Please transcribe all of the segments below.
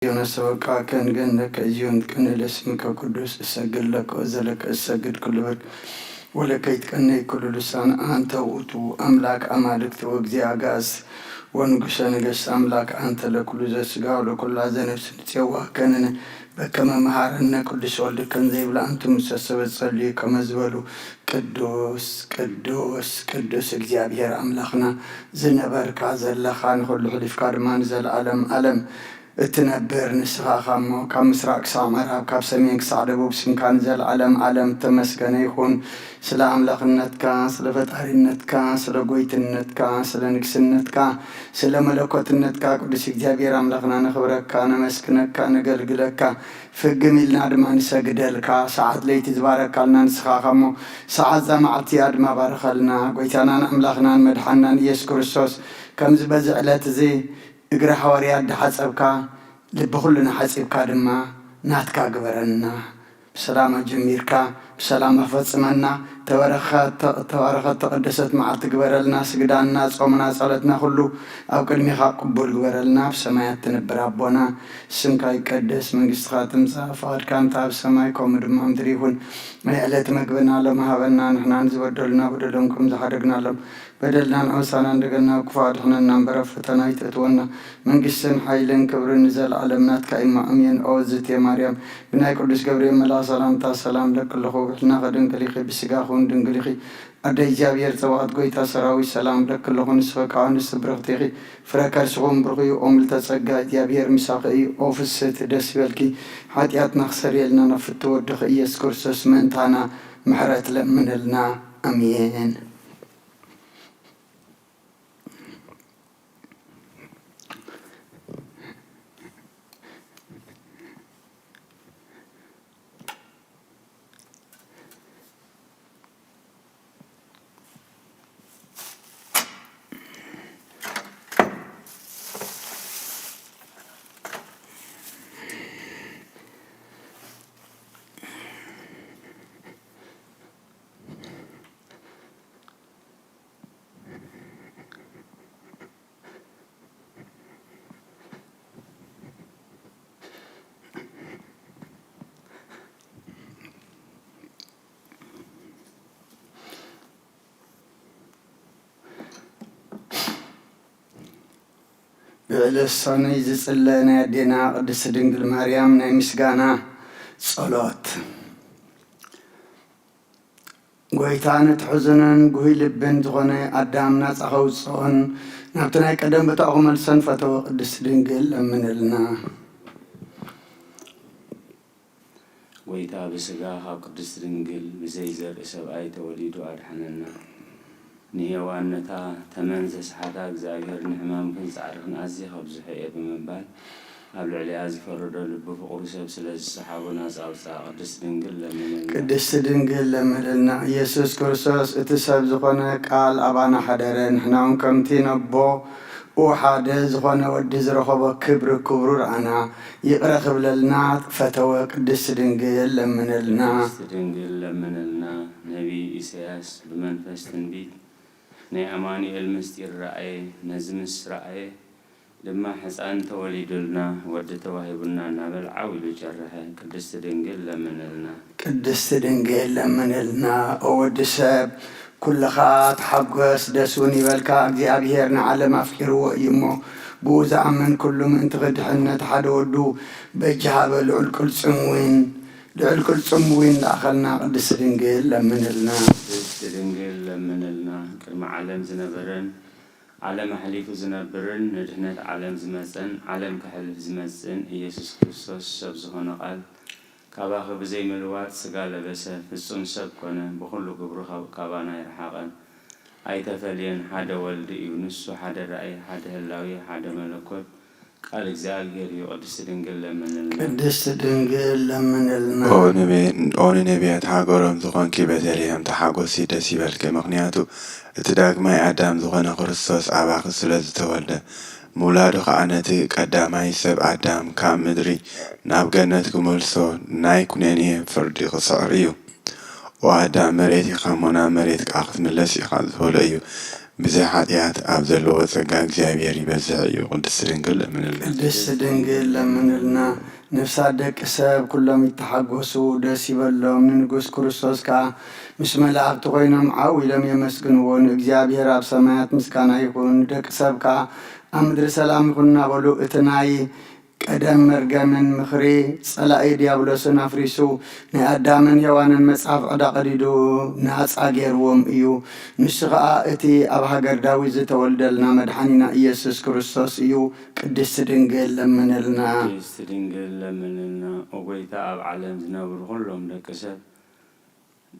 ዮናስ ሰበቃ ከንገን ለከ እዚዮን ቅን ለስምከ ቅዱስ እሰግድ ለከ ወዘለከ እሰግድ ኩሉ ብርክ ወለከ ይትቀነይ ኩሉ ልሳን አንተ ውእቱ አምላክ አማልክት ወእግዚአ አጋእዝት ወንጉሰ ነገስት አምላክ አንተ ለኩሉ ዘስጋ ወለኩላ ዘነፍስ ንጼዋ ከንነ በከመ መሃረነ ቅዱስ ወልድ ከም ዘይብላ አንቱ ምሰሰበ ጸልዩ ከመ ዝበሉ ቅዱስ ቅዱስ ቅዱስ እግዚኣብሔር አምላክና ዝነበርካ ዘለኻ ንኹሉ ሕሊፍካ ድማ ንዘለዓለም ዓለም እትነብር ንስኻ ኢኻ እሞ፣ ካብ ምስራቕ ክሳዕ ምዕራብ፣ ካብ ሰሜን ክሳዕ ደቡብ ስምካ ንዘለዓለም ዓለም እተመስገነ ይኹን። ስለ ኣምላኽነትካ፣ ስለ ፈጣሪነትካ፣ ስለ ጎይትነትካ፣ ስለ ንግስነትካ፣ ስለ መለኮትነትካ ቅዱስ እግዚኣብሔር ኣምላኽና ነኽብረካ፣ ነመስግነካ፣ ነገልግለካ። ፍግም ኢልና ድማ ንሰግደልካ። ሰዓት ለይቲ ዝባረካልና ንስኻ ኢኻ እሞ፣ ሰዓት እዛ መዓልቲ እያ ድማ ባርኸልና። ጎይታናን ኣምላኽናን መድሓናን ኢየሱስ ክርስቶስ፣ ከምዚ በዚ ዕለት እዚ እግሪ ሃዋርያት ድሓጸብካ፣ ልቢ ኩልና ሓጺብካ ድማ ናትካ ግበረና። ብሰላም ኣጀሚርካ፣ ብሰላም ኣፈጽመና። ተባረኸት፣ ተባረኸት ተቐደሰት መዓልቲ ግበረልና። ስግዳና፣ ጾምና፣ ጸሎትና ኩሉ ኣብ ቅድሜኻ ቅቡል ግበረልና። ብሰማያት ትነብር ኣቦና፣ ስምካ ይቀደስ፣ መንግስትኻ ትምጻእ፣ ፍቓድካ እንተ ኣብ ሰማይ ከምኡ ድማ ኣብ ምድሪ ይኹን። ናይ ዕለት መግብና ሎሚ ሃበና፣ ንሕና ንዝበደሉና በደሎም ከም ዝሓደግናሎም በደልና ንዑሳና እንደገና ክፉ ኣድሕነና እምበር ኣብ ፈተና ኣይተእትወና። መንግስትን ሓይልን ክብርን ንዘለዓለም ናትካ እማ ኣሜን። ኦ እዝእትየ ማርያም ብናይ ቅዱስ ገብርኤል መልኣኽ ሰላምታ ሰላም እብለኪ ኣለኹ። ብሕልናኺ ድንግል ኢኺ፣ ብስጋኺ እውን ድንግል ኢኺ። ኣደ እግዚኣብሔር ጸባኦት ጎይታ ሰራዊት ሰላም እብለኪ ኣለኹ። ንስኺ ከኣ ንስቲ ብርኽቲ ኢኺ፣ ፍረ ከርስኺ እውን ብሩኽ እዩ። ኦ ምልዕተ ጸጋ እግዚኣብሔር ምሳኺ እዩ። ኦ ፍስህቲ ደስ ይበልኪ፣ ሓጢኣትና ክሰርየልና ናብ ፍትው ወድኺ ኢየሱስ ክርስቶስ ምእንታና ምሕረት ለምንልና። ኣሜን። ብዕለት ሰኑይ ዝጽለ ናይ ኣዴና ቅድስት ድንግል ማርያም ናይ ምስጋና ጸሎት። ጎይታ ነቲ ሕዙንን ጉሁይ ልብን ዝኾነ ኣዳም ናጻ ከውጽኦን ናብቲ ናይ ቀደም ቦታኡ ክመልሶን ፈተወ። ቅድስት ድንግል ለምንልና። ጎይታ ብስጋ ካብ ቅድስት ድንግል ብዘይ ዘርኢ ሰብኣይ ተወሊዱ ኣድሓነና። ንሄዋን ነታ ተመን ዘስሓታ እግዚኣብሔር ንሕማምክን ጻዕርኽን ኣዝየ ከብዝሖ እየ ብምባል ኣብ ልዕሊኣ ዝፈረዶ ልቢ ፍቕሩ ሰብ ስለ ዝሰሓቦ ናጻ ኣውጽኣ። ቅድስት ድንግል ለምንልና። ቅድስት ድንግል ለምንልና። ኢየሱስ ክርስቶስ እቲ ሰብ ዝኾነ ቃል ኣባና ሓደረ፣ ንሕና እውን ከምቲ ነቦኡ ሓደ ዝኾነ ወዲ ዝረኸቦ ክብሪ ክብሩ ረኣና። ይቕረ ክብለልና ፈተወ። ቅድስት ድንግል ለምንልና። ቅድስት ድንግል ለምንልና። ነቢይ ኢሳያስ ብመንፈስ ትንቢት ናይ ኣማኑኤል ምስጢር ረኣየ፣ ነዚ ምስ ረኣየ ድማ ሕፃን ተወሊዱልና፣ ወዲ ተዋሂቡና እናበል ዓው ኢሉ ጨርሐ። ቅድስት ድንግል ለምንልና። ቅድስት ድንግል ለምንልና። ኦ ወዲ ሰብ፣ ኩልኻ ተሓጎስ፣ ደስ እውን ይበልካ፣ እግዚኣብሔር ንዓለም ኣፍቂርዎ እዩ እሞ፣ ብኡ ዝኣምን ኩሉ ምእንቲ ክድሕን ነቲ ሓደ ወዱ በጃ ሃበ። ልዑል ቅልጽም እውን፣ ልዑል ቅልጽም እውን ለኣኸልና። ቅድስት ድንግል ለምንልና። ቅድስት ድንግል ለምንልና። ቅድሚ ዓለም ዝነበረን ዓለም ኣሕሊፉ ዝነብርን ንድሕነት ዓለም ዝመጸን ዓለም ከሕልፍ ዝመጽእን ኢየሱስ ክርስቶስ ሰብ ዝኾነ ቃል ካባኺ ብዘይ ምልዋጥ ስጋ ለበሰ፣ ፍጹም ሰብ ኮነ፣ ብኹሉ ግብሩ ካብ-፣ ካባና ኣይረሓቐን፣ ኣይተፈልየን፣ ሓደ ወልዲ እዩ። ንሱ ሓደ ራእይ፣ ሓደ ህላዌ፣ ሓደ መለኮት፣ ቃል እግዚኣብሔር እዩ። ቅድስት ድንግል ለምንልና። ቅድስት ድንግል ለምንልና። ኦ ንቤ-፣ ኦ ንነቢያት ሃገሮም ዝኾንኪ ቤተልሔም ተሓጎሲ፣ ደስ ይበልኪ፣ ምኽንያቱ እቲ ዳግማይ ኣዳም ዝኾነ ክርስቶስ ኣባኺ ስለ ዝተወልደ፣ ምውላዱ ኸኣ ነቲ ቀዳማይ ሰብ ኣዳም ካብ ምድሪ ናብ ገነት ክመልሶ ናይ ኩነኔ ፍርዲ ክስዕር እዩ። ኦ ኣዳም፣ መሬት ኢኻ እሞ ናብ መሬት ከኣ ክትምለስ ኢኻ ዝበሎ እዩ። ብዘይ ሓጢኣት ኣብ ዘለዎ ጸጋ እግዚኣብሔር ይበዝሕ እዩ። ቅድስት ድንግል ለምንልና። ቅድስት ድንግል ለምንልና። ነፍሳት ደቂ ሰብ ኩሎም ይተሓጎሱ፣ ደስ ይበሎም። ንንጉስ ክርስቶስ ከኣ ምስ መላእኽቲ ኮይኖም ዓው ኢሎም የመስግንዎ። ንእግዚኣብሔር ኣብ ሰማያት ምስጋና ይኹን፣ ንደቂ ሰብ ከኣ ኣብ ምድሪ ሰላም ይኹን እናበሉ እቲ ናይ ቀደም መርገምን ምኽሪ ጸላኢ ዲያብሎስን ኣፍሪሱ ናይ ኣዳምን ሄዋንን መጽሐፍ ዕዳ ቀዲዱ ናጻ ገይርዎም እዩ። ንሱ ኸኣ እቲ ኣብ ሃገር ዳዊት ዝተወልደልና መድሓኒና ኢየሱስ ክርስቶስ እዩ። ቅድስት ድንግል ለምንልና። ቅድስት ድንግል ለምንልና። ኦ ጎይታ፣ ኣብ ዓለም ዝነብሩ ኩሎም ደቂ ሰብ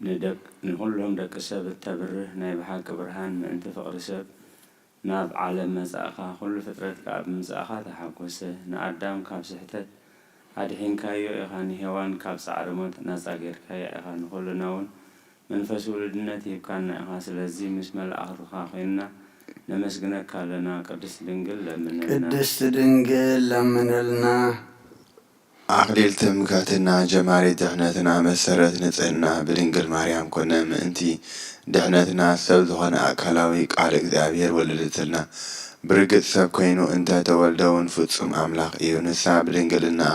ንደቅ-፣ ንኹሎም ደቂ ሰብ እተብርህ ናይ ብሓቂ ብርሃን ምእንቲ ፍቕሪ ሰብ ናብ ዓለም መጻእካ፣ ኩሉ ፍጥረት ከኣ ብምጻእካ ተሓጎሰ። ንኣዳም ካብ ስሕተት ኣድሒንካዮ ኢኻ፣ ንሄዋን ካብ ጻዕሪ ሞት ናጻ ጌርካያ ኢኻ፣ ንኹልና እውን መንፈስ ውሉድነት ሂብካና ኢኻ። ስለዚ ምስ መላእኽትኻ ኮይንና ነመስግነካ ኣለና። ቅድስት ድንግል ለምንልና። ቅድስት ድንግል ለምንልና። ኣኽሊል ትምክሕትና፣ ጀማሪት ድሕነትና፣ መሰረት ንጽህና ብድንግል ማርያም ኮነ። ምእንቲ ድሕነትና ሰብ ዝኾነ ኣካላዊ ቃል እግዚኣብሔር ወለደትልና። ብርግጽ ሰብ ኮይኑ እንተ ተወልደ እውን ፍጹም ኣምላኽ እዩ። ንሳ ብድንግልናኣ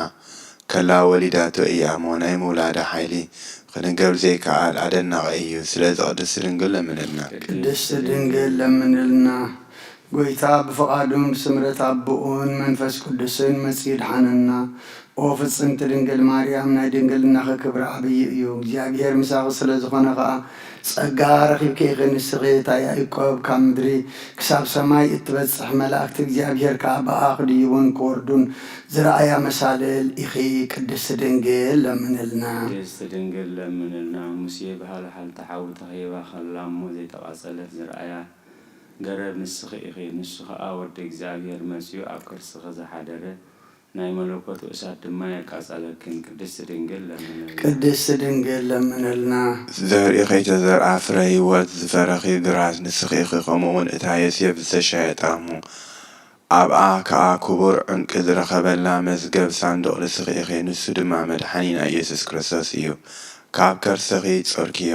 ከላ ወሊዳቶ እያ እሞ ናይ ምውላዳ ሓይሊ ክንገር ዘይከኣል ኣደናቒ እዩ። ስለዚ ቅድስት ድንግል ለምንልና። ቅድስት ድንግል ለምንልና። ጎይታ ብፍቓዱን ብስምረት ኣቦኡን መንፈስ ቅዱስን መጺኡ ድሓነና። ኦ ፍጽምቲ ድንግል ማርያም፣ ናይ ድንግልናኺ ክብሪ ዓብዪ እዩ። እግዚኣብሔር ምሳኺ ስለ ዝኾነ ኸኣ ጸጋ ረኺብኪ ኢኺ። ንስኺ እታ ያዕቆብ ካብ ምድሪ ክሳብ ሰማይ እትበጽሕ፣ መላእክቲ እግዚኣብሔር ከኣ ብኣኺ ክድይቡን ክወርዱን ዝረኣያ መሳልል ኢኺ። ቅድስቲ ድንግል ለምንልና። ቅድስቲ ድንግል ለምንልና። ሙሴ ብሃልሓልቲ ሓዊ ተኸይባ ኸላ እሞ ዘይተቓጸለት ዝረኣያ ገረብ ንስኺ ኢኺ። ንሱ ኸኣ ወዲ እግዚኣብሔር መጺኡ ኣብ ከርስኺ ዝሓደረ ናይ መለኮቱ እሳት ድማ የቃጸለክን። ቅድስቲ ድንግል ለምንልና። ቅድስቲ ድንግል ለምንልና። ዘርኢ ከይተዘርኣ ፍረ ህይወት ዝፈረኺ ግራት ንስኺ ኢኺ፣ ከምኡውን እታ ዮሴፍ ዝተሻየጣ እሞ ኣብኣ ከኣ ክቡር ዕንቂ ዝረኸበላ መዝገብ ሳንዱቕ ንስኺ ኢኺ። ንሱ ድማ መድሓኒና ኢየሱስ ክርስቶስ እዩ። ካብ ከርስኺ ጾርክዮ፣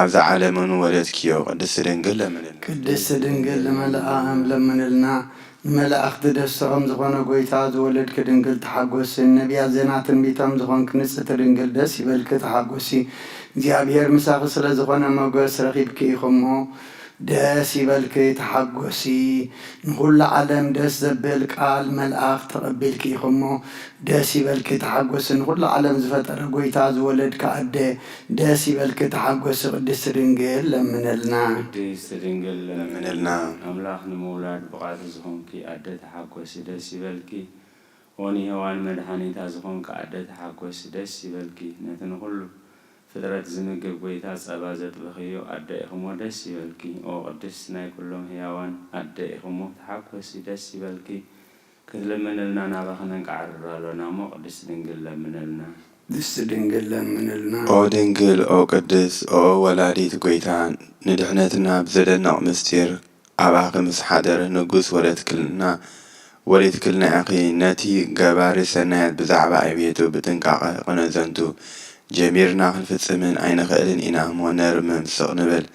ኣብዚ ዓለምውን ወለድክዮ። ቅድስቲ ድንግል ለምንልና። ቅድስቲ ድንግል ንመላእክት ለምንልና። ንመላእክቲ ደስታ ከም ዝኾነ ጎይታ ዝወለድኪ ድንግል ተሓጎሲ። ነቢያት ዜና ትንቢቶም ዝኾንኪ ንጽሕቲ ድንግል ደስ ይበልኪ ተሓጎሲ። እግዚኣብሔር ምሳኺ ስለ ዝኾነ ሞገስ ረኺብኪ ኢኺ እሞ ደስ ይበልኪ ተሓጎሲ። ንኹሉ ዓለም ደስ ዘብል ቃል መልኣኽ ተቐቢልኪ ኢኺ እሞ ደስ ይበልኪ ተሓጎሲ። ንኹሉ ዓለም ዝፈጠረ ጎይታ ዝወለድኪ ኣደ ደስ ይበልኪ ተሓጎሲ። ቅድስቲ ድንግል ለምንልና። ቅድስቲ ድንግል ለምንልና። ኣምላኽ ንምውላድ ብቕዕቲ ዝኾንኪ ኣደ ተሓጎሲ ደስ ይበልኪ። ኦ ንሄዋን መድሓኒታ ዝኾንኪ ኣደ ተሓጎሲ ደስ ይበልኪ። ነቲ ንኹሉ ፍጥረት ዝምግብ ጎይታ ጸባ ዘጥበኽዮ ኣደ ኢኽሞ ደስ ይበልኪ። ኦ ቅድስት ናይ ኩሎም ህያዋን ኣደ ኢኽሞ ተሓጎሲ ደስ ይበልኪ። ክትልምንልና ናባኺ ነንቃዕርር ኣሎና እሞ ቅድስቲ ድንግል ለምንልና። ቅድስቲ ድንግል ለምንልና። ኦ ድንግል፣ ኦ ቅድስት፣ ኦ ወላዲት ጎይታ፣ ንድሕነትና ብዘደንቕ ምስጢር ኣባኺ ምስ ሓደረ ንጉስ ወለድክልና፣ ወሊድክልና ኢኺ። ነቲ ገባሪ ሰናያት ብዛዕባ ዕቤቱ ብጥንቃቐ ቅነ ዘንቱ ጀሚርና ክንፍጽምን ኣይንኽእልን ኢና እሞ ነርምም ስቕ ንበል።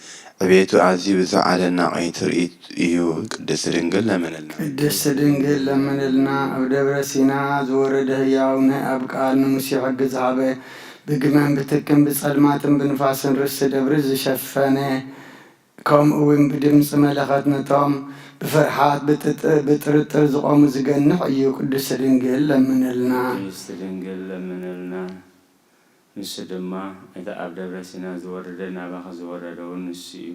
ዕቤቱ ኣዝዩ ብዙሕ ኣደናቒ ትርኢት እዩ። ቅድስቲ ድንግል ለምንልና። ቅድስቲ ድንግል ለምንልና። ኣብ ደብረ ሲና ዝወረደ ህያው ናይ ኣብ ቃል ንሙሴ ሕጊ ዝሃበ፣ ብግመን ብትክን ብጸልማትን ብንፋስን ርእሲ ደብሪ ዝሸፈነ፣ ከምኡ እውን ብድምፂ መለኸት ነቶም ብፍርሓት ብጥጥ-፣ ብጥርጥር ዝቖሙ ዝገንሕ እዩ። ቅድስቲ ድንግል ለምንልና። ቅድስቲ ድንግል ለምንልና። ንሱ ድማ እቲ ኣብ ደብረ ሲና ዝወረደ ናባኺ ዝወረደ እውን ንሱ እዩ።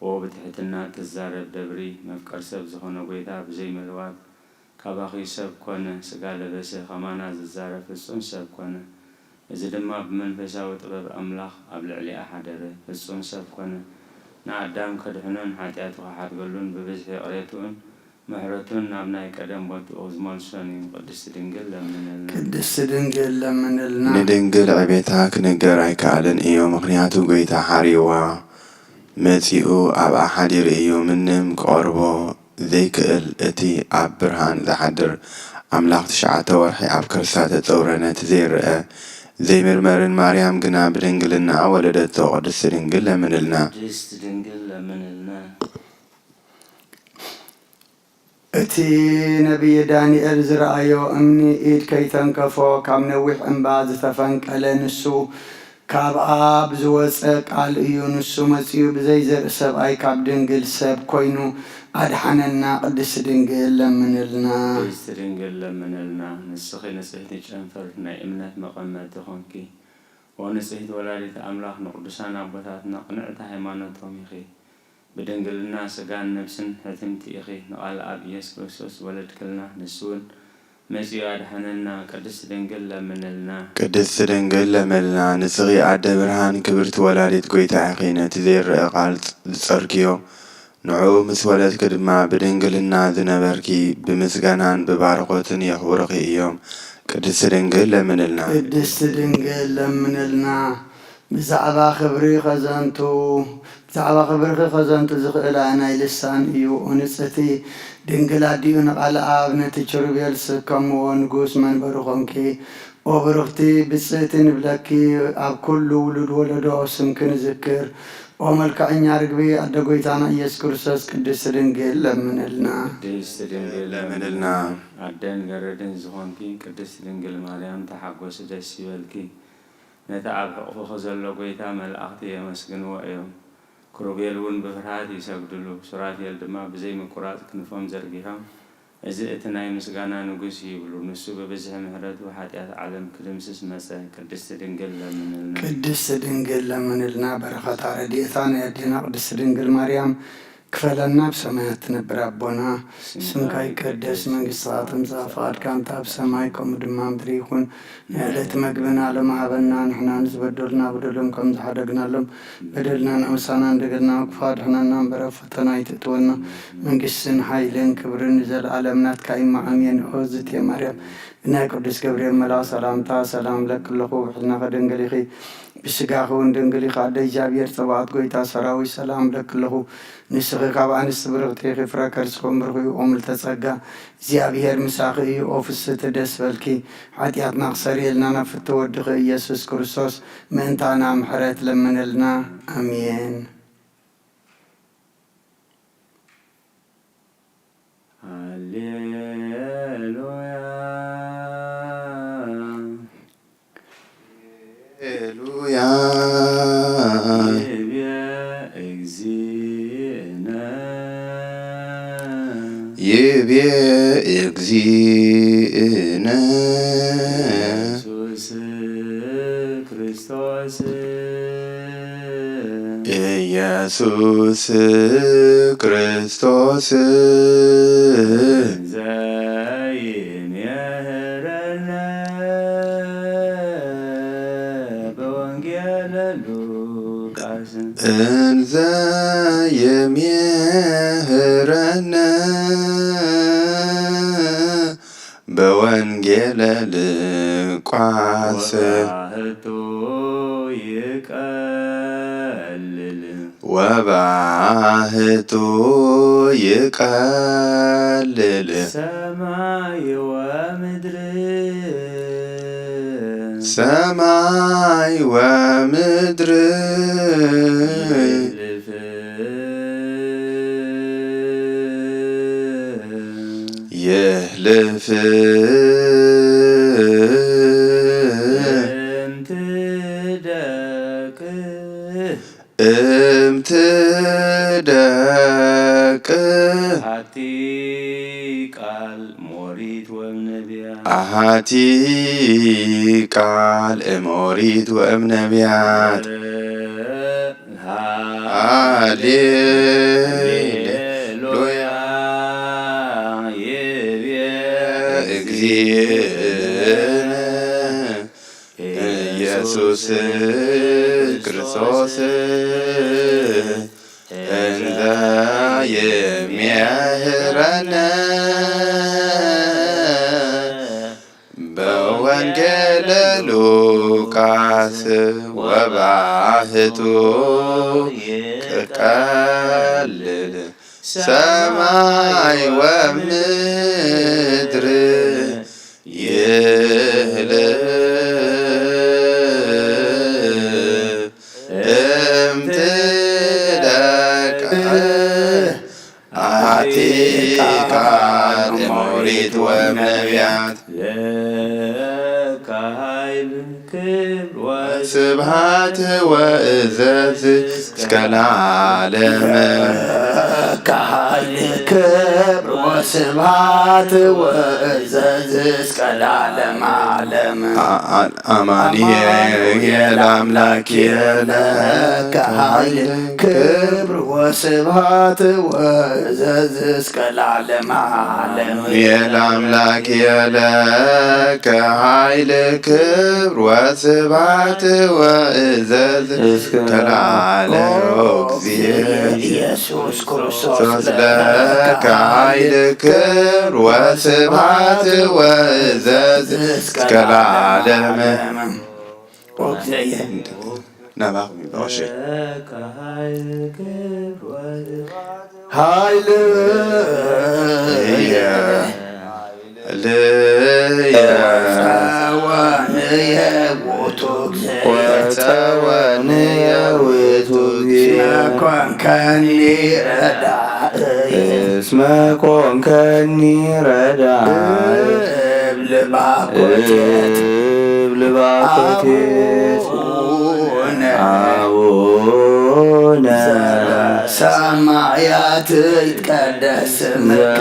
ኦ ብትሕትና እትዛረብ ደብሪ፣ መፍቀር ሰብ ዝኾነ ጐይታ ብዘይ መልዋጥ ካባኺ ሰብ ኮነ፣ ሥጋ ለበሰ፣ ከማና ዝዛረብ ፍጹም ሰብ ኮነ። እዚ ድማ ብመንፈሳዊ ጥበብ ኣምላኽ ኣብ ልዕሊኣ ሓደረ፣ ፍጹም ሰብ ኮነ። ንኣዳም ከድሕኖን ሓጢኣቱ ክሓድገሉን ብብዝሒ ይቕሬትኡን ምሕረቱን ናብ ናይ ቀደም ቦትኡ ዝመልሶን እዩ። ቅድስቲ ድንግል ለምንልና። ቅድስቲ ድንግል ለምንልና። ንድንግል ዕቤታ ክንገር ኣይከኣልን እዩ፣ ምኽንያቱ ጐይታ ሓርይዋ መጺኡ ኣብኣ ሓዲሩ እዩ። ምንም ክቐርቦ ዘይክእል እቲ ኣብ ብርሃን ዝሓድር ኣምላኽ ትሽዓተ ወርሒ ኣብ ከርሳ ተጸውረ፣ ነቲ ዘይረኣ ዘይምርመርን ማርያም ግና ብድንግልናኣ ወለደቶ። ቅድስቲ ድንግል ለምንልና። ቅድስቲ ድንግል ለምንልና። እቲ ነቢይ ዳንኤል ዝረኣዮ እምኒ ኢድ ከይተንከፎ ካብ ነዊሕ እምባ ዝተፈንቀለ ንሱ ካብ ኣብ ዝወጸ ቃል እዩ። ንሱ መጺኡ ብዘይ ዘርኢ ሰብኣይ ካብ ድንግል ሰብ ኮይኑ ኣድሓነና። ቅድስቲ ድንግል ለምንልና። ቅድስቲ ድንግል ለምንልና። ንስኺ ንጽሕቲ ጨንፈር ናይ እምነት መቐመጢ ኾንኪ። ኦ ንጽሕቲ ወላዲት ኣምላኽ፣ ንቅዱሳን ኣቦታትና ቅንዕቲ ሃይማኖቶም ኢኺ። ብድንግልና ስጋን ነብስን ሕትምቲ ኢኺ። ንቓል ኣብ ኢየሱስ ክርስቶስ ወለድክልና፣ ንሱ እውን መጺኡ ኣድሓነና። ቅድስቲ ድንግል ለምንልና። ቅድስቲ ድንግል ለምንልና። ንስኺ ኣደ ብርሃን ክብርቲ ወላዲት ጎይታ ኢኺ። ነቲ ዘይረኣ ቃል ዝጸርክዮ፣ ንዕኡ ምስ ወለድኪ ድማ ብድንግልና ዝነበርኪ ብምስጋናን ብባርኾትን የኽብሩኺ እዮም። ቅድስቲ ድንግል ለምንልና። ቅድስቲ ድንግል ለምንልና። ብዛዕባ ክብሪ ኸዘንቱ፣ ብዛዕባ ክብርኺ ኸዘንቱ ዝኽእል ኣየናይ ልሳን እዩ? ኦ ንጽሕቲ ድንግል ኣዲኡ ንቓል ኣብ ነቲ ኪሩቤል ስከምዎ ንጉስ መንበሩ ኾንኪ። ኦ ብርኽቲ ብጽእቲ ንብለኪ፣ ኣብ ኩሉ ውሉድ ወለዶ ስምኪ ንዝክር። ኦ መልክዐኛ ርግቢ ኣደ ጎይታና ኢየሱስ ክርስቶስ፣ ቅድስቲ ድንግል ለምንልና። ቅድስቲ ድንግል ለምንልና። ኣደን ገረድን ዝኾንኪ ቅድስቲ ድንግል ማርያም ተሓጎሲ፣ ደስ ይበልኪ። ነቲ ኣብ ሕቑፍኺ ዘሎ ጎይታ መላእኽቲ የመስግንዎ እዮም። ክሩቤል እውን ብፍርሃት ይሰግድሉ። ሱራፌል ድማ ብዘይ ምቁራጽ ክንፎም ዘርጊሖም፣ "እዚ እቲ ናይ ምስጋና ንጉስ" ይብሉ። ንሱ ብብዝሒ ምሕረቱ ሓጢኣት ዓለም ክድምስስ መጸ። ቅድስቲ ድንግል ለምንልና። ቅድስቲ ድንግል ለምንልና። በረኸታ ረድኤታ ናይ ኣዴና ቅድስቲ ድንግል ማርያም ክፈለና። ኣብ ሰማያት ትነብር ኣቦና፣ ስምካ ይቀደስ፣ መንግስትኻ ትምጻእ፣ ፍቓድካ እንተ ኣብ ሰማይ ከምኡ ድማ ምድሪ ይኹን። ናይ ዕለት መግብና ሎም ሃበና፣ ንሕና ንዝበደሉና በደሎም ከም ዝሓደግናሎም በደልና ንኣምሳና፣ እንደገና ክፉ ኣድሕነና እምበር ኣብ ፈተና ኣይትእትወና። መንግስትን ሓይልን ክብርን ንዘለኣለም ናትካ እዩ። ኣሜን። ኦ ዝቴ ማርያም፣ ብናይ ቅዱስ ገብርኤል መልኣኽ ሰላምታ ሰላም እብለኪ ኣለኹ። ብሕልናኺ ድንግል ኢኺ፣ ብስጋኺ እውን ድንግል ኢኺ። ኣደ እግዚኣብሔር ጸባኦት ጎይታ ሰራዊት ሰላም እብለኪ ኣለኹ። ንስኺ ካብ ኣንስቲ ብርኽቲ ኢኺ፣ ፍረ ከርስኺ እውን ብሩኽ እዩ። ኦ ምልዕተ ጸጋ፣ እግዚኣብሔር ምሳኺ እዩ። ኦ ፍስሕቲ ደስ በልኪ፣ ሓጢኣትና ክሰርየልና ናብ ፍትው ወድኺ ኢየሱስ ክርስቶስ ምእንታና ምሕረት ለምንልና። ኣሜን። ሃሌሉያ። ሃሌሉያ። ይቤ እግዚእነ። ይቤ እግዚእነ። ኢየሱስ ክርስቶስ። ኢየሱስ ክርስቶስ። ዘይሜህረነ በወንጌለ ሉቃስ። እንዘ የሜህረነ በወንጌለ ሉቃስ። ወባህቱ ይቀልል። ወባህቱ ይቀልል። ሰማይ ወምድር። ሰማይ ወምድር። ይህልፍ። ይህልፍ። እምትደቅ። እምትደቅ። ኣቲ ቃል ሞሪት ወእምነቢያት። ኣሃቲ ቃል እሞሪት ወእምነቢያት። ሃሌሉያ። ይቤ እግዚእነ ኢየሱስ ክርስቶስ እንዘ ይሜህረነ በወንጌለ ሉቃስ ወባህቱ ይቀልል ሰማይ ወምድር ይህልፍ እምትደቅ አቲቃ ስብሐት ወእዘዝ እስከ ለዓለመ። ከኃይል ክብር ወስብሐት ወእዘዝ እስከ ለዓለመ ዓለም። አ-፣ አ-፣ አማኑኤል አምላኬነ። ከኃይል ክብር ወስብሐት ወእዘዝ እስከ ለዓለመ ዓለም። አማኑኤል አምላኬነ። ከኃይል ክብር ወስብሐት ወእዘዝ እስከ ለዓለመ። ኦ እግዚእ ኢየሱስ ክርስቶስ ለከ ኃይል ክብር ወስብሐት ወእዘዝ እስከ ለዓለመ። ኦ እግዚእ ናባኹም ይብሎ። እሺ። ኃይል እየ ልየ ወፀወንየ ውእቱ እግዚእ። ወፀወንየ ውእቱ እግዚእ። እስመ ኮንከኒ ረዳእየ። እስመ ኮንከኒ ረዳእየ። እብል ባኮቴት። እብል ባኮቴት። አቡነ። አቡነ። ሰማያት ይትቀደስ ስምከ።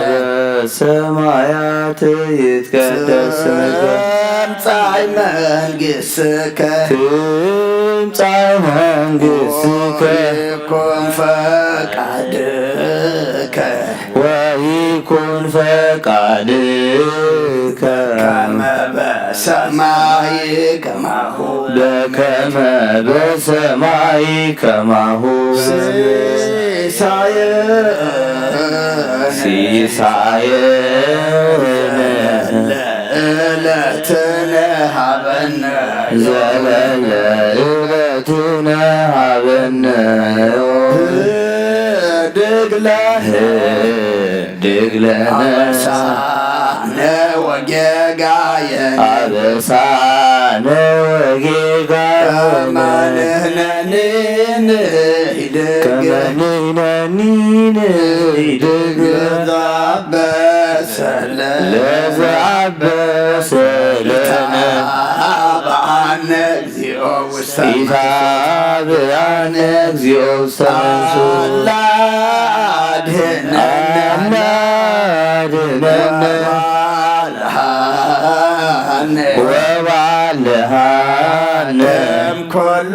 ዘበሰማያት ይትቀደስ ስምከ። ትምጻእ መንግሥትከ። ትምጻእ መንግሥትከ። ወይኩን ፈቃድከ። ወይኩን ፈቃድከ። ከመ በሰማይ ከማሁ። በከመ በሰማይ ከማሁ። ሲሳየነ። ሲሳየነ። ዘለለዕለትነ ሀበነ። ዘለለዕለትነ ሀበነ። ህድግ ለነ። ህድግ ለነ። አበሳነ ወጌጋየነ። አበሳነ ወጌጋየነ። ከመ ንሕነኒ ንህድግ። ከመ ንሕነኒ ንህድግ። ለዘአበሰ ለነ። ለዘአበሰ ለነ። ኢታብአነ እግዚኦ ውስተ መንሱት። ኢታብአነ እግዚኦ ውስተ መንሱት። አላ አድህነነ። አላ አድህነነ። ወባልሃነ። ወባልሃነ። እምኩሉ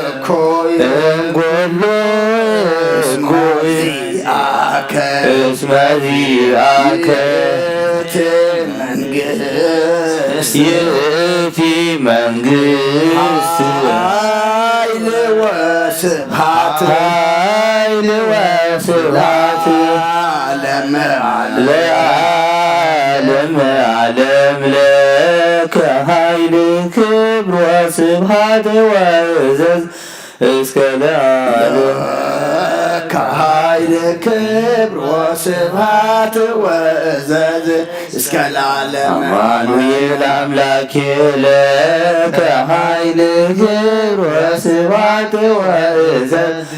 እኩይ። እምኩሉ እስመ እኩይ። ዚአከ። እስመ ዚአከ። ይእቲ መንግስት። ይእቲ መንግስት። ኃይል ወስብሐት። ኃይል ወስብሐት። ለዓለመ ዓለም። ለዓለመ ዓለም ለከ ኃይል ክብር ወስብሐት ወእዘዝ እስከ ለዓለም። ለከ ኃይል ክብር ወስብሐት ወእዘዝ እስከ ለዓለም። አማኑኤል አምላኬ ለከ ኃይል ክብር ወስብሐት ወእዘዝ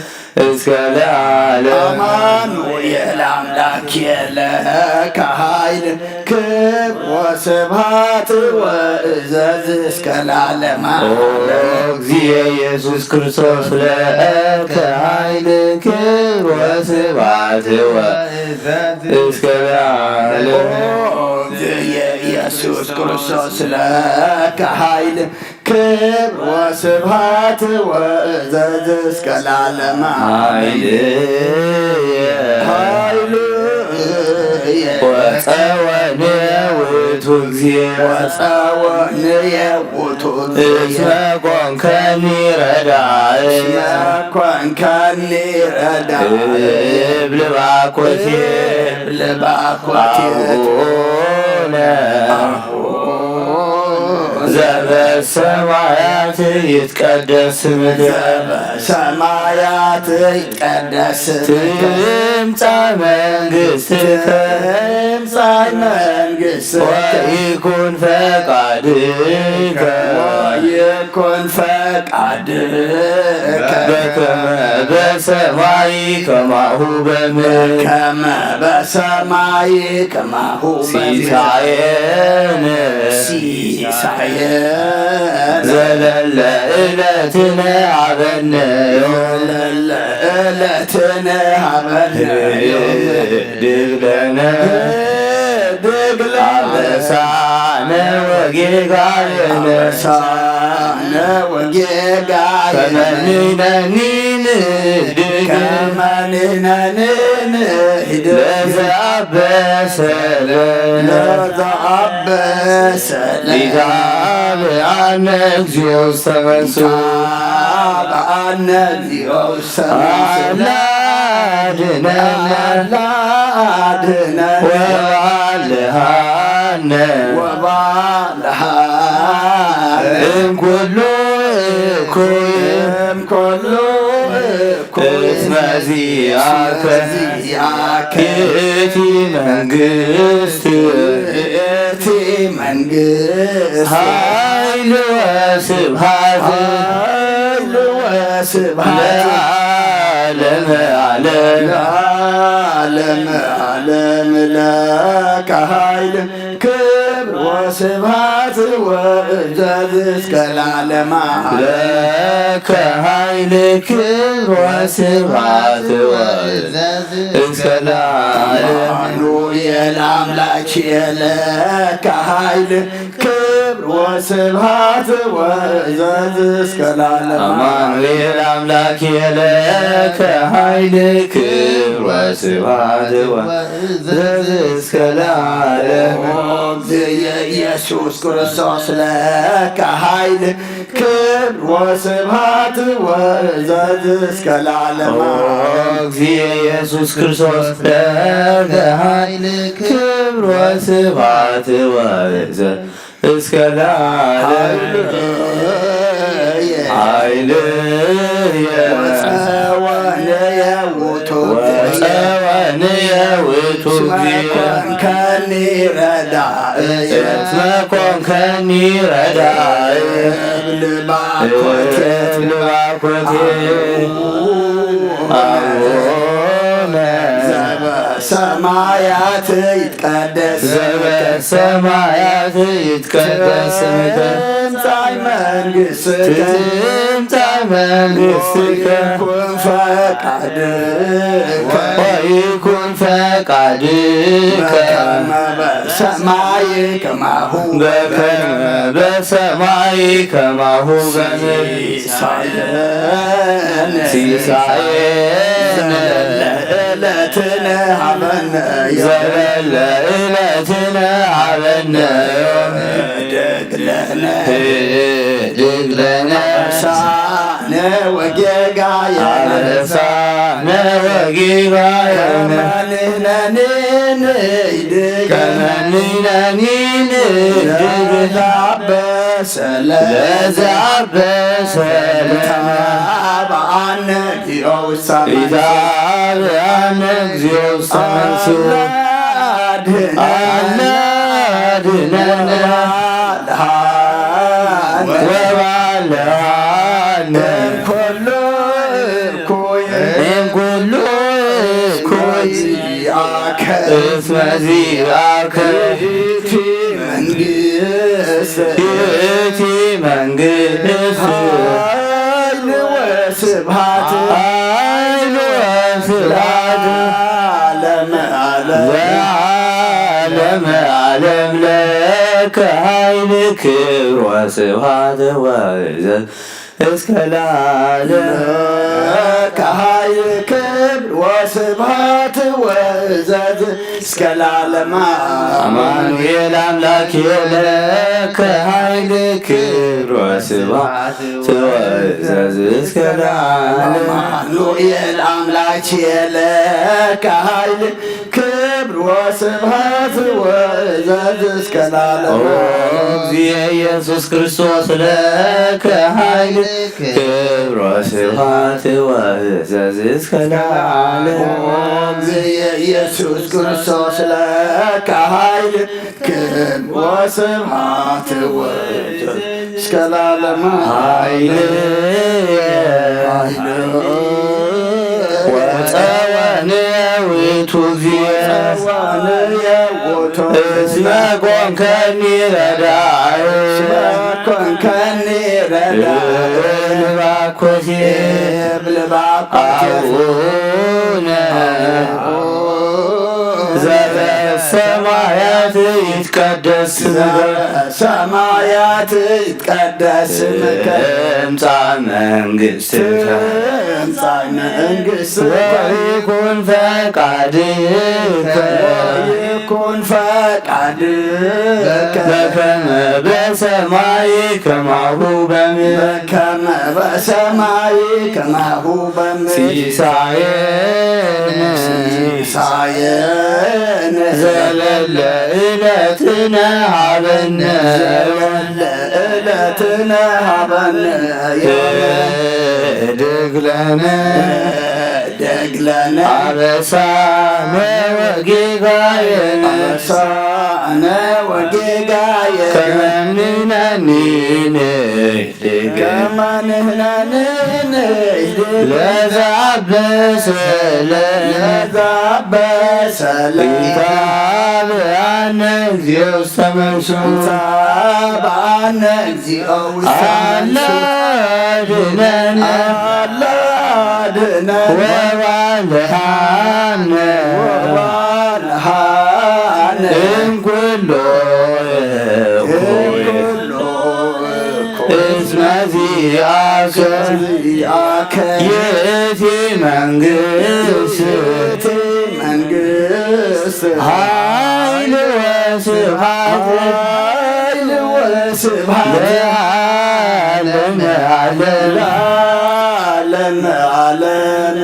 እስከ ለዓለም። አማኑኤል አምላኬ ለከ ኃይል ክብር ወስብሐት ወእዘዝ እስከ ለዓለመ ኦ ዓለም። እግዚእ ኢየሱስ ክርስቶስ ለከ ኃይል ክብር ወስብሐት ወእዘዝ እስከ ለዓለም። ኦ እግዚእ ኢየሱስ ክርስቶስ ለከ ኃይል ክብር ወስብሐት ወእዘዝ እስከ ለዓለመ ዓለም። ኃይልየ ኃይልየ ወጸወንየ ውእቱ እግዚእ። ወጸወንየ ውእቱ እግዚእ። እስመ ኮንከኒ ረዳእ። እስመ ኮንከኒ ረዳእ። እብል ባኮቴ። እብል ባኮቴ። አቡነ። ዘበሰማያት ይትቀደስ ስምከ። ዘበሰማያት ይትቀደስ ስምከ። ትምጻእ መንግስትከ። ትምጻእ መንግስትከ። ወይኩን ፈቃድከ። ወይኩን ፈቃድከ። በከመ በሰማይ ከማሁ በምድር። በከመ በሰማይ ከማሁ በምድር። ሲሳየነ። ሲሳየነ። ዘለለ ዕለትነ ሃበነ ዮም። ዘለለ ዕለትነ ሃበነ ዮም። ድግለነ ድግለነ አበሳነ ወጌጋየነ አበሳነ ወጌጋየነ ከመ ንሕነኒ ንህድግ ከመ ንሕነኒ ንህድግ ለዘአበሰ ለነ ለዘአበሰ ለነ ኢታብአነ እግዚኦ ውስተ መንሱ ኢታብአነ እግዚኦ ውስተ መንሱ አላ አድነነ አላ አድነነ ወባልሃነ ወባልሃነ እምኩሉ እኩይ እምኩሉ እስመ ዚአከ ይእቲ መንግስት ይእቲ መንግስት ኃይል ወስብሐት ኃይል ወስብሐት ለዓለመ ዓለም ለዓለመ ዓለም ለከ ኃይል ክብር ወስብሐት ወእዘዝ እስከ ለዓለመ ዓለም። ለከ ኃይል ክብር ወስብሐት ወእዘዝ እስከ ለዓለም። አማኑኤል አምላክ ለከ ኃይል ክብር ወስብሐት ወእዘዝ እስከ ለዓለም። አማኑኤል አምላክ ለከ ኃይል ክብር ወስብሐት ወእዘዝ እስከ ለዓለም። ኦ እግዝእየ ኢየሱስ ክርስቶስ ለከ ኃይል ክብር ወስብሐት ወእዘዝ እስከ ለዓለም። ኦ እግዝእየ ኢየሱስ ክርስቶስ ለከ ኃይል ክብር ወስብሐት ወእዘዝ እስከ ለዓለም። ኃይልየ ኃይልየ ወፀወንየ ውእቱ ወፀወንየ ውእቱ እስመ እግዚእ ኮንከኒ ረዳእየ እስመ ኮንከኒ ረዳእየ እብል ባኮቴ እብል ባኮቴ አቡነ ዘበሰማያት ይትቀደስ ዘበሰማያት ይትቀደስ ስምከ ትምጻእ መንግሥትከ ትምጻእ መንግሥትከ ወይኩን ፈቃድከ ወይኩን ፈቃድከ በከመ በሰማይ ከማሁ በከመ በሰማይ ከማሁ በምድር ሲሳየነ ሲሳየነ ዘለለ ዕለትነ ሀበነ ዘለለ ዕለትነ ሀበነ ህድግ ለነ ህድግ ለነ አበሳነ ወጌጋየነ አበሳነ ወጌጋየነ ከመ ንሕነኒ ንህድግ ከመ ንሕነኒ ንህድግ ለዘአበሰ ለነ ለዘአበሰ ለነ ኢታብአነ እግዚኦ ውስተ መንሱ ኢታብአነ እግዚኦ ውስተ መንሱ አላ አድህነነ አላ አድህነነ ወባልሃነ ወባልሃነ እምኩሉ እኩይ እምኩሉ እኩይ ዚአከ እስመ ዚአከ ይእቲ መንግስት ይእቲ መንግስት ኃይል ወስብሐት ኃይል ወስብሐት ለዓለመ ዓለም ለዓለመ ዓለም ለከ ኃይል ክብር ወስብሐት ወእዘዝ እስከ ለዓለም ለከ ኃይል ክብር ወስብሐት ወእዘዝ እስከ ለዓለመ ዓለም። አማኑኤል አምላክ ለከ ኃይል ክብር ወስብሐት ወእዘዝ እስከ ለዓለም። አማኑኤል አምላክ ለከ ኃይል ክብር ወስብሐት ወእዘዝ እስከ ለዓለም። ኦ እግዚእ ኢየሱስ ክርስቶስ ለከ ኃይል ክብር ወስብሐት ወእዘዝ እስከ ለዓለም። ኦ እግዚእ ኢየሱስ ክርስቶስ ለከ ኃይል ክብር ወስብሐት ወእዘዝ እስከ ለዓለም። ኃይልየ ኃይልየ ወጸወንየ ውእቱ እግዚእ ወጸወንየ ውእቱ እስመ ኮንከኒ ረዳኢ እስመ ኮንከኒ ኮቴ አቡነ ዘበሰማያት ይትቀደስ ስምከ። ሰማያት ይትቀደስ ስምከ። ትምጻእ መንግስትከ። ትምጻእ መንግስትከ። ወይኩን ፈቃድከ። ወይኩን ፈቃድከ። በከመ በሰማይ ከማሁ በምድር። በከመ በሰማይ ከማሁ በምድር። ሲሳየነ። ሲሳየነ። ዘለለ ዕለትነ ሀበነ። ዘለለ ዕለትነ ሀበነ። ህድግ ለነ። ህድግ ለነ። አበሳነ ወጌጋየነ። አበሳነ ወጌጋየነ። ከመ ንሕነኒ ንህድግ። ከመ ንሕነኒ ንህድግ። ለዘአበሰ ለነ። ለዘአበሰ ለነ። ኢታብአነ እግዚኦ ውስተ መንሱት። ኢታብአነ እግዚኦ ውስተ መንሱት። አላ አድነነ። አላ አድነነ። ወባልሃነ። ወባልሃነ። እምኩሉ እኩይ። እምኩሉ እስመ ዚአከ ይእቲ መንግስት። ይእቲ መንግስት። ኃይል ወስብሐት። ኃይል ወስብሐት። ለዓለመ ዓለም። ለዓለመ ዓለም።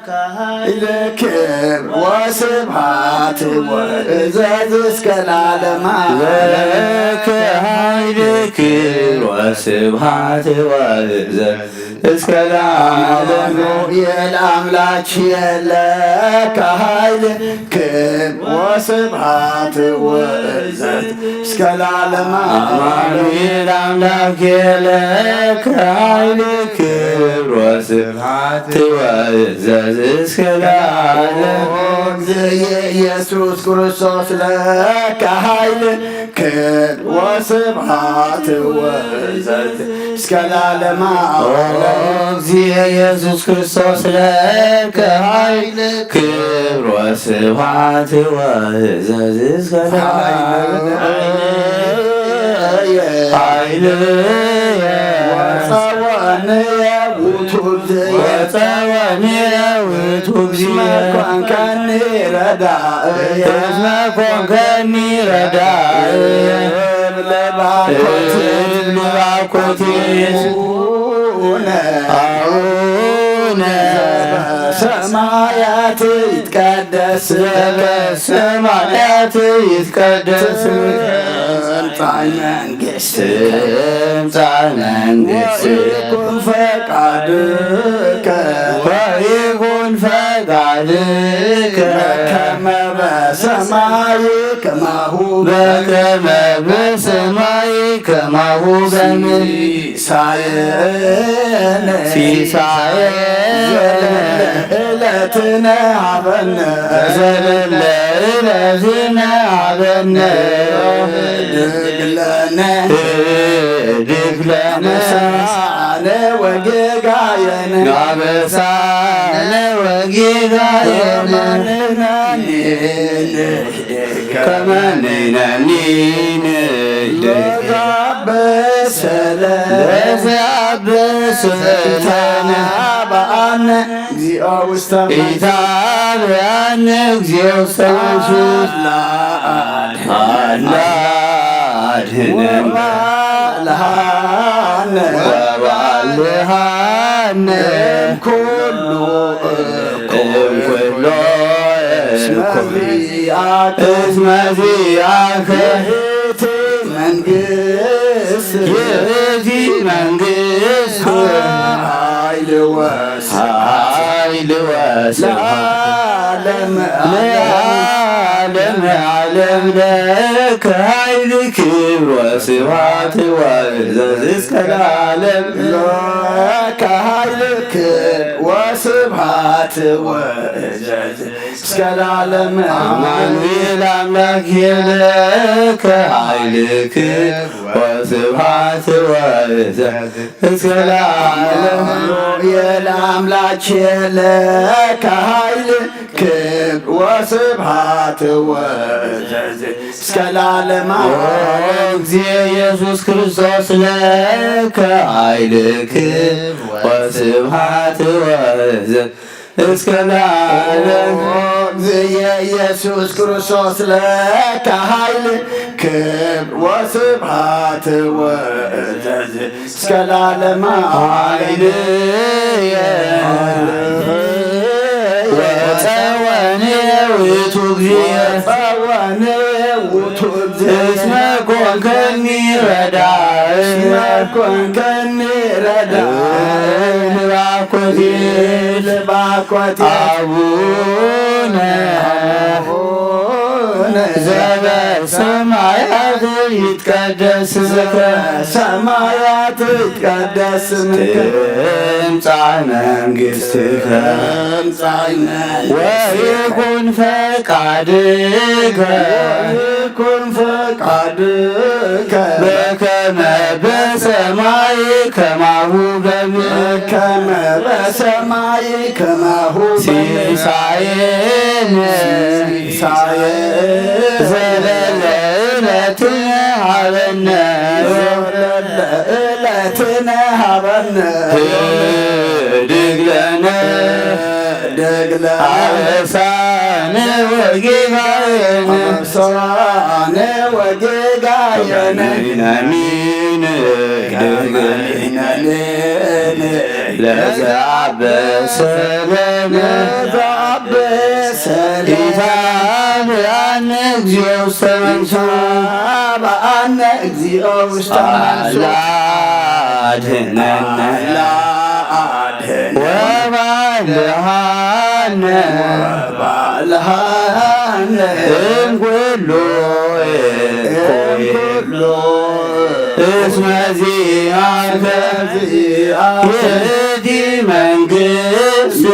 ኃይል ክብር ወስብሐት ወእዘዝ እስከ ለዓለመ ዓለም። ለከ ኃይል ክብር ወስብሐት ወእዘዝ እስከ ለዓለመ። አማኑኤል አምላክ ለከ ኃይል ክብር ወስብሐት ወእዘዝ እስከ ለዓለመ። አማኑኤል አምላክ ለከ ኃይል ክብር ወስብሐት ወእዘዝ እስከ ለዓለም። እግዚእ ኢየሱስ ክርስቶስ ለከ ኃይል ክብር ወስብሐት ወእዘዝ እስከ ለዓለመ። ኦ እግዚእ ኢየሱስ ክርስቶስ ለከ ኃይል ክብር ወስብሐት ወእዘዝ እስከ ለዓለም። ኃይልየ ወጸወንየ ውእቱ እግዚእ። ወጸወንየ ውእቱ እግዚእ። እስመ ኮንከኒ ረዳእየ። እስመ ኮንከኒ ረዳእየ። እብል ባኮቴ። እብል ባኮቴ። አቡነ። አቡነ። ሰማያት ይትቀደስ። ዘበሰማያት ይትቀደስ። ትምጻእ መንግስትከ። ትምጻእ መንግስትከ። ወይኩን ፈቃድከ። ወይኩን ፈቃድከ። በከመ በሰማይ ከማሁ በከመ በሰማይ ከማሁ በምድር። ሲሳየነ። ሲሳየነ። ዘለለ ዕለትነ ሀበነ። ዘለለ ዕለትነ ሀበነ። ህድግ ለነ። ህድግ ለነ። አበሳነ ወጌጋየነ። አበሳነ ወጌጋየነ። ከመ ንሕነኒ ንህድግ። ከመ ንሕነኒ ንህድግ። ለዘአበሰ ለነ። ለዘአበሰ ለነ። ኢታብአነ እግዚኦ ውስተ መንሱት። ኢታብአነ እግዚኦ ውስተ መንሱት። አላ አድህነነ። አላ አድህነነ። ወባልሃነ። ወባልሃነ። እምኩሉ እኩይ። እምኩሎ እስመ እኩይ። ዚአከ። እስመ ዚአከ። ይእቲ መንግስት። ይእቲ መንግስት። ኃይል ወስብሐት። ኃይል ወስብሐት። ለዓለመ ዓለም። ለዓለመ ዓለም ለከ ኃይል ክብር ወስብሐት ወእዘዝ እስከ ለዓለም። ለከ ኃይል ክብር ስብሐት ወእዘዝ እስከ ለዓለም። አማኑኤል አምላክ የለከ ኃይልክ ወስብሐት ወእዘዝ እስከ ለዓለም። አማኑኤል አምላክ የለከ ኃይል ክብር ወስብሐት ወእዘዝ እስከ ለዓለም። ኦ እግዚእ ኢየሱስ ክርስቶስ ለከ ኃይል ክብር ወስብሐት ወእዘዝ እስከ ለዓለም። ኦ እግዚእ ኢየሱስ ክርስቶስ ለከ ኃይል ክብር ወስብሐት ወእዘዝ እስከ ለዓለም። ኃይልየ ወጸወንየ ውእቱ እግዚእ። ወጸወንየ ውእቱ እግዚእ። እስመ ኮንከኒ ረዳእ። እስመ ኮንከኒ ረዳእ። ንባኮቴ ንባኮቴ። አቡነ አቡነ ዘበሰማያት ይትቀደስ ስምከ። ሰማያት ይትቀደስ ስምከ። ትምጻእ መንግሥትከ። ትምጻእ መንግሥትከ። ወይኩን ፈቃድከ። ወይኩን ፈቃድከ። በከመ በሰማይ ከማሁ በምድር። በከመ በሰማይ ከማሁ በምድር። ሲሳየነ ሲሳየነ ዘለለ ዕለትነ ሀበነ። ዘለለ ዕለትነ ሀበነ። ህድግ ለነ ህድግ ለነ። አበሳነ ወጌጋየነ። አበሳነ ወጌጋየነ። ከመ ንሕነኒ ንህድግ ለነ። ለዘአበሰለነ ኢታብአነ እግዚኦ ውስተ መንሱት። ኢታብአነ እግዚኦ ውስተ መንሱት። አላ አድህነነ። አላ አድህነነ። ወባልሃነ። ወባልሃነ። እምኩሉ እኩይ። እምኩሉ እስመ ዚአከ ይእቲ መንግስት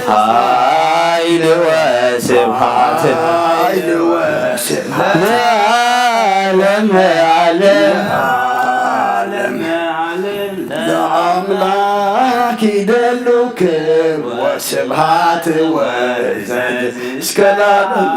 ኃይል ወስብሐት ኃይል ወስብሐት ለዓለመ ዓለም። ለዓለመ ዓለም። ለአምላክ ይደሉ ክብር ወስብሐት ወእዘዝ እስከ ለዓለም።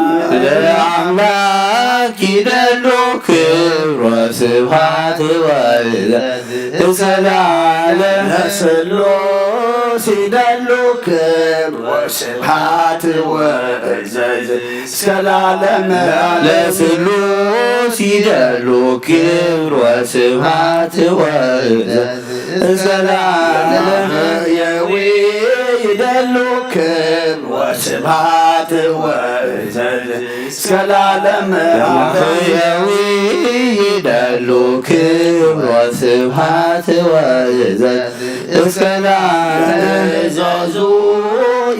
ለአምላክ ይደሉ ክብር ወስብሐት ወእዘዝ እስከ ለዓለም። ለስሉስ ይደሉ ክብር ወስብሐት ወእዘዝ እስከ ለዓለም። ለስሉስ ይደሉ ክብር ወስብሐት ወእዘዝ እስከ ለዓለም። ለማህየዊ ይደሉ ክብር ወስብሐት ወእዘዝ እስከ ለዓለም። ለማህየዊ ይደሉ ክብር ወስብሐት ወእዘዝ እስከ ለዓለም። ለእዘዙ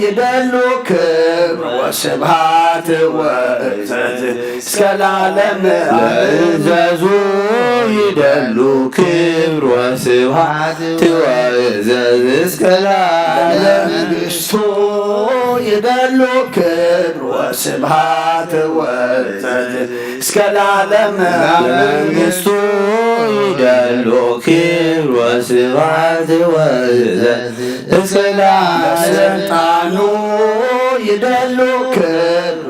ይደሉ ክብር ወስብሐት ወእዘዝ እስከ ለዓለም። ለእዘዙ ይደሉ ክብር ወስብሐት ወእዘዝ እስከ ለዓለም። ለመንግስቱ ይደሉ ክብር ወስብሐት ወእዘዝ እስከ ለዓለም። ለመንግስቱ ይደሉ ክብር ወስብሐት ወእዘዝ እስከ ለዓለም። ለስልጣኑ ይደሉ ክብር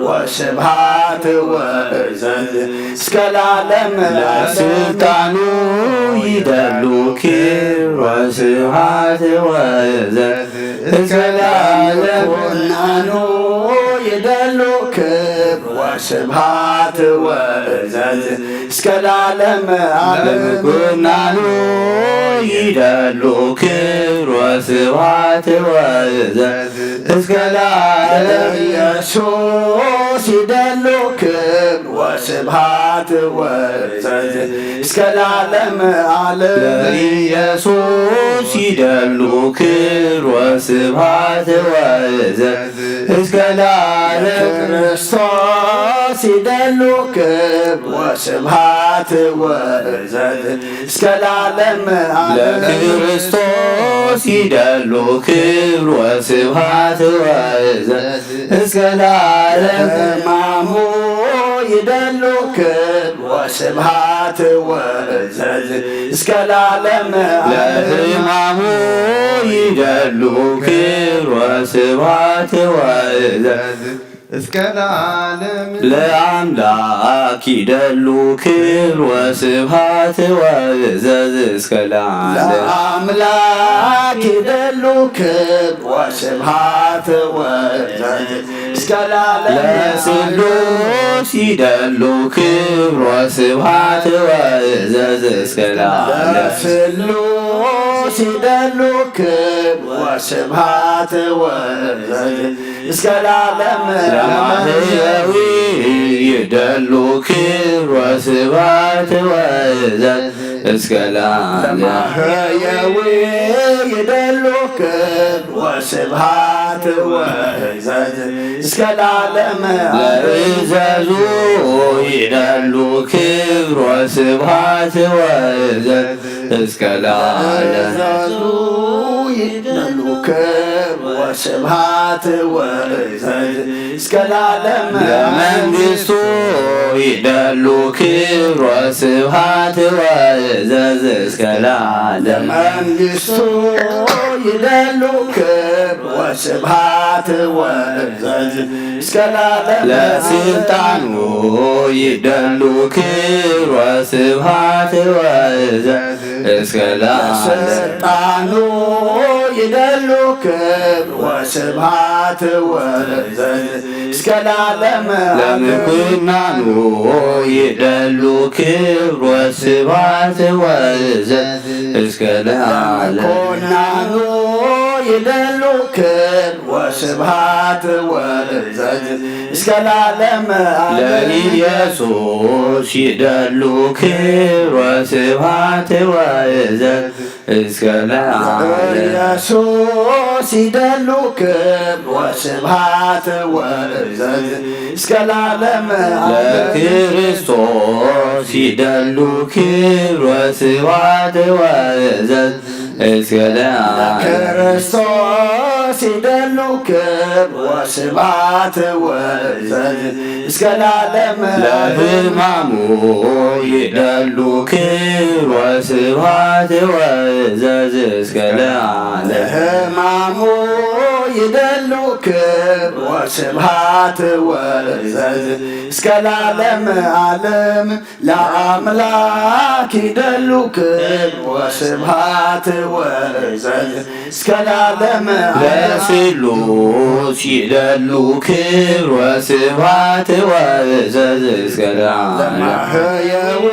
ወስብሐት ወእዘዝ እስከ ለዓለም። ለስልጣኑ ይደሉ ክብር ወስብሐት ወእዘዝ እስከ ለዓለም። ለምኩናኑ ይደሉ ክብር ወስብሐት ወእዘዝ እስከ ለዓለም። ለምኩናኑ ይደሉ ክብር ወስብሐት ወእዘዝ እስከ ለዓለም። ለኢየሱስ ይደሉ ክብር ወስብሐት ወእዘዝ እስከ ለዓለም ዓለም። ለኢየሱስ ይደሉ ክብር ወስብሐት ወእዘዝ እስከ ለዓለም ለክርስቶስ ይደሉ ክብር ወስብሐት ወእዘዝ እስከ ለዓለም ዓለም። ለክርስቶስ ይደሉ ክብር ወስብሐት ወእዘዝ እስከ ለዓለም። ለሕማሙ ይደሉ ክብር ወስብሐት ወእዘዝ እስከ ለዓለም ዓለም። ለሕማሙ ይደሉ ክብር ወስብሐት ወእዘዝ እስከ ለዓለም። ለአምላክ ይደሉ ክብር ወስብሐት ወእዘዝ እስከ ለዓለም። ለአምላክ ይደሉ ክብር ወስብሐት ወእዘዝ እስከ ለዓለም። ለስሉስ ይደሉ ክብር ወስብሐት ወእዘዝ እስከ ለዓለም። ለስሉስ ይደሉ ክብር ወስብሐት ወእዘዝ እስከ ለዓለም። ለማህየዊ ይደሉ ክብር ወስብሐት ወእዘዝ እስከ ለዓለም። ለማህየዊ ይደሉ ክብር ወስብሐት ወእዘዝ እስከ ለዓለም። ለእዘዙ ይደሉ ክብር ወስብሐት ወእዘዝ እስከ ለዓለም። ለእዘዙ ይደሉ ክብር ወስብሐት ወእዘዝ እስከ ለዓለም። ለመንግስቱ ይደሉ ክብር ወስብሐት ወእዘዝ እስከ ለዓለም። ለመንግስቱ ይደሉ ክብር ወስብሐት ወእዘዝ እስከ ለዓለም። ለስልጣኑ ይደሉ ክብር ወስብሐት ወእዘዝ እስከ ለዓለም። ለስልጣኑ ይደሉ ክብር ወስብሐት ወእዘዝ እስከ ለዓለም። ለምኩናኑ ይደሉ ክብር ወስብሐት ወእዘዝ እስከ ለዓለም። ለምኩናኑ ይደሉ ክብር ወስብሐት ወእዘዝ እስከ ለዓለም ዓለም። ለኢየሱስ ይደሉ ክብር ወስብሐት ወእዘዝ እስከ ለዓለም። ኢየሱስ ይደሉ ክብር ወስብሐት ወእዘዝ እስከ ለዓለም ዓለም። ለክርስቶስ ይደሉ ክብር ወስብሐት ወእዘዝ እስከ ለዓለም። ለክርስቶስ ይደሉ ክብር ወስብሐት ወእዘዝ እስከ ለዓለም ዓለም። ለሕማሙ ይደሉ ክብር ወስብሐት ወእዘዝ እስከ ለዓለም። ለሕማሙ ይደሉ ክብር ወስብሐት ወእዘዝ እስከ ለዓለም ዓለም። ለአምላክ ይደሉ ክብር ወስብሐት ወእዘዝ እስከ ለዓለም ዓለም። ለስሉስ ይደሉ ክብር ወስብሐት ወእዘዝ እስከ ለዓለም። ለማህየዊ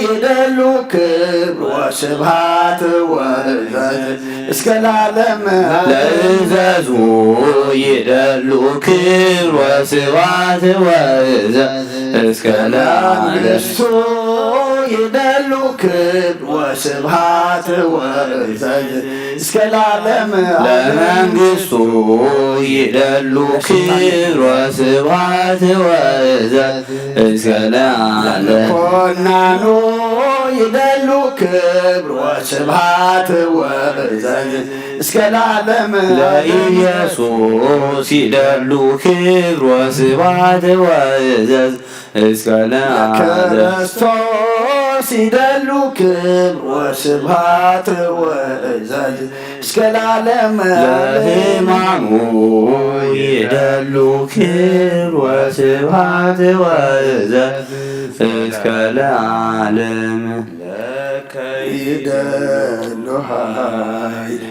ይደሉ ክብር ወስብሐት ወእዘዝ እስከ ለዓለም ዓለም። ለእዘዙ ይደሉ ክብር ወስብሐት ወእዘዝ እስከ ለዓለም። ለመንግስቱ ይደሉ ክብር ወስብሐት ወእዘዝ እስከ ለዓለም ዓለም። ለመንግስቱ ይደሉ ክብር ወስብሐት ወእዘዝ እስከ ለዓለም። ለመኮንኑ ይደሉ ክብር ወስብሐት ወእዘዝ እስከ ለዓለም ዓለም። ለኢየሱስ ይደሉ ክብር ወስብሐት ወእዘዝ እስከ ለዓለም። ለክርስቶስ ይደሉ ክብር ወስብሐት ወእዘዝ እስከ ለዓለም ዓለም። ለሕማሙ ይደሉ ክብር ወስብሐት ወእዘዝ እስከ ለዓለም። ለከ ይደሉ ኃይል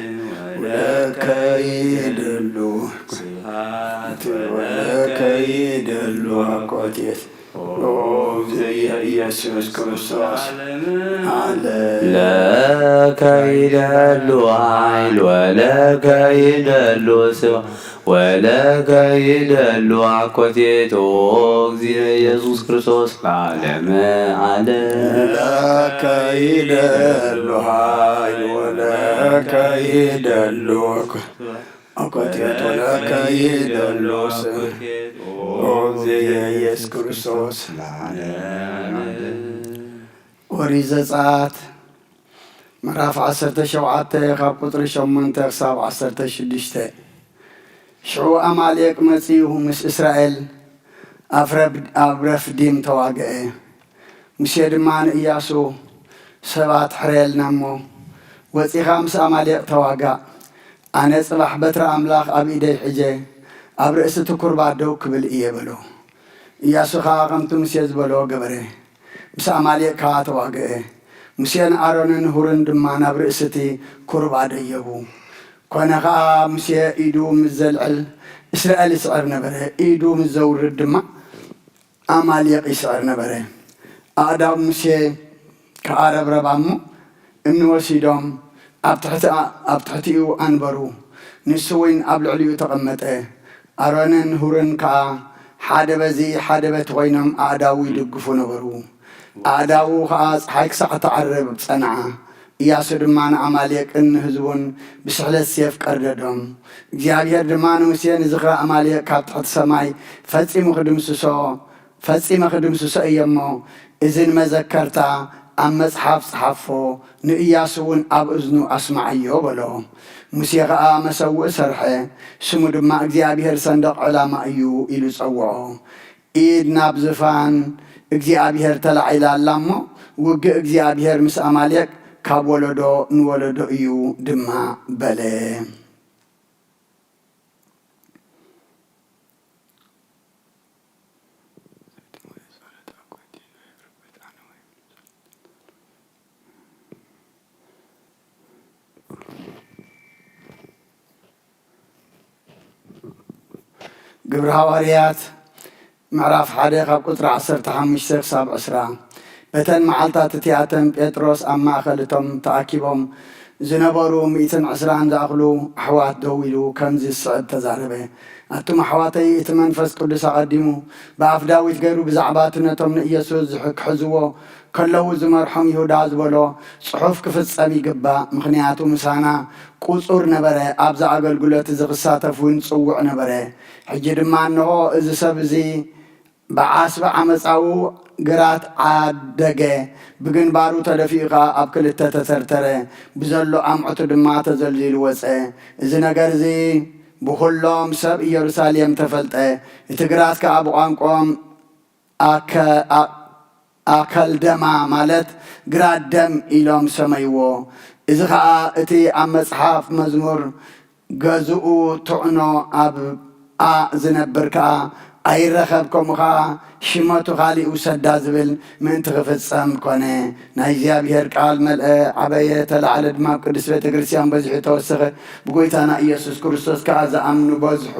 ወለከ ይደሉ ስብሐት ወለከ ይደሉ አኮቴት ኦ እግዚእ ኢየሱስ ክርስቶስ አለ። ለከ ይደሉ ኃይል ወለከ ይደሉ ስብሐት ወለከ ይደሉ አኮቴት ኦ እግዚእ ኢየሱስ ክርስቶስ ለዓለመ ዓለም። ለከ ይደሉ ኃይል ወለከ ይደሉ ኣኮቴት ወለከ ይደሎ ስም ኦ እግዝየ ኢየሱስ ክርስቶስ። ኦሪት ዘጸኣት ምዕራፍ ዓሰርተ ሸውዓተ ካብ ቁጽሪ ሸሞንተ ክሳብ ዓሰርተ ሽዱሽተ። ሽዑ ኣማሌቅ መጺኡ ምስ እስራኤል ኣብ ረብ-፣ ኣብ ረፍዲም ተዋግአ። ሙሴ ድማ ንእያሱ፣ ሰባት ሕረየልና እሞ ወጺኻ ምስ ኣማሌቅ ተዋጋእ። ኣነ ጽባሕ በትሪ ኣምላኽ ኣብ ኢደይ ሒጀ ኣብ ርእሲ እቲ ኩርባ ደው ክብል እየ በሎ። እያሱ ኸኣ ከምቲ ሙሴ ዝበሎ ገበረ። ምስ ኣማሌቅ ከኣ ተዋግአ። ሙሴን ኣሮንን ሁርን ድማ ናብ ርእሲ እቲ ኩርባ ደየቡ። ኮነ ኸኣ ሙሴ ኢዱ ምስ ዘልዕል እስራኤል ይስዕር ነበረ፣ ኢዱ ምስ ዘውርድ ድማ ኣማሌቅ ይስዕር ነበረ። ኣእዳው ሙሴ ከኣ ረብረባ እሞ እምኒ ወሲዶም ኣብ ትሕቲ፣ ኣብ ትሕቲኡ ኣንበሩ። ንሱ እውን ኣብ ልዕሊኡ ተቐመጠ። ኣሮንን ሁርን ከኣ ሓደ በዚ ሓደ በቲ ኮይኖም ኣእዳዉ ይድግፉ ነበሩ። ኣእዳዉ ኸኣ ጸሓይ ክሳዕ እትዓርብ ጸንዓ። እያሱ ድማ ንኣማሌቅን ንህዝቡን ብስሕለት ሴፍ ቀርደዶም። እግዚኣብሄር ድማ ንሙሴ፣ ንዝኽሪ ኣማሌቅ ካብ ትሕቲ ሰማይ ፈጺሙ ክድምስሶ፣ ፈጺመ ክድምስሶ እየ እሞ፣ እዚ ንመዘከርታ ኣብ መጽሓፍ ጸሓፎ፣ ንእያሱ እውን ኣብ እዝኑ ኣስምዓዮ በሎ። ሙሴ ኸኣ መሰውኢ ሰርሐ፣ ስሙ ድማ እግዚኣብሄር ሰንደቕ ዕላማ እዩ ኢሉ ጸውዖ። ኢድ ናብ ዝፋን እግዚኣብሄር ተላዒላ ኣላ እሞ፣ ውግእ እግዚኣብሄር ምስ ኣማሌቅ ካብ ወለዶ ንወለዶ እዩ ድማ በለ። ግብሪ ሃዋርያት ምዕራፍ ሓደ ካብ ቁጽሪ ዓሰርተ ሓሙሽተ ክሳብ ዕስራ። በተን መዓልታት እቲኣተን ጴጥሮስ ኣብ ማእከል እቶም ተኣኪቦም ዝነበሩ ሚእትን ዕስራን ዝኣኽሉ ኣሕዋት ደው ኢሉ ከምዚ ዝስዕብ ተዛረበ። ኣቱም ኣሕዋተይ፣ እቲ መንፈስ ቅዱስ ኣቐዲሙ ብኣፍ ዳዊት ገይሩ ብዛዕባ እቲ ነቶም ንኢየሱስ ዝሕ-፣ ክሕዝዎ ከለዉ ዝመርሖም ይሁዳ ዝበሎ ጽሑፍ ክፍጸም ይግባእ። ምኽንያቱ ምሳና ቁጹር ነበረ፣ ኣብዚ ኣገልግሎት እዚ ክሳተፍ እውን ጽዉዕ ነበረ። ሕጂ ድማ እንሆ፣ እዚ ሰብ እዚ ብዓስቢ ዓመጻኡ ግራት ዓደገ፣ ብግንባሩ ተደፊኡ ኸኣ ኣብ ክልተ ተተርተረ፣ ብዘሎ ኣምዕቱ ድማ ተዘልዚሉ ወጸ። እዚ ነገር እዚ ብኹሎም ሰብ ኢየሩሳሌም ተፈልጠ። እቲ ግራት ከኣ ብቋንቋኦም ኣከ-፣ ኣ-፣ ኣከልደማ፣ ማለት ግራት ደም ኢሎም ሰመይዎ። እዚ ኸኣ እቲ ኣብ መጽሓፍ መዝሙር፣ "ገዝኡ ትዕኖ ኣብ ኣ ዝነብር ከኣ ኣይረኸብ፣ ከምኡ ኸኣ ሽመቱ ካልእ ውሰዳ" ዝብል ምእንቲ ክፍጸም ኮነ። ናይ እግዚኣብሔር ቃል መልአ፣ ዓበየ፣ ተላዕለ ድማ፣ ኣብ ቅድስት ቤተ ክርስቲያን በዚሑ ተወሰኸ፣ ብጎይታና ኢየሱስ ክርስቶስ ከኣ ዝኣምኑ በዝሑ።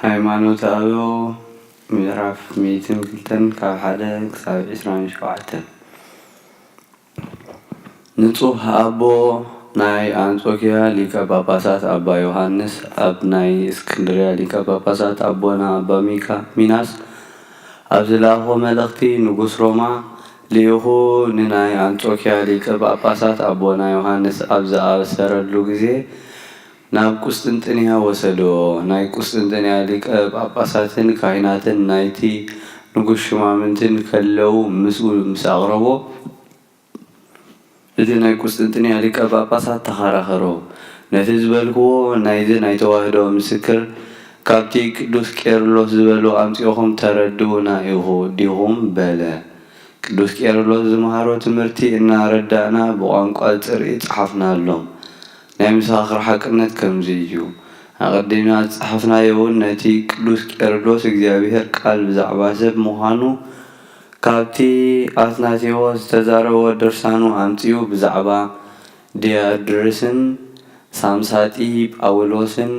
ሃይማኖተ ኣበው ምዕራፍ ሚእትን ክልተን ካብ ሓደ ክሳብ ዕስራን ሸውዓተን። ንጹህ ኣቦ ናይ ኣንጾኪያ ሊቀ ጳጳሳት ኣባ ዮሃንስ ኣብ ናይ እስክንድርያ ሊቀ ጳጳሳት ኣቦና ኣባ ሚካ-፣ ሚናስ ኣብ ዝለኣኾ መልእኽቲ ንጉስ ሮማ ልኢኹ ንናይ ኣንጾኪያ ሊቀ ጳጳሳት ኣቦና ዮሃንስ ኣብ ዝኣሰረሉ ግዜ ናብ ቁስጥንጥንያ ወሰዶ። ናይ ቁስጥንጥንያ ሊቀ ጳጳሳትን ካህናትን ናይቲ ንጉስ ሹማምንትን ከለዉ ምስኡ ምስ ኣቕረቦ፣ እቲ ናይ ቁስጥንጥንያ ሊቀ ጳጳሳት ተኸራኸሮ። ነቲ ዝበልክዎ ናይዚ ናይ ተዋህዶ ምስክር ካብቲ ቅዱስ ቄርሎስ ዝበሎ ኣምጺእኹም ተረድኡና ኢኹ ዲኹም? በለ። ቅዱስ ቄርሎስ ዝመሃሮ ትምህርቲ እናረዳእና ብቋንቋ ጽርኢ ጸሓፍናሎም። ናይ ምስክር ሓቅነት ከምዚ እዩ። ኣቐዲምና ዝጸሓፍናዮ እውን ነቲ ቅዱስ ቄርሎስ እግዚኣብሔር ቃል ብዛዕባ ሰብ ምዃኑ ካብቲ ኣትናቴዎስ ዝተዛረቦ ድርሳኑ ኣምጺኡ ብዛዕባ ዲያድርስን ሳምሳጢ ጳውሎስን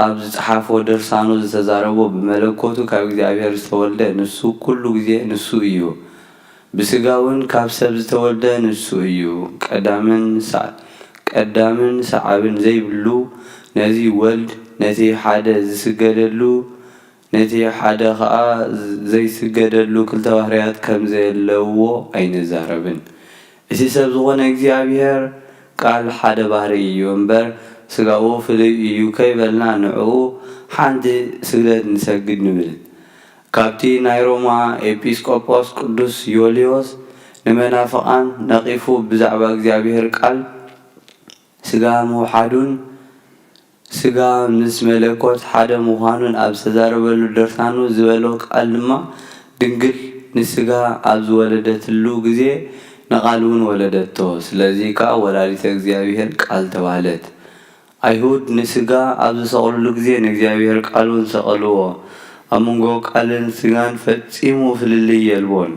ኣብ ዝጸሓፎ ድርሳኑ ዝተዛረቦ ብመለኮቱ ካብ እግዚኣብሔር ዝተወልደ ንሱ ኩሉ ግዜ ንሱ እዩ። ብስጋ እውን ካብ ሰብ ዝተወልደ ንሱ እዩ። ቀዳምን ሰ-፣ ቀዳምን ሰዓብን ዘይብሉ ነዚ ወልድ ነቲ ሓደ ዝስገደሉ ነቲ ሓደ ኸኣ ዘይስገደሉ ክልተ ባህርያት ከም ዘየለውዎ ኣይንዛረብን። እቲ ሰብ ዝኾነ እግዚኣብሔር ቃል ሓደ ባህሪ እዩ እምበር፣ ስጋኡ ፍሉይ እዩ ከይበልና ንዕኡ ሓንቲ ስግደት ንሰግድ ንብል። ካብቲ ናይ ሮማ ኤጲስቆጶስ ቅዱስ ዮልዮስ ንመናፍቓን ነቒፉ ብዛዕባ እግዚኣብሔር ቃል ስጋ ምውሓዱን ስጋ ምስ መለኮት ሓደ ምዃኑን ኣብ ዝተዛረበሉ ድርሳኑ ዝበሎ ቃል ድማ ድንግል ንስጋ ኣብ ዝወለደትሉ ግዜ ንቓል እውን ወለደቶ። ስለዚ ከኣ ወላዲተ እግዚኣብሔር ቃል ተባህለት። ኣይሁድ ንስጋ ኣብ ዝሰቕልሉ ግዜ ንእግዚኣብሔር ቃል እውን ሰቐልዎ። ኣብ መንጎ ቃልን ስጋን ፈጺሙ ፍልልይ የልቦን።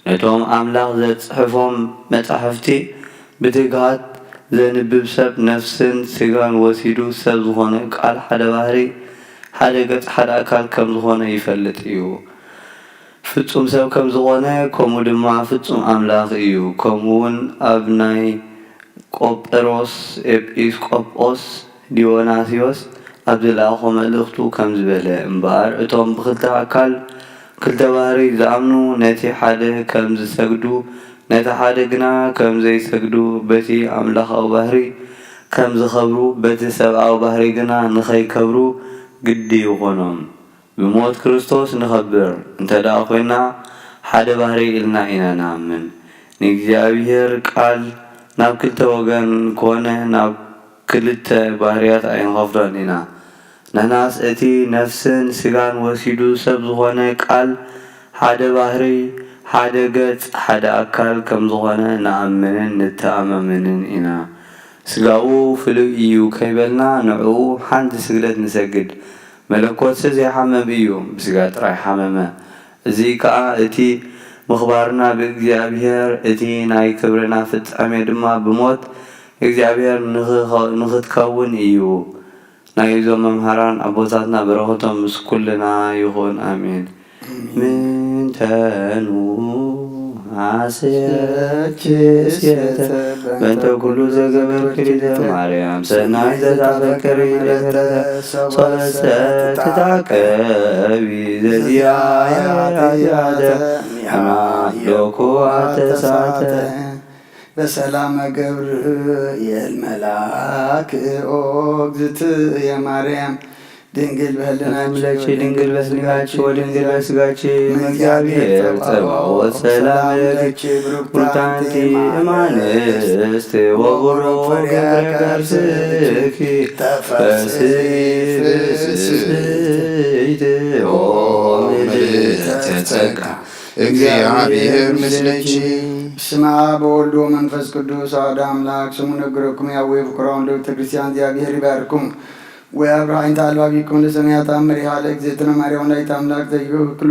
ነቶም ኣምላኽ ዘጽሕፎም መጻሕፍቲ ብትግሃት ዘንብብ ሰብ ነፍስን ስጋን ወሲዱ ሰብ ዝኾነ ቃል ሓደ ባህሪ፣ ሓደ ገጽ፣ ሓደ ኣካል ከም ዝኾነ ይፈልጥ እዩ። ፍጹም ሰብ ከም ዝኾነ ከምኡ ድማ ፍጹም ኣምላኽ እዩ። ከምኡ እውን ኣብ ናይ ቆጴሮስ ኤጲስቆጶስ ዲዮናስዮስ ኣብ ዝለኣኾ መልእኽቱ ከምዚ በለ፣ እምበኣር እቶም ብኽልተ ኣካል ክልተ ባህርይ ዝኣምኑ ነቲ ሓደ ከም ዝሰግዱ ነቲ ሓደ ግና ከም ዘይሰግዱ በቲ ኣምላኻዊ ባህርይ ከም ዝኸብሩ በቲ ሰብኣዊ ባህርይ ግና ንኸይከብሩ ግዲ ይኾኖም። ብሞት ክርስቶስ ንኸብር እንተ ደኣ ኾይንና ሓደ ባህርይ ኢልና ኢና ንኣምን። ንእግዚኣብሔር ቃል ናብ ክልተ ወገን ኮነ ናብ ክልተ ባህርያት ኣይንኸፍሎን ኢና። ንሕናስ እቲ ነፍስን ስጋን ወሲዱ ሰብ ዝኾነ ቃል ሓደ ባህርይ፣ ሓደ ገጽ፣ ሓደ ኣካል ከም ዝኾነ ንኣምንን ንተኣማመንን ኢና። ስጋኡ ፍሉይ እዩ ከይበልና ንዕኡ ሓንቲ ስግደት ንሰግድ። መለኮትሲ ዘይሓምም እዩ፣ ብስጋ ጥራይ ሓመመ። እዚ ከኣ እቲ ምኽባርና ብእግዚኣብሔር፣ እቲ ናይ ክብርና ፍጻሜ ድማ ብሞት እግዚኣብሔር ንኽኸ-፣ ንኽትከውን እዩ። ናይ እዞም መምሃራን ኣቦታትና በረኸቶም ምስ ኩልና ይኹን። ኣሜን። ምንተኑ ሐሴት በእንተ ኩሉ ዘገበርኪ ሊተ ማርያም ሰናይ ዘታፈቅሪ ሌተ ሰለስተ ትታቀቢ ዘዚኣ ኃጢአተ ሎኩ ኣተሳተ። በሰላመ ገብርኤል መልአክ ኦ እግዝእትየ ማርያም ድንግል በህልናኪ ምለኪ ድንግል በስጋኪ ወድንግል በስጋኪ እምእግዚአብሔር ጸባኦት ሰላም ለኪ ብሩክት አንቲ እማንስት ወቡሩክ ፍሬ ከርስኪ ተፈሲ ፍስሕት ኦ ምልዕተ ጸጋ እግዚአብሔር ምስለኪ። በስመ አብ ወወልድ ወመንፈስ ቅዱስ አሐዱ አምላክ። ስሙ ነገረኩም ያዌ ፍቅራ ወልደ ቤተ ክርስቲያን እግዚአብሔር ይባርኩም። ወያብርሃ አይንተ አልባቢኩም ለሰማያት አመሪሃ ለእግዝእትነ ማርያም ወላዲተ አምላክ ዘይብክሉ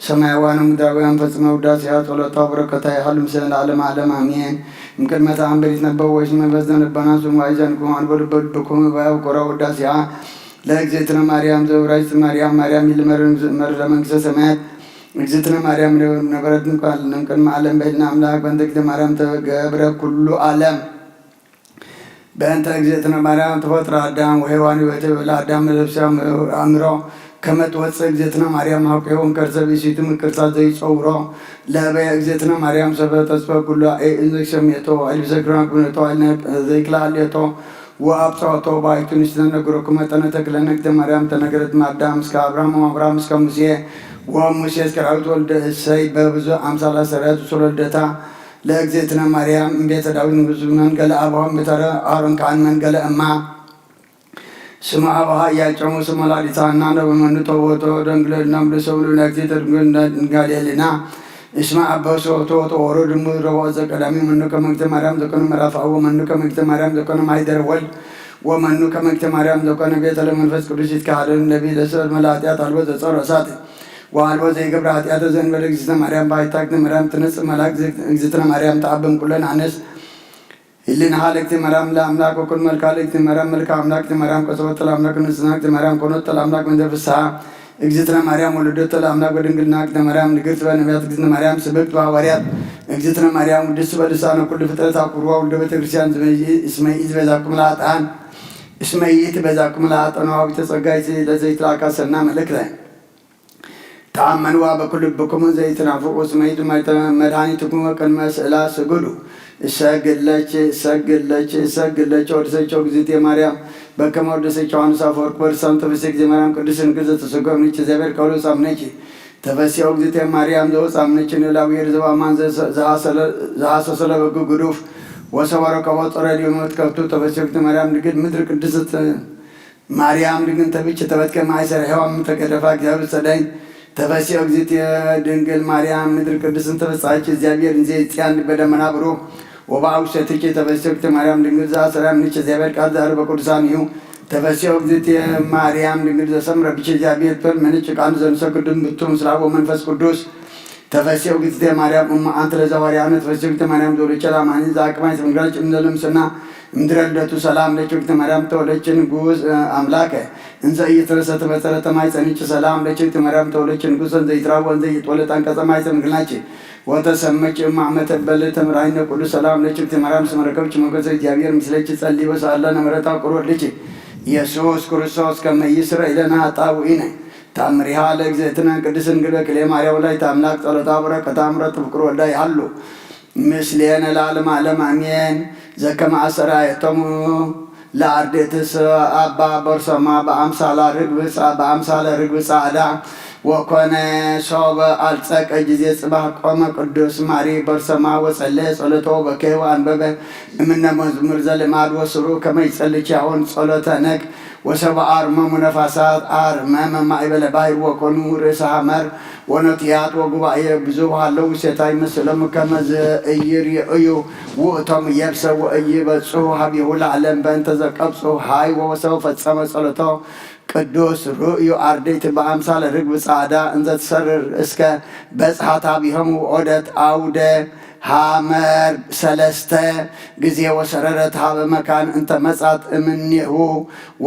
ሰማያውያን ወምድራውያን ፈጽመ ውዳሴያ ጸሎታ ወበረከታ ይሃሉ ምስለ ለዓለመ ዓለም አሜን። እምቅድመ ተአምር ይትነበብ ወይስ መንፈስ ዘነበና ስሙ አይዘንኩም አንበሉ በልብኩም ባያው ቆራ ውዳሴያ ለእግዝእትነ ማርያም ዘውራይት ማርያም ማርያም ይልመርን ዝእመር ለመንግስተ ሰማያት እግዝእትነ ማርያም ነበረት እምቅድመ ዓለም በይልና አምላክ በእንተ እግዝእትነ ማርያም ተገብረ ኩሉ ዓለም። በእንተ እግዝእትነ ማርያም ተፈጥረ አዳም ወሔዋን ይበትብል አዳም ለብሰ አእምሮ ከመ ትወፅእ እግዝእትነ ማርያም ሀብቄሆም ከርሰ ብእሲቱ ምቅርሳ ዘይፀውሮ ለበየ እግዝእትነ ማርያም ሰበ ተስፈ ኩሉ አይ እንዘክሰሜቶ አይልብሰ ክራን ኩነቶ ዘይክላ አልየቶ ወአብጽሖቶ ባሕቱ ንስተ ነገረኩ መጠነ ተክለ ነግተ ማርያም ተነገረት ማዳም እስከ አብርሃም ወአብርሃም እስከ ሙሴ ወሙሴ እስከ ዳዊት ወልደ እሰይ በብዙ አምሳላ ሰራዊት ውስተ ልደታ ለእግዝእትነ ማርያም እምቤተ ዳዊት ንጉስ መንገለ አብርሃም ቤተ አሮን ካህን መንገለ እማ ስመ አብ አሃ ኢያቄሙ ስመ ወላዲተ ሐና ነው በመኑ ተወቶ ደንግሎ ህሊና እምብእሰ ውሉድ ለእግዝእተ ድንግል ድንጋሌ ህሊና እስመ አበሶ ተወቶ ወሮ ድሙ ረቡዕ ዘቀዳሚ መኑ ከመ እግዝእተ ማርያም ዘኮነ ምዕራፍ አብ ወመኑ ከመ እግዝእተ ማርያም ዘኮነ ማይደረ ወልድ ወመኑ ከመ እግዝእተ ማርያም ዘኮነ ቤተ ለመንፈስ ቅዱስ ይትካሃደሉ ነቢይ ለሰብ መላ ኃጢአት አልቦ ዘጸሮ እሳት ወአልቦ ዘይገብረ ኃጢአተ ዘእንበለ እግዝእተ ማርያም ባሕታ እግዝእተ ማርያም ትነጽእ መላ እግዝእትነ ማርያም ተአበም ኩለን አነስ ህሊና ሀለክቲ መራም ለአምላክ ወኩን መልካ ሀለክቲ መራም መልካ አምላክ እቲ መራም ቀጸወት ለአምላክ ንጽሕና እቲ መራም ኮኖት ለአምላክ መንዘ ፍስሐ እግዝእትነ ማርያም ወለደቶ ለአምላክ በድንግልና እግዝእትነ ማርያም ንግርት በነቢያት እግዝእትነ ማርያም ስብክት በሐዋርያት እግዝእትነ ማርያም ውድስት በልሳነ ኩሉ ፍጥረት አኩርዋ ወልደ ቤተ ክርስቲያን እስመ ኢት በዛኩም ለአጣን እስመ ኢት በዛኩም ለአጣን ዋዊተ ጸጋይ ለዘይትላካ ሰና መልእክተ ተኣመንዋ በኩሉ ልብኩም ዘይትናፍቁ ስመይቱ መድኃኒትኩም ቅድመ ስእላ ስግዱ። እሰግድ ለኪ እሰግድ ለኪ እሰግድ ለኪ ወድሰኪ እግዝእትየ ማርያም በከመ ወደሰኪ ዮሐንስ አፈወርቅ በርሳም ተፈሲ ጊዜ ማርያም ቅድስት ድንግል ዘተሰጎምንኪ እግዚአብሔር ቃሉ ጻምነኪ ተፈሲኦ እግዝእትየ ማርያም ዘወጻምነኪ ንላዊ ርዘብ አማን ዘሐሰሰለ በግ ግዱፍ ወሰበረ ከቦ ጸረ ዲዮሞት ከብቱ ተፈሲኦ እግዝእትየ ማርያም ድንግል ምድር ቅድስት ማርያም ድንግል ተብች ተበትከ ማእሰር ሔዋን ምተገደፋ እግዚአብሔር ጸዳይን ተፈሲኦ እግዝእትየ ድንግል ማርያም ምድር ቅድስትን ተፈጻች እግዚአብሔር እንዘ ይጽያን በደመና ብሩህ ወበአውሰትኪ ተፈሲኦ እግዝእትየ ማርያም ድንግል ዘአሰራ ምንች እግዚአብሔር ቃል ዘአር በቅዱሳን ይሁ ተፈሲኦ እግዝእትየ ማርያም ድንግል ዘሰምረ ብች እግዚአብሔር ቶል ምንች ቃል ዘንሰ ቅዱስ ብቱ ምስላቦ መንፈስ ቅዱስ ተፈሲኦ እግዝእትየ ማርያም እመ አንት ለዘዋርያነ ተፈሲኦ እግዝእትየ ማርያም ዘወለደች ለአማኒ ዘአቅማይ ዘምድራች እምዘለምስና እምድረ ልደቱ ሰላም ለኪ እግዝእትየ ማርያም ተወለድኪ ንጉስ አምላከ እንዘ ኢይትረሰ ተፈጠረ ተማይጸንኪ ሰላም ለኪ እግዝእትየ ማርያም ተወለድኪ ንጉሰ እንዘ ኢትራወ እንዘ ኢይትወለድ አንቀጸ ማይጸን ግናኪ ወተሰመኪ እመ አመተ በል ተምራይነ ኩሉ ሰላም ለኪ እግዝእትየ ማርያም እስመ ረከብኪ ሞገሰ እግዚአብሔር ምስለኪ ጸሊ ወሰአለነ ምሕረታ ቁር ወልድኪ ኢየሱስ ክርስቶስ ከመ ይስረይ ለነ ኃጣውኢነ። ታምሪሃ ለእግዝእትነ ቅድስት ድንግል በክልኤ ማርያም ወላዲተ አምላክ ጸሎታ በረከታ ምሕረት ፍቅር ወልዳ ይሃሉ ምስሌነ ለዓለመ ዓለም አሜን። ዘከመ አስተርአየቶሙ ለአርድእትስ አባ በርሶማ በአምሳላ ርግብ ጻ- በአምሳለ ርግብ ጻዕዳ ወኮነ ሶበ አልጸቀ ጊዜ ጽባሕ ቆመ ቅዱስ ማሪ በርሶማ ወጸለ ጸሎቶ በከ ወአንበበ እምነ መዝሙር ዘልማድ ወስሩ ከመ ይጸልች ያሆን ጸሎተ ነግ ወሰብአ አርመሙ ነፋሳት አርመመ ማእበለ ባሕር ወኮኑ ርእሰ ሐመር ወነጥያት ወጉባኤ ብዙሕ ሃለው ውሴታይ ምስሎም ከመ ዘኢይርእዩ ውእቶም የብሰ ወኢይበጽሑ ሀቢሁ ለዓለም በእንተ ዘቀብጹ ሃይ ወወሰው ፈጸመ ጸሎቶ ቅዱስ ርእዩ አርድእት በአምሳለ ርግብ ጻዕዳ እንዘ ትሰርር እስከ በጽሐት ሀቢሆም ወኦደት አውደ ሐመር ሰለስተ ጊዜ ወሰረረት ሀበ መካን እንተ መጻት እምኔሁ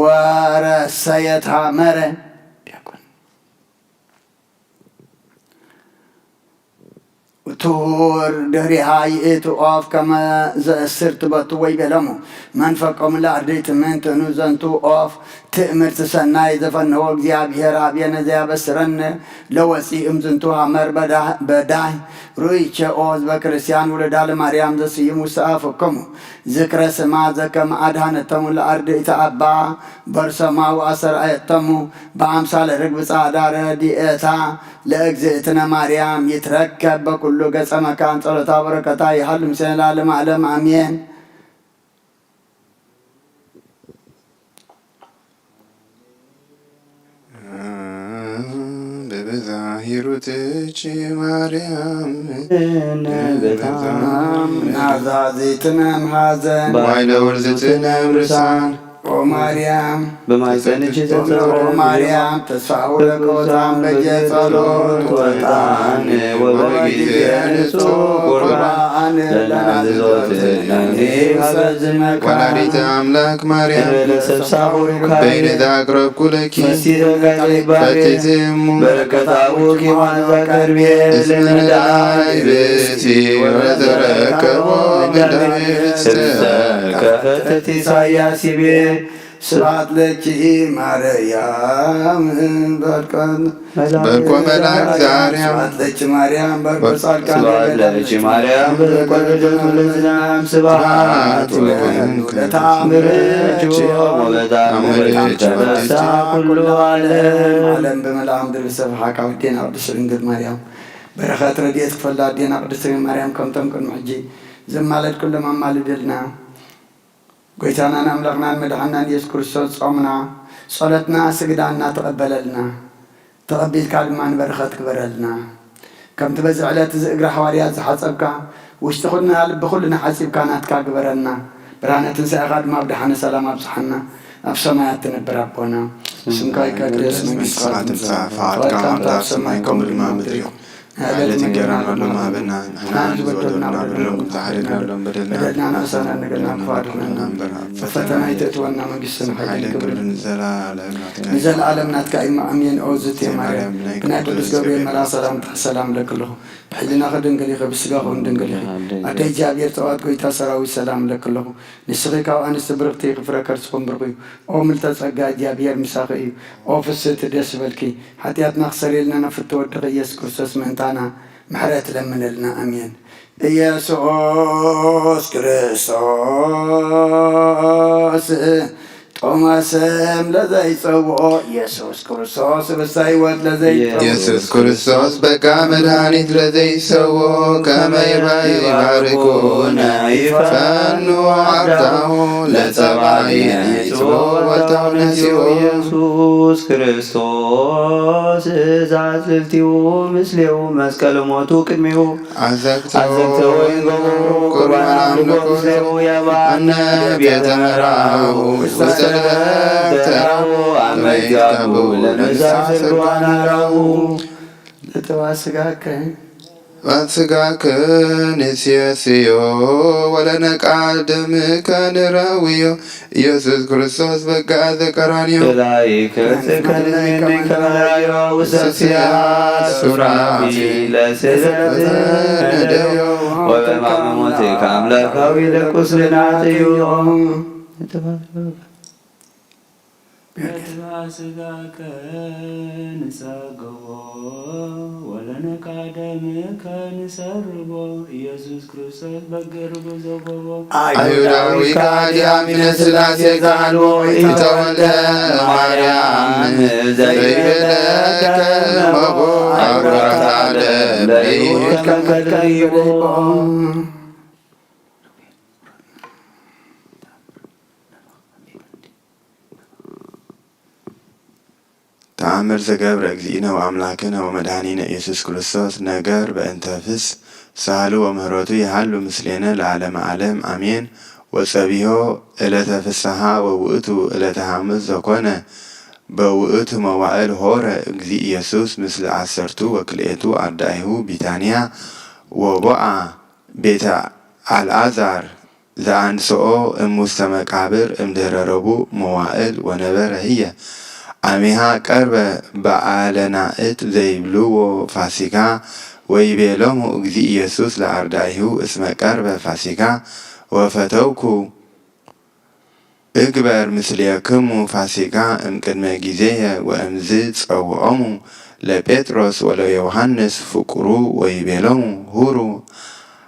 ወረሰየት ሐመረ ዲያቆን ቱር ድህሪሃ ይእቲ ኦፍ ከመ ዘእስር ትበቱ ወይቤለሙ መንፈቆሙ ለአርድእት ምንትኑ ዘንቱ ኦፍ ትእምርት ሰናይ ዘፈነዎ እግዚአብሔር ሀቤነ ዘያበስረነ ለወፂ እምዝንቱ ሐመር በዳህ- በዳህ ሩኢቸ ኦ ህዝበ ክርስቲያን ውሉዳ ለማርያም ዘስይም ውስተ አፍክሙ ዝክረ ስማ ዘከመ አድኃነቶሙ ለአርድእት አባ በርሶማ ወአስተርአየቶሙ በአምሳለ ርግብ ጻዕዳ ረድኤታ ለእግዝእትነ ማርያም ይትረከብ በኩሉ ገጸ መካን ጸሎታ በረከታ ይሃሉ ምስሌነ ለዓለመ ዓለም አሜን። በብዛ ሂሩትኪ ማርያም በጣም ናዛዚትነ እምሐዘን ዋይለ ውርዝትነ እምርሳን ኦ ማርያም በማይጸንኪ ተጸውረ ኦ ማርያም ተስፋሁ ለከወታን በጀ ጸሎት ወጣን ወበጊዜ ንጹሕ ቁርባን ለናዝዞት ነኒ ሀበዝ መካን ወላዲተ አምላክ ማርያም እንበለ ሰብሳሁ ሩካቤ በይደታ አቅረብኩ ለኪ ፈሲተ ቃለ ይባቤ ፈቲትሙ በረከት አቡኪ ዋንዛ ከርቤ እስመ ለነዳይ ብእሲ ወዘረከቦ መዳቤ ስርሰ ከፈተት ኢሳያስ ይቤ ስብሐት ለኪ ማርያም በርቀን በርኮ መላእክት አርያም ስብሐት ለኪ ማርያም በርኮ ጻድቃን ስብሐት ለኪ ማርያም በርኮ ልደቱ ለዝናም ስብሐት ለታምርኪ ወበታምርኪ ተነሳ ኩሉ ዓለም ዓለም በመልአ ምድር ብሰብሐ ካብ ኣዴና ቅድስት ድንግል ማርያም በረኸት ረድኤት ክፈላ ኣዴና ቅድስት ድንግል ማርያም ከምቶም ቅድሚ ሕጂ ዘማለድኩሎም ኣማልደልና። ጎይታናን ኣምላኽናን መድሓናን ኢየሱስ ክርስቶስ ጾምና፣ ጸሎትና፣ ስግዳንና ተቐበለልና። ተቐቢልካ ድማ ንበረኸት ግበረልና። ከምቲ በዚ ዕለት እዚ እግሪ ሓዋርያት ዝሓጸብካ፣ ውሽጢ ኩልና ልቢ ኩልና ሓጺብካ ናትካ ግበረልና። ብርሃነ ትንሳኤኻ ድማ ብደሓነ ሰላም ኣብጽሓና። ኣብ ሰማያት ትነብር ኣቦና፣ ስምካ ይቀደስ፣ መንግስትኻ ትምጻእ፣ ፍቓድካ ኣብ ሰማይ ከምኡ ድማ ኣብ ምድሪ ይኹን። ዕለት እንጀራና ሎሚ ሃበና፣ ንሕና ንዝበደሉና በደሎም ከም ዝሓደግናሎም በደልና በደልና ንእሰና፣ ንገና ክፉእ ኣድሕነና እምበር፣ ኣብ ፈተና ኣይተእትወና፣ መንግስትን ሓይልን ክብርን ንዘለኣለም ናትካ እዩ። ንዘለኣለም ናትካ እዩ። ኣሜን። ኦ ዝቴ ማርያም፣ ብናይ ቅዱስ ገብርኤል መልኣኽ ሰላምታ ሰላም እለኪ ኣለኹ። ብሕልናኺ ድንግል ኢኺ፣ ብስጋኺ እውን ድንግል ኢኺ። ኣደ እግዚኣብሔር ጸባኦት ጐይታ ሰራዊት ሰላም እለኪ ኣለኹ። ንስኺ ካብ ኣንስቲ ብርኽቲ ኢኺ፣ ፍረ ከርስኺ እውን ብሩኽ እዩ። ኦ ምልተ ጸጋ እግዚኣብሔር ምሳኺ እዩ። ኦ ፍስህቲ ደስ ይበልኪ። ሓጢኣትና ክሰርየልና ናብ ፍትው ወድኺ ኢየሱስ ክርስቶስ ምእንታና ምሕረት ለምነልና። ኣሜን። ኢየሱስ ክርስቶስ ጦማስም ለዘይጸውኦ ኢየሱስ ክርስቶስ ህብስተ ሕይወት ለዘይጸውኦ ኢየሱስ ክርስቶስ በቃ መድኃኒት ለዘይሰዎ ከመ ይባርኩነ ይፈኑ አብዳሁ ለጸባኢ ነይጽቦ ወታው ነሲኦ ኢየሱስ ክርስቶስ እዛ ጽልቲኡ ምስሌው መስቀል ሞቱ ቅድሚኡ አዘግተው አዘግተው ይንገሩ ቁርባን አምልኮ ምስሌሁ ያባነ ቤተ መራሁ ውስተ ሰለስተ ተራሁ አመ ይትጋቡ ለመዛዝር ጓናራሁ። ለተዋ ስጋከ ባት ስጋከ ንሴስዮ ወለነቃ ደምከ ንረውዮ ኢየሱስ ክርስቶስ በጋ ዘቀራንዮ። እላይ ከጽከ ንዜኒ ከመራዮ ውሰስያ ሱራፊ ለስለትነደዮ ወበማመሞት ከአምላካዊ ለቁስልና ጥዮ። ስጋከ ንጸግቦ ወለነቃ ደምከ ንሰርቦ ኢየሱስ ክርስቶስ በገርጉ ዘጎቦ። አይሁዳዊ ከሃዲ አሚነ ሥላሴ ዘአልቦ ኢተወልደ ማርያም ዘይቤለ ከመቦ አብራታለ ለይሁድ ከመከልከይቦ። ተአምር ዘገብረ እግዚእነ ወአምላክነ ወመድኃኒነ ኢየሱስ ክርስቶስ ነገር በእንተ ፍስ ሳህሉ ወምህረቱ ይሃሉ ምስሌነ ለዓለመ ዓለም አሜን። ወጸቢሖ ዕለተ ፍስሓ ወውእቱ ዕለተ ሐሙስ ዘኮነ በውእቱ መዋዕል ሆረ እግዚእ ኢየሱስ ምስለ ዐሰርቱ ወክልኤቱ አርዳኢሁ ቢታንያ ወቦአ ቤተ አልዓዛር ዘአንስኦ እሙስተ መቃብር እምድህረ ረቡዕ መዋእል ወነበረ ህየ። አሚሃ ቀርበ በዓለ ናእት ዘይብልዎ ፋሲካ ወይቤሎሙ እግዚእ ኢየሱስ ለአርዳኢሁ እስመ ቀርበ ፋሲካ ወፈተውኩ እግበር ምስሌክሙ ፋሲካ እምቅድመ ጊዜየ ወእምዝ ጸውዖሙ ለጴጥሮስ ወለዮሃንስ ፍቁሩ ወይቤሎሙ ሁሩ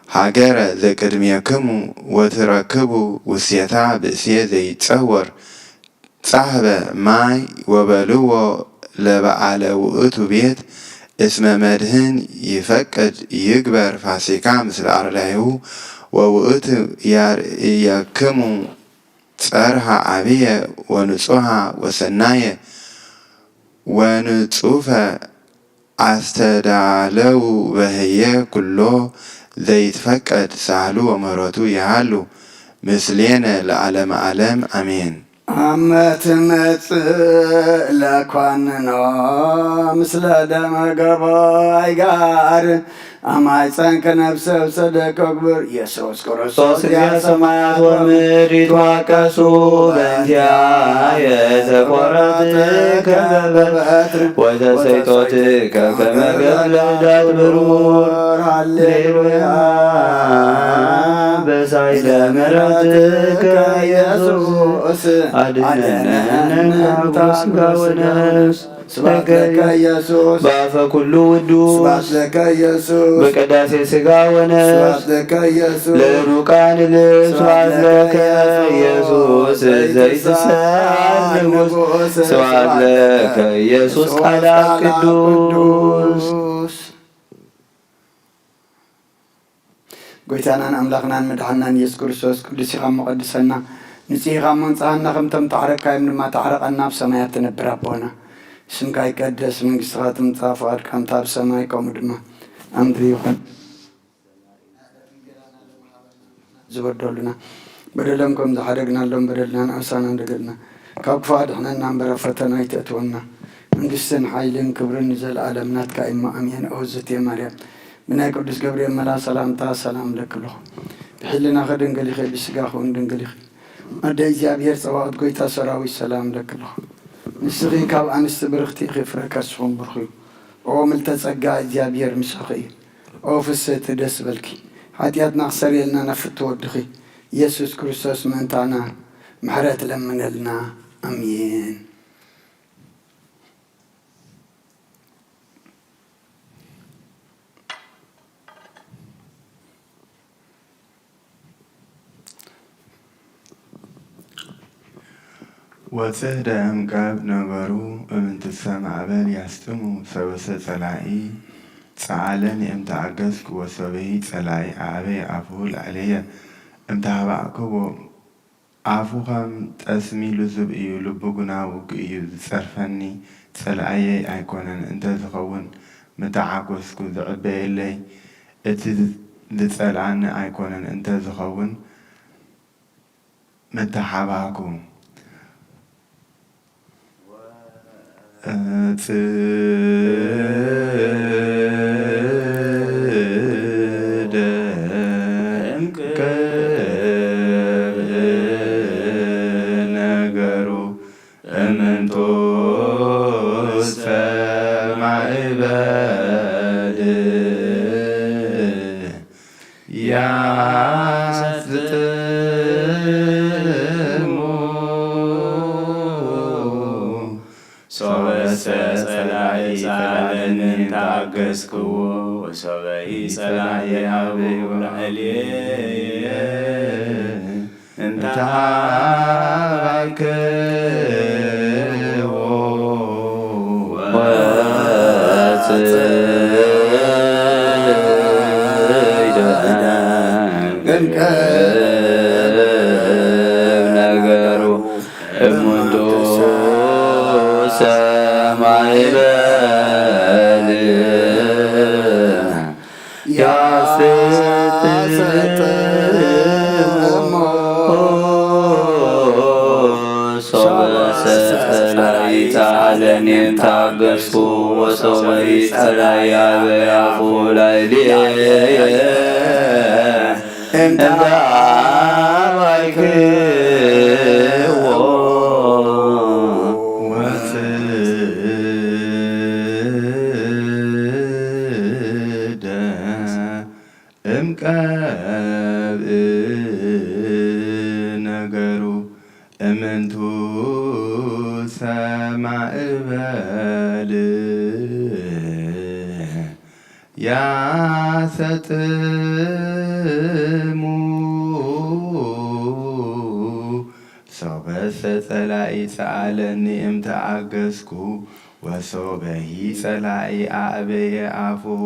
ሃገረ ዘቅድሜክሙ ወትረክቡ ውሴታ ብእሴ ዘይጸወር ጻህበ ማይ ወበልዎ ለበዓለ ውእቱ ቤት እስመ መድህን ይፈቅድ ይግበር ፋሲካ ምስለ አርዳይሁ ወውእቱ ያርእየክሙ ጸርሃ አብየ ወንጹሃ ወሰናየ ወንጹፈ አስተዳለው በህየ ኩሎ ዘይትፈቀድ ሳህሉ ወምህረቱ ይሃሉ ምስሌነ ለዓለመ ዓለም አሜን። አመ ትመጽእ ለኳንኖ ምስለ ደመ ገቦ አይጋር አማይ ጸንከ ነፍሰ ውሰደ ከግብር ኢየሱስ ክርስቶስ ክርስቶስ እግዚአ ሰማያት ወምድር ይትዋቀሱ በእንቲአየ ዘኮረት ከበበትር ወተሰይጦት ከከመ ገብረ ዳት ብሩር። ሃሌሉያ። በሳይለ ምሕረትከ ኢየሱስ አድነነ አድነነ ስጋ ወነፍስ። ስብሐት ለከ ኢየሱስ። በአፈ ኩሉ ውዱስ። ስብሐት ለከ ኢየሱስ። በቅዳሴ ስጋ ወነፍስ። ስብሐት ለከ ኢየሱስ። ለሩቃን ልብ። ስብሐት ለከ ኢየሱስ። ዘይትሰአል ንጉስ። ስብሐት ለከ ኢየሱስ ቃል አብ ቅዱስ። ጎይታናን ኣምላኽናን መድሓንናን ኢየሱስ ክርስቶስ፣ ቅዱስ ኢኻ እሞ ቀድሰና፣ ንጹህ ኢኻ እሞ ኣንጽሃና፣ ከምቶም ተዓረቕካዮም ድማ ተዓረቐና፣ ኣብ ሰማያት ትነብር ኣቦና፣ ስምካ ይቀደስ፣ መንግስትኻ ትምጻእ፣ ፍቓድካ ከምታ ኣብ ሰማይ ከምኡ ድማ ኣብ ምድሪ ይኹን። ዝበደሉና በደሎም ከም ዝሓደግናሎም በደልና ንኣሳና ንገድና፣ ካብ ክፉእ ኣድሕነና እምበር ኣብ ፈተና ኣይተእትወና። መንግስትን ሓይልን ክብርን ንዘለኣለም ናትካ እዩ እሞ ኣሜን። ኦ እግዝእትየ ማርያም፣ ብናይ ቅዱስ ገብርኤል መልኣኽ ሰላምታ ሰላም እብለኪ ኣለኹ። ብሕልናኺ ድንግል ኢኺ፣ ብስጋኺ እውን ድንግል ኢኺ። ኣደ እግዚኣብሔር ጸባኦት፣ ጐይታ ሰራዊት ሰላም እብለኪ ኣለኹ። ንስኺ ካብ ኣንስቲ ብርኽቲ ኢኺ፣ ፍረ ከርስኺ እውን ብሩኽ እዩ። ኦ ምልተ ጸጋ፣ እግዚኣብሔር ምሳኺ እዩ። ኦ ፍሰቲ ደስ በልኪ፣ ሓጢኣትና ክሰርየልና ናብ ፍትው ወድኺ ኢየሱስ ክርስቶስ ምእንታና ምሕረት ለምነልና። ኣሜን። ወጽህደ እምቀብ ነገሩ እምንትሰ ማዕበል ያስጥሙ ሰበሰ ጸላኢ ጸዓለ ንእም ተኣገስኩ ወሶበይ ጸላኢ ኣዕበየ ኣፉሁ ላዕሌየ እምተሃባእክዎ። ኣፉ ኸም ጠስሚ ልዙብ እዩ፣ ልቡ ግና ውጉእ እዩ። ዝጸርፈኒ ጸላእየይ ኣይኮነን እንተ ዝኸውን ምተዓገስኩ፣ ዝዕበየለይ እቲ ዝጸልኣኒ ኣይኮነን እንተ ዝኸውን ምተሓባእኩ። ጽደ እምቅብ ነገሩ እምንቱ ሰማይ በል ያስጥሙ። ሶበሰ ጸላኢ ጸዓለኒ እንተ ኣገስክዎ፣ ወሶበሂ ጸላኢ ኣበዩ ላዕሌየ እንተ ሃባይክዎ። ወጽይደ እምቅብ ነገሩ እሙንቱ ሰማይ በል ያስጥሙ። ሶበሰ ጸላኢ ጸዓለኒ እንተ ኣገስኩ፣ ወሶበሂ ጸላኢ ኣበ ያፉ ላዕሌየ እንተ ኣባይክዎ። ወጽደ እምቀብእ ነገሩ እምንቱ ሰማእበል ያሰጥሙ። ሶበሰ ጸላኢ ጸዓለኒ እምተ ኣገስኩ፣ ወሶበሂ ጸላኢ ኣዕበየ ኣፉሁ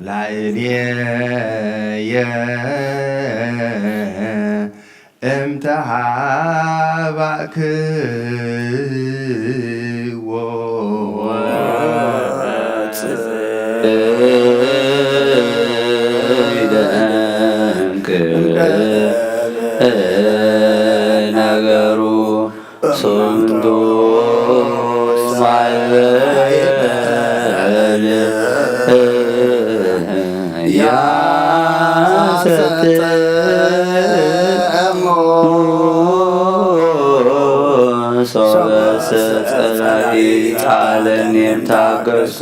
ላዕሌየ። እምተ ሃባእክዎ። ወጽይደ እምቅብእ ነገሩ እምንቱ ሰማይ በል ያሰጥሙ። ሶበሰ ጸላኢ ጸዓለኒ እምተ ኣገስኩ፣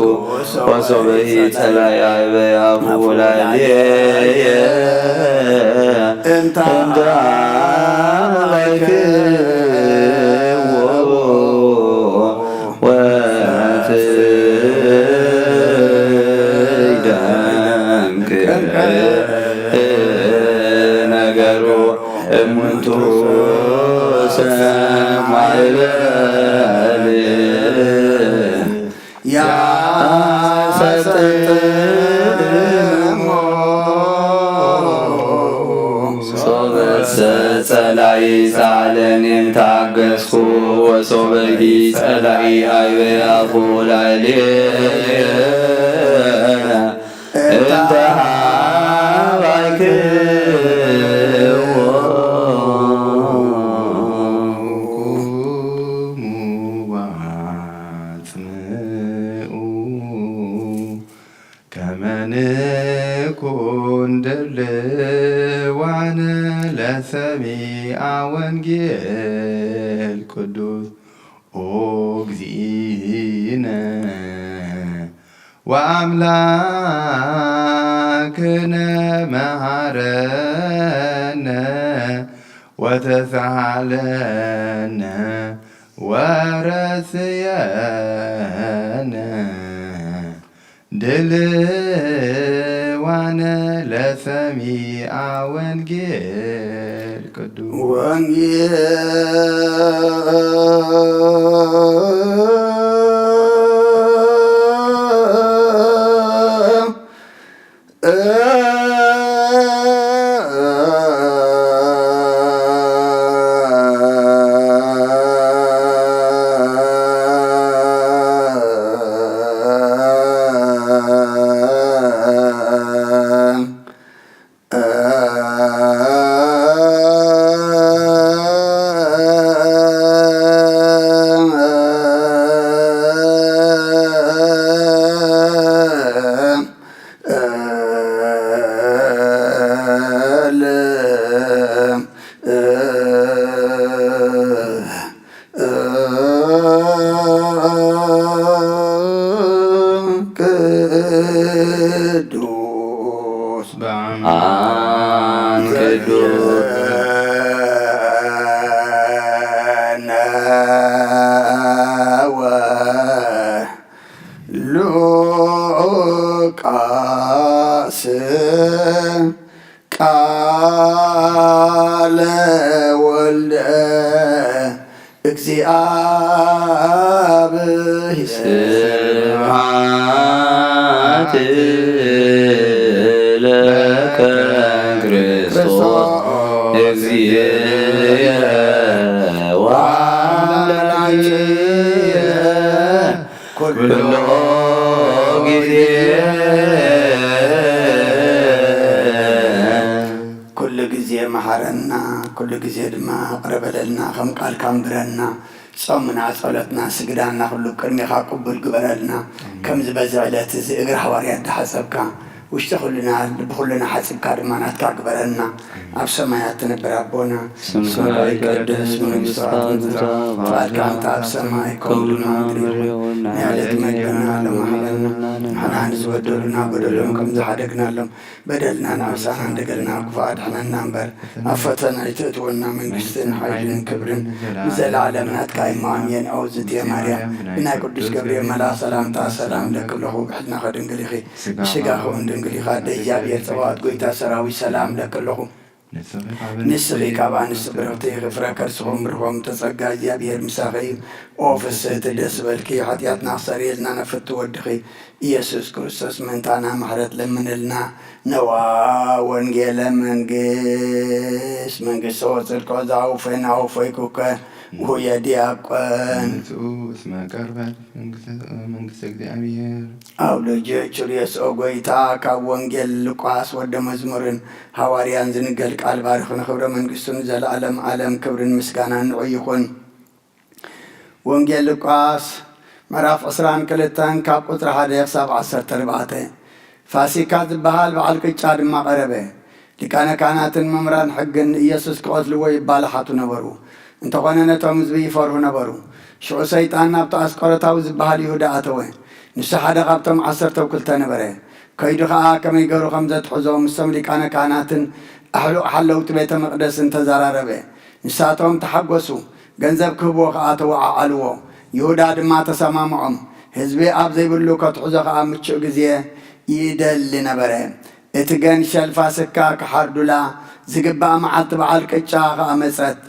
ወሶበሂ ጸላኢ ኣዕበየ ኣፉሁ ላዕሌየ እንተ ኣባይክዎ። ወጽይደ እምቅብእ ነገሩ እሙንቱ ሰማይ በል ያሰጥሙ። ሶበሰ ጸላኢ ጸዓለኒ እምተ ኣገስኩ፣ ወሶበሂ ጸላኢ ኣዕበየ ኣፉሁ ላዕሌየ እንተ ሃባይክዎ። ኩሙ ወአጽምዑ ከመ ንኩን ድልዋነ ለሰሚዐ ወንጌል ቅዱስ ኦ እግዚእነ ወአምላክ ክነ መሃረነ ወተሳሃለነ ወረስየነ ድልዋነ ለሰሚዓ ወንጌል ቅዱስ ወንጌል ቅዱስ በአማን ቅዱስ ሉቃስ ቃለ ወልደ እግዚአብሔር ስብሐት ለከ ክርስቶስ እግዚእነ ወአምላክነ ኩሎ ጊዜ ኩሉ ግዜ መሓረና፣ ኩሉ ግዜ ድማ ይቕረ በለልና፣ ከም ቃልካ ኣንብረና፣ ጾምና፣ ጸሎትና፣ ስግዳና ኩሉ ቅድሜኻ ቅቡል ግበረልና። ኣሜን። ከምዚ በዚ ዕለት እዚ እግሪ ሃዋርያት ዝሓጸብካ፣ ውሽጢ ኩልና፣ ልቢ ኩልና ሓጺብካ ድማ ናትካ ግበረልና። ኣሜን። ኣብ ሰማያት ትነብር ኣቦና፣ ስምካ ስምካ ይቀደስ፣ ይቀደስ፣ መንግስትኻ መንግስትኻ ትምጻእ፣ ትምጻእ፣ ፍቓድካ እንተ ኣብ ሰማይ ከምኡ ድማ ኣብ ምድሪ ይኹን። ናይ ዕለት መግብና ሎሚ ሃበና፣ ንሕና ንዝበደሉና በደሎም ከም ዝሓደግናሎም በደልና ንኣሳና እንደገልና ክፉእ ኣድሕነና እምበር፣ ኣብ ፈተና ኣይተእትወና። መንግስትን ሓይልን ክብርን ንዘለዓለም ናትካ እዩ። ኣሜን። ኣውዝት ማርያም፣ ብናይ ቅዱስ ገብርኤል መልኣኽ ሰላምታ ሰላም እለኪ ኣለኹ። ብሕልና ከድንግል ኢኺ፣ ብስጋ ከውን ድንግል ኢኻ። ኣደ እግዚኣብሔር ጸባኦት፣ ጎይታ ሰራዊት፣ ሰላም እለኪ ኣለኹ። ንስኺ ካብ ኣንስቲ ብርኽቲ ኢኺ፣ ፍረ ከርስኹም ብሩኽ። ጸጋ እግዚኣብሔር ምሳኺ እዩ። ኦ ፍስህቲ ደስ በልኪ፣ ሓጢኣትና ክሰርየልና ነፍቲ ወድኺ ኢየሱስ ክርስቶስ ምእንታና ምሕረት ለምንልና። ነዋ ወንጌለ መንግስት፣ መንግስተ ወጽድቆ ዘአውፈይና አውፈይኩከ ውሁየ ዲያቆን። ንጽኡ እስመ ቀርበት መንግስተ፣ መንግስተ እግዚኣብሔር። አውሎጆ ቹሪየስ ኦ ጎይታ፣ ካብ ወንጌል ሉቃስ ወደ መዝሙርን ሃዋርያን ዝንገል ቃል ባርኽ፣ ንኽብረ መንግስቱ ንዘለዓለም ዓለም ክብርን ምስጋናን ንዑ ይኹን። ወንጌል ሉቃስ ምዕራፍ ዕስራን ክልተን ካብ ቁጽሪ ሓደ ክሳብ ዓሰርተ ኣርባዕተ። ፋሲካ ዝበሃል በዓል ቅጫ ድማ ቀረበ። ሊቃነ ካህናትን መምህራን ሕግን ንኢየሱስ ክቐትልዎ ይባላሓቱ ነበሩ። እንተኾነ ነቶም ህዝቢ ይፈርሁ ነበሩ። ሽዑ ሰይጣን ናብቲ ኣስቆሮታዊ ዝበሃል ይሁዳ ኣተወ። ንሱ ሓደ ካብቶም ዓሰርተው ክልተ ነበረ። ከይዱ ኸኣ ከመይ ገሩ ከም ዘትሕዞ ምስቶም ሊቃነ ካህናትን ኣሕሉቕ ሓለውቲ ቤተ መቕደስን ተዘራረበ። ንሳቶም ተሓጎሱ፣ ገንዘብ ክህብዎ ኸኣ ተወዓዓልዎ። ይሁዳ ድማ ተሰማምዖም። ህዝቢ ኣብ ዘይብሉ ከትሕዞ ኸኣ ምቹእ ግዜ ይደሊ ነበረ። እቲ ገንሸል ፋሲካ ክሓርዱላ ዝግባእ መዓልቲ በዓል ቅጫ ኸኣ መጸት።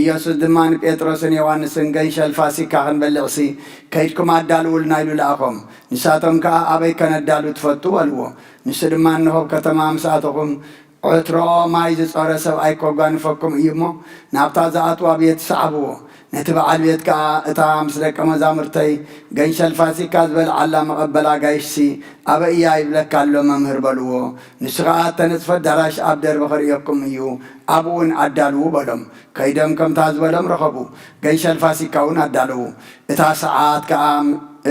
ኢየሱስ ድማ ንጴጥሮስን ዮሃንስን፣ "ገንሸል ፋሲካ ክንበልዕሲ ከይድኩም ኣዳልዉልና" ኢሉ ለኣኾም። ንሳቶም ከኣ፣ "ኣበይ ከነዳሉ ትፈቱ?" በልዎ። ንሱ ድማ፣ "እንሆ፣ ኣብ ከተማ ምስ ኣተኹም፣ ዕትሮ ማይ ዝጾረ ሰብኣይ ከጓንፈኩም እዩ እሞ፣ ናብታ ዝኣትዋ ቤት ሰዓብዎ። ነቲ በዓል ቤት ከኣ፣ 'እታ ምስ ደቀ መዛሙርተይ ገንሸል ፋሲካ ዝበልዓላ መቐበል ኣጋይሽሲ ኣበይ እያ?' ይብለካ ኣሎ መምህር" በልዎ። ንሱ ኸኣ፣ "እተነጽፈ ኣዳራሽ ኣብ ደርቢ ከርእየኩም እዩ፣ ኣብኡ እውን ኣዳልዉ" በሎም። ከይዶም ከምታ ዝበሎም ረኸቡ። ገንሸል ፋሲካ እውን ኣዳለዉ። እታ ሰዓት ከኣ፣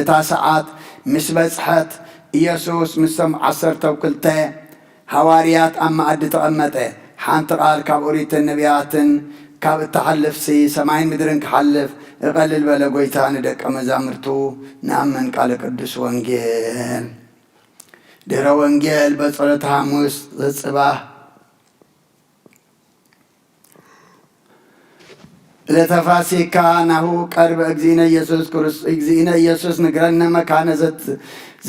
እታ ሰዓት ምስ በጽሐት፣ ኢየሱስ ምስቶም ዓሰርተው ክልተ ሃዋርያት ኣብ መኣዲ ተቐመጠ። ሓንቲ ቃል ካብ ኦሪትን ነቢያትን ካብ እትሓልፍሲ፣ ሰማይን ምድርን ክሓልፍ እቐልል በለ። ጐይታ ንደቀ መዛሙርቱ፣ "ንኣምን ቃለ ቅዱስ ወንጌል" ድረ ወንጌል በጸሎተ ሐሙስ ዘጽባህ። ዕለተ ፋሲካ ናሁ ቀርበ እግዚእነ ኢየሱስ ክርስ-፣ እግዚእነ ኢየሱስ ንግረነ መካነ ዘት-፣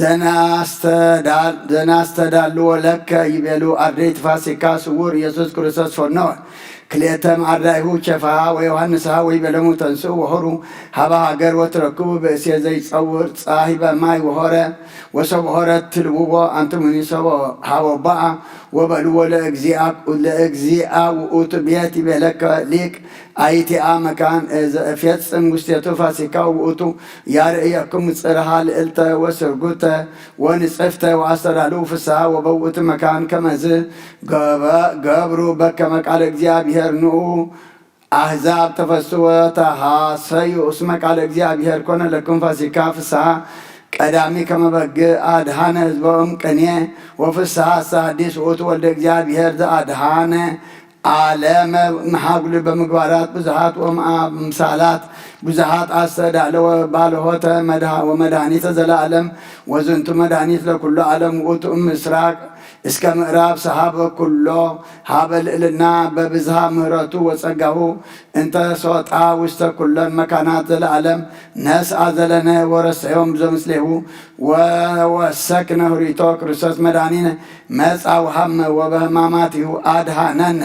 ዘናስተዳል-፣ ዘናስተዳልዎ ለከ ይቤሉ ኣርድእት ፋሲካ ስውር ኢየሱስ ክርስቶስ ፈነወ። ክልኤተ መዓርዳይሁ ቸፋሃ ወዮሃንስሃ ወይቤሎሙ ተንስኡ ወሆሩ ሀበ ሃገር ወትረክቡ ብእሴ ዘይጸውር ጻሂበ ማይ ወሆረ ወሰብ ሆረ ትልውዎ ኣንትሙኒ ሰቦ ሃቦ በኣ ወበልዎ ለእግዚኣ፣ ለእግዚኣ ውእቱ ቤት ይቤለከ ሊቅ ኣይቲኣ መካን ዘእፌጽም ውስቴቱ ፋሲካ ውእቱ ያርእየኩም ጽርሃ ልእልተ ወስርጉተ ወንጽፍተ ወኣስተዳልዉ ፍስሃ ወበውእቱ መካን ከመዝ ገበ-፣ ገብሩ በከመ ቃለ እግዚኣብሔር ንዑ ኣሕዛብ ተፈስሑ ወተሃሰዩ እስመ ቃለ እግዚኣብሔር ኮነ ለክሙ ፋሲካ ፍስሃ ቀዳሚ ከመ በግ ኣድሃነ ህዝቦም ቅኔ ወፍስሃ ሐዲስ ውእቱ ወልደ እግዚኣብሔር ዘኣድሃነ ዓለመ መሃጉል በምግባራት ብዙሃት ወምሳላት ብዙሃት ኣስተዳለወ ባልሆተ መድሃ-፣ ወመድኃኒተ ዘለዓለም ወዝንቱ መድኃኒት ለኩሉ ዓለም ውእቱ እምስራቅ እስከ ምዕራብ ሰሃበ ኩሎ ሀበ ልዕልና በብዝሃ ምህረቱ ወጸጋሁ እንተ ሶጣ ውስተ ኩለን መካናት ዘለዓለም ነስአ ዘለነ ወረሰዮም ዘምስሌሁ ወወሰክነ ህሪቶ ክርስቶስ መድኃኒነ መጻ ወሃመ ወበህማማቲሁ ኣድሃነነ።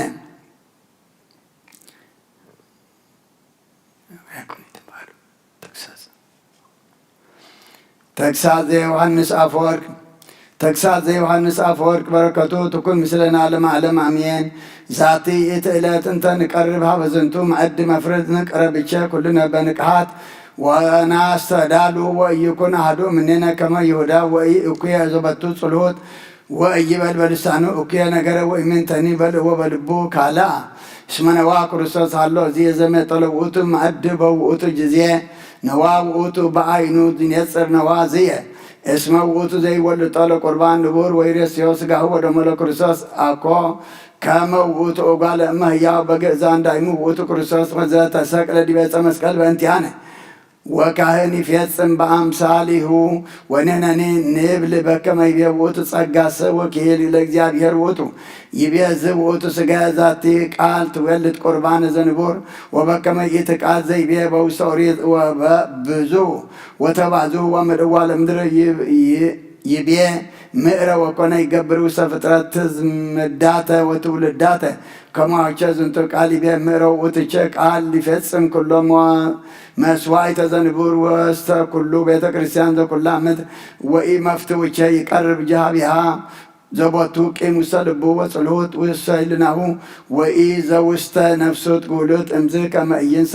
ተግሳጽ ዘዮሃንስ አፈወርቅ። ተግሳጽ ዘዮሃንስ አፈወርቅ በረከቱ ትኩን ምስለና ለማለም አሜን። ዛቲ ይእቲ ዕለት እንተ ንቀርብ ሀበ ዝንቱ መዐዲ መፍርድ ንቅረብቸ ኩልነ በንቅሃት ወናስተዳሉ ወኢይኩን አሐዱ እምኔነ ከመ ይሁዳ ወኢ እኩየ ዘበቱ ጽልሁት ወኢይበል በልሳኑ እኩየ ነገረ ወኢምንተኒ በልዎ በልቡ ካልአ። እስመ ነዋ ክርስቶስ ሃሎ እዝየ ዘመጠለ ውእቱ መዐዲ በውእቱ ጊዜ ነዋ ውእቱ በአይኑ ዝኔጽር ነዋ ዝየ። እስመ ውእቱ ዘይወልጦ ለቁርባን ንቡር ወይሬስዮ ስጋሁ ወደሞ ለክርስቶስ አኮ ከመ ውእቱ እጓለ እመ ህያው በግእዛን ዳይሙ ውእቱ ክርስቶስ ዘተሰቅለ ዲበ ዕፀ መስቀል በእንቲአነ። ወካህን ይፌጽም በአምሳሊሁ ወንሕነኒ ንብል በከመ ይቤ ውእቱ ጸጋሰ ወኪል ለእግዚአብሔር ውእቱ። ይቤ ዝብ ውእቱ ስጋ ዛቲ ቃል ትወልድ ቁርባን ዘንቡር ወበከመ ይእቲ ቃል ዘይቤ በውስተ ኦሪት ወበብዙ ወተባዙ ወምድዋ ለምድር ይብ-፣ ይ-፣ ይቤ ምእረ ወኮነ ይገብር ውስተ ፍጥረት ትዝምዳተ ወትውልዳተ። ከማውቸ ዝንቱ ቃል ይቤ ምእረ ውእትቸ ቃል ሊፌጽም ኩሎ ሞ-፣ መስዋዕተ ዘንቡር ወስተ ኩሉ ቤተ ክርስቲያን ዘኩላ ምድር ወኢ መፍትውቸ ይቀርብ ጃሃቢሃ ዘቦቱ ቂም ውስተ ልቡ ወጽልሁት ውስተ ህልናሁ ወኢ ዘውስተ ነፍሱት ጉሉት እምዝ ከመ ኢይንሳ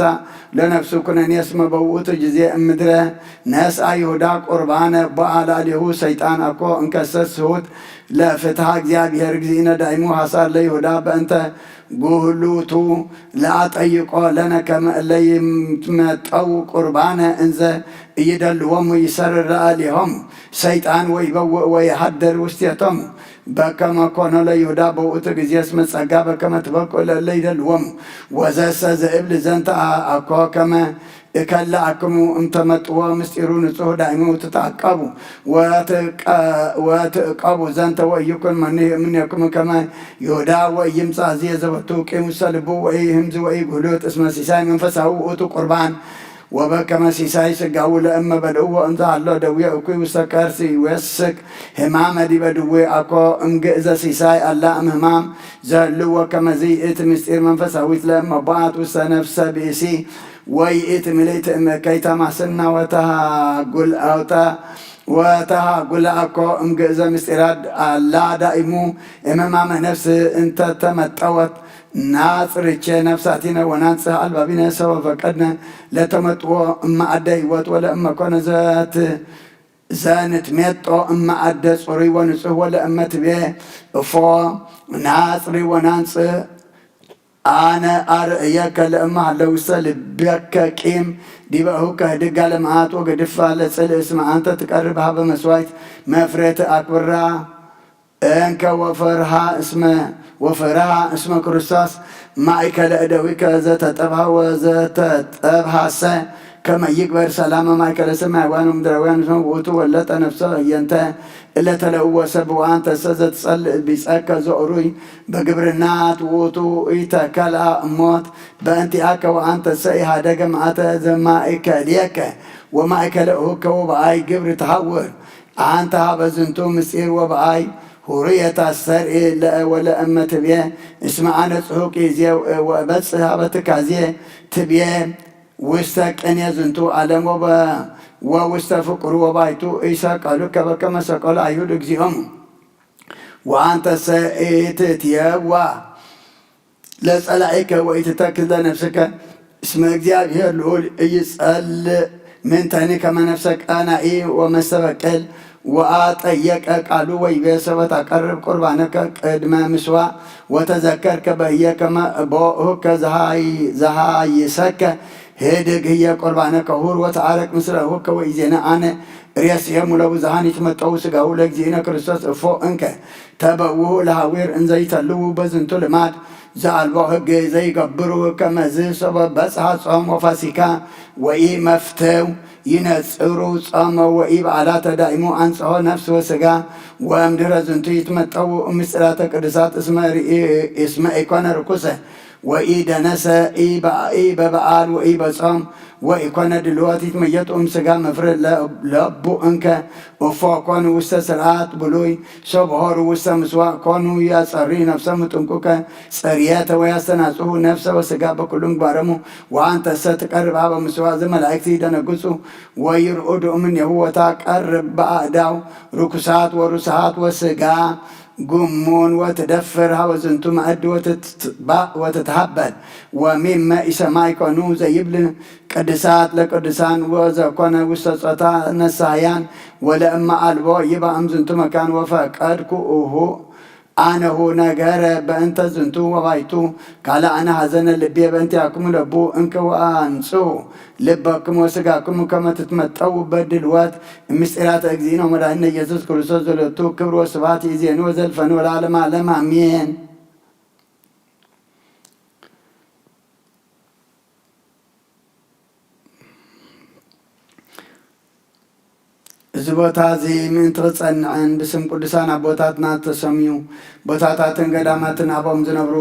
ለነፍሱ ኩነኔ እስመ በውእቱ ጊዜ እምድረ ነስአ ይሁዳ ቁርባነ ቦአ ላዕሌሁ ሰይጣን አኮ እንከሰ ስሁት ለፍትሐ እግዚአብሔር እግዚእነ ዳይሙ ሐሳር ለይሁዳ በእንተ ጉህሉቱ ለአጠይቆ ለነ ከመ እለ ይትመጠው ቁርባነ እንዘ እይደልዎሙ ይሰርር ለአሌሆሙ ሰይጣን ወይበውእ ወይሃድር ውስቴቶሙ። በከመ ኮኖ ለይሁዳ በውእቱ ጊዜ እስመ ጸጋ በከመ ትበቁ ለእለ ይደልዎሙ። ወዘሰ ዘእብል ዘንተ አኮ ከመ እከልአክሙ እምተመጥዎ ምስጢሩ ንጹሕ ዳይሙ ትትዐቀቡ ወትቀ-፣ ወትዕቀቡ ዘንተ ወኢይኩን መኑ እምኔክሙ ከመ ይሁዳ ወኢይምጻእ ዝየ ዘበቱ ቂም ውስተ ልቡ ወኢህምዝ ወኢጉህሉት እስመ ሲሳይ መንፈሳዊ ውእቱ ቁርባን ወበከመ ሲሳይ ስጋዊ ለእመ በልዕዎ እንዘ ሀሎ ደዌ እኩይ ውስተ ከርስ ይወስክ ህማመ ዲበ ድዌ አኮ እምግእዘ ሲሳይ አላ እምህማም ዘህልዎ ከመዚ ይእቲ ምስጢር መንፈሳዊት ለእመ ቦአት ውስተ ነፍሰ ብእሲ ወይእቲ ምልእቲ እምእከይ ተማስና ወተሃጉል-፣ ወተ-፣ ወተሃጉለ አኮ እምግእዘ ምስጢራት አላ ዳኢሙ እምማመ ነፍስ እንተ ተመጠወት ናጽርቼ ነፍሳቲነ ወናንጽህ አልባቢነ ሰበ ፈቀድነ ለተመጥዎ እመ አደ ህይወት ወለእመ ኮነ ዘት-፣ ዘንትሜጦ እመ አደ ጽሩይ ወንጹህ ወለእመ ትቤ እፎ ናጽሪ ወናንጽህ አነ አርእየከ ለእመ ሀለ ውስተ ልብከ ቂም ዲበ እሁከ ህድጋ ለመዓት ወገድፋ ለጽልእ እስመ አንተ ትቀርብ ሀበ መስዋዕት መፍሬት አክብራ እንከ ወፈርሃ እስመ፣ ወፈርሃ እስመ ክርስቶስ ማእከለ እደዊከ ዘተጠብሃ ወዘተጠብሃሰ ከመ ይግበር ሰላመ ማእከለ ሰማያውያን ወምድራውያን፣ እስመ ውእቱ ወለጠ ነፍሰ ህየንተ እለ ተለውወ ሰብ። ወአንተሰ ዘትጸልእ ቢጸከ ዘእሩይ በግብርናት ውእቱ ኢተከልአ እሞት በእንቲአከ። ወአንተሰ ኢሃደገ ማእተ ዘማእከልየከ ወማእከለ እሁከ ወበአይ ግብር ተሃውር። አንተ ሀበ ዝንቱ ምስጢር ወበአይ ሁሩየት አስተርኢ ለእወ ለእመ ትብየ እስመ አነ ጽሑቅ ይዜ ወእበጽሕ ሀበ ትካዜ ትብየ ውስተ ቅኔ ዝንቱ ዓለም ወበ-፣ ወውስተ ፍቅሩ ወባይቱ ኢሰቀሉከ በከመ ሰቀሉ አይሁድ እግዚኦሙ። ወአንተሰ ኢትትየዋ ለጸላኢከ ወኢትተክዝ ለነፍስከ እስመ እግዚአብሔር ልዑል ኢይጸልእ ምንተኒ ከመ ነፍሰ ቀናኢ ወመስተበቅል። ወአጠየቀ ቃሉ ወይቤ ሰበ ታቀርብ ቁርባነከ ቅድመ ምስዋዕ ወተዘከርከ በህየ ከመ ቦእሁከ ዘሃይ-፣ ዘሃይሰከ ህድግ ህየ ቁርባነከ ሁር ወተዓረቅ ምስለ እሁከ ወኢዜነ አነ ሬስየሙ ለብዙሃን ይትመጠው ስጋሁ ለእግዚእነ ክርስቶስ እፎ እንከ ተበውሁ ለሃዊር እንዘይተልዉ በዝንቱ ልማድ ዘአልቦ ህግ ዘይገብሩ ከመዝ ሰበብ በጽሐ ጾም ወፋሲካ ወኢ መፍተው ይነጽሩ ጾመ ወኢ በዓላተ ዳይሙ አንጽሖ ነፍስ ወስጋ ወእምድረ ዝንቱ ይትመጠው ምስጢራተ ቅዱሳት እስመ ርኢ-፣ እስመ ኢኮነ ርኩሰ ወኢ ደነሰ ኢ በ-፣ ኢ በበዓል ወኢ በጾም ወኢኮነ ድልወት ይትመየጡ እምስጋ መፍረ ለ-፣ ለቡ እንከ እፎ ኮኑ ውስተ ስርዓት ብሉይ ሰብሆሩ ውስተ ምስዋዕ ኮኑ ያጸሪ ነፍሰ ምጥንቁቀ ጽርየተ ወያስተናጽሁ ነፍሰ ወስጋ በኩሉ ምግባረሙ። ወአንተሰ ትቀርብ ሀበ ምስዋዕ ዘመላእክት ይደነግጹ ወይርዑዱ እምኔሁ ወታቀርብ በአእዳው ርኩሳት ወሩስሃት ወስጋ ግሙን ወትደፍር ሀበ ዝንቱ መዐድ ወትትባእ ወትትሀበል ወሚመ ኢሰማይ ኮኑ ዘይብል ቅድሳት ለቅዱሳን ወዘኮነ ውስተ ጾታ ነሳህያን ወለእመ አልቦ ይባእም ዝንቱ መካን ወፈቀድኩ እሁ አነሁ ነገረ በእንተ ዝንቱ ወባይቱ ካልእ አነ ሐዘነ ልቤ በእንቲአክሙ ለቡ እንከ ወአንጽሁ ልበክሙ ወስጋክሙ ከመ ትትመጠው በድልወት ምስጢራተ እግዚእነ ወመድኃኒነ ኢየሱስ ክርስቶስ ዘሎቱ ክብር ወስብሐት ይእዜኑ ወዘልፈኑ ወለዓለመ ዓለም አሜን። እዚ ቦታ እዚ ምእንቲ ክጸንዕን ብስም ቅዱሳን ኣቦታትና ዝተሰምዩ ቦታታትን ገዳማትን ኣብኦም ዝነብሩ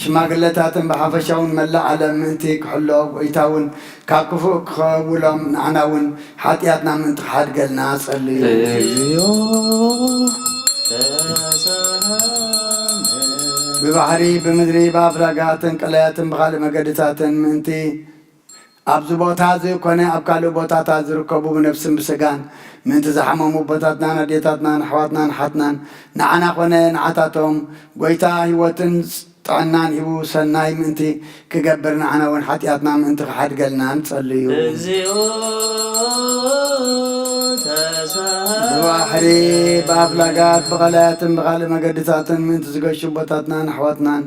ሽማግለታትን ብሓፈሻውን መላእ ዓለም ምእንቲ ክሕሎ፣ ጎይታ እውን ካብ ክፉእ ክኸውሎም፣ ንዓና እውን ሓጢኣትና ምእንቲ ክሓድገልና ጸልዩ። እግዚኦ ተሳሃለነ። ብባሕሪ፣ ብምድሪ፣ ብኣፍላጋትን ቀላያትን ብኻልእ መገድታትን ምእንቲ ኣብዚ ቦታ እዚ ኮነ ኣብ ካልእ ቦታታት ዝርከቡ ብነፍስን ብስጋን ምእንቲ ዝሓመሙ ኣቦታትናን ኣዴታትናን ኣሕዋትናን ሓትናን ንዓና ኮነ ንዓታቶም ጎይታ ህይወትን ጥዕናን ሂቡ ሰናይ ምእንቲ ክገብር ንዓና እውን ሓጢኣትና ምእንቲ ክሓድገልና ንጸልዩ። እግዚኦ ተሳሃለነ። ብባሕሪ ብኣፍላጋት ብቐላያትን ብኻልእ መገድታትን ምእንቲ ዝገሹ ኣቦታትናን ኣሕዋትናን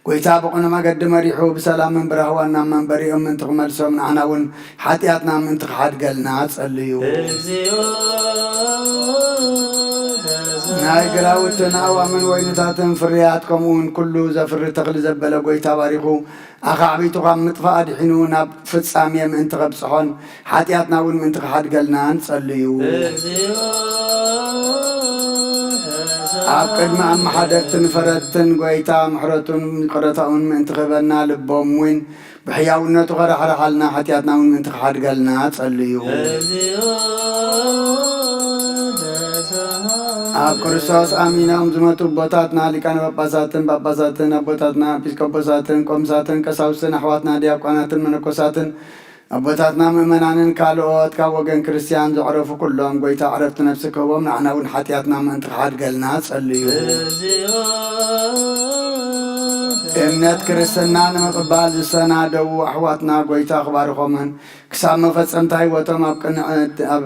ጎይታ ብቕኑዕ መገዲ መሪሑ ብሰላምን ብራህዋን ናብ መንበሪኦም ምእንቲ ክመልሶም ንዓና እውን ሓጢኣትና ምእንቲ ክሓድገልና ጸልዩ። እግዚኦ ተሳሃለነ። ናይ ግራውትን ኣእዋምን ወይንታትን ፍርያት ከምኡ እውን ኩሉ ዘፍሪ ተኽሊ ዘበለ ጎይታ ባሪኹ ኣኻዕቢቱ ካብ ምጥፋእ ኣድሒኑ ናብ ፍጻሜ ምእንቲ ከብጽሖን ሓጢኣትና እውን ምእንቲ ክሓድገልና ንጸልዩ። ኣብ ቅድሚ ኣመሓደርትን ፈረድትን ጐይታ ምሕረቱን ይቕረታኡን ምእንቲ ክህበና፣ ልቦም እውን ብሕያውነቱ ከራሕርሓልና፣ ሓጢኣትና እውን ምእንቲ ክሓድገልና ጸልዩ። ኣብ ክርስቶስ ኣሚኖም ዝመቱ ኣቦታትና ሊቃነ ጳጳሳትን ጳጳሳትን፣ ኣቦታትና ኤጲስቆጶሳትን ቆምሳትን ቀሳውስትን ኣሕዋትና ዲያቆናትን መነኮሳትን ኣቦታትና ምእመናንን ካልኦት ካብ ወገን ክርስትያን ዘዕረፉ ኩሎም፣ ጐይታ ዕረፍቲ ነፍሲ ክህቦም፣ ንዓና እውን ሓጢኣትና ምእንቲ ክሓድገልና ጸልዩ። እምነት ክርስትና ንምቕባል ዝሰናደዉ ኣሕዋትና ጐይታ ክባርኾምን ክሳብ መፈጸምታ ህይወቶም ኣብ ቅንዕት-፣ ኣብ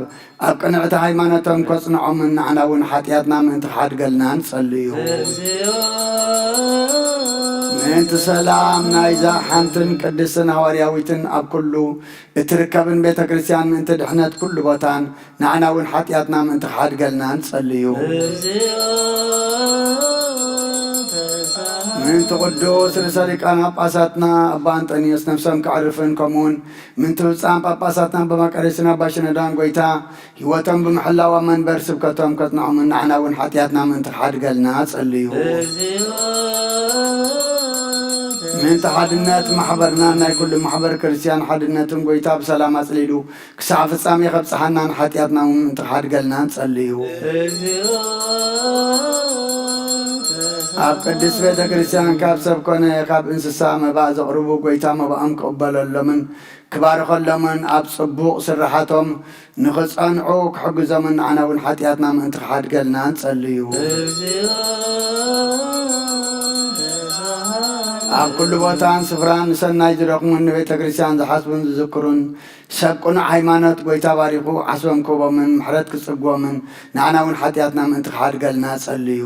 ኣብ ቅንዕቲ ሃይማኖቶም ከጽንዖምን ንዓና እውን ሓጢኣትና ምእንቲ ክሓድገልና ንጸልዩ። ምእንቲ ሰላም ናይዛ ሓንትን ቅድስትን ሃዋርያዊትን ኣብ ኩሉ እትርከብን ቤተ ክርስቲያን፣ ምእንቲ ድሕነት ኩሉ ቦታን ንዓና እውን ሓጢኣትና ምእንቲ ክሓድገልና ንጸልዩ። ምእንቲ ቅዱስ ርእሰ ሊቃነ ጳጳሳትና ኣባ ኣንጠንዮስ ነፍሶም ከዕርፍን፣ ከምኡውን ምእንቲ ብፁዓን ጳጳሳትና ኣባ መቃርዮስን ኣባ ሽኖዳን፣ ጎይታ ህይወቶም ብምሕላው ኣብ መንበር ስብከቶም ከጽንዖምን ንዓና እውን ሓጢኣትና ምእንቲ ክሓድገልና ጸልዩ። ምእንቲ ሓድነት ማሕበርና፣ ናይ ኩሉ ማሕበር ክርስቲያን ሓድነትን ጎይታ ብሰላም ኣጽሊሉ ክሳዕ ፍጻሜ ከብጽሓናን ሓጢኣትና እውን ምእንቲ ክሓድገልና ጸልዩ። ኣብ ቅድስት ቤተ ክርስቲያን ካብ ሰብ ኮነ ካብ እንስሳ መባእ ዘቕርቡ፣ ጎይታ መባኦም ክቕበለሎምን ክባርኸሎምን ኣብ ጽቡቕ ስራሓቶም ንኽጸንዑ ክሕግዞምን ንዓና እውን ሓጢኣትና ምእንቲ ክሓድገልና ንጸልዩ። ኣብ ኩሉ ቦታን ስፍራን ንሰናይ ዝደኽሙን ንቤተ ክርስቲያን ዝሓስቡን ዝዝክሩን ሰብ ቅኑዕ ሃይማኖት ጎይታ ባሪኹ ዓስቦም ክህቦምን ምሕረት ክጽግቦምን ንዓና እውን ሓጢኣትና ምእንቲ ክሓድገልና ጸልዩ።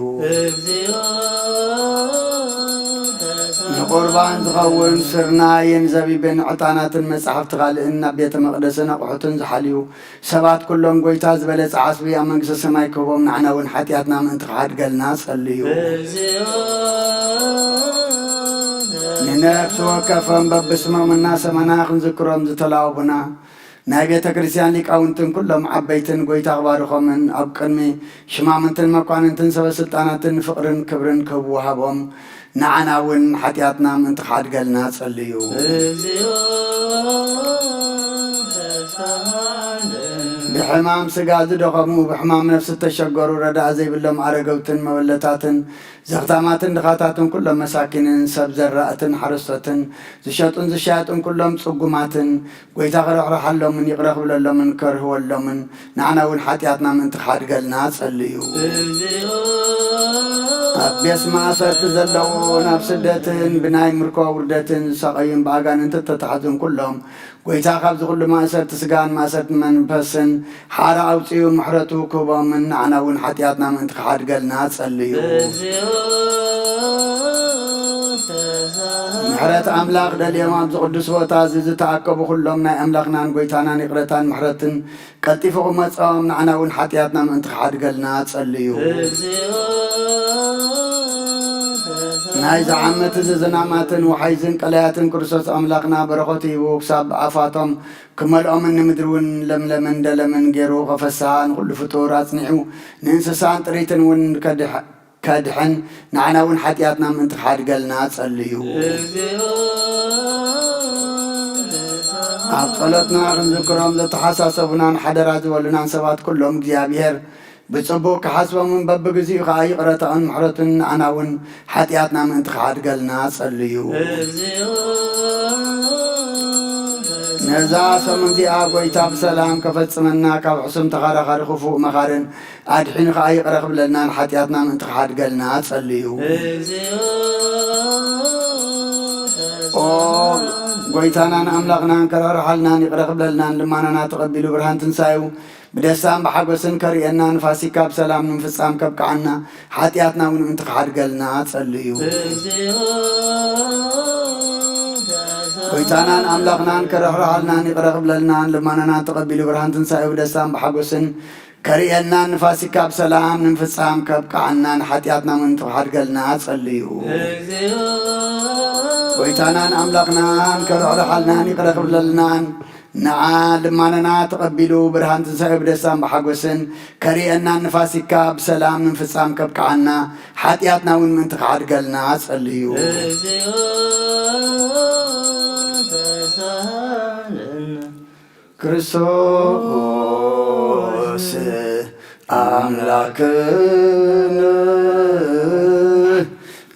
ንቁርባን ዝኸውን ስርናይን ዘቢብን ዕጣናትን መጻሕፍቲ ካልእን ናብ ቤተ መቕደስን ኣቑሑትን ዝሓልዩ ሰባት ኩሎም፣ ጎይታ ዝበለጸ ዓስቢ ኣብ መንግስተ ሰማይ ክህቦም ንዓና እውን ሓጢኣትና ምእንቲ ክሓድገልና ጸልዩ። ንነፍሲ ወከፎም በብስሞም እናሰመና ክንዝክሮም ዝተላወቡና ናይ ቤተ ክርስቲያን ሊቃውንትን ኩሎም ዓበይትን፣ ጎይታ ክባርኾምን ኣብ ቅድሚ ሽማምንትን መኳንንትን ሰበ ስልጣናትን ፍቕርን ክብርን ክህቡ ወሃቦም ንዓና እውን ሓጢኣትና ምእንቲ ክሓድገልና ጸልዩ። ብሕማም ስጋ ዝደኸሙ፣ ብሕማም ነፍሲ እተሸገሩ፣ ረዳእ ዘይብሎም ኣረገውትን መበለታትን ዘኽታማትን ድኻታትን ኩሎም መሳኪንን ሰብ ዘራእትን ሓረስቶትን ዝሸጡን ዝሻየጡን ኩሎም ጽጉማትን ጎይታ ክርሕርሓሎምን ይቕረ ክብለሎምን ከርህወሎምን ንዓና እውን ሓጢኣትና ምእንቲ ክሓድገልና ጸልዩ። ኣብ ቤት ማእሰርቲ ዘለዉ ናብ ስደትን ብናይ ምርኮ ውርደትን ዝሳቐዩን ብኣጋንንቲ እተታሕዙን ኩሎም ጎይታ ካብዚ ኩሉ ማእሰርቲ ስጋን ማእሰርቲ መንፈስን ሓራ ኣውጺኡ ምሕረቱ ክህቦምን ንዓና እውን ሓጢኣትና ምእንቲ ክሓድገልና ጸልዩ። ምሕረት ኣምላኽ ደልዮም ኣብዚ ቅዱስ ቦታ እዚ ዝተኣከቡ ኩሎም ናይ ኣምላኽናን ጎይታናን ይቕረታን ምሕረትን ቀልጢፉ ክመጾም ንዓና እውን ሓጢኣትና ምእንቲ ክሓድገልና ጸልዩ። ናይዚ ዓመት እዚ ዝናማትን ወሓይዝን ቀላያትን ክርስቶስ ኣምላኽና በረኸቱ ሂቡ ክሳብ ኣፋቶም ክመልኦምን ንምድሪ እውን ለምለምን ደለምን ገይሩ ከፈስሳ ንኹሉ ፍጡር ኣጽኒዑ ንእንስሳን ጥሪትን እውን ከድሕ-፣ ከድሕን ንዓና እውን ሓጢኣትና ምእንቲ ክሓድገልና ጸልዩ። ኣብ ጸሎትና ክንዝክሮም ዘተሓሳሰቡናን ሓደራ ዝበሉናን ሰባት ኩሎም እግዚኣብሔር ብጽቡቕ ክሓስቦምን በብግዚኡ ኸኣ ይቕረታኡን ምሕረቱን ንዓና እውን ሓጢኣትና ምእንቲ ክሓድገልና ጸልዩ። ነዛ ሰሙን እዚኣ ጐይታ ብሰላም ከፈጽመና፣ ካብ ሕሱም ተኸራኻሪ ክፉእ መኻርን ኣድሒኑ ኸኣ ይቕረ ክብለልናን ሓጢኣትና ምእንቲ ክሓድገልና ጸልዩ። ኦ ጐይታናን ኣምላኽናን ከራርሓልናን ይቕረ ክብለልናን ልማናና ተቐቢሉ ብርሃን ትንሳኤኡ ብደስታን ብሓጎስን ከርእየና ንፋሲካ ብሰላም ንምፍጻም ከብቅዓና ሓጢኣትና እውን ምእንቲ ክሓድገልና ጸልዩ። ጐይታናን ኣምላኽናን ከራርሓልናን ይቕረ ክብለልናን ልማናና ተቐቢሉ ብርሃን ትንሳኤኡ ብደስታን ብሓጎስን ከርእየናን ንፋሲካ ብሰላም ንምፍጻም ከብቅዓናን ሓጢኣትና ምእንቲ ክሓድገልና ጸልዩ። ጐይታናን ኣምላኽናን ከርሕርሓልናን ይቕረ ክብለልናን ንዓ ልማነና ተቐቢሉ ብርሃን ትንሳኤ ብደስታን ብሓጎስን ከርእየናን ንፋሲካ ብሰላም ንምፍጻም ከብቅዓና ሓጢኣትና እውን ምእንቲ ክሓድገልና ጸልዩ። ክርስቶስ ኣምላክን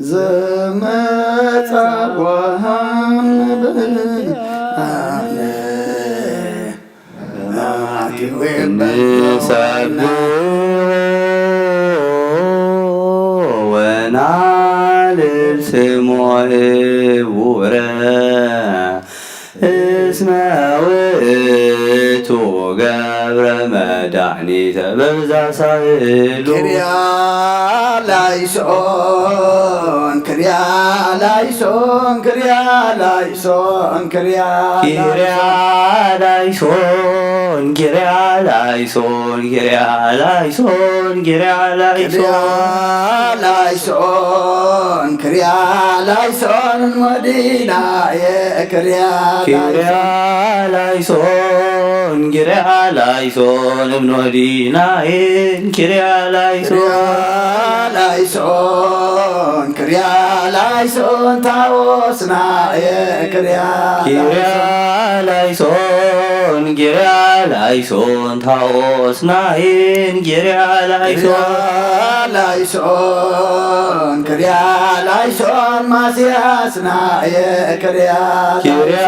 ዘመጻ ጓሃን ብርሃን ንሰግድ ወናልል ስሞ ህቡረ እስመ ውእቱ ገ ገብረ መድኃኒተ በብዛ ሳህሉ። ክርያ ላይሶን፣ ክርያ ላይሶን፣ ክርያ ላይሶን፣ ክርያ ኪርያ ላይሶን፣ ኪርያ ላይሶን፣ ኪርያ ላይሶን፣ ኪርያ ላይሶን። ክርያ ላይሶን፣ ክርያ ላይሶን፣ ሞዲናየ ክርያ ኪርያ ላይሶን። ላይሶን፣ ኪርያ ላይሶን፣ እብኖዲናይን ኪርያ ላይሶን። ክርያ ላይሶን፣ ክርያ ላይሶን፣ ታወስናየ ክርያ ኪርያ ላይሶን። ላይሶን፣ ኪርያ ላይሶን፣ ታወስናይን ኪርያ ላይሶን። ክርያ ላይሶን፣ ክርያ ላይሶን፣ ማስያስናየ ክርያ ኪርያ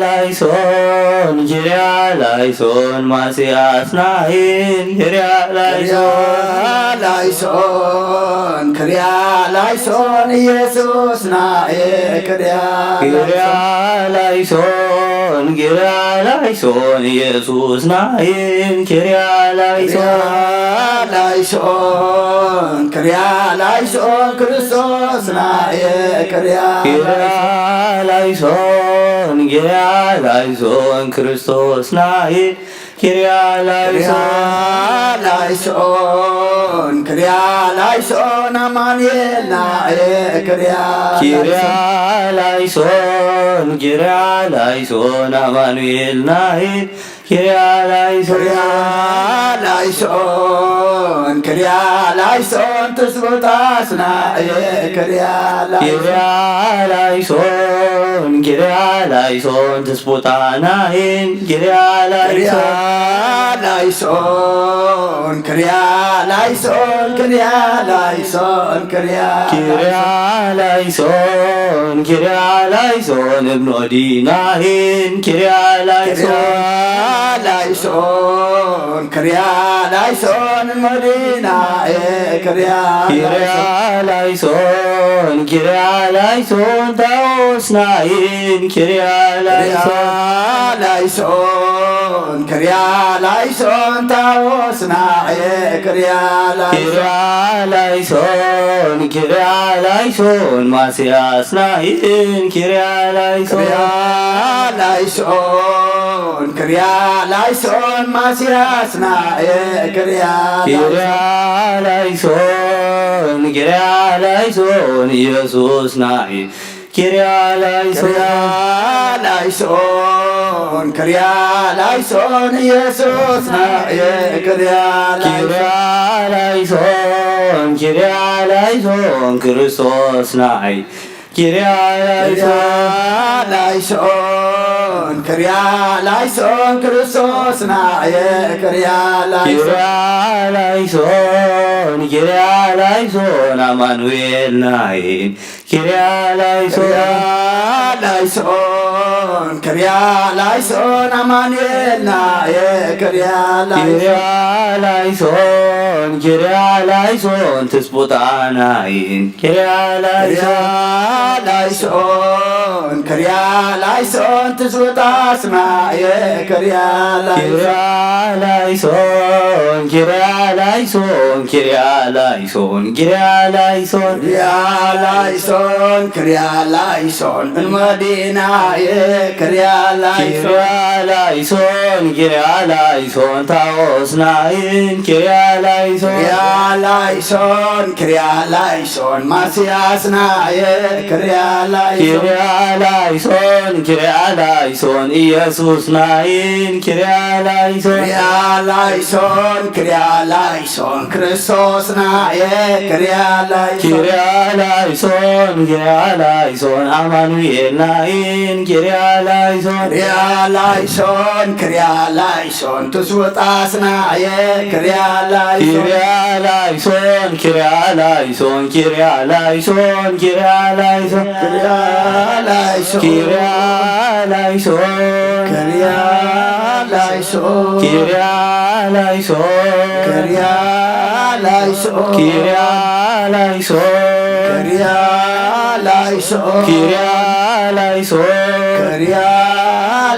ላይሶን። ላይሶን፣ ኪርያ ላይሶን፣ ማስያስናይን ኪርያ ክርያ ላይሶን። ላይሶን፣ ክርያ ላይሶን፣ ኢየሱስናየ ክርያ ኪርያ ላይሶን። ላይሶን፣ ኪርያ ላይሶን፣ ኢየሱስናይን ኪርያ ላይሶን። ክርያ ላይሶን፣ ክርያ ላይሶን፣ ክርስቶስናየ ክርያ ኪርያ ላይሶን። ላይሶን፣ ኪርያ ላይሶን፣ ክርስቶስናይን ኪርያ ክርያ ላይሶን። ላይሶን፣ ክርያ ላይሶን፣ ኣማኑኤልናየ ክርያ ኪርያ ላይሶን። ላይሶን፣ ኪርያ ላይሶን፣ ኣማኑኤልናይን ኪርያ ላይሶን። ክርያ ላይሶን፣ ክርያ ላይሶን፣ ትስቦታስናየ ክርያ ኪርያ ላይሶን። ላይሶን፣ ኪርያ ላይሶን፣ ትስቦታናይን ኪርያ ክርያ ላይሶን። ላይሶን፣ ክርያ ላይሶን፣ ክርያ ላይሶን፣ ክርያ ኪርያ ላይሶን። ላይሶን፣ ኪርያ ላይሶን፣ እብኖዲናይን ኪርያ ክርያ ላይሶን። ላይሶን፣ ክርያ ላይሶን፣ ሞዲናየ ክርያ ኪርያ ላይሶን። ላይሶን፣ ኪርያ ላይሶን፣ ታወስናይን ኪርያ ክርያ ላይሶን። ላይሶን፣ ክርያ ላይሶን፣ ታወስናየ ክርያ ኪርያ ላይሶን። ላይሶን፣ ኪርያ ላይሶን፣ ማስያስናይን ኪርያ ላይሶን። ክርያ ላይሶን፣ ክርያ ላይሶን፣ ማስያስናየ ክርያ ኪርያ ላይሶን። ላይሶን፣ ኪርያ ላይሶን፣ ኢየሱስናይ ኪርያ ላይሶን። ክርያ ላይሶን፣ ክርያ ላይሶን፣ ኢየሱስናየ ክርያ ኪርያ ላይሶን። ላይሶን፣ ኪርያ ላይሶን፣ ክርስቶስናይ ኪርያ ክርያ ላይሶን። ላይሶን፣ ክርያ ላይሶን፣ ክርስቶስናየ ክርያ ላይሶን። ኪርያ ላይሶን፣ ኪርያ ላይሶን፣ ኣማኑኤልናይን ኪርያ ላይሶን። ክርያ ላይሶን፣ ክርያ ላይሶን፣ ኣማኑኤልናየ ክርያ ኪርያ ላይሶን። ላይሶን፣ ኪርያ ላይሶን፣ ትስቡጣናይን ኪርያ ክርያ ላይሶን። ላይሶን፣ ክርያ ላይሶን፣ ትስቡጣስናየ ክርያ ኪርያ ላይሶን። ላይሶን፣ ኪርያ ላይሶን፣ ኪርያ ላይሶን፣ ኪርያ ላይሶን። ክርያ ላይሶን፣ ክርያ ላይሶን፣ እንመዲናየ ክርያ ላይሶን። ኪርያ ላይሶን፣ ኪርያ ላይሶን፣ ታኦስናይን ኪርያ ላይሶን። ክርያ ላይሶን፣ ክርያ ላይሶን፣ ማስያስናየ ክርያ ላይሶን። ኪርያ ላይሶን፣ ኪርያ ላይሶን፣ ኢየሱስናይን ኪርያ ላይሶን። ክርያ ላይሶን፣ ክርያ ላይሶን፣ ክርስቶስናየ ክርያ ላይሶን። ኪርያ ላይሶን፣ ኪርያ ላይሶን፣ ኣማኑኤልናይን ኪርያ ላይሶን። ክርያ ላይሶን፣ ክርያ ላይሶን፣ ትስውጣስናየ ክርያ ላይሶን። ኪርያ ላይሶን፣ ኪርያ ላይሶን፣ ኪርያ ላይሶን፣ ኪርያ ላይሶን። ክርያ ላይሶን። ኪርያ ላይሶን። ክርያ ላይሶን። ክርያ ላይሶን። ክርያ ላይሶን። ክርያ ላይሶን። ክርያ ላይሶን። ክርያ ላይሶን። ክርያ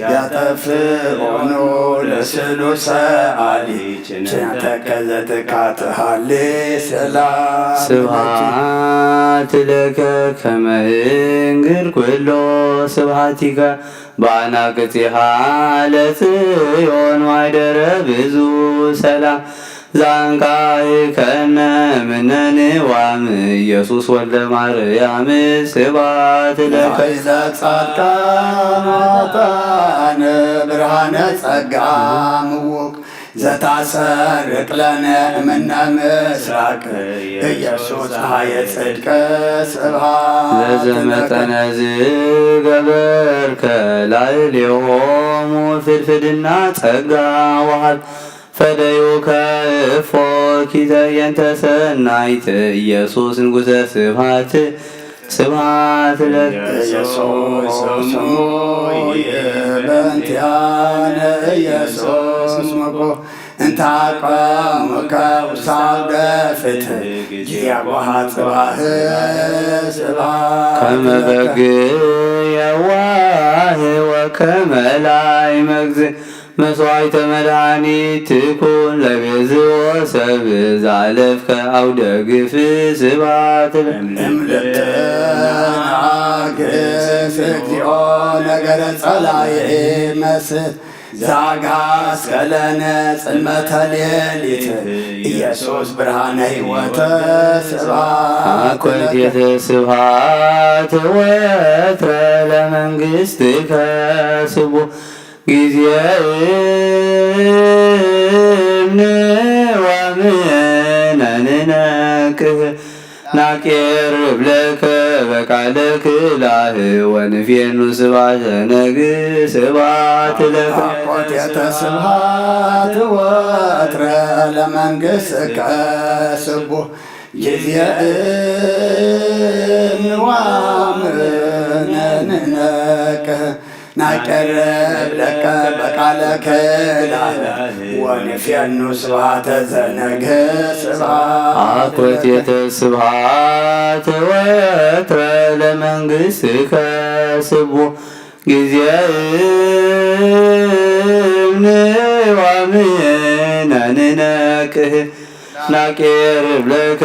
ያጠፍኦኑ ለስሉሰ አሊ ችነተከ ዘትካትሃሌ ሰላም ስብሐት ለከ ከመ እንግር ኩሎ ስብሐቲከ ባና ቅጺሃ ለጽዮን ማይደረ ብዙ ሰላም ዛንቃይ ከነ ምነንዋም ኢየሱስ ወልደ ማርያም ስባት ለከ ላይለ ጻድቃን አጣነ ብርሃነ ጸጋ ምውቅ ዘታሰርቅ ለነ እምነ ምስራቅ ኢየሱስ ፀሐየ ጽድቅ ስብሐት ለዘመጠነ ዝገበርከ ላዕሌሆሙ ፍድፍድና ጸጋ ወሃብ ፈደዩከ እፎ ኪተ የንተ ሰናይት ኢየሱስ ንጉሰ ስብሐት ስብሐት ለከ ኢየሱስ ስሙ ይበንቲያነ ኢየሱስ ምቁ እንታቀሙከ ውሳው ደፍት ጊዜ ጓሃ ጽባህ ስብሐት ከመ በግ የዋህ ወከመ ላይ መግዝ መስዋዕተ መድኃኒት ትኩን ለቤዝዎ ሰብ ዛለፍከ አውደ ግፍ ስብሐት እምልትናግስ እግዚኦ ነገረ ጸላኢ መስት ዛጋስከለነ ጽልመተ ሌሊት ኢየሱስ ብርሃነ ሕይወት ስብሐት አኮቴተ ስብሐት ወትረ ለመንግሥትከ ስቡ ጊዜ እምንዋምነ ንነቅህ ናቄርብ ለከ በቃለ ክላህ ወንፌኑ ስብሐተ ነግህ ስብሐት ለከ አኮቴተ ስብሐት ወትረ ለመንግሥትከ ስቡሕ ጊዜ እምንዋምነ ንነቅህ ናቀርብ ለከ በቃለ ክላለ ወንፌኑ ስብሐተ ዘነግህ ስብሐት አኮቴተ ስብሐት ወትረ ለመንግሥትከ ስቡ ጊዜ እምንዋምነ ንነቅህ ናቄርብ ለከ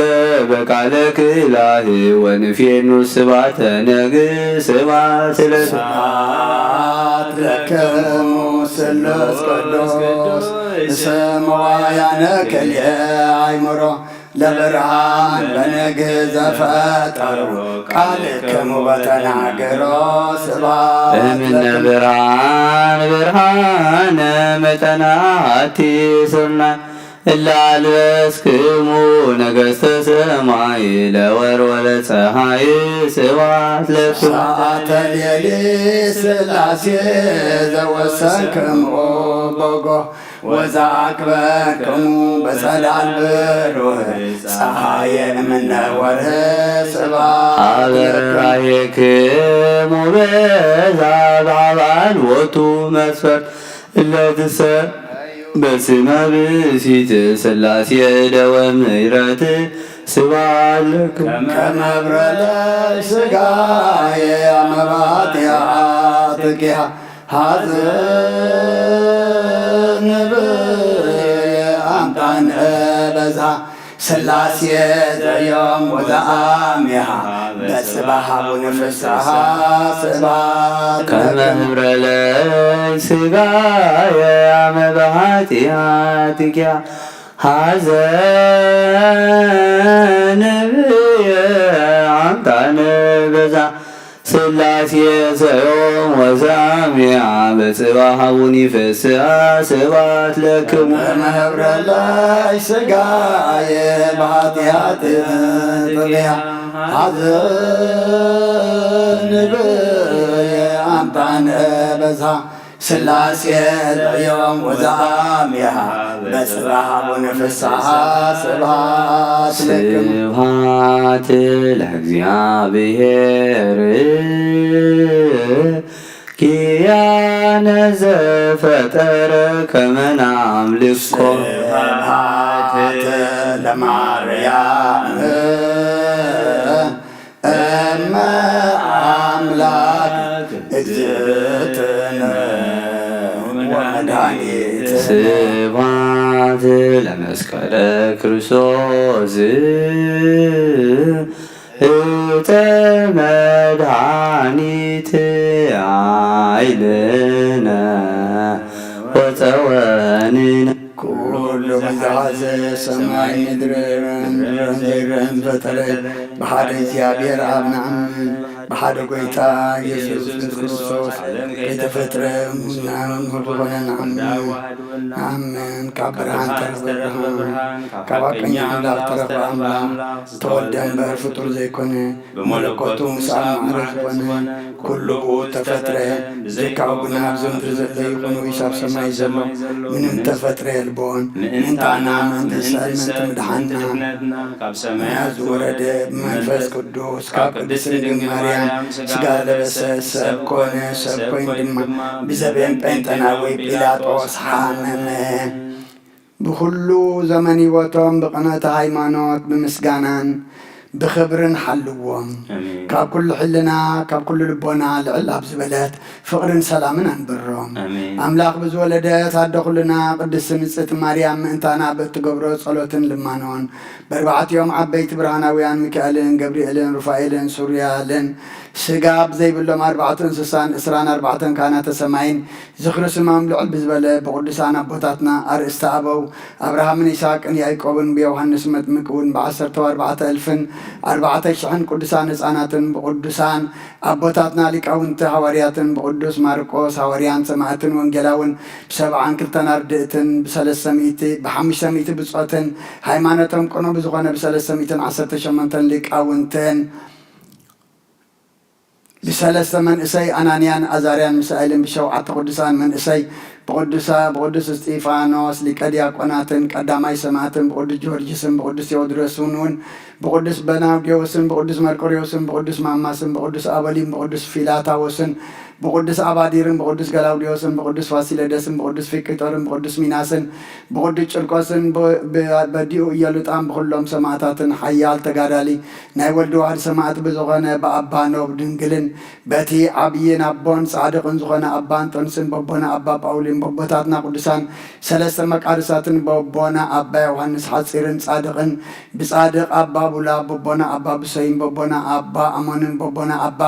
በቃለ ክላህ ወንፌኑ ስብሐተ ነግህ ስብሐት ለከ ስብሐት ለክሙ ስሉስ ቅዱስ ስም ወያነ ክልኤ አይምሮ ለብርሃን በነግህ ዘፈጠሮ ቃልክሙ በተናገሮ ስብሐት እምነ ለክሙ ብርሃን ብርሃነ መጠነ አሐቲ ስርናይ እለ አልበስክሙ ነገሥተ ሰማይ ለወር ወለፀሐይ ስብሐት ለክሙ ሰዓተ ሌሊት ሥላሴ ዘወሰንክሙ በጎ ወዘአክበርክሙ በጸዳል ብሩህ ፀሐየ እምነ ወርህ ስብሐት ለክሙ አበራየክሙ በዛ በአባል ቦቱ መስፈርት እለትሰ በስመ ብእሲት ሥላሴ እደወ ምሕረት ስብሐት ለክሙ ከመ ብረለይ ሥጋየ አመ ባጢአትኪሃ ሐዘን ብየ አምጣነ በዛ ሥላሴ ዘዮም ወዘአሜሃ በጽባሕ አቡነ ፍስሐ ስብሐት ከመ ለክሙ ህብረ ለይ ሥጋየ አመ በኃጢአትኪ ሐዘን ብየ አምጣነ በዛ ሥላሴ ዘዮም ወዘአሜሃ በጽባሕ አቡኒ ፍስሐ ስብሐት ለክሙ ከመ ህብረ ለይ ሥጋየ በኃጢአት ጥብያ ሐዘን ብየ አምጣነ በዛ ሥላሴ ዘዮም ወዘአሜሃ በጽባሕ አቡነ ፍስሐ ስብሐት ለክሙ ስብሐት ለእግዚአብሔር ኪያነ ዘፈጠረ ከመ ናምልኮ ስብሐት ለማርያም እመ አምላክ እግዝእትነ ወመድኃኒትነ። ስብሐት ለመስቀለ ክርስቶስ እተ መድኃኒት ኃይልነ ወፀወንነ። ኩሉ ዝሓዘ ሰማይ ምድርን ዘይረአን ፈጠረ። ብሓደ እግዚኣብሔር ኣብ ንኣምን፣ ብሓደ ጎይታ ኢየሱስ ክርስቶስ ከይተፈጥረ ሙናን ዝኾነ ንኣምን። ንኣምን። ካብ ብርሃን ተረፈ ብርሃን፣ ካብ ሓቀኛ ኣምላኽ ተረፈ ኣምላኽ፣ ተወልደ እምበር ፍጡር ዘይኮነ፣ ብመለኮቱ ምስ ኣብ ማዕረ ዝኾነ ኩሉ ብኡ ተፈጥረ። ብዘይካኡ ግና ኣብዚ ምድሪ ዘሎ ይኹን ወይስ ኣብ ሰማይ ዘሎ ምንም ተፈጥረ የልቦን። ምእንታና፣ ምእንቲ ንስእነት፣ ምእንቲ ምድሓንና፣ ምእንቲ ድሕነትና፣ ካብ ሰማያት ዝወረደ ብመንፈስ ቅዱስ፣ ካብ ቅድስት ድንግል ማርያም ስጋ ለበሰ፣ ሰብ ኮነ፣ ሰብ ኮይኑ ድማ ብዘበን ጴንጠናዊ ጲላጦስ ሓመመ። ብኹሉ ዘመን ህይወቶም ብቕንዕቲ ሃይማኖት፣ ብምስጋናን ብኽብርን ሓልዎም። ኣሜን። ካብ ኩሉ ሕልና፣ ካብ ኩሉ ልቦና ልዕል ኣብ ዝበለት ፍቕርን ሰላምን ኣንብሮም። ኣሜን። ኣምላኽ ብዝወለደት ኣደ ኩልና ቅድስቲ ንጽሕቲ ማርያም ምእንታና በእትገብሮ ጸሎትን ልማኖን፣ በርባዕቲኦም ዓበይቲ ብርሃናውያን ሚካኤልን ገብርኤልን ሩፋኤልን ሱርያልን፣ ስጋ ብዘይብሎም ኣርባዕቱ እንስሳን ዕስራን ኣርባዕተን ካህናተ ሰማይን ዝኽሪ ስሞም ልዕል ብዝበለ ብቕዱሳን ኣቦታትና ኣርእስተ ኣበው ኣብርሃምን ይስሐቅን ያዕቆብን ብዮሃንስ መጥምቅ እውን ብዓሰርተ ኣርባዕተ እልፍን ኣርባዕተ ሽሕን ቅዱሳን ህፃናትን ብቅዱሳን ኣቦታትና ሊቃውንቲ ሃዋርያትን ብቅዱስ ማርቆስ ሃዋርያን ሰማዕትን ወንጌላውን ብሰብዓን ክልተን ኣርድእትን ብሰለስተ ሚእቲ ብሓሙሽተ ሚእቲ ብጾትን ሃይማኖቶም ቅኑዕ ብዝኾነ ብሰለስተ ሚእትን ዓሰርተ ሸሞንተን ሊቃውንትን ብሰለስተ መንእሰይ ኣናንያን ኣዛርያን ሚሳኤልን ብሸውዓተ ቅዱሳን መንእሰይ ብቅዱሳ ብቅዱስ እስጢፋኖስ ሊቀ ዲያቆናትን ቀዳማይ ሰማዕትን ብቅዱስ ጊዮርጊስን ብቅዱስ ቴዎድሮስን እውን ብቅዱስ በናውዴዎስን ብቅዱስ መርቆሬዎስን ብቅዱስ ማማስን ብቅዱስ ኣበሊን ብቅዱስ ፊላታዎስን ብቅዱስ ኣባዲርን ብቅዱስ ገላውዴዎስን ብቅዱስ ፋሲለደስን ብቅዱስ ፊቅጦርን ብቅዱስ ሚናስን ብቅዱስ ጭርቆስን ብ- ብ- በዲኡ ኢየሉጣን ብኩሎም ሰማዕታትን ሓያል ተጋዳሊ ናይ ወልድ ዋህድ ሰማዕት ብዝኾነ ብኣባ ኖብ ድንግልን በቲ ዓብይን ኣቦን ጻድቕን ዝኾነ ኣባ እንጦንስን በቦና ኣባ ጳውሊን በቦታትና ቅዱሳን ሰለስተ መቃርሳትን በቦና ኣባ ዮሃንስ ሓጺርን ጻድቕን ብጻድቕ ኣባ ቡላ በቦና ኣባ ብሶይን በቦና ኣባ ኣሞንን በቦና ኣባ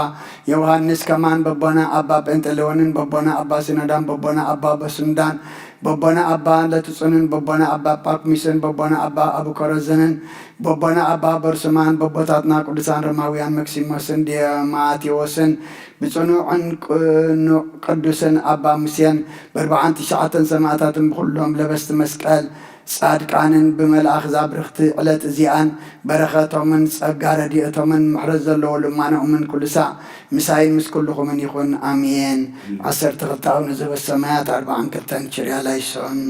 ዮሃንስ ከማን በቦና ኣባ ጴንጠሌዎንን በቦና ኣባ ሲኖዳን በቦና ኣባ በሱንዳን በቦና ኣባ ለትጹንን በቦና ኣባ ጳኩሚስን በቦና ኣባ ኣቡከረዝንን በቦና ኣባ በርሱማን በቦታትና ቅዱሳን ሮማውያን መክሲሞስን ዲዮማቴዎስን ብጽኑዕን ቅኑዕ ቅዱስን ኣባ ሙሴን በርብዓን ትሽዓተን ሰማእታትን ብኹሎም ለበስቲ መስቀል ጻድቃንን ብመልኣኽ ዛብርኽቲ ዕለት እዚኣን በረኸቶምን ጸጋ ረድኤቶምን ምሕረት ዘለዎ ልማኖኦምን ኩሉ ሳዕ ምሳይን ምስ ኩልኹምን ይኹን። ኣሜን። ዓሰርተ ክልተ ኣቡነ ዘበሰማያት ኣርብዓን ክልተን ኪርያ ላይሶን።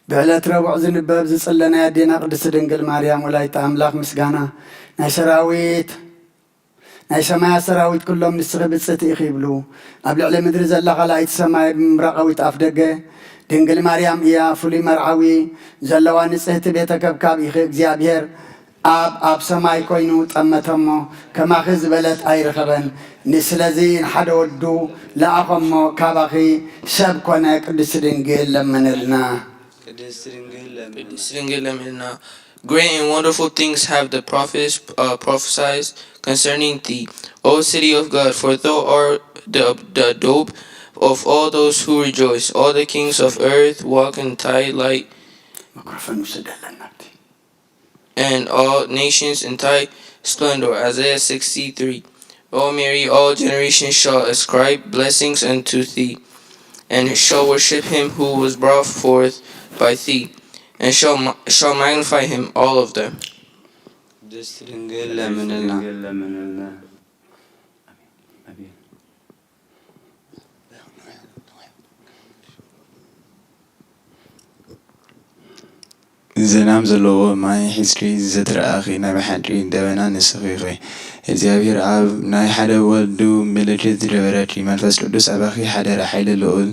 ብዕለት ረቡዕ ዝንበብ ዝጽለ ናይ ኣዴና ቅድስቲ ድንግል ማርያም ወላዲተ ኣምላኽ ምስጋና። ናይ ሰራዊት ናይ ሰማያት ሰራዊት ኩሎም ንስኺ ብጽእቲ ኢኺ ይብሉ። ኣብ ልዕሊ ምድሪ ዘላ ካልኣይቲ ሰማይ ብምብራቓዊት ኣፍ ደገ ድንግል ማርያም እያ። ፍሉይ መርዓዊ ዘለዋ ንጽህቲ ቤተ ከብካብ ኢኺ። እግዚኣብሔር ኣብ ኣብ ሰማይ ኮይኑ ጠመተሞ፣ ከማኺ ዝበለት ኣይረኸበን። ንስለዚ ንሓደ ወዱ ለኣኸሞ፣ ካባኺ ሰብ ኮነ። ቅድስቲ ድንግል ለምንልና። ቅድስቲ ድንግል ለምንልና። Great and wonderful things have the prophets uh, prophesied concerning thee, O city of God, for thou art the, the dope of all those who rejoice. All the kings of earth walk in thy light, ማይክሮፎን ውሰደለን ናብቲ። And all nations in thy splendor. Isaiah sixty-three. O Mary, all generations shall ascribe blessings unto thee, and shall worship him who was brought forth by thee, and shall, ma- shall magnify him, all of them. ቅድስት ድንግል ለምንልና። ዝናም ዘለዎ ማይ ሒዝኪ ዘትረኣኺ ናይ ብሓቂ ደበና ንስኺ ኢኺ። እግዚኣብሔር ኣብ ናይ ሓደ ወልዱ ምልክት ዝገበረኪ፣ መንፈስ ቅዱስ ኣባኺ ሓደረ፣ ሓይሊ ልዑል፣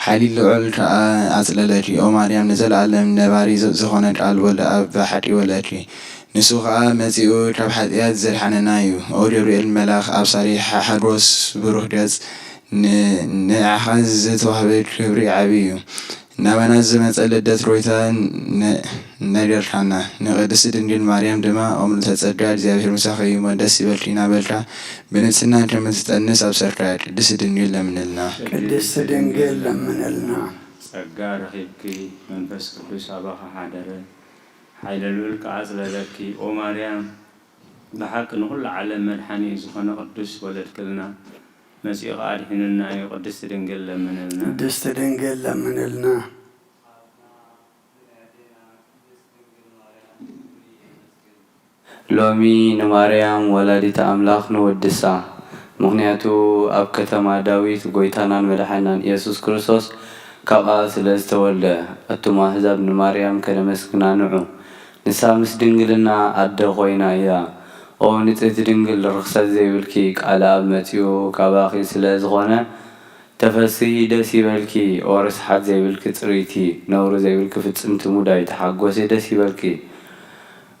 ሓይሊ ልዑል ከኣ ኣጽለለኪ። ኦ ማርያም፣ ንዘለኣለም ነባሪ ዝ-፣ ዝኾነ ቃል ወልደ ኣብ ብሓቂ ወለድኪ። ንሱ ኸኣ መጺኡ ካብ ሓጢኣት ዘድሓነና እዩ። ኦ ገብርኤል መልኣኽ፣ ኣብሳሪ ሓ-፣ ሓጎስ ብሩህ ገጽ፣ ን-፣ ንዓኻ ዝተዋህበ ክብሪ ዓቢ እዩ። ናባና ዝመጸ ልደት ጐይታ ነ-፣ ነገርካና። ንቅድስቲ ድንግል ማርያም ድማ፣ ኦ ምልዕተ ጸጋ፣ እግዚኣብሔር ምሳኺ እዩ እሞ ደስ ይበልኪ እናበልካ፣ ብንጽህና ከምትጸንስ ኣብሰርካ። ቅድስቲ ድንግል ለምንልና። ቅድስቲ ድንግል ለምንልና። ጸጋ ረኺብኪ፣ መንፈስ ቅዱስ ኣባኺ ሓደረ፣ ሓይለ ልዑል ከኣ ኣጽለለኪ። ኦ ማርያም፣ ብሓቂ ንኹሉ ዓለም መድሓኒ ዝኾነ ቅዱስ ወለድክልና፣ መጺኡ ከኣ ኣድሒኑና እዩ። ቅድስቲ ድንግል ለምንልና። ቅድስቲ ድንግል ለምንልና። ሎሚ ንማርያም ወላዲተ ኣምላኽ ንወድሳ፣ ምኽንያቱ ኣብ ከተማ ዳዊት ጐይታናን መድሓኒናን ኢየሱስ ክርስቶስ ካብኣ ስለ ዝተወልደ። ኣቱም ኣህዛብ ንማርያም ከነመስግና ንዑ፣ ንሳ ምስ ድንግልና ኣደ ኾይና እያ። ኦ ንጽህቲ ድንግል፣ ርኽሰት ዘይብልኪ፣ ቃለ ኣብ መጺኡ ካባኺ ስለ ዝኾነ፣ ተፈስሂ ደስ ይበልኪ። ኦ ርስሓት ዘይብልኪ ጽርይቲ፣ ነውሪ ዘይብልኪ ፍጽምቲ ሙዳይ፣ ተሓጎሲ ደስ ይበልኪ።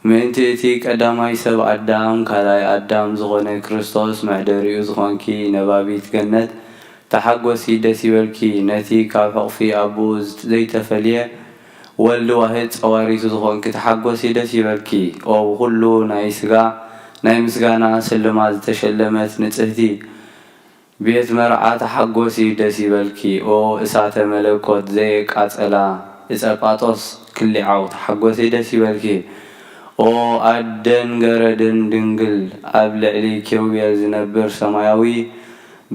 ምእንቲ እቲ ቀዳማይ ሰብ ኣዳም፣ ካልኣይ ኣዳም ዝኾነ ክርስቶስ መሕደሪኡ ዝኾንኪ ነባቢት ገነት፣ ተሓጎሲ ደስ ይበልኪ። ነቲ ካብ ሕቕፊ ኣቦኡ ዝት-፣ ዘይተፈልየ ወልድ ዋህድ ጸዋሪቱ ዝኾንኪ፣ ተሓጎሲ ደስ ይበልኪ። ኦ ብኹሉ ናይ ስጋ ናይ ምስጋና ስልማት ዝተሸለመት ንጽህቲ ቤት መርዓ፣ ተሓጎሲ ደስ ይበልኪ። ኦ እሳተ መለኮት ዘየቃጸላ እጸ ጳጦስ ክሊዓው፣ ተሓጎሲ ደስ ይበልኪ። ኦ ኣደን ገረድን ድንግል፣ ኣብ ልዕሊ ኪሩቤል ዝነብር ሰማያዊ፣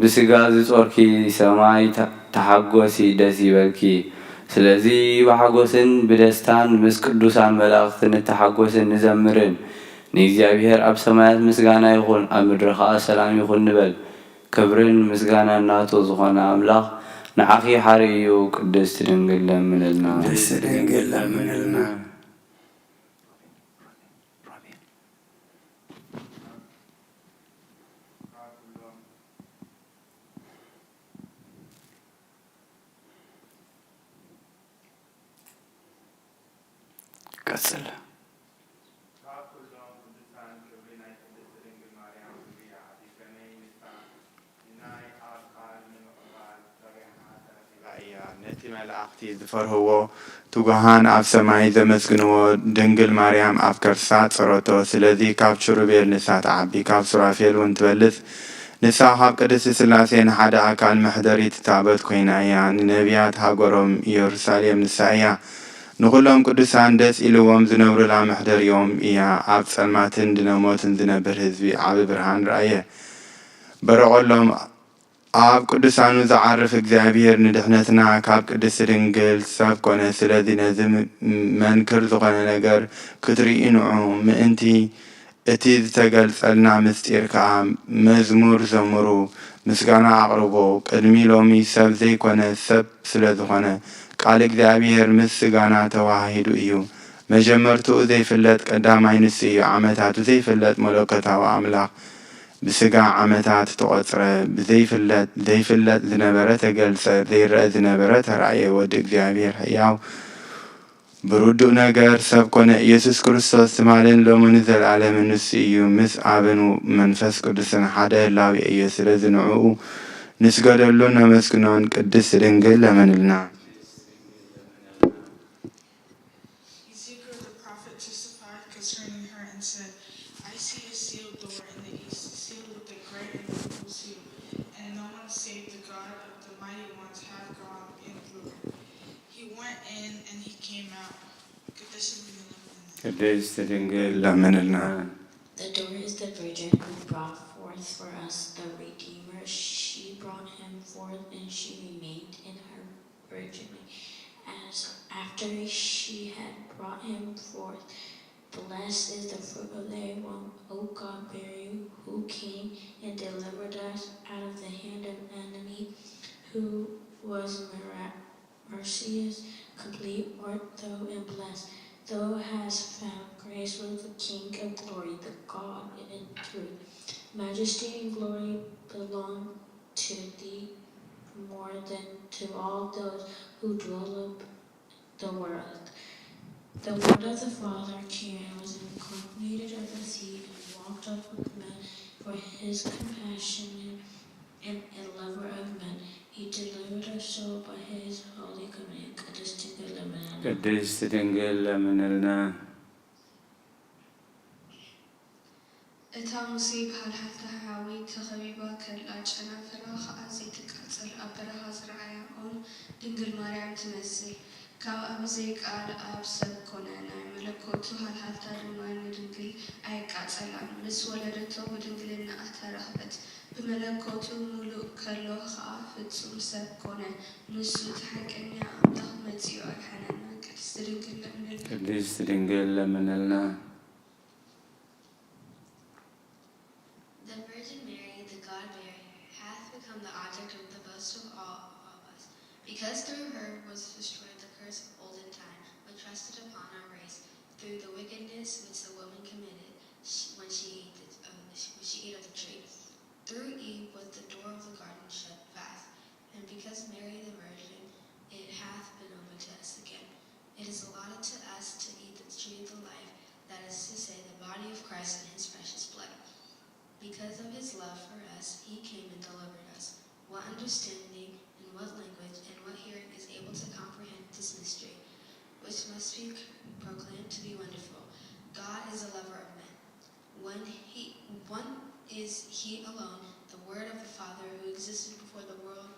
ብስጋ ዝጾርኪ ሰማይ፣ ተ-፣ ተሓጎሲ ደስ ይበልኪ። ስለዚ ብሓጎስን ብደስታን ምስ ቅዱሳን መላእኽቲ ንተሓጎስን ንዘምርን። ንእግዚኣብሔር ኣብ ሰማያት ምስጋና ይኹን፣ ኣብ ምድሪ ኸኣ ሰላም ይኹን ንበል። ክብርን ምስጋናን ናቱ ዝኾነ ኣምላኽ ንዓኺ ሓርዩ እዩ። ቅድስቲ ድንግል ለምንልና። ቅድስቲ ድንግል ለምንልና። ቀጽል። ካብ ኩሎም ቅዱሳን ክብሪ ናይ ቅድስቲ ድንግል ማርያም ክብሪ ይዓቢ። ከመይ ንሳ ንናይ ኣብ ቃል ንምቕባል ፈሪሓ ተረኺባ እያ። ነቲ መላእኽቲ ዝፈርህዎ፣ ትጉሃን ኣብ ሰማይ ዘመስግንዎ፣ ድንግል ማርያም ኣብ ከርሳ ጸረቶ። ስለዚ ካብ ኪሩቤል ንሳ ትዓቢ፣ ካብ ሱራፌል እውን ትበልጽ። ንሳ ካብ ቅድስቲ ሥላሴ ንሓደ ኣካል መሕደሪት ታቦት ኮይና እያ። ንነቢያት ሃገሮም ኢየሩሳሌም ንሳ እያ። ንኹሎም ቅዱሳን ደስ ኢልዎም ዝነብሩላ መሕደሪኦም እያ። ኣብ ጸልማትን ድነ ሞትን ዝነብር ህዝቢ ዓቢ ብርሃን ረኣየ። በረቐሎም ኣብ ቅዱሳኑ ዝዓርፍ እግዚኣብሔር ንድሕነትና ካብ ቅድስቲ ድንግል ሰብ ኮነ። ስለዚ ነዚ ም-፣ መንክር ዝኾነ ነገር ክትርእዩ ንዑ። ምእንቲ እቲ ዝተገልጸልና ምስጢር ከኣ መዝሙር ዘምሩ፣ ምስጋና ኣቕርቡ። ቅድሚ ሎሚ ሰብ ዘይኮነ ሰብ ስለ ዝኾነ፣ ቃል እግዚኣብሔር ምስ ስጋና ተዋሃሂዱ እዩ። መጀመርትኡ ዘይፍለጥ ቀዳማይ ንሱ እዩ። ዓመታቱ ዘይፍለጥ መለኮታዊ ኣምላኽ ብስጋ ዓመታት ተቖጽረ። ብዘይፍለጥ ዘይፍለጥ ዝነበረ ተገልጸ። ዘይረአ ዝነበረ ተራእየ። ወዲ እግዚኣብሔር ሕያው ብርዱእ ነገር ሰብ ኮነ። ኢየሱስ ክርስቶስ ትማልን ሎምን ንዘለዓለምን ንሱ እዩ። ምስ ኣብን መንፈስ ቅዱስን ሓደ ህላዌ እዩ። ስለዚ ንዕኡ ንስገደሉን ነመስግኖን። ቅድስት ድንግል ለምንልና። Ezekiel the prophet testified concerning her and said, I see a sealed door in the east, sealed with a great and beautiful seal, and no one save the God of the mighty ones have gone in through it. He went in and he came out. ቅድስት ድንግል ለምንልን። ቅድስት ድንግል ለምንልና። The door is the virgin who brought forth for us the Redeemer. She brought him forth and she remained in her virginity. As after she had brought him forth, blessed is the fruit of thy womb, O God, Mary, who came and delivered us out of the hand of enemy, who was mira- merciless, complete art thou and blessed. Thou hast found grace with the King of glory, the God in truth. Majesty and glory belong to thee more than to all those who dwell up the world. The word of the Father came and was incarnated of the seed and walked up with men for his compassionate and a lover of men. He delivered us so by his holy command. ቅድስት ድንግል ለምንልን። ቅድስት ድንግል ለምንልና። እታ ሙሴ ብሃልሃልታ ሓዊ ተኸቢባ ከላ፣ ጨናፍራ ኸኣ ዘይትቃጸል ኣብ በረኻ ዝረኣያ ኦም ድንግል ማርያም ትመስል። ካብኣ ብዘይቃል ኣብ ሰብ ኮነ፣ ናይ መለኮቱ ሃልሃልታ ድማ ንድንግል ኣየቃጸላን። ምስ ወለደቶ ብድንግልናኣ ተረኽበት። ብመለኮቱ ምሉእ ከሎ ኸኣ ፍጹም ሰብ ኮነ። ንሱ እቲ ሓቀኛ ኣምላኽ መጺኡ ኣድሓነና። ቅድስት ድንግል ለምንልና። ቅድስት ድንግል ለምንልና። The Virgin Mary, the God bearer, hath become the object of the boast of all of us, because through her was destroyed the curse of olden time, which rested upon our race, through the wickedness which the woman committed sh- when she ate the, uh, when she ate of the tree. Through Eve was the door of the garden shut fast, and because Mary the Virgin, it hath been opened to us again. It is allotted to us to eat the tree of the life, that is to say, the body of Christ and his precious blood. Because of his love for us, he came and delivered us. What understanding and what language and what hearing is able to comprehend this mystery, which must be proclaimed to be wonderful? God is a lover of men. One he, one is he alone, the Word of the Father, who existed before the world,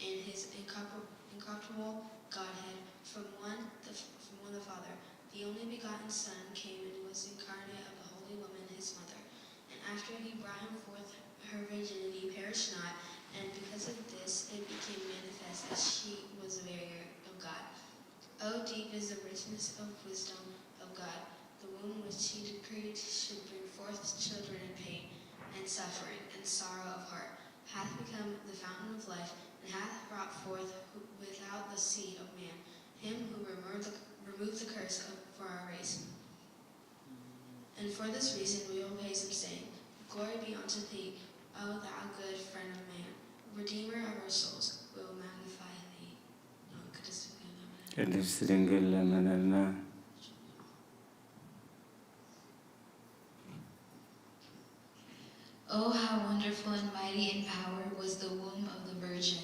and his incomparable, incomparable Godhead, from one the, from one the Father. The only begotten Son came and was incarnate of the holy woman, his mother. And after he brought him forth her virginity, perished not, and because of this it became manifest that she was the very of God. O deep is the richness of wisdom of God! The womb which he decreed should bring forth children in pain, and suffering, and sorrow of heart, hath become the fountain of life, and hath brought forth without the seed of man him who removed the, removed the curse of, for our race. And for this reason we will praise him, saying, Glory be unto thee, O thou good friend of man, Redeemer of our souls, we will magnify thee. ቅድስት ድንግል ለምንልና። Oh, how wonderful and mighty in power was the womb of the Virgin,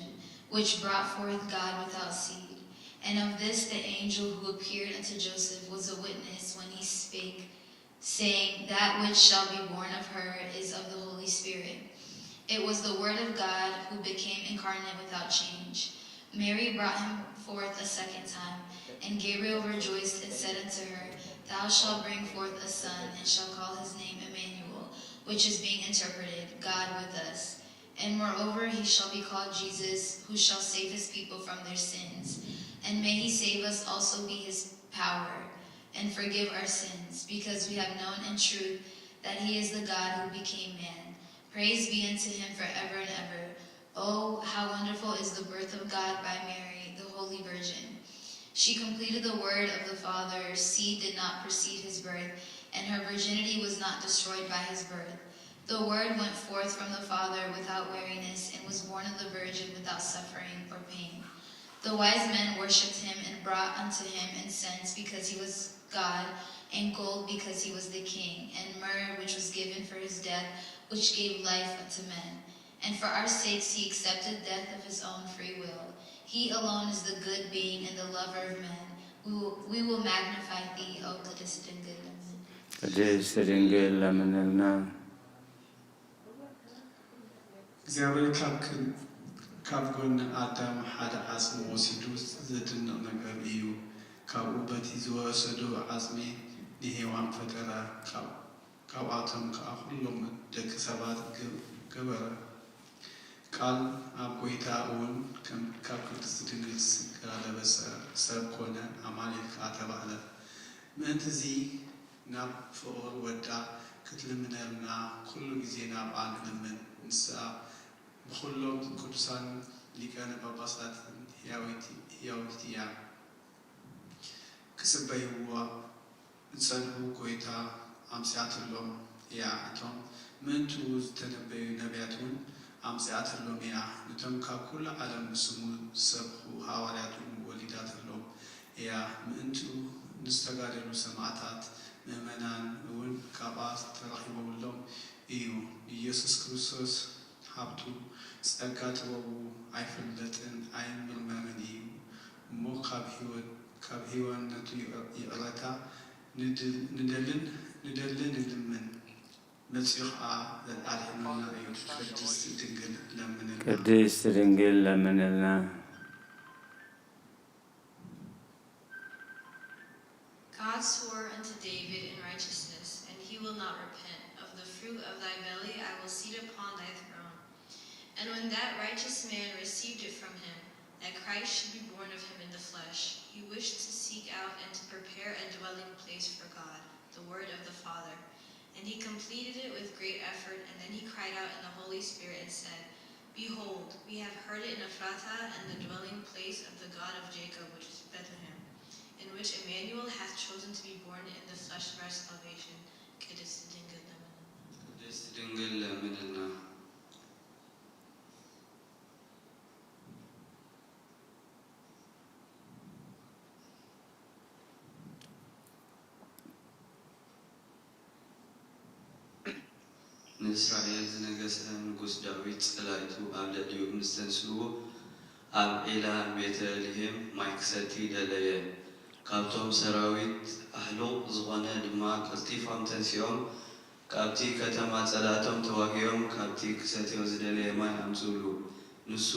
which brought forth God without seed. And of this the angel who appeared unto Joseph was a witness when he spake, saying, That which shall be born of her is of the Holy Spirit. It was the Word of God who became incarnate without change. Mary brought him forth a second time, and Gabriel rejoiced and said unto her, Thou shalt bring forth a son, and shalt call his name Emmanuel, which is being interpreted, God with us. And moreover, he shall be called Jesus, who shall save his people from their sins. And may he save us also be his power, and forgive our sins, because we have known in truth that he is the God who became man. Praise be unto him forever and ever. Oh, how wonderful is the birth of God by Mary, the Holy Virgin. She completed the word of the Father. Seed did not precede his birth, and her virginity was not destroyed by his birth. The word went forth from the Father without weariness and was born of the Virgin without suffering or pain. The wise men worshipped him and brought unto him incense because he was God, and gold because he was the king, and myrrh which was given for his death, which gave life unto men. And for our sakes he accepted death of his own free will. He alone is the good being and the lover of men. We will, we will magnify thee, O ቅድስት ድንግል ለምንልና። ቅድስት ድንግል ለምንልና። እግዚኣብሔር ካብ ክን-፣ ካብ ጎኒ ኣዳም ሓደ ዓጽሚ ወሲዱ ዘድንቕ ነገር እዩ። ካብኡ በቲ ዝወሰዶ ዓጽሚ ንሄዋን ፈጠራ። ካብ-፣ ካብኣቶም ከኣ ኩሎም ደቂ ሰባት ገ-፣ ገበረ። ቃል ኣብ ጐይታ እውን ከም፣ ካብ ቅድስቲ ድንግል ስጋ ለበሰ፣ ሰብ ኮነ፣ ኣማኑኤል ከኣ ተባህለ። ምእንቲ እዚ ናብ ፍቑር ወዳ ክትልምነልና ኩሉ ግዜ ናብኣ ንልምን። ንስኣ ብኹሎም ቅዱሳን ሊቃነ ጳጳሳትን ሕያወይቲ-፣ ሕያወይቲ እያ። ክጽበይዋ ዝጸንሑ ጐይታ ኣምጺኣትሎም እያ። እቶም ምእንትኡ ዝተነበዩ ነቢያት እውን ኣምጺኣትሎም እያ። ነቶም ካብ ኩሉ ዓለም ብስሙ ዝሰብኹ ሃዋርያት እውን ወሊዳትሎም እያ። ምእንትኡ ንዝተጋደሉ ሰማዕታት ምእመናን እውን ካብኣ ተረኺቦምሎም እዩ። ኢየሱስ ክርስቶስ ሃብቱ፣ ጸጋ ጥበቡ ኣይፍለጥን ኣይምርመርን እዩ። እሞ ካብ ህይወት፣ ካብ ህያውነቱ ይቕረ-፣ ይቕረታ ንድል-፣ ንደልን፣ ንደሊ ንልምን። መጺኡ ኸኣ ኣድሒኑና እዩ። ቅድስት ድንግል ለምንልና። ቅድስት ድንግል ለምንልና። God swore unto David in righteousness, and he will not repent. Of the fruit of thy belly I will sit upon thy throne. And when that righteous man received it from him, that Christ should be born of him in the flesh, he wished to seek out and to prepare a dwelling place for God, the word of the Father. And he completed it with great effort, and then he cried out in the Holy Spirit and said, Behold, we have heard it in Ephrata, and the dwelling place of the God of Jacob, which is Bethlehem, in which Emmanuel hath chosen to be born in the flesh for our salvation. ቅድስት ድንግል ለምንልና። ቅድስት ድንግል ለምንልና። ንእስራኤል ዝነገሰ ንጉስ ዳዊት፣ ጸላኢቱ ኣብ ልዕሊኡ ምስ ተንስእዎ፣ ኣብ ዔላ ቤተ-ልሄም ማይ ክሰቲ ደለየ። ካብቶም ሰራዊት ኣሕሉቕ ዝኾነ ድማ ቀልጢፎም ተንሲኦም፣ ካብቲ ከተማ ጸላእቶም ተዋጊኦም፣ ካብቲ ክሰትዮ ዝደለየ ማይ ኣምጽኡሉ። ንሱ፣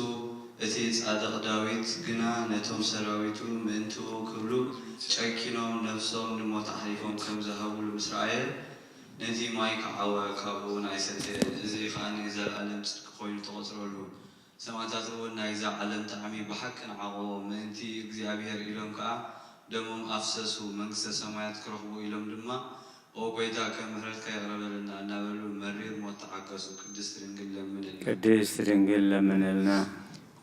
እቲ ጻድቕ ዳዊት ግና ነቶም ሰራዊቱ ምእንትኡ ክብሉ ጨኪኖም ነፍሶም ንሞት ኣሕሊፎም ከም ዝሃቡሉ ምስ ረኣየ፣ ነቲ ማይ ከዓወ፣ ካብኡ እውን ኣይሰተየን። እዚ ከኣ ንዘለኣለም ጽድቂ ኮይኑ ተቖጽረሉ። ሰማእታት እውን ናይዛ ዓለም ጣዕሚ ብሓቂ ነዓቕዎ፣ ምእንቲ እግዚኣብሔር ኢሎም ከኣ ደሞም ኣፍሰሱ፣ መንግስተ ሰማያት ክረኽቡ ኢሎም ድማ፣ ኦ ጐይታ፣ ከም ምሕረትካ ይቕረ በለልና እናበሉ መሪር ሞት ተዓገሱ። ቅድስት ድንግል ለምንልና። ቅድስት ድንግል ለምንልና።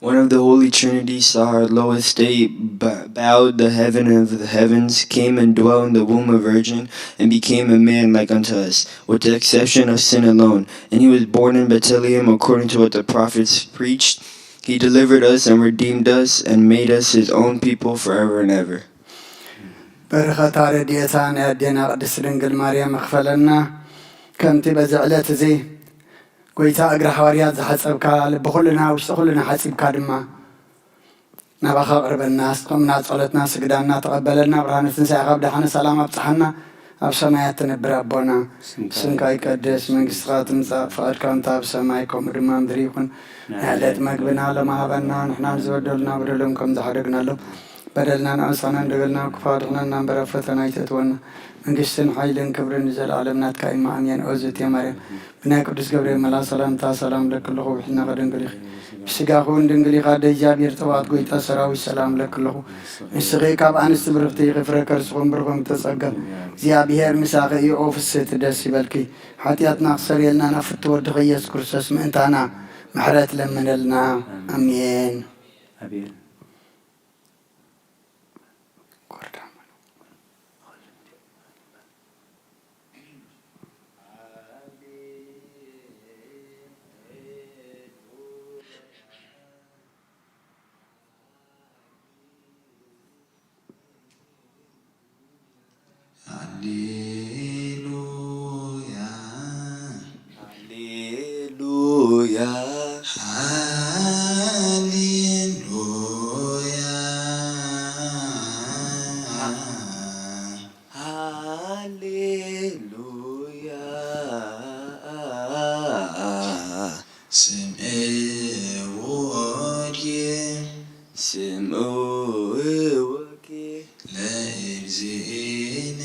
One of the Holy Trinity saw her lowest state, b-, bowed the heaven of the heavens, came and dwelt in the womb of virgin, and became a man like unto us, with the exception of sin alone. And he was born in Bethlehem according to what the prophets preached. He delivered us and redeemed us and made us his own people forever and ever. በረኸታ ረድኤታ ናይ ኣዴና ቅድስት ድንግል ማርያም ይኽፈለና። ከምቲ በዚ ዕለት እዚ ጐይታ እግሪ ሓዋርያት ዝሓጸብካ፣ ልቢ ኩልና ውሽጢ ኩልና ሓጺብካ ድማ ናባኻ ኣቕርበና። ኣስቀምና ጸሎትና ስግዳና ተቐበለልና። ብርሃነ ትንሳኤኻ ብደሓነ ሰላም ኣብጽሓና። ኣብ ሰማያት ትነብር ኣቦና፣ ስምካ ስምካ ይቀደስ፣ መንግስትኻ ትምጻእ፣ ፍቓድካ እንተ ኣብ ሰማይ ከምኡ ድማ ምድሪ ይኹን። ናይ ዕለት መግብና ሎሚ ሃበና፣ ንሕና ንዝበደሉና በደሎም ከም ዝሓደግናሎም በደልና ንኣምሳና እንደገልና ክፋ ድሕነና እምበር ኣብ ፈተና ኣይተእትወና። መንግስትን ሓይልን ክብርን ንዘለኣለም ናትካ እማ ኣሜን። ኦ ዝእቲ ማርያም ብናይ ቅዱስ ገብርኤል መልኣክ ሰላምታ ሰላም ለኪ ኣለኹ፣ ብሕልናኺ ድንግል ኢኺ፣ ብስጋኺ እውን ድንግል ኢኻ። ኣደ እግዚኣብሔር ጸባኦት ጐይታ ሰራዊት ሰላም ለኪ ኣለኹ። ንስኺ ካብ ኣንስቲ ብርኽቲ ኢኺ፣ ፍረ ከርስኹም ብሩኽ እምተጸገም እግዚኣብሔር ምሳኺ እዩ። ኦ ፍስሕቲ ደስ ይበልኪ፣ ሓጢኣትና ክሰርየልና ናብ ፍትው ወድኺ ኢየሱስ ክርስቶስ ምእንታና ምሕረት ለምነልና። ኣሜን። ኣሜን። ለእግዚእነ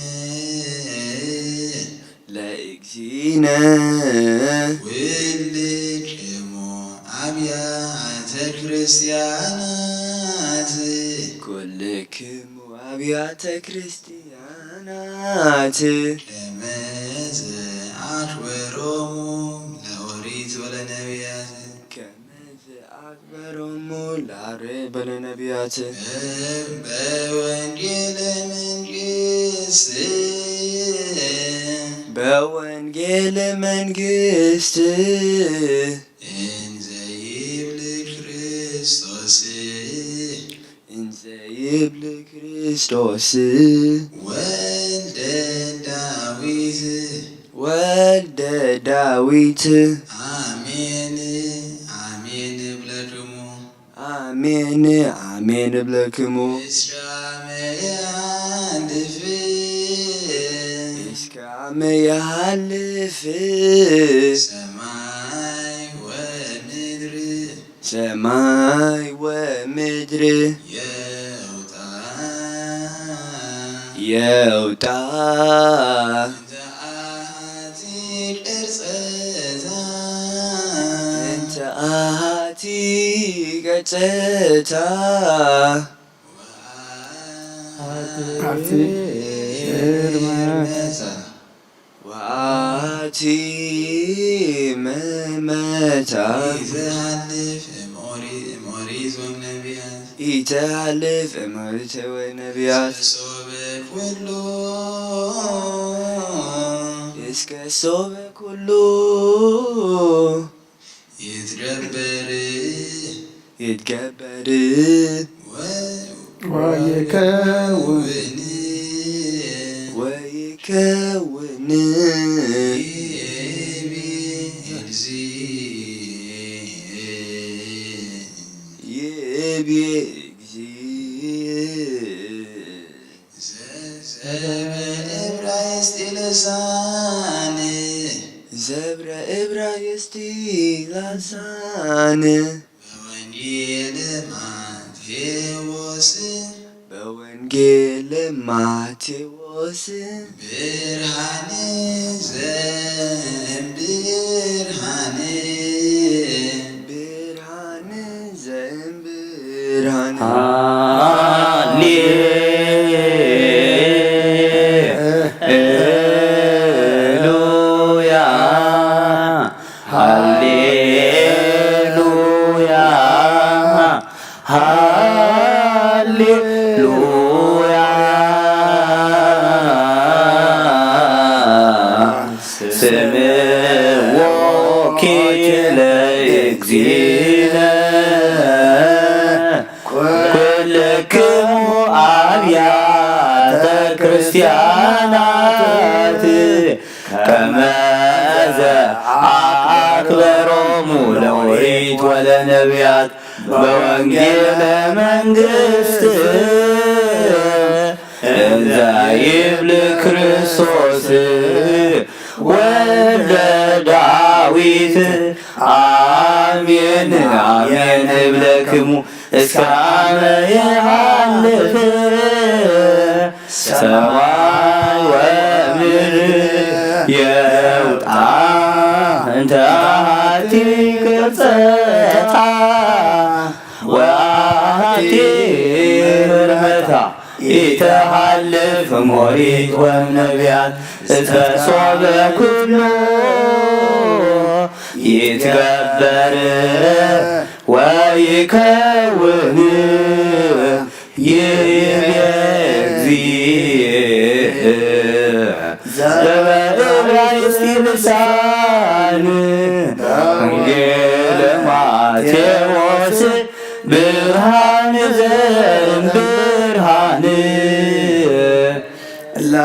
ለእግዚእነ ኩልክሙ አብያተ ክርስቲያናት ኩልክሙ አብያተ ክርስቲያናት ከመ ዘአክበሮሙ ለኦሪት ወለነቢያት ከመ ዘአክበሮሙ ለኦሪት ወለነቢያት በወንጌለ መንግስት በወንጌለ መንግስት እንዘ ይብል ክርስቶስ እንዘ ይብል ክርስቶስ ወልደ ዳዊት ወልደ ዳዊት አሜን አሜን እብለክሙ። አሜን አሜን እብለክሙ። እስከ አመ የሃልፍ እስከ አመ የሃልፍ ሰማይ ወምድር ሰማይ ወምድር የውጣ የውጣ እንተ አሐቲ ቅርጸታ እንተ አሐቲ ቅርጸታ ወአሐቲ ህርመታ ወአሐቲ ህርመታ ኢትሃልፍ እምኦሪ- እምኦሪት ወእምነቢያት ኢትሃልፍ እምኦሪት ወእምነቢያት ሶበ ኩሉ እስከ ሶበ ኩሉ ይትገበር ይትገበር ወይከውን ወይከውን ይቤ እግዚእ ይቤ እግዚእ ዘበዕብራይስጢ ልሳን ዘብረ እብራይስጢ ላሳን በወንጌል ማቴዎስ በወንጌል ማቴዎስ ብርሃን ዘእምብርሃን ብርሃን ዘእምብርሃን ሃሌ ሉያ ሃሌሉያ ሃሌሉያ ስምዎ ኪለ እግዚእነ ኩልክሙ አብያተ ክርስቲያናት ከመ ዘአክበሮሙ ለኦሪት ወለነቢያት በወንጌለ መንግስት እንዘ ይብል ክርስቶስ ወልደ ዳዊት አሜን አሜን እብለክሙ እስከ አመ የሃልፍ ሰማይ ወምድር የውጣ እንተ አሐቲ ቅርጸታ ወአሐቲ ህርመታ ኢተሃልፍ እምኦሪት ወእምነቢያት እስከ ሶበ ኩሉ ይትገበር ወይከውን ይቤ እግዚእ ዘበእብራይስጢ ልሳን ወንጌል ማቴዎስ ብርሃን ዘእምብርሃን ላ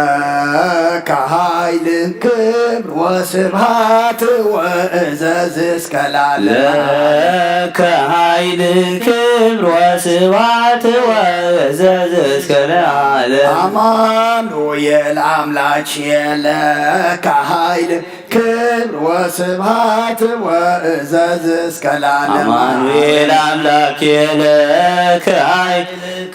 ለከ ኃይል ክብር ወስብሐት ወእዘዝ እስከ ለዓለም። ለከ ኃይል ክብር ወስብሐት ወእዘዝ እስከ ለዓለም። አማኑኤል አምላክ ለከ ኃይል ክብር ወስብሐት ወእዘዝ እስከ ለዓለም። አማኑኤል አምላክ ለከ ኃይል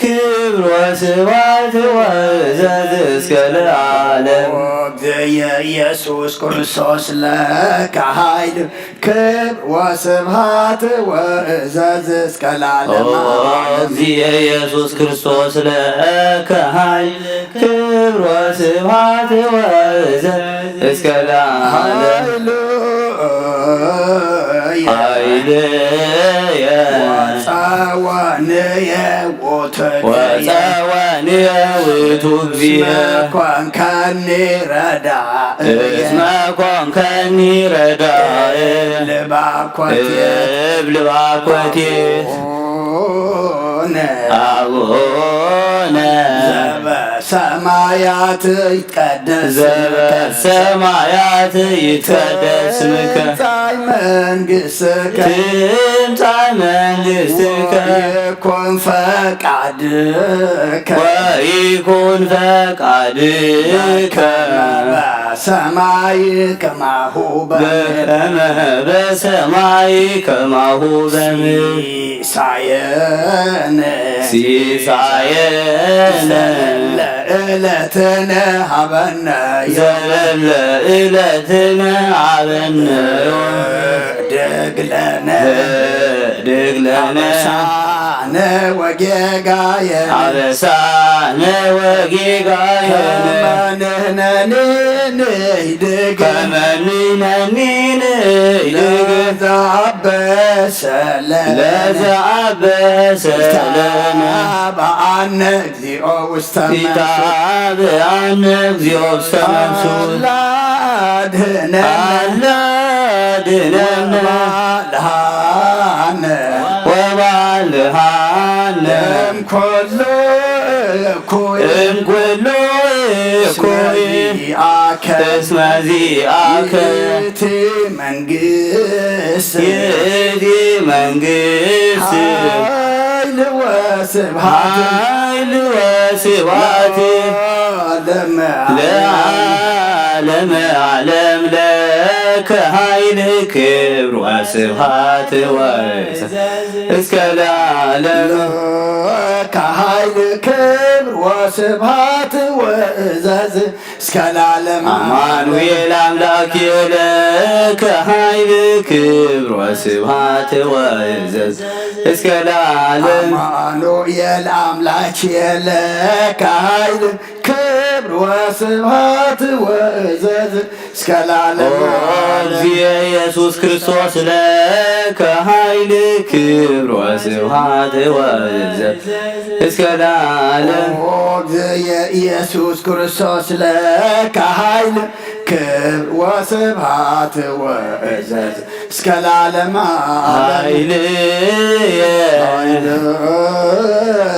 ክብር ወስብሐት ወእዘዝ እስከ ለዓለም። ኦ እግዚእ ኢየሱስ ክርስቶስ ለከ ኃይል ክብር ወስብሐት ወእዘዝ እስከ ለዓለም። ኦ እግዚእ ኢየሱስ ክርስቶስ ለከ ኃይል ክብር ወስብሐት ወእዘዝ እስከ ለዓለም። ኃይሉ ኃይልየ ወጸወንየ ውእቱ ወጸወንየ ውእቱ እግዚእ። እስመ ኮንከኒ ረዳእ እስመ ኮንከኒ ረዳእ እብል ባኮቴ እብል ባኮቴ አቡነ አቡነ ዘበሰማያት ይትቀደስ ስምከ ዘበሰማያት ይትቀደስ ስምከ ትምጻእ መንግሥትከ ትምጻእ መንግሥትከ ወይኩን ፈቃድከ ወይኩን ፈቃድከ በከመ በሰማይ ከማሁ በምድር በከመ በሰማይ ከማሁ በምድር ሲሳየነ ሲሳየነ ዘለለ ዕለትነ ሀበነ ዘለለ ዕለትነ ሀበነ ህድግ ለነ ህድግ ለነ አበሳነ ወጌጋየነ አበሳነ ወጌጋየነ ከመ ንሕነኒ ንህድግ ከመ ንሕነኒ ንህድግ ለዘአበሰ ለነ ለዘአበሰ ለነ ይትባአነ እግዚኦ ውስተ መንሱት ይትባአነ እግዚኦ ውስተ መንሱት አላ አድህነነ አላ አድህነነ ወባልሃነ ወባልሃነ እምኩሉ እኩይ እምኩሉ እስመ እኩይ ዚአከ እስመ ዚአከ ይእቲ መንግስት ይእቲ መንግስት ኃይል ወስብሐት ኃይል ወስብሐት ለዓለመ ለዓለመ ዓለም ለከ ኃይል ክብር ወስብሐት ወእዘዝ እስከ ለዓለም ለከ ኃይል ክብር ወስብሐት ወእዘዝ እስከ ለዓለም አማኑኤል አምላክ ለከ ኃይል ክብር ወስብሐት ወእዘዝ እስከ ለዓለም አማኑኤል አምላክ ለከ ኃይል ክብር ወስብሐት ወእዘዝ እስከ ለዓለም ኦ አለ። እግዚእ ኢየሱስ ክርስቶስ ለከ ኃይል ክብር ወስብሐት ወእዘዝ እስከ ለዓለም። ኦ እግዚእ ኢየሱስ ክርስቶስ ለከ ኃይል ክብር ወስብሐት ወእዘዝ እስከ ለዓለም ዓለም። ኃይልየ ኃይልየ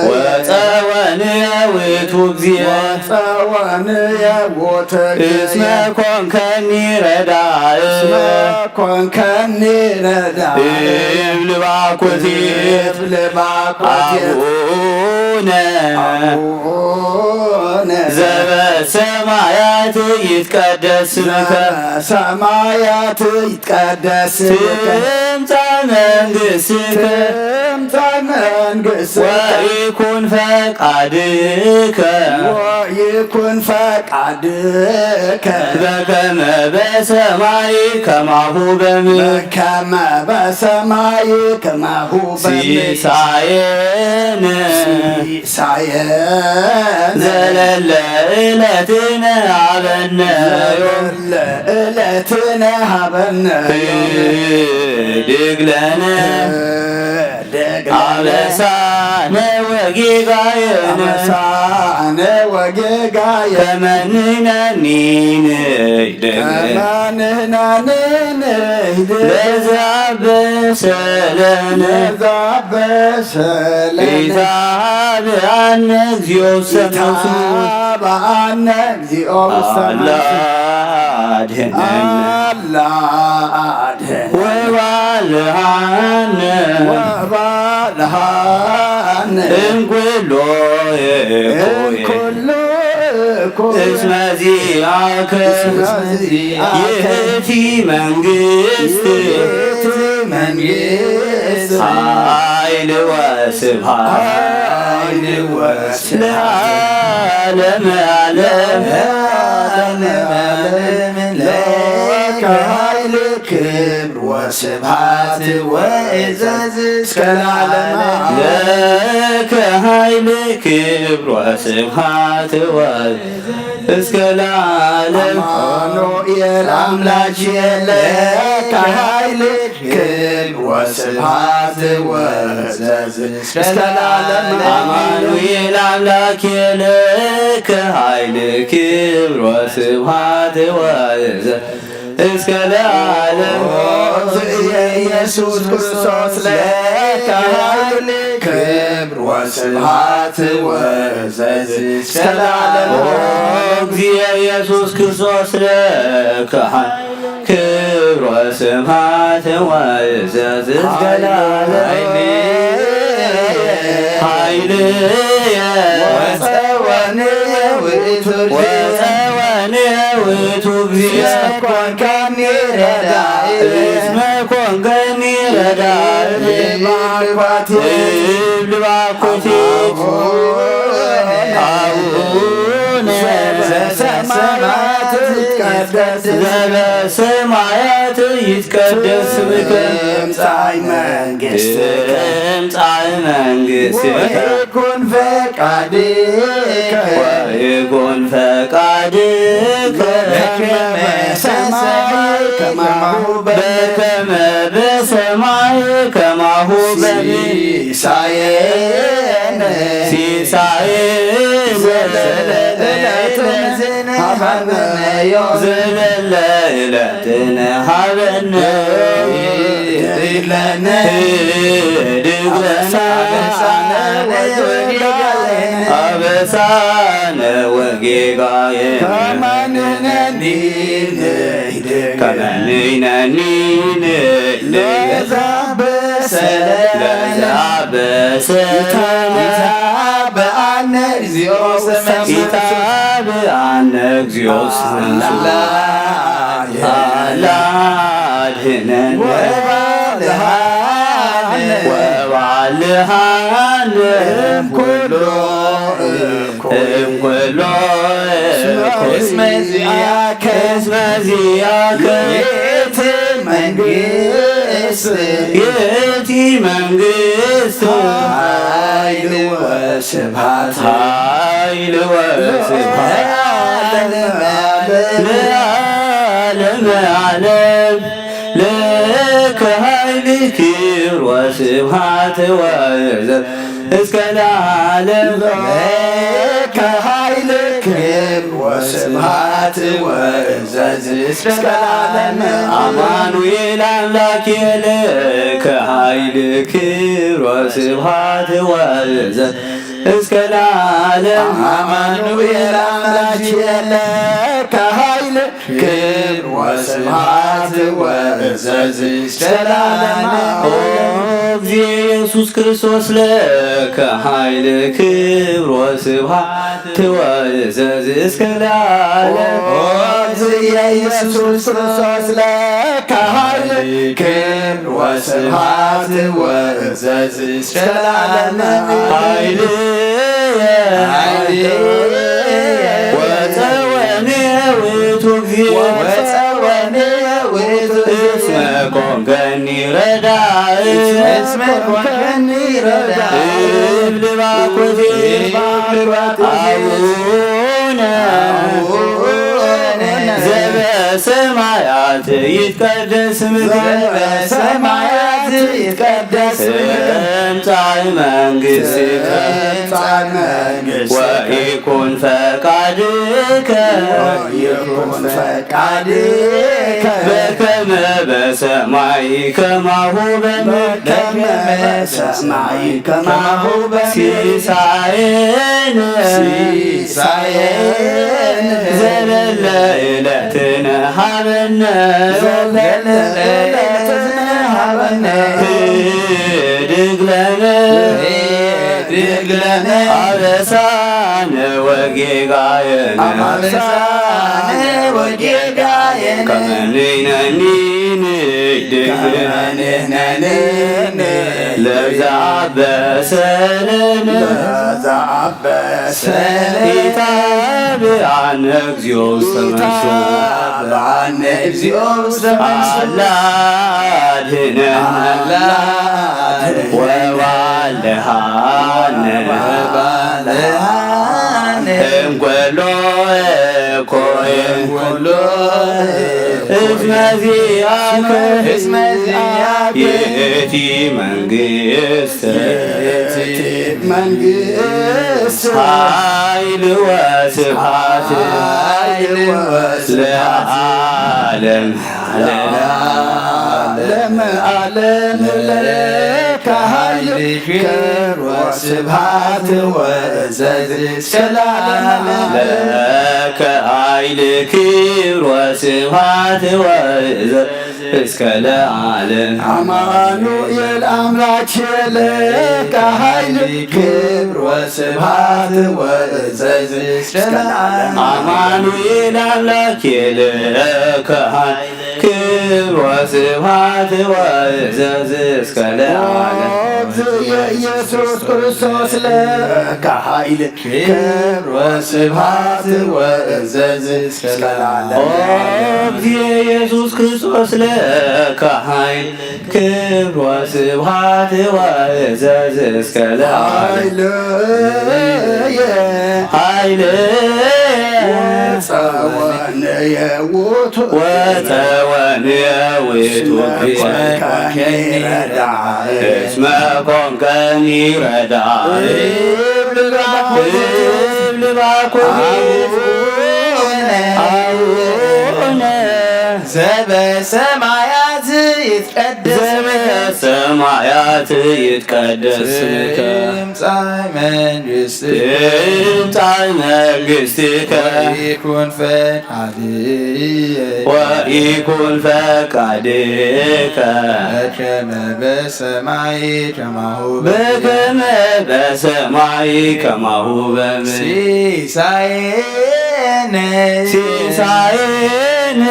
ወጸወንየ ውእቱ እግዚእ። ወጸወንየ ውእቱ እስመ እግዚእ። ኮንከኒ ረዳእ። እስመ ኮንከኒ ረዳእ። እብል ባኮቴት። እብል ባኮቴት። አቡነ አቡነ ዘበሰማያት ይትቀደስ ስምከ። ዘበሰማያት ይትቀደስ ስምከ። ትምጻእ መንግሥትከ። ትምጻእ መንግሥትከ። ወይኩን ፈቃድከ። ወይኩን ፈቃድከ። በከመ በሰማይ ከማሁ በምድር። በከመ በሰማይ ከማሁ በምድር። ሲሳየነ ሲሳየነ ዘለለ ዕለትነ ሀበነ ዮም። ዘለለ ዕለትነ ሀበነ ዮም። ህድግ ለነ ህድግ ለነ አበሳነ ወጌጋየነ አበሳነ ወጌጋየነ ከመ ንሕነኒ ንህድግ ከመ ንሕነኒ ንህድግ ለዘአበሰ ለነ ለዘአበሰ ለነ ኢታብአነ እግዚኦ ውስተ መንሱት ኢታብአነ አነ እግዚኦ ውስተ አላ አድህነነ። አላ አድህነነ። ወባልሃነ። ወባልሃነ። እምኩሎ እኩይ። እምኩሎ እኩይ። እስመ ዚአከ። እስመ ዚአከ። ይእቲ መንግስት። ይእቲ መንግስት። ኃይል ወስብሐት። ኃይል ወስብሐት። ለዓለመ ዓለም። ለዓለመ ዓለም። ለከ ኃይል ክብር ወስብሐት ወእዘዝ እስከ ለዓለመ ዓለም። ለከ ኃይል ክብር ወስብሐት ወእዘዝ እስከ ለዓለም። አማኑኤል አምላክ ለከ ኃይል ክብር ወስብሐት ወእዘዝ እስከ ለዓለም። አማኑኤል አምላክ ለከ ኃይል ክብር ወስብሐት ወእዘዝ እስከ ለዓለም። ኦ ኢየሱስ ክርስቶስ ለከ ኃይል ክብር ወስብሐት ወእዘዝ እስከ ለዓለም። ኦ እግዚእ ኢየሱስ ክርስቶስ ለከ ኃይል ክብር ወስብሐት ወእዘዝ እስከ ለዓለም። ኃይልየ ወጸወንየ ውእቱ እግዚእ። ወጸወንየ ውእቱ እግዚእ። እስመ ኮንከኒ ረዳኢ። እስመ ኮንከኒ ረዳኢ። እብል ባኮቴት። አቡነ ዘበሰማያት ይትቀደስ። ዘበሰማያት ይትቀደስ ስምከ። ትምጻእ መንግስትከ። ትምጻእ መንግስትከ። ወይኩን ፈቃድከ። ወይኩን ፈቃድከ። በከመ በሰማይ ከማሁ በምድር። በከመ በሰማይ ከማሁ በምድር። ሲሳየነ። ሲሳየነ። ዘለለ ዕለትነ ሀበነ ዮም። ዘለለ ዕለትነ ሀበነ። ህድግ ለነ። ህድግ ለነ። አበሳነ ወጌጋየነ። አበሳነ ወጌጋየነ። ከመ ንሕነኒ ንህድግ። ከመ ንሕነኒ ንህድግ። ለዘአበሰ ለነ። ለዘአበሰ ለነ። ይትባአነ እግዚኦ ውስተ መንሱት። ይትባአነ እግዚኦ ውስተ መንሱት። አላ አላ አድህነነ። ወባልሃነ። ወባልሃነ። እምኩሉ እኩይ። እምኩሎ እስመ ዚአከ። እስመ ዚአከ። ይእቲ መንግስት። ይእቲ መንግስት። ኃይል ወስብሐት። ኃይል ወስብሐት። ለዓለመ ዓለም። ለከ ኃይል ክብር ወስብሐት ወእዘዝ እስከ ለዓለም። ለከ ኃይል ክብር ወስብሐት ወእዘዝ እስከ ለዓለም። አማኑኤል አምላክ ለከ ኃይል ክብር ወስብሐት ወእዘዝ እስከ ለዓለም። አማኑኤል አምላክ ለከ ኃይል ክብር ወስብሐት ወእዘዝ እስከ ለዓለም። ኦ እግዚእ ኢየሱስ ክርስቶስ ለከ ኃይል ክብር ወስብሐት ወእዘዝ እስከ ለዓለም። ኦ እግዚእ ኢየሱስ ክርስቶስ ለከ ኃይል ክብር ወስብሐት ወእዘዝ እስከ ለዓለም። ኃይልየ ኃይልየ ወጸወንየ ውእቱ እግዚእ። ወጸወንየ ውእቱ እስመ ኮንከኒ ረዳኢ። እስመ ኮንከኒ ረዳኢ። እብል ባኮቴ። እብል ባኮቴ። አቡነ አቡነ ዘበሰማያት ይትቀደስ ስምከ። ዘበሰማያት ይትቀደስ ስምከ። ትምጻእ መንግስትከ። ትምጻእ መንግስትከ። ወይኩን ፈቃድከ። ወይኩን ፈቃድከ። በከመ በሰማይ ከማሁ በምድር። በከመ በሰማይ ከማሁ በምድር። ሲሳየነ። ሲሳየነ። ዘለለ ዕለትነ ሃበነ። ዘለለ ዕለትነ ሃበነ። ህድግ ለነ። ህድግ ለነ። አበሳነ ወጌጋየነ። አበሳነ ወጌጋየነ። ከመ ንሕነኒ ንህድግ። ከመ ንሕነኒ ንህድግ። ለዘአበሰ ለነ። ለዘአበሰ ለነ። ኢታብአነ እግዚኦ ውስተ መንሱት። ኢታብአነ እግዚኦ ውስተ መንሱት። አላ አድህነነ። አላ አድህነነ። ወባልሃነ። ወባልሃነ። እምኩሉ እኩይ። እምኩሉ እኩይ። እስመ ዚአከ። እስመ ዚአከ። ይእቲ መንግስት። ይእቲ መንግስት። ኃይል ወስብሐት። ኃይል ወስብሐት። ለዓለም ለዓለም ዓለም ለከ ኃይል ክብር ወስብሐት ወእዘዝ እስከ ለዓለም። ለከ ኃይል ክብር ወስብሐት ወእዘዝ እስከ ለዓለም። አማኑኤል አምላክ ለከ ኃይል ክብር ወስብሐት ወእዘዝ እስከ ለዓለም። አማኑኤል አምላክ ለከ ኃይል ክብር ወስብሐት ወእዘዝ እስከ ለዓለም። ኢየሱስ ክርስቶስ ለከ ኃይል ክብር ወስብሐት ወእዘዝ እስከ ለዓለም። ኦ እግዚእ ኢየሱስ ክርስቶስ ለከ ኃይል ክብር ወስብሐት ወእዘዝ እስከ ለዓለም። ኃይልየ ኃይልየ ወጸወንየ ውእቱ ወጸወንየ ውእቱ እስመ ኮንከኒ ረዳኢ። እስመ ኮንከኒ ረዳኢ። እብል ባኮ እብል ባኮ አቡነ አቡነ ዘበሰማያት ይትቀደስ ስምከ። ዘበሰማያት ይትቀደስ ስምከ። ትምጻእ መንግስትከ። ትምጻእ መንግስትከ። ወይኩን ፈቃድከ። ወይኩን ፈቃድከ። በከመ በሰማይ ከማሁ በከመ በሰማይ ከማሁ በምድር። ሲሳየነ ሲሳየነ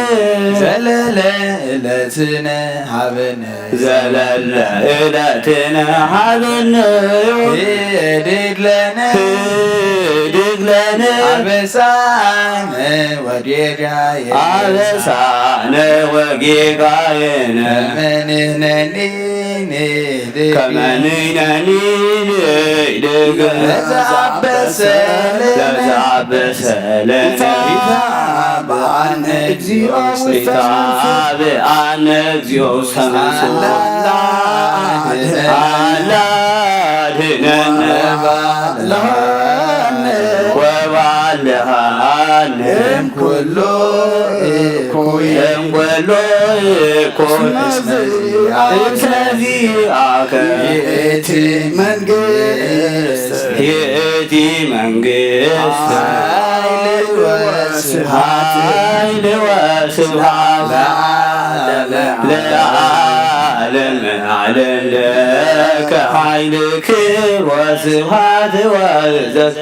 ዘለለ ዕለትነ ሀበነ ዘለለ ዕለትነ ሀበነ ህድግ ለነ ህድግ ለነ አበሳነ ወጌጋየነ አበሳነ ወጌጋየነ ከመ ንሕነኒ ንህድግ ከመ ንሕነኒ ንህድግ ለዘአበሰ ለነ ለዘአበሰ ለነ ኢታብአነ እግዚኦ ውስተ መንሱት ኢታብአነ እግዚኦ ውስተ መንሱት አላ አድህነነ አላ አድህነነ ወባልሃነ ወባልሃነ እምኩሉ እኩይ እምኩሉ እኩይ እስመ ዚአከ እስመ ዚአከ ይእቲ መንግስት ይእቲ መንግስት ኃይል ወስብሐት ኃይል ወስብሐት ለዓለመ ለዓለመ ዓለም ለከ ኃይል ክብር ወስብሐት ወእዘዝ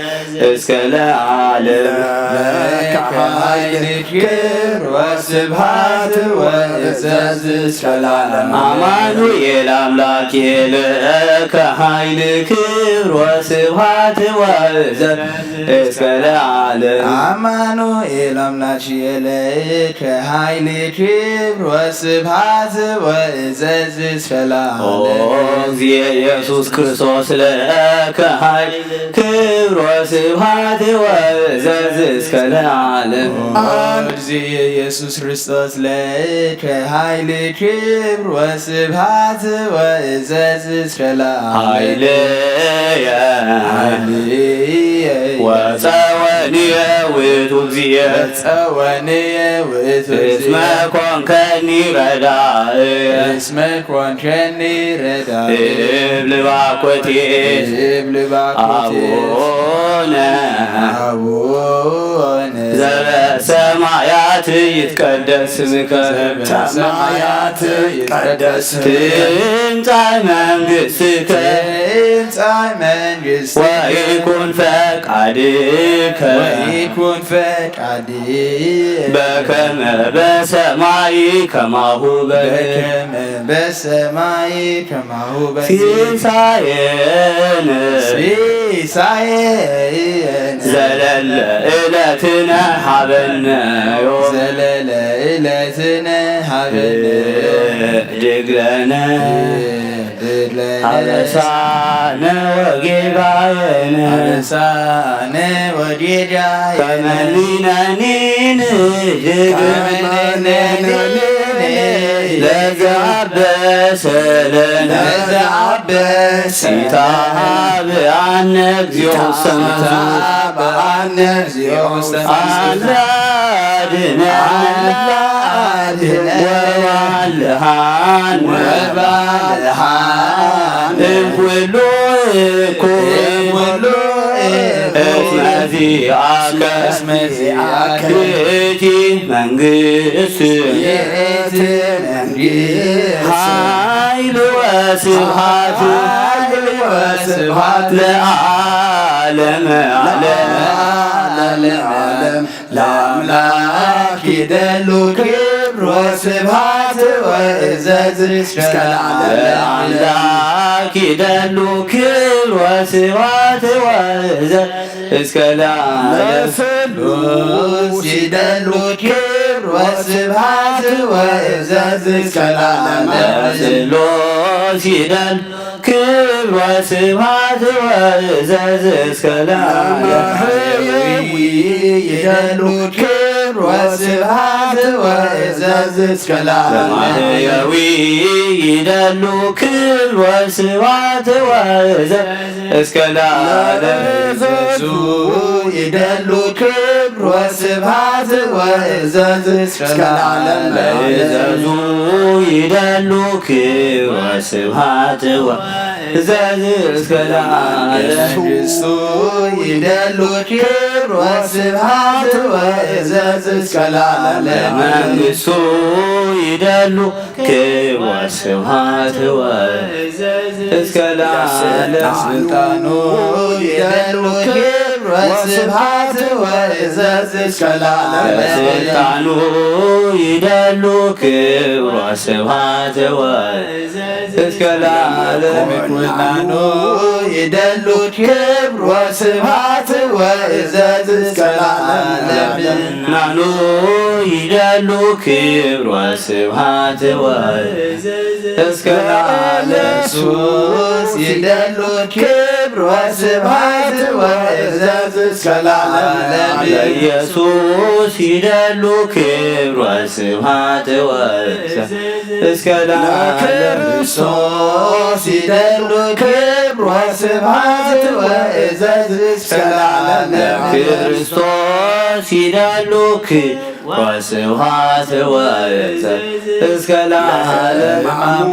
እስከ ለዓለም ለከ ኃይል ክብር ወስብሐት ወእዘዝ እስከ ለዓለም። አማኑኤል አምላክ ለከ ኃይል ክብር ወስብሐት ወእዘዝ እስከ ለዓለም። አማኑኤል አምላክ ለከ ኃይል ክብር ወስብሐት ወእዘዝ እስከ ኦ ለዓለም። እግዚእ ኢየሱስ ክርስቶስ ለከ ኃይል ክብር ወስብሐት ወእዘዝ እስከ ለዓለም። ኦ እግዚእ ኢየሱስ ክርስቶስ ለከ ኃይል ክብር ወስብሐት ወእዘዝ እስከ ለዓለም። ኃይልየ ኃይልየ ወጸወንየ ውእቱ እግዚእ ጸወንየ ውእቱ እስመ እግዚእ ኮንከኒ ረዳእ እስመ ኮንከኒ ረዳእ እብል ባኮቴ እብል ባኮቴ አቡነ አቡነ ዘበ ይትቀደስ ስምከ። ዘበሰማያት ይትቀደስ ስምከ። ትምጻእ መንግስትከ። ትምጻእ መንግስትከ። ወይኩን ፈቃድከ። ወይኩን ፈቃድከ። በከመ በሰማይ ከማሁ በምድር። በከመ በሰማይ ከማሁ በምድር። ሲሳየነ። ሲሳየነ። ዘለለ ዕለትነ ሀበነ ዮም። ዘለለ ዕለትነ ሀበነ ዮም። ህድግ ለነ። ህድግ ለነ። አበሳነ ወጌጋየነ። አበሳነ ወጌጋየነ። ከመ ንሕነኒ ንህድግ። ከመ ንሕነኒ ንህድግ። ለዘ አበሰ ለነ። ለዘ አበሰ ለነ። ኢታብአነ እግዚኦ ውስተ መዝሙር። ኢታብአነ እግዚኦ ውስተ መዝሙር። አላ አድነን። አላ አድነን። ወባልሃን። ወባልሃን። እምኩሉ እኩይ። እምኩሉ እኩይ። እስመ ዚአከ። እስመ ዚአከ። ይእቲ መንግስት። ይእቲ መንግስት። ኃይል ወስብሐት። ኃይል ወስብሐት። ለዓለመ ዓለም። ለዓለመ ዓለም። ለአምላክ ይደሉ ክብር ወስብሐት ወእዘዝ እስከ ለዓለም። ለአምላክ ይደሉ ክብር ወስብሐት ወእዘዝ እስከ ለዓለም። ለስሉስ ይደሉ ክብር ወስብሐት ወእዘዝ እስከ ለዓለም። ለስሉስ ይደሉ ክብር ወስብሐት ወእዘዝ እስከ ለዓለም። ለማህየዊ ይደሉ ክብር ወስብሐት ወእዘዝ እስከ ለዓለም። ለማህየዊ ይደሉ ክብር ወስብሐት ወእዘዝ እስከ ለዓለም። ለእዘዙ ይደሉ ክብር ወስብሐት ወእዘዝ እስከ ለዓለም። ለእዘዙ ይደሉ ክብር ወስብሐት ወእዘዝ እስከ ለዓለም። መንግስቱ ይደሉ ክብር ወስብሐት ወእዘዝ እስከ ለዓለም። መንግስቱ ይደሉ ክብር ወስብሐት ወእዘዝ እስከ ለዓለም። ስልጣኑ ይደሉ ክብር ወስብሐት ወእዘዝ እስከ ለዓለም። ስልጣኑ ይደሉ ክብር ወስብሐት ወእዘዝ እስከ ለዓለም። ምኩናኑ ይደሉ ክብር ወስብሐት ወእዘዝ እስከ ለዓለም። ምኩናኑ ይደሉ ክብር ወስብሐት ወእዘዝ እስከ ለዓለም። ኢየሱስ ይደሉ ክብር ወስብሐት ወእዘዝ እስከ ለዓለም። ለኢየሱስ ይደሉ ክብር ወስብሐት ወእዘዝ እስከ ለዓለም። ለክርስቶስ ይደሉ ክብር ወስብሐት ወእዘዝ እስከ ለዓለም። ለክርስቶስ ይደሉ ክብር ወስብሐት ወእዘዝ እስከ ለዓለም። ለሕማሙ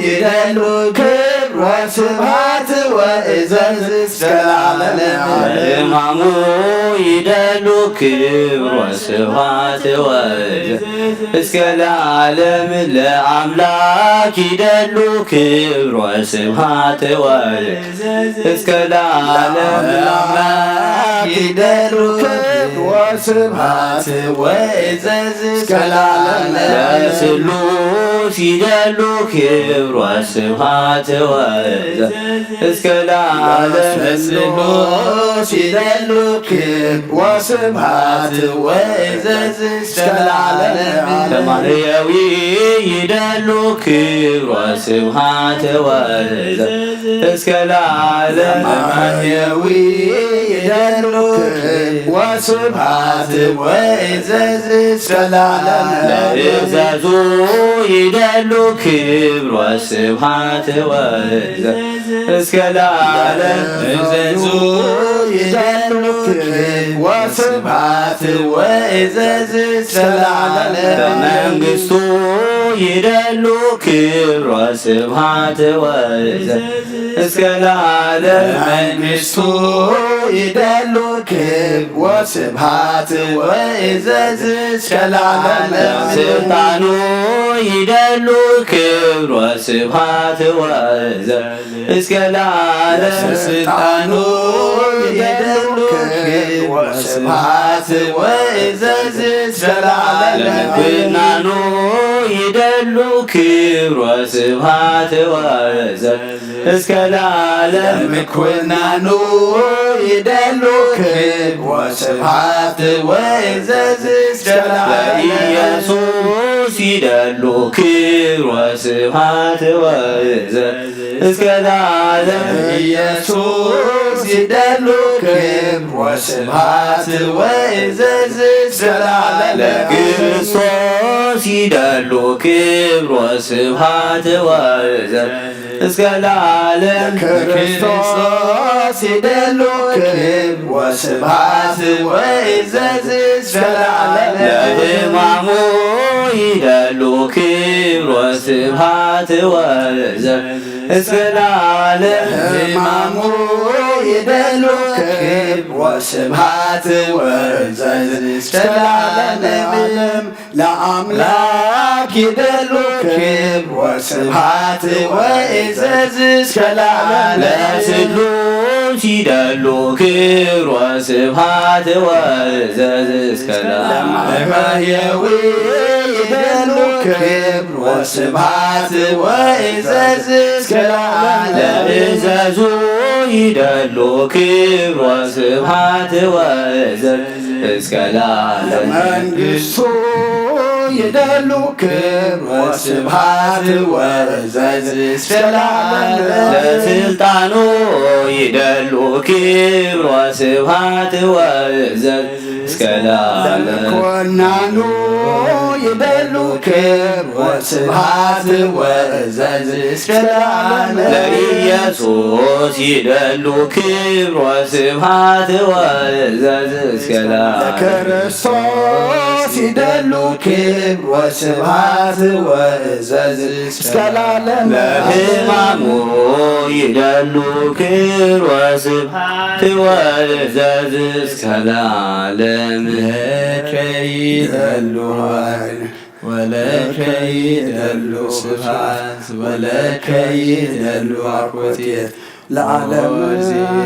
ይደሉ ክብር ወስብሐት ወእዘዝ እስከ ለዓለም። ለሕማሙ ይደሉ ክብር ወስብሐት ወእዘዝ እስከ ለዓለም። ለአምላክ ይደሉ ክብር ወስብሐት ወእዘዝ እስከ ለዓለም። ለአምላክ ይደሉ ክብር ወስብሐት ወእዘዝ እስከ ለዓለም። ለስሉስ ይደሉ ክብር ወስብሐት ወእዘዝ እስከ ለዓለም። ለስሉስ ይደሉ ክብር ወስብሐት ወእዘዝ እስከ ለዓለም። ለማህየዊ ይደሉ ክብር ወስብሐት ወእዘዝ እስከ ለዓለም። ለማህየዊ ይደሉ ክብር ወስብሐት ወእዘዝ እስከ ለዓለም። ለእዘዙ ይደሉ ክብር ወስብሐት ወእዘዝ እስከ ለዓለም። እዘዙ ይደሉ ክብር ወስብሐት ወእዘዝ እስከ ለዓለም። በመንግስቱ ይደሉ ክብሮ ስብሃት ወእዘዝ እስከ ለዓለም። መንግስቱ ይደሉ ክብሮ ስብሃት ወእዘዝ እስከ ለዓለም። ስልጣኑ ይደሉ ክብሮ ስብሃት ወእዘዝ እስከ ለዓለም። ስልጣኑ ይደሉ ክብሮ ስብሃት ወእዘዝ እስከ ለዓለም። ለምናኑ ይደሉ ክብሮ ስብሃት ወእዘዝ እስከ ለዓለም። ለምኩናኑ ይደሉ ክብሮ ስብሃት ወእዘዝ እስከ ለዓለም። ለኢየሱስ ይደሉ ክብሮ ስብሃት ወእዘዝ እስከ ለዓለም። ኢየሱስ ይደሉ ክብሮ ስብሃት ወእዘዝ እስከ ለዓለም። ለክርስቶስ ይደሉ ክብሮ ስብሃት ወእዘዝ እስከ ለዓለም። ክርስቶስ ይደሉ ክብሮ ስብሃት ወእዘዝ እስከ ለዓለም። ለሕማሙ ይደሉ ክብሮ ስብሃት ወእዘዝ እስከ ለዓለም። ሕማሙ ይደሉ ክብሮ ስብሃት ወእዘዝ እስከ ለዓለም። ለዓለም ለአምላክ ይደሉ ክብር ወስብሐት ወእዘዝ እስከ ለዓለም። ለስሉስ ይደሉ ክብር ወስብሐት ወእዘዝ እስከ ለዓለም። ለማህየዊ ይደሉ ክብር ወስብሐት ወእዘዝ እስከ ለዓለም። ለእዘዙ ይደሉ ክብር ወስብሐት ወእዘዝ እስከ ለዓለም። መንግስቱ ይደሉ ክብር ወስብሐት ወእዘዝ እስከ ለዓለም። ለስልጣኑ ይደሉ ክብር ወስብሐት ወእዘዝ እስከ ለዓለም። ለመኮንኑ ይደሉ ክብር ወስብሐት ወእዘዝ እስከ ለዓለም። ለኢየሱስ ይደሉ ክብር ወስብሐት ወእዘዝ እስከ ለዓለም። ለክርስቶስ ይደሉ ክብር ወስብሐት ወእዘዝ እስከ ለዓለም። ለሕማሙ ይደሉ ክብር ወስብሐት ወእዘዝ እስከ ለዓለም። ለከ ይደሉ ኃይል ወለከ ይደሉ ስብሐት ወለከ ይደሉ አኮቴት ለዓለም።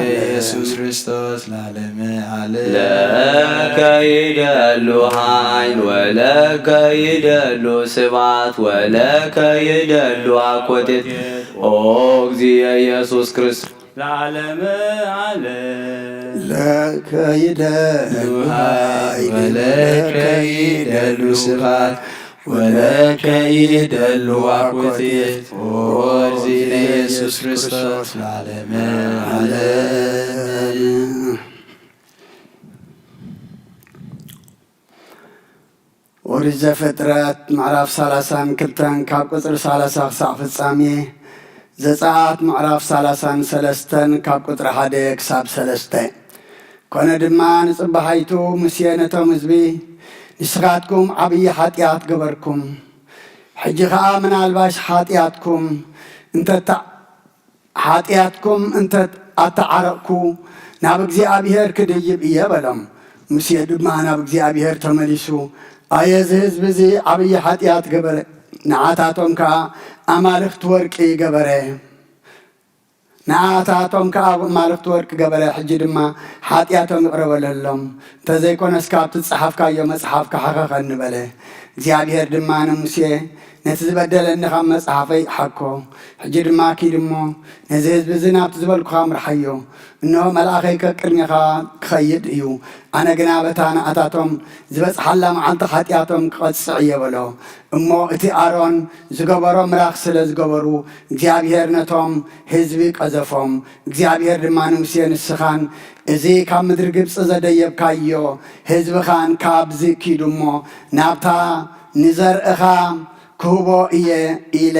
ኢየሱስ ክርስቶስ ለዓለም ዓለም። ለከ ይደሉ ኃይል ወለከ ይደሉ ስብሐት ወለከ ይደሉ አኮቴት ኦ እግዚእ ኢየሱስ ክርስቶስ ለዓለም ዓለም። ለከ ይደሉ ኃይል ወለከ ይደሉ ስብሐት ወለከ ይደሉ አኮቴት ኦ እግዚእ ኢየሱስ ክርስቶስ ለዓለም ዓለም። ኦሪት ዘፍጥረት ምዕራፍ ሰላሳን ክልተን ካብ ቁጽሪ ሰላሳ ክሳዕ ፍጻሜ፣ ዘጸኣት ምዕራፍ ሰላሳን ሰለስተን ካብ ቁጽሪ ሓደ ክሳብ ሰለስተ። ኮነ ድማ ንጽባሓይቱ ሙሴ ነቶም ህዝቢ፣ ንስኻትኩም ዓብዪ ሓጢኣት ገበርኩም። ሕጂ ኸኣ ምናልባሽ ሓጢኣትኩም እንተ ሓጢኣትኩም እንተ ኣተዓረቕኩ ናብ እግዚኣብሔር ክድይብ እየ በሎም። ሙሴ ድማ ናብ እግዚኣብሔር ተመሊሱ፣ ኣየ እዚ ህዝቢ እዚ ዓብዪ ሓጢኣት ገበረ፣ ንዓታቶም ከኣ ኣማልኽቲ ወርቂ ገበረ። ንዓታቶም ከኣ ኣማልኽቲ ወርቂ ገበረ። ሕጂ ድማ ሓጢኣቶም ይቕረ በለሎም፣ እንተዘይኮነስ ካብቲ ዝጸሓፍካዮ መጽሓፍ ክሓኸኸኒ በለ። እግዚኣብሔር ድማ ንሙሴ፣ ነቲ ዝበደለኒ ካብ መጽሓፈይ ይሓኮ። ሕጂ ድማ ኪድ እሞ ነዚ ህዝቢ እዚ ናብቲ ዝበልኩኻ ምርሓዮ። እንሆ መልኣኸይ ከቅድሜኻ ክኸይድ እዩ። ኣነ ግና በታ ንኣታቶም ዝበጽሓላ መዓልቲ ሓጢኣቶም ክቐጽዕ እየ በሎ። እሞ እቲ ኣሮን ዝገበሮ ምራኽ ስለ ዝገበሩ እግዚኣብሔር ነቶም ህዝቢ ቀዘፎም። እግዚኣብሔር ድማ ንሙሴ፣ ንስኻን እዚ ካብ ምድሪ ግብጺ ዘደየብካዮ ህዝብኻን ካብዚ ኪዱ እሞ ናብታ ንዘርእኻ ክህቦ እየ ኢለ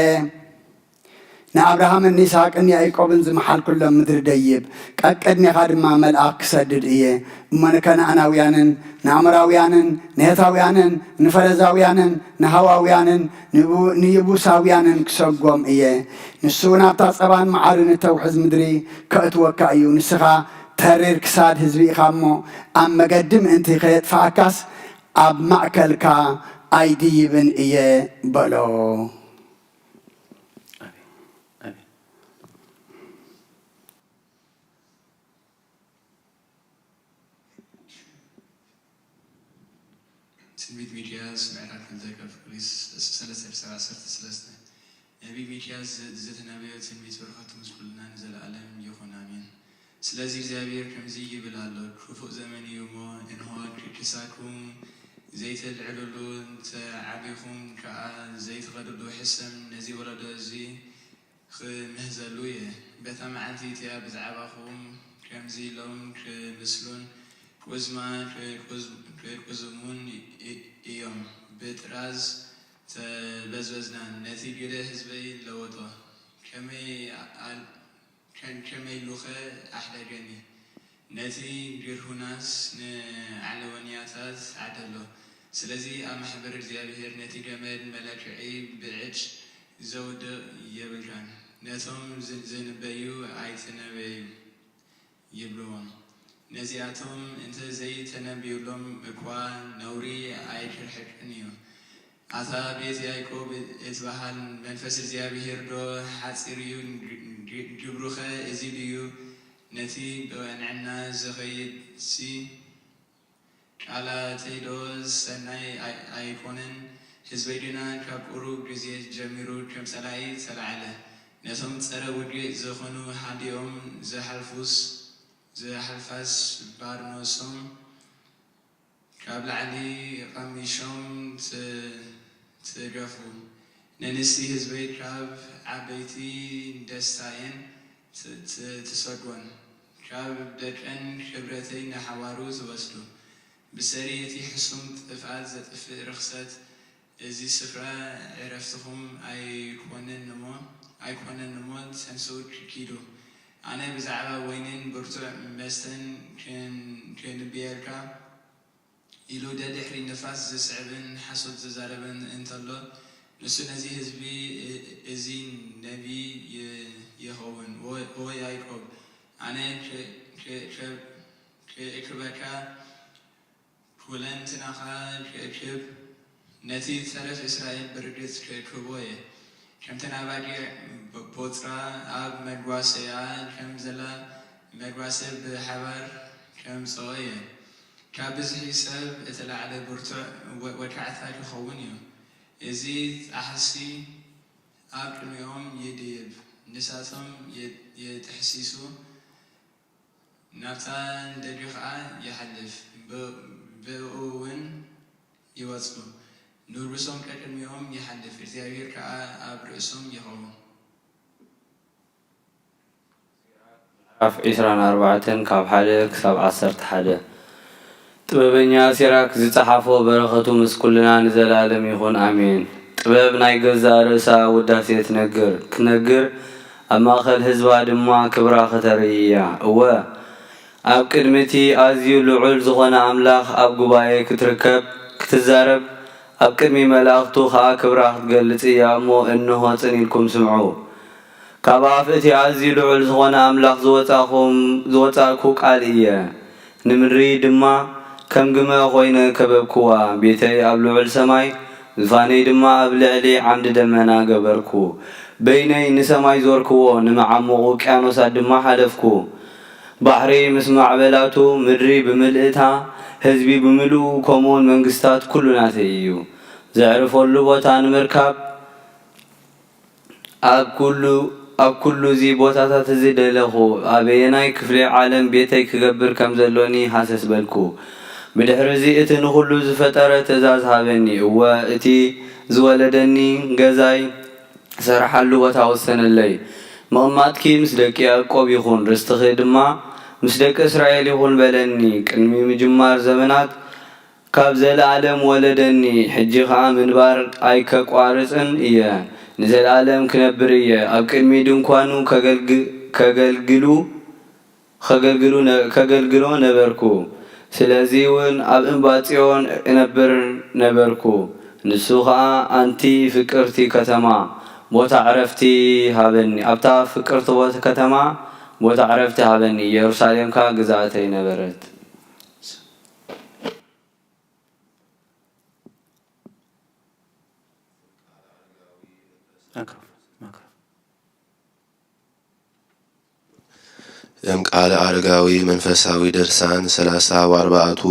ንኣብርሃምን ንይስሃቅን ንያዕቆብን ዝመሓልኩሎም ምድሪ ደይብ፣ ቀቅድሜኻ ድማ መልኣኽ ክሰድድ እየ። እሞ ንከነኣናውያንን ንኣሞራውያንን ንሄታውያንን ንፈረዛውያንን ንሃዋውያንን ንቡ- ንየቡሳውያንን ክሰጎም እየ። ንሱ ናብታ ጸባን መዓርን እተውሕዝ ምድሪ ከእትወካ እዩ። ንስኻ ተሪር ክሳድ ህዝቢ ኢኻ እሞ፣ ኣብ መገዲ ምእንቲ ከየጥፍኣካስ ኣብ ማእከልካ ኣይድይብን እየ በሎ። ትንቢት ሚክያስ ምዕራፍ ክልተ ካብ ክፍሊ ሰለስተ ክሳብ ዓሰርተ ሰለስተ። ነቢይ ሚክያስ ዝ- ዝተነበዮ ትንቢት በረኸቱ ምስ ኩልና ንዘለኣለም ይኹን፣ ኣሜን። ስለዚ እግዚኣብሔር ከምዚ ይብል ኣሎ፣ ክፉእ ዘመን እዩ እሞ፣ እንሆ፣ ክሳድኩም ዘይተልዕልሉ፣ ተዓቢኹም ከኣ ዘይትኸድሉ ሕሰም ነዚ ወለዶ እዚ ክምህዘሉ እየ። በታ መዓልቲ እቲኣ ብዛዕባኹም ከምዚ ኢሎም ክምስሉን ቁዝማ ክቁዝ- ክቁዝሙን እ- እዮም። ብጥራዝ ተበዝበዝና፣ ነቲ ግደ ህዝበይ ለወጦ። ከመይ ኣል- ከ- ከመይ ኢሉኸ ኣሕደገኒ? ነቲ ግርሁናስ ንዓለወንያታት ዓደሎ። ስለዚ ኣብ ማሕበር እግዚኣብሔር ነቲ ገመድ መለክዒ ብዕድ ዘውድቕ የብልካን። ነቶም ዝ- ዝንበዩ ኣይትነበዩ ይብልዎም። ነዚኣቶም እንተ ዘይተነብዩሎም እኳ ነውሪ ኣይክርሕቅን እዩ። ኣታ ቤት ያዕቆብ እትበሃል፣ መንፈስ እግዚኣብሔር ዶ ሓጺር እዩ? ግ- ግ- ግብሩኸ እዚ ድዩ? ነቲ ብቕንዕና ዝኸይድሲ ቃላተይዶ ሰናይ ኣይ- ኣይኮነን? ህዝበይ ግና ካብ ቁሩብ ግዜ ጀሚሩ ከም ጸላኢ ተላዕለ። ነቶም ጸረ ውግእ ዝኾኑ ሃዲኦም ዝሓልፉስ ዝሓልፋስ ባርኖሶም ካብ ላዕሊ ቀሚሾም ት- ትገፉ። ንንስቲ ህዝበይ ካብ ዓበይቲ ደስታየን ት- ት- ትሰጎን። ካብ ደቀን ክብረተይ ንሓዋሩ ትወስዱ። ብሰሪ እቲ ሕሱም ጥፍኣት ዘጥፍእ ርኽሰት፣ እዚ ስፍራ ዕረፍትኹም ኣይኮነን እሞ፣ ኣይኮነን እሞ ተንስኡ ኪዱ። ኣነ ብዛዕባ ወይንን ብርቱዕ መስተን ክን- ክንብየልካ ኢሉ ደድሕሪ ንፋስ ዝስዕብን ሓሶት ዝዛረብን እንተሎ፣ ንሱ ነዚ ህዝቢ እ- እዚ ነቢ ይ- ይኸውን። ኦ- ኦ ያዕቆብ፣ ኣነ ክ- ክ- ክ- ክእክበካ፣ ኩለንትናኻ ክእክብ፣ ነቲ ተረፍ እስራኤል ብርግጽ ክእክቦ እየ። ከምተን ኣባጊዕ ብ- ቦጽራ ኣብ መጓሰያ ከም ዘላ መጓሰ ብሓባር ከምጽኦ እየ። ካብ ብዝሒ ሰብ እተላዕለ ብርቱዕ ወ- ወድዓታ ክኸውን እዩ። እዚ ጣሕሲ ኣብ ቅድሚኦም ይድይብ፣ ንሳቶም የ- የጥሕሲሱ፣ ናብታ ንደገ ኸኣ ይሓልፍ፣ ብ- ብእኡ እውን ይወጹ። ንርብሶም ቀቅድሚኦም ይሓልፍ፣ እግዚኣብሔር ከኣ ኣብ ርእሶም ይኸውን። ምዕራፍ ዕስራን ኣርባዕተን ካብ ሓደ ክሳብ ዓሰርተ ሓደ። ጥበበኛ ሲራክ ዝጸሓፎ በረኸቱ ምስ ኩልና ንዘለኣለም ይኹን ኣሜን። ጥበብ ናይ ገዛእ ርእሳ ውዳሴ ትነግር፣ ክትነግር ኣብ ማእከል ህዝባ ድማ ክብራ ከተርኢ እያ። እወ፣ ኣብ ቅድሚ እቲ ኣዝዩ ልዑል ዝኾነ ኣምላኽ ኣብ ጉባኤ ክትርከብ፣ ክትዛረብ፣ ኣብ ቅድሚ መላእኽቱ ኸኣ ክብራ ክትገልጽ እያ እሞ፣ እንሆ ጽን ኢልኩም ስምዑ። ካብ ኣፍ እቲ ኣዝዩ ልዑል ዝኾነ ኣምላኽ ዝወጻኹም ዝወጻእኩ ቃል እየ። ንምድሪ ድማ ከም ግመ ኾይነ ከበብክዋ። ቤተይ ኣብ ልዑል ሰማይ፣ ዙፋነይ ድማ ኣብ ልዕሊ ዓምዲ ደመና ገበርኩ። በይነይ ንሰማይ ዞርክዎ፣ ንመዓሙቕ ውቅያኖሳት ድማ ሓለፍኩ። ባሕሪ ምስ ማዕበላቱ፣ ምድሪ ብምልእታ፣ ህዝቢ ብምልኡ፣ ከምኡውን መንግስታት ኩሉ ናተይ እዩ። ዘዕርፈሉ ቦታ ንምርካብ ኣብ ኩሉ ኣብ ኩሉ እዚ ቦታታት እዚ ደለኹ። ኣበየናይ ክፍሊ ዓለም ቤተይ ክገብር ከም ዘሎኒ ሃሰስ በልኩ። ብድሕሪ እዚ እቲ ንኹሉ ዝፈጠረ ትእዛዝ ሃበኒ። እወ፣ እቲ ዝወለደኒ ገዛይ ዝሰርሓሉ ቦታ ወሰነለይ። ምቕማጥኪ ምስ ደቂ ያዕቆብ ይኹን፣ ርስትኺ ድማ ምስ ደቂ እስራኤል ይኹን በለኒ። ቅድሚ ምጅማር ዘመናት ካብ ዘለኣለም ወለደኒ፣ ሕጂ ኸኣ ምንባር ኣይከቋርጽን እየ። ንዘለኣለም ክነብር እየ። ኣብ ቅድሚ ድንኳኑ ከገልግ-፣ ከገልግሉ ከገልግሉ ነ-፣ ከገልግሎ ነበርኩ። ስለዚ እውን ኣብ እምባ ጽዮን እነብር ነበርኩ። ንሱ ኸኣ፣ ኣንቲ ፍቅርቲ ከተማ፣ ቦታ ዕረፍቲ ሃበኒ። ኣብታ ፍቅርቲ ቦት-፣ ከተማ ቦታ ዕረፍቲ ሃበኒ። ኢየሩሳሌም ከኣ ግዝኣተይ ነበረት። እም ቃለ ኣረጋዊ መንፈሳዊ ድርሳን ሰላሳ ወኣርባዕቱ።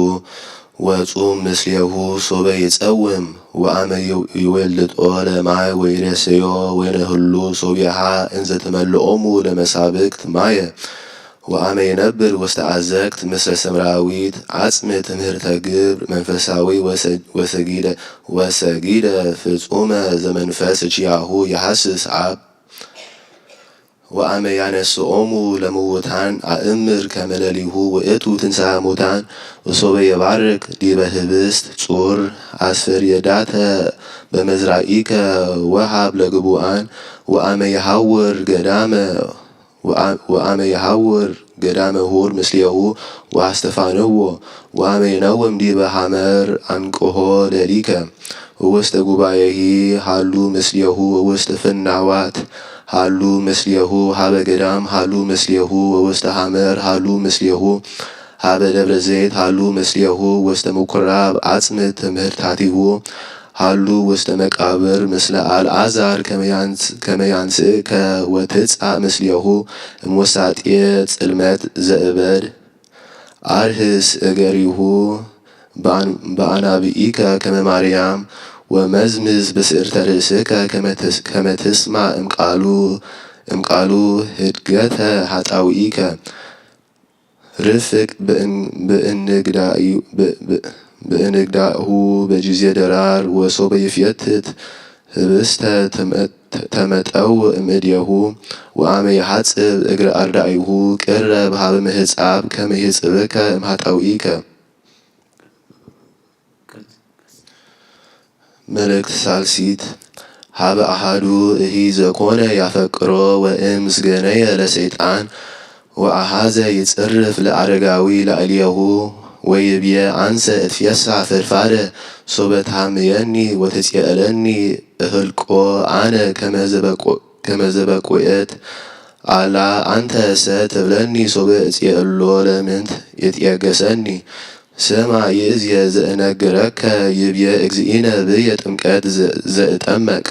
ወጹም ምስሌሁ ሶበ ይጸውም ወአመ ይው-፣ ይወልጦ ለማይ ወይሬሰዮ ወይነህሉ ሶቢሃ እንዘ ተመልኦሙ ለመሳብክት ማየ ወአመ ይነብር ውስተ አዘቅት ምስለ ሰምራዊት ዓጽም ትምህርተ ግብር መንፈሳዊ ወሰ-፣ ወሰጊደ፣ ወሰጊደ ፍጹመ ዘመንፈስ ኪያሁ የሐስስ አብ ወአመ ያነስኦሙ ለምውታን አእምር ከመ ለሊሁ ውእቱ ትንሣኤ ሙታን። ወሶበ የባርክ ዲበ ህብስት ጹር አስፈር የዳተ በመዝራኢከ ወሃብ ለግቡአን። ወአመ የሐውር ገዳመ ወአ-፣ ወአመ የሐውር ገዳመ ሁር ምስሌሁ ወአስተፋንዎ። ወአመ ይነውም ዲበ ሐመር አንቅሆ ለሊከ። ወውስተ ጉባኤሂ ሃሉ ምስሌሁ ወውስተ ፍናዋት ሃሉ ምስሌሁ ሀበ ገዳም ሃሉ ምስሌሁ ወውስተ ሐመር ሃሉ ምስሌሁ ሀበ ደብረ ዘይት ሃሉ ምስሌሁ ወውስተ ምኩራብ አጽምድ ትምህርታቲሁ ሃሉ ውስተ መቃብር ምስለ አልዓዛር ከመ ያንስ-፣ ከመ ያንስእከ ወትጻእ ምስሌሁ እምወሳጤ ጽልመት ዘእበድ። አርህስ እገሪሁ በአን-፣ በአናብኢከ ከመ ማርያም ወመዝምዝ ብስዕርተ ርእስከ ከመ ትስ-፣ ከመ ትስማዕ እምቃሉ፣ እምቃሉ ህድገተ ኃጣውኢከ። ርፍቅ ብእን-፣ ብእንግዳዩ-፣ ብ-፣ ብ-፣ ብእንግዳሁ በጊዜ ደራር ወሶበ ይፍየትት ህብስተ ተመ-፣ ተመጠው እምእዴሁ ወአመ ይሐጽብ እግረ አርዳኢሁ ቅረብ ሀበ ምህጻብ ከመ ይህጽብከ እምኃጣውኢከ። መልእክት ሳልሲት። ሀበ አሃዱ እሂ ዘኮነ ያፈቅሮ ወእምስገነየ ለሰይጣን ወአሃዘ ይጽርፍ ለአረጋዊ ላዕሌሁ ወይብየ አንሰ እትፌሳ ፈድፋደ ሶበ ትሃምየኒ ወትጽየእለኒ እህልቆ አነ ከመ ዘበቁ-፣ ከመ ዘበቁኤት አላ አንተ ሰ ትብለኒ ሶበ እጽየእሎ ለምንት የትየገሰኒ። ስማ ይእዝየ ዘእነግረከ ይብየ እግዚእነ ብየ ጥምቀት ዘ-፣ ዘእጠመቅ።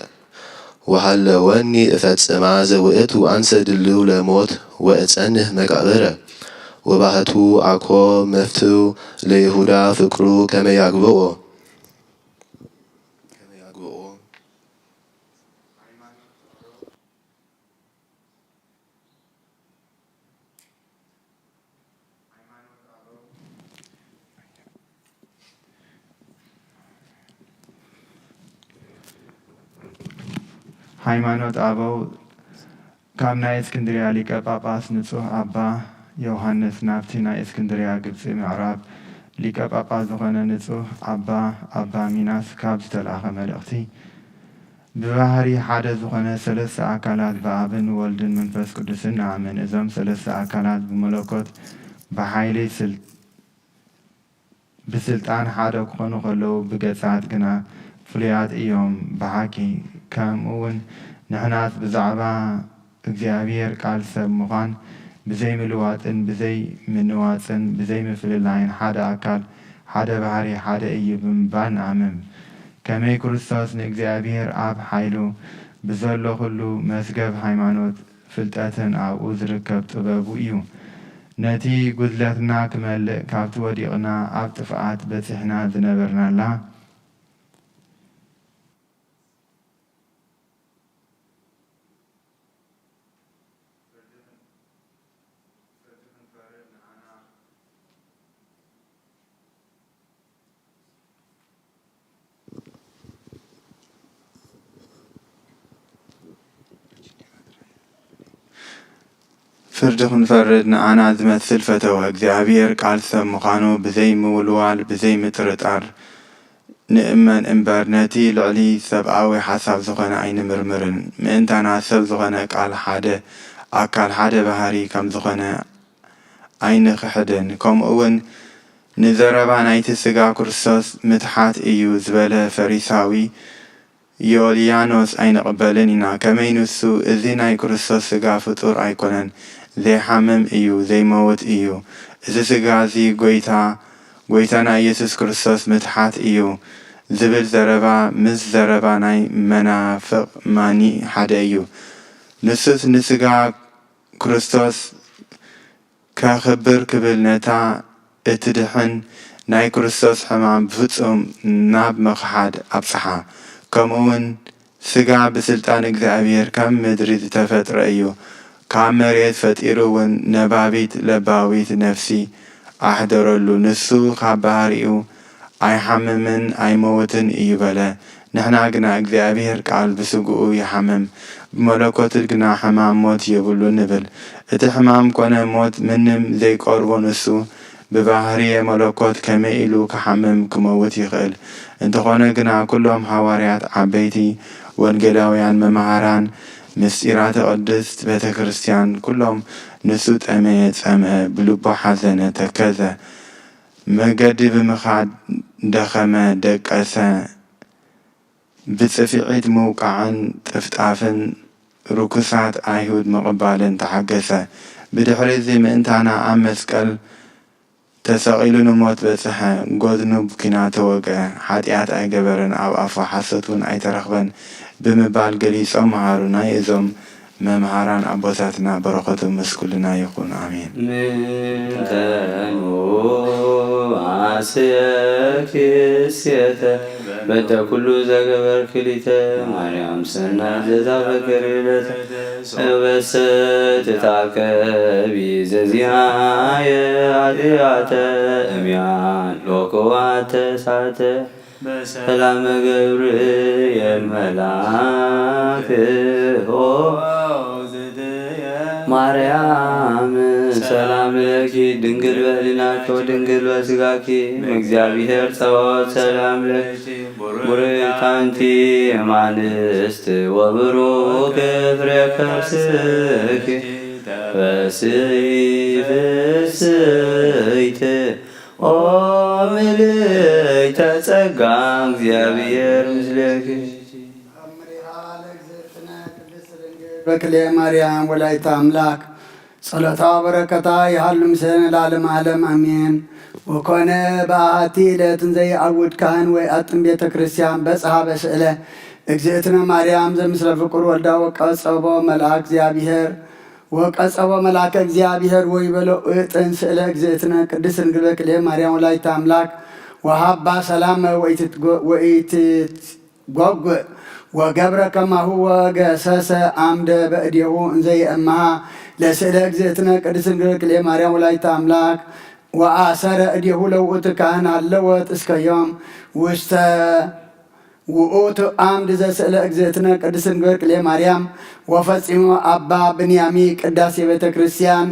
ወሃለወኒ እፈጽማ ዘውእቱ አንሰ ድልው ለሞት ወእጸንህ መቃብረ። ወባህቱ አኮ መፍትው ለይሁዳ ፍቅሩ ከመ ያግብኦ። ሃይማኖት ኣበው ካብ ናይ እስክንድርያ ሊቀ ጳጳስ ንጹህ ኣባ ዮሃንስ ናብቲ ናይ እስክንድርያ ግብጺ ምዕራብ ሊቀ ጳጳስ ዝኾነ ንጹህ ኣባ ኣባ ሚናስ ካብ ዝተላእኸ መልእኽቲ። ብባህሪ ሓደ ዝኾነ ሰለስተ ኣካላት ብኣብን ወልድን መንፈስ ቅዱስን ንኣምን። እዞም ሰለስተ ኣካላት ብመለኮት ብሓይሊ ስል-፣ ብስልጣን ሓደ ክኾኑ ከለዉ ብገጻት ግና ፍሉያት እዮም። ብሓቂ ከምኡ እውን ንሕናስ ብዛዕባ እግዚኣብሔር ቃል ሰብ ምዃን ብዘይምልዋጥን ብዘይምንዋጽን ብዘይምፍልላይን ሓደ ኣካል ሓደ ባህሪ ሓደ እዩ ብምባል ንኣምን። ከመይ ክርስቶስ ንእግዚኣብሔር ኣብ ሓይሉ ብዘሎ ኩሉ መስገብ ሃይማኖት ፍልጠትን ኣብኡ ዝርከብ ጥበቡ እዩ። ነቲ ጉድለትና ክመልእ ካብቲ ወዲቕና ኣብ ጥፍኣት በጺሕና ዝነበርናላ ፍርዲ ክንፈርድ ንኣና ዝመስል ፈተወ። እግዚኣብሔር ቃል ሰብ ምዃኑ ብዘይ ምውልዋል ብዘይ ምጥርጣር ንእመን እምበር፣ ነቲ ልዕሊ ሰብኣዊ ሓሳብ ዝኾነ ኣይንምርምርን። ምእንታና ሰብ ዝኾነ ቃል ሓደ ኣካል፣ ሓደ ባህሪ ከም ዝኾነ ኣይንኽሕድን። ከምኡ እውን ንዘረባ ናይቲ ስጋ ክርስቶስ ምትሓት እዩ ዝበለ ፈሪሳዊ ዮልያኖስ ኣይንቕበልን ኢና። ከመይ ንሱ፣ እዚ ናይ ክርስቶስ ስጋ ፍጡር ኣይኮነን፣ ዘይሓምም እዩ፣ ዘይመውት እዩ። እዚ ስጋ እዚ ጎይታ፣ ጎይታና ኢየሱስ ክርስቶስ ምትሓት እዩ ዝብል ዘረባ ምስ ዘረባ ናይ መናፍቕ ማኒ ሓደ እዩ። ንሱስ ንስጋ ክርስቶስ ከኽብር ክብል ነታ እትድሕን ናይ ክርስቶስ ሕማም ብፍጹም ናብ ምኽሓድ ኣብጽሓ። ከምኡ እውን ስጋ ብስልጣን እግዚኣብሔር ካብ ምድሪ ዝተፈጥረ እዩ። ካብ መሬት ፈጢሩ እውን ነባቢት ለባዊት ነፍሲ ኣሕደረሉ። ንሱ ካብ ባህሪኡ ኣይሓምምን ኣይመውትን እዩ በለ። ንሕና ግና እግዚኣብሔር ቃል ብስግኡ ይሓምም፣ ብመለኮቱ ግና ሕማም ሞት የብሉን ንብል። እቲ ሕማም ኮነ ሞት ምንም ዘይቀርቦ ንሱ ብባህርየ መለኮት ከመይ ኢሉ ክሓምም ክመውት ይኽእል? እንተኾነ ግና ኩሎም ሃዋርያት፣ ዓበይቲ ወንጌላውያን፣ መምሃራን ምስጢራተ ቅድስት ቤተ ክርስቲያን ኩሎም ንሱ ጠመየ፣ ጸምአ፣ ብልቡ ሓዘነ፣ ተከዘ፣ መገዲ ብምኻድ ደኸመ፣ ደቀሰ፣ ብጽፍዒት ምውቃዕን ጥፍጣፍን ርኩሳት ኣይሁድ ምቕባልን ተሓገሰ። ብድሕሪ እዚ ምእንታና ኣብ መስቀል ተሰቒሉ ንሞት በጽሐ፣ ጎድኑ ብኲናት ተወግአ፣ ሓጢኣት ኣይገበረን፣ ኣብ ኣፉ ሓሶት እውን ኣይተረኽበን ብምባል ገሊጾም መሃሩናይ እዞም መምሃራን ኣቦታትና በረኸቶም ምስ ኩልና ይኹን። ኣሜን። ምንተኑ ኣስየኪ ሴተ በእንተ ኩሉ ዘገበርኪ ሊተ ማርያም ሰናይ ዘዛፈቅር ልደተ ሰበሰ ትታቀቢ ዘዚኣየ ኃጢአተ እምያን ሎክዋ ተሳተ ሰላም ገብርኤል መልአክ ኦ ማርያም ሰላም ለኪ ድንግል በሊናኪ ወድንግል በስጋኪ እምእግዚአብሔር ጸባኦት ሰላም ለኪ ቡርክት አንቲ እማንስት ወብሩክ ፍሬ ከርስኪ ተፈስሒ ፍስሕት ኦ ምልዕተ ጸጋ እግዚአብሔር ምስሌኪ። አምሪሃ ለእግዝእትነ ቅድስት ድንግል በክልኤ ማርያም ወላዲተ አምላክ ጸሎታ በረከታ ይሃሉ ምስሌነ ለዓለመ ዓለም አሜን። ወኮነ በአሐቲ ዕለት እንዘ ይዐውድ ካህን ወይአጥን ቤተ ክርስቲያን በጽሐ በስእለ እግዝእትነ ማርያም ዘምስለ ፍቁር ወልዳ ወቀጸቦ መልአክ እግዚአብሔር ወቀጸቦ መልአከ እግዚአብሔር ወይቤሎ እጥን ስእለ እግዝእትነ ቅድስት ድንግል በክልኤ ማርያም ወላዲተ አምላክ ወሀባ ሰላመ ወኢትትጎ- ወኢትትጎጉእ ወገብረ ከማሁ ወገሰሰ አምደ በእዴሁ እንዘ የእምሃ ለስእለ እግዝእትነ ቅድስት ድንግል በክልኤ ማርያም ወላዲተ አምላክ ወአሰረ እዴሁ ለውእቱ ካህን ሀለወት እስከ ዮም ውስተ ውእቱ አምድ ዘስእለ እግዝእትነ ቅድስት ድንግል በክልኤ ማርያም ወፈጺሞ አባ ብንያሚ ቅዳሴ ቤተ ክርስቲያን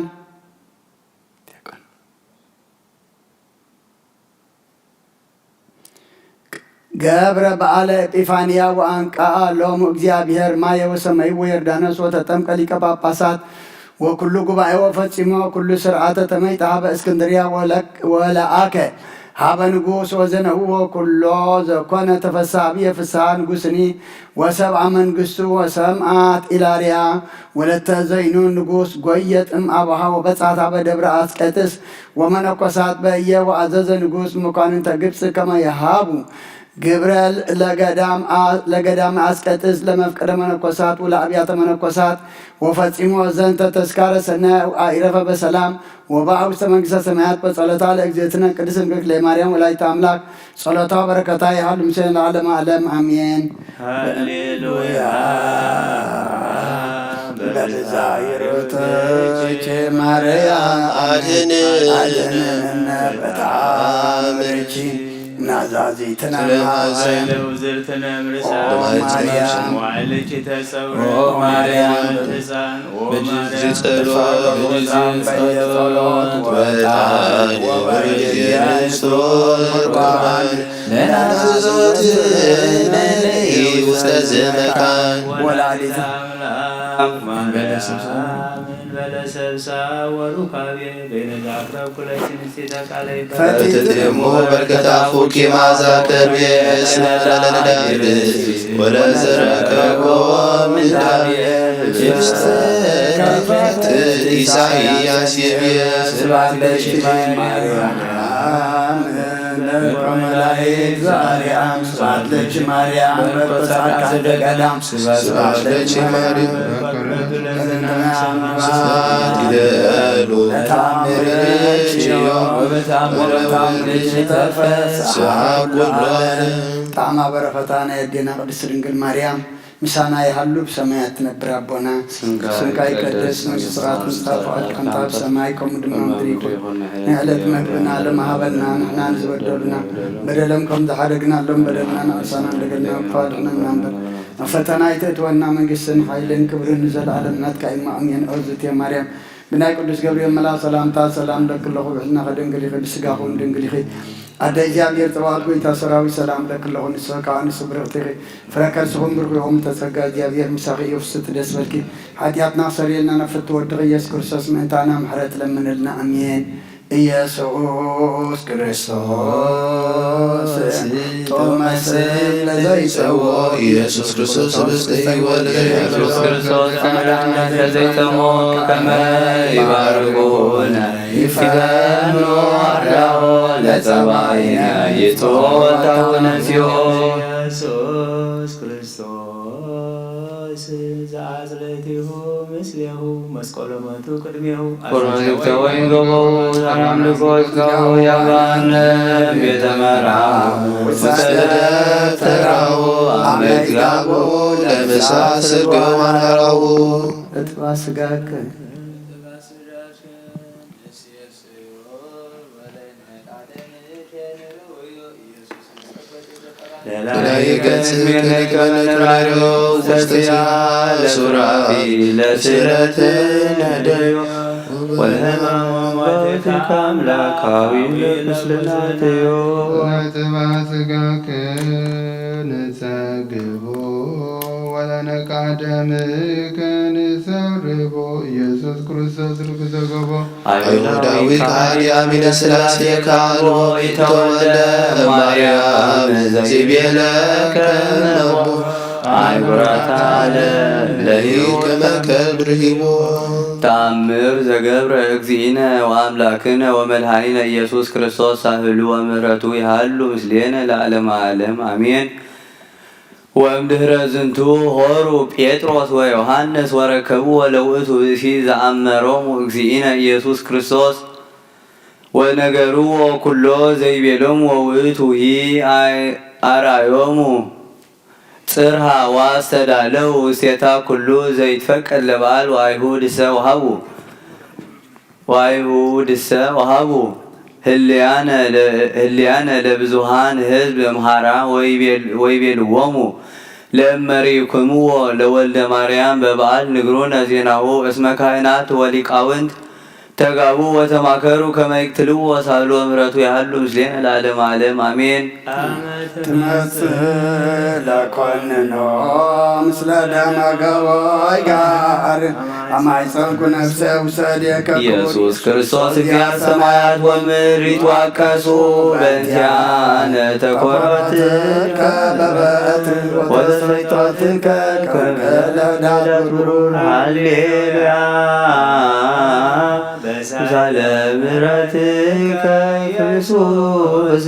ገብረ በዓለ ኤጲፋንያ ወአንቃአ ሎሙ እግዚአብሔር ማየ ወሰመይ ወዮርዳኖስ ወተጠምቀ ሊቀ ጳጳሳት ወኩሉ ጉባኤ ወፈጺሞ ኩሉ ስርዓተ ተመይጠ ሀበ እስክንድርያ ወለክ- ወለአከ ሀበ ንጉስ ወዘነህዎ ኩሎ ዘኮነ ተፈሳ ብየ ፍስሃ ንጉስኒ ወሰብአ መንግስቱ ወሰምአት ኢላርያ ወለተ ዘይኑ ንጉስ ጎየ ጥም አቡሃ ወበጽሐት ሀበ ደብረ አስቄጥስ ወመነኮሳት በእየ ወአዘዘ ንጉስ መኳንንተ ግብጽ ከመ የሃቡ ግብረ ለገዳም አ- ለገዳመ አስቄጥስ ለመፍቀደ መነኮሳት ወለአብያተ መነኮሳት ወፈጺሞ ዘንተ ተስካረ ሰናይ አኢረፈ በሰላም ወበአ ውስተ መንግስተ ሰማያት በጸሎታ ለእግዝእትነ ቅድስት ድንግል ማርያም ወላዲተ አምላክ ጸሎታ በረከታ ይሃሉ ምስሌነ ለዓለመ ዓለም አሜን። ሃሌሉያ። በብዛ ይቅርትኪ ማርያም አድንነ። አድንነ በተአምርኪ ናዛዚትነ ማርያም፣ ለውዝርትነ ምርሳ ኦ ማርያም፣ ዋዕልኪ ተጸውረ ኦ ማርያም፣ ህፃን ኦ በጊዜ ማርያም ጸሎት በጊዜ ጸሎት ወጣን ወበጊዜ ንጹሕ ቁርባን ለናዘዞትነ ውስተ ዝመካን ወላዲተ አምላክ ማርያም በለሰብሳ ወሩካቤ በይነ ዛፍረብ ኩለኪ ንስቲተ ቃለ ይፈ ፈትትሙ በርከታ ፉኪ ማዛ ከርቤ እስመ ለለዳይርስ ወለዘረከቦ ምንዳቤ ውስተ ከፈት ኢሳይያስ ይብየ ስብሐት ለኪ ማርያም እመ መላእክት ዘአርያም ስብሐት ለኪ ማርያም እመ ጻድቃን ዘገዳም ስብሐት ለኪ ማርያም ስብሐት ይደሉ ለታምርኪ ወበታምርኪ ተፈስሐ ስብሐት ኩሉ ዓለም ጣዕማ በረኸታ ናይ ኣዴና ቅድስት ድንግል ማርያም ምሳና ይሃሉ። ብሰማያት ትነብር ኣቦና፣ ስምካ ይቀደስ፣ መንግስትኻ ትምጻእ፣ ፈቃድካ ከምታ ብሰማይ ከምኡ ድማ ምድሪ ይኹን። ንዕለት መግብና ሎም ሃበና፣ ንሕና ንዝበደሉና በደሎም ከም ዝሓደግናሎም በደልና ንኣሳና እንደገና ክፋድሕና እምበር ናብ ፈተና ኣይተእትወና፣ መንግስትን ሓይልን ክብርን ንዘለኣለም ናትካ እዩ። ኣሜን። እግዝእትየ ማርያም ብናይ ቅዱስ ገብርኤል መልኣኽ ሰላምታ ሰላም እለኪ ኣለኹ፣ ብሕልና ከደንግል ኢኺ፣ ብስጋኹ እውን ድንግል ኢኺ። ኣደ እግዚኣብሔር ጸባኦት ጎይታ ሰራዊት ሰላም እለኪ ኣለኹ፣ ንስኺ ከኣ ኣንስቲ ብርኽቲ ኢኺ፣ ፍረ ከርስኺ እውን ብሩኽ እዩ። ኦሙ ተጸጋ እግዚኣብሔር ምሳኺ እዩ፣ ፍስሕቲ ደስ በልኪ፣ ሓጢኣትና ክሰርየልና ናብ ፍትው ወድኺ ኢየሱስ ክርስቶስ ምእንታና ምሕረት ለምንልና። ኣሜን። ኢየሱስ ክርስቶስ ጥዑመ ስም ለዘይጸውዖ ኢየሱስ ክርስቶስ ህብስተ ሕይወት ለዘይሃሎ ኢየሱስ ክርስቶስ መድኃኒት ለዘይጠሞ ከመ ይባርኩነ ይፈኑ አርያሆ ለጸባኢነ ይጽወታው ነሲኦ ኢየሱስ ክርስቶስ ዘአጽለቲሁ ምስሌሁ መስቀሎ ሞቱ ቅድሜሁ ቁርባን ዘግተወ ይንገበው ሰላም ልኮ ስጋሁ ያባነ ቤተ መርአሁ ውሰደ ተራሁ አመ ይትጋብኡ ለምሳ ስጋሁ ማናራሁ እጥባ ስጋከ ለላይ ገጽ ከሊክ በለት በላይሮ ውስተ ሲያ ለሱራፊ ለስረት ነደዮ ወለህማም ሞትከ አምላካዊ ለምስልናትዮ ወጽባ ስጋከ ንጸግቦ ወለነቃ ደምከ ንሰርቦ ኢየሱስ ክርስቶስ ርኩሰ ገቦ አይሁዳዊ ከሃዲ አሚነ ሥላሴ ካልቦ ኢተወልደ ማርያም ዘይቤለ ከመቦ አይጉራት ዓለም ለዩ ከመከል ብርሂቦ ተአምር ዘገብረ እግዚእነ ወአምላክነ ወመድኃኒነ ኢየሱስ ክርስቶስ ሳህሉ ወምህረቱ ይሃሉ ምስሌነ ለዓለመ ዓለም አሜን። ወእምድህረ ዝንቱ ሆሩ ጴጥሮስ ወዮሐንስ ወረከብዎ ለውእቱ ብእሲ ዘአመሮሙ እግዚእነ ኢየሱስ ክርስቶስ ወነገርዎ ኩሎ ዘይቤሎሙ ወውእቱሂ አርአዮሙ ጽርሃ ወአስተዳለው ውስቴታ ኩሉ ዘይትፈቀድ ለበዓል ወአይሁድሰ ወሀቡ ወአይሁድሰ ወሀቡ ህልያነ ለብዙሃን ህዝብ እምሃራ ወይቤልዎሙ ለእመ ርኢኩምዎ ለወልደ ማርያም በበዓል ንግሩነ ዜናሁ እስመ ካህናት ወሊቃውንት ተጋቡ ወተማከሩ ከመ ይቅትልዎ ሳህሉ ወምህረቱ ያህሉ ምስሌነ ለዓለመ ዓለም አሜን። ትመጽእ ለኮንኖ ምስለ ደመ ገቦይ ጋር አማይፀንኩ ነፍሰ ውሰድየ ከኩሉ ኢየሱስ ክርስቶስ እግዚአ ሰማያት ወምድር ይትዋቀሱ በእንቲአነ ተኮረትከ በበትር ወተሰይጦትከ ከመ ለዳት ብሩር ሃሌሉያ። በሳለ ምሕረትከ ክርስቶስ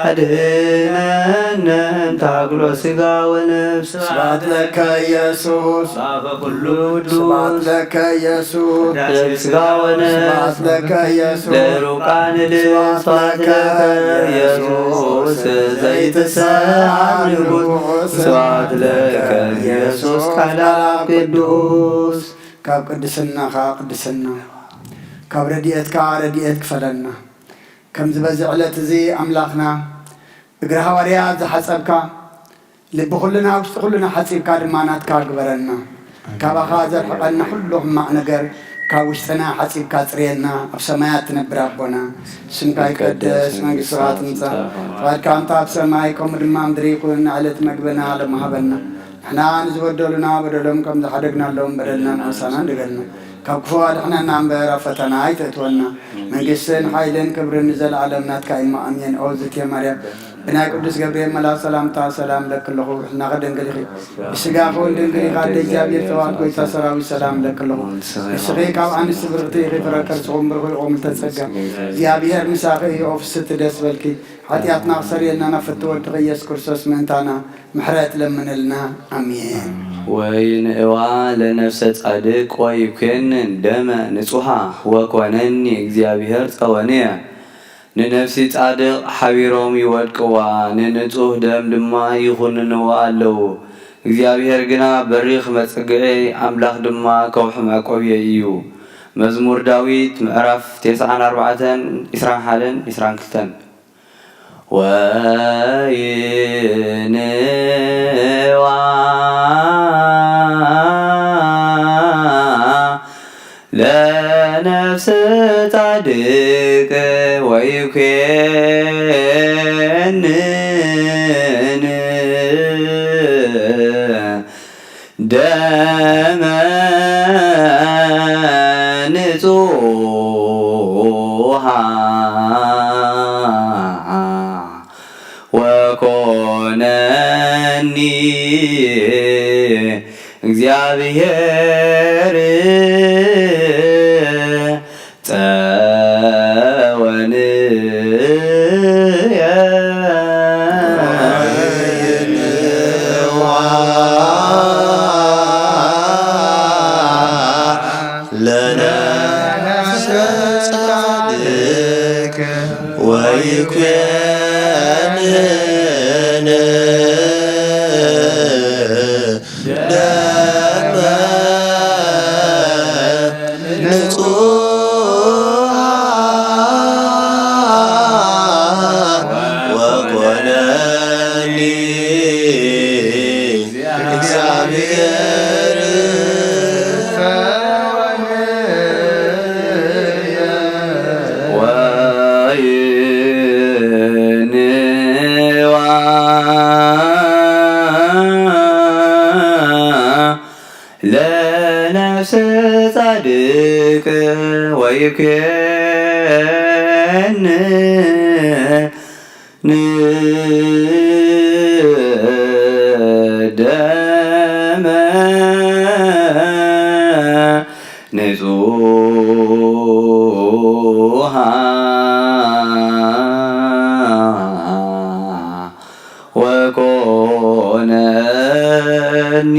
አድነነ እምታግሎ ስጋ ወነፍስ። ስብሐት ለከ ኢየሱስ። በአፈ ኩሉ ቅዱስ። ስብሐት ለከ ኢየሱስ። ቅዳሴ ስጋ ወነፍስ። ስብሐት ለከ ኢየሱስ። ለሩቃን ልል። ስብሐት ለከ ኢየሱስ። ዘይትሰአል ንጉስ። ስብሐት ለከ ኢየሱስ ቃል አብ ቅዱስ። ካብ ቅድስናኻ ቅድስና፣ ካብ ረድኤትካ ረድኤት ክፈለና። ከምዚ በዚ ዕለት እዚ ኣምላኽና እግሪ ሃዋርያት ዝሓጸብካ፣ ልቢ ኩልና ውሽጢ ኩልና ሓጺብካ ድማ ናትካ ግበረና። ካባኻ ዘርሕቐና ኩሉ ሕማቕ ነገር ካብ ውሽጥና ሓጺብካ ጽርየና። ኣብ ሰማያት ትነብር ኣቦና፣ ስምካ ይቀደስ፣ መንግስትኻ ትምጻእ፣ ፍቓድካ ከምታ ኣብ ሰማይ ከምኡ ድማ ኣብ ምድሪ ይኹን። ዕለት መግብና ሎሚ ሃበና። ንሕና ንዝበደሉና በደሎም ከም ዝሓደግናሎም በደልና ንኣሳና ንደገልና። ካብ ክፉ ኣድሕነና እምበር ኣብ ፈተና ኣይተእትወና። መንግስትን ሓይልን ክብርን ንዘለኣለም ናትካ እዩ እሞ ኣሜን። ኦ ዝቴ ማርያም፣ ብናይ ቅዱስ ገብርኤል መልኣክ ሰላምታ ሰላም እለኪ ኣለኹ። ርሕናኺ ድንግል ኢኺ፣ ብስጋኺ እውን ድንግል ኢኻ። ኣደ እግዚኣብሔር ጸባኦት ጎይታ ሰራዊት ሰላም እለኪ ኣለኹ። ንስኺ ካብ ኣንስቲ ብርኽቲ ኢኺ፣ ፍረ ከርስኺ እውን ብሩኽ እዩ። ኦ ምልዕተ ጸጋ፣ እግዚኣብሔር ምሳኺ እዩ። ኦ ፍስሕቲ ደስ በልኪ፣ ሓጢኣትና ክሰርየልና ናብ ፍትወ ወድኺ ኢየሱስ ክርስቶስ ምእንታና ምሕረት ለምንልና። ኣሜን። ወይንእዋ ለነፍሰ ጻድቅ ወይኩንን ደመ ንጹሃ ወኮነኒ እግዚኣብሔር ጸወንየ። ንነፍሲ ጻድቕ ሓቢሮም ይወድቅዋ፣ ንንጹህ ደም ድማ ይኹንንዋ ኣለዉ። እግዚኣብሔር ግና በሪኽ መጸግዒ፣ ኣምላኽ ድማ ከውሒ መዕቆብየ እዩ። መዝሙር ዳዊት ምዕራፍ ተስዓን ኣርባዕተን፣ ዕስራን ሓደን፣ ዕስራን ክልተን። ወይንዋ ለነፍስ ጻድቅ ወይኩንን ደመ ንጹሃ ወኮነኒ እግዚኣብሔር ጸወንየ። ለነፍሰ ጻድቅ ወይኩንን ደመ ንጹሃ ወኮነኒ እግዚኣብሔር ወይንዋ ለነፍስ ጻድቅ ወይኩን ደመ ንጹሃ ወኮነኒ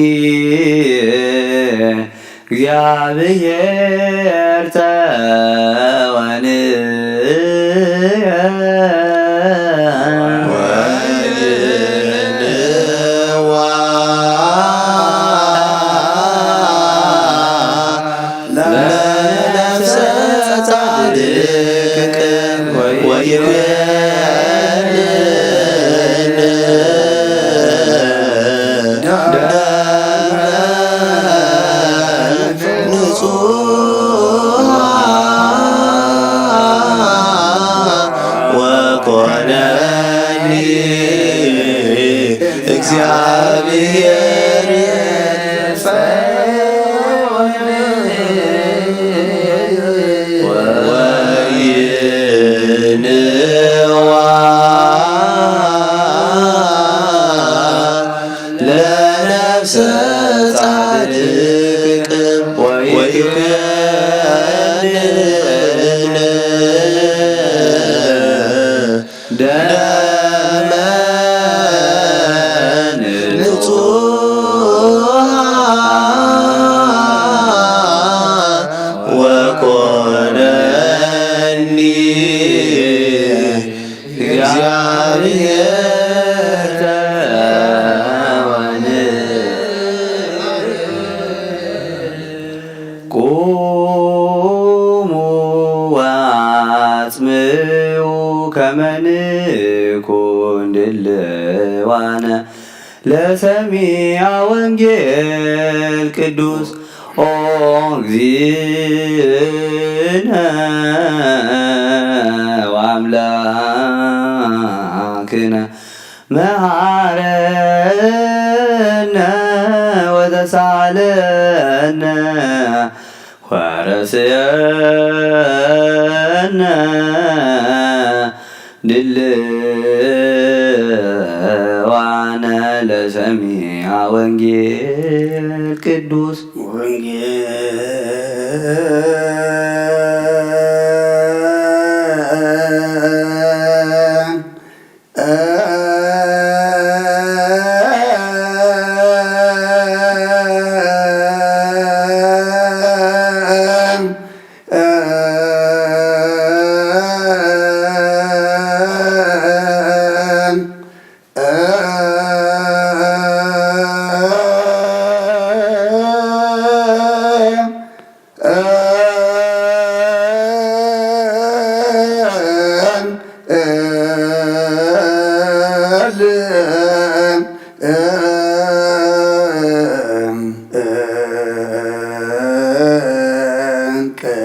እግዚኣብሔር ጸወንየ። ወይንዋ ለነፍሰ ጻድቅ ወይኩን ደመ ንጹሃ ወኮነኒ እግዚኣብሔር ወይንዋ ለነፍሰ ጻድቅ ወይኩን ደመ ንጹሃ ዋነ ለሰሚዐ ወንጌል ቅዱስ ኦ እግዚእነ ወአምላክነ መሃረነ ወተሳለነ ወረስየነ ድልዋነ ለሰሚዐ ወንጌል ቅዱስ ወንጌል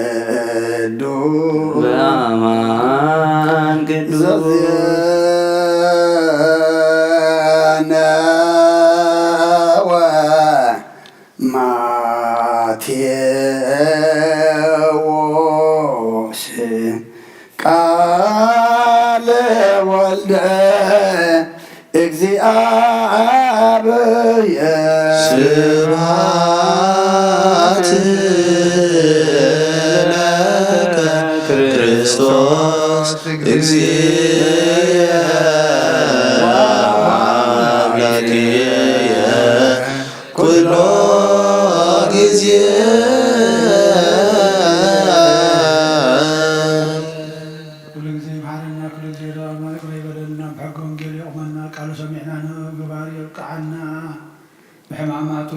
ቅዱስ በአማን ቅዱስ ዘዜነወ ማቴዎስ ቃለ ወልደ እግዚአብሔር ስብሐት ለከ ክርስቶስ እግዚእነ ወአምላክየ ኩሎ ጊዜ። ኩሉ ጊዜ ይምሓረና፣ ኩሉ ጊዜ ይረኣና፣ ይቕረ ይበለልና፣ ብሕገ ወንጌል የቑመና፣ ቃሉ ሰሚዕና ንግባር የብቅዓና፣ ብሕማማቱ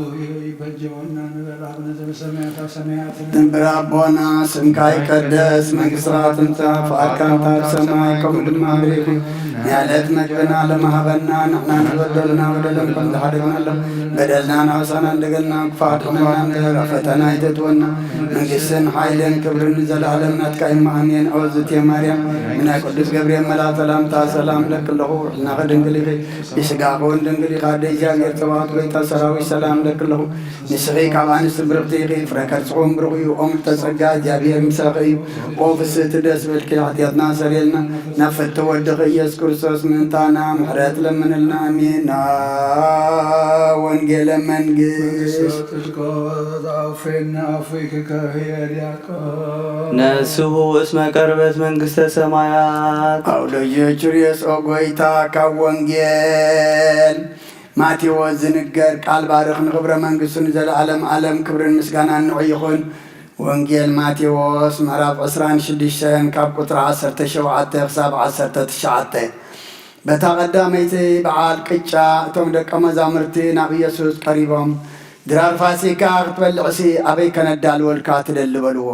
ይበጀወና ንበል። አቡነ ዘበሰማያት፣ ኣብ ሰማያት እምበር ኣቦና፣ ስምካ ይቀደስ፣ መንግስትኻ ትምጻእ፣ ፍቓድካ እንተ ኣብ ሰማይ ከምኡ ድማ ኣብ ምድሪ ይኹን። ናይ ዕለት መግብና ሎሚ ሃበና፣ ንሕና ንበደልና በደለን ከም ዝሓደግናሎም በደልና ናውሳና እንደገልና ክፉእ ኣድሕነና እምበር፣ ኣብ ፈተና ኣይተእትወና፣ መንግስትን ሓይልን ክብርን ንዘለኣለም ናትካ እዩ። እማኣሜን። ኦ ዝቴ ማርያም፣ ብናይ ቅዱስ ገብርኤል መልኣክ ሰላምታ ሰላም እለኪ ኣለኹ፣ ሕልናኺ ድንግል ኢኺ፣ ብስጋኺ እውን ድንግል ኢኻ፣ ኣደ እግዚኣብሔር ጸባኦት፣ ጎይታ ሰራዊት፣ ሰላም እለኪ ኣለኹ። ንስኺ ካብ ኣንስቲ ብርኽቲ ኢኺ፣ ፍረ ከርሥኺ እውን ብሩኽ እዩ። ኦ ምልዕተ ጸጋ፣ እግዚኣብሔር ምሳኺ እዩ። ኦ ፍስህቲ ደስ በልኪ፣ ሓጢኣትና ሰሪየልና፣ ናብ ፍትው ወድኺ ኢየሱስ ክርስቶስ ምእንታና ምሕረት ለምንልና። ኣሜን። ወንጌለ መንግስት። መንግስተ ጽድቅ ዘአውፌና አፉይክከ ህየ ዲያቆን። ነስሑ እስመ ቀርበት መንግስተ ሰማያት። አውደ ዮቹርዮስ ኦ ጎይታ፣ ካብ ወንጌል ማቴዎስ ዝንገር ቃል ባርኽ፣ ንኽብረ መንግስቱ ንዘለዓለም ዓለም ክብርን ምስጋናን ንዑ ይኹን። ወንጌል ማቴዎስ ምዕራፍ ዕስራን ሽዱሽተን ካብ ቁጽሪ ዓሰርተ ሸውዓተ ክሳብ ዓሰርተ ትሽዓተ። በታ ቀዳመይቲ በዓል ቅጫ እቶም ደቀ መዛሙርቲ ናብ ኢየሱስ ቀሪቦም፣ "ድራር ፋሲካ ክትበልዕሲ ኣበይ ከነዳልወልካ ትደሊ?" በልዎ።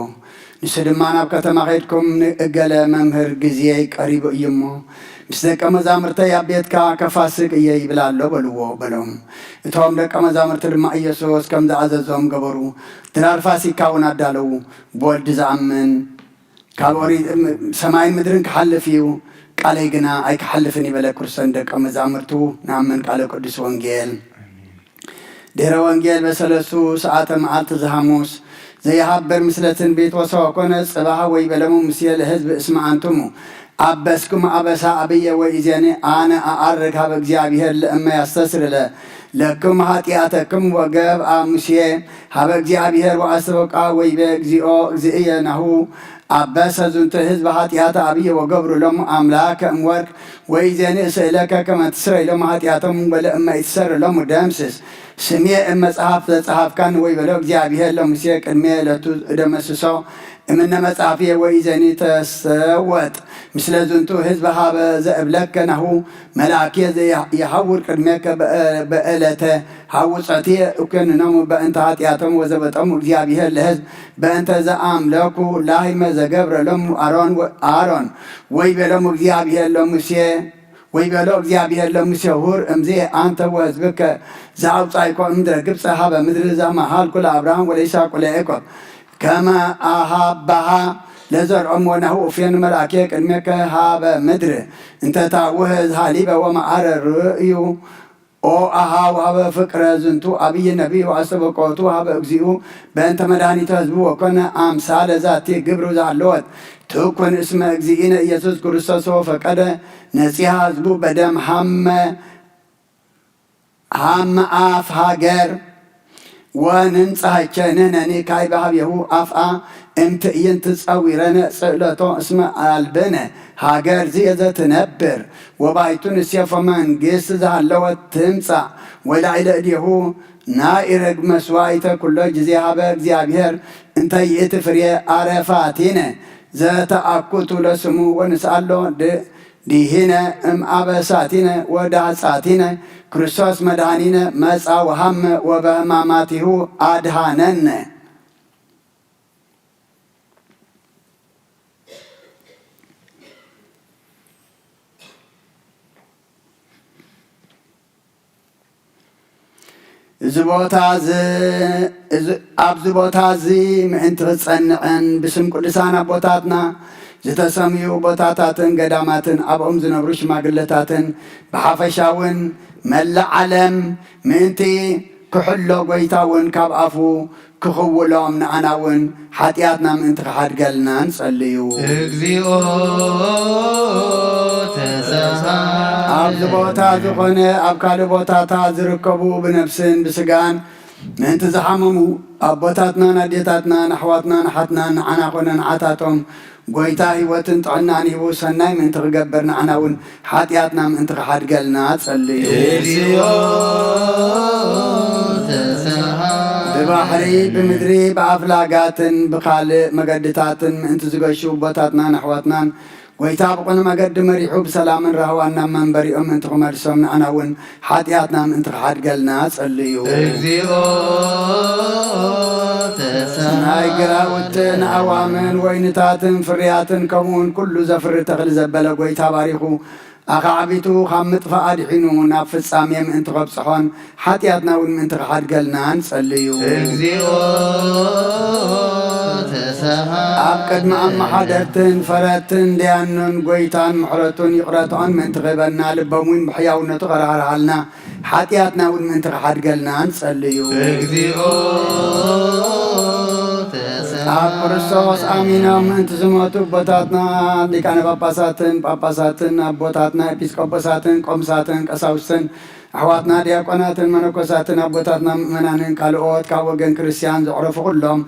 ንሱ ድማ፣ "ናብ ከተማ ኸይድኩም ንእገለ መምህር፣ ግዜይ ቀሪቡ እዩ እሞ፣ ምስ ደቀ መዛሙርተይ ኣብ ቤትካ ከፋስግ እየ ይብል ኣሎ" በልዎ በሎም። እቶም ደቀ መዛሙርቲ ድማ ኢየሱስ ከም ዝኣዘዞም ገበሩ። ድራር ፋሲካ እውን ኣዳለዉ። ብወዲ ዝኣምን ካብ ኦሪት ሰማይን ምድርን ክሓልፍ እዩ፣ ቃለይ ግና ኣይክሓልፍን እዩ በለ። ክርስቶስ ደቀ መዛሙርቱ ንኣምን። ቃለ ቅዱስ ወንጌል። ድህረ ወንጌል በሰለስቱ ሰዓተ መዓልቲ ዘሐሙስ ዘይሃብር ምስለ ትንቢት ወሰው ኮነ ጽባሕ ወይ በለሙ ሙሴ ለህዝብ እስመ አንትሙ አበስክሙ አበሳ አብየ ወኢዜኒ አነ አዐርግ ሀበ እግዚአብሔር ለእመ ያስተስርለ ለክሙ ኃጢአተክሙ ወገብአ ሙሴ ሀበ እግዚአብሔር ወአስተብቃ ወይቤ እግዚኦ እግዚእየ ናሁ አበሰ ዝንቱ ህዝብ ኃጢአተ አብየ ወገብሩ ሎሙ አምላከ እምወርቅ ወኢዜኒ እስእለከ ከመ ትስረይ ሎሙ ኃጢአቶሙ ወለእመ ኢትሰር ሎሙ ደምስስ ስሜ እም መጽሐፍ ዘጸሐፍካኒ ወይቤሎ እግዚአብሔር ለሙሴ ቅድሜ ለቱ እደመስሶ እምነ መጽሐፍየ ወኢዜኒ ተሰወጥ ምስለ ዝንቱ ህዝብ ሀበ ዘእብለከ ናሁ መልአክየ የሐውር ቅድሜከ በእለተ ሐውጾትየ እኮንኖሙ በእንተ ኃጢአቶም ወዘበጠሙ እግዚአብሔር ለህዝብ በእንተ ዘአምለኩ ላህመ ዘገብረ ሎሙ አሮን አሮን ወይቤሎሙ እግዚአብሔር ለሙሴ ወይቤሎ እግዚኣብሔር ለሙሴ ሁር እምዜ አንተ ወሕዝብከ ዘአውጻእኮ እምድረ ግብፅ ሀበ ምድሪ ዘመሃልኩ ለአብርሃም ወለይስሐቅ ወለያዕቆብ ከመ አሃብሃ ለዘርኦም ወናሁ እፌኑ መልአኬ ቅድሜከ ሀበ ምድር እንተ ታውህዝ ሀሊበ ወመዓረ ርእዩ ኦ አሃው ሀበ ፍቅረ ዝንቱ አብይ ነቢይ ወአስተበቆቱ ሀበ እግዚኡ በእንተ መድኃኒተ ህዝቡ ወኮነ አምሳለ ዛቲ ግብሩ ዛለወት ትኩን እስመ እግዚእነ ኢየሱስ ክርስቶስ ወፈቀደ ነጺሃ ህዝቡ በደም ሀመ ሀመ አፍ ሀገር ወንንጻሃቸ ንሕነኒ ካይ በሀብየሁ አፍአ እምትእይንት ጸዊረነ ጽእለቶ እስመ አልብነ ሀገር ዝየ ዘትነብር ወባይቱ ንሴፎ መንግስት ዝሃለወት ትምጻእ ወላዕለ እዴሁ ናኢረግ መስዋይተ ኩሎ ጊዜ ሀበ እግዚኣብሔር እንተ ይእቲ ፍሬ አረፋቲነ ዘተአኩቱ ለስሙ ወንስአሎ ድ- ዲሂነ እምአበሳቲነ ወዳህጻቲነ ክርስቶስ መድኃኒነ መጻ ወሃመ ወበህማማቲሁ አድሃነነ። እዚ ቦታ እዚ ኣብዚ ቦታ እዚ ምእንቲ ክጸንዕን ብስም ቅዱሳን ኣቦታትና ዝተሰምዩ ቦታታትን ገዳማትን ኣብኦም ዝነብሩ ሽማግለታትን ብሓፈሻ እውን መላእ ዓለም ምእንቲ ክሕሎ ጎይታ እውን ካብ ኣፉ ክኽውሎም ንኣና እውን ሓጢኣትና ምእንቲ ክሓድገልና ንጸልዩ። እግዚኦ ተሳሃ ኣብዚ ቦታ ዝኾነ ኣብ ካልእ ቦታታት ዝርከቡ ብነፍስን ብስጋን ምእንቲ ዝሓመሙ ኣቦታትናን ኣዴታትናን ኣሕዋትናን ኣሓትናን ንዓና ኮነ ንዓታቶም ጎይታ ህይወትን ጥዕናን ሂቡ ሰናይ ምእንቲ ክገብር ንዓና እውን ሓጢኣትና ምእንቲ ክሓድገልና ጸልዩ። እግዚኦ ተሳሃ ብባሕሪ ብምድሪ ብኣፍላጋትን ብኻልእ መገድታትን ምእንቲ ዝገሹ ኣቦታትናን ኣሕዋትናን ጎይታ ብቕኑዕ መገዲ መሪሑ ብሰላምን ራህዋን ናብ መንበሪኦም ምእንቲ ክመልሶም ንኣና እውን ሓጢኣትና ምእንቲ ክሓድገልና ጸልዩ። እግዚኦ ተሳሃ ናይ ግራውትን ኣእዋምን ወይንታትን ፍርያትን ከምኡውን ኩሉ ዘፍሪ ተኽሊ ዘበለ ጎይታ ባሪኹ ኣኻዕቢቱ ካብ ምጥፋእ ኣድሒኑ ናብ ፍጻሜ ምእንቲ ከብጽሖን ሓጢኣትና እውን ምእንቲ ክሓድገልና ንጸልዩ። እግዚኦ ተሳሃ ኣብ ቅድሚ ኣመሓደርትን ፈረድትን ደያኑን ጎይታን ምሕረቱን ይቕረትኦን ምእንቲ ክህበና ልቦም እውን ብሕያውነቱ ከራህርሃልና ሓጢኣትና እውን ምእንቲ ክሓድገልና ንጸልዩ። እግዚኦ ተሳሃ ኣብ ክርስቶስ ኣሚኖም ምእንቲ ዝሞቱ ኣቦታትና ሊቃነ ጳጳሳትን ጳጳሳትን ኣቦታትና ኤጲስቆጶሳትን ቆምሳትን ቀሳውስትን ኣሕዋትና ዲያቆናትን መነኮሳትን ኣቦታትና ምእመናንን ካልኦት ካብ ወገን ክርስቲያን ዘዕረፉ ኩሎም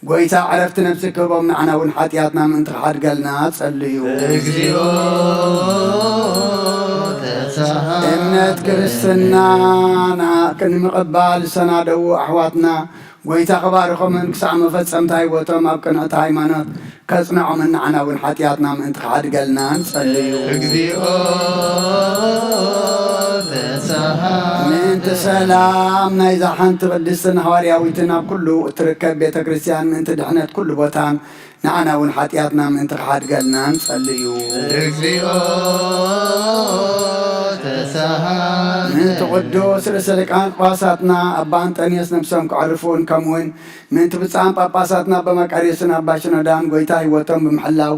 ጎይታ ዕረፍቲ ነፍሲ ክህቦም ንዓና እውን ሓጢኣትና ምእንቲ ክሓድገልና ጸልዩ። እግዚኦ ተሳሃ እምነት ክርስትና ንምቕባል ዝሰናደዉ ኣሕዋትና ጎይታ ክባርኾምን ክሳዕ መፈጸምታ ህይወቶም ኣብ ቅንዕቲ ሃይማኖት ከጽንዖምን ንዓና እውን ሓጢኣትና ምእንቲ ክሓድገልና ንጸልዩ። እግዚኦ ተሳሃ ምእንቲ ሰላም ናይዛ ሓንቲ ቅድስትን ሃዋርያዊትን ኣብ ኩሉ እትርከብ ቤተ ክርስቲያን ምእንቲ ድሕነት ኩሉ ቦታን ንዓና እውን ሓጢኣትና ምእንቲ ክሓድገልና ንጸልዩ። እግዚኦ ተሳሃ ምእንቲ ቅዱስ ርእሰ ሊቃነ ጳጳሳትና ኣባ እንጠንዮስ ነብሶም ክዕርፉን ከምኡውን ምእንቲ ብፁዓን ጳጳሳትና ኣባ መቃርዮስን ኣባ ሽኖዳን ጎይታ ህይወቶም ብምሕላው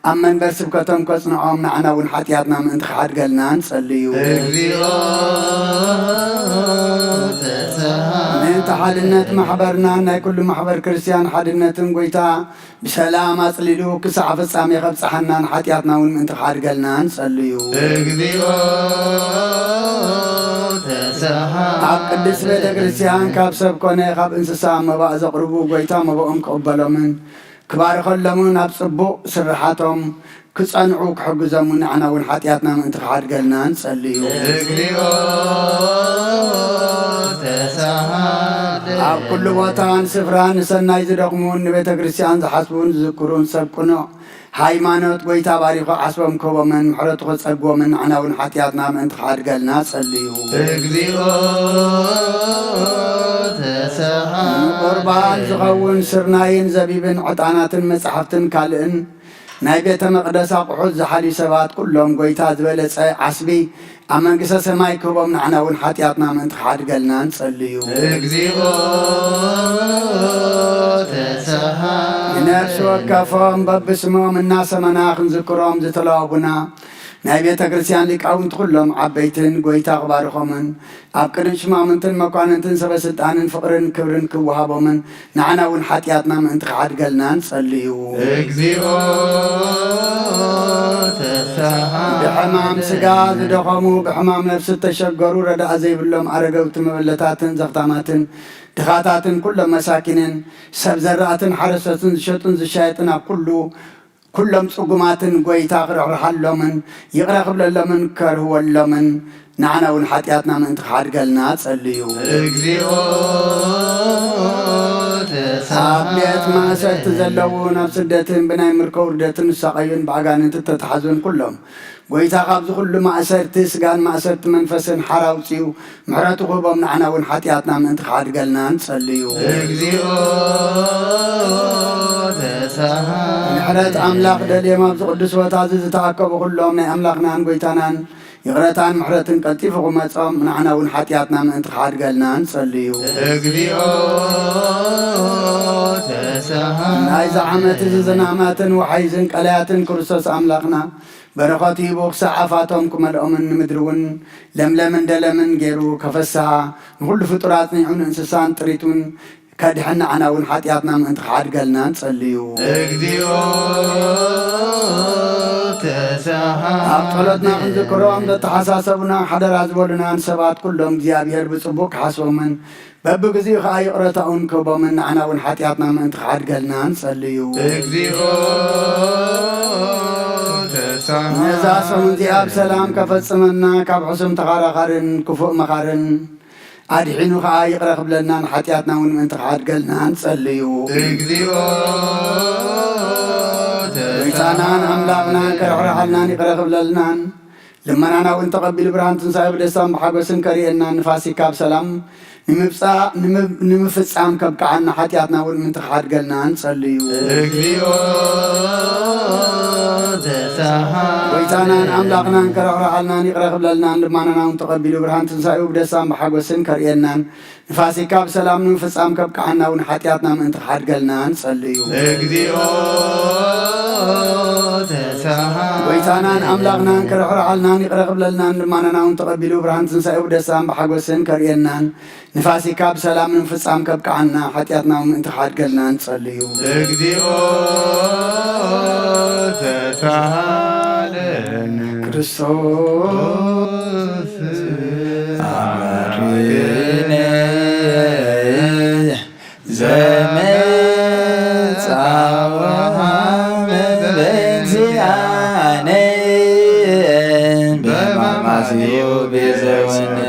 ኣብ መንበር ስብከቶም ከጽንዖም ንዓና እውን ሓጢኣትና ምእንቲ ክሓድገልና ንጸልዩ። እግዚኦ ተሳሃ ምእንቲ ሓድነት ማሕበርናን ናይ ኩሉ ማሕበር ክርስቲያን ሓድነትን ጎይታ ብሰላም ኣጽሊሉ ክሳዕ ፍጻሜ ከብጽሓናን ሓጢኣትና እውን ምእንቲ ክሓድገልና ንጸልዩ። እግዚኦ ተሳሃ ኣብ ቅድስት ቤተ ክርስቲያን ካብ ሰብ ኮነ ካብ እንስሳ መባእ ዘቕርቡ ጎይታ መባኦም ክቕበሎምን ክባርኸሎምን ኣብ ጽቡቕ ስርሓቶም ክጸንዑ ክሕግዞምን ንዓና እውን ሓጢኣትና ምእንቲ ክሓድገልና ንጸልዩ። እግዚኦ ተሳሃ ኣብ ኩሉ ቦታን ስፍራን ንሰናይ ዝደኽሙን ንቤተ ክርስቲያን ዝሓስቡን ዝዝክሩን ሰብ ቅኑዕ ሃይማኖት ጎይታ ባሪኹ ዓስቦም ክህቦምን ምሕረቱ ክጸግቦምን ንዓና እውን ሓጢኣትና ምእንቲ ክሓድገልና ጸልዩ። እግዚኦ ተሳሃ ንቁርባን ዝኸውን ስርናይን ዘቢብን ዕጣናትን መጻሕፍትን ካልእን ናይ ቤተ መቕደስ ኣቑሑት ዝሓልዩ ሰባት ኩሎም፣ ጎይታ ዝበለጸ ዓስቢ ኣብ መንግስተ ሰማይ ክህቦም፣ ንዓና እውን ሓጢኣትና ምእንቲ ክሓድገልና ንጸልዩ። እግዚኦ ተሳሃ። ንነፍሲ ወከፎም በብስሞም እናሰመና ክንዝክሮም ዝተለዋቡና ናይ ቤተ ክርስቲያን ሊቃውንቲ ኩሎም ዓበይትን፣ ጎይታ ክባርኾምን ኣብ ቅድሚ ሽማምንትን መኳንንትን ሰበ ስልጣንን ፍቕርን ክብርን ክወሃቦምን፣ ንዓና እውን ሓጢኣትና ምእንቲ ክሓድገልና ንጸልዩ። እግዚኦ ተሳሃ። ብሕማም ስጋ ዝደኸሙ፣ ብሕማም ነፍሲ እተሸገሩ፣ ረዳእ ዘይብሎም ኣረገውቲ፣ መበለታትን ዘኽታማትን ድኻታትን ኩሎም መሳኪንን ሰብ ዘራእትን ሓረሰትን ዝሸጡን ዝሻየጥን ኣብ ኩሉ ኩሎም ጽጉማትን ጎይታ ክርሕርሓሎምን ይቕረ ክብለሎምን ከርህወሎምን ንዓና እውን ሓጢኣትና ምእንቲ ክሓድገልና ጸልዩ። እግዚኦ ተሳሃለ። ኣብ ቤት ማእሰርቲ ዘለዉ፣ ናብ ስደትን ብናይ ምርኮ ውርደትን ዝሳቐዩን ብኣጋንንቲ እተተሓዙን ኩሎም፣ ጎይታ ካብዚ ኩሉ ማእሰርቲ ስጋን ማእሰርቲ መንፈስን ሓራ ኣውጽኡ ምሕረቱ ክህቦም፣ ንዓና እውን ሓጢኣትና ምእንቲ ክሓድገልና ንጸልዩ። እግዚኦ ተሳሃለ። ምሕረት ኣምላኽ ደልዮም ኣብዚ ቅዱስ ቦታ እዚ ዝተኣከቡ ኩሎም ናይ ኣምላኽናን ጎይታናን ይቕረታን ምሕረትን ቀልጢፉ ክመጾም፣ ንዓና እውን ሓጢኣትና ምእንቲ ክሓድገልና ንጸልዩ። እግዚኦ ተሳሃለ። ናይዚ ዓመት እዚ ዝናማትን ወሓይዝን ቀላያትን ክርስቶስ ኣምላኽና በረኸት ሂቡ ክሳዕ ኣፋቶም ክመልኦምን ንምድሪ እውን ለምለምን ደለምን ገይሩ ከፈስሃ፣ ንኹሉ ፍጡር ኣጽኒዑ ንእንስሳን ጥሪት እውን ከድሕን፣ ንዓና እውን ሓጢኣትና ምእንቲ ክሓድገልና ንጸልዩ። እግዚኦ ተሳሃለ። ኣብ ጸሎትና ክንዝክሮም ዘተሓሳሰቡና ሓደራ ዝበሉናን ሰባት ኩሎም እግዚኣብሔር ብጽቡቕ ክሓስቦምን በብግዚኡ ኸኣ ይቕረታኡን ክህቦምን፣ ንዓና እውን ሓጢኣትና ምእንቲ ክሓድገልና ንጸልዩ። እግዚኦ ተሳሃለ። ነዛ ሰሙን እዚኣ ብሰላም ከፈጽመና፣ ካብ ሕሱም ተኻራኻርን ክፉእ መኻርን ኣድሒኑ ኸኣ ይቕረ ክብለልናን ሓጢኣትና እውን ምእንቲ ክሓድገልና ንጸልዩ። እግዚኦ ተሳሃለ። ጎይታናን ኣምላኽናን ከርሕርሓልናን ይቕረ ክብለልናን ልመናና እውን ተቐቢሉ ብርሃን ትንሳኤ ብደስታን ብሓጎስን ከርእየናን ንፋሲካ ብሰላም ንምብጻ-፣ ንምብ-፣ ንምፍጻም ከብቅዓና ሓጢኣትና እውን ምእንቲ ክሓድገልና ንጸልዩ። እግዚኦ ተሳሃለ። ጎይታናን ኣምላኽናን ከርሕርሓልናን ይቕረ ክብለልናን ልመናና እውን ተቐቢሉ ብርሃን ትንሳኤኡ ብደስታን ብሓጎስን ከርእየናን ንፋሲካ ብሰላም ንምፍጻም ከብቅዓና እውን ሓጢኣትና ምእንቲ ክሓድገልና ንጸልዩ። እግዚኦ ተሳሃለ። ጎይታናን ኣምላኽናን ከርሕርሓልናን ይቕረ ክብለልናን ልመናና እውን ተቐቢሉ ብርሃን ትንሳኤኡ ብደስታን ብሓጎስን ከርእየናን ንፋሲካ ብሰላም ንምፍጻም ከብቅዓና ሓጢኣትና እውን ምእንቲ ክሓድገልና ንጸልዩ። እግዚኦ ተሳሃለነ። ክርስቶስ ኣምላክነ ዘመጻወሃ በእንቲኣነ በማማስዩ ቤዘወነ።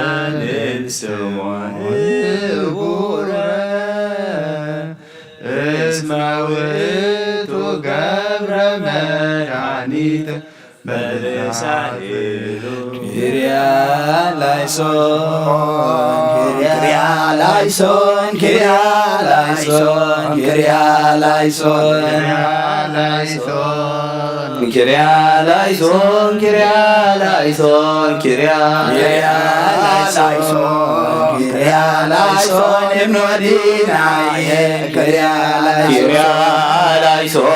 ወናንስሞ ንቡረ እስመ ውእቱ ገብረ መድኃኒት በልሳይሉ። ኪርያ ላይሶን፣ ኪርያ ላይሶን፣ ኪርያ ላይሶን፣ ኪርያ ላይሶን። ኪርያ ላይሶን፣ ኪርያ ላይሶን፣ ኪርያ ላይሶን፣ ኪርያ ላይሶን እምኖዲናየ፣ ኪርያ ላይሶን፣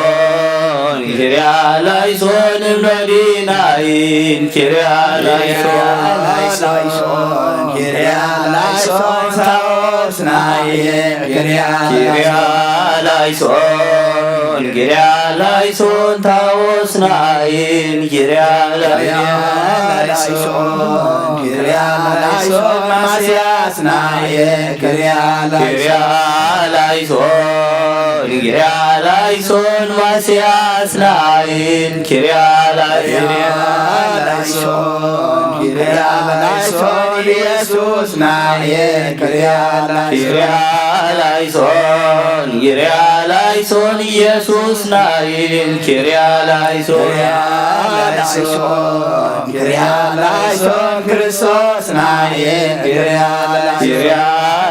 ኪርያ ላይሶን እምኖዲናይን፣ ኪርያ ላይሶን፣ ኪርያ ላይሶን ሳኦስናየ፣ ኪርያ ላይሶን፣ ኪርያ ላይሶን ታዎስናይን፣ ኪርያ ላይሶን፣ ኪርያ ላይሶን ማስያስናየ፣ ኪርያ ላይሶን፣ ኪርያ ላይሶን፣ ኪርያ ላይሶን ማስያስናይን፣ ኪርያ ላይሶን፣ ኪርያ ላይሶን ኢየሱስናየ፣ ኪርያ ላይሶን። ኪርያ ላይሶን፣ ኪርያ ላይሶን ኢየሱስ ናይን፣ ኪርያ ላይሶን፣ ኪርያ ላይሶን፣ ኪርያ ላይሶን ክርስቶስ ናይን፣ ኪርያ ላይሶን፣ ኪርያ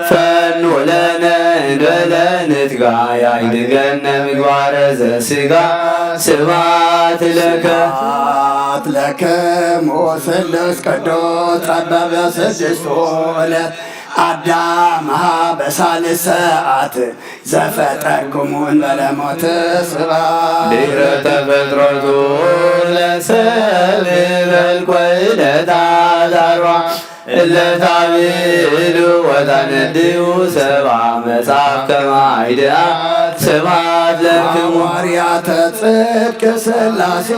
ፈኑ ለነ እንበለ ንትጋ ያይድገነ ምግባረ ዘስጋ ስብሐት ለከ። ስብሐት ለክሙ ስሉስ ቅዱስ ጸበበ ስድስቱ ዕለት አዳም በሳልስ ሰዓት ዘፈጠርኩሙ እንበለ ሞት ስብሐት ድሕረ ተፈጥሮቱ ለሰብ በልኮ ዕለታት አርባ እለ ታብዕሉ ወታነድዩ ሰብአ መጽሐፍ ከመ አይድአ ስብሐት ለክሙ። ሐዋርያተ ጽድቅ ሥላሴ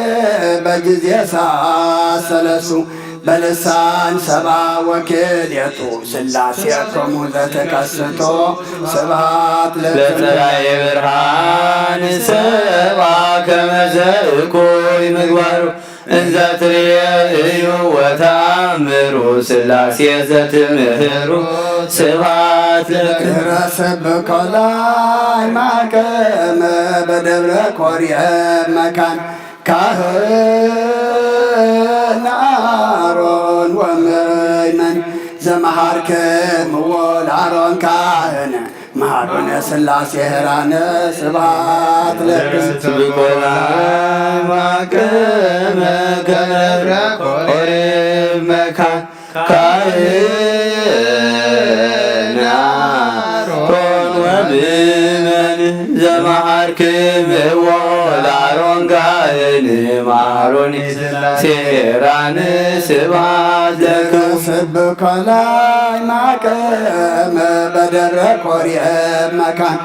በጊዜ ሰዓት ሰለሱ በልሳን ሰብአ ወክልኤቱ ሥላሴ ከሙ ዘተከስቶ ስብሐት ለክሙ። ለጸላኤ ብርሃን ሰብአ ከመ ዘእኩይ ምግባሩ እንዘ ትርእዩ ወተአምሩ ሥላሴ ዘትምህሩ ስብሐት ለክሙ። ረሰብ ከላይ ማከመ በደብረ ኮርየ መካን ካህን አሮን ወምእመን ዘመሃርክምዎ ለአሮን ካህን መሃሩነ ሥላሴ ሄራነ ስብሐት ለክሙ። ስብኮና ማከመ ከመ ኮሬብ መካን ካህን አሮን ወምእመን ዘመሃርክምዎ ለአሮን ካህን መሃሩኒ ሴራን ስብሐት ለክሙ። ስብኮላይ ማከመ በደብረ ኮርየ መካን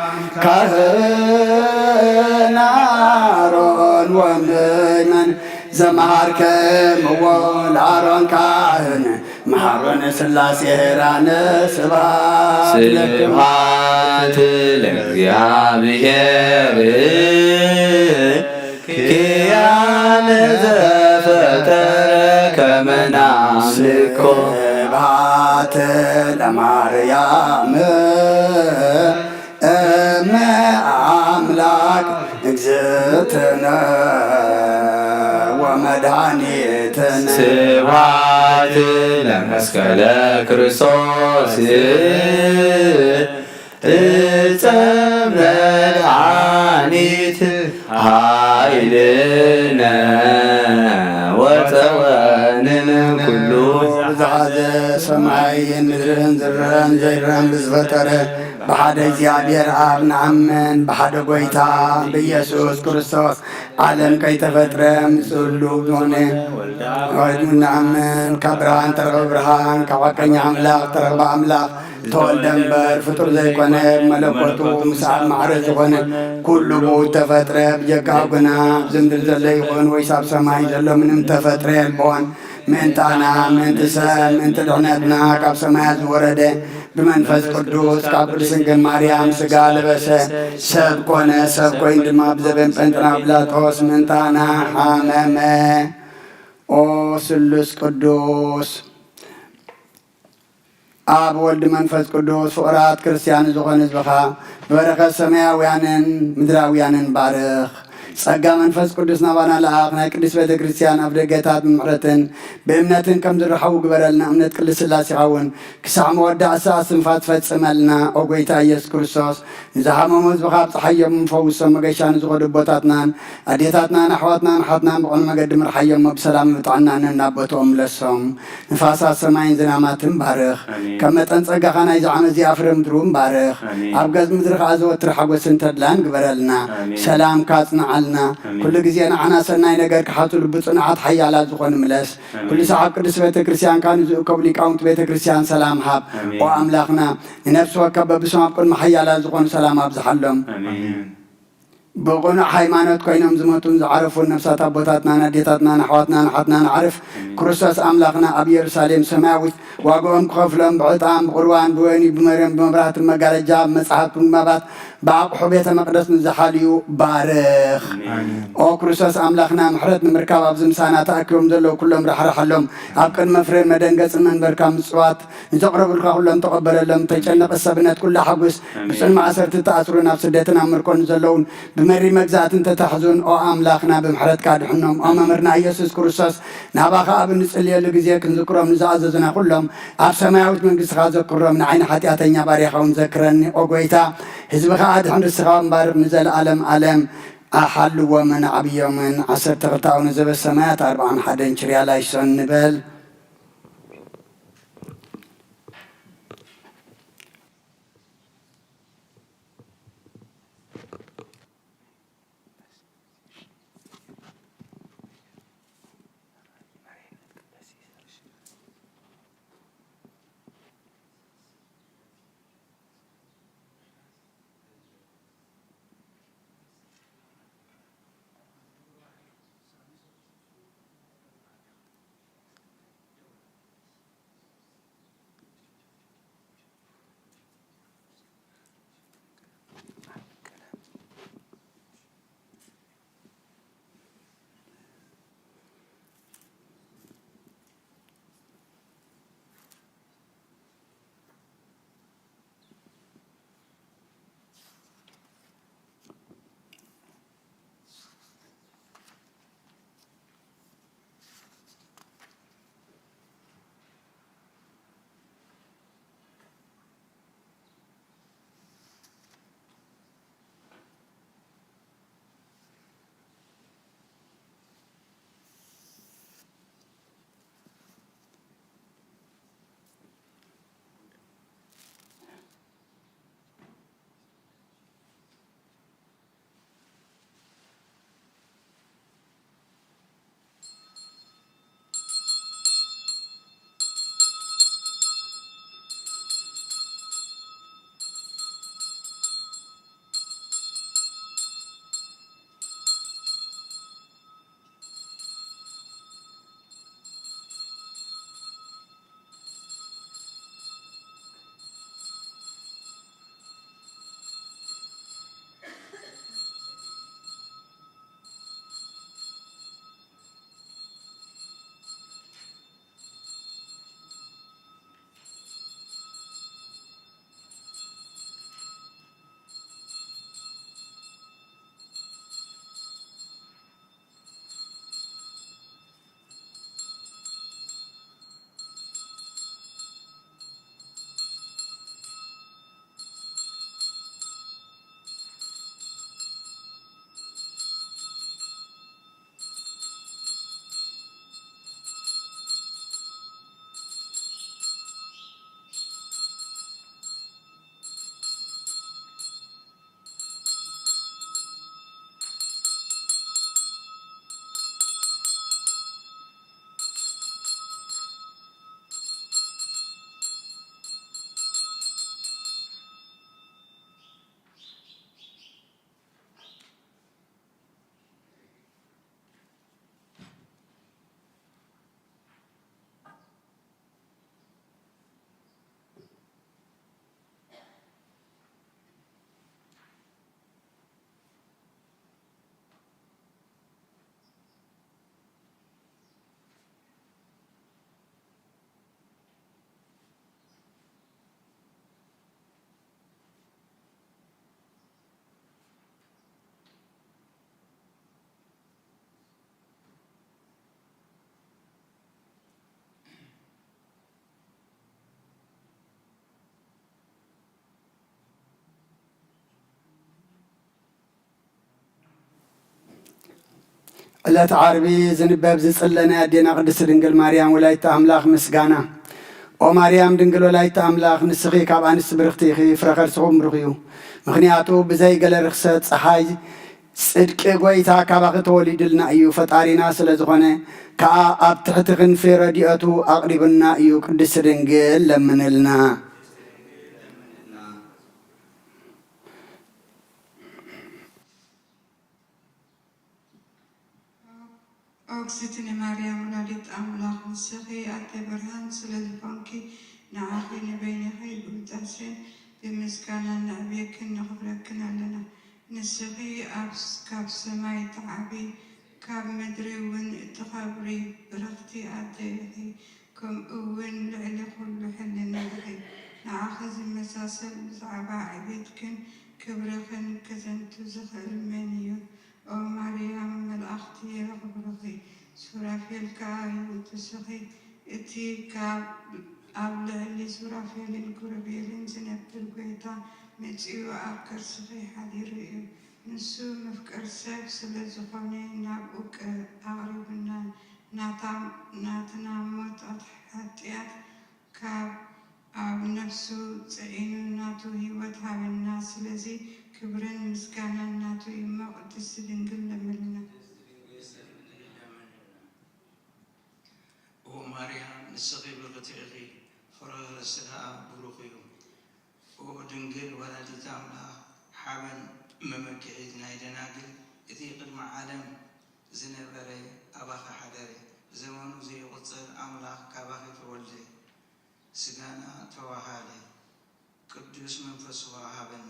ካህን አሮን ወምእመን ዘመሃርከምዎ ለአሮን ካህን መሃሮን ሥላሴ ሄራን ስብሐት ለክሙ። ስብሐት ለእግዚአብሔር ኪያነ ዘፈጠረ ከመ ናምልኮ። ስብሐት ለማርያም እመ አምላክ እግዝእትነ ወመድኃኒትነ። ስብሐት ለመስቀለ ክርስቶስ ዕፀ መድኃኒት ኃይልነ ወፀወንነ ኩሉ። ብዝሓዘ ሰማይን ምድርን ዝረአን ዘይረአን ብዝፈጠረ ብሓደ እግዚኣብሔር ኣብ ንኣምን፣ ብሓደ ጎይታ ብኢየሱስ ክርስቶስ ዓለም ከይተፈጥረ ምስሉ ዝኾነ ወልድ ንኣምን። ካብ ብርሃን ተረኸበ ብርሃን፣ ካብ ሓቀኛ ኣምላኽ ተረኸበ ኣምላኽ ተወልደ እምበር ፍጡር ዘይኮነ፣ መለኮቱ ምስ ኣብ ማዕረ ዝኾነ ኩሉ ብኡ ተፈጥረ። ብጀካ ግና ኣብዚ ምድሪ ዘሎ ይኹን ወይስ ኣብ ሰማይ ዘሎ ምንም ተፈጥረ የልቦን። ምእንታና፣ ምእንቲ ሰብ፣ ምእንቲ ድሕነትና ካብ ሰማያት ዝወረደ ብመንፈስ ቅዱስ ካብ ቅድስት ድንግል ማርያም ስጋ ለበሰ፣ ሰብ ኮነ። ሰብ ኮይኑ ድማ ብዘበን ጴንጥና ጲላጦስ ምእንታና ሓመመ። ኦ ስሉስ ቅዱስ፣ ኣብ ወልድ መንፈስ ቅዱስ ፍቑራት ክርስትያን ዝኾነ ህዝብኻ ብበረኸት ሰማያውያንን ምድራውያንን ባርኽ። ጸጋ መንፈስ ቅዱስ ናባና ለኣኽ። ናይ ቅድስት ቤተ ክርስቲያን ኣፍ ደገታት ብምሕረትን ብእምነትን ከም ዝረሓቡ ግበረልና። እምነት ቅድስት ሥላሴኻ እውን ክሳዕ መወዳእታ እስትንፋስ ፈጽመልና። ኦ ጐይታ ኢየሱስ ክርስቶስ፣ ንዝሓመሙ ህዝብኻ ኣብጽሓዮም፣ ፈውሶም። መገሻ ንዝኸዱ ኣቦታትናን ኣዴታትናን ኣሕዋትናን ኣሓትናን ብቕኑዕ መገዲ ምርሓዮም፣ ብሰላም ብጥዕናን ናብ ቦትኦም ምለሶም። ንፋሳት ሰማይን ዝናማትን ባርኽ። ኣሜን። ከም መጠን ጸጋኻ ናይዚ ዓመት እዚኣ ፍረ ምድሪ እውን ባርኽ። ኣሜን። ኣብ ገጽ ምድሪ ከኣ ዘወትር ሓጎስን ተድላን ግበረልና። ኣሜን። ሰላምካ ኣጽንዓልና። ኣሜን። ኩሉ ግዜ ንዓና ሰናይ ነገር ክሓቱ ልቢ ጽኑዓት ሓያላት ዝኾኑ ምለስ። ኣሜን። ኩሉ ሰዓብ ቅድስት ቤተ ክርስቲያንካ ንዝእከቡ ሊቃውንቲ ቤተ ክርስቲያን ሰላም ሃብ። ኣሜን። ኦ ኣምላኽና፣ ንነፍሲ ወከፍ በብስም ኣብ ቅድሚ ሓያላት ዝኾኑ ሰላም ኣብዝሓሎም። ኣሜን። ብቕኑዕ ሃይማኖት ኮይኖም ዝሞቱን ዝዓረፉን ነፍሳት ኣቦታትናን ኣዴታትናን ኣሕዋትናን ኣሓትናን ኣዕርፍ ኣሜን። ክርስቶስ ኣምላኽና ኣብ ኢየሩሳሌም ሰማያዊት ዋጋኦም ክኸፍሎም ብዕጣን ብቑርባን ብወይኒ ብመርዮም ብመብራህትን መጋረጃ ብመጽሓፍትን ብመባት ብኣቕሑ ቤተ መቕደስ ንዝሓልዩ ባርኽ። ኣሜን። ኦ ክርስቶስ ኣምላኽና ምሕረት ንምርካብ ኣብዚ ምሳና ተኣኪቦም ዘለዉ ኩሎም ራሕርሓሎም። ኣብ ቅድሚ ፍሬን መደንገጽን መንበርካ ምጽዋት ንዘቕረቡልካ ኩሎም ተቐበለሎም። ተጨነቐ ሰብነት ኩሉ ሓጉስ ኣሜን። ብጽኑ ማእሰርቲ ተኣስሩ ናብ ስደትን ኣብ ምርኮን ዘለውን መሪ መግዛእቲ እንተታሕዙን፣ ኦ ኣምላኽና፣ ብምሕረትካ ድሕኖም። ኦ መምህርና ኢየሱስ ክርስቶስ፣ ናባኻ ኣብ እንጽልየሉ ግዜ ክንዝክሮም ንዝኣዘዙና ኩሎም ኣብ ሰማያዊት መንግስትኻ ዘክሮም። ንዓይ ንሓጢኣተኛ ባርያኻ እውን ዘክረኒ። ኦ ጎይታ፣ ህዝብኻ ኣድሕን፣ ርስኻ እምባርኽ ንዘለኣለም ኣለም። ኣሓልዎምን ዓብዮምን። ዓሰርተ ክልተ ኣቡነ ዘበሰማያት፣ ኣርብዓን ሓደን ችርያ ላይሶን ንበል። ዕለት ዓርቢ ዝንበብ ዝጽለ ናይ ኣዴና ቅድስት ድንግል ማርያም ወላዲተ ኣምላኽ ምስጋና። ኦ ማርያም ድንግል ወላዲተ ኣምላኽ፣ ንስኺ ካብ ኣንስቲ ብርኽቲ ኢኺ፣ ፍረ ከርስኹም ብሩኽ እዩ። ምኽንያቱ ብዘይ ገለ ርኽሰት ጸሓይ ጽድቂ ጐይታ ካባኺ ተወሊዱልና እዩ። ፈጣሪና ስለ ዝኾነ ከኣ ኣብ ትሕቲ ክንፊ ረድኤቱ ኣቕሪቡና እዩ። ቅድስት ድንግል ለምንልና። ኦግዝእትነ ማርያም ወላዲት ኣምላኽ፣ ንስኺ ኣደ ብርሃን ስለ ዝኾንኪ፣ ንዓኺ ንበይንኺ ብምጣሴን ብምስጋናን ነዕብየክን ነኽብረክን ኣለና። ንስኺ ኣብ፣ ካብ ሰማይ ትዓቢ፣ ካብ ምድሪ እውን እትኸብሪ ብርኽቲ ኣደ ኢኺ፣ ከምኡ እውን ልዕሊ ኩሉ ሕልና ኢኺ። ንዓኺ ዝመሳሰል ብዛዕባ ዕቤትክን ክብርኽን ከዘንቱ ዝኽእል መን እዩ? ኦ ማርያም፣ መላእኽቲ የኽብሩኺ፣ ሱራፌል ከኣ ይውድሱኺ። እቲ ካብ ኣብ ልዕሊ ሱራፌልን ኪሩቤልን ዝነብር ጐይታ መጺኡ ኣብ ከርስኺ ሓዲሩ እዩ። ንሱ መፍቀር ሰብ ስለ ዝኾነ ናብኡ ቀ-፣ ኣቕሪቡና። ናታ-፣ ናትና ሞት ሓጢኣት ካብ ኣብ ነፍሱ ጽዒኑ ናቱ ህይወት ሃበና። ስለዚ ክብርን ምስጋናን ናቱ እዩ እሞ ቅድስቲ ድንግል ለምንልና። ኦ ማርያም ንስኺ ብርኽቲ ኢኺ፣ ፍረ ርእሲ ኸኣ ብሩኽ እዩ። ኦ ድንግል ወላዲተ ኣምላኽ ሓበን መመክሒት ናይ ደናግል፣ እቲ ቅድሚ ዓለም ዝነበረ ኣባኺ ሓደረ፣ ዘመኑ ዘይቁጸር ኣምላኽ ካባኺ ተወልደ። ስጋና ተዋሃደ፣ ቅዱስ መንፈሱ ሃበና፣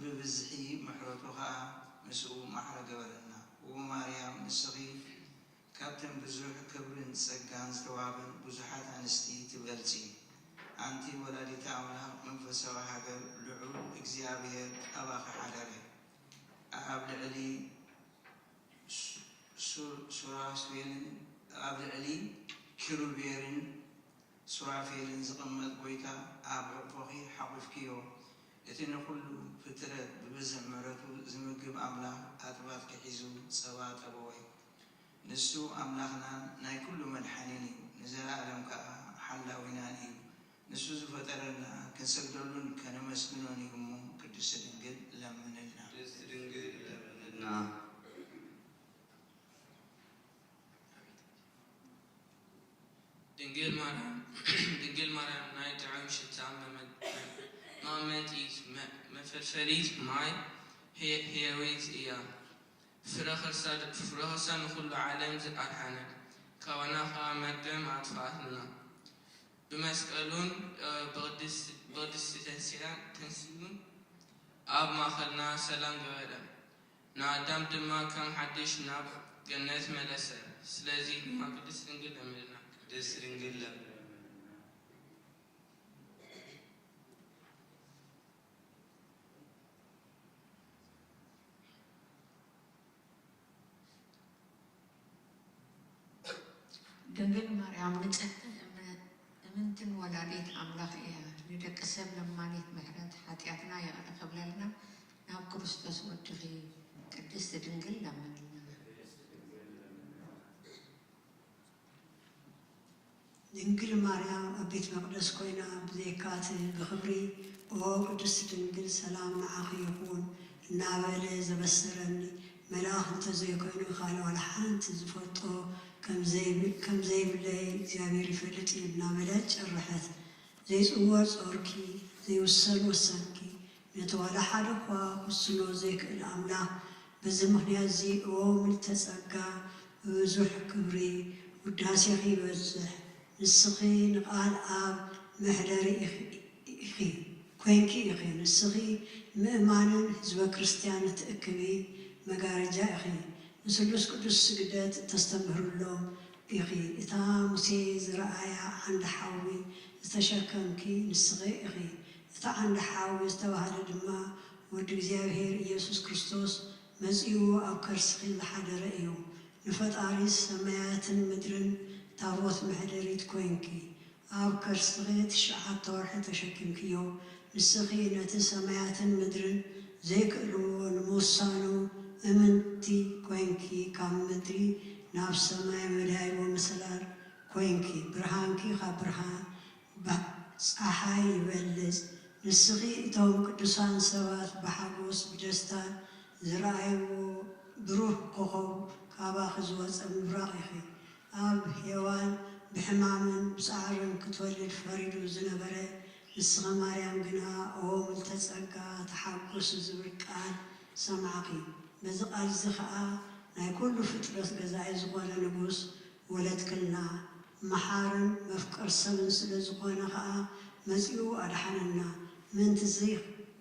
ብብዝሒ ምሕረቱ ኸኣ ምስኡ ማዕረ ገበረና። ዎ ማርያም ንስኺ ካብተን ብዙሕ ክብርን ጸጋን ዝተዋህበን ብዙሓት ኣንስቲ ትበልጺ፣ ኣንቲ ወላዲተ ኣምላኽ መንፈሳዊ ሃገር ልዑል እግዚኣብሔር ኣባኺ ሓደረ። ኣብ ልዕሊ ሱራፌልን ኣብ ልዕሊ ኪሩቤልን ሱራፌልን ዝቕመጥ ጐይታ ኣብ ሕቑፎኺ ሓቑፍክዮ። እቲ ንኹሉ ፍጥረት ብብዝሒ ምሕረቱ ዝምግብ ኣምላኽ ኣጥባትኪ ሒዙ ጸባ ጠበወ። ንሱ ኣምላኽናን ናይ ኩሉ መድሓኒን እዩ፣ ንዘለኣለም ከኣ ሓላዊናን እዩ። ንሱ ዝፈጠረና ክንሰግደሉን ከነመስግኖን እዩ እሞ ቅድስቲ ድንግል ለምንልና። ቅድስቲ ድንግል ለምንልና። ድንግል ማርያም ድንግል ማርያም ናይ ጥዑም ሽታ መመ- መቐመጢት መ- መፈልፈሊት ማይ ህየ- ህያዊት እያ። ፍረ ከርሳ ድ- ፍረ ከርሳ ንኹሉ ዓለም ኣድሓነት፣ ካባና ኸኣ መርገም ኣጥፍኣትና። ብመስቀሉን እ፣ ብቕድስ- ብቕድስቲ ተንሲኣ- ተንሲኡን ኣብ ማእከልና ሰላም ገበረ። ንኣዳም ድማ ከም ሓድሽ ናብ ገነት መለሰ። ስለዚ ድማ ቅድስት ድንግል ለምንልና። ቅድስት ድንግል ለምንልና። ድንግል ማርያም ንጽሕቲ እምንትን ወላዲት ኣምላኽ እያ። ንደቂ ሰብ ለማኒት ምሕረት ሓጢኣትና ይቕረ ክብለልና ናብ ክርስቶስ ወድኺ ቅድስቲ ድንግል ለምንልና። ድንግል ማርያም ኣብ ቤት መቕደስ ኮይና ብዘይካ እቲ ብኽብሪ ኦ ቅድስቲ ድንግል ሰላም ንዓኺ ይኹን እናበለ ዘበሰረኒ መልኣኽ እንተዘይኮይኑ ካልእ ዋላ ሓንቲ ዝፈልጦ ከምዘይብለይ እግዚኣብሔር ይፈልጥ እዩ እናበለት ጨረሐት። ዘይጽወር ጾርኪ፣ ዘይውሰን ወሰንኪ፣ ነቲ ዋላ ሓደ እኳ ክውስኖ ዘይክእል ኣምላኽ፣ በዚ ምኽንያት እዚ እወ ምልዕተ ጸጋ፣ ብብዙሕ ክብሪ ውዳሴኺ ይበዝሕ። ንስኺ ንቓል ኣብ መሕደሪ ኢኺ፣ ኢኺ፣ ኮይንኪ ኢኺ። ንስኺ ምእማንን ህዝበ ክርስትያን እትእክቢ መጋረጃ ኢኺ። ንስሉስ ቅዱስ ስግደት እተስተምህርሎም ኢኺ። እታ ሙሴ ዝረኣያ ዓንዲ ሓዊ ዝተሸከምኪ ንስኺ ኢኺ። እቲ ዓንዲ ሓዊ ዝተባህለ ድማ ወዲ እግዚኣብሔር ኢየሱስ ክርስቶስ መጺኡ ኣብ ከርስኺ ዝሓደረ እዩ። ንፈጣሪ ሰማያትን ምድርን ታቦት መሕደሪት ኮይንኪ። ኣብ ከርስኺ ትሽዓተ ወርሒ ተሸኪምክዮ። ንስኺ ነቲ ሰማያትን ምድርን ዘይክእልዎ ንምውሳኑ እምንቲ ኮይንኪ፣ ካብ ምድሪ ናብ ሰማይ መዳይቦ መሰላል ኮይንኪ። ብርሃንኪ ካብ ብርሃን ባ- ጸሓይ ይበልጽ። ንስኺ እቶም ቅዱሳን ሰባት ብሓጎስ ብደስታ ዝረኣይዎ ብሩህ ኮኾብ ካባኺ ዝወጸ ምብራቕ ኢኺ። ኣብ ሄዋን ብሕማምን ብጻዕርን ክትወልድ ፈሪዱ ዝነበረ፣ ንስኺ ማርያም ግና ኦ ምልዕተ ጸጋ ተሓጎሲ ዝብል ቃል ሰማዕኺ። በዚ ቃል እዚ ኸኣ ናይ ኩሉ ፍጥረት ገዛኢ ዝኾነ ንጉስ ወለድክልና። መሓርን መፍቀር ሰብን ስለ ዝኾነ ኸኣ መጺኡ ኣድሓነና። ምእንቲ እዚ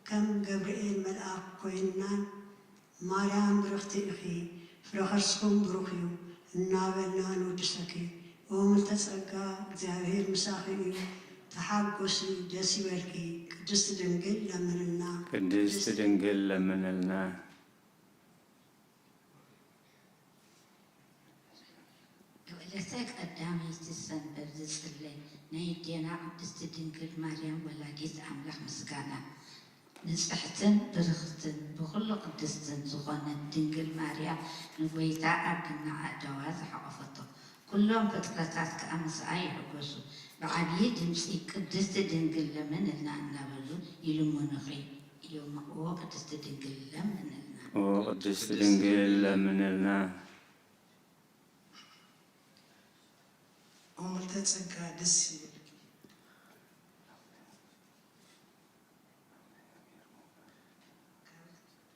ከም ገብርኤል መልኣኽ ኮይንናን ማርያም ብርኽቲ ኢኺ፣ ፍረ ከርስኹም ብሩኽ እዩ እናበልና ንውድሰኪ። ኦ ምልዕተ ጸጋ እግዚኣብሔር ምሳኺ እዩ፣ ተሓጎሲ፣ ደስ ይበልኪ፣ ቅድስቲ ድንግል ለምንልና። ቅድስቲ ድንግል ለምንልና። ዕለተ ቀዳመይቲ ሰንበት ዝጽለይ ናይ ኣዴና ቅድስቲ ድንግል ማርያም ወላዲት ኣምላኽ ምስጋና። ንጽሕትን ብርኽትን ብኹሉ ቅድስትን ዝኾነት ድንግል ማርያም ንጎይታ ኣብ ግና ኣእዳዋ ዝሓቖፈቶ፣ ኩሎም ፍጥረታት ከኣ ምስኣ ይሕጎሱ። ብዓብዪ ድምጺ ቅድስቲ ድንግል ለምንልና እናበሉ ይልምኑኺ እዮም። ኦ ቅድስቲ ድንግል ለምንልና። ኦ ቅድስቲ ድንግል ለምንልና። ኦ ምልዕተ ጸጋ ደስ ይበልኪ።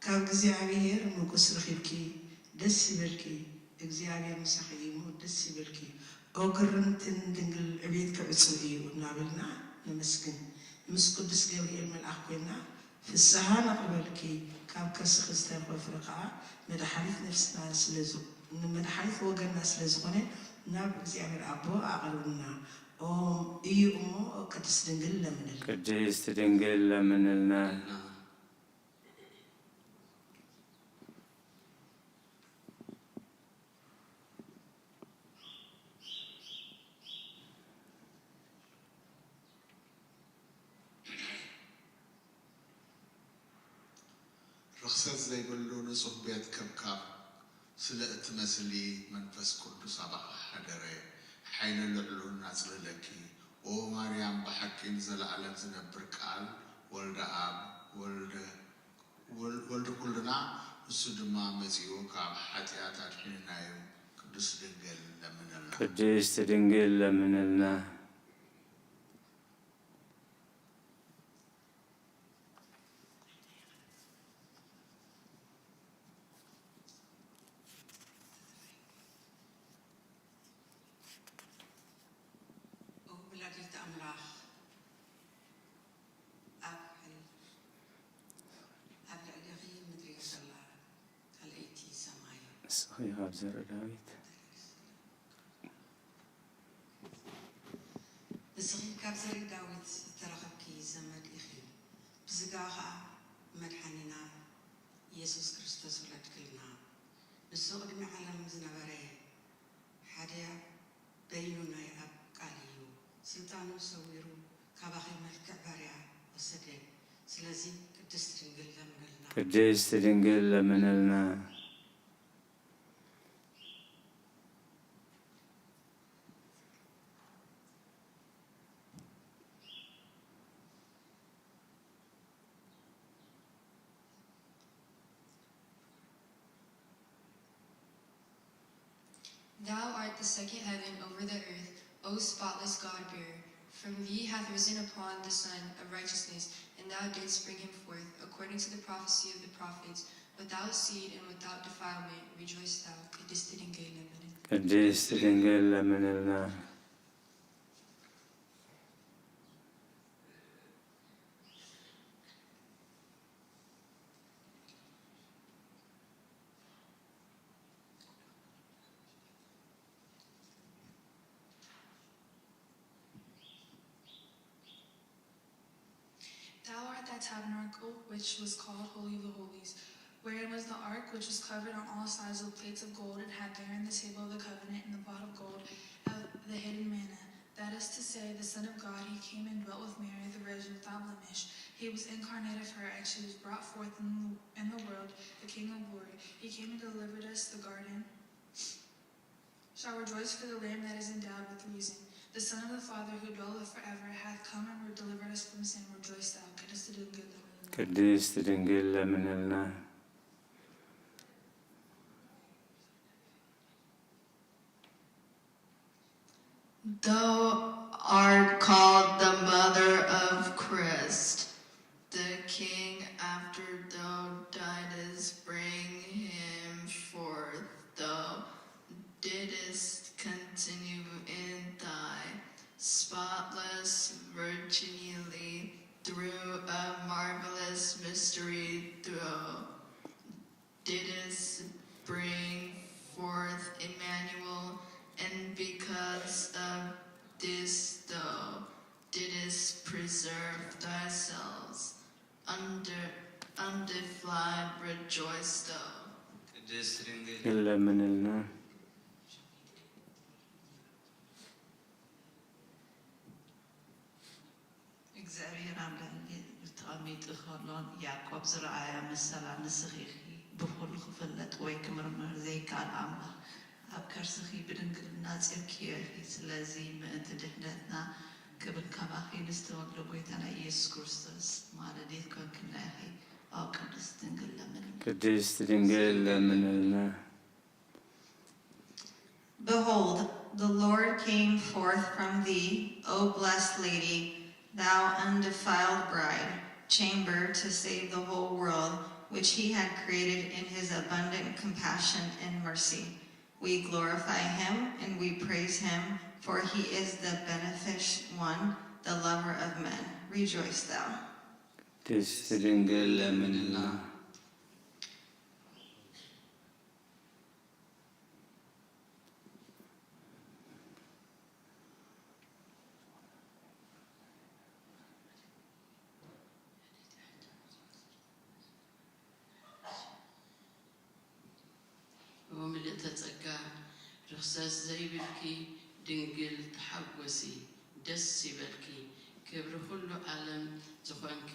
ካብ እግዚኣብሔር ሞገስ ረኺብኪ ደስ ይበልኪ። እግዚኣብሔር ምሳኺ እዩ እሞ ደስ ይበልኪ። ኦ ግርምትን ድንግል ዕቤትኪ ዕጹው እዩ እናበልና ነመስግን። ምስ ቅዱስ ገብርኤል መልኣኽ ኮይና ፍስሃ ነቕርበልኪ። ካብ ከርስኺ ዝተረኸበ ፍረ ከኣ መድሓኒት ነፍስና ስለ ዝ-፣ መድሓኒት ወገንና ስለ ዝኾነ ናብ እግዚኣብሔር ኣቦ ኣቕርብና። ኦ እዩ እሞ ቅድስት ድንግል ለምንልና። ቅድስት ድንግል ለምንልና። ርኽሰት ዘይብሉ ንጹህ ቤት ከብካብ ስለ እትመስሊ፣ መንፈስ ቅዱስ ኣባኺ ሓደረ፣ ሓይሊ ልዕሉ እናጽለለኪ፣ ኦ ማርያም፣ ብሓቂ ንዘለኣለም ዝነብር ቃል፣ ወልደ ኣብ፣ ወልደ፣ ወል-፣ ወልደ ኩልና፣ ንሱ ድማ መጺኡ ካብ ሓጢኣት ኣድሒኑና እዩ። ቅድስት ድንግል ለምንልና። ቅድስት ድንግል ለምንልና። ኦ ወላዲተ ኣምላኽ፣ ኣብ ሕል-፣ ኣብ ልዕሌኺ ምድሪ ዘላ ካልኣይቲ ሰማይ። ንስኺ ካብ ዘርኢ ዳዊት። ንስኺ ካብ ዘርኢ ዳዊት ዝተረኸብኪ ዘመድ ኢኺ። ብስጋ ኸኣ መድሓኒና ኢየሱስ ክርስቶስ ወለድክልና። ንሱ ቅድሚ ዓለም ዝነበረ ሓደ በይኑ ናይ ኣብ ቃል እዩ። ስልጣኑ ሰዊሩ ካባኺ መልክዕ ባርያ ወሰደ። ስለዚ ቅድስት ድንግል ለምንልና። ቅድስት ድንግል ለምንልና። Thou art the second heaven over the earth, O spotless God-bearer. From thee hath risen upon the Sun of righteousness, and thou didst bring him forth, according to the prophecy of the prophets, without seed and without defilement. Rejoice thou, ቅድስት ድንግል ለምንልና። ቅድስት ድንግል ለምንልና። Thou art that tabernacle which was called Holy of the Holies, wherein was the ark, which was covered on all sides with plates of gold, and had therein the table of the covenant and the pot of gold of the hidden manna. That is to say, the Son of God, he came and dwelt with Mary the Virgin without blemish. He was incarnate of her, and she was brought forth in the, in the world, the King of glory. He came and delivered us the garden. Shall rejoice for the Lamb that is endowed with reason. The Son of the Father, who dwelleth forever, hath come and delivered us from sin. Rejoice thou, ቅድስት ድንግል ለምንልና። ቅድስት ድንግል ለምንልና። Thou art called the mother of Christ, the King, after thou didst bring him forth, thou didst continue in thy spotless virginity through a marvelous mystery, thou didst bring forth Emmanuel, and because of this thou didst ለምንልና። እግዚኣብሔር ኣምላኽ ተቐሚጡ ከሎ ያዕቆብ ዝረኣያ መሰላ ንስኺ ኢኺ ብኹሉ ክፍለጥ ወይ ክምርመር ዘይከኣል ኣምላኽ ኣብ ከርስኺ ብድንግልና ጺርክዮ ኢኺ። ስለዚ ምእንቲ ድሕነትና ክብል ካባኺ ንዝተወልደ ጎይታና ኢየሱስ ክርስቶስ ማለዲት ኮንክልና ኢኺ። ኦ ቅድስት ድንግል ለምንልና። ቅድስት ድንግል ለምንልና። Behold, the Lord came forth from thee, O blessed lady, thou undefiled bride, chamber to save the whole world, which he had created in his abundant compassion and mercy. We glorify him and we praise him, for he is the beneficent one, the lover of men. Rejoice thou. ቅድስት ድንግል ለምንልና። ኦ ምልእተ ጸጋ፣ ርኽሰት ዘይብልኪ ድንግል ተሓጎሲ፣ ደስ ይበልኪ፣ ክብሪ ኩሉ ዓለም ዝኾንኪ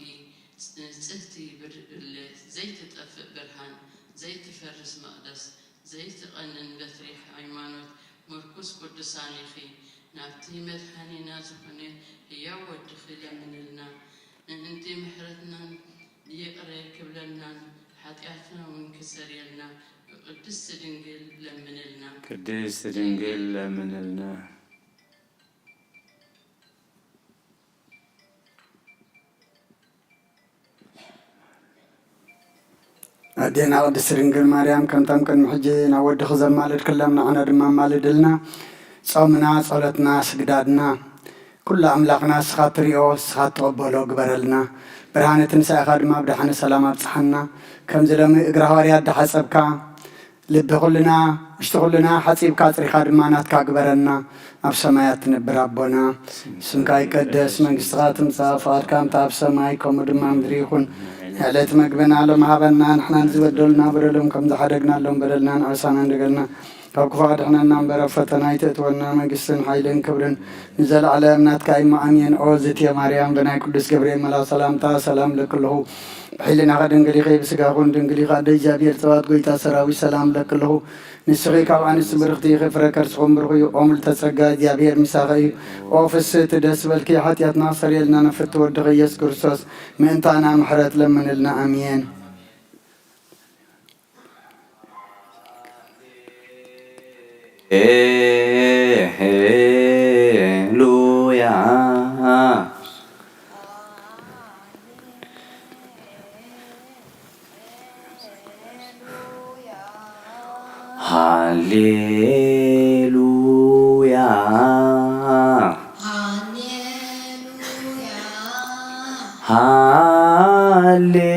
ንጽህቲ ብርለ ዘይትጠፍእ ብርሃን ዘይትፈርስ መቕደስ ዘይትቐንን በትሪ ሃይማኖት ምርኩስ ቅዱሳን ኢኺ። ናብቲ መድሓኒና ዝኾነ ህያው ወድኺ ለምንልና። ምእንቲ ምሕረትናን ይቕረ ክብለልናን ሓጢኣትና እውን ክሰርየልና ብቅድስቲ ድንግል ለምንልና። ቅድስት ድንግል ለምንልና። ኣዴና ቅድስት ድንግል ማርያም ከምቶም ቅድሚ ሕጂ ናብ ወድኺ ዘማለድክሎም ንዓና ድማ ኣማልድልና። ጾምና፣ ጸሎትና፣ ስግዳድና ኩሉ ኣምላኽና ንስኻ ትሪኦ ንስኻ ትቕበሎ ግበረልና። ብርሃነ ትንሳኤኻ ድማ ብደሓነ ሰላም ኣብጽሓና። ከምዚ ሎሚ እግሪ ሃዋርያት እንዳሓጸብካ ልቢ ኩልና ውሽጢ ኩልና ሓጺብካ ኣጽሪኻ ድማ ናትካ ግበረና። ኣብ ሰማያት ትነብር ኣቦና ስምካ ይቀደስ፣ መንግስትኻ ትምጻእ፣ ፍቓድካ ከምቲ ኣብ ሰማይ ከምኡ ድማ ምድሪ ይኹን። ዕለት መግብና ሎም ሃበና፣ ንሕና ንዝበደሉና በደሎም ከም ዝሓደግናሎም በደልና ንዕሳና እንደገልና ካብ ክፉ ኣድሕነና እምበር ኣብ ፈተና ኣይተእትወና፣ መንግስትን ሓይልን ክብርን ንዘለዓለም ናትካ እዩ። ኣሜን። ኦ ዝትየ ማርያም ብናይ ቅዱስ ገብርኤል መልኣኽ ሰላምታ ሰላም እብለኪ ኣለኹ። ብሕሊናኺ ድንግል ኢኺ፣ ብስጋኺ እውን ድንግል ኢኺ። ኣደ እግዚኣብሔር ጸባኦት ጎይታ ሰራዊት ሰላም እብለኪ ኣለኹ። ንስኺ ካብ ኣንስቲ ብርኽቲ ኢኺ፣ ፍረ ከርስኺ እውን ብሩኽ እዩ። ኦ ምልዕተ ጸጋ እግዚኣብሔር ምሳኺ እዩ። ኦ ፍስህቲ ደስ በልኪ፣ ሓጢኣትና ክሰርየልና ንፍቲ ወድኺ ኢየሱስ ክርስቶስ ምእንታና ምሕረት ለምንልና። ኣሜን። ሃሌሉያ ሃሌሉያ ሃሌሉያ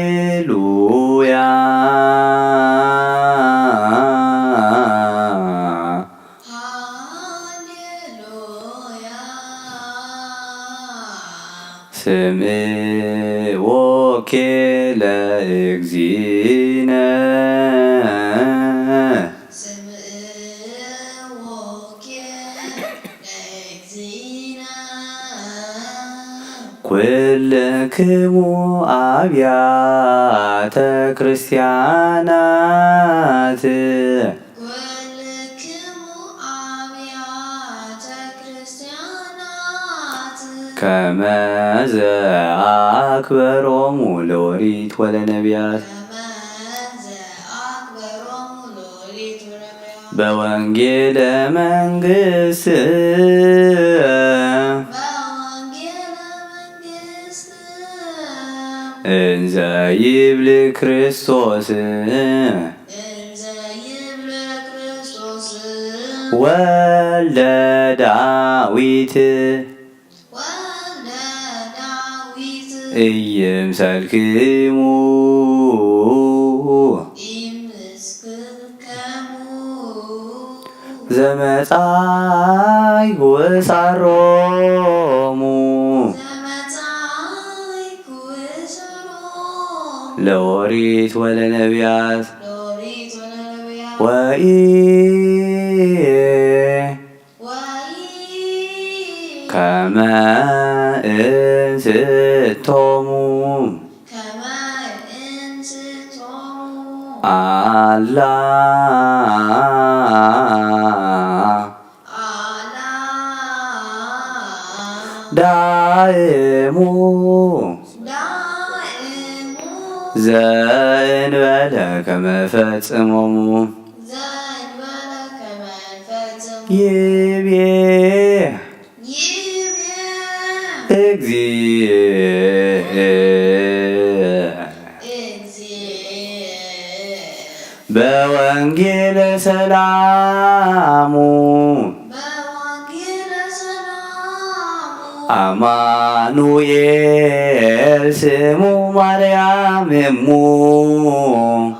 ሃሌሉያ ስምዕዎኬ ለእግዚእነ ስምዕዎኬ ለእግዚእነ ኩልክሙ ኣብያተ ክርስቲያናት ኩልክሙ ኣብያተ ክርስቲያናት ከመ ዘኣክበሮሙ ለኦሪት ወለነቢያት ከመ ዘኣክበሮሙ ለኦሪት ወለነቢያት በወንጌለ መንግስት በወንጌለ መንግስት እንዘ ይብል ክርስቶስ እንዘ ይብል ክርስቶስ ወልደ ዳዊት ወልደ ዳዊት ኢይምሰልክሙ ኢይምስክሙ ዘመጻእኩ እሳሮሙ ዘመጻእኩ እሳሮሙ ለኦሪት ወለነቢያት ለኦሪት ወለነቢያት ወኢ ወኢ ከመ እንስቶሙ ከመ እንስቶሙ ኣላ ኣላ ዳእሙ ዳእሙ ዘእንበለ ከመ ፈጽሞሙ ዘእንበለ ከመ ፈጽሙ ይቤ ይቤ እግዚእ እግዚእ በወንጌለ ሰላሙ በወንጌለ ሰላሙ አማኑኤል ስሙ ማርያም እሙ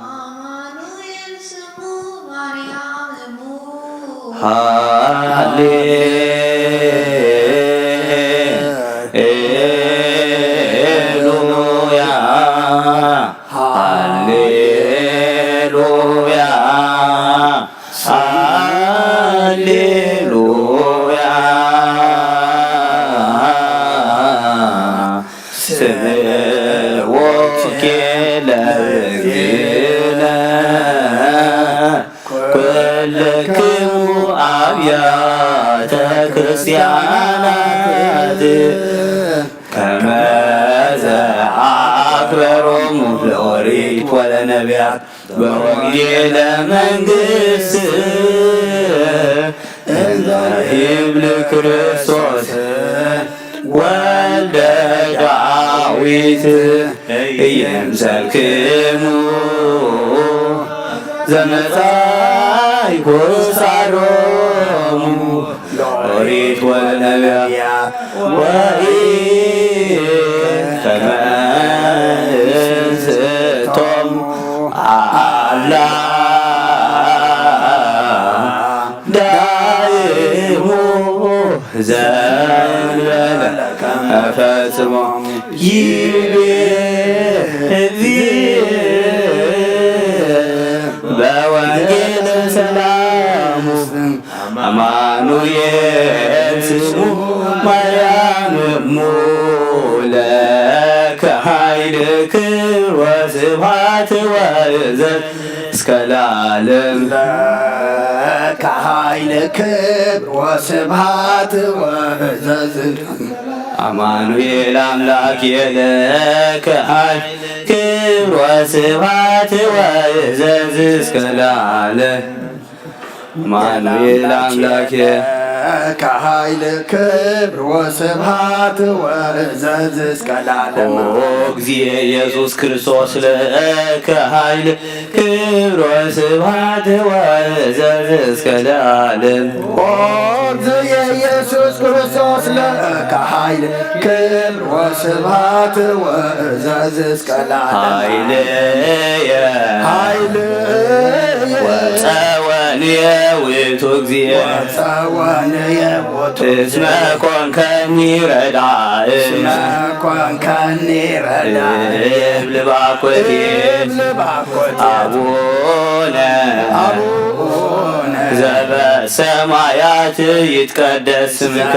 አማኑኤል ስሙ ማርያም እሙ ሃሌ ሉያ ሃሌ ሉያ ሃሌ ሉያ ስምዕ ወንጌለ እግዚእነ ኩልክሙ አብያተ ክርስቲያናት ከመ ዘአክበሮሙ ለኦሪት ወለነቢያት በወንጌለ መንግስት እንዘ ይብል ክርስቶስ ወልደ ዳዊት ይምሰልክሙ ዘመጻእኩ ሳሮሙ ለኦሪት ወለነቢያት ወኢከመ እንስቶሙ አላ ዳይሙ ዘንበለ ከመ ፈጽሞ ይቤ እግዚእ በወንጌለ ሰላሙ አማኑኤል ስሙ ማርያም እሙ ለከ ኃይል ክብር ወስብሐት ወእዘዝ እስከ ለዓለም ለከ ኃይል ክብር ወስብሐት ወእዘዝ አማኑኤል አምላክ የለከ ኃይል ክብር ወስብሐት ወእዘዝ እስከ ለዓለም አማኑኤል አምላክ ከኃይል ክብር ወስብሐት ወእዘዝ እስከ ለዓለም ኦ እግዚእ ኢየሱስ ክርስቶስ ለከ ኃይል ክብር ወስብሐት ወእዘዝ እስከ ለዓለም ኦ እግዚእ ኢየሱስ ክርስቶስ ለከ ኃይል ክብር ወስብሐት ወእዘዝ እስከ ለዓለም ኃይልየ ኃይልየ ጸወንየ ውእቱ እግዚእ ጸወንየ ውእቱ እስመ ኮንከኒ ረዳእ እስመ ኮንከኒ ረዳእ እብል ባኮቴ እብል ባኮቴ አቡነ አቡነ ዘበሰማያት ይትቀደስ ስምከ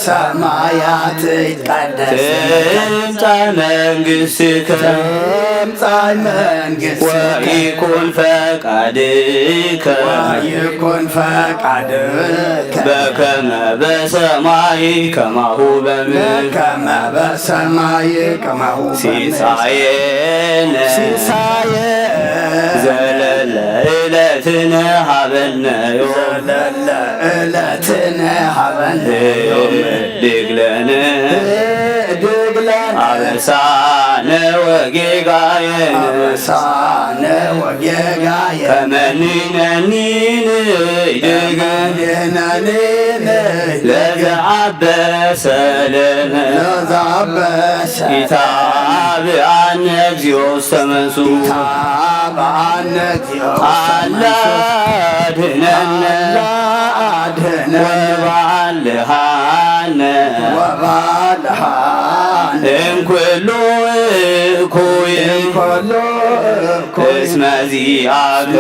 ሰማያት ይትቀደስ ትምጻእ መንግሥትከ ትምጻእ መንግሥትከ ወይኩን ፈቃድከ ወይኩን ፈቃድከ በከመ በሰማይ ከማሁ በምድር ከመ በሰማይ ከማሁ በምድር ሲሳየነ ሲሳየ ዘለለ ዕለትነ ሀበነ ዮም ዘለለ ዕለትነ ሀበነ ዮም ድግለነ ድግለነ አበሳነ ወጌጋየነ አበሳነ ወጌጋየ ከመ ንሕነኒ ንህድግ ከመ ንሕነኒ ንህድግ ለዘአበሰ ለነ ለዘአበሰ ኢታብአነ እግዚኦ ውስተ መንሱት ኢታብአነ እግዚኦ ውስተ አላ መንሱት አድኅነነ አላ አድኅነነ ወባአ ወባልሃነ ወባልሃነ እምኩሉ እኩይ እምኩሉ እኩይ እስመ ዚአከ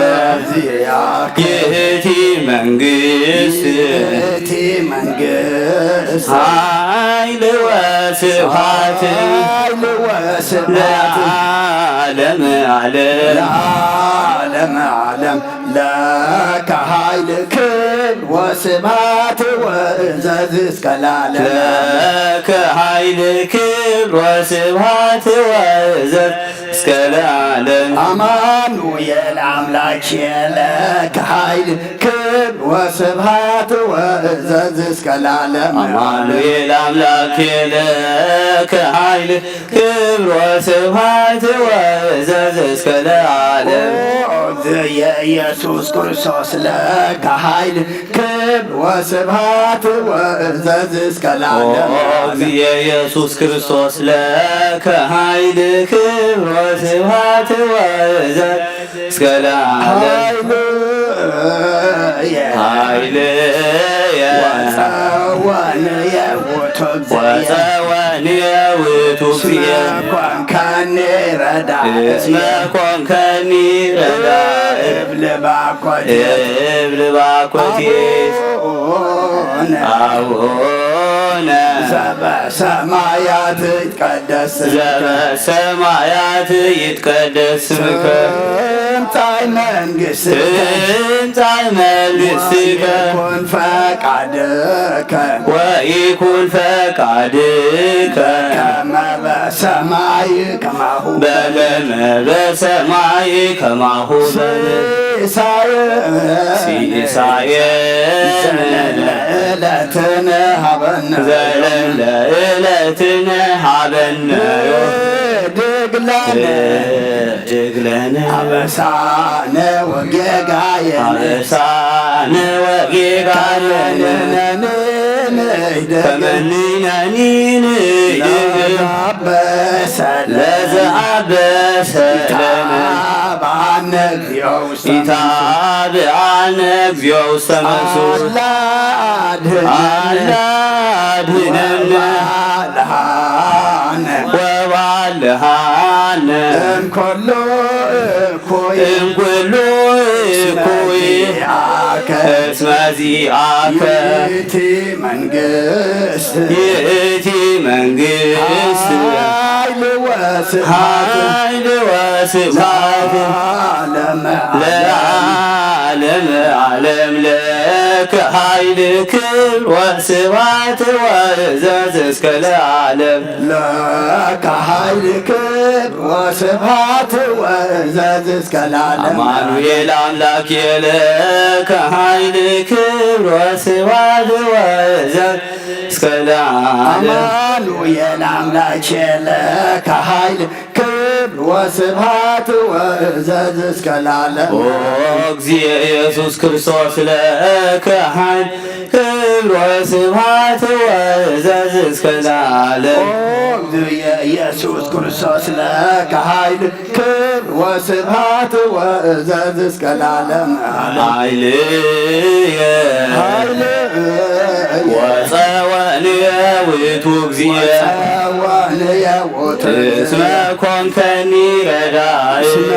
ዚአከ ይእቲ መንግስት ይእቲ መንግስት ኃይል ወስብሐት ኃይል ወስብሐት ለዓለመ ዓለም ለዓለመ ዓለም ለከ ኃይል ክብር ወስብሐት ወእዘዝ እስከ ለዓለመ ዓለም። ለከ ኃይል ክብር ወስብሐት ወእዘዝ እስከ ለዓለም አማኑኤል አምላኬ ለከ ኃይል ክብር ወስብሐት ወእዘዝ እስከ ለዓለመ ዓለም። አማኑኤል አምላኬ ለከ ኃይል ክብር ወስብሐት ወእዘዝ እስከ ለዓለም ኦ እግዝእየ ኢየሱስ ክርስቶስ ለከ ኃይል ክብር ወስብሐት ወእዘዝ እስከ ኦ ለዓለመ ዓለም። እግዝእየ ኢየሱስ ክርስቶስ ለከ ኃይል ክብር ወስብሐት ወእዘዝ እስከ ለዓለም ኃይልየ ኃይልየ ወጸወንየ ውእቱ እግዝእየ ወጸወንየ ውእቱ እስመ እግዝእየ ኮንከኒ ረዳኢ እስመ ኮንከኒ ረዳኢ እብል ባኮቴ እብል ባኮቴ አቡነ አቡነ ዘበሰማያት ይትቀደስ ስምከ ዘበሰማያት ይትቀደስ ስምከ ትምጻእ መንግስትከ ትምጻእ መንግስትከ ወይኩን ፈቃድከ ወይኩን ፈቃድከ ከመ በሰማይ ከማሁ በከመ በሰማይ ከማሁ በምድር ሲሳየ ሲሳየነ ዘለለዕለትነ ሀበነ ዘለለ ዕለትነ ሀበነ ድግለነ ድግለነ አበሳነ ወጌጋየነ አበሳነ ወጌጋየነ ከመንነኒ ንህደግ ከመንነኒ ንህደግ ለዘአበሰ ለዘአበሰ ለነ ኢታብአነ እግዚኦ ውስተ ኢታብአነ እግዚኦ ውስተ መንሱት አላ አድህነነ አላ አድህነነ ወባልሃነ ወባልሃነ እምኮሎ እኩይ እምኩሉ እኩይ ዚአከ እስመ ዚአከ ይእቲ መንግስት ይእቲ መንግስት ኃይል ወስብሐት ኃይል ወስብሐት ለዓለመ ዓለም። ለዓለመ ዓለም ለከ ኃይል ክብር ወስብሐት ወእዘዝ እስከ ለዓለም ለከ ኃይል ክብር ወስብሐት ወእዘዝ እስከ ለዓለም። አማኑኤል አምላክ ለከ ኃይል ክብር ወስብሐት ወእዘዝ እስከ ለዓለም አማኑኤል አምላክ ለከ ኃይል ክብር ወስብሐት ወእዘዝ እስከ ለዓለም። ኦ እግዚእ ኢየሱስ ክርስቶስ ለከ ኃይል ክብር ወስብሐት ወእዘዝ እስከ ለዓለም። ኦ እግዚእ ኢየሱስ ክርስቶስ ለከ ኃይል ክብር ወስብሐት ወእዘዝ እስከ ለዓለም። ኃይልየ ኃይልየ ወጸወንየ ውእቱ እግዚእ ወጸወንየ ውእቱ እስመ ኮንከኒ ረዳኢ እስመ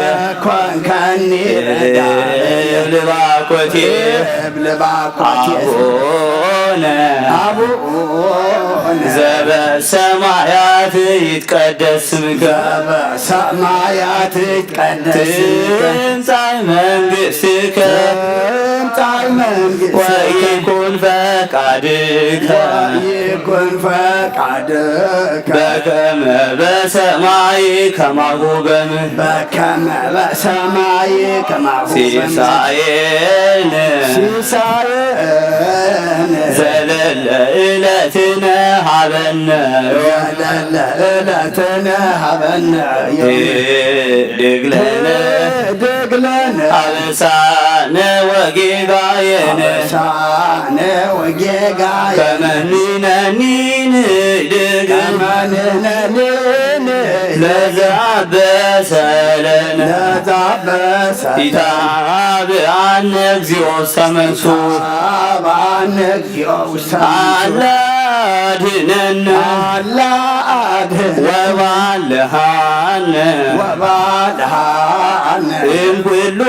ኮንከኒ ረዳኢ ልባኮቴ ልባኮቴ አቡነ አቡነ ዘበሰማያት ይትቀደስ ስምከ ዘበሰማያት ይትቀደስ ስምከ ትምጻእ መንግስትከ ትምጻእ መንግስትከ ወይኩን ፈቃድከ ወይኩን ፈቃድከ በከመ በሰማይ ከማሁ በምድር በከመ በሰማይ ከማሁ በምድር ሲሳየነ ሲሳየነ ዘለለ ዕለትነ ሀበነ ዮም ዘለለ ዕለትነ ሀበነ ዮም ህድግ ለነ ህድግ ለነ አበሳነ ወጌጋየነ አበሳነ ወጌጋየነ ከመ ንሕነኒ ንህድግ ከመ ንሕነኒ ለዘአበሰ ለነ ለዘአበሰ ኢታብአነ እግዚኦ ውስተ መንሱት። ኢታብአነ እግዚኦ ውስተ መንሱት። አላ አድህነነ አላ አድህነነ ወባልሃነ ወባልሃነ እምኩሉ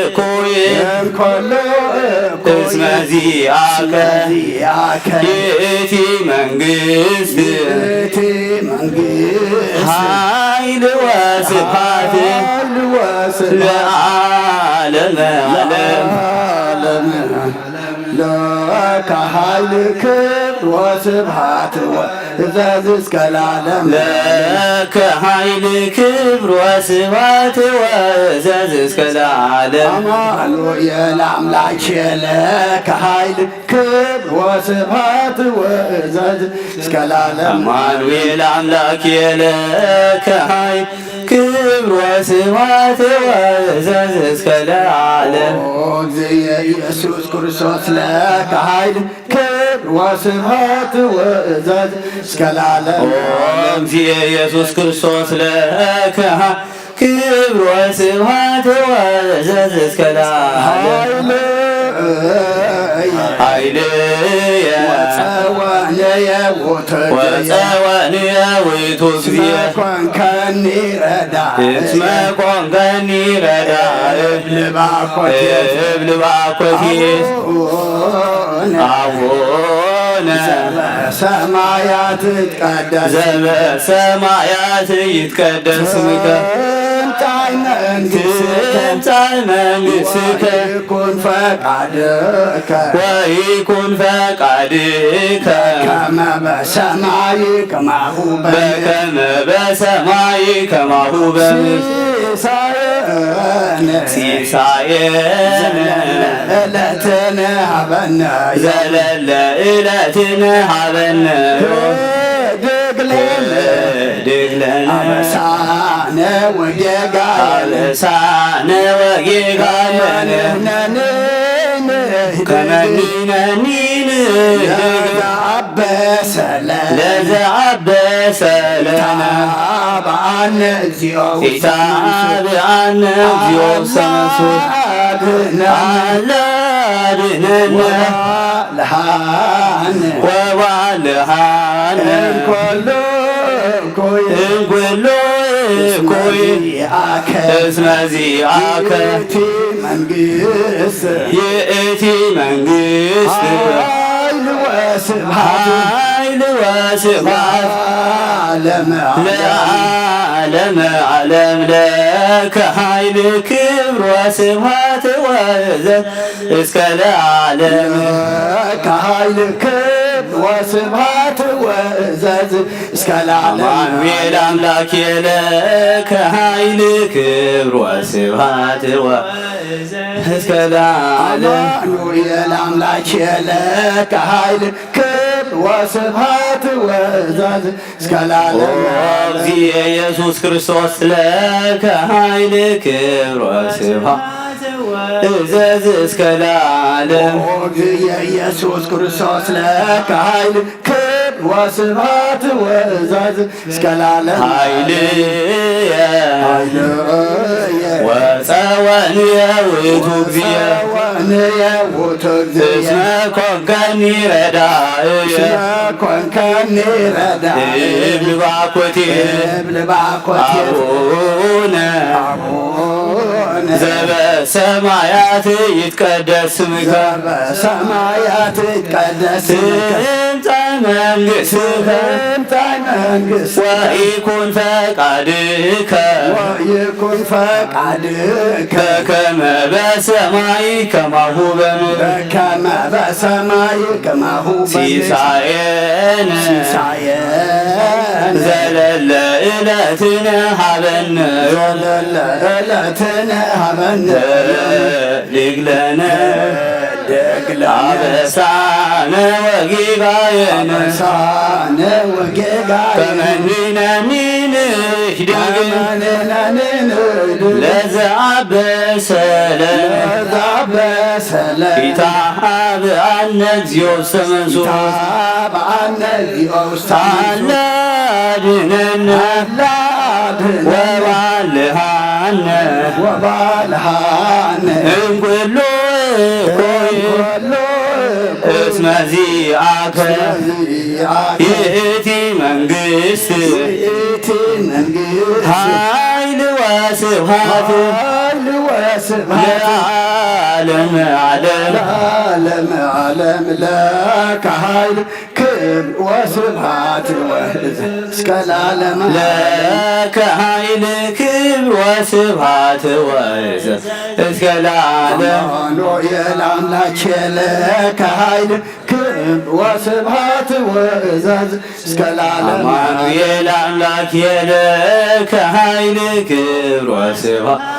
እኩይ እምኩሉ እኩይ እስመ ዚአከ እስመ ዚአከ ይእቲ መንግስት ይእቲ መንግስት ኃይል ወስብሐት ኃይል ወስብሐት ለዓለመ ዓለም። ለዓለመ ለከ ኃይል ክብር ወስብሐት ወእዘዝ እስከ ለዓለም። ለከ ኃይል ክብር ወስብሐት ወእዘዝ እስከ ለዓለም። አማኑኤል አምላኬ ለከ ኃይል ክብር ወስብሐት ወእዘዝ እስከ ለዓለም። አማኑኤል አምላኬ ለከ ኃይል ክብር ወስብሐት ወእዘዝ እስከ ለዓለም። ኦ እግዚእ ኢየሱስ ክርስቶስ ለከ ኃይል ክብር ወስብሐት ወእዘዝ እስከ ለዓለም። ኦ እግዚእ ኢየሱስ ክርስቶስ ለከ ኃይል ክብር ወስብሐት ወእዘዝ እስከ ለዓለም። ኃይልየ ኃይልየ ወጸወንየ ውእቱ ወጸወንየ ውእቱ እግዚእ። እስመ ኮንከኒ ረዳእ እስመ ኮንከኒ ረዳእ እብል ባኮቴ እብል ባኮቴ አቡነ አቡነ ዘበሰማያት ይትቀደስ ዘበሰማያት ይትቀደስ ስምከ ትምጻእ መንግሥትከ ትምጻእ መንግሥትከ ወይኩን ፈቃድከ ወይኩን ፈቃድከ በከመ በሰማይ ከማሁ በምድር በከመ በሰማይ ከማሁ በምድር ሲሳየነ ሲሳየነ ዘለለ ዕለትነ ሀበነ ዘለለ ዕለትነ ሀበነ ህድግ ለነ ህድግ ለነ አበሳነ ወጌጋየነ አበሳነ ወጌጋየነ ከመ ንሕነኒ ንህድግ ከመ ንሕነኒ ንህድግ ለዘአበሰ ለነ ለዘአበሰ ለነ ኢታብአነ እግዚኦ ውስተ መንሱት ኢታብአነ እግዚኦ ውስተ መንሱት አላ አድህነነ አላ አድህነነ ወባልሃነ ወባልሃነ እምኩሉ እኩይ እምኩሉ እስመ እኩይ ዚአከ እስመ ዚአከ ይእቲ መንግስት ይእቲ መንግስት ኃይል ወስብሐት ኃይል ወስብሐት ለዓለመ ዓለም። ለዓለመ ዓለም ለከ ኃይል ክብር ወስብሐት ወእዘዝ እስከ ለዓለም። ለከ ኃይል ክብር ወስብሐት ወእዘዝ እስከ ለዓለም። አማኑኤል አምላኬ ለከ ኃይል ክብር ወስብሐት ወእዘዝ እስከ ለዓለም። አማኑኤል አምላኬ ለከ ኃይል ክብር ወስብሐት ወእዘዝ እስከ ለዓለም። ኦ እግዚእ ኢየሱስ ክርስቶስ ለከ ኃይል ክብር ወስብሐት እዘዝ እስከ ለዓለም። ኦ እግዚእ ኢየሱስ ክርስቶስ ለከ ኃይል ክብር ወስብሐት ወእዘዝ እስከ ለዓለም። ኃይልየ ኃይልየ ወጸወንየ ውእቱ እግዚእ ወጸወንየ ውእቱ እግዚእ እስመ ኮንከኒ ረዳእየ እስመ ኮንከኒ ረዳእየ እብል ባኮቴ እብል ባኮቴ አቡነ አቡነ ዘበሰማያት ይትቀደስ ስምከ ዘበሰማያት ይትቀደስ ስምከ ትምጻእ መንግሥትከ ትምጻእ መንግሥትከ ወይኩን ፈቃድከ ወይኩን ፈቃድከ በከመ በሰማይ ከማሁ በምድር በከመ በሰማይ ከማሁ በምድር ሲሳየነ ሲሳየነ ዘለለ ዕለትነ ሀበነ ዘለለ ዕለትነ ሀበነ ህድግ ለነ ህድግ ለነ አበሳነ ወጌጋየነ አበሳነ ወጌጋየነ ከመ ንሕነኒ ንህድግ ከመ ንሕነኒ ንህድግ ለዘአበሰ ለነ ለዘአበሰ ለነ ኢታብአነ እግዚኦ ውስተ መንሱት ኢታብአነ እግዚኦ ውስተ መንሱት አላ አድህነነ አላ ወባልሃነ ወባልሃነ እምኩሉ እኩይ እምኩሉ እኩይ እስመ ዚአከ እስመ ዚአከ ይእቲ መንግስት ይእቲ መንግስት ኃይል ወስብሐት ኃይል ወስብሐት ለዓለመ ዓለም ለዓለመ ዓለም ለከ ኃይል ክብር ወስብሐት ወእዝ እስከ ለዓለመ ለከ ኃይል ክብር ወስብሐት ወእዝ እስከ ለዓለም አማኑኤል አምላኬ ለከ ኃይል ክብር ወስብሐት ወእዝ እስከ ለዓለመ አማኑኤል አምላኬ ለከ ኃይል ክብር ወስብሐት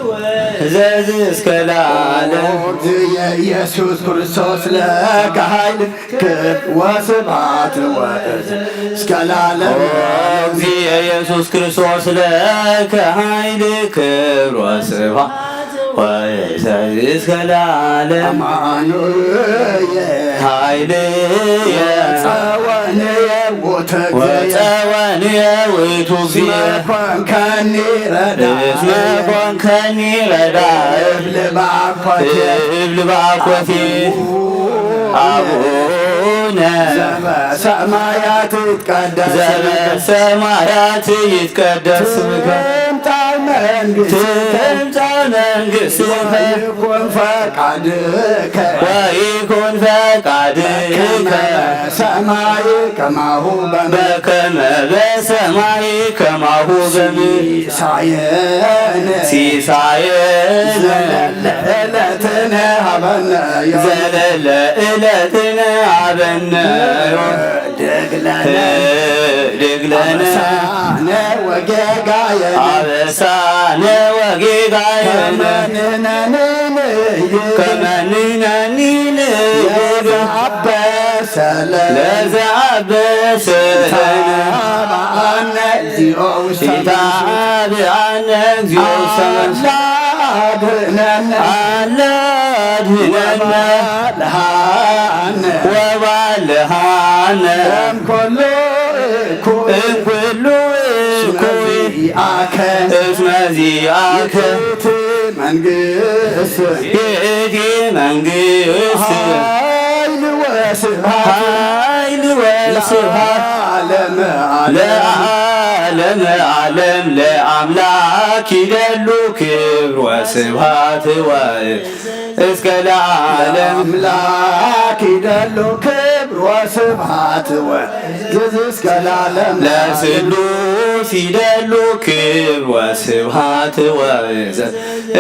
ወእዝ እስከ ለዓለም እግዚእ ኢየሱስ ክርስቶስ ለከ ኃይል ክብር ወስብሐት ወእዝ እስከ ለዓለም እግዚእ ኢየሱስ ክርስቶስ ለከ ኃይል ክብር ወስብሐት ወእዝ እስከ ለዓለም አማኑኤል ኃይልየ ጸወንየ ውእቱ እግዚእ ወጸወንየ ውእቱ እስመ እግዚእ ኮንከኒ ረዳኢ እስመ ኮንከኒ ረዳኢ እብል ባኮቴ እብል ባኮቴ አቡነ ዘበሰማያት ይትቀደስ ስምከ ዘበሰማያት ይትቀደስ ስምከ ትምጻእ መንግስትከ ትምጻእ መንግስትከ ወይኩን ፈቃድከ ወይኩን ፈቃድከ በከመ በሰማይ ከማሁ በምድር በከመ በሰማይ ከማሁ በምድር ሲሳየነ ሲሳየነ ዘለለ ዕለትነ ሀበነ ዮም ዘለለ ዕለትነ ሀበነ ዮም ህድግ ለነ ህድግ ለነ አበሳነ ወጌጋየነ አበሳነ ወጌጋየነ ከመ ንሕነኒ ንህድግ ከመ ንሕነኒ ንህድግ ለዘአበሰ ለነ ለዘአበሰ ለነ ኢታብአነ እግዚኦ ውስተ መንሱት ኢታብአነ እግዚኦ ውስተ መንሱት አላ አድህነነ አላ አድህነነ ወባልሃነ ወባልሃነ እምኩሉ እኩይ እምኩሉ እስመ እኩይ ዚአከ እስመ ዚአከ ይእቲ መንግስት ይእቲ መንግስት ኃይል ወስብሐት ኃይል ወስብሐት ለዓለመ ዓለም ለዓለመ ዓለም ለአምላክ ይደሉ ክብር ወስብሐት ወእዝ እስከ ለዓለም ለአምላክ ይደሉ ክብር ወስብሐት ወእዝ እስከ ለዓለም ለስሉስ ይደሉ ክብር ወስብሐት ወእዝ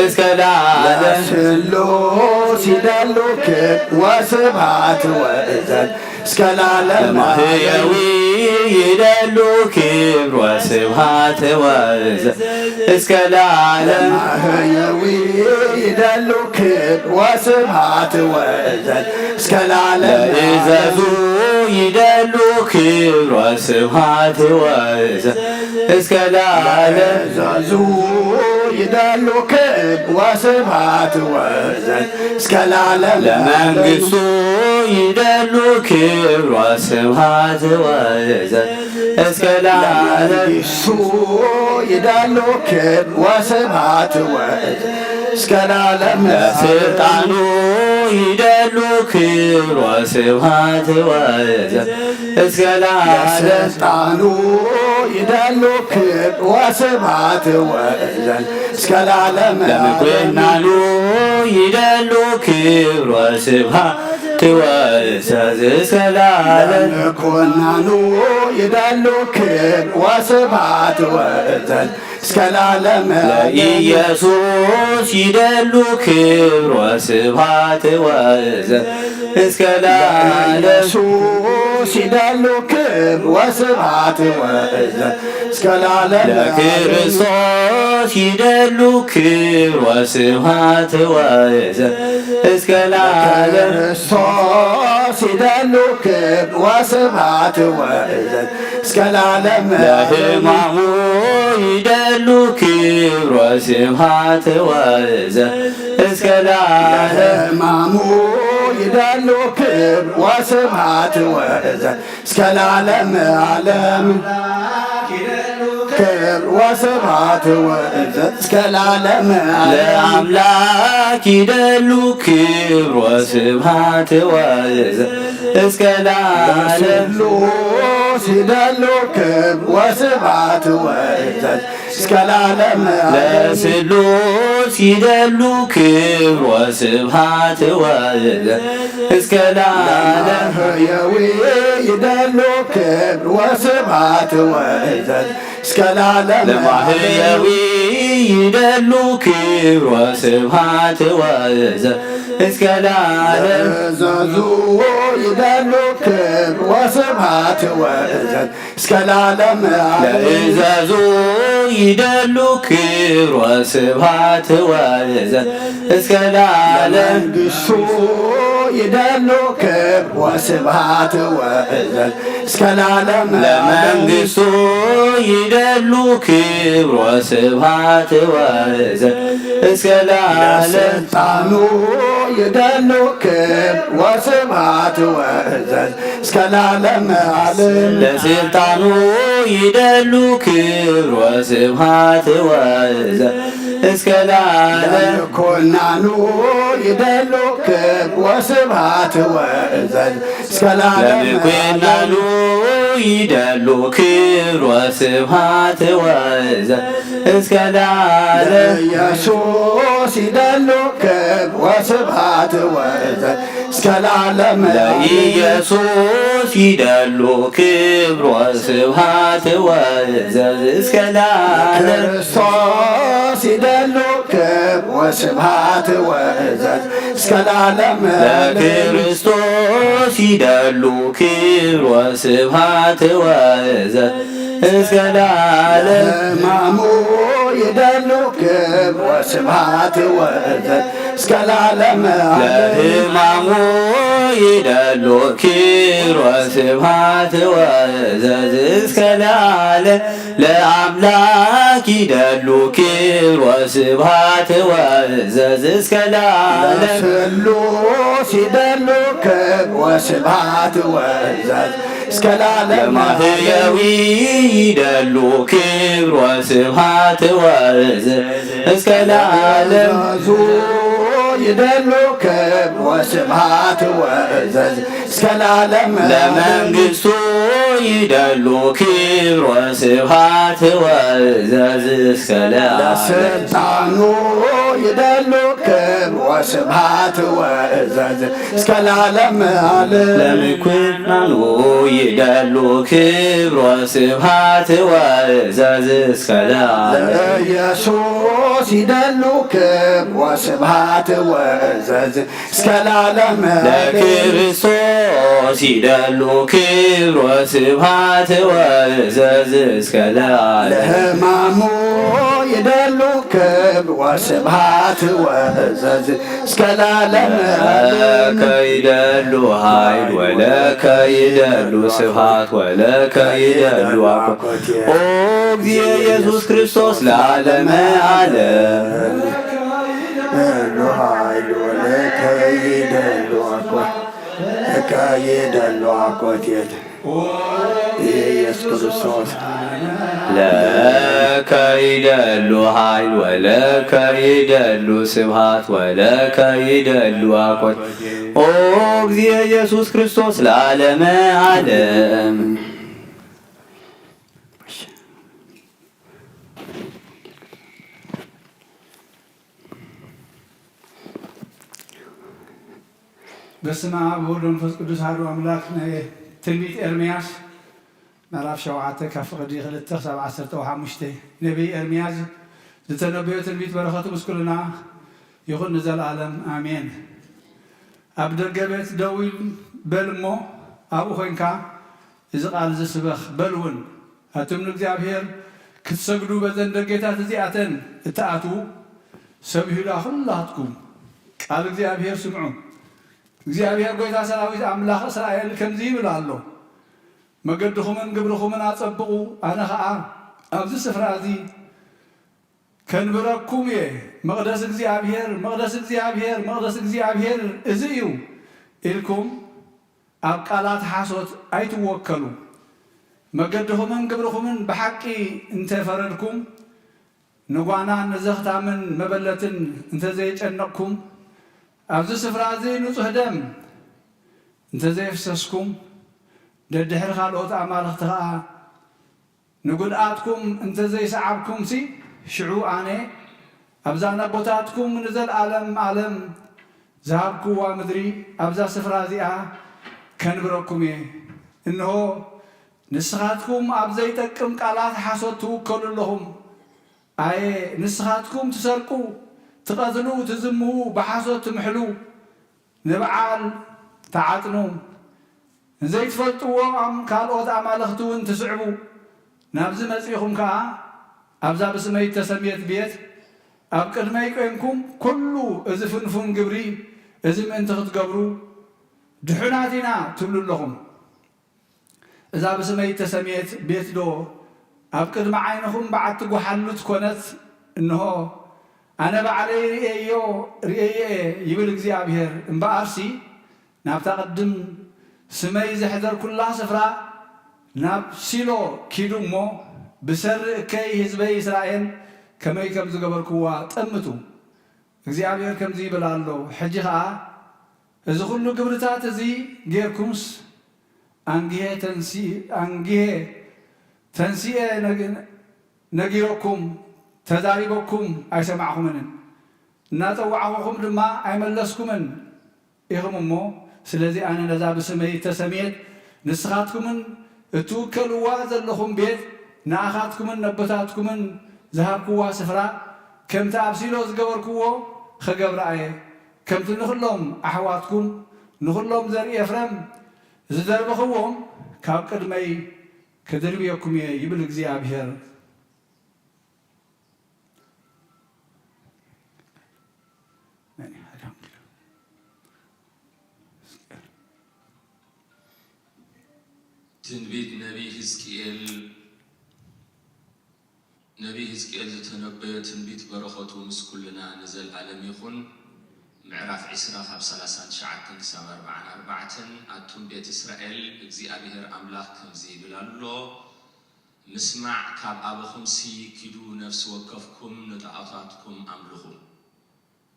እስከ ለዓለም ለስሉስ ይደሉ ክብር ወስብሐት ወእዝ እስከ ለዓለም ለማህየዊ ይደሉ ክብር ወስብሐት ወእዝ እስከ ለዓለም ለማህየዊ ይደሉ ክብር ወስብሐት ወእዝ እስከ ለዓለም ለእዘዙ ይደሉ ክብር ወስብሐት ወእዝ እስከ ለዓለም ለእዘዙ ይደሉ ክብር ወስብሐት ወእዝ እስከ ለዓለም ለመንግስቱ ይደሉ ክብር ወስብሐት ወእዝ እስከ ለዓለም ለመንግስቱ ይደሉ ክብር ወስብሐት ወእዝ እስከ ለዓለም ለስልጣኑ ይደሉ ክብር ወስብሐት ወእዝ እስከ ለዓለም ለስልጣኑ ይደሉ ክብር ወስብሐት ወእዝ እስከ ለዓለም ለምኩናኑ ይደሉ ክብር ወስብሐት ወእዝ እስከ ለዓለም ለምኩናኑ ይደሉ ክብር ወስብሐት ወእዝ እስከ ለዓለም ለኢየሱስ ይደሉ ክብር ወስብሐት ወእዝ እስከ ለዓለም ኢየሱስ ይደሉ ክብር ወስብሐት ወእዝ እስከ ለዓለም ለክርስቶስ ይደሉ ክብር ወስብሐት ወእዝ እስከ ለዓለም ክርስቶስ ይደሉ ክብር ወስብሐት ወእዝ እስከ ለዓለም ለሕማሙ ይደሉ ክብር ወስብሐት ወእዝ እስከ ለዓለም ለሕማሙ ይደሉ ክብር ወስብሐት ወእዝ እስከ ለዓለም ዓለም ክብር ወስብሐት ወእዘዝ እስከ ለዓለም። ለአምላክ ይደሉ ክብር ወስብሐት ወእዘዝ እስከ ለዓለም። ለስሉስ ይደሉ ክብር ወስብሐት ወእዘዝ እስከ ለዓለም። ለስሉስ ይደሉ ክብር ወስብሐት ወእዘዝ እስከ ለዓለም። ለማህየዊ ይደሉ ክብር ወስብሐት ወእዘዝ እስከ ለዓለም። ለማህየዊ ይደሉ ክብር ወስብሐት ወእዘዝ እስከ ለዓለም። ለእዘዙ ይደሉ ክብር ወስብሐት ወእዘዝ እስከ ለዓለም። ለእዘዙ ይደሉ ክብር ወስብሐት ወእዘዝ እስከ ለዓለም። ለመንግስቱ ይደሉ ክብር ወስብሐት ወእዘዝ እስከ ለዓለም። ለመንግስቱ ይደሉ ክብር ወስብሐት ወእዘዝ እስከ ለዓለም። ለስልጣኑ ይደሉ ክብር ወስብሐት ወእዘዝ እስከ ለዓለም ዓለም። ለስልጣኑ ይደሉ ክብር ወስብሐት ወእዘዝ እስከ ለዓለም። ለምኮናኑ ይደሉ ክብር ወስብሐት ወእዘዝ እስከ ለዓለም። ለምኮናኑ ይደሉ ክብር ወስብሐት ወእዘዝ እስከ ለዓለም። ለኢየሱስ ይደሉ ክብር ወስብሐት ወእዘዝ እስከ ለዓለም። ለኢየሱስ ይደሉ ክብር ወስብሐት ወእዘዝ እስከ ለዓለም። ክርስቶስ ይደሉ ክብር ወስብሐት ወእዘዝ እስከ ለዓለም። ለክርስቶስ ይደሉ ክብር ወስብሐት ወእዘዝ እስከ ለዓለም። ለሕማሙ ይደሉ ክብር ወስብሐት ወእዘዝ እስከ ለዓለም። ለሕማሙ ይደሉ ክብር ወስብሐት ወእዘዝ እስከ ለዓለም። ለአምላክ ይደሉ ክብር ወስብሐት ወእዘዝ እስከ ለዓለም። ለስሉስ ይደሉ ክብር ወስብሐት ወእዘዝ እስከ ለዓለም። ለማህየዊ ይደሉ ክብር ወስብሐት ወእዘዝ እስከ ለዓለም። ለእዘዙ ይደሉ ክብር ወስብሐት ወእዘዝ እስከ ለዓለም። ለመንግስቱ ይደሉ ክብር ወስብሐት ወእዘዝ እስከ ለዓለም። ለስልጣኑ ይደሉ ክብር ወስብሐት ወእዘዝ እስከ ለዓለም ዓለም። ለምኩናኑ ይደሉ ክብር ወስብሐት ወእዘዝ እስከ ለዓለም። ለኢየሱስ ይደሉ ክብር ወስብሐት ወእዘዝ እስከ ለዓለም። ለክርስቶስ ይደሉ ክብር ወስብሐት ወእዘዝ እስከ ለዓለም። ለሕማሙ ይደሉ ክብር ወስብሐት ወእዘዝ እስከ ለዓለም። ለከ ይደሉ ኃይል ወለከ ይደሉ ስብሐት ወለከ ይደሉ አኮቴ። ኦ እግዚእ ኢየሱስ ክርስቶስ ለዓለመ ዓለም። ይደሉ ኃይል ወለከ ይደሉ አኮቴ። ለከ ይደሉ አኮቴት። ኢየሱስ ክርስቶስ። ለከ ይደሉ ኃይል ወለከ ይደሉ ስብሐት ወለከ ይደሉ አኮቴት። ኦ እግዚእ ኢየሱስ ክርስቶስ ለዓለመ ዓለም። በስመ አብ ወወልድ ወመንፈስ ቅዱስ አሐዱ አምላክ። ናይ ትንቢት ኤርምያስ ምዕራፍ ሸውዓተ ካብ ፍቕዲ ክልተ ክሳብ ዓሰርተ ሓሙሽተ። ነቢይ ኤርምያስ ዝተነበዮ ትንቢት በረኸቱ ምስ ኩልና ይኹን ንዘለኣለም ኣሜን። ኣብ ደገ ቤት ደው ኢል በል እሞ ኣብኡ ኮይንካ እዚ ቃል እዚ ስበኽ በል እውን። ኣቱም ንእግዚኣብሔር ክትሰግዱ በዘን ደጌታት እዚኣተን እትኣትዉ ሰብ ይሁዳ ኩላትኩም ቃል እግዚኣብሔር ስምዑ። እግዚኣብሔር ጐይታ ሰራዊት ኣምላኽ እስራኤል ከምዚ ይብል ኣሎ፣ መገድኹምን ግብርኹምን ኣጸብቑ፣ ኣነ ኸኣ ኣብዚ ስፍራ እዚ ከንብረኩም እየ። መቕደስ እግዚኣብሔር፣ መቕደስ እግዚኣብሔር፣ መቕደስ እግዚኣብሔር እዚ እዩ ኢልኩም ኣብ ቃላት ሓሶት ኣይትወከሉ። መገድኹምን ግብርኹምን ብሓቂ እንተ ፈረድኩም፣ ንጓናን ንዘኽታምን መበለትን እንተ ዘየጨነቕኩም፣ ኣብዚ ስፍራ እዚ ንጹህ ደም እንተ ዘየፍሰስኩም፣ ደድሕሪ ካልኦት ኣማልኽቲ ኸኣ ንጉድኣትኩም እንተ ዘይሰዓብኩምሲ፣ ሽዑ ኣነ ኣብዛ ነቦታትኩም ንዘለኣለም ዓለም ዝሃብክዋ ምድሪ፣ ኣብዛ ስፍራ እዚኣ ከንብረኩም እየ። እንሆ፣ ንስኻትኩም ኣብ ዘይጠቅም ቃላት ሓሶት ትውከሉ ኣለኹም። ኣየ፣ ንስኻትኩም ትሰርቁ፣ ትቐትሉ፣ ትዝምዉ፣ ብሓሶት ትምሕሉ፣ ንበዓል ትዓጥኑ፣ ንዘይትፈልጥዎ ኣም-፣ ካልኦት ኣማልኽቲ እውን ትስዕቡ፣ ናብዚ መጺእኹም ከኣ፣ ኣብዛ ብስመይ እተሰምየት ቤት ኣብ ቅድመይ ቈይምኩም፣ ኩሉ እዚ ፍንፉን ግብሪ እዚ ምእንቲ ክትገብሩ፣ ድሑናት ኢና ትብሉ ኣለኹም። እዛ ብስመይ እተሰምየት ቤትዶ ኣብ ቅድሚ ዓይንኹም በዓቲ ጓሓሉት ኮነት? እንሆ፣ ኣነ ባዕለይ ርእየዮ፣ ርእየዮ እየ፣ ይብል እግዚኣብሄር። እምበኣርሲ፣ ናብታ ቅድም ስመይ ዘሕደርኩላ ስፍራ፣ ናብ ሲሎ ኪዱ እሞ፣ ብሰሪ እከይ ህዝበይ እስራኤል ከመይ ከም ዝገበርኩዋ ጠምቱ። እግዚኣብሄር ከምዚ ይብል ኣሎ፣ ሕጂ ኸኣ፣ እዚ ኹሉ ግብርታት እዚ ጌርኩምስ፣ ኣንግሄ ተንሲ-፣ ኣንግሄ ተንሲኤ ነግ-፣ ነጊረኩም፣ ተዛሪበኩም ኣይሰማዕኹምንን፣ እናጸዋዕኹኹም ድማ ኣይመለስኩምን ኢኹም እሞ፣ ስለዚ ኣነ ነዛ ብስመይ እተሰምየት ንስኻትኩምን እትውከልዋ ዘለኹም ቤት፣ ንኣኻትኩምን ነቦታትኩምን ዝሃብክዋ ስፍራ፣ ከምቲ ኣብ ሲሎ ዝገበርክዎ ኽገብራ እየ። ከምቲ ንኹሎም ኣሕዋትኩም፣ ንኹሎም ዘርኢ ኤፍሬም ዝደርበኽዎም፣ ካብ ቅድመይ ክድርብየኩም እየ፣ ይብል እግዚኣብሄር። ትንቢት ነቢይ ህዝቅኤል። ነቢይ ህዝቅኤል ዝተነበዮ ትንቢት በረኸቱ ምስ ኩልና ንዘለኣለም ይኹን። ምዕራፍ ዕስራ ካብ ሰላሳን ትሽዓተን ክሳብ ኣርባዓን ኣርባዕተን። ኣቱም ቤት እስራኤል፣ እግዚኣብሄር ኣምላኽ ከምዚ ይብል ኣሎ፣ ምስማዕ ካብ ኣበኹምሲ ኪዱ ነፍሲ ወከፍኩም ንጣኦታትኩም ኣምልኹ።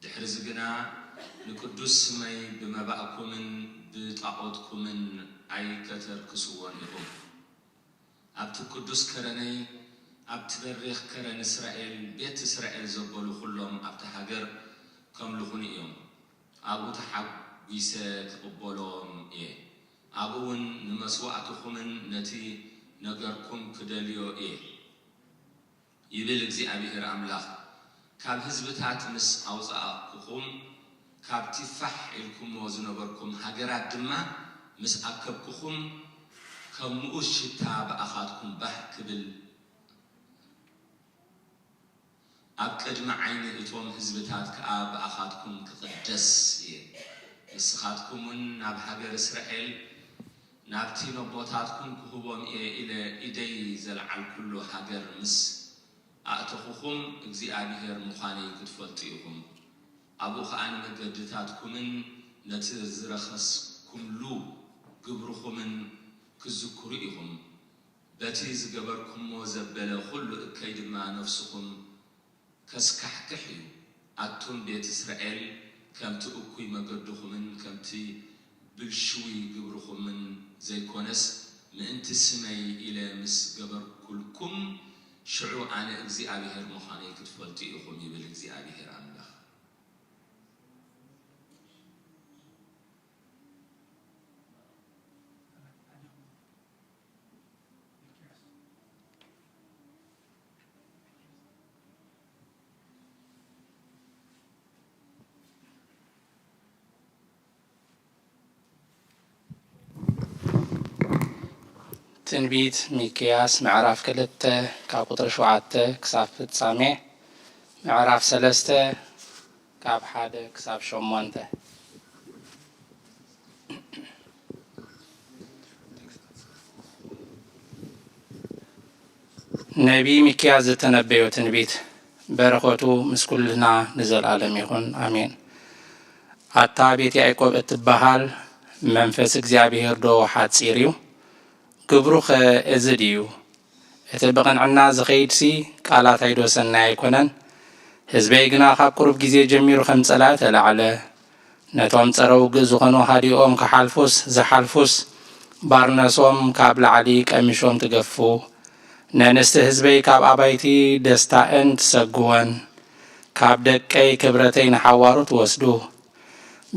ድሕርዚ ግና ንቅዱስ ስመይ ብመባእኩምን ብጣኦትኩምን ኣይከተርክስዎን ኢኹም። ኣብቲ ቅዱስ ከረነይ፣ ኣብቲ በሪኽ ከረን እስራኤል፣ ቤት እስራኤል ዘበሉ ኹሎም ኣብታ ሃገር ከምልኹኒ እዮም። ኣብኡ ተሓጒሰ ክቕበሎም እየ። ኣብኡ እውን ንመስዋእትኹምን ነቲ ነገርኩም ክደልዮ እየ። ይብል እግዚኣብሄር ኣምላኽ። ካብ ህዝብታት ምስ ኣውጻእኩኹም፣ ካብቲ ፋሕ ኢልኩሞ ዝነበርኩም ሃገራት ድማ ምስ ኣከብኩኹም፣ ከም ንኡስ ሽታ ብኣኻትኩም ባህ ክብል፣ ኣብ ቅድሚ ዓይኒ እቶም ህዝብታት ከኣ ብኣኻትኩም ክቕደስ እየ። ንስኻትኩም እውን ናብ ሃገር እስራኤል፣ ናብቲ ነቦታትኩም ክህቦም እየ ኢለ ኢደይ ዘልዓልኩሉ ሃገር ምስ ኣእተኹኹም፣ እግዚኣብሄር ምዃነይ ክትፈልጡ ኢኹም። ኣብኡ ኸኣ ንመገድታትኩምን ነቲ ዝረኸስኩምሉ ግብርኹምን ክትዝክሩ ኢኹም። በቲ ዝገበርኩሞ ዘበለ ኹሉ እከይ ድማ ነፍስኹም ከስካሕክሕ እዩ። ኣቱም ቤት እስራኤል፣ ከምቲ እኩይ መገድኹምን ከምቲ ብልሽዊ ግብርኹምን ዘይኮነስ፣ ምእንቲ ስመይ ኢለ ምስ ገበርኩልኩም፣ ሽዑ ኣነ እግዚኣብሄር ምዃነይ ክትፈልጡ ኢኹም፣ ይብል እግዚኣብሄር ኣምላኽ። ትንቢት ሚክያስ ምዕራፍ ክልተ ካብ ቁጽሪ ሸውዓተ ክሳብ ፍጻሜ፣ ምዕራፍ ሰለስተ ካብ ሓደ ክሳብ ሸሞንተ። ነቢይ ሚክያስ ዝተነበዮ ትንቢት። በረኸቱ ምስ ኩልና ንዘለኣለም ይኹን፣ ኣሜን። ኣታ ቤት ያዕቆብ እትበሃል፣ መንፈስ እግዚኣብሄር ዶ ሓጺር እዩ? ግብሩኸ እዚ ድዩ? እቲ ብቕንዕና ዝኸይድሲ ቃላተይዶ ሰናይ ኣይኮነን? ህዝበይ ግና ካብ ቁሩብ ግዜ ጀሚሩ ከም ጸላኢ ተላዕለ። ነቶም ጸረ ውግእ ዝኾኑ ሃዲኦም ክሓልፉስ ዝሓልፉስ፣ ባርነሶም ካብ ላዕሊ ቀሚሾም ትገፉ። ነንስቲ ህዝበይ ካብ ኣባይቲ ደስታኤን ትሰግወን። ካብ ደቀይ ክብረተይ ንሓዋሩ ትወስዱ።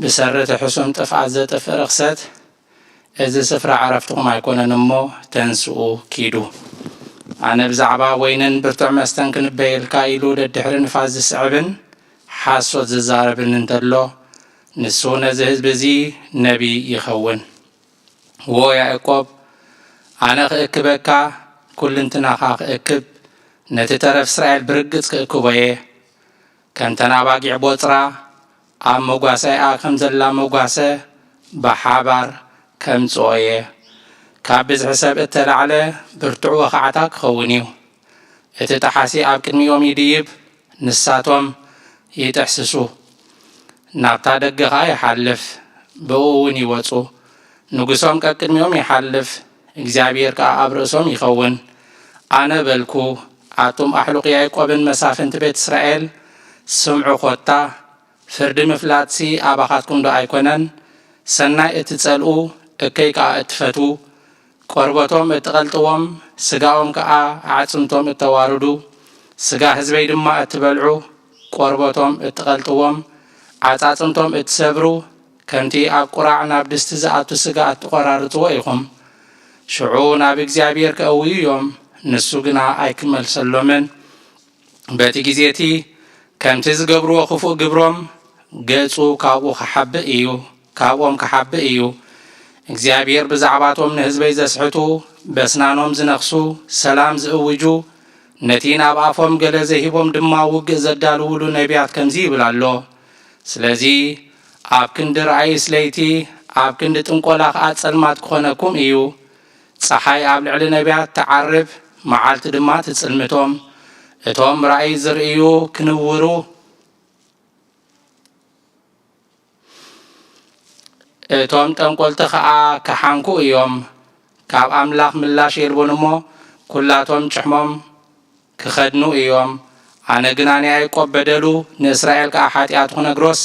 ብሰሪ እቲ ሕሱም ጥፍኣት ዘጥፍእ ርኽሰት፣ እዚ ስፍራ ዕረፍትኹም ኣይኮነን እሞ ተንስኡ ኪዱ። ኣነ ብዛዕባ ወይንን ብርቱዕ መስተን ክንበየልካ ኢሉ ደድሕሪ ንፋስ ዝስዕብን ሓሶት ዝዛረብን እንተሎ፣ ንሱ ነዚ ህዝቢ እዚ ነቢይ ይኸውን። ዎ ያእቆብ፣ ኣነ ክእክበካ፣ ኩልንትናኻ ክእክብ፣ ነቲ ተረፍ እስራኤል ብርግጽ ክእክቦ እየ። ከምተን ኣባጊዕ ቦጽራ ኣብ መጓሰይኣ ከም ዘላ መጓሰ ብሓባር ከምጽኦ እየ። ካብ ብዝሒ ሰብ እተላዕለ ብርቱዕ ወኻዕታ ክኸውን እዩ። እቲ ጠሓሲ ኣብ ቅድሚኦም ይድይብ፣ ንሳቶም ይጥሕስሱ። ናብታ ደገ ኸኣ ይሓልፍ፣ ብእኡ እውን ይወጹ። ንጉሶም ቀቅድሚኦም ይሓልፍ፣ እግዚኣብሔር ከኣ ኣብ ርእሶም ይኸውን። ኣነ በልኩ፣ ኣቱም ኣሕሉቕ ያዕቆብን መሳፍንቲ ቤት እስራኤል፣ ስምዑ ኾታ፣ ፍርዲ ምፍላጥሲ ኣባኻትኩም ዶ ኣይኮነን? ሰናይ እትጸልኡ፣ እከይ ከኣ እትፈትዉ፣ ቆርበቶም እትቐልጥዎም፣ ስጋኦም ከኣ ኣዕጽምቶም እተዋርዱ፣ ስጋ ህዝበይ ድማ እትበልዑ፣ ቆርበቶም እትቐልጥዎም፣ ዓጻጽምቶም እትሰብሩ፣ ከምቲ ኣብ ቁራዕ ናብ ድስቲ ዝኣቱ ስጋ እትቖራርጽዎ ኢኹም። ሽዑ ናብ እግዚኣብሔር ከእውዩ እዮም፣ ንሱ ግና ኣይክመልሰሎምን። በቲ ግዜ እቲ ከምቲ ዝገብርዎ ክፉእ ግብሮም ገጹ ካብኡ ክሓብእ እዩ፣ ካብኦም ክሓብእ እዩ። እግዚኣብሔር ብዛዕባቶም ንህዝበይ ዘስሕቱ፣ በስናኖም ዝነኽሱ፣ ሰላም ዝእውጁ፣ ነቲ ናብ ኣፎም ገለ ዘይሂቦም ድማ ውግእ ዘዳልውሉ ነቢያት ከምዚ ይብል ኣሎ። ስለዚ ኣብ ክንዲ ራእይስ ለይቲ፣ ኣብ ክንዲ ጥንቆላ ኸኣ ጸልማት ክኾነኩም እዩ። ጸሓይ ኣብ ልዕሊ ነቢያት ትዓርብ፣ መዓልቲ ድማ ትጽልምቶም። እቶም ራእይ ዝርእዩ ክንውሩ፣ እቶም ጠንቆልቲ ኸኣ ክሓንኩ እዮም። ካብ ኣምላኽ ምላሽ የልቦን እሞ፣ ኲላቶም ጭሕሞም ክኸድኑ እዮም። ኣነ ግና ንያዕቆብ በደሉ፣ ንእስራኤል ከኣ ሓጢኣቱ ክነግሮስ፣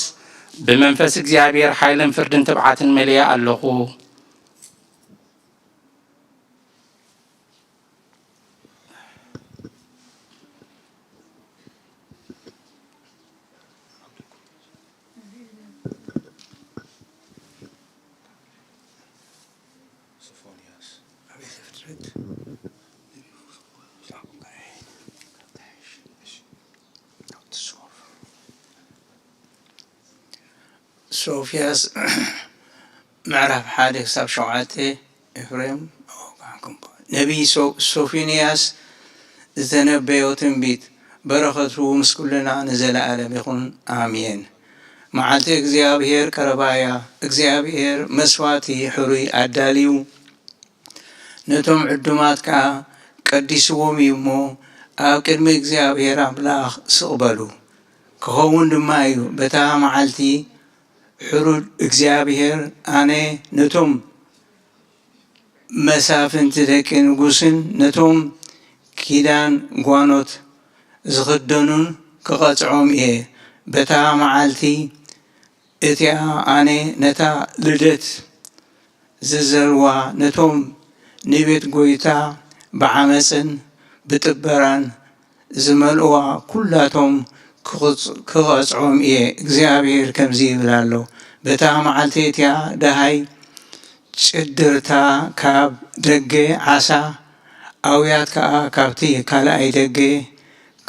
ብመንፈስ እግዚኣብሔር ሓይልን ፍርድን ትብዓትን መሊኣ ኣለኹ። ሶፍያስ ምዕራፍ ሓደ ክሳብ ሸውዓተ። ኤፍሬም ነቢይ ሶ-፣ ሶፎንያስ ዝተነበዮ ትንቢት። በረኸቱ ምስ ኩልና ንዘለኣለም ይኹን፣ ኣሜን። መዓልቲ እግዚኣብሔር ቀረባ እያ። እግዚኣብሔር መስዋእቲ ሕሩይ ኣዳልዩ ነቶም ዕዱማት ከኣ ቀዲስዎም እዩ እሞ፣ ኣብ ቅድሚ እግዚኣብሔር ኣምላኽ ስቕ በሉ። ክኸውን ድማ እዩ፣ በታ መዓልቲ ሕሩድ እግዚኣብሔር፣ ኣነ ነቶም መሳፍንቲ ደቂ ንጉስን ነቶም ኪዳን ጓኖት ዝኽደኑን ክቐጽዖም እየ። በታ መዓልቲ እቲኣ ኣነ ነታ ልደት ዝዘርዋ፣ ነቶም ንቤት ጐይታ ብዓመጽን ብጥበራን ዝመልእዋ ኲላቶም ክቕጽ-፣ ክቐጽዖም እየ። እግዚኣብሔር ከምዚ ይብል ኣሎ፣ በታ መዓልቲ እቲኣ ደሃይ ጭድርታ ካብ ደገ፣ ዓሳ ኣውያት ከኣ ካብቲ ካልኣይ ደገ፣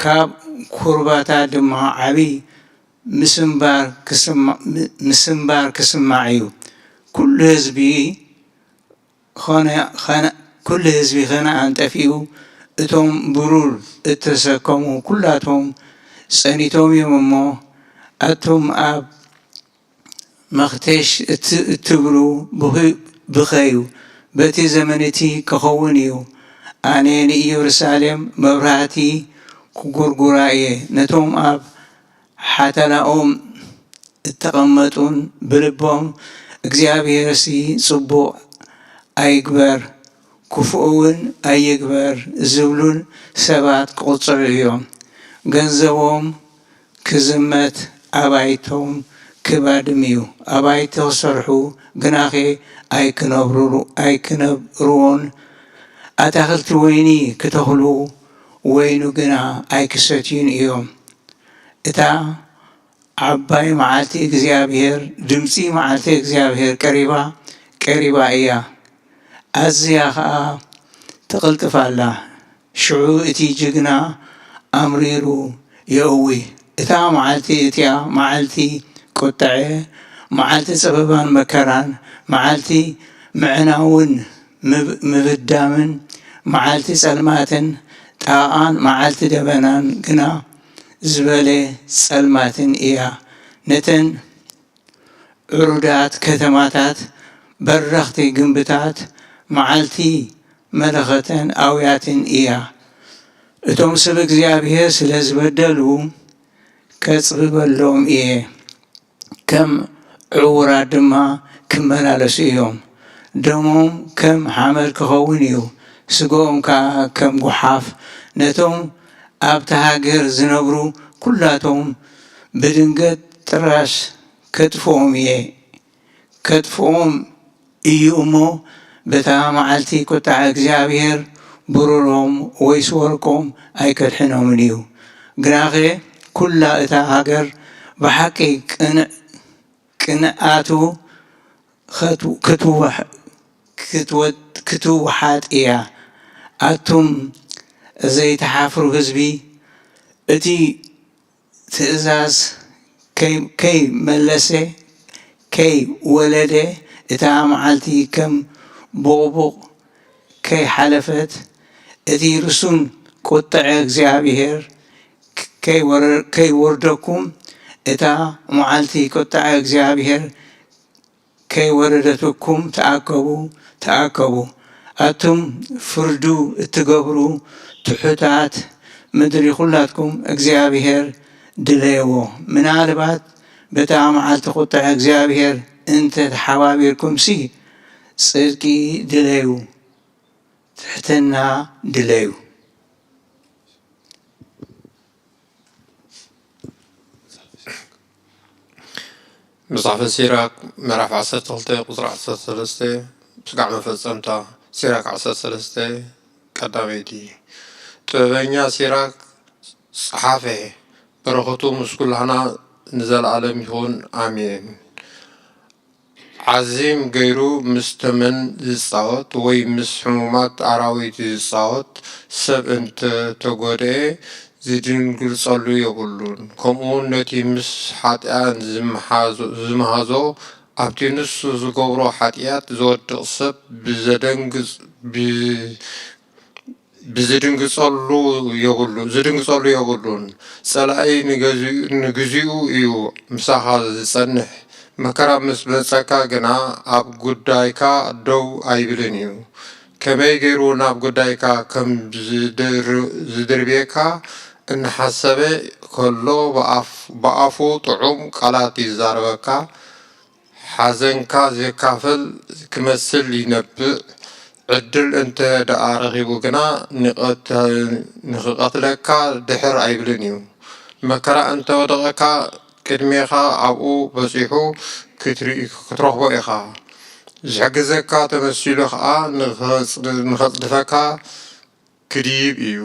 ካብ ኩርባታት ድማ ዓቢ ምስንባር ክስማ-፣ ም-፣ ምስንባር ክስማዕ እዩ። ኩሉ ህዝቢ ኸነ-፣ ኸነ-፣ ኩሉ ህዝቢ ኸነኣን ጠፊኡ፣ እቶም ብሩር እተሰከሙ ኩላቶም ጸኒቶም እዮም እሞ፣ ኣቱም ኣብ መኽተሽ እት-፣ እትብሉ ብኺ-፣ ብኸዩ፣ በቲ ዘመን እቲ ክኸውን እዩ። ኣነ ንኢየሩሳሌም መብራህቲ ክጉርጉራ እየ። ነቶም ኣብ ሓተላኦም እተቐመጡን ብልቦም እግዚኣብሔርሲ ጽቡቕ ኣይግበር፣ ክፉእ እውን ኣይግበር ዝብሉን ሰባት ክቕጽዑ እዮም። ገንዘቦም ክዝመት፣ ኣባይቶም ክባድም እዩ። ኣባይቲ ክሰርሑ ግናኸ ኣይክነብሩሉ-፣ ኣይክነብርዎን፣ ኣታኽልቲ ወይኒ ክተኽሉ ወይኑ ግና ኣይክሰትዩን እዮም። እታ ዓባይ መዓልቲ እግዚኣብሔር፣ ድምጺ መዓልቲ እግዚኣብሔር ቀሪባ፣ ቀሪባ እያ። ኣዝያ ኸኣ ትቕልጥፍ ኣላ። ሽዑ እቲ ጅግና ኣምሪሩ የእዊ። እታ መዓልቲ እቲኣ መዓልቲ ቁጥዐ፣ መዓልቲ ጸበባን መከራን፣ መዓልቲ ምዕናውን ምብ-፣ ምብዳምን፣ መዓልቲ ጸልማትን ጣቓን፣ መዓልቲ ደበናን ግና ዝበለ ጸልማትን እያ። ነተን ዕሩዳት ከተማታት፣ በረኽቲ ግንብታት፣ መዓልቲ መለኸተን ኣውያትን እያ። እቶም ሰብ እግዚኣብሔር ስለ ዝበደሉ፣ ከጽብበሎም እየ። ከም ዕዉራት ድማ ክመላለሱ እዮም። ደሞም ከም ሓመድ ክኸውን እዩ፣ ስጋኦም ከኣ ከም ጓሓፍ። ነቶም ኣብታ ሃገር ዝነብሩ ኩላቶም ብድንገት ጥራሽ ከጥፍኦም እየ። ከጥፍኦም እዩ እሞ፣ በታ መዓልቲ ቁጥዓ እግዚኣብሔር ብሩሮም ወይስ ወርቆም ኣይከድሕኖምን እዩ። ግናኸ ኩላ እታ ሃገር ብሓቂ ቅንዕ-፣ ቅንኣቱ ኸት-፣ ክትወሕ-፣ ክትወ-፣ ክትውሓጥ እያ። ኣቱም ዘይትሓፍሩ ህዝቢ፣ እቲ ትእዛዝ ከይ-፣ ከይመለሰ፣ ከይወለደ፣ እታ መዓልቲ ከም ቡቕቡቕ ከይሓለፈት፣ እቲ ርሱን ቁጥዐ እግዚኣብሔር ከይወረ-፣ ከይወርደኩም፣ እታ መዓልቲ ቁጥዐ እግዚኣብሔር ከይወረደትኩም ተኣከቡ፣ ተኣከቡ። ኣቱም ፍርዱ እትገብሩ ትሑታት ምድሪ ኩላትኩም፣ እግዚኣብሔር ድለይዎ። ምናልባት በታ መዓልቲ ቁጥዐ እግዚኣብሔር እንተ ተሓባቢርኩምሲ፣ ጽድቂ ድለዩ፣ ትሕትና ድለዩ። መጽሓፈ ሲራክ ምዕራፍ ዓሰርተ ክልተ ቁጽሪ ዓሰርተ ሰለስተ፣ ስጋዕ መፈጸምታ። ሲራክ ዓሰርተ ሰለስተ ቀዳመይቲ። ጥበበኛ ሲራክ ጸሓፈ። በረኸቱ ምስ ኩላህና ንዘለኣለም ይኹን፣ ኣሜን። ዓዚም ገይሩ ምስ ተመን ዝጻወት ወይ ምስ ሕሙማት ኣራዊት ዝጻወት ሰብ እንተ ተጎድኤ ዝድንግጸሉ የብሉን። ከምኡውን ነቲ ምስ ሓጢኣን ዝመሓዞ-፣ ዝመሃዞ ኣብቲ ንሱ ዝገብሮ ሓጢኣት ዝወድቕ ሰብ ብዘደንግጽ-፣ ብ-፣ ብዝድንግጸሉ የብሉ-፣ ዝድንግጸሉ የብሉን። ጸላኢ ንገዚ-፣ ንግዚኡ እዩ ምሳኻ ዝጸንሕ። መከራ ምስ መጸካ ግና ኣብ ጉዳይካ ደው ኣይብልን እዩ። ከመይ ገይሩ ናብ ጉዳይካ ከም ዝድር-፣ ዝድርብየካ እናሓሰበ ከሎ ብኣፍ-፣ ብኣፉ ጥዑም ቃላት ይዛረበካ። ሓዘንካ ዘካፍል ክመስል ይነብእ። ዕድል እንተ ደኣ ረኺቡ ግና ንቐተ-፣ ንኽቐትለካ ድሕር ኣይብልን እዩ። መከራ እንተ ወደቐካ ቅድሜኻ ኣብኡ በጺሑ ክትርኢ-፣ ክትረኽቦ ኢኻ። ዝሕግዘካ ተመሲሉ ኸኣ ንኸጽ-፣ ንኸጽድፈካ ክድይብ እዩ።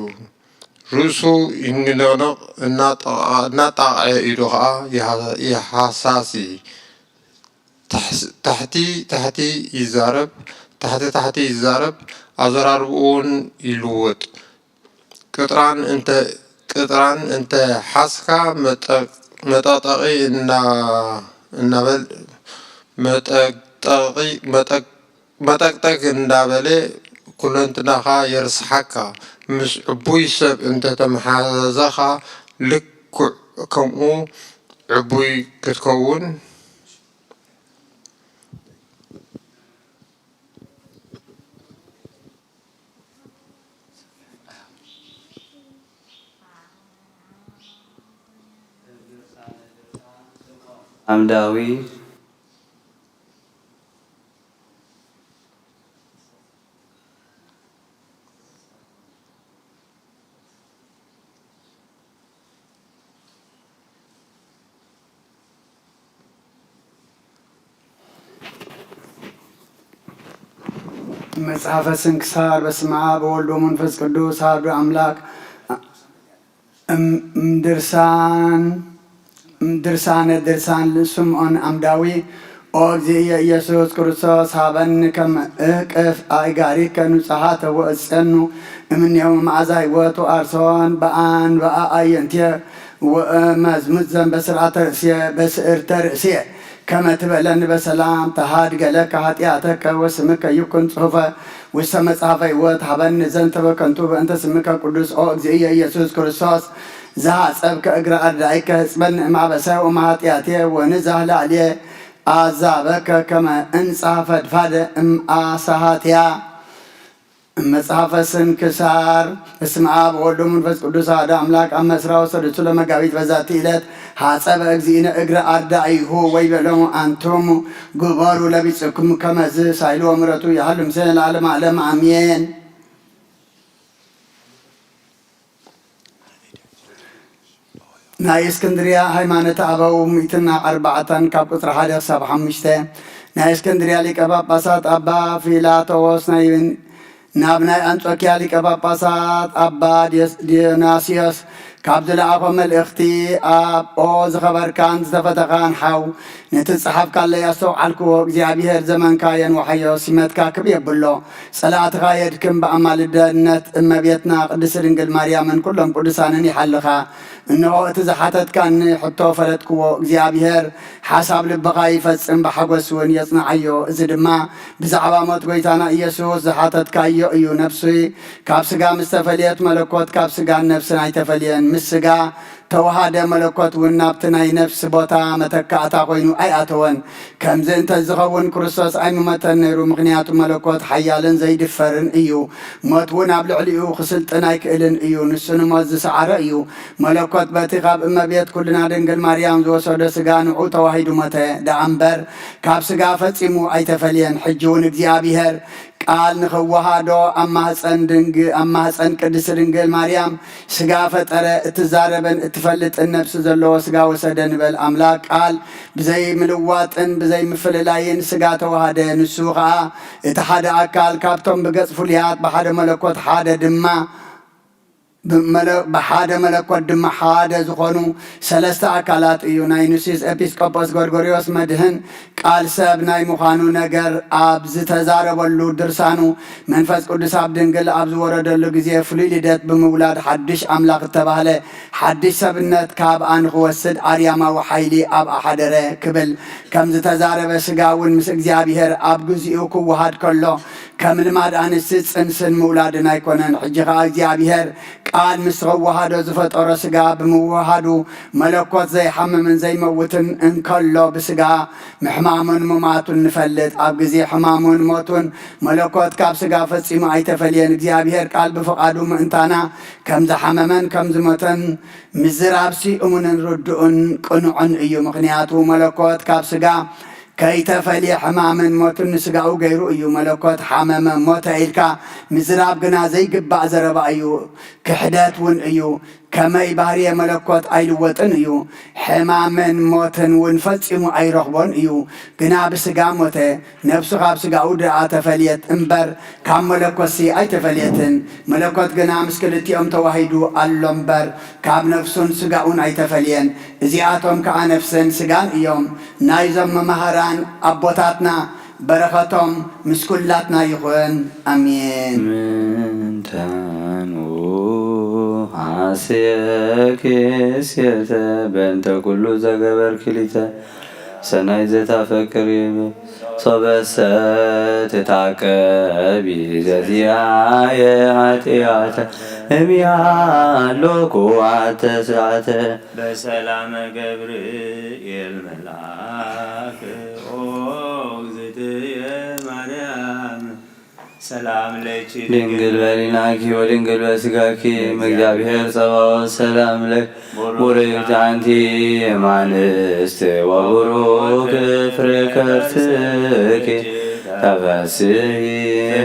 ርእሱ ይንቕንቕ፣ እናጠ-፣ እናጣቕዐ ኢዱ ኸኣ ይሃ-፣ ይሃሳሲ። ታሕስ-፣ ታሕቲ ታሕቲ ይዛረብ፣ ታሕቲ ታሕቲ ይዛረብ፣ ኣዘራርባኡን ይልውጥ። ቅጥራን እንተ፣ ቅጥራን እንተ ሓዝካ መጠ-፣ መጠቕጠቒ እና-፣ እናበል-፣ መጠቅጠቒ፣ መጠቅ-፣ መጠቅጠቅ እንዳበለ ኩለንትናኻ የርስሓካ። ምስ ዕቡይ ሰብ እንተተመሓዛዘኻ ልክዕ ከምኡ ዕቡይ ክትከውን። ዓምዳዊ መጽሓፈ ስንክሳር። በስመ አብ ወወልድ ወመንፈስ ቅዱስ አሐዱ አምላክ። እም-፣ እምድርሳን፣ እምድርሳነ ድርሳን ስምዖን አምዳዊ። ኦ እግዚእየ ኢየሱስ ክርስቶስ፣ ሃበኒ ከመ እህቅፍ አእጋሪከ ንጹሓተ ወእጸኑ እምኔሁ መዓዛ ሕይወት ወአርሶን በአንብአ አዕይንትየ ወእመዝምዝ ዘንበ ስርዓተ ርእስየ በስእርተ ርእስየ። ከመ ትበለኒ በሰላም ተሃድገ ለከ ኃጢአተከ ወስምከ ይኩን ጽሑፈ ውስተ መጽሐፈ ሕይወት። ሀበኒ ዘንተ በከንቱ በእንተ ስምከ ቅዱስ ኦ እግዚእየ ኢየሱስ ክርስቶስ። ዘሐጸብከ እግረ አርዳኢከ ህጽበኒ እማበሳይ ወማኃጢአትየ ወንዛህ ላዕልየ አዛበከ ከመ እንጻ ፈድፋደ እምአሳሃትያ። መጽሐፈ ስንክሳር። በስመ አብ ወወልድ ወመንፈስ ቅዱስ አሐዱ አምላክ። አመ ዕስራ ወሰዱሱ ለመጋቢት በዛቲ ዕለት ሐጸበ እግዚእነ እግረ አርዳኢሁ ወይቤሎሙ አንትሙ ግበሩ ለቢጽኩም ከመዝ ሳይሉ ወምሕረቱ ይሃሉ ምስሌነ ለዓለመ ዓለም አሜን። ናይ እስክንድርያ ሃይማኖተ አበው ሚእትን አርባዕተን ካብ ቁጽሪ ሓደ ክሳብ ሓሙሽተ። ናይ እስክንድርያ ሊቀ ጳጳሳት አባ ፊላቶዎስ ናይ ናብ ናይ አንጾኪያ ሊቀ ጳጳሳት አባ ዲዮስ-፣ ዲዮናስዮስ ካብ ዝለኣኾ መልእኽቲ፣ ኣብ ኦ ዝኸበርካን ዝተፈተኻን ሓው፣ ነቲ ዝጸሓፍካለይ ኣስተውዓልክዎ። እግዚኣብሔር ዘመንካ የንውሓዮ፣ ሲመትካ ክብ የብሎ። ጸላእትኻ የድክም፣ ብኣማልደነት እመቤትና ቅድስት ድንግል ማርያምን ኩሎም ቅዱሳንን ይሓልኻ። እንሆ እቲ ዝሓተትካኒ ሕቶ ፈለጥክዎ። እግዚኣብሔር ሓሳብ ልብኻ ይፈጽም፣ ብሓጎስ እውን የጽንዓዮ። እዚ ድማ ብዛዕባ ሞት ጐይታና ኢየሱስ ዝሓተትካዮ እዩ። ነፍሲ ካብ ሥጋ ምስ ተፈልየት፣ መለኮት ካብ ሥጋን ነፍስን ኣይተፈልየን። ምስ ሥጋ ተወሃደ፣ መለኮት እውን ናብቲ ናይ ነፍስ ቦታ መተካእታ ኮይኑ ኣይኣተወን። ከምዚ እንተ ዝኸውን ክርስቶስ ኣይምመተን ነይሩ፣ ምኽንያቱ መለኮት ሓያልን ዘይድፈርን እዩ። ሞት እውን ኣብ ልዕሊኡ ክስልጥን ኣይክእልን እዩ። ንሱ ንሞት ዝሰዓረ እዩ። መለኮት በቲ ካብ እመቤት ኩልና ድንግል ማርያም ዝወሰዶ ሥጋ ንዑ ተዋሂዱ ሞተ። ደኣ እምበር ካብ ሥጋ ፈጺሙ ኣይተፈልየን። ሕጂ እውን እግዚኣብሔር ቃል ንኽወሃዶ ኣብ ማህፀን ድንግ-፣ ኣብ ማህፀን ቅድስት ድንግል ማርያም ሥጋ ፈጠረ። እትዛረብን እትፈልጥን ነፍሲ ዘለዎ ሥጋ ወሰደ ንበል። ኣምላክ ቃል ብዘይ ምልዋጥን ብዘይ ምፍልላይን ሥጋ ተዋሃደ። ንሱ ኸዓ እቲ ሓደ ኣካል ካብቶም ብገጽ ፍሉያት ብሓደ መለኮት ሓደ ድማ ብመለ-፣ ብሓደ መለኮት ድማ ሓደ ዝኾኑ ሰለስተ ኣካላት እዩ። ናይ ኑሲስ ኤጲስቆጶስ ጎርጎርዮስ መድህን ቃል ሰብ ናይ ምዃኑ ነገር ኣብ ዝተዛረበሉ ድርሳኑ፣ መንፈስ ቅዱስ ኣብ ድንግል ኣብ ዝወረደሉ ግዜ ፍሉይ ልደት ብምውላድ ሓድሽ ኣምላኽ እተባህለ ሓድሽ ሰብነት ካብኣ ንኽወስድ ኣርያማዊ ሓይሊ ኣብኣ ሓደረ ክብል ከም ዝተዛረበ፣ ሥጋ እውን ምስ እግዚኣብሔር ኣብ ግዚኡ ክወሃድ ከሎ ከም ልማድ ኣንስቲ ጽንስን ምውላድን ኣይኮነን። ሕጂ ኸኣ እግዚኣብሔር ቃል ምስ ተዋሃዶ ዝፈጠሮ ሥጋ ብምውሃዱ መለኮት ዘይሓምምን ዘይመውትን እንከሎ ብሥጋ ምሕማሙን ምማቱን ንፈልጥ። ኣብ ግዜ ሕማሙን ሞቱን መለኮት ካብ ሥጋ ፈጺሙ ኣይተፈልየን። እግዚኣብሔር ቃል ብፍቓዱ ምእንታና ከም ዝሓመመን ከም ዝሞተን ምዝራብሲ እሙንን ርዱእን ቅኑዕን እዩ። ምኽንያቱ መለኮት ካብ ሥጋ ከይተፈልየ ሕማምን ሞትን ንሥጋኡ ገይሩ እዩ። መለኮት ሓመመ፣ ሞተ ኢልካ ምዝራብ ግና ዘይግባእ ዘረባ እዩ፣ ክሕደት እውን እዩ። ከመይ ባህርየ መለኮት ኣይልወጥን እዩ። ሕማምን ሞትን እውን ፈጺሙ ኣይረኽቦን እዩ። ግና ብሥጋ ሞተ፣ ነፍሱ ካብ ሥጋኡ ደኣ ተፈልየት እምበር ካብ መለኮትሲ ኣይተፈልየትን። መለኮት ግና ምስ ክልቲኦም ተዋሂዱ ኣሎ እምበር ካብ ነፍሱን ሥጋኡን ኣይተፈልየን። እዚኣቶም ከኣ ነፍስን ሥጋን እዮም። ናይዞም መማህራን ኣቦታትና በረኸቶም ምስ ኩላትና ይኹን። ኣሜን። ምንተኑ ሐሴኪ ሴተ በእንተ ኩሉ ዘገበርኪ ሊተ ሰናይ ዘታፈቅሪ ሶበሰ ትታቀቢ ዘዚአየ ኃጢአተ እምያሎኩ አተስአተ በሰላመ ገብርኤል መልአክ ኦ እግዝእትየ ማርያም ሰላም ለኪ ድንግል በሊናኪ ወድንግል በስጋኪ እም እግዚአብሔር ጸባኦት ሰላም ለኪ ቡርክት አንቲ እማንስት ወቡሩክ ፍሬ ከርስኪ ተፈስሒ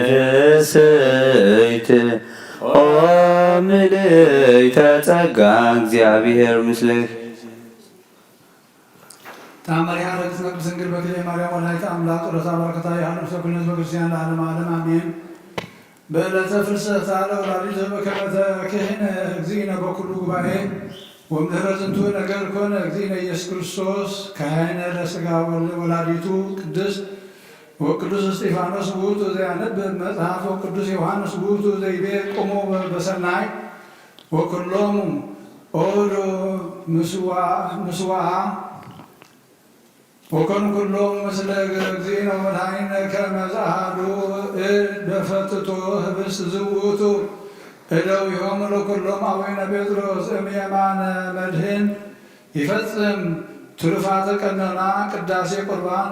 ፍስሕት ኦ ምልዕተ ጸጋ እግዚአብሔር ምስልኪ። ተአምር ያረግ ቅዱስ ድንግል በክልኤ ማርያም ወላዲተ ኣምላክ ጸሎታ በረከታ ይሃሉ ምስለ ኩልነ ህዝበ ክርስቲያን ለዓለመ ዓለም ኣሜን። በዕለተ ፍልሰታ ለወላዲተ በከመ ተክህነ እግዚእነ በኩሉ ጉባኤ ወምድህረ ዝንቱ ነገር ኮነ እግዚእነ ኢየሱስ ክርስቶስ ካህነ ለስጋ ወለ ወላዲቱ ቅድስት ወቅዱስ እስጢፋኖስ ውእቱ ዘያነብብ መጽሐፍ ወቅዱስ ዮሐንስ ውእቱ ዘይቤ ቁሙ በሰናይ ወኩሎሙ ኦዶ ምስዋ ምስዋ ወኮኑ ኩሎም ምስለ እግዚእነ ወመድኃኒነ ከመ ዘአሐዱ እድ በፈትቶ ህብስት ዝውቱ እደዊሆሙ ለኩሎም አቡነ ጴጥሮስ እምየማነ መድህን ይፈጽም ትሩፋተ ቀኖና ቅዳሴ ቁርባን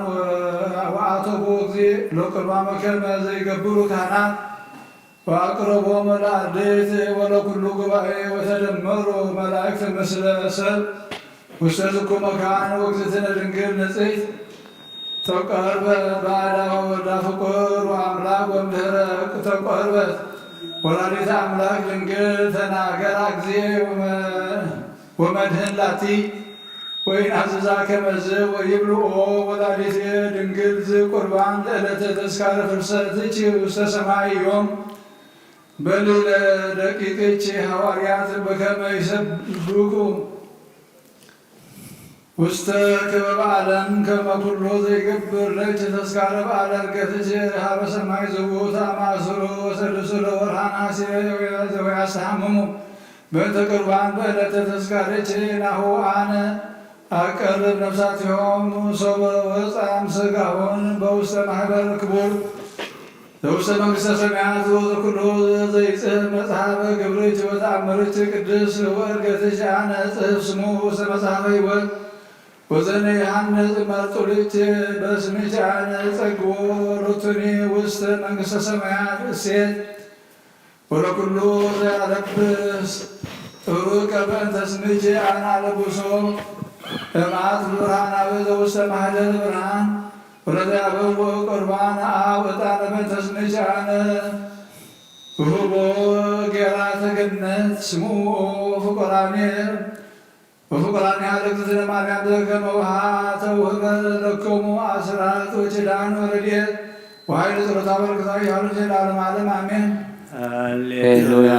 ወአተቦ እግዚእ ለቁርባን ወከመ ዘይገብሩ ካህናት ወአቅረቦሙ ለአርድእት ወለኩሉ ጉባኤ ወተደመሩ መላእክት ምስለ ሰብ ውስተ ዝኩ መካን ወእግዝእትነ ድንግል ንጽሕት ተቆርበት ባዳ ወወልዳ ፍቁር ወአምላክ ወምድህረ ተቆርበት ወላዲተ አምላክ ድንግል ተናገራ እግዚእ ወመድህን ላቲ ወይን አዝዛ ከመዝ ወይብልኦ ወላዲት ድንግል ዝቁርባን ለዕለተ ተስካረ ፍልሰትኪ ውስተ ሰማይ እዮም። በሊ ለደቂቅኪ ሐዋርያት በከመ ይሰብኩ ውስተ ክበብ ዓለም ከመ ኩሎ ዘይገብር ለኪ ተስካረ በዓለ ዕርገትኪ ሀበ ሰማይ ዝውታ ማእሰሮ ወሰልሱ ለወርሃ ነሐሴ ዘወያስተሐምሙ በእንተ ቁርባን በዕለተ ተስካርኪ ናሁ አነ አቀርብ ነፍሳቲሆም ሶበ ወፃም ስጋሆን በውስተ ማህበር ክቡር ዘውስተ መንግስተ ሰማያት ወዘኩሎ ዘይጽህፍ መጽሐፈ ግብርች ወተአምርች ቅድስ ወእርገትች አነ ጽህፍ ስሙ ውስተ መጽሐፈ ሕይወት ወዘነ ይሃንጽ መርጡልች በስምች አነ ጸግቦ ሎቱኒ ውስተ መንግስተ ሰማያት እሴት ወለኩሉ ዘያለብስ ጥሩቀ በእንተ ስምች አነ አለብሶ እምአት ብርሃናዊ ዘውስተ ማህደር ብርሃን ወለዘያበው ቁርባን አብ ዕጣነ በእንተ ስምች አነ ውህቦ ጌራ ተገነት ስሙ ፍቁራኔ ወፍቁራኔ ለእግዝእትነ ማርያም ዘከመ ውሃ ተውህበ ለኮሙ አስራት ወኪዳን ወረድኤት ወኃይል ጸሎታ በረከታ ይሃሉ ለዓለመ ዓለም አሜን። ሃሌሉያ።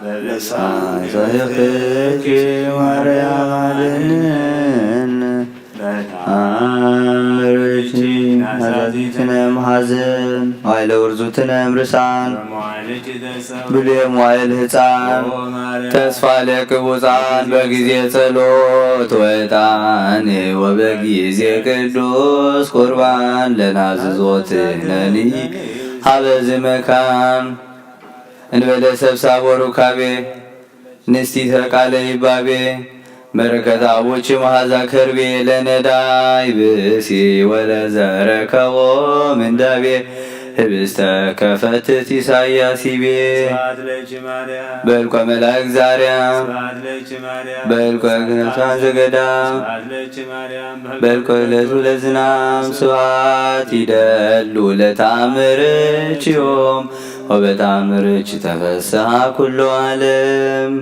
በልሳን ዘህክኪ ማርያም አድንን በጣም ርቺ ናዛዚትነ መሐዝን ኃይለ ውርዙትነ እምርሳን ብሉየ መዋዕል ህፃን ተስፋ ለቅቡፃን በጊዜ ጸሎት ወዕጣን ወበጊዜ ቅዱስ ቁርባን ለናዝዞትነኒ ሀበዚ መካን እንበለ ሰብሳብ ወሩካቤ ንስቲተ ቃለ ይባቤ በረከት አቡች መሐዛ ከርቤ ለነዳይ ብእሲ ወለዘረከቦ ምንዳቤ ህብስተ ከፈትት ኢሳያስ ይቤ በልኮ መላእክት ዛርያ በልኮ ቅዱሳን ዘገዳም በልኮ ለቱ ለዝናም ስብሐት ይደሉ ለታምርችዮም ወበታምርች ተፈስሐ ኩሎ ዓለም።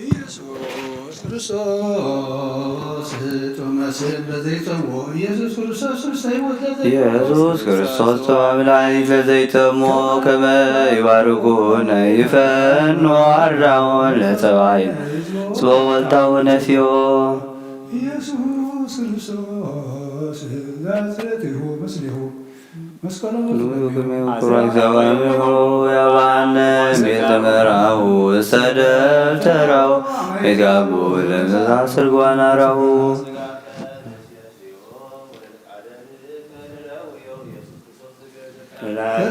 ኢየሱስ ክርስቶስ ጥዑመ ስብ ለዘይጸምዎ ኢየሱስ ክርስቶስ ርስተ ሕይወት ለዘይጸምዎ ኢየሱስ ክርስቶስ ጥዑመ መድኃኒት ለዘይጸምዎ ከመ ይባርኩነ ይፈኖ አርዳውን ለጸባይ ጽቦ ወልታው ነስዮ ኢየሱስ ክርስቶስ ዛጽሬትሁ ምስሌሁ መስቀሎ ክብራይ ዘባንሁ ያባነ ቤተ መራሁ ውስተ ደብተራሁ ቤት ጋቡ ለምስሳ ስርጓና ራሁ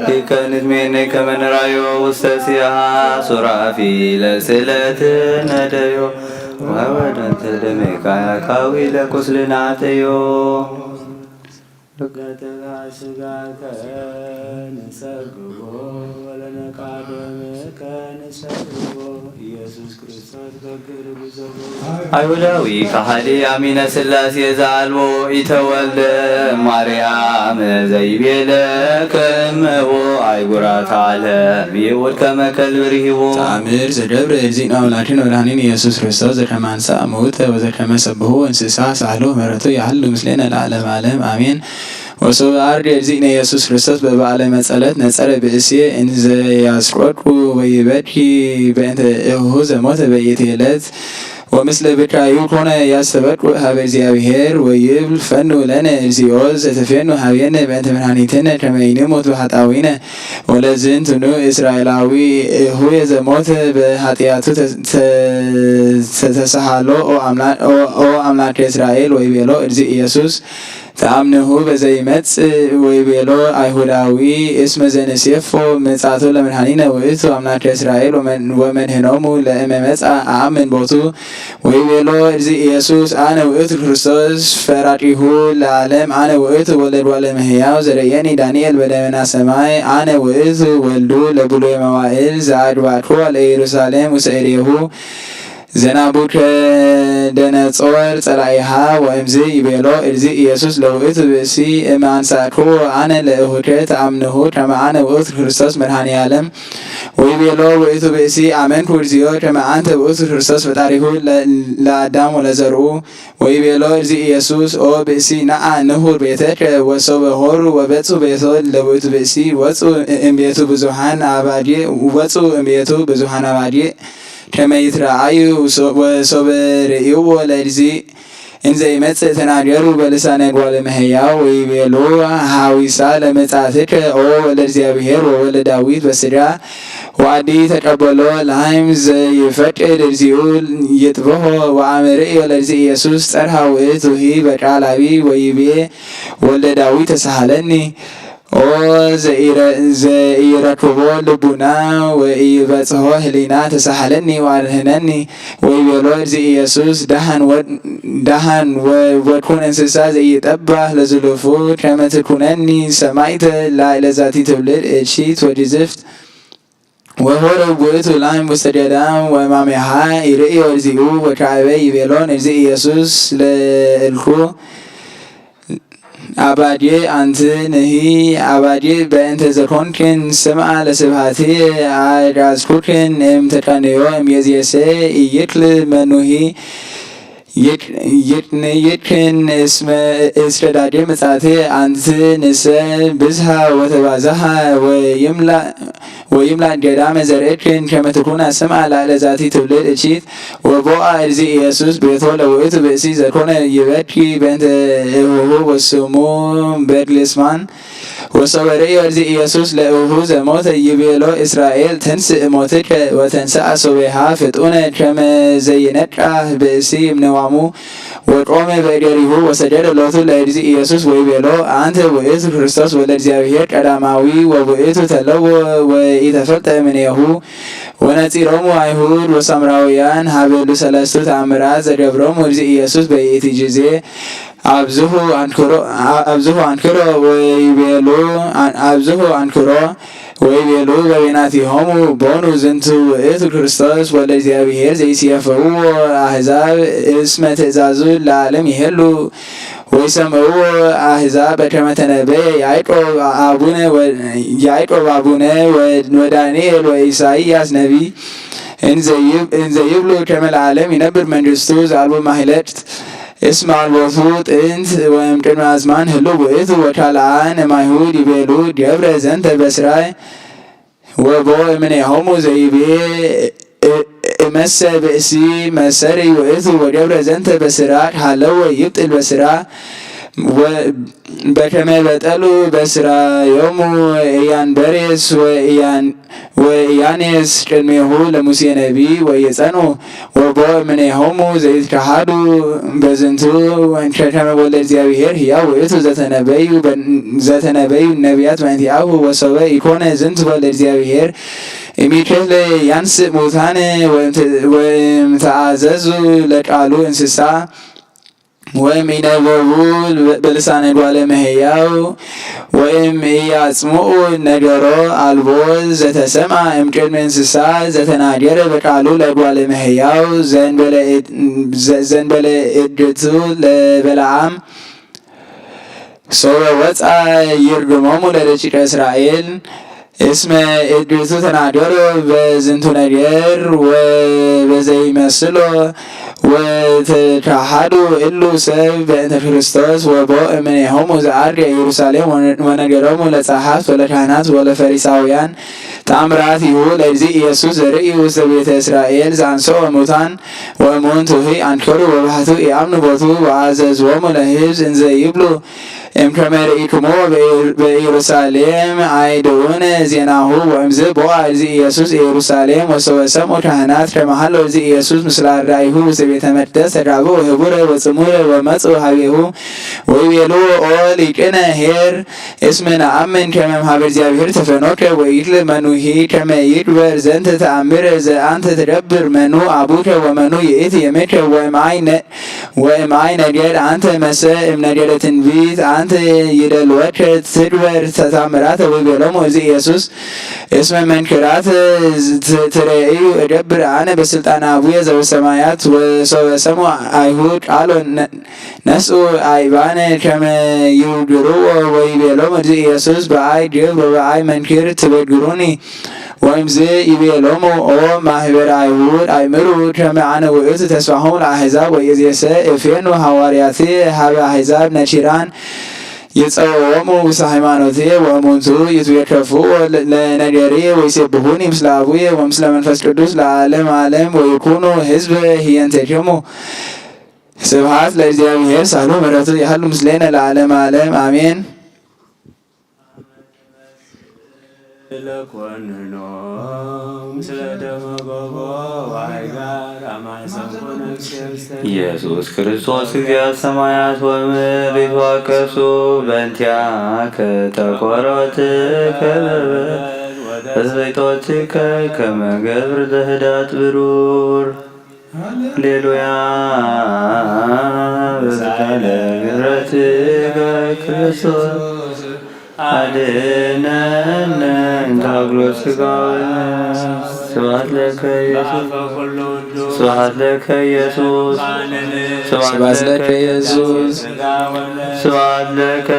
ይከንት ሜኔ ከመ ንራዮ ውስተ ሲያሃ ሱራፊ ለስእለት ነደዮ ወወደንተ ደሜካ ያካዊ ለቁስልናተዮ ገተካ ስጋከ ንሰግቦ ወለነቃደምከ ንሰግቦ ኢየሱስ ክርስቶስ በግር ጉዘቦ። አይሁዳዊ ከሃዲ አሚነ ሥላሴ ዘአልቦ ኢተወልደ ማርያም ዘይቤለ ከመቦ አይጉራት ዓለም ይውድ ከመ ከልብ ርሂቡ። ተአምር ዘገብረ እግዚእነ አምላክነ ወመድኃኒነ ኢየሱስ ክርስቶስ ዘከመ አንሥአ እምውእተ ወዘከመ ሰብሖ እንስሳ ሳህሎ ምሕረቱ ያህሉ ምስሌነ ለዓለመ ዓለም አሜን። ወሶበ አርድ እግዚእነ ኢየሱስ ክርስቶስ በበዓለ መጸለት ነጸረ ብእሴ እንዘ ያስቆቁ ወይበኪ በእንተ እሁ ዘሞተ በይእቲ ዕለት ወምስለ ብካዩ ኮነ ያስተበቁ ሀበ እግዚአብሔር ወይብል ፈኑ ለነ እግዚኦ ዘተፌኑ ሀቤነ በእንተ መድኃኒትነ ከመ ኢንሙት በኃጣዊነ። ወለዝንትኑ እስራኤላዊ እሁ የዘሞተ በኃጢአቱ ተተሳሃሎ ኦ አምላክ እስራኤል ወይቤሎ እግዚእ ኢየሱስ ተአምንሁ በዘይመጽእ ወይቤሎ አይሁዳዊ እስመ ዘንሴፎ ምጻቱ ለመድኃኒነ ውእቱ አምላከ እስራኤል ወመድህኖሙ ለእመ መጻ አአምን ቦቱ። ወይቤሎ እግዚእ ኢየሱስ አነ ውእቱ ክርስቶስ ፈራቂሁ ለዓለም አነ ውእቱ ወልድ ዋለ እመሕያው ዘርእየኒ ዳንኤል በደመና ሰማይ አነ ውእቱ ወልዱ ለብሉየ መዋእል ዘአግባእክዎ ለኢየሩሳሌም ውስዕሬሁ ዘናቡከደነጾር ጸላኢሃ። ወእምዝ ይቤሎ እግዚእ ኢየሱስ ለውእቱ ብእሲ እመ አንሳእክዎ አነ ለእሁከ ተአምንሁ ከመ አነ ውእቱ ክርስቶስ መድኃኔ ዓለም። ወይቤሎ ውእቱ ብእሲ አመንኩ እግዚኦ ከመ አንተ ውእቱ ክርስቶስ ፈጣሪሁ ለአዳም ወለዘርኡ። ወይቤሎ እግዚእ ኢየሱስ ኦ ብእሲ ነዓ ንሁር ቤተከ። ወሶበ ሆሩ ወበጹ ቤቶ ለውእቱ ብእሲ ወጹ እምቤቱ ብዙሃን አባጌ ወጹ እምቤቱ ብዙሃን አባጌ ከመ ይትረአዩ። ወሶበ ርእይዎ ለእግዚእ እንዘ ይመጽእ ተናገሩ በልሳነ ጓለ እመሕያው ወይቤሉ ሐዊሳ ለመጻትከ ኦ ወልደ እግዚአብሔር ወወልደ ዳዊት በስጋ። ወአዲ ተቀበሎ ላይም ዘይፈቅድ እግዚኡ ይጥብሖ። ወአመ ርእዮ ለእግዚእ ኢየሱስ ጸርሃ ውእቱ ሂ በቃላቢ ወይቤ ወልደ ዳዊት ተሳሃለኒ። ኦ ዘኢረክቦ ልቡና ወኢበጽሖ ህሊና ተሳሃለኒ ወአድህነኒ። ወይቤሎ እግዚእ ኢየሱስ ደሃን ወድኩን እንስሳ ዘኢጠባህ ለዝሉፉ ከመ ትኩነኒ ሰማይተ ላዕለ ዛቲ ትውልድ እቺት ወዲዝፍት። ወሆረ ውእቱ ላም ውስተ ገዳም ወማሜሃ ይርእዮ እግዚኡ ወካዕበ ይቤሎን እግዚእ ኢየሱስ ለእልኩ አባጌ አንቲ ንሂ አባጌ በእንተ ዘኮንክን ስምዓ ለስብሃቲ አጋዝኩክን እም ተቀንዮ እምየዝየሰ ኢይክል መኑሂ ይቅንይክን እስመ እስከ ዳግም ምጻቴ አንቲ ንሰ ብዝሃ ወተባዝሃ ወይምላእ ገዳመ ዘርእክን ከመ ትኩና ስምዓ ላዕለ ዛቲ ትውልድ እቺት። ወቦአ እግዚእ ኢየሱስ ቤቶ ለውእቱ ብእሲ ዘኮነ ይበኪ በእንተ እሁሁ ወስሙ በግልስማን። ወሶበ ርእዮ እግዚእ ኢየሱስ ለእሁ ዘሞተ ይቤሎ እስራኤል ተንስእ እሞትከ። ወተንስአ ሶቤሃ ፍጡነ ከመ ዘይነቃህ ብእሲ እምንዋሙ። ወቆመ በእገሪሁ ወሰገደ ሎቱ ለእግዚእ ኢየሱስ ወይቤሎ አንተ ውእቱ ክርስቶስ ወልደ እግዚአብሔር ቀዳማዊ ወውእቱ ተለዎ ወኢተፈልጠ እምኔሁ። ወነጺሮሙ አይሁድ ወሳምራውያን ሀበሉ ሰለስቱ ተአምራት ዘገብሮሙ እግዚእ ኢየሱስ በይእቲ ጊዜ። አብዝሁ አንክሮ ወይቤሉ አብዝሁ አንክሮ ወይቤሉ በቤናቲሆሙ ቦኑ ዝንቱ ውእቱ ክርስቶስ ወልደ እግዚአብሔር ዘይስየፈውዎ አሕዛብ እስመ ትእዛዙ ለዓለም ይሄሉ። ወይሰምዕዎ አሕዛብ በከመ ተነበየ ያዕቆብ አቡነ ወዳንኤል ወኢሳይያስ ነቢይ እንዘ ይብሉ ከመ ለዓለም ይነብር መንግስቱ ዘአልቦ ማህለቅት። እስመ አልቦቱ ጥንት ወእምቅድመ አዝማን ህሉ ውእቱ። ወካልአን እማይሁድ ይቤሉ ገብረ ዘንተ በስራይ ወቦ እምኔሆሙ ዘይቤ እመሰ ብእሲ መሰሪ ውእቱ ወገብረ ዘንተ በስራ ሃለወ ይብጥል በስራ። በከመ በጠሉ በስራዮሙ ኢያንበሬስ ወኢያኔስ ቅድሜሁ ለሙሴ ነቢይ ወኢጸንኡ። ወቦ እምኔሆሙ ዘይትከሃዱ በዝንቱ ከከመ ወልደ እግዚአብሔር ሕያው ውእቱ ዘተነበዩ ነቢያት በእንቲአሁ። ወሶበ ኢኮነ ዝንቱ ወልደ እግዚአብሔር እሚክህለ ያንስእ ሙታነ ወእምተአዘዙ ለቃሉ እንስሳ። ወእም ኢነበቡ በልሳነ ጓለ እመሕያው ወእም ኢያጽምኡ ነገሮ፣ አልቦ ዘተሰምዐ እምቅድሚ እንስሳ ዘተናገረ በቃሉ ለጓለ እመሕያው ዘእንበለ እድ-፣ ዘ-፣ ዘእንበለ እድቱ ለበለዓም ሶበ ወፅአ ይርግሞሙ ለደቂቀ እስራኤል። እስመ እድቱ ተናገሩ በዝንቱ ነገር ወበዘይመስሎ ወተካሃዱ እሉ ሰብ በእንተ ክርስቶስ ወቦ እምኔሆሙ ዘዐርገ ኢየሩሳሌም ወነ-፣ ወነገሮሙ ለጸሐፍት ወለካህናት ወለፈሪሳውያን ተአምራቲሁ ለእግዚእ ኢየሱስ ዘርእዩ ውስተ ቤተ እስራኤል ዘአንስኦ ሙታን ወእሙንቱሂ አንከሩ ወባህቱ ኢአምኑ ቦቱ ወአዘዝዎሙ ለህዝብ እንዘ ይብሉ እምከመ ርኢክምዎ በኢየሩሳሌም አይድኡነ ዜናሁ። ወእምዝ ቦአ እግዚእ ኢየሱስ ኢየሩሳሌም ወሰወሰሙ ካህናት ከመሃሎ እግዚእ ኢየሱስ ምስለ አርዳኢሁ ውስተ ቤተ መቅደስ ተጋብኡ ህቡረ ወጽሙረ ወመጽኡ ሀቤሁ ወይቤልዎ ኦ ሊቅነ ኄር እስመ ነአምን ከመ እምሃበ እግዚአብሔር ተፈኖከ ወኢትል መኑሂ ከመ ይግበር ዘንተ ተአምረ ዘአንተ ትገብር መኑ አቡከ ወመኑ ይእቲ እምከ ወእምአይ ነ-፣ ወእምአይ ነገር አንተ መሰ እምነገረ ትንቢት አንተ ይደልወከ ትግበር ተአምራተ ወይቤሎሙ እዚ ኢየሱስ እስመ መንክራት ት-፣ ትሬእዩ እገብር አነ በስልጣነ አቡየ ዘበሰማያት። ወሶበ ሰሙ አይሁድ ቃሎ ነ-፣ ነስኡ አይባነ ከመ ይውግርዎ ወይቤሎሙ እግዚእ ኢየሱስ በአይ ግብር ወበአይ መንክር ትበግሩኒ። ወእምዝ ይቤሎሙ ኦ ማህበረ አይሁድ አይምሩ ከመ አነ ውእቱ ተስፋሆሙ ለአሕዛብ ወኢዜሰ እፌኑ ሐዋርያትየ ሀበ አሕዛብ ነኪራን ይጸውዖሙ ውስተ ሃይማኖትየ ወእሙንቱ ይትዌከፍዎ ለነገርየ ወይሴብሁኒ ምስለ አቡየ ወምስለ መንፈስ ቅዱስ ለዓለም ዓለም ወይኩኑ ህዝበ ህየንቴክሙ። ስብሐት ለእግዚአብሔር ሳሉ ምሕረቱ ይሃሉ ምስሌነ ለዓለም ዓለም አሜን። ለኮንኖ ምስለ ደመ ጎቦ ወአይጋር አማሰንኮ ነፍሴ ውስተ ኢየሱስ ክርስቶስ እግዚአ ሰማያት ወምድር ይትዋቀሱ በእንቲአከ ተቆሮትከ በበ ወተሰይጦትከ ከመ ገብር ዘህዳጥ ብሩር። ሃሌሉያ። በዝካለ ግብረትከ ክርስቶስ አድነነ እንተ አግሎት ሥጋዊ። ስብሐት ለከ ኢየሱስ። ስብሐት ለከ ኢየሱስ። ስብሐት ለከ ኢየሱስ። ስብሐት ለከ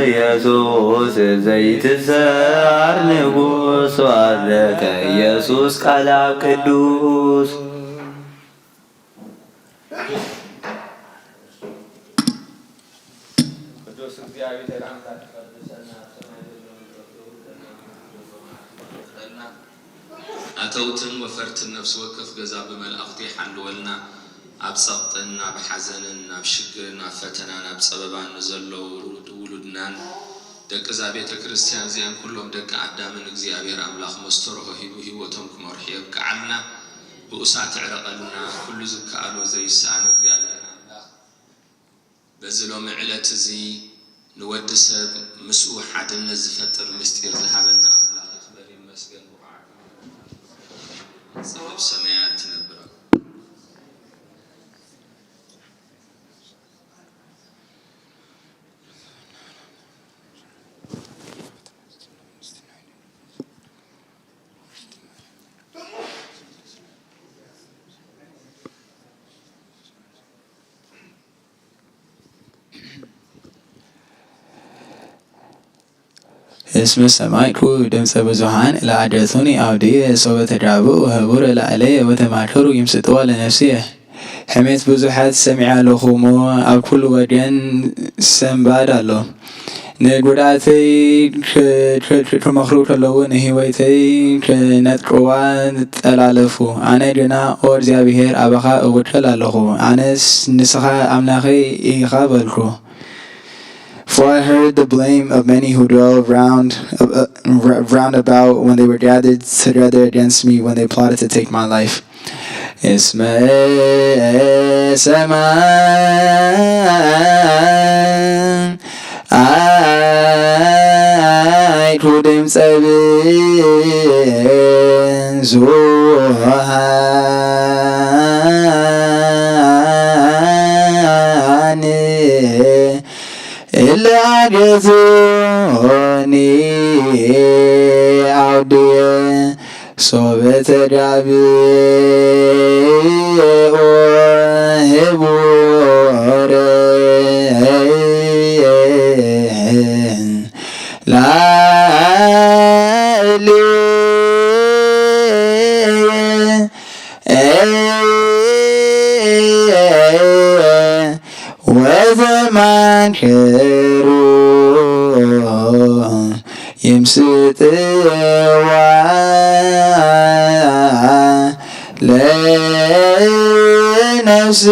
ኢየሱስ ዘይትሰዓር ንጉሥ። ስብሐት ለከ ኢየሱስ ቃል አብ ቅዱስ። ቅዱስ እግዚአብሔር አምላክ ቀድሰና ሰማይ ዘሎ ምሕረቱ ለና ይግበረልና። አተውትን ወፈርትን ነፍሲ ወከፍ ገዛ ብመላእኽቱ ይሓልወልና። ኣብ ጸቕጥን ኣብ ሓዘንን ኣብ ሽግርን ኣብ ፈተናን ኣብ ጸበባን ንዘለዉ ውሉድ-፣ ውሉድናን ደቂ እዛ ቤተ ክርስቲያን እዚኣን ኩሎም ደቂ ኣዳምን እግዚኣብሔር ኣምላኽ መስተርሆ ሂቡ ህይወቶም ክመርሑ የብቅዓልና። ብኡሳት ዕረቐልና። ኩሉ ዝከኣሎ ዘይሰኣኖ እግዚኣብሔር ኣምላኽ በዚ ሎሚ ዕለት እዚ ንወዲ ሰብ ምስኡ ሓድነት ዝፈጥር ምስጢር ዝሃበና ኣምላኽ ይኽበር ይመስገን። ብቑዓት ጽብብ ሰማያት ትነብር። እስመ ሰማዕኩ ድምፀ ብዙኃን ለአደቱኒ አውድየ ሶበ ተጋብኡ ህቡረ ለአለየ ወተማከሩ ይምስጥዋ ለነፍስየ። ሕሜት ብዙሓት ሰሚዐ ኣለኹ እሞ ኣብ ኩሉ ወገን ሰንባድ ኣሎ። ንጉድኣተይ ክ-፣ ክ-፣ ክ-፣ ክመኽሩ ከለዉ ንህይወተይ ክነጥቅዋ ጠላለፉ። ኣነ ግና ኦ እግዚኣብሔር ኣባኻ እውከል ኣለኹ። ኣነስ ንስኻ ኣምላኸይ ኢኻ በልኩ። For I heard the blame of many who dwell round, uh, uh, r-, round about when they were gathered together against me, when they plotted to take my life. እስመ ሰማዕኩ ድምፀ ብዙኃን ኣገዞኒ ኣውድየ ሶበ ተጋብኡ ህቡረ ላእሊ ወዘማንከሩ ይምስጥዋ ለነፍስ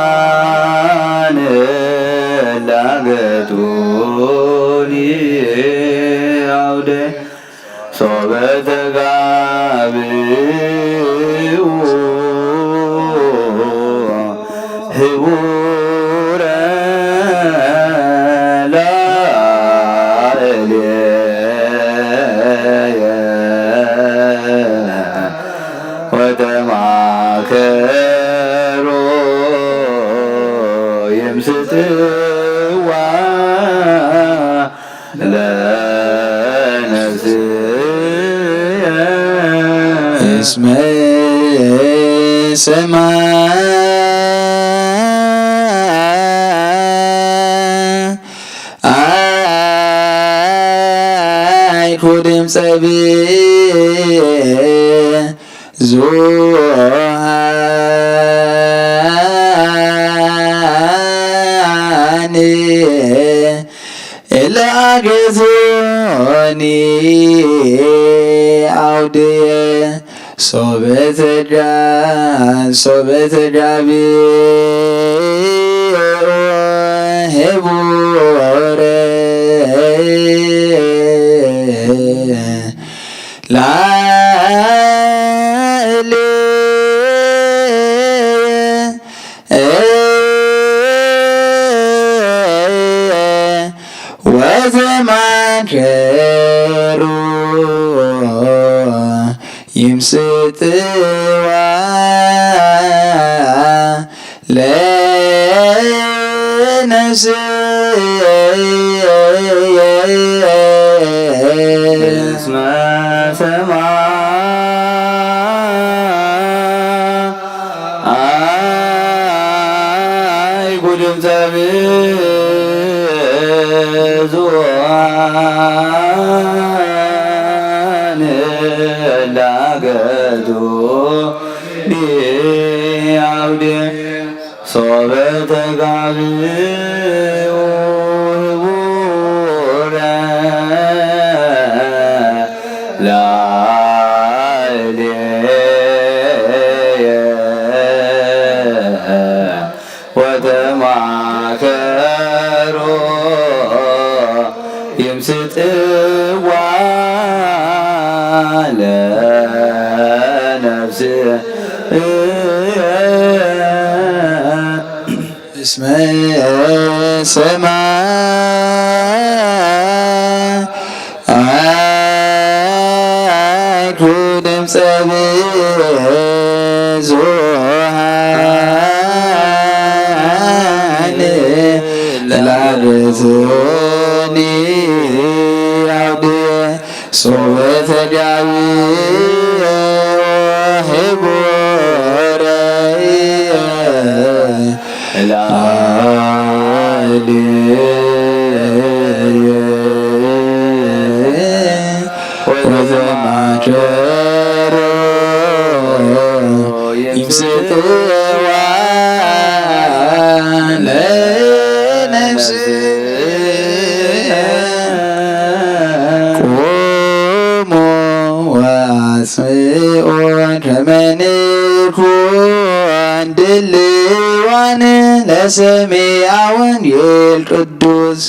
ዙሃን ላገጡኒ አውደ ሶበ ተጋብኡ ህቡረ ላዕሌየ ወተማከሮ ይምስጥዋ ለነፍስየ እስመ ሰማይ ኣይኩድም ጸብእ ዙሃን እለ ኣገዞኒ ኣውድየ ሶበ ተጋ ሶበ ተጋብኡ ህቡረ ላእሌየ ወዘማንከሩ ይምስጥዋ ለነፍስየ እስመ ሰማይ ኣይኩድም ጸብእ ዙሃን ላገጡ ዲአውዴ ሶበ ተጋብኡ ህቡረ ላዕሌየ ወተማከሮ ይምስጥዋ ለነፍስየ እስመ ሰማይ ኣይኩድም ጸብእ ዙሃን ላገዞኒ ኣውድየ ሶበ ተጋብኡ ህቡረ ላዕሌየ ወዘማከሮ ይምስጥዋ ለነፍስየ ቁሙ ወአጽምዑ ከመ ንኩን ድልዋን ለሰሚዐ ወንጌል ቅዱስ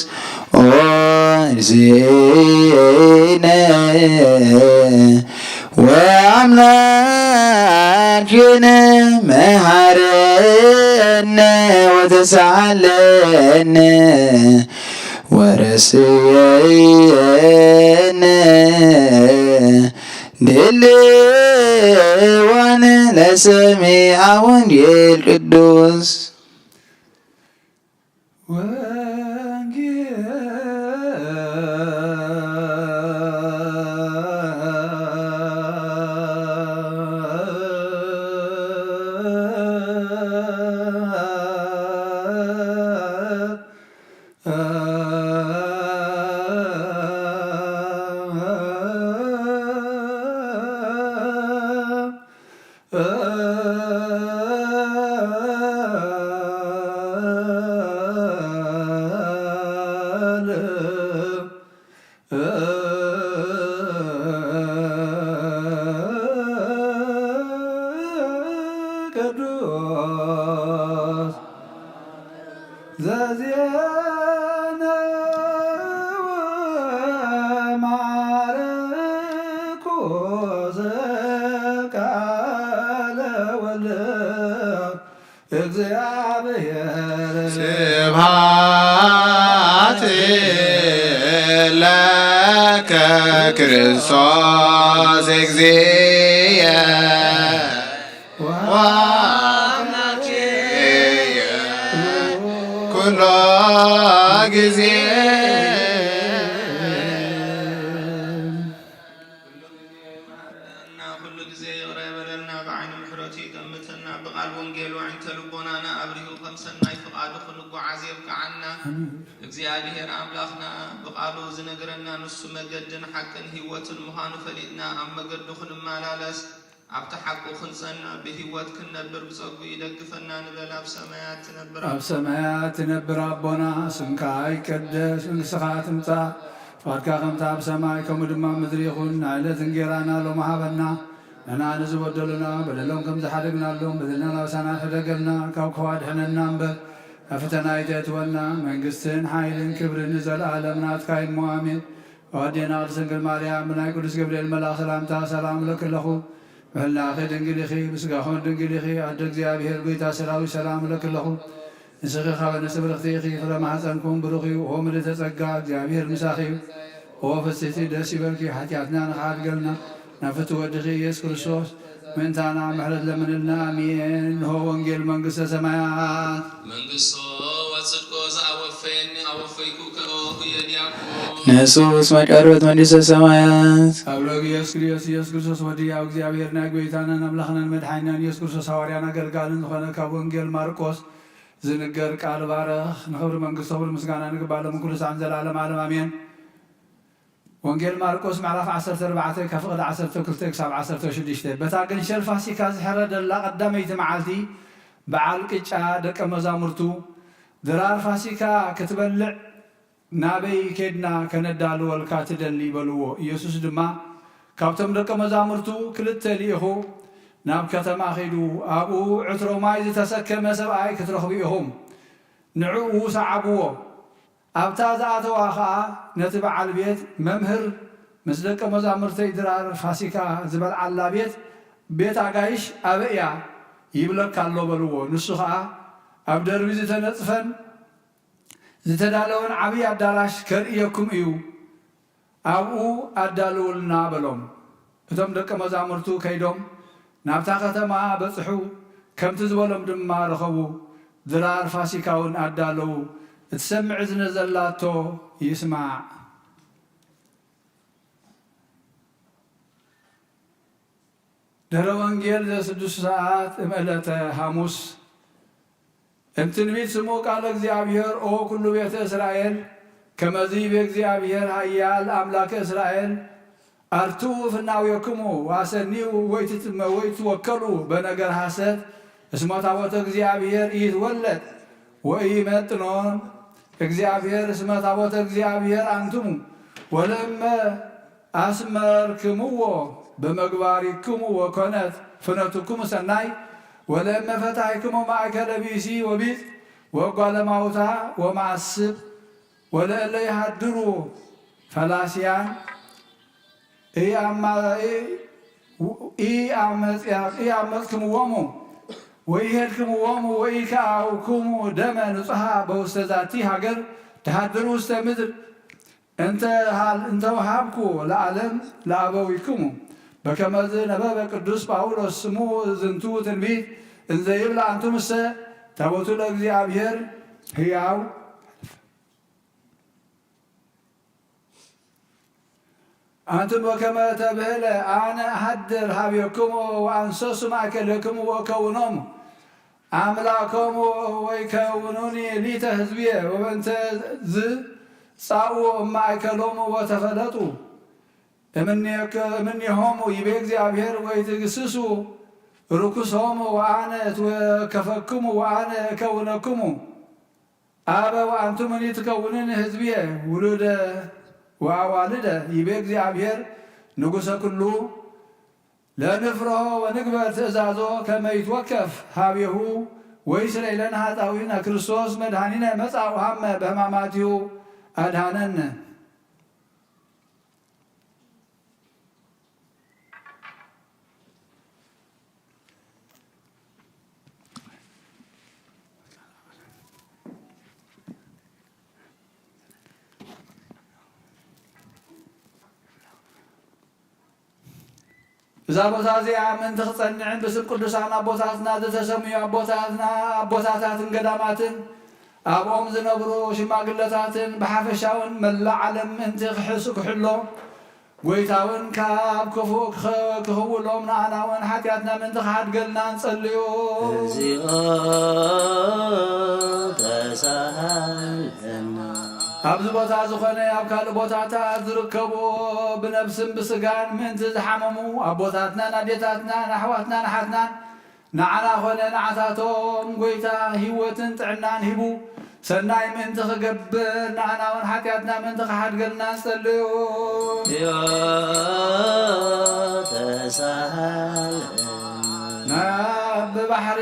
ኦ እግዚእነ ወአምላኬነ መሐረነ ወተሳሃለነ ወረስየነ ድልዋነ ለሰሚዐ ወንጌል ቅዱስ። ወንጌል ቅዱስ ዘዜነወ ማርቆስ ቃለ ወልድ እግዚአብሔር። ስብሐት ለከ ክርስቶስ እግዚእየ ወአምላኬየ ኩሎ ጊዜ። ኩሉ ጊዜ ይቕረ ይበለልና፣ ብዓይኒ ምሕረቱ ይጠምተና፣ ብቓል ወንጌሉ ኣዒንተ ልቦናና ኣብሪሁ ከም ሰናይ ፍቓዱ ክንጓዓዝ የብቅዓና። እግዚኣብሔር ኣምላኽና ብቓሉ ዝነግረና ንሱ መገድን ሓቅን ህይወትን ምዃኑ ፈሊጥና ኣብ መገዱ ክንመላለስ ኣብቲ ሓቁ ክንጸንዕ ብህይወት ክንነብር ብጸጉ ይደግፈና ንበል። ኣብ ሰማያት ትነብር ኣብ ሰማያት ትነብር ኣቦና፣ ስምካ ይቀደስ፣ መንግስትኻ ትምጻእ፣ ፍቓድካ ከምቲ ኣብ ሰማይ ከምኡ ድማ ኣብ ምድሪ ይኹን። ንዕለት እንጌራና ሎሚ ሃበና፣ ንሕና ንዝበደሉና በደሎም ከም ዝሓደግናሎም በደልና ናብሳና ሕደገልና፣ ካብ ክፉእ ኣድሕነና እምበር፣ ናብ ፈተና ኣይተእትወና፣ መንግስትን ሓይልን ክብርን ንዘለኣለም ናትካ እዩ እሞ፣ ኣሜን። ኣዴና ቅድስት ድንግል ማርያም፣ ብናይ ቅዱስ ገብርኤል መልኣኽ ሰላምታ ሰላም እብለኪ ኣለኹ። ብህላኺ ድንግል ኢኺ፣ ብስጋኹን ድንግል ኢኺ። ኣደ እግዚኣብሔር፣ ጎይታ ሰራዊት፣ ሰላም እብለኪ ኣለኹ። ንስኺ ካብ ኣንስቲ ብርኽቲ ኢኺ፣ ፍረ ማህፀንኩም ብሩኽ እዩ። ኦ ምልዕተ ጸጋ፣ እግዚኣብሔር ምሳኺ እዩ። ኦ ፍስሕቲ፣ ደስ ይበልኪ፣ ሓጢኣትና ንኽሓድገልና ናብ ፍትው ወድኺ ኢየሱስ ክርስቶስ ምእንታና ምሕረት ለምንልና። ኣሜን። እንሆ ወንጌል መንግስተ ሰማያት። መንግስቶ ወጽድቆ ዘአወፈየኒ አወፈይኩ ከኦ እየ ዲያቆን። ንሱስ መቀርበት መንግስተ ሰማያት። ኣብ ሎግ ኢየሱስ ክርስቶስ፣ ኢየሱስ ክርስቶስ ወዲ ኣብ እግዚኣብሔር ናይ ጎይታናን ኣምላኽናን መድሓኒናን ኢየሱስ ክርስቶስ ሃዋርያን ኣገልጋልን ዝኾነ ካብ ወንጌል ማርቆስ ዝንገር ቃል ባረኽ። ንኽብሪ መንግስቶ ክብሪ ምስጋና ንግባእ ሎም ኩሉ ሳዕን ዘላለም ዓለም ኣሜን። ወንጌል ማርቆስ ምዕራፍ ዓሰርተ ኣርባዕተ ካብ ፍቕዲ ዓሰርተ ክልተ ክሳብ ዓሰርተ ሽዱሽተ። በታ ገንሸል ፋሲካ ዝሕረደላ ቀዳመይቲ መዓልቲ በዓል ቅጫ ደቀ መዛሙርቱ፣ "ድራር ፋሲካ ክትበልዕ ናበይ ኬድና ከነዳልወልካ ትደሊ?" በልዎ። ኢየሱስ ድማ፣ "ካብቶም ደቀ መዛሙርቱ ክልተ ልኢኹ፣ ናብ ከተማ ኺዱ፣ ኣብኡ ዕትሮ ማይ ዝተሰከመ ሰብኣይ ክትረኽቡ ኢኹም። ንዕኡ ሰዓብዎ። ኣብታ ዝኣተዋ ኸኣ ነቲ በዓል ቤት፣ 'መምህር፣ ምስ ደቀ መዛሙርተይ ድራር ፋሲካ ዝበልዓላ ቤት፣ ቤት ኣጋይሽ ኣበይ እያ?' ይብለካ ኣሎ" በልዎ። ንሱ ኸኣ፣ "ኣብ ደርቢ ዝተነጽፈን ዝተዳለወን ዓብዪ ኣዳራሽ ከርእየኩም እዩ፣ ኣብኡ ኣዳልውልና" በሎም። እቶም ደቀ መዛሙርቱ ከይዶም ናብታ ከተማ በጽሑ፣ ከምቲ ዝበሎም ድማ ረኸቡ። ድራር ፋሲካ እውን ኣዳለዉ። እትሰምዕ እዝኒ ዘላቶ ይስማዕ። ድሕረ ወንጌል ዘስድሱ ሰዓት እም ዕለተ ሐሙስ እም ትንቢት ስሙ ቃለ እግዚኣብሔር ኦ ኩሉ ቤተ እስራኤል ከመዚ ይቤ እግዚኣብሔር ኃያል አምላከ እስራኤል አርትኡ ፍናዌክሙ ወአሰኒዩ ወይትትመ ወይትወከሉ በነገር ሐሰት እስመ ታቦተ እግዚኣብሔር ኢይትወለድ ወኢይመጥኖን። እግዚኣብሔር እስመ ታቦተ እግዚኣብሔር አንትሙ ወለእመ አስመርክምዎ በመግባሪክሙ ወኮነት ፍኖትክሙ ሰናይ ወለእመ ፈታሕክሙ ማእከለ ብእሲ ወቢጽ ወጓለማውታ ወማስብ ወለእለ ይሃድሩ ፈላስያን ኢአማ-፣ ኢ-፣ ኢኣመጽክምዎሙ ወኢሄድክምዎሙ ወኢከኣውኩሙ ደመ ንጹሃ በውስተ ዛቲ ሃገር ትሃድሩ ውስተ ምድር እንተ ወሃብኩ ለዓለም ለኣበዊክሙ። በከመዝ ነበበ ቅዱስ ጳውሎስ ስሙ ዝንቱ ትንቢት እንዘ ይብል ኣንቱምሰ ታቦቱ ለእግዚኣብሔር ህያው ኣንቱም ወከመ ተብህለ ኣነ ኣሃድር ሀቤክሙ ወኣንሰሱ ማእከልክሙ ወእከውኖሙ ኣምላኮሙ ወይከውኑኒ ሊተ ህዝብየ ወበእንተ ዝ ጻኡ እማእከሎሙ ወተፈለጡ እምኔሆሙ ይቤ እግዚኣብሔር ወይትግስሱ ርኩሶሙ ወኣነ እትወከፈክሙ ወኣነ እከውነክሙ ኣበ ወኣንቱምኒ ትከውንን ህዝብየ ውሉደ ወኣዋልደ ይቤ እግዚኣብሔር ንጉሰ ኩሉ ለንፍርሆ ወንግበር ትእዛዞ ከመ ይትወከፍ ሀቤሁ ወይስረይ ለነ ኃጣውኢነ ክርስቶስ መድኃኒነ መጻ ወሃመ በሕማማቲሁ ኣድኃነነ። እዛ ቦታ እዚኣ ምእንቲ ክጸንዕን ብስም ቅዱሳን ኣቦታትና ዝተሰምዩ ኣቦታትና ኣቦታታትን ገዳማትን ኣብኦም ዝነብሩ ሽማግለታትን ብሓፈሻውን መላእ ዓለም ምእንቲ ክሕሱ ክሕሎ ጎይታውን ካብ ክፉእ ክኸ- ክኽውሎም ንኣናውን ሓጢኣትና ምእንቲ ክሓድገልና ንጸልዩ። እግዚኦ ተሳሃለና። ኣብዚ ቦታ ዝኾነ ኣብ ካልእ ቦታታት ዝርከቡ ብነብስን ብስጋን ምእንቲ ዝሓመሙ ኣቦታትናን ኣዴታትናን ኣሕዋትናን ኣሓትናን ንዓና ኾነ ንዓታቶም ጎይታ ህይወትን ጥዕናን ሂቡ ሰናይ ምእንቲ ክገብር ንኣና እውን ሓጢኣትና ምእንቲ ክሓድገልና ንጸልዩ። ተሳሃለና። ናብ ብባሕሪ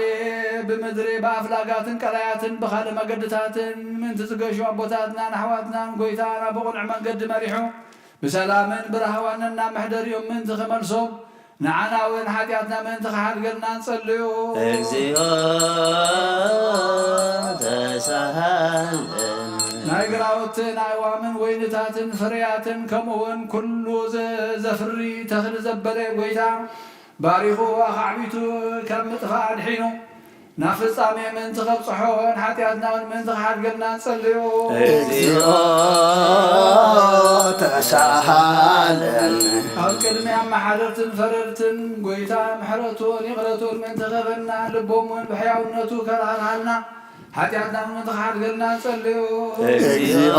ብምድሪ ብኣፍላጋትን ቀላያትን ብኻልእ መገድታትን ምእንቲ ዝገሹ ኣቦታትናን ኣሕዋትናን ጎይታ ናብ ብቕኑዕ መንገዲ መሪሑ ብሰላምን ብራህዋንን ናብ መሕደሪኦም ምእንቲ ክመልሶም ንዓና እውን ሓጢኣትና ምእንቲ ክሓድገልና ንጸልዩ። እግዚኦ ተሳሃለና። ናይ ግራውትን ኣእዋምን ወይንታትን ፍርያትን ከምኡ እውን ኩሉ ዘ- ዘፍሪ ተኽሊ ዘበለ ጎይታ ባሪኹ ኣኻዕቢቱ ካብ ምጥፋእ ኣድሒኑ ናብ ፍጻሜ ምእንቲ ከብጽሖን ሓጢኣትና እውን ምእንቲ ክሓድገልና ንጸልዮ። እግዚኦ ተሳሃለኒ። ኣብ ቅድሚ ኣመሓደርትን ፈረድትን ጎይታ ምሕረቱን ይቕረቱን ምእንቲ ክህበና ልቦም እውን ብሕያውነቱ ከርሃርሃልና ሓጢኣትና እውን ምእንቲ ክሓድገልና ንጸልዮ። እግዚኦ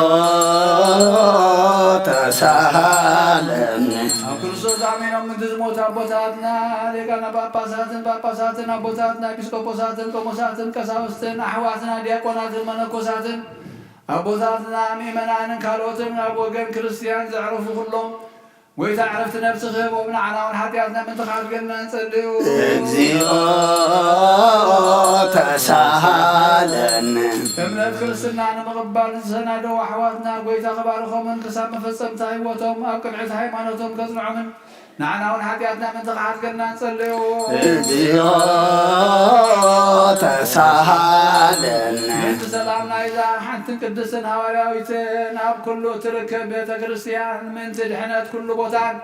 ተሳሃለኒ። ኣብ ክርስቶስ ኣሚኖም ምእንቲ ዝሞቱ ኣቦታትና ሊቃነ ጳጳሳትን ጳጳሳትን ኣቦታትና ኤጲስቆጶሳትን ቆሞሳትን ቀሳውስትን ኣሕዋትና ዲያቆናትን መነኮሳትን ኣቦታትና ምእመናንን ካልኦትን ኣብ ወገን ክርስትያን ዘዕረፉ ኩሎም ጎይታ ዕረፍቲ ነፍሲ ክህቦም ንዓና እውን ሓጢኣትና ምእንቲ ክሓድገልና ንጸልዩ። እግዚኦ ተሳሃለኒ። እምነት ክርስትና ንምቕባል ዝተሰናደዉ ኣሕዋትና ጎይታ ክባርኾምን ክሳብ መፈጸምታ ህይወቶም ኣብ ቅንዕቲ ሃይማኖቶም ከጽንዖምን ንዓና እውን ሓጢኣትና ምእንቲ ክሓድገልና ንጸልዮ። እግዚኦ ተሳሃለኒ። ምእንቲ ሰላም ናይዛ ሓንትን ቅድስትን ሃዋርያዊትን ኣብ ኩሉ እትርከብ ቤተ ክርስቲያን ምእንቲ ድሕነት ኩሉ ቦታን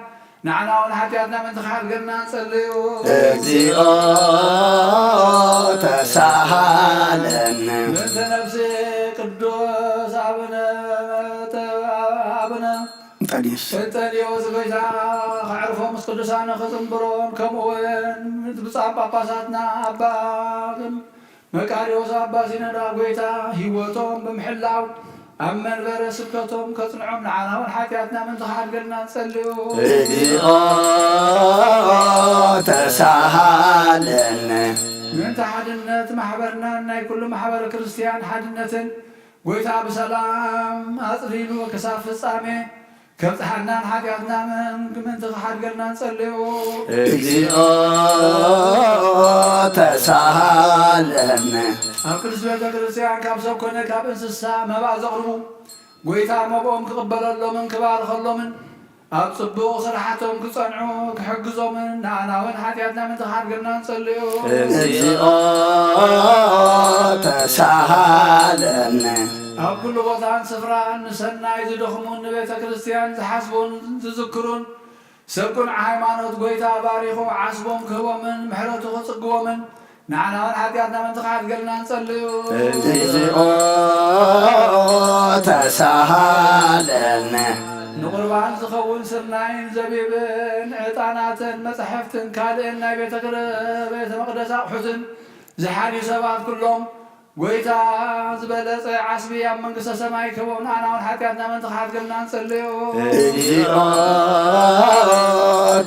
ንዓና እውን ሓጢኣትና ምእንቲ ክሓድገልና ንጸልዮ። እግዚኦ ተሳሃለኒ። ምእንቲ ነፍሲ ቅዱስ ኣቡነ ኣቡነ እንጠንዮስ። እንጠንዮስ ጎይታ ከዕርፎ ምስ ቅዱሳን ክጽንብሮን ከምኡ እውን ብፁዓን ጳጳሳትና ኣባ መቃርዮስ ኣባ ሲኖዳ ጎይታ ህይወቶም ብምሕላው ኣብ መንበረ ስብከቶም ከጽንዖም ንዓና እውን ሓጢኣትና ምእንቲ ክሓድገልና ንጸልዩ። እግዚኦ ተሳሃለነ። ምእንቲ ሓድነት ማሕበርናን ናይ ኩሉ ማሕበረ ክርስትያን ሓድነትን ጎይታ ብሰላም ኣጽሊሉ ክሳብ ፍጻሜ ከብጽሓናን ሓጢኣትና ምእንቲ ክሓድገልና ንጸልዮ። እግዚኦ ተሳሃለነ። ኣብ ቅድስት ቤተ ክርስቲያን ካብ ሰብ ኮነ ካብ እንስሳ መባእ ዘቕርቡ ጎይታ መብኦም ክቕበለሎምን ክባርኸሎምን ኣብ ጽቡቕ ስራሓቶም ክጸንዑ ክሕግዞምን ንኣና እውን ሓጢኣትና ምእንቲ ክሓድገልና ንጸልዮ። እግዚኦ ተሳሃለነ። ኣብ ኩሉ ቦታን ስፍራን ንሰናይ ዝደኽሙን ንቤተ ክርስቲያን ዝሓስቡን ዝዝክሩን ሰብ ቅኑዕ ሃይማኖት ጐይታ ባሪኹ ዓስቦም ክህቦምን ምሕረቱ ክጽግቦምን ንዓና እውን ሓጢኣትና ምእንቲ ክሓድገልና ንጸልዩ። እግዚኦ ተሳሃለነ። ንቁርባን ዝኸውን ስርናይን ዘቢብን ዕጣናትን መጻሕፍትን ካልእን ናይ ቤተ ክር-፣ ቤተ መቕደስ ኣቑሑትን ዝሓልዩ ሰባት ኩሎም ጐይታ ዝበለጸ ዓስቢ ኣብ መንግስተ ሰማይ ክህቦም ንዓና እውን ሓጢኣትና ምእንቲ ክሓድገልና ንጸልዮ። እግዚኦ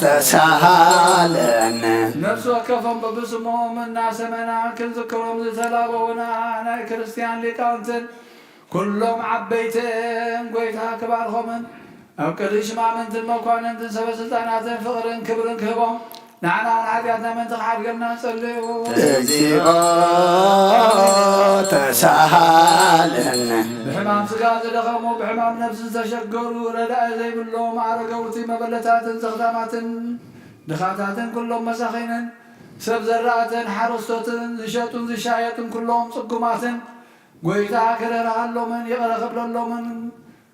ተሳሃለነ። ነፍሲ ወከፎም በብስሞም እናሰመና ክንዝክሮም ዝተላበውና ናይ ክርስትያን ሊቃውንትን ኩሎም ዓበይትን ጐይታ ክባርኾምን ኣብ ቅድሚ ሽማምንትን መኳንንትን ሰበ ስልጣናትን ፍቕርን ክብርን ክህቦም ንዓና እውን ሓጢኣትና ምእንቲ ክሓድገልና ንጸልዮ። እግዚኦ ተሳሃለነ። ብሕማም ስጋ ዝደኸሙ፣ ብሕማም ነፍሲ ዝተሸገሩ፣ ረዳኢ ዘይብሎም ኣረገውቲ፣ መበለታትን ዘኽታማትን ድኻታትን ኩሎም መሳኺንን ሰብ ዘራእትን ሓረስቶትን ዝሸጡን ዝሻየጡን ኩሎም ጽጉማትን ጐይታ ክርህራሃሎምን ይቕረ ክብለሎምን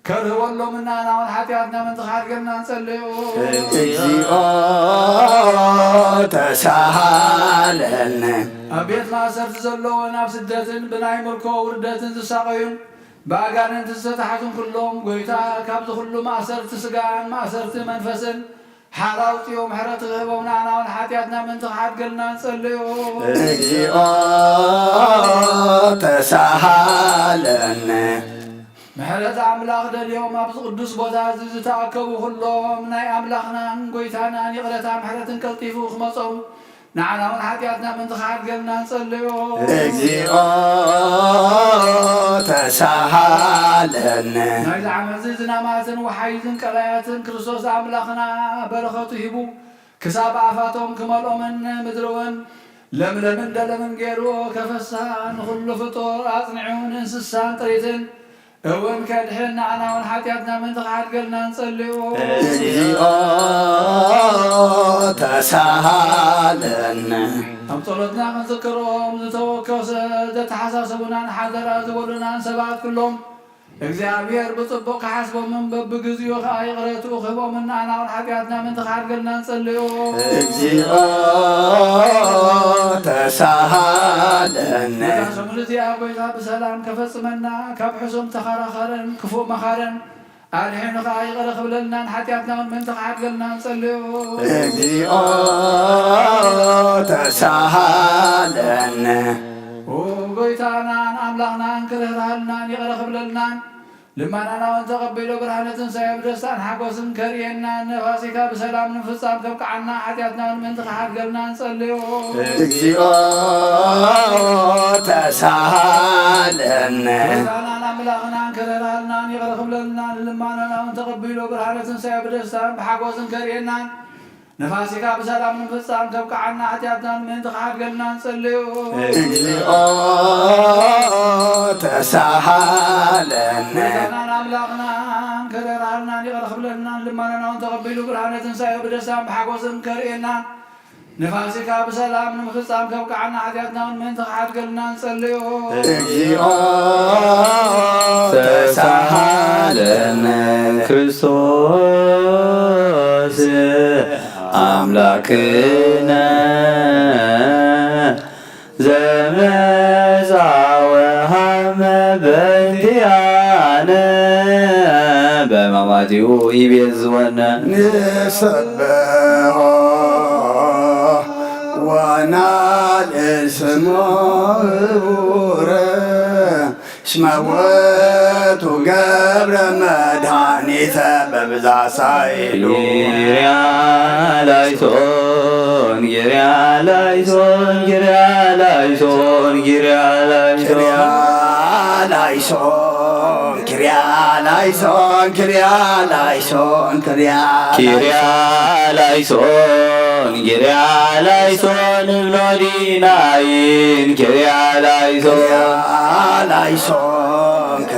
ከርህወሎምን ንዓና እውን ሓጢኣትና ምእንቲ ክሓድገልና ንጸልዮ። እግዚኦ ተሳሃለነ። ኣብ ቤት ማእሰርቲ ዘለውን ኣብ ስደትን ብናይ ምርኮ ውርደትን ዝሳቐዩን ብኣጋንንቲ ዝተታሕዙን ኩሎም ጐይታ ካብዚ ኩሉ ማእሰርቲ ስጋን ማእሰርቲ መንፈስን ሓራ ኣውጽኦ ምሕረት ክህቦም ንዓና እውን ሓጢኣትና ምእንቲ ክሓድገልና ንጸልዮ። እግዚኦ ተሳሃለነ። ምሕረት ኣምላኽ ደልዮም ኣብዚ ቅዱስ ቦታ እዚ ዝተኣከቡ ኩሎም ናይ ኣምላኽናን ጐይታናን ይቕረታ ምሕረትን ቀልጢፉ ክመጾም ንዓና እውን ሓጢኣትና ምእንቲ ክሓድገልና ንጸልዮ። እግዚኦ ተሳሃለነ። ናይዚ ዓመት እዚ ዝናማትን ወሓይዝን ቀላያትን ክርስቶስ ኣምላኽና በረኸቱ ሂቡ ክሳብ ኣፋቶም ክመልኦምን ምድሪ እውን ለምለምን ደለምን ገይሩ ከፈሳ ንኹሉ ፍጡር ኣጽኒዑ ንእንስሳን ጥሪትን እውን ከድሕን ንዓና እውን ሓጢኣትና ምእንቲ ክሓድገልና ንጸልዮ። እግዚኦ ተሳሃለነ። ኣብ ጸሎትና ክንዝክሮም ዝተወከሰ ዘተሓሳሰቡናን ሓደራ ዝበሉናን ሰባት ኩሎም እግዚኣብሔር ብጽቡቕ ክሓስቦምን በብግዚኡ ኸኣ ይቕረትኡ ክህቦምን ንዓና እውን ሓጢኣትና ምእንቲ ክሓድገልና ንጸልዮ። እግዚኦ ተሳሃለነ። ነዛ ሰሙን እዚኣ ጐይታ ብሰላም ከፈጽመና፣ ካብ ሕሱም ተኸራኸርን ክፉእ መኻርን ኣድሒኑ ኸኣ ይቕረ ክብለልናን ሓጢኣትና እውን ምእንቲ ክሓድገልና ንጸልዮ። እግዚኦ ተሳሃለነ። ኦ ጐይታናን ኣምላኽናን ክርህራሃልናን ይቕረ ክብለልናን ልመናና እውን ተቐቢሉ ብርሃነ ትንሳኤ ብደስታን ሓጎስን ከርእየና ንፋሲካ ብሰላም ንምፍጻም ከብቅዓና ሓጢኣትና እውን ምእንቲ ክሓድገልና ንጸልዮ። እግዚኦ ተሳሃለነ። ጐይታናን ኣምላኽናን ክርህራሃልናን ይቕረ ክብለልናን ልመናና እውን ተቐቢሉ ብርሃነ ትንሳኤ ብደስታን ብሓጎስን ከርእየናን ንፋሲካ ብሰላም ንምፍጻም ከብቅዓና ሓጢኣትናን ምእንቲ ክሓድገልና ንጸልዮ። እግዚኦ ተሳሃለነ። ጐይታናን ኣምላኽናን ክርህራሃልናን ይቕረ ክብለልናን ልመናና እውን ተቐቢሉ ብርሃነ ትንሳኤ ብደስታን ብሓጎስን ከርእየናን ንፋሲካ ብሰላም ንምፍጻም ከብቅዓና ሓጢኣትና እውን ምእንቲ ክሓድገልና ንጸልዮ። እግዚኦ ተሳሃለነ። ክርስቶስ ኣምላክነ ዘመጻወሃመ በእንቲኣነ በማማቲኡ ይቤዝወነ። ንሰብሖ ወናልዕል ስሞ ክቡረ እስመ ውእቱ ገብረ መድኃኒተ በብዛ ሳይሉ። ኪርያ ላይሶን፣ ኪርያ ላይሶን፣ ኪርያ ላይሶን፣ ኪርያ ላይሶን። ኪርያ ላይሶን፣ ኪርያ ላይሶን፣ ኪርያ ላይሶን፣ ኪርያ ኪርያ ላይሶን፣ ኪርያ ላይሶን እብሎ ዲናይን፣ ኪርያ ላይሶን። ኪርያ ላይሶን፣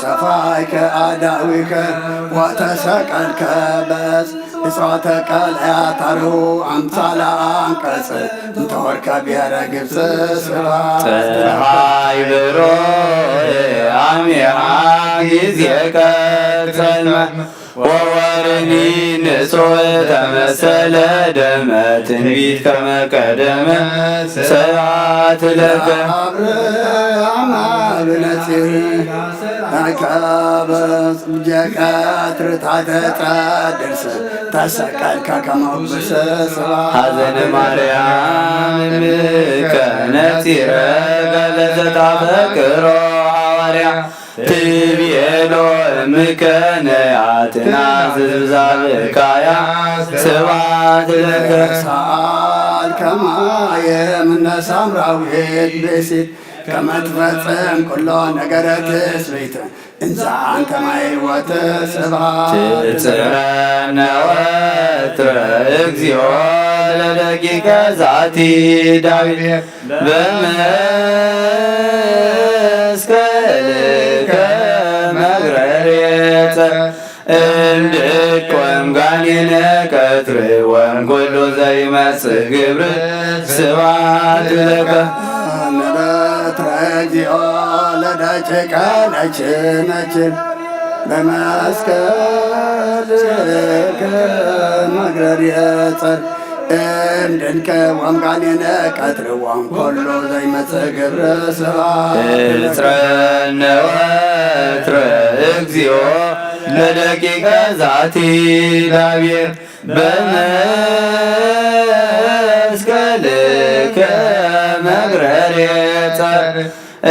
ሰፋይከ ኣዳዊከ ወተሰቀልከ በስ እጽዋተ ቀልያት ኣርሁ ኣምሳለ ኣንቀጽ እንተወርከ ብሔረ ግብጽ ስብሐት። ፀሐይ ብሩህ አሜሃ ጊዜ ቀትር ጸልመ ወወርኒ ንጹሕ ተመሰለ ደመ ትንቢት ከመ ቀደመ ስብሐት ለከ። አብርሃም አብነጺር ተከበ ጽምጀ ቀትር ታሕተ ጸድርስ ተሰቀልከ ከመ ብስ ስብሐት። ሐዘነ ማርያም እምከ ነጺረ ገለ ዘታፈቅሮ ሐዋርያ ትቤሎ እምከ ነያትና ዝብዛብካያ ስብሐት ለከ። ሰአል ከማየ ምነ ሳምራዊት ብእሲት ከመ ትፈጽም ኩሎ ነገረ ትስብእት እንዘ አንተ ማየ ሕይወት ስብሐት። ትጽረነ ወትረ እግዚኦ ለደቂቀ ዛቲ ዳዊት በመስቀልከ መግረሬ ጸር እምድቅ ወምጋኔነ ቀትር ወንኩሉ ዘይመጽእ ግብር ስብሐት ለከ። ነበትረ እግዚኦ ለደቂቀ ነችን ነችን በመስቀልከ መግረሬ ጸር እምድንከ ወምጋኔነ ቀትር ወንኩሉ ዘይመጽእ ግብር ስብሐት። እጽረነ ወትረ እግዚኦ ለደቂቀ ዛቲ ዳቤር በመስቀልከ መግረሬ ጸር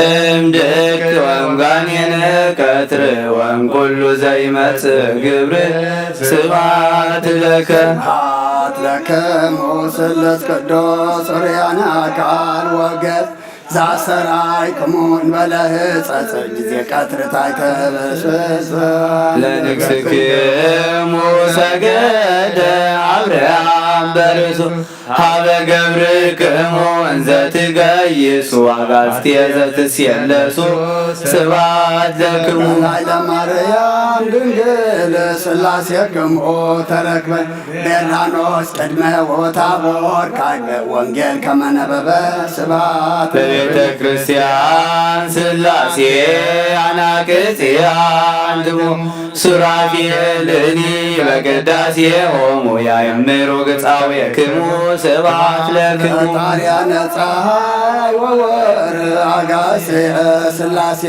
እምድክ ወምጋኔነ ቀትር ወንኩሉ ዘይመጽእ ግብር ስብሐት ለከ። ስብሐት ለክሙ ስሉስ ቅዱስ ርያነ አካል ወገጽ ዛሰራይክሙ እንበለ ህጸጽ ጊዜ ቀትር ታሕተ ብስብስ ለንግስክሙ ሰገደ አብርሃም በርእሱ ሀበ ገብርክሙ እንዘ ትገይሱ አጋዝትየ ዘትስየለሱ ስብሐት ለክሙ። ላዕለ ማርያም ድንግል ስላሴክሙ ተረክበ ቤርናኖስ ቅድመ ወታቦር ካይበ ወንጌል ከመነበበ ስብሐት። በቤተ ክርስቲያን ስላሴ አናቅጽያ አንትሙ ሱራፌልኒ በቅዳሴሆሙ ያእምሩ ግጻዌክሙ ስብሐት ለክሙ። ፈጣርያነ ፀሐይ ወወር አጋሴ ስላሴ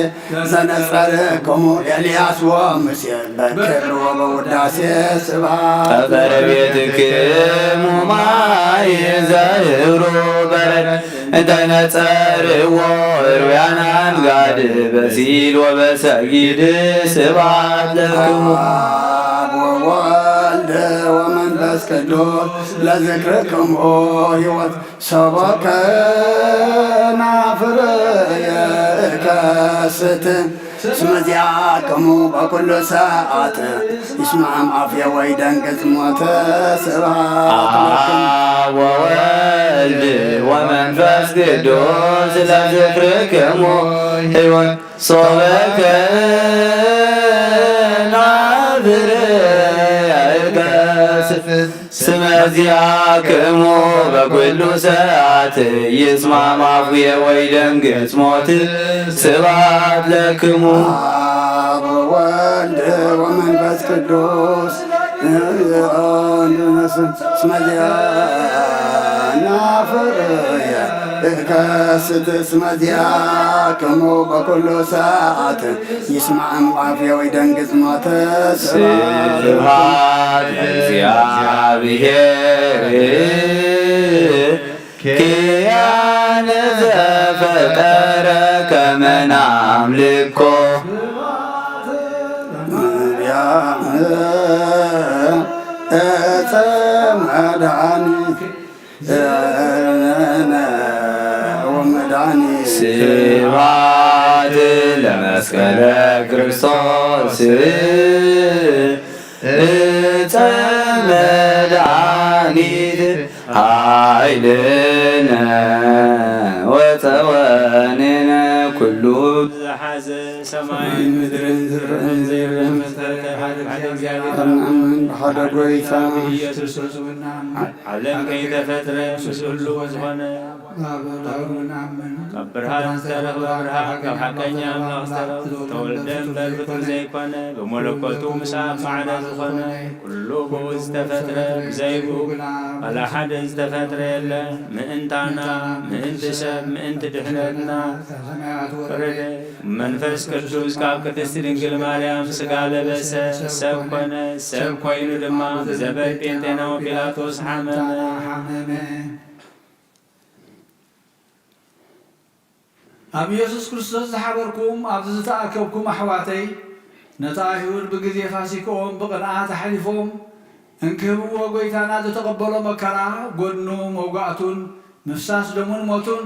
ዘነጸርክሙ ኤልያስ ወሙሴ በክብር ወበውዳሴ ስብሐት። ቀጸረ ቤትክሙ ማይ ዘህብሩ በረድ እንተ ነጸርዎ ሩያን አንጋድ በሲል ወበሰጊድ ስብሐት ለክሙ። አብ ወወልድ ወመንፈስ ቅዱስ ለዝክርክሙ ሕይወት ሰቦከ ናፍርየ እከስት እስመ ዚአክሙ በኩሉ ሰዓት ይስማዕም አፍየ ወይ ደንግጽ ሞተ ስብሐት ለክሙ። አብ ወወልድ ወመንፈስ ቅዱስ ለዝክርክሙ ሕይወት ሶበከ ናፍርየ እከስት ስመ ዚአክሙ በኩሉ ሰዓት ይስማም አፉየ ወይ ደንግጽ ሞት ስብሐት ለክሙ። አብ ወወልድ ወመንፈስ ቅዱስ ስመ ዚአነ ፍርየ እከስት ስመ ዚአክሙ በኩሉ ሰዓት ይስማዕም አፍየ ወይ ደንግጽ ሞተ ስብሐት ለእግዚአብሔር። ኪያነ ዘፈጠረ ከመ ናምልኮ እፀ መድኃኒት ወመድኃኒት። ስብሐት ለመስቀለ ክርስቶስ እፀ መድኃኒት ኃይልነ ወፀወንነ ኩሉ ዝሓዘ ሰማይን ምድርን ዝርአን ዘይርአን ፍጥረት ሓደ ሓደ እግዚኣብሔር ኣብ ንኣምን ብሓደ ኣብ ጎይታ ኢየሱስ ክርስቶስ እውን ንኣምን። ዓለም ከይተፈጥረ ምስሉ ዝኾነ ካብ ብርሃን ዝተረኽበ ብርሃን ካብ ሓቀኛ ኣምላኽ ዝተረኽበ ተወልደ እምበር ፍጡር ዘይኮነ ብመለኮቱ ምስ ኣብ ማዕረ ዝኾነ ኩሉ ብኡ ዝተፈጥረ ብዘይብኡ ዋላ ሓደ ዝተፈጥረ የለ። ምእንታና ምእንቲ ሰብ ምእንቲ ድሕነትና ወረደ። መንፈስ ቅዱስ ካብ ቅድስቲ ድንግል ማርያም ስጋ ለበሰ፣ ሰብ ኮነ። ሰብ ኮይኑ ድማ ብዘበን ጴንጤናዊ ጲላጦስ ሓመመ። ኣብ ኢየሱስ ክርስቶስ ዝሓበርኩም ኣብዚ ዝተኣከብኩም ኣሕዋተይ፣ ነቲ ኣይሁድ ብግዜ ፋሲክኦም ብቕንኣት ኣሕሊፎም እንክህብዎ፣ ጐይታና ዝተቐበሎ መከራ፣ ጐድኑ መውጋእቱን ምፍሳስ ደሙን ሞቱን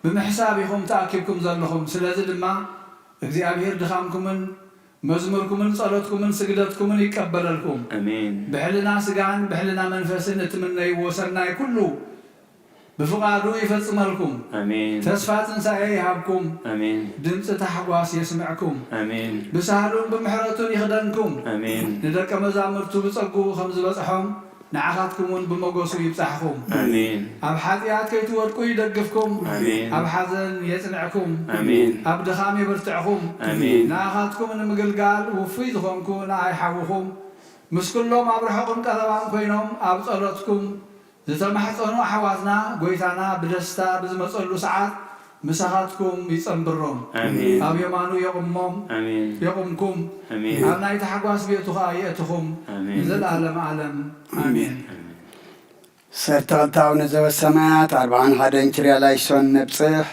ብምሕሳብ ኢኹም ተኣኪብኩም ዘለኹም። ስለዚ ድማ እግዚኣብሔር ድኻምኩምን መዝሙርኩምን ጸሎትኩምን ስግደትኩምን ይቀበለልኩም። ኣሜን። ብሕልና ስጋን ብሕልና መንፈስን እትምነይዎ ሰናይ ኩሉ ብፍቓዱ ይፈጽመልኩም። ኣሜን። ተስፋ ትንሳኤ ይሃብኩም። ኣሜን። ድምጺ ታሕጓስ የስምዕኩም። ኣሜን። ብሳህሉን ብምሕረቱን ይኽደንኩም። ኣሜን። ንደቀ መዛሙርቱ ብጸግኡ ከም ዝበጽሖም ንዓኻትኩም እውን ብመጎሱ ይብጻሕኹም። ኣሜን። ኣብ ሓጢኣት ከይትወድቁ ይደግፍኩም። ኣሜን። ኣብ ሓዘን የጽንዕኩም። ኣሜን። ኣብ ድኻም የበርትዕኹም። ኣሜን። ንኣኻትኩም ንምግልጋል ውፉይ ዝኾንኩ ንኣይ ሓውኹም ምስ ኩሎም ኣብ ርሑቕን ቀረባን ኮይኖም ኣብ ጸሎትኩም ዝተማሕጸኑ ኣሕዋትና ጐይታና ብደስታ ብዝመጸሉ ሰዓት ምሳኻትኩም ይጸንብሮም። ኣሜን። ኣብ የማኑ የቑሞም፣ ኣሜን። የቑምኩም። ኣሜን። ኣብ ናይ ታሕጓስ ቤቱ ኸኣ የእትኹም ኣሜን። ንዘለኣለም ዓለም። ኣሜን። ኣሜን። ሰርተ ክልተ ኣቡነ ዘበሰማያት ኣርብዓን ሓደን ኪርያላይሶን ነብጽሕ።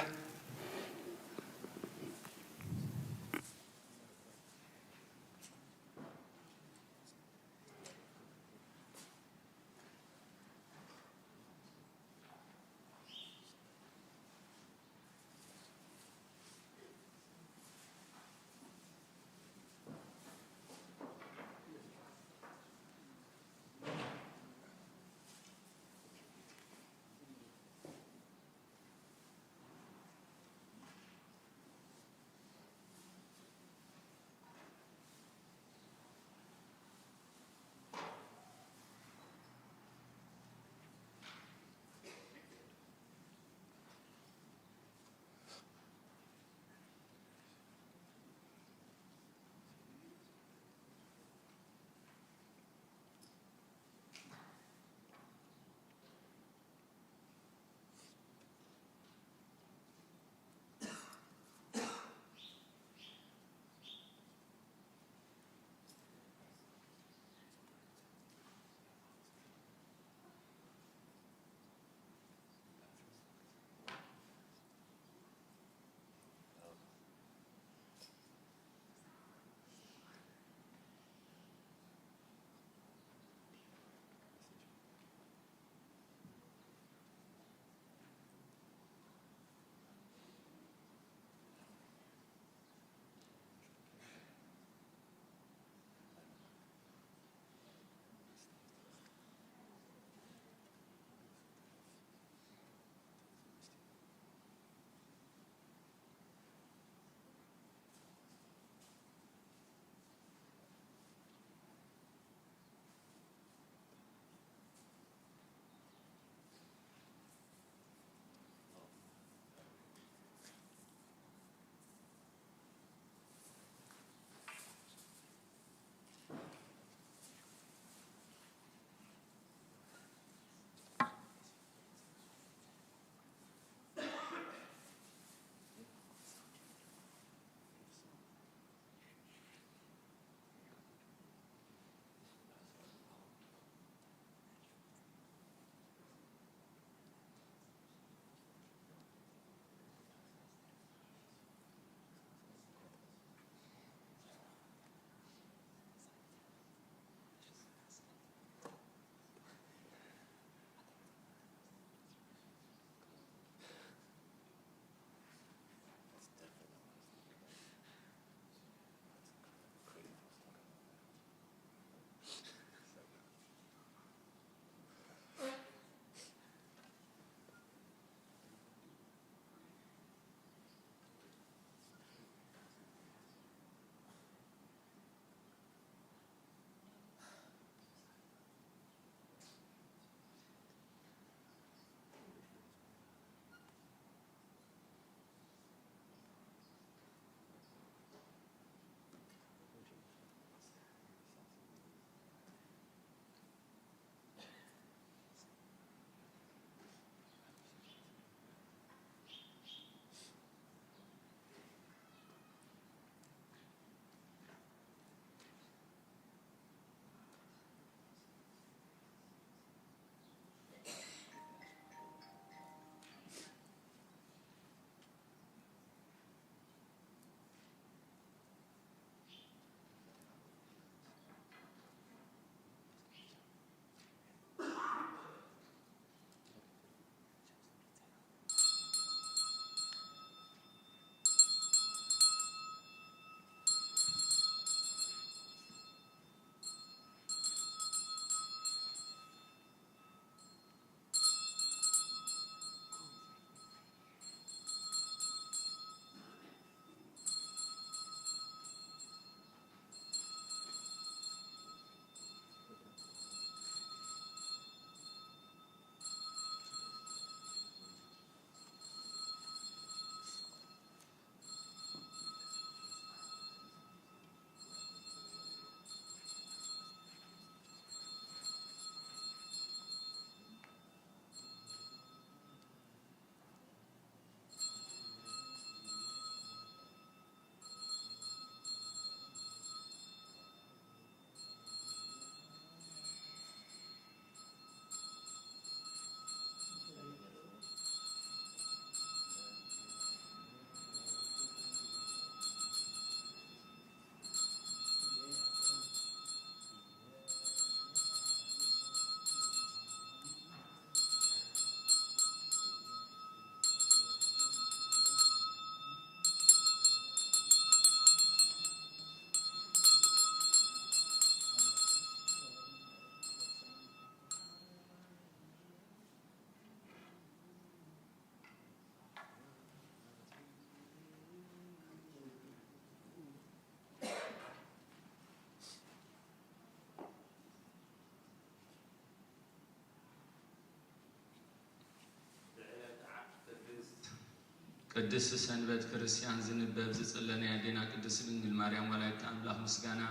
ቅድስቲ ሰንበት ክርስቲያን ዝንበብ ዝጽለ ናይ ኣዴና ቅድስቲ ድንግል ማርያም ወላዲተ ኣምላኽ ምስጋና።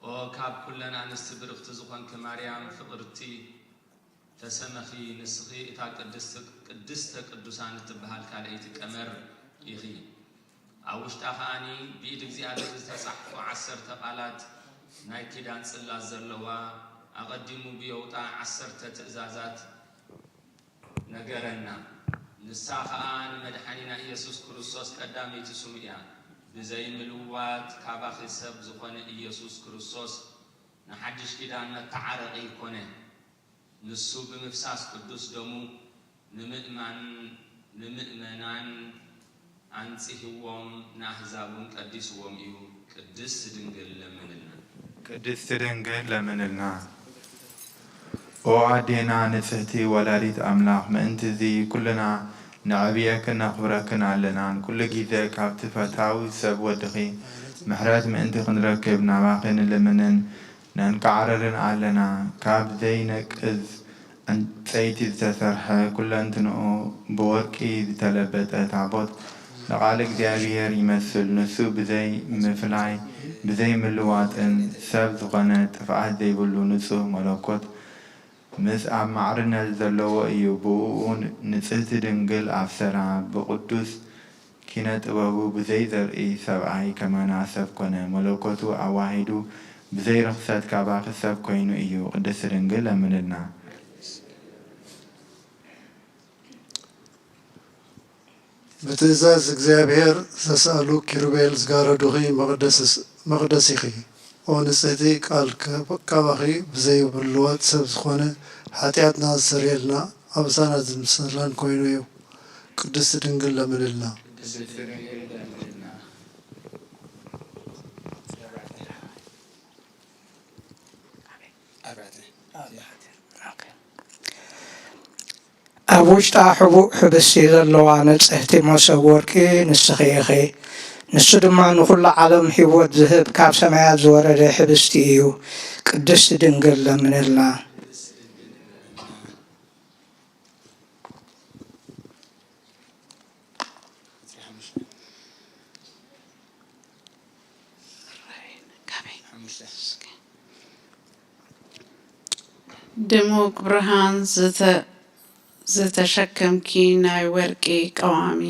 ኦ ካብ ኩለን ኣንስቲ ብርኽቲ ዝኾንኪ ማርያም ፍቕርቲ ተሰመኺ፣ ንስኺ እታ ቅድስቲ ቅድስተ ቅዱሳን እትበሃል ካልኣይቲ ቀመር ኢኺ። ኣብ ውሽጣ ከኣኒ ብኢድ እግዚኣብሔር ዝተጻሕፉ ዓሰርተ ቃላት ናይ ኪዳን ጽላት ዘለዋ፣ ኣቐዲሙ ብየውጣ ዓሰርተ ትእዛዛት ነገረና። ንሳ ኸኣ ንመድሓኒና ኢየሱስ ክርስቶስ ቀዳመይቲ ስሙ እያ። ብዘይ ምልዋጥ ካባኺ ሰብ ዝኾነ ኢየሱስ ክርስቶስ ንሓድሽ ኪዳን መተዓረቒ ኮነ። ንሱ ብምፍሳስ ቅዱስ ደሙ ንምእማን፣ ንምእመናን ኣንጺህዎም፣ ንኣህዛብ እውን ቀዲስዎም እዩ። ቅድስት ድንግል ለምንልና። ቅድስት ድንግል ለምንልና። ኦ ኣዴና ንጽህቲ ወላዲት ኣምላኽ፣ ምእንቲ እዚ ኩልና ነዕብየክን ነኽብረክን ኣለናን፣ ኩሉ ግዜ ካብቲ ፈታዊ ሰብ ወድኺ ምሕረት ምእንቲ ክንረክብ ናባኺ ንልምንን ነንቃዕርርን ኣለና። ካብ ዘይነቅዝ ዕንጸይቲ ዝተሰርሐ፣ ኩለንትንኡ ብወርቂ ዝተለበጠ ታቦት ንቓል እግዚኣብሔር ይመስል። ንሱ ብዘይ ምፍላይ ብዘይ ምልዋጥን ሰብ ዝኾነ ጥፍኣት ዘይብሉ ንጹህ መለኮት ምስ ኣብ ማዕርነት ዘለዎ እዩ። ብእኡ ንጽህቲ ድንግል ኣብሰራ። ብቕዱስ ኪነ ጥበቡ ብዘይ ዘርኢ ሰብኣይ ከማና ሰብ ኮነ። መለኮቱ ኣዋሂዱ ብዘይ ርኽሰት ካባኺ ሰብ ኮይኑ እዩ። ቅድስቲ ድንግል ለምንልና። ብትእዛዝ እግዚኣብሔር ዝተሳእሉ ኪሩቤል ዝጋረዱኺ መቕደስ ኢኺ። ኦ ንጽህቲ ቃል ካባኺ ብዘይ ምልዋጥ ሰብ ዝኾነ ሓጢኣትና ዝሰርየልና ኣበሳና ዝምስላን ኮይኑ እዩ። ቅድስቲ ድንግል ለምንልና። ኣብ ውሽጣ ሕቡእ ሕብስቲ ዘለዋ ንጽህቲ መሶብ ወርቂ ንስኺ ኢኺ። ንሱ ድማ ንኹሉ ዓለም ህይወት ዝህብ ካብ ሰማያት ዝወረደ ሕብስቲ እዩ። ቅድስቲ ድንግል ለምንልና። ድሙቕ ብርሃን ዝተሸከምኪ ናይ ወርቂ ቀዋሚ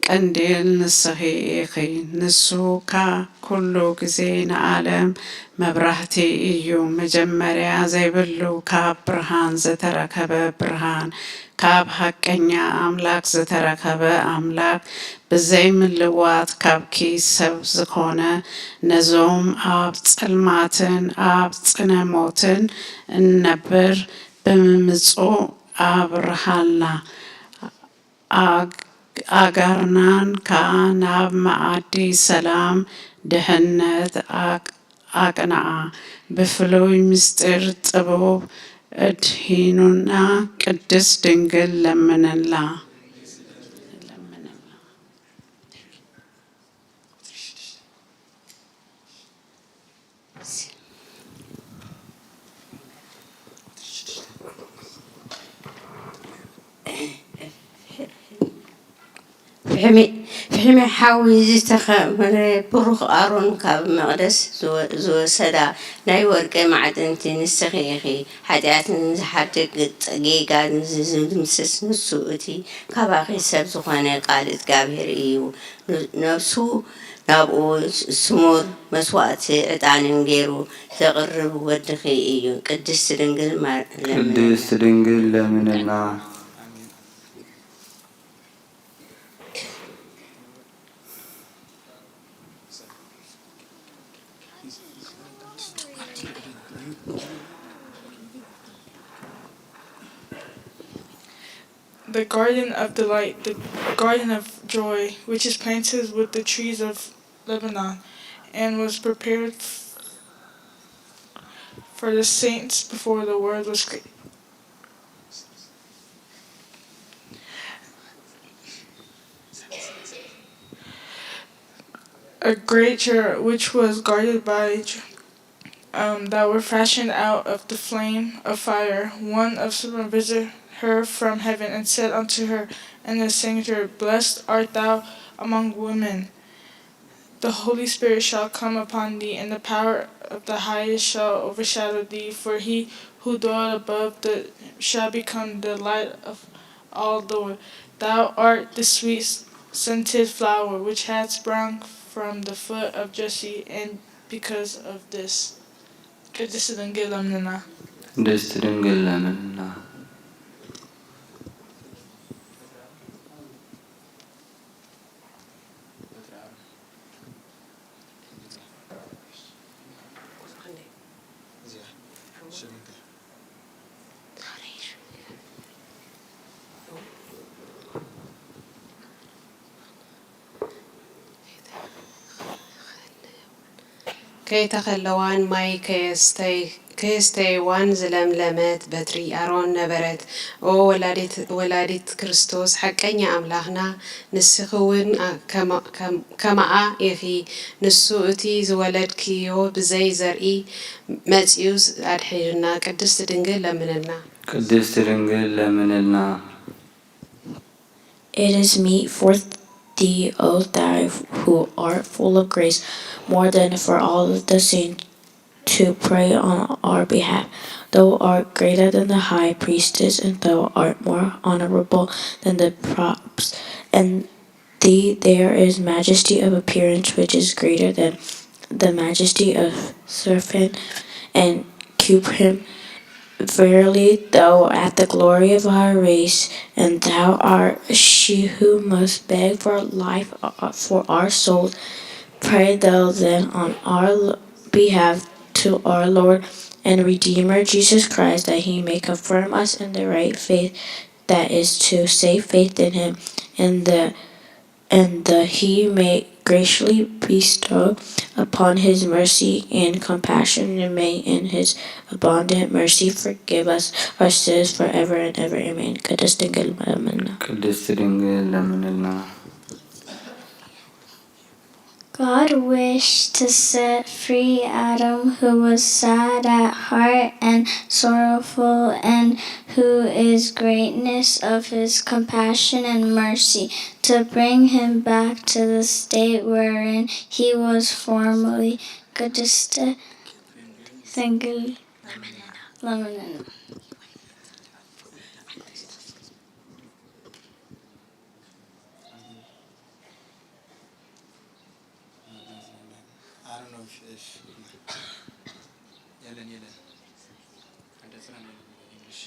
ቀንዴል ንስኺ ኢኺ። ንሱ ኩሉ ግዜ ንዓለም መብራህቲ እዩ። መጀመርያ ዘይብሉ ካብ ብርሃን ዝተረኸበ ብርሃን፣ ካብ ሓቀኛ ኣምላኽ ዝተረኸበ ኣምላኽ ብዘይ ምልዋጥ ካብኪ ሰብ ዝኾነ፣ ነዞም ኣብ ጸልማትን ኣብ ጽነ ሞትን እንነብር ብምምጽኡ ኣብርሃልና። ኣጋርናን ከኣ ናብ መኣዲ ሰላም ድሕነት ኣቅንዓ። ብፍሉይ ምስጢር ጥበብ ኣድሒኑና ቅድስት ድንግል ለምንላ። ፍሕሚ ሓዊ ዝተኸመረ ብሩኽ ኣሮን ካብ መቕደስ ዝወሰዳ ናይ ወርቂ ማዕጠንቲ ንስኺ ኢኺ። ሓጢኣትን ዝሓድግ ጌጋን ዝድምስስ ንሱ እቲ ካባኺ ሰብ ዝኾነ ቃል እግዚኣብሔር እዩ። ነብሱ ናብኡ ስሙር መስዋእቲ ዕጣንን ገይሩ ዘቕርብ ወድኺ እዩ። ቅድስቲ ድንግል ማር-፣ ለምንልና። ቅድስት ድንግል ለምንልና። The garden of delight, the garden of joy, which is planted with the trees of Lebanon, and was prepared f-, for the saints before the world was created. A great church which was guarded by um, that were fashioned out of the flame of fire. One of them visited her from heaven and said unto her, in the sanctuary. Blessed art thou among women. The Holy Spirit shall come upon thee, and the power of the highest shall overshadow thee. For he who dwelleth above the shall become the light of all the world. Thou art the sweet scented flower which had sprung from the foot of Jesse, and because of this. ቅድስት ድንግል ለምንና። ቅድስት ድንግል ለምንና። ከይተኸለዋን ማይ ከየስተይ-፣ ከየስተየዋን ዝለምለመት በትሪ ኣሮን ነበረት። ኦ ወላዲት፣ ወላዲት ክርስቶስ፣ ሓቀኛ ኣምላኽና፣ ንስኺ እውን ከማ-፣ ከም-፣ ከማኣ ኢኺ። ንሱ እቲ ዝወለድክዮ ብዘይ ዘርኢ መጺኡ ኣድሒኑና። ቅድስቲ ድንግል ለምንልና። ቅድስቲ ድንግል ለምንልና። It is meet for thee, O thou who art full of grace, more than for all the saints to pray on our behalf. Thou art greater than the high priestess, and thou art more honorable than the props. And thee there is majesty of appearance which is greater than the majesty of seraphin and cherubim. Verily, thou art the glory of our race, and thou art she who must beg for life, uh, for our souls. Pray thou then on our l-, behalf to our Lord and Redeemer Jesus Christ, that he may confirm us in the right faith, that is to say, faith in him, and the and that he may graciously bestow upon his mercy and compassion, and may in his abundant mercy forgive us our sins forever and ever. Amen. ቅድስት ድንግል ለምንልና። ቅድስት ድንግል ለምንልና። God wished to set free Adam, who was sad at heart and sorrowful, and who is greatness of his compassion and mercy, to bring him back to the state wherein he was formerly. ቅድስት ድንግል ለምንና። I don't know if, if የለን፣ የለን። English.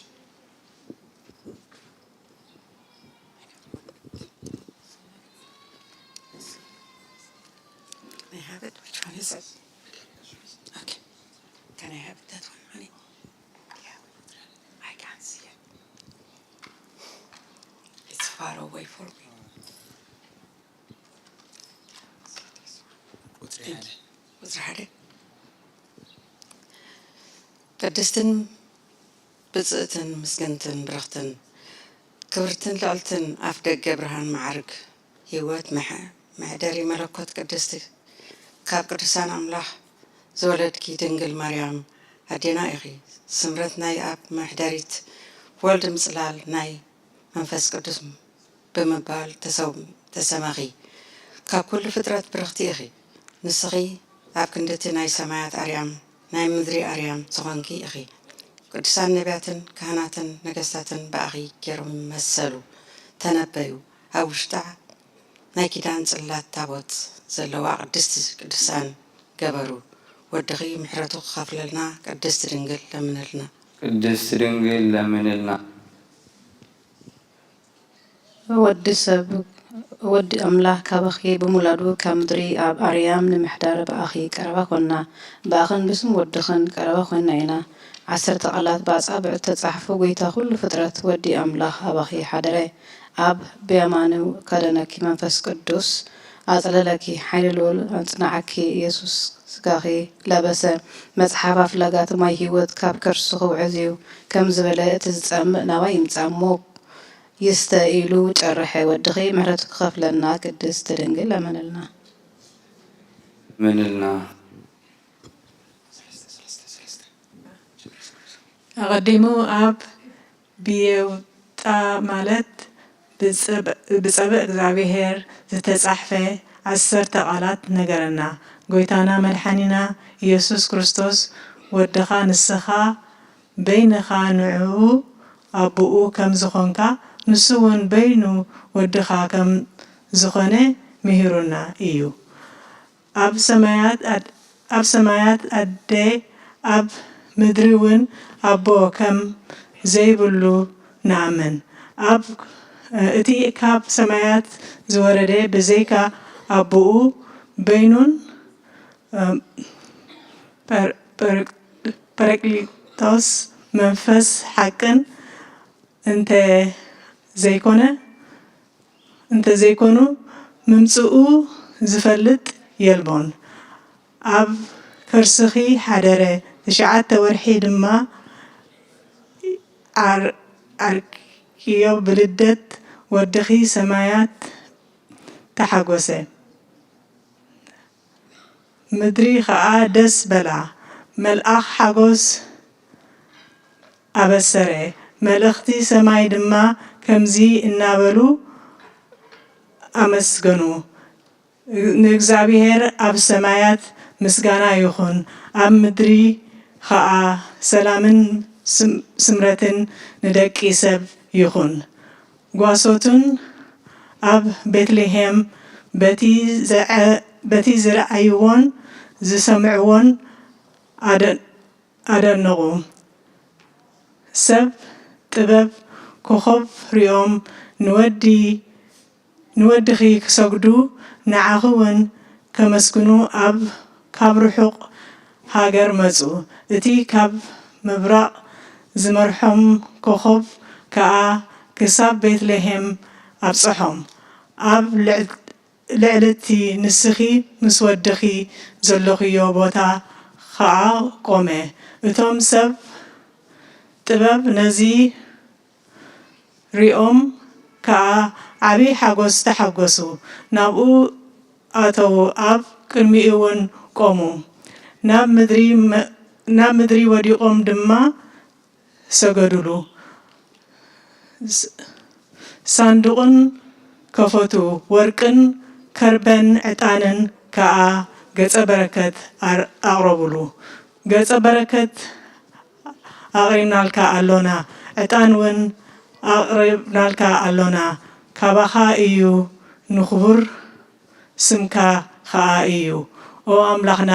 Can I have it? Which one is it? Okay. Can I have that one, honey? Yeah. I can't see it. It's far away for me. ቁፅሪ ሓደ። ቅድስትን ብፅእትን ምስግንትን ብርኽትን ክብርትን ልዕልትን ኣፍ ደገ ብርሃን መዓርግ ህይወት መሐ-፣ መሕደሪ መለኮት ቅድስቲ ካብ ቅዱሳን ኣምላኽ ዝወለድኪ ድንግል ማርያም ኣዴና ኢኺ። ስምረት ናይ ኣብ መሕደሪት ወልድ ምጽላል ናይ መንፈስ ቅዱስ ብምባል ተሰው-፣ ተሰመኺ። ካብ ኩሉ ፍጥረት ብርኽቲ ኢኺ። ንስኺ ኣብ ክንድቲ ናይ ሰማያት ኣርያም ናይ ምድሪ ኣርያም ዝኾንኪ ኢኺ። ቅዱሳን ነቢያትን ካህናትን ነገስታትን ብኣኺ ገይሮም መሰሉ፣ ተነበዩ። ኣብ ውሽጣ ናይ ኪዳን ጽላት ታቦት ዘለዋ ቅድስቲ ቅዱሳን ገበሩ። ወድኺ ምሕረቱ ክኸፍለልና ቅድስቲ ድንግል ለምንልና። ቅድስቲ ድንግል ለምንልና። ወዲ ሰብ፣ ወዲ ኣምላኽ ካባኺ ብምውላዱ ካብ ምድሪ ኣብ ኣርያም ንምሕዳር ብኣኺ ቀረባ ኮንና፣ ብኣኽን ብስም ወድኽን ቀረባ ኮይንና ኢና። ዓሰርተ ቃላት ብኣጻብዕ እተጻሕፉ፣ ጐይታ ኩሉ ፍጥረት፣ ወዲ ኣምላኽ ኣባኺ ሓደረ። ኣብ ብየማኑ ከደነኪ፣ መንፈስ ቅዱስ ኣጽለለኪ፣ ሓይሊ ልኡል ኣጽንዓኪ። ኢየሱስ ስጋኺ ለበሰ። መጽሓፍ ኣፍላጋት ማይ ህይወት ካብ ከርስኺ ውሕዝ እዩ ከም ዝበለ፣ እቲ ዝጸምእ ናባይ ይምጻእ እሞ ይስተ ኢሉ ጨርሐ። ወድኺ ምሕረቱ ክኸፍለና ቅድስት ድንግል ለምንልና። ለምንልና። ኣቐዲሙ ኣብ ብየውጣ ማለት ብጸብ-፣ ብጸብእ እግዚኣብሔር ዝተጻሕፈ ዓሰርተ ቃላት ነገረና። ጎይታና መድሓኒና ኢየሱስ ክርስቶስ፣ "ወድኻ ንስኻ በይንኻ ንዕኡ ኣቦኡ ከም ዝኾንካ፣ ንሱ እውን በይኑ ወድኻ ከም ዝኾነ ምሂሩና እዩ።" ኣብ ሰማያት ኣድ-፣ ኣብ ሰማያት ኣደ፣ ኣብ ምድሪ እውን ኣቦ ከም ዘይብሉ ንኣምን። ኣብ፣ እቲ ካብ ሰማያት ዝወረደ ብዘይካ ኣቦኡ በይኑን፣ እ፣ ፐር-፣ ፐር-፣ ፐረቅሊጦስ መንፈስ ሓቅን እንተ ዘይኮነ፣ እንተ ዘይኮኑ፣ ምምጽኡ ዝፈልጥ የልቦን። ኣብ ከርስኺ ሓደረ፣ ትሽዓተ ወርሒ ድማ ኣር-፣ ኣርክዮ ብልደት ወድኺ ሰማያት ተሓጎሰ። ምድሪ ኸኣ ደስ በላ፣ መልኣኽ ሓጎስ ኣበሰረ። መለኽቲ ሰማይ ድማ ከምዚ እናበሉ ኣመስገኑ፣ "ንእግዚኣብሔር ኣብ ሰማያት ምስጋና ይኹን፣ ኣብ ምድሪ ኸኣ ሰላምን ስም-፣ ስምረትን ንደቂ ሰብ ይኹን።" ጓሶትን ኣብ ቤትልሄም በቲ ዘዐ-፣ በቲ ዝረኣይዎን ዝሰምዕዎን ኣደ-፣ ኣደነቑ። ሰብ ጥበብ ኮኾብ ሪኦም ንወዲ-፣ ንወድኺ ክሰግዱ ንዓኺ እውን ከመስግኑ ኣብ፣ ካብ ርሑቕ ሃገር መጹ። እቲ ካብ ምብራቕ ዝመርሖም ኮኾብ ከኣ ክሳብ ቤትልሄም ኣብጽሖም። ኣብ ልዕ-፣ ልዕሊ እቲ ንስኺ ምስ ወድኺ ዘለኽዮ ቦታ ኸኣ ቆመ። እቶም ሰብ ጥበብ ነዚ ሪኦም ከኣ ዓቢ ሓጎስ ተሓጎሱ። ናብኡ ኣተዉ፣ ኣብ ቅድሚኡ እውን ቆሙ። ናብ ምድሪ መ-፣ ናብ ምድሪ ወዲቖም ድማ ሰገዱሉ። ስ-፣ ሳንዱቕን ከፈቱ፣ ወርቅን ከርበን ዕጣንን ከኣ ገጸ በረከት ኣር-፣ ኣቕረቡሉ። ገጸ በረከት ኣቕሪብናልካ ኣሎና፣ ዕጣን እውን ኣቕሪብናልካ ኣሎና። ካባኻ እዩ፣ ንኽቡር ስምካ ኸኣ እዩ። ኦ ኣምላኽና፣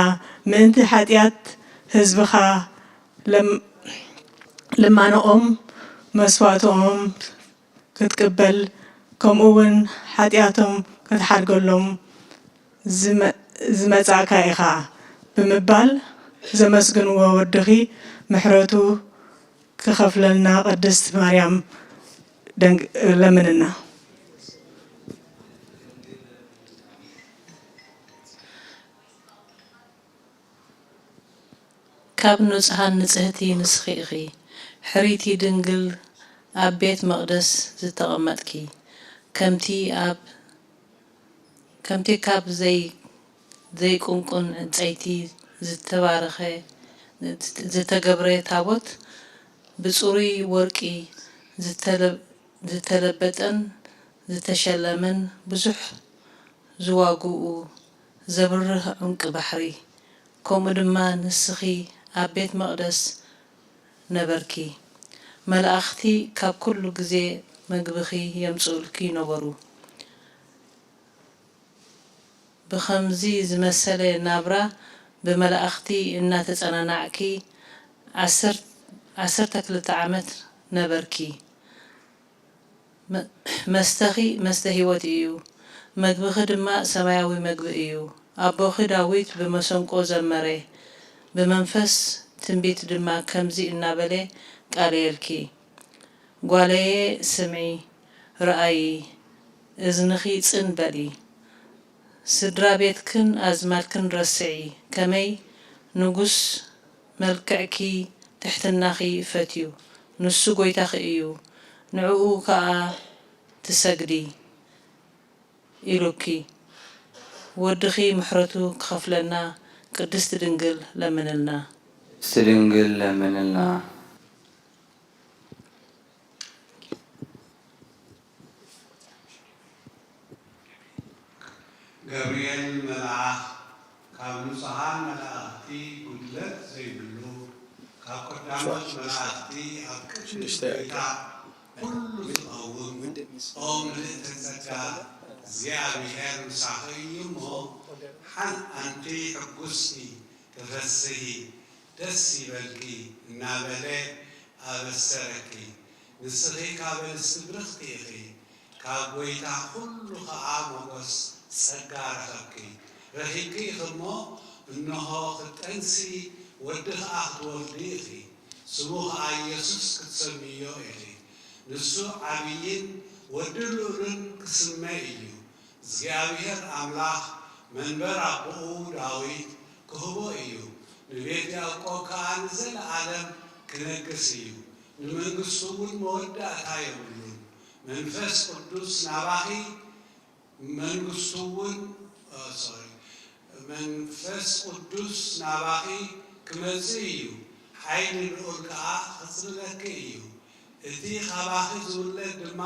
ምእንቲ ሓጢኣት ህዝብኻ ለም-፣ ልማኖኦም መስዋእትኦም ክትቅበል፣ ከምኡ እውን ሓጢኣቶም ክትሓድገሎም ዝመ-፣ ዝመጻእካ ኢኻ ብምባል ዘመስግንዎ ወድኺ ምሕረቱ ክኸፍለልና ቅድስት ማርያም ደንግ-፣ ለምንና። ካብ ንጹሃን ንጽህቲ ንስኺ ኢኺ፣ ሕርይቲ ድንግል፣ ኣብ ቤት መቕደስ ዝተቐመጥኪ፣ ከምቲ ኣብ፣ ከምቲ ካብ ዘይ-፣ ዘይቁንቁን ዕንጸይቲ ዝተባረኸ፣ ዝተገብረ ታቦት፣ ብጽሩይ ወርቂ ዝተለ-፣ ዝተለበጠን ዝተሸለመን፣ ብዙሕ ዝዋግኡ ዘብርህ ዑንቂ ባሕሪ፣ ከምኡ ድማ ንስኺ ኣብ ቤት መቕደስ ነበርኪ። መላእኽቲ ካብ ኩሉ ግዜ መግብኺ የምጽኡልኪ ነበሩ። ብኸምዚ ዝመሰለ ናብራ ብመላእኽቲ እናተጸናናዕኪ ዓሰር-፣ ዓሰርተ ክልተ ዓመት ነበርኪ። መ-፣ መስተኺ መስተ ህይወት እዩ፣ መግብኺ ድማ ሰማያዊ መግቢ እዩ። ኣቦኺ ዳዊት ብመሰንቆ ዘመረ፣ ብመንፈስ ትንቢት ድማ ከምዚ እናበለ ቃለየልኪ፣ ጓለየ፣ ስምዒ፣ ረኣዪ፣ እዝንኺ ጽን በሊ። ስድራ ቤትክን ኣዝማድክን ረስዒ፣ ከመይ ንጉስ መልክዕኪ ትሕትናኺ ፈትዩ፣ ንሱ ጐይታኺ እዩ፣ ንዕኡ ከኣ ትሰግዲ ኢሉኪ፣ ወድኺ ምሕረቱ ክኸፍለና ቅድስቲ ድንግል ለምንልና። ቅድስቲ ድንግል ለምንልና። ገብርኤል መልኣኽ ካብ ንጹሃን መላእኽቲ ጉድለት ዘይብሉ፣ ካብ ቀዳሞት መላእኽቲ ኣብ ቅድሚ ሽዱሽተ ጎይታ ኩሉ ዝቐውም፣ ኦ ምልእተ ጸጋ እግዚኣብሔር ምሳኺ እዩ እሞ፣ ሓን ኣንቲ ሕጉስቲ ተፈስሂ፣ ደስ ይበልኪ እናበለ ኣበሰረኪ። ንስኺ ካብ ኣንስቲ ብርኽቲ ኢኺ፣ ካብ ጐይታ ኹሉ ኸኣ ሞገስ ጸጋ ረኸብኪ። ረኺብኪ ኢኺ እሞ፣ እንሆ ክትጠንሲ ወዲ ኸኣ ክትወልዲ ኢኺ፣ ስሙ ኸኣ ኢየሱስ ክትሰምይዮ ኢኺ። ንሱ ዓብይን ወዲ ልኡልን ክስመ እዩ። እግዚኣብሔር ኣምላኽ መንበር ኣቦኡ ዳዊት ክህቦ እዩ፣ ንቤት ያዕቆብ ከኣ ንዘለኣለም ክነግስ እዩ፣ ንመንግስቱ እውን መወዳእታ የብሉን። መንፈስ ቅዱስ ናባኺ መንግስቱ እውን ሶሪ መንፈስ ቅዱስ ናባኺ ክመጽእ እዩ፣ ሓይሊ ልዑል ከኣ ክጽልለኪ እዩ። እቲ ካባኺ ዝውለድ ድማ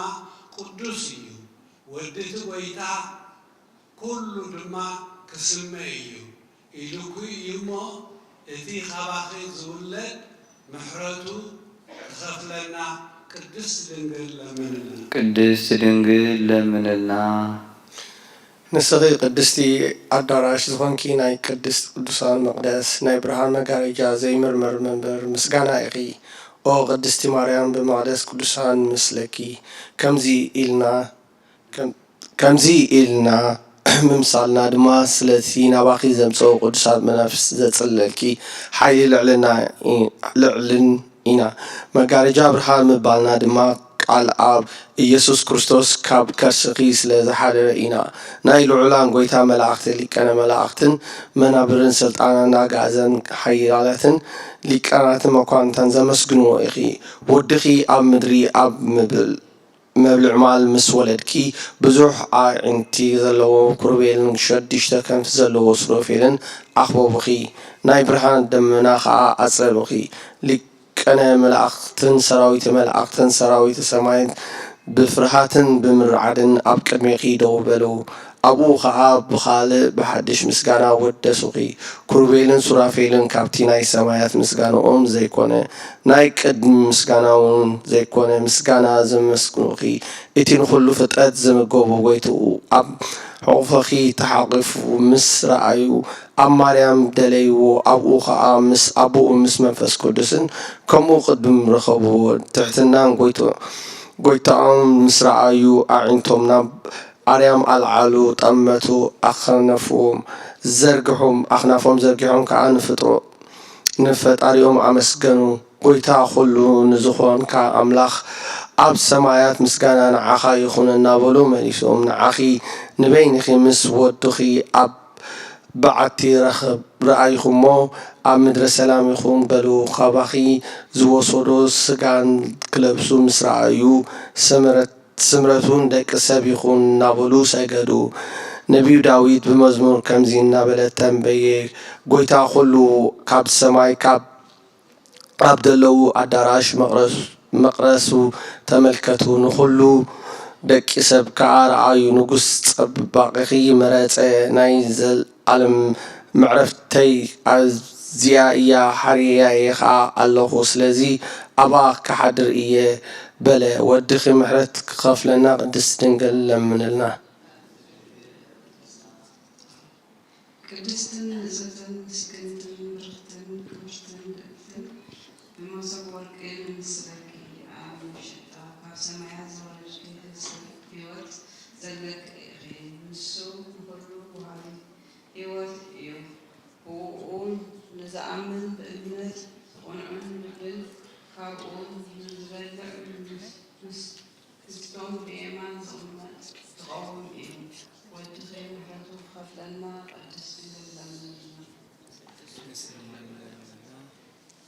ቅዱስ እዩ፣ ወዲ እቲ ጐይታ ኩሉ ድማ ክስመ እዩ ኢሉኪ እዩ እሞ፣ እቲ ካባኺ ዝውለድ ምሕረቱ ክኸፍለና ቅድስት ድንግል ለምንልና። ቅድስት ድንግል ለምንልና። ንስኺ ቅድስቲ ኣዳራሽ ዝኾንኪ ናይ ቅድስት ቅዱሳን መቕደስ ናይ ብርሃን መጋረጃ ዘይምርመር መንበር ምስጋና ኢኺ። ኦ ቅድስቲ ማርያም ብመቕደስ ቅዱሳን ምስለኪ ከምዚ ኢልና ከምዚ ኢልና ምምሳልና ድማ ስለቲ ናባኺ ዘምጽኦ ቅዱሳት መናፍስቲ ዘጽልለኪ ሓይሊ ልዕልና ልዕልን ኢና። መጋረጃ ብርሃን ምባልና ድማ ቃል ኣብ ኢየሱስ ክርስቶስ ካብ ከርስኺ ስለ ዝሓደረ ኢና። ናይ ልዑላን ጐይታ መላእኽቲ ሊቃነ መላእኽትን መናብርን ስልጣናን ኣግኣዘን ሓያላትን ሊቃናትን መኳንንታን ዘመስግንዎ ኢኺ። ወድኺ ኣብ ምድሪ ኣብ ምብል መብልዕ ማል ምስ ወለድኪ፣ ብዙሕ ኣዒንቲ ዘለዎ ኩሩቤልን ሸዱሽተ ከንፊ ዘለዎ ሱራፌልን ኣኽበቡኺ፣ ናይ ብርሃን ደመና ኸኣ ኣጽለሉኺ። ሊቀነ መላእኽትን ሰራዊተ መላእኽትን ሰራዊተ ሰማይን ብፍርሃትን ብምርዓድን ኣብ ቅድሜኺ ደው በሉ። ኣብኡ ኸኣ ብኻልእ ብሓድሽ ምስጋና ወደሱኺ። ኩሩቤልን ሱራፌልን ካብቲ ናይ ሰማያት ምስጋናኦም ዘይኮነ፣ ናይ ቅድሚ ምስጋናውን ዘይኮነ ምስጋና ዘመስግኑኺ፣ እቲ ንኹሉ ፍጥረት ዝምገቦ ጐይትኡ ኣብ ሕቑፎኺ ተሓቒፉ ምስ ረኣዩ፣ ኣብ ማርያም ደለይዎ፣ ኣብኡ ኸኣ ምስ ኣቦኡ ምስ መንፈስ ቅዱስን ከምኡ ቅድም ረኸብዎ። ትሕትናን ጐይትኡ ጐይታኦም ምስ ረኣዩ ኣዒንቶም ናብ ኣርያም ኣልዓሉ፣ ጠመቱ፣ ኣኽነፎም ዘርግሖም ኣኽናፎም ዘርጊሖም ከኣ ንፍጥሮ ንፈጣሪኦም ኣመስገኑ። ጐይታ ኹሉ ንዝኾንካ ኣምላኽ ኣብ ሰማያት ምስጋና ንዓኻ ይኹን እናበሉ መሊሶም ንዓኺ ንበይንኺ ምስ ወድኺ ኣብ በዓቲ ረኸብ ረኣይኹሞ ኣብ ምድረ ሰላም ይኹን በሉ። ካባኺ ዝወሰዶ ስጋን ክለብሱ ምስ ረኣዩ ሰመረት ስምረቱ ንደቂ ሰብ ይኹን እናበሉ ሰገዱ። ነቢዩ ዳዊት ብመዝሙር ከምዚ እናበለ ተንበየ፣ ጐይታ ኹሉ ካብ ሰማይ ካብ ኣብ ዘለዉ ኣዳራሽ መቕረሱ ተመልከቱ፣ ንኹሉ ደቂ ሰብ ከኣ ረኣዩ። ንጉስ ጸባቒኺ መረጸ፣ ናይ ዘለኣለም መዕረፍተይ ኣብዚኣ እያ፣ ሓርየያ'የ ኸኣ ኣለኹ፣ ስለዚ ኣብኣ ክሓድር እየ በለ። ወድኺ ምሕረት ክኸፍለና ቅድስቲ ድንግል ለምንልና። ቅድስትን ንጽሕትን ምስክንትን ብርኽትን ክብርትን ልእልትን ብመሶብ ወርቂ ንምስለኪ ኣብ መሸጣ ካብ ሰማያት ዝወረድኪ ህዝቢ ህይወት ዘለኪ ኢኺ። ንሱ ንኹሉ ወሃቢ ህይወት እዩ። ብእኡ ንዝኣምን ብእምነት ብቕኑዕን ልብን ካብኡ ንዝበልዕ ምስ ምስቶም ብየማን ዝቕመጥ ዝቐውም እዩ። ወድኺ ምሕረቱ ክኸፍለና ቅድስት ድንግል ለምንልና።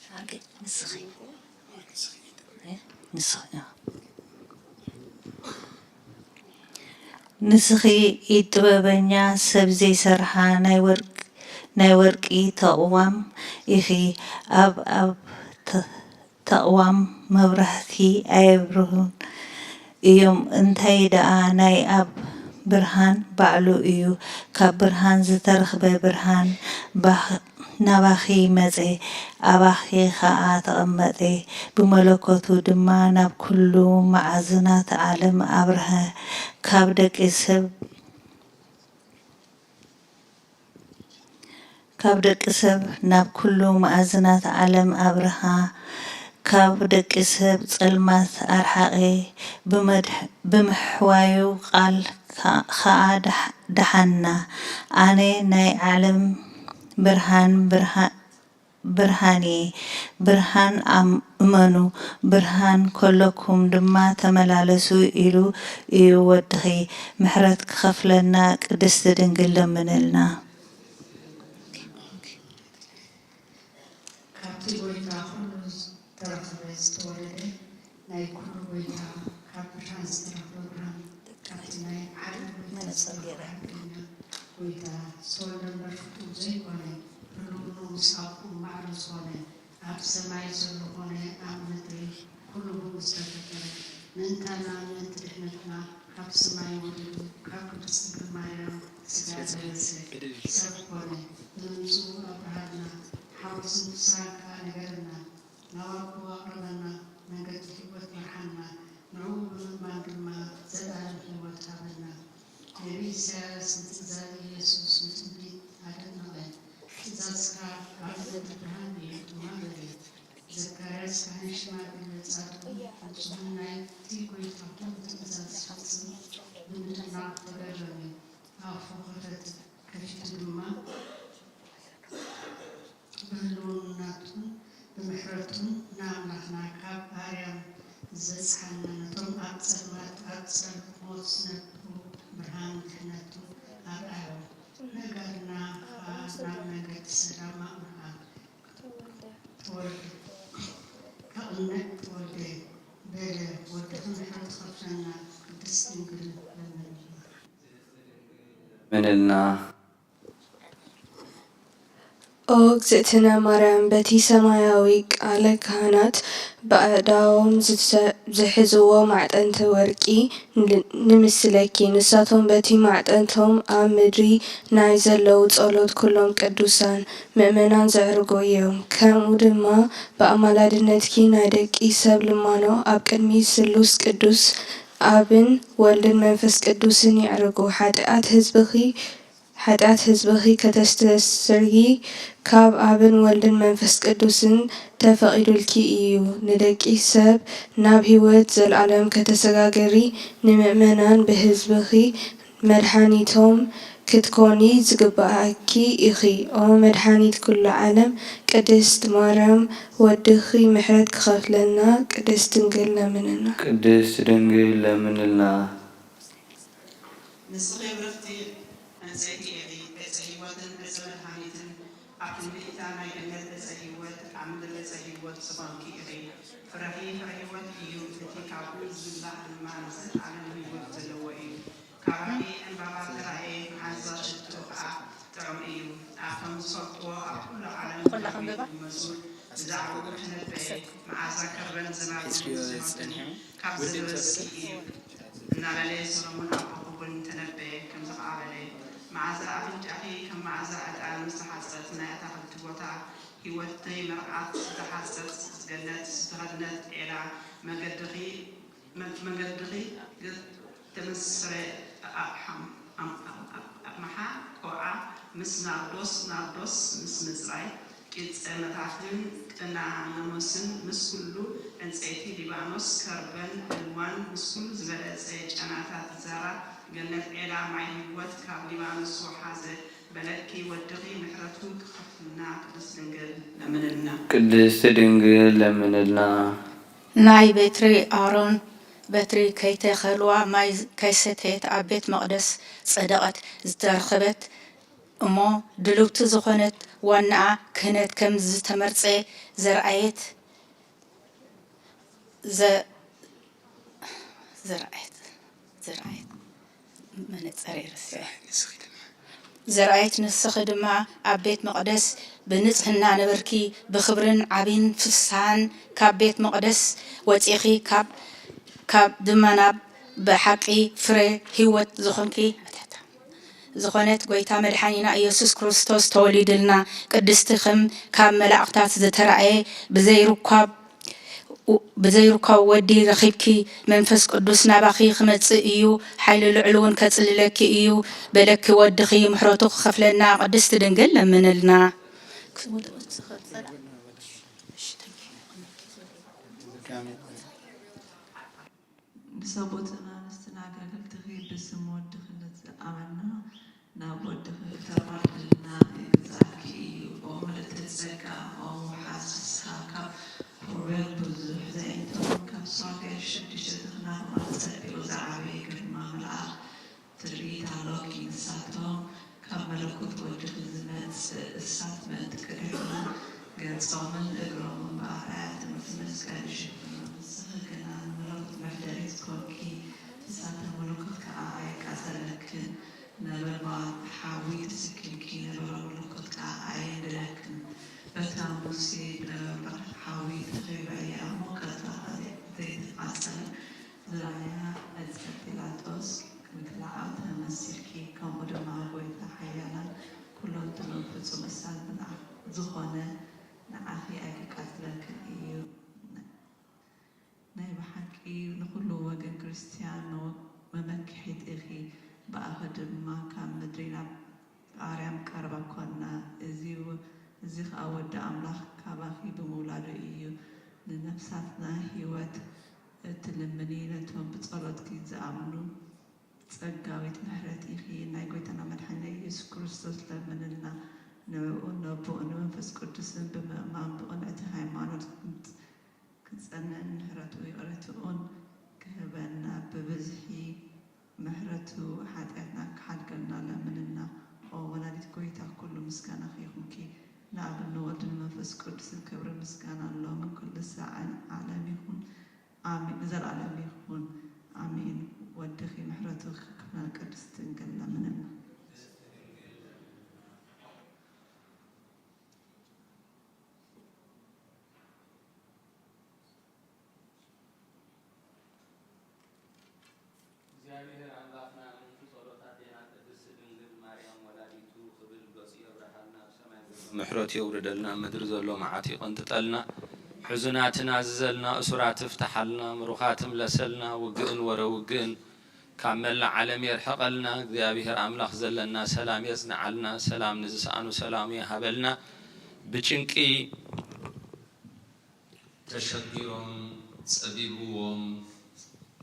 ሓቂ ንስኺ ንስኺ ንስኺ ኢድ ጥበበኛ ሰብ ዘይሰርሓ ናይ ወርቂ ናይ ወርቂ ተቕዋም ኢኺ። ኣብ ኣብ ተ- ተቕዋም መብራህቲ ኣየብርሁን እዮም። እንታይ ደኣ ናይ ኣብ ብርሃን ባዕሉ እዩ። ካብ ብርሃን ዝተረኽበ ብርሃን ባኽ-፣ ናባኺ መጸ፣ ኣባኺ ኸኣ ተቐመጠ። ብመለኮቱ ድማ ናብ ኩሉ መኣዝናት ዓለም ኣብርሀ። ካብ ደቂ ሰብ ካብ ደቂ ሰብ ናብ ኩሉ መኣዝናት ዓለም ኣብርሃ፣ ካብ ደቂ ሰብ ጸልማት ኣርሓቐ፣ ብምድሕ-፣ ብምሕዋዩ ቃል ከ-፣ ከኣ ደሕ-፣ ደሓና። ኣነ ናይ ዓለም ብርሃን፣ ብርሃ-፣ ብርሃን እየ። ብርሃን ኣም-፣ እመኑ፣ ብርሃን ከለኩም ድማ ተመላለሱ ኢሉ እዩ ወድኺ። ምሕረት ክኸፍለና ቅድስቲ ድንግል ለምንልና። ካብቲ ጎይታ ኩሉ ዝተረኽበ ዝተወለደ ናይ ኩሉ ጎይታ፣ ካብ ብርሃን ዝተረኽበ ብርሃን፣ ካብቲ ናይ ዓለም ጎይታ ዝተረኽበ ሓቀኛ ጎይታ፣ ዝተወልደ እምበር ፍጡር ዘይኮነ፣ ህልውንኡ ምስ ኣቦኡ ማዕረ ዝኾነ፣ ኣብ ሰማይ ዘሎ ኾነ ኣብ ምድሪ ኩሉ ብኡ ዝተፈጠረ፣ ምእንታና ምእንቲ ድሕነትና ካብ ሰማይ ወሪዱ፣ ካብ ቅድስት ድንግል ማርያም ስጋ ለበሰ፣ ሰብ ኮነ። ብምምጽኡ ኣብርሃልና፣ ሓጎስን ፍስሃን ከኣ ነገረና። ናብ ኣቦ ኣቕረበና፣ መንገዲ ህይወት መርሓና። ንዕኡ ብምእማን ድማ ዘለኣለም ህይወት ሃበና። ነቢይ ኢሳያስ ንትእዛዝ ኢየሱስ ብትንቢት ኣደነቐ። ትእዛዝካ ኣብ ምድሪ ብርሃን እዩ ድማ በለ። ዘካርያስ ካህን ሽማግለ ጻድቕ ንጹሕን ናይቲ ጐይታ ኩሉ ትእዛዝ ዝፈጽም ብምድናቕ ተገረመ። ኣፉ ከፈተ፣ ከፊቱ ድማ ብህልውናቱን ብምሕረቱን ንኣምላኽና ካብ ኣርያም ዘጽሓና፣ ነቶም ኣብ ጸልማት ኣብ ጸልማት ሞት ዝነብሩ ብርሃን ድሕነቱ ኣርኣዮም። ነጋድና ኸኣ ናብ መንገዲ ሰላም ኣምርኣ። ተወልደ፣ ከቕንዕ ተወልደ በለ፣ ወድኺ ምሕረት ኸፍለና፣ ቅድስት ድንግል ለምንልና። ምንልና። ኦ እግዝእትነ ማርያም፣ በቲ ሰማያዊ ቃለ ካህናት ብኣእዳዎም ዝተ-፣ ዝሕዝዎ ማዕጠንተ ወርቂ ን-፣ ንምስለኪ፣ ንሳቶም በቲ ማዕጠንቶም ኣብ ምድሪ ናይ ዘለዉ ጸሎት ኩሎም ቅዱሳን ምእመናን ዘዕርጉ እዮም። ከምኡ ድማ ብኣማላድነትኪ ናይ ደቂ ሰብ ልማኖ ኣብ ቅድሚ ስሉስ ቅዱስ ኣብን ወልድን መንፈስ ቅዱስን የዕርጉ። ሓጢኣት ህዝብኺ፣ ሓጢኣት ህዝብኺ ከተስተስርዪ ካብ ኣብን ወልድን መንፈስ ቅዱስን ተፈቒዱልኪ እዩ። ንደቂ ሰብ ናብ ህይወት ዘለኣለም ከተሰጋግሪ፣ ንምእመናን ብህዝብኺ መድሓኒቶም ክትኮኒ ዝግብኣኪ ኢኺ። ኦ መድሓኒት ኩሉ ዓለም፣ ቅድስት ማርያም ወድኺ ምሕረት ክኸፍለልና፣ ቅድስት ድንግል ለምንልና። ቅድስት ድንግል ለምንልና። ንስኺ ብርኽቲ ዕንጸይቲ ኢኺ፣ ዕጸ ህይወትን ዕጸ መድሃኒትን፣ ኣብ ክንዲ እታ ናይ ገነት ዕጸ ህይወት፣ ኣብ ምድሪ ዕጸ ህይወት ዝኾንኪ ኢኺ። ፍረኺ ፍረ ህይወት እዩ፣ እቲ ካብኡ ዝብላዕ ድማ ንዘለዓለም ህይወት ዘለዎ እዩ። ካባኺ ዕምባባ ተራእየ፣ መዓዛ ሽትኡ ኸኣ ጥዑም እዩ። ኣብቶም ዝፈልጥዎ ኣብ ኩሉ ዓለም ክረኽቡ ይመጹ። ብዛዕባኡ ተነበየ፣ መዓዛ ከርበን ዝናብን ዝኾንኪ ካብ ዘደበስኪ እዩ። እናበለ ሰሎሞን ኣቦኺ እውን ተነበየ፣ ከምዚ ኸዓ በለ፣ መዓዛ ኣፍንጫኺ ከም መዓዛ ዕጣን ምስ ተሓጽበት፣ ናይ ኣታኽልቲ ቦታ ህይወተይ መርዓት ዝተሓጽበት ገነት ዝተኸድነት ዔላ መገድኺ፣ መ-፣ መገድኺ ተመስረ ኣቕሓም-፣ ኣም-፣ ኣም-፣ ኣም-፣ ኣቕምሓ ቆብዓ ምስ ናርዶስ፣ ናርዶስ ምስ ምጽራይ ቂጸ መታፍን ቅናኖስን ምስ ኩሉ ዕንጸይቲ ሊባኖስ ከርበን ዕልዋን ምስ ኩሉ ዝበለጸ ጨናታት ዛራ ገነት ዔላ ማይ ህይወት ካብ ሊባኖስ ወሓዘ በለኪ ወድኺ ምሕረቱ ክኸፍልና ቅድስት ድንግል ለምንልና። ቅድስት ድንግል ለምንልና። ናይ በትሪ ኣሮን በትሪ ከይተኸልዋ ማይ ከይሰተየት ኣብ ቤት መቕደስ ጸደቐት ዝተረኸበት እሞ ድልውቲ ዝኾነት ዋናኣ ክህነት ከም ዝተመርጸ ዘርኣየት ዘ-፣ ዘርኣየት፣ ዘርኣየት፣ መነጸረይ ረሲዐ። ዘርኣየት ንስኺ ድማ ኣብ ቤት መቕደስ ብንጽህና ነበርኪ፣ ብኽብርን ዓቢን ፍስሃን ካብ ቤት መቕደስ ወጺኺ፣ ካብ፣ ካብ ድማ ናብ ብሓቂ ፍረ ህይወት ዝኾንኪ ዝኾነት ጎይታ መድሓኒና ኢየሱስ ክርስቶስ ተወሊድልና፣ ቅድስቲ ከም ካብ መላእኽታት ዝተራእየ ብዘይርኳብ ብዘይርኳብ ወዲ ረኺብኪ፣ መንፈስ ቅዱስ ናባኺ ክመጽእ እዩ፣ ሓይሊ ልዑል እውን ከጽልለኪ እዩ በለኪ። ወድኺ ምሕረቱ ክኸፍለና ቅድስቲ ድንግል ለምንልና። ንሰቦትና ንስትና ኣገልገልትኺ ብስም ወድኺ ንዝኣመና ናብ ወድኺ ክተማልደልና ይግዝኣኪ እዩ። ኦ ምልእቲ ጸጋ፣ ኦ ወሓስ ፍስሓ፣ ካብ ሮቤል ብዙሕ ዘእንትውን ካብ ሱራፌል ሽዱሽተ ተኽናፍና ጸቢቑ ዝዓበየ ግርማ መልኣኽ ትርኢት ኣሎኪ። ንሳቶም ካብ መለኮት ወድኺ ዝመጽእ እሳት ምእንቲ ክድሕኑ ገጾምን እግሮምን ብኣርኣያ ትምህርቲ መስቀል ይሽፍኑ። ንስኺ ግና ንመለኮት መሕደሪት ኮንኪ። እሳተ መለኮት ከኣ ኣየቃጸለክን፣ ነበልባል ሓዊ ተሰኪምኪ ነበረ መለኮት ከኣ ኣየንደደክን። በታ ሙሴ ብነበልባል ሓዊ ተኸቢባ እያ እሞ ቀትራ ዘይተቃጸለ ዝረኣያ ዕጸ ጲላጦስ ምክልዓል ተመሲልኪ፣ ከምኡ ድማ ጎይታ ሓያላን ኩለንትንኡ ፍጹም እሳት ዝኾነ ንዓኺ ኣይክቃጽለክን እዩ። ናይ ብሓቂ ንኹሉ ወገን ክርስትያን መመክሒት ኢኺ፣ ብኣኺ ድማ ካብ ምድሪ ናብ ኣርያም ቀረባ ኮና። እዚ ኸኣ ወዲ ኣምላኽ ካባኺ ብምውላዱ እዩ። ንነፍሳትና ህይወት እትልምኒ ነቶም ብጸሎትኪ ዝኣምኑ ጸጋዊት ምሕረት ኢኺ። ናይ ጎይታና መድሓኒና ኢየሱስ ክርስቶስ ለምንልና። ንዕኡን ነቦኡን ንመንፈስ ቅዱስን ብምእማን ብቕንዕቲ ሃይማኖት ክንጽ-፣ ክንጸንዕን ምሕረቱ ይቕረትኡን ክህበና ብብዝሒ ምሕረቱ ሓጢኣትና ክሓድገልና ለምንልና። ኦ ወላዲት ጎይታ ኩሉ ምስጋናኺ ይኹንኪ። ንኣብን ንወልድን ንመንፈስ ቅዱስን ክብሪ ምስጋና ሎምን ኩሉ ሳዕን ዓለም ይኹን። ኣሜን። ንዘለኣለም ይኹን። ኣሜን። ወድኺ ምሕረቱ ክክፍለን ቅድስት ድንግል ለምንና። እግዚኣብሔር ኣምላኽና ምእንቲ ጸሎት ኣዴና ቅድስት ድንግል ማርያም ወላዲቱ ክብል ገጹ የብርሃልና፣ ኣብ ሰማይ ዘሎ ምሕረቱ የውርደልና፣ ኣብ ምድሪ ዘሎ መዓቱ ይቐንጥጠልና። ሕዙናት ኣዝዘልና፣ እሱራት ፍትሓልና፣ ምሩኻት ምለሰልና፣ ውግእን ወረ ውግእን ካብ መላእ ዓለም የርሕቐልና። እግዚኣብሔር ኣምላኽ ዘለና ሰላም የጽንዓልና፣ ሰላም ንዝሰኣኑ ሰላሙ ይሃበልና። ብጭንቂ ተሸጊሮም ጸቢብዎም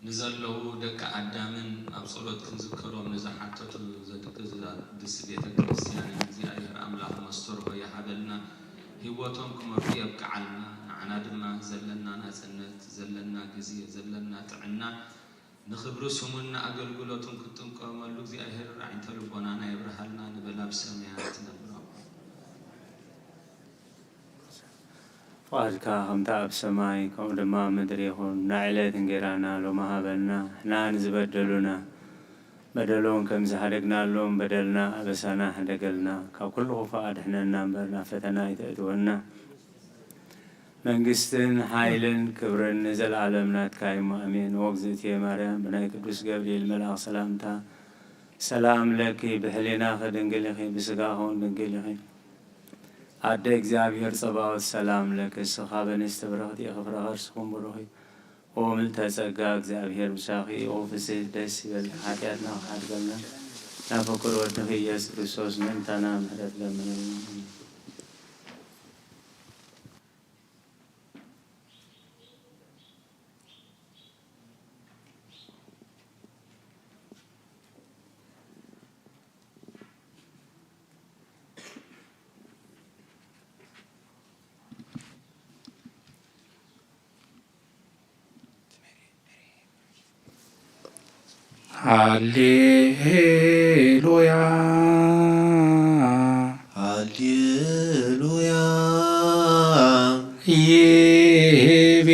ንዘለዉ ደቂ ኣዳምን ኣብ ጸሎት ክንዝከሮም ንዝሓተቱ ዘድቂ ዝዳድስ ቤተ ክርስቲያንን እግዚኣብሔር ኣምላኽ መስተርሆ ይሃበልና። ህይወቶም ክመርሑ የብቅዓልና። ንዓና ድማ ዘለና ናጽነት፣ ዘለና ግዜ፣ ዘለና ጥዕና ንኽብሪ ስሙን ንኣገልግሎቱን ክትጥቀመሉ እግዚኣብሔር ራዕይንተ ልቦናና የብርሃልና ንበል ኣብ ሰማያት ትነብር ኣቦ። ፍቓድካ ከምታ ኣብ ሰማይ ከምኡ ድማ ኣብ ምድሪ ይኹን። ናይ ዕለት እንጌራና ሎሚ ሃበና። ንሕና ንዝበደሉና በደሎም ከም ዝሓደግናሎም በደልና ኣበሳና ሕደገልና። ካብ ኩሉ ክፉእ ኣድሕነና እምበር ናብ ፈተና ኣይተእትወና። መንግስትን ሓይልን ክብርን ንዘለኣለም ናትካ እዩ እሞ ኣሜን። ወግዝእትየ ማርያም ብናይ ቅዱስ ገብርኤል መልኣኽ ሰላምታ ሰላም ለኪ ብሕሊናኺ ድንግል ኢኺ ብስጋኺ እውን ድንግል ኢኺ። ኣደ እግዚኣብሔር ጸባኦት ሰላም ለኪ እስኻ በንስቲ ብርኽቲ ኢኺ ፍረ ከርስኹም ብሩኽ እዩ። ኦ ምልዕተ ጸጋ እግዚኣብሔር ምሳኺ ኦ ፍስሕቲ ደስ ይበልኪ ሓጢኣትና ክሓድገልና ናብ ፍቁር ወድኺ ኢየሱስ ክርስቶስ ምእንታና ምሕረት ለምንልና። ሃሌሉያ ሃሌሉያ ይቤ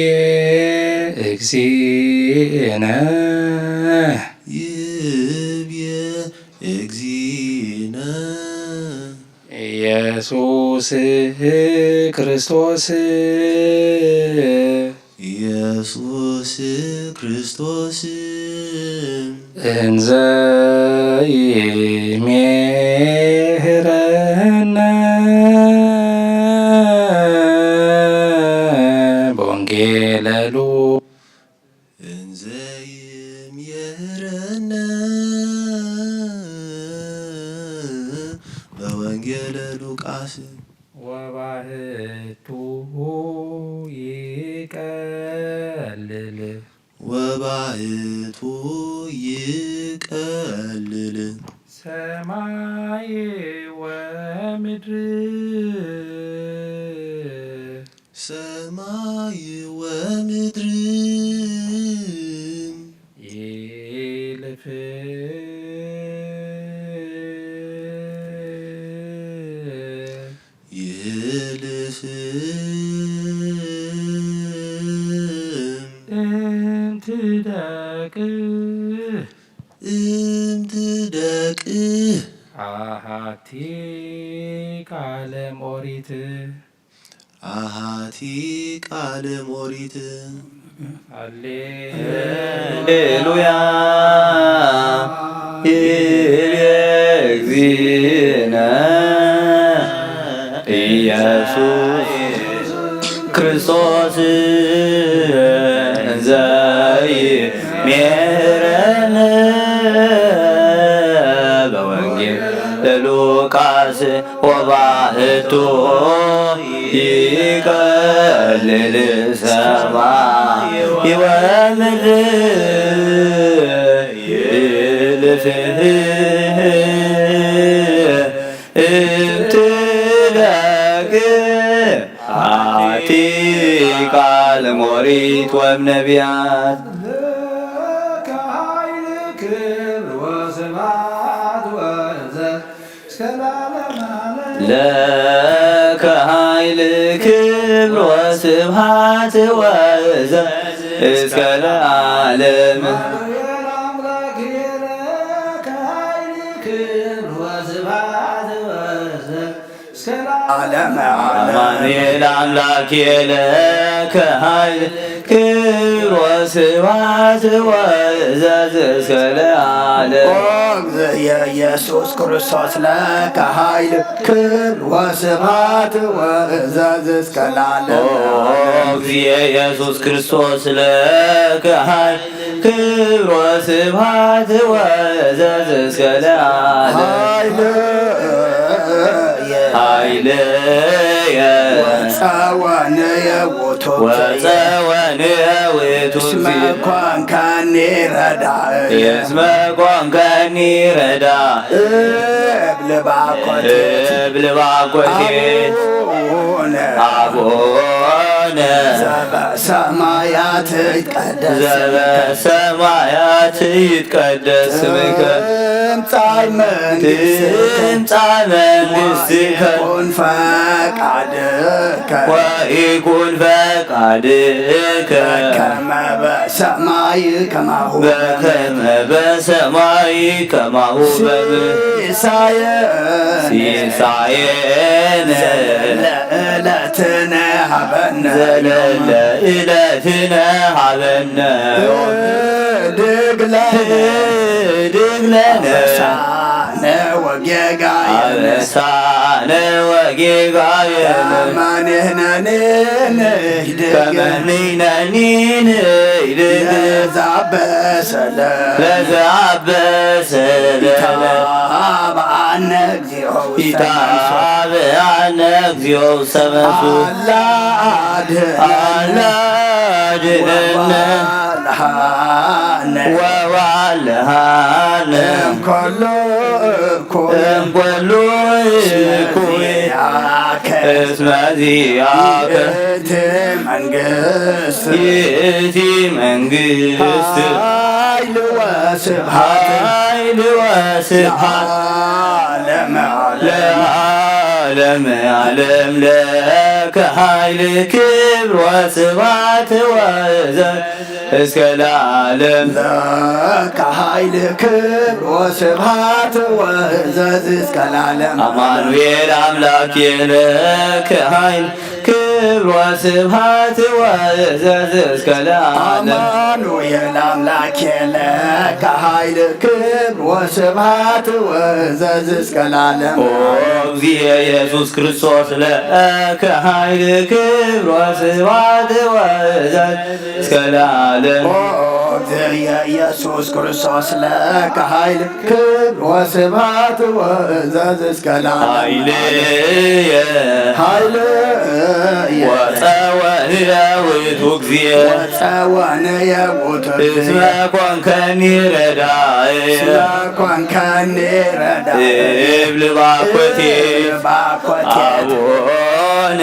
እግዚእነ ይቤ እግዚእነ ኢየሱስ ክርስቶስ ኢየሱስ ክርስቶስ እንዘ ይሜህረነ በወንጌለ ሉ- እንዘ ይሜህረነ በወንጌለ ሉቃስ። ወባህቱ ይቀልል። ወባህቱ ይቀልል። ሰማይ ወምድር። ሰማይ ወምድር። ይልፍ። ይልፍ። እንቲ ደቅ። እንቲ ደቅ። አሃቲ ቃለ ኦሪት። አሃቲ ቃለ ኦሪት። ሃሌሉያ። ይቤ እግዚእነ ኢየሱስ ክርስቶስ እንዘ ይሜህረነ በወንጌል ለሉቃስ። ወባህቱ ይቀልል ሰማይ ወምድር። ይልፍ። እንቲ ደቅ። አቲ ቃለ ኦሪት ወእምነቢያት። ለከ ኃይል ክብር ወስብሐት ወእዘዝ እስከ ለዓለም። ዓለመ ዓለም። አማኑኤል አምላክ ለከ ኃይል ክብር ወስብሐት ወእዘዝ እስከ ለዓለም። ኦ እግዝእየ ኢየሱስ ክርስቶስ ለከ ኃይል ክብር ወስብሐት ወእዘዝ እስከ ለዓለም። ኦ እግዚእ ኢየሱስ ክርስቶስ ለከ ኃይል ክብር ወስብሐት ወእዘዝ እስከ ለዓለም። ኃይል ኃይልየ ወጸወንየ ውእቱ ወጸወንየ ውእቱ እስመ ኮንከኒ ረዳእየ እስመ ኮንከኒ ረዳእ እብል ባኮቴ እብል ባኮቴ አቡነ አቡነ ዘበሰማያት ይትቀደስ ዘበሰማያት ይትቀደስ ስምከ ትምጻእ መንግሥትከ ትምጻእ መንግሥትከ ወይኩን ፈቃድከ ወይኩን ፈቃድከ በከመ በሰማይ ከማሁ በከመ በሰማይ ከማሁ በምድር ሲሳየነ ሲሳየነ ዘለለ ዕለትነ ሀበነ ዘለለ ዕለትነ ሀበነ ህድግ ለነ ህድግ ለነ አበሳነ ወጌጋየነ አበሳነ ወጌጋየነ ከመ ንሕነኒ ንህድግ ከመ ንሕነኒ ንህድግ ለዘአበሰ ለነ ለዘአበሰ ለነ ኢታብአነ እግዚኦ ውስተ መንሱት ኢታብአነ እግዚኦ ውስተ መንሱት አላ አድህነነ አላ አድህነነ ወባልሃነ ወባልሃነ እምኩሉ እኩይ እምኩሉ እኩይ እስመ ዚአከ እስመ ዚአከ ይእቲ መንግስት ይእቲ መንግስት ኃይል ወስብሐት ኃይል ወስብሐት ለዓለመ ዓለም ለዓለመ ዓለም ለከ ኃይል ክብር ወስብሐት ወዘ እስከ ለዓለም። ለከ ኃይል ክብር ወስብሐት ወእዘዝ እስከ ለዓለም። አማኑኤል አምላክ ለከ ኃይል ክብር ወስብሐት ወእዘዝ እስከ ለዓለም። አማኑኤል አምላክ ለከ ኃይል ክብር ወስብሐት ወእዘዝ እስከ ለዓለም። ኦ እግዚእ ኢየሱስ ክርስቶስ ለከ ኃይል ክብር ወስብሐት ወእዘዝ እስከ ለዓለም። ኦ እግዚእ ኢየሱስ ክርስቶስ ለከ ኃይል ክብር ወስብሐት ወእዘዝ እስከ ለዓለም። ኃይልየ ኃይልየ ወጸወንየ ውእቱ እግዚእ ወጸወንየ ውእቱ እግዚእ እስመ ኮንከኒ ረዳኢ እስመ ኮንከኒ ረዳኢ እብል ባኮቴ እብል ባኮቴ አቡነ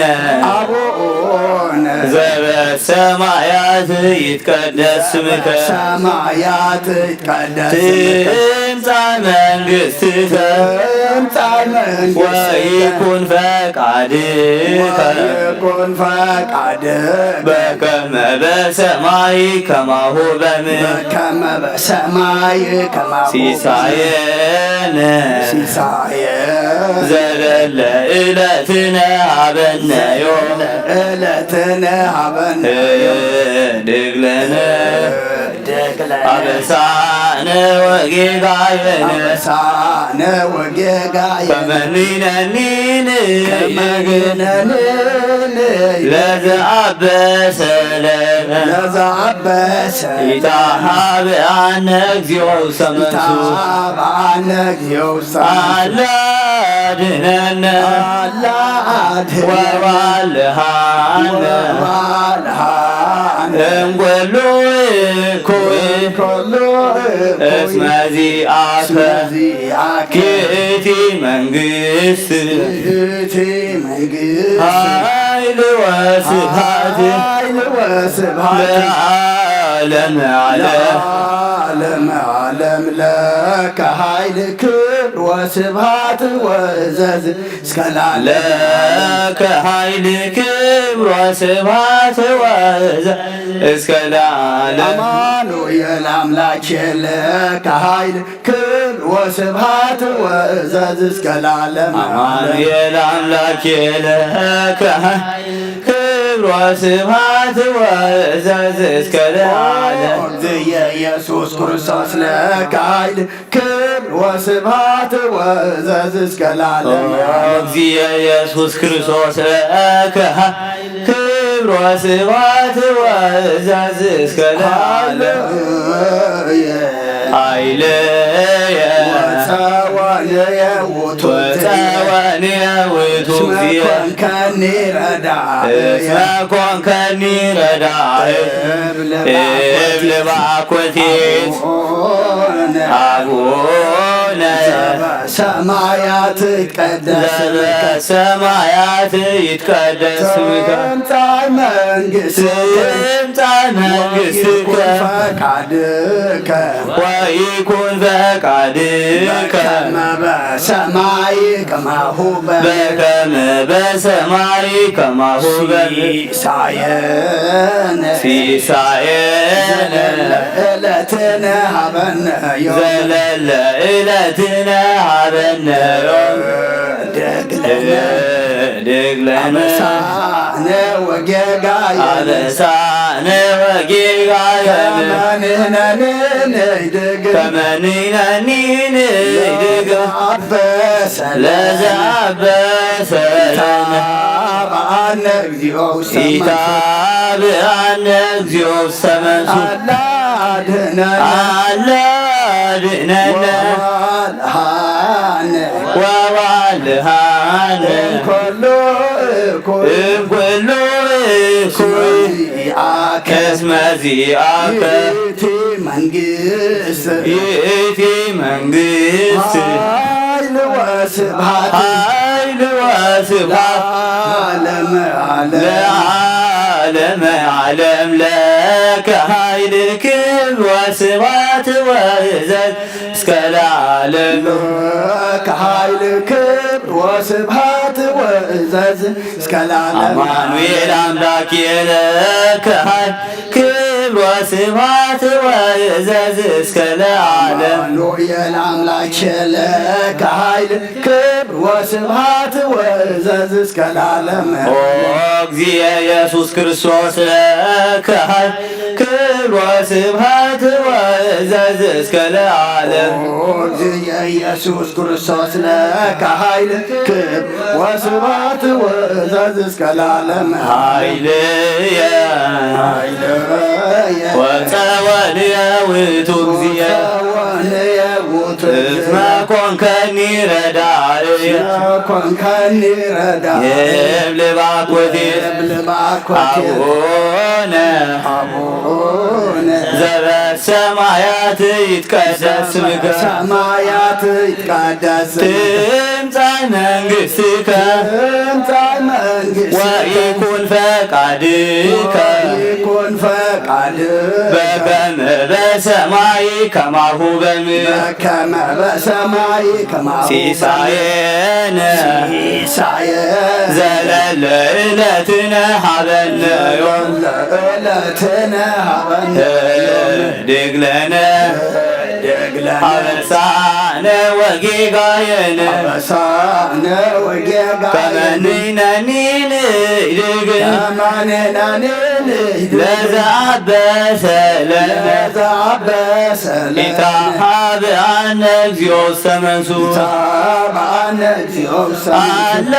አቡነ ዘበሰማያት ይትቀደስ ስምከ ሰማያት ይትቀደስ ስምከ ትምጻእ መንግሥትከ ትምጻእ መንግሥትከ ወይኩን ፈቃድከ ወይኩን ፈቃድከ በከመ በሰማይ ከማሁ በምድር በከመ በሰማይ ከማሁ ሲሳየነ ሲሳየ ዘለለ ዕለትነ ሀበነ ዮም ዘለለ ዕለትነ ሀበነ ዮም ህድግ ለነ ህድግ ለነ አበሳነ ወጌጋየነ አበሳነ ወጌጋየነ ከመ ንሕነኒ ንህድግ ከመ ንሕነኒ ንህድግ ለዘአበሰ ለነ ለዘአበሰ ኢታብአነ እግዚኦ ውስተ መንሱት ኢታብአነ እግዚኦ ውስተ መንሱት አላ አድነነ አላ አድነነ ወባልሃነ ወባልሃነ እምኩሉ እኩይ እምኩሉ እኩይ እስመ ዚአከ እስመ ዚአከ ይእቲ መንግስት ይእቲ መንግስት ኃይል ወስብሐት ኃይል ወስብሐት ለዓለመ ዓለም ለዓለመ ዓለም ለከ ኃይል ክብር ወስብሐት ወእዘዝ እስከ ለዓለም ለከ ኃይል ክብር ወስብሐት ወእዘዝ እስከ ለዓለም አማኑኤል አምላክ ለከ ኃይል ክብር ወስብሐት ወእዘዝ እስከ ለዓለም አማኑኤል አምላክ ለከ ክብር ወስብሐት ወእዘዝ እስከ ለዓለም እግዚእ ኢየሱስ ክርስቶስ ለከ ኃይል ክብር ወስብሐት ወእዘዝ እስከ ለዓለም እግዚእ ኢየሱስ ክርስቶስ ለከ ክብር ወስብሐት ወእዘዝ እስከ ለዓለም ኃይልየ ወጸወንየ ውእቱ ወጸወንየ ውእቱ እስመ እግዚእ ኮንከኒ ረዳእየ እስመ ኮንከኒ ረዳእየ እብል እብል ባኮቴት አቡነ አቡነ ዘበሰማያት ይትቀደስ ስምከ ዘበሰማያት ይትቀደስ ስምከ ትምጻእ መንግሥትከ ትምጻእ መንግሥትከ ወይኩን ፈቃድከ ወይኩን ፈቃድከ በከመ በሰማይ ከማሁ በምድር በከመ በሰማይ ከማሁ በምድር ሲሳየነ ሲሳየነ ዘለለ ዕለትነ ሀበነ ዮም ዘለለ ዕለትነ ሀበነ ዮም ህድግ ለነ ህድግ ለነ አበሳነ ወጌጋየነ አበሳነ ወጌጋየነ ከመ ንሕነኒ ንህድግ ከመ ንሕነኒ ንህድግ ለዘአበሰ ለነ ለዘአበሰ ለነ ኢታብአነ እግዚኦ ውስተ መንሱት ኢታብአነ እግዚኦ ውስተ መንሱት አላ አድህነነ አላ አድህነነ ወባልሃነ ወባልሃነ እምኩሉ እኩይ እምኩሉ እኩይ እስመ ዚአከ እስመ ዚአከ ይእቲ መንግስት ይእቲ መንግስት ኃይል ወስብሐት ኃይል ወስብሐት ለዓለመ ዓለም ለዓለመ ዓለም ለከ ኃይልክ ወስብሐት ወእዘዝ እስከ ለዓለም። ለከ ኃይል ክብር ወስብሐት ወእዘዝ እስከ ለዓለም። አማኑኤል አምላክ ለከ ኃይል ክብር ወስብሐት ወእዘዝ እስከ ለዓለም። አማኑኤል አምላክ ለከ ኃይል ክብር ወስብሐት ወእዘዝ እስከ ለዓለም። ኦ እግዚእ ኢየሱስ ክርስቶስ ለከ ኃይል ክብር ወስብሐት ወእዘዝ እስከ ለዓለም። ኦ እግዚእ ኢየሱስ ክርስቶስ ለከ ኃይል ክብር ወስብሐት ወእዘዝ እስከ ለዓለም። ኃይልየ ኃይልየ ወጸወንየ ውእቱ እግዚእ ወጸወንየ ውእቱ እስመ ኮንከኒ ረዳእየ። እስመ ኮንከኒ ረዳእየ። እብል ባኮቴ እብል ባኮቴ አቡነ አቡነ ዘበሰማያት ይትቀደስ ስምከ። ሰማያት ይትቀደስ ስምከ። ትምጻእ መንግሥትከ ትምጻእ መንግሥትከ። ወይኩን ፈቃድከ ወይኩን ፈቃድከ። በከመ በሰማይ ከማሁ በምድር። በከመ በሰማይ ከማሁ ሲሳየነ ሲሳየነ ዘለለ ዕለትነ ሀበነ ዮም። ዘለለ ዕለትነ ሀበነ ዮም። ህድግ ለነ ህድግ ለነ አበሳነ ወጌጋየነ አበሳነ ወጌጋየነ። ከመ ንሕነኒ ንህድግ ከመ ንሕነኒ ንህድግ ለዘአበሰ ለነ ለዘአበሰ ለነ ኢታብአነ እግዚኦ ውስተ መንሱት። ኢታብአነ እግዚኦ ውስተ መንሱት። አላ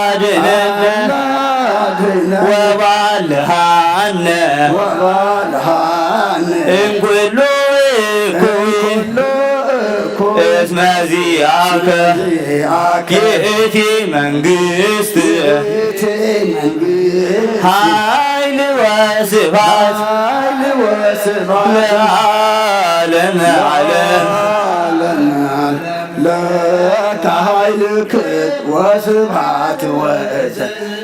አድነነ አላ አድነነ ወባልሃነ ወባልሃነ እምኩሉ እኩይ እምኩሉ እኩይ እስመ ዚአከ እስመ ዚአከ ይእቲ መንግስት ይእቲ መንግስት ኃይል ወስብሐት ኃይል ወስብሐት ለዓለመ ዓለም። ለዓለመ ዓለም። ለከ ኃይል ክብር ወስብሐት ወእዘዝ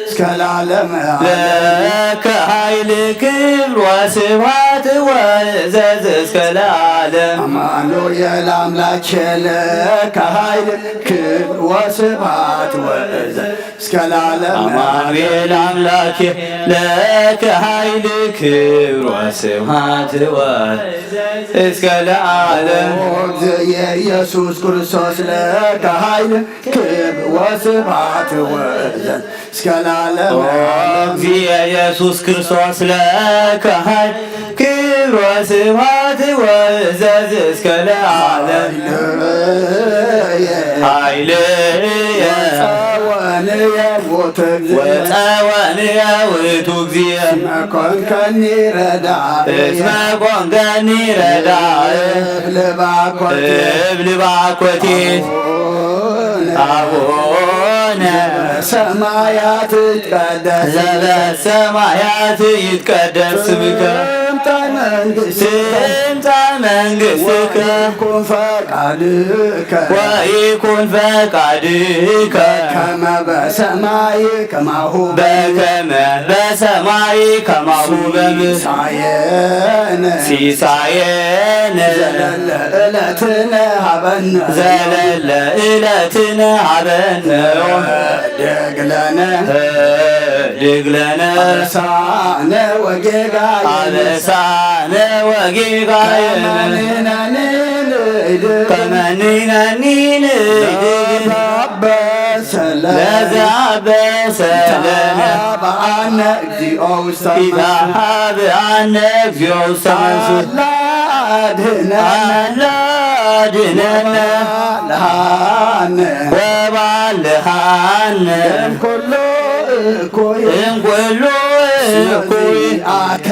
እስከ ለዓለመ ዓለም። ለከ ኃይል ክብር ወስብሐት ወእዘዝ እስከ ለዓለም። አማኑኤል አምላክ ለከ ኃይል ክብር ወስብሐት ወእዘዝ እስከ ለዓለም። አማኑኤል አምላክ ለከ ኃይል ክብር ወስብሐት ወእዘዝ እስከ ለዓለም። ኦ እግዚእ ኢየሱስ ክርስቶስ ለከ ኃይል ክብር ወስብሐት ወእዘዝ እስከ ለዓለም። ኦ እግዚእ ኢየሱስ ክርስቶስ ለከ ኃይል ክብር ወስብሐት ወእዘዝ እስከ ለዓለም። ኃይልየ ጸወንየ ውእቱ እግዚእ ወጸወንየ ውእቱ እግዚእ እስመ ኮንከኒ ረዳእ እስመ ኮንከኒ ረዳእ እብል ባኮቴ እብል ባኮቴ አቡነ አቡነ ሰማያት ይትቀደስ ዘበሰማያት ይትቀደስ ስምከ ትምጻእ መንግሥትከ ትምጻእ መንግሥትከ ወይኩን ፈቃድከ ወይኩን ፈቃድከ ከመ በሰማይ ከማሁ በከመ በሰማይ ከማሁ በምድር ሲሳየነ ሲሳየነ ዘለለ ዕለትነ ሀበነ ዘለለ ዕለትነ ሀበነ ዮም። ህድግ ለነ ህድግ ለነ አበሳነ ወጌጋየነ አበሳነ ወጌጋየነ ከመ ንሕነኒ ንህድግ ከመ ንሕነኒ ንህድግ ለዘአበሰ ለነ ለዘአበሰ ለነ ኢታብአነ እግዚኦ ውስተ መንሱት ኢታብአነ እግዚኦ ውስተ መንሱት አላ አድህነነ አላ አድህነነ ወባልሃነ ወባልሃነ እምኩሉ እኩይ እምኩሉ እኩይ እስመ ዚአከ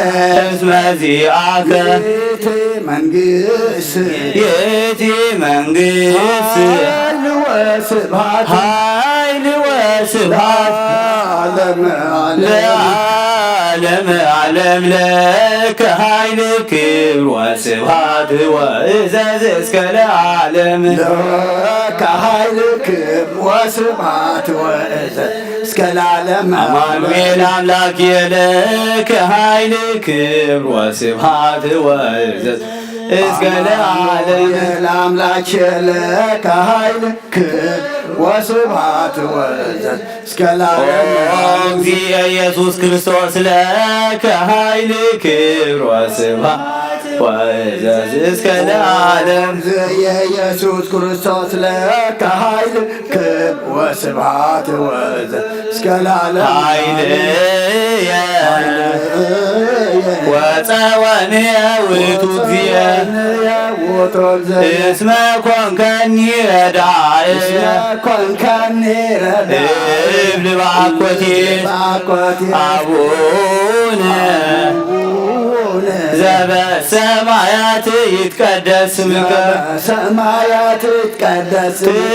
እስመ ዚአከ ይእቲ መንግስት ይእቲ መንግስት ኃይል ወስብሐት ኃይል ወስብሐት ለዓለመ ዓለም ለዓለመ ዓለም ዓለም ለከ ኃይል ክብር ወስብሐት ወእዘዝ እስከ ለዓለም። ለከ ኃይል ክብር ወስብሐት ወእዘዝ እስከ ለዓለም። አማኑኤል አምላክ የለከ ኃይል ክብር ወስብሐት ወእዘዝ እስከ ለዓለም። አማኑኤል አምላክ የለከ ኃይል ክብር ወስብሐት ወእዘዝ እስከ ለዓለም። ኦ እግዚእ ኢየሱስ ክርስቶስ ለከ ኃይል ክብር ወስብሐት ወእዘዝ እስከ ለዓለም። ኦ እግዚእ ኢየሱስ ክርስቶስ ለከ ኃይል ክብር ወስብሐት ወእዘዝ እስከ ለዓለም። ኃይልየ ኃይልየ ወፀወንየ ውእቱ እግዚእ ወጸወንየ ውእቱ እግዚእ እስመ ኮንከኒ ረዳእየ እስመ ኮንከኒ ረዳእየ እብል ባኮቴ ባኮቴ አቡነ አቡነ ዘበሰማያት ይትቀደስ ስምከ ዘበሰማያት ይትቀደስ ስምከ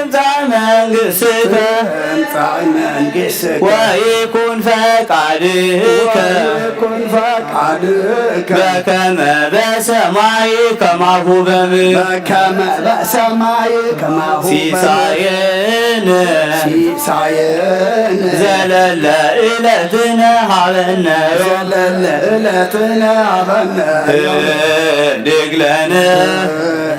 ትምጻእ መንግሥትከ ትምጻእ መንግሥትከ ወይኩን ፈቃድከ ወይኩን ፈቃድከ በከመ በሰማይ ከማሁ በምድር በከመ በሰማይ ከማሁ በምድር ሲሳየነ ሲሳየነ ዘለለ ዕለትነ ሀበነ ዘለለ ዕለትነ ሀበነ ህድግ ለነ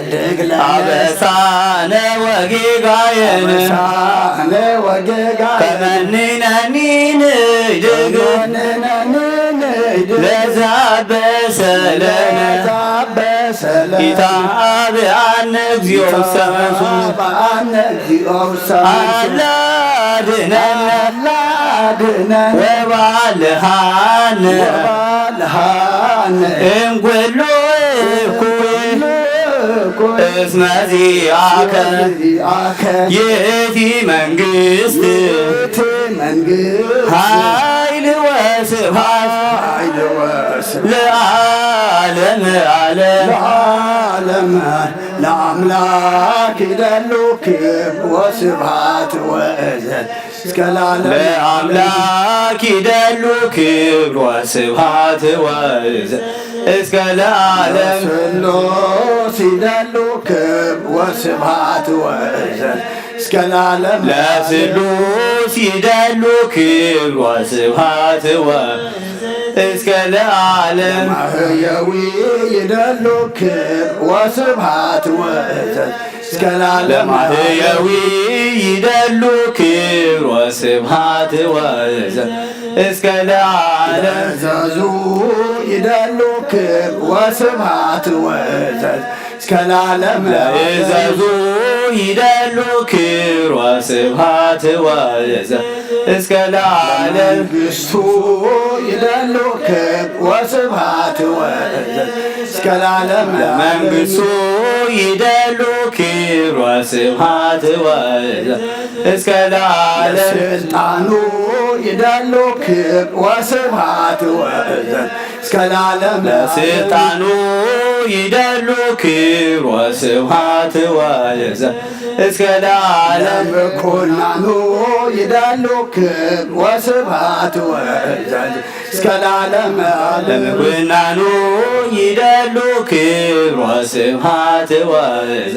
ህድግ ለነ አበሳነ ወጌጋየነ አበሳነ ወጌጋየነ ከመ ንሕነኒ ንህድግ ከመ ንሕነኒ ንህድግ ለዘአበሰ ለነ ለዘአበሰ ኢታብአነ እግዚኦ ውስተ መንሱት ኢታብአነ እግዚኦ ውስተ መንሱት አላ አድነነ አላ አድነነ ወባልሃነ ወባልሃነ እምኩሉ እኩይ እኩይ እስመ ዚአከ ዚአከ ይእቲ መንግስት ይእቲ መንግስት ኃይል ወስብሐት ኃይል ወስብሐት ለዓለመ ዓለም ለዓለመ ለአምላክ ይደሉ ክብር ወስብሐት ወእዘዝ እስከ ለዓለም ለአምላክ ይደሉ ክብር ወስብሐት ወእዘዝ እስከ ለዓለም ለስሉስ ይደሉ ክብር ወስብሐት ወእዘዝ እስከ ለዓለም ለስሉስ ይደሉ ክብር ወስብሐት ወ እስከ ለዓለም ለማህየዊ ይደሉ ክብር ወስብሐት ወእዘዝ እስከ ለዓለም ለማህየዊ ይደሉ ክብር ወስብሐት ወእዘዝ እስከ ለዓለም ለእዘዙ ይደሉ ክብር ወስብሐት ወእዘዝ እስከ ለዓለም ለእዘዙ ይደሉ ክብር ወስብሐት ወእዘዝ እስከ ለዓለም መንግስቱ ይደሉ ክብር ወስብሐት ወእዘዝ እስከ ለዓለም ለመንግስቱ ይደሉ ክብር ወስብሐት ወእዘዝ እስከ ለዓለም ለስልጣኑ ይደሉ ክብር ወስብሐት ወእዘዝ እስከ ለዓለም ለስልጣኑ ይደሉ ክብር ወስብሐት ወእዘዝ እስከ ለዓለም ለምኩናኑ ይደሉ ክብር ወስብሐት ወእዘዝ እስከ ለዓለም ለምኩናኑ ይደሉ ክብር ወስብሐት ወእዘዝ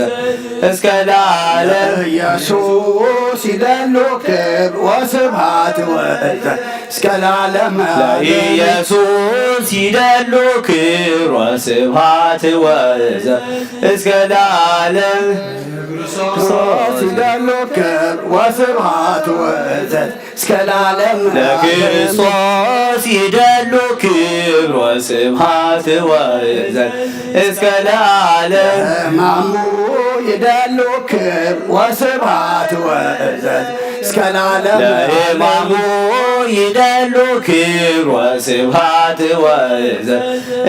እስከ ለዓለም ኢየሱስ ይደሉ ክብር ወስብሐት ወእዘዝ እስከ ለዓለም ለኢየሱስ ይደሉ ክብር ወስብሐት ወእዘዝ እስከ ለዓለም ክርስቶስ ይደሉ ክብር ወስብሐት ወእዘዝ እስከ ለዓለም ለክርስቶስ ይደሉ ክብር ወስብሐት ወእዘዝ እስከ ለዓለም ለሕማሙ ይደሉ ክብር ወስብሐት ወእዘዝ እስከ ለዓለም ለሕማሙ ይደሉ ክብር ወስብሐት ወእዘዝ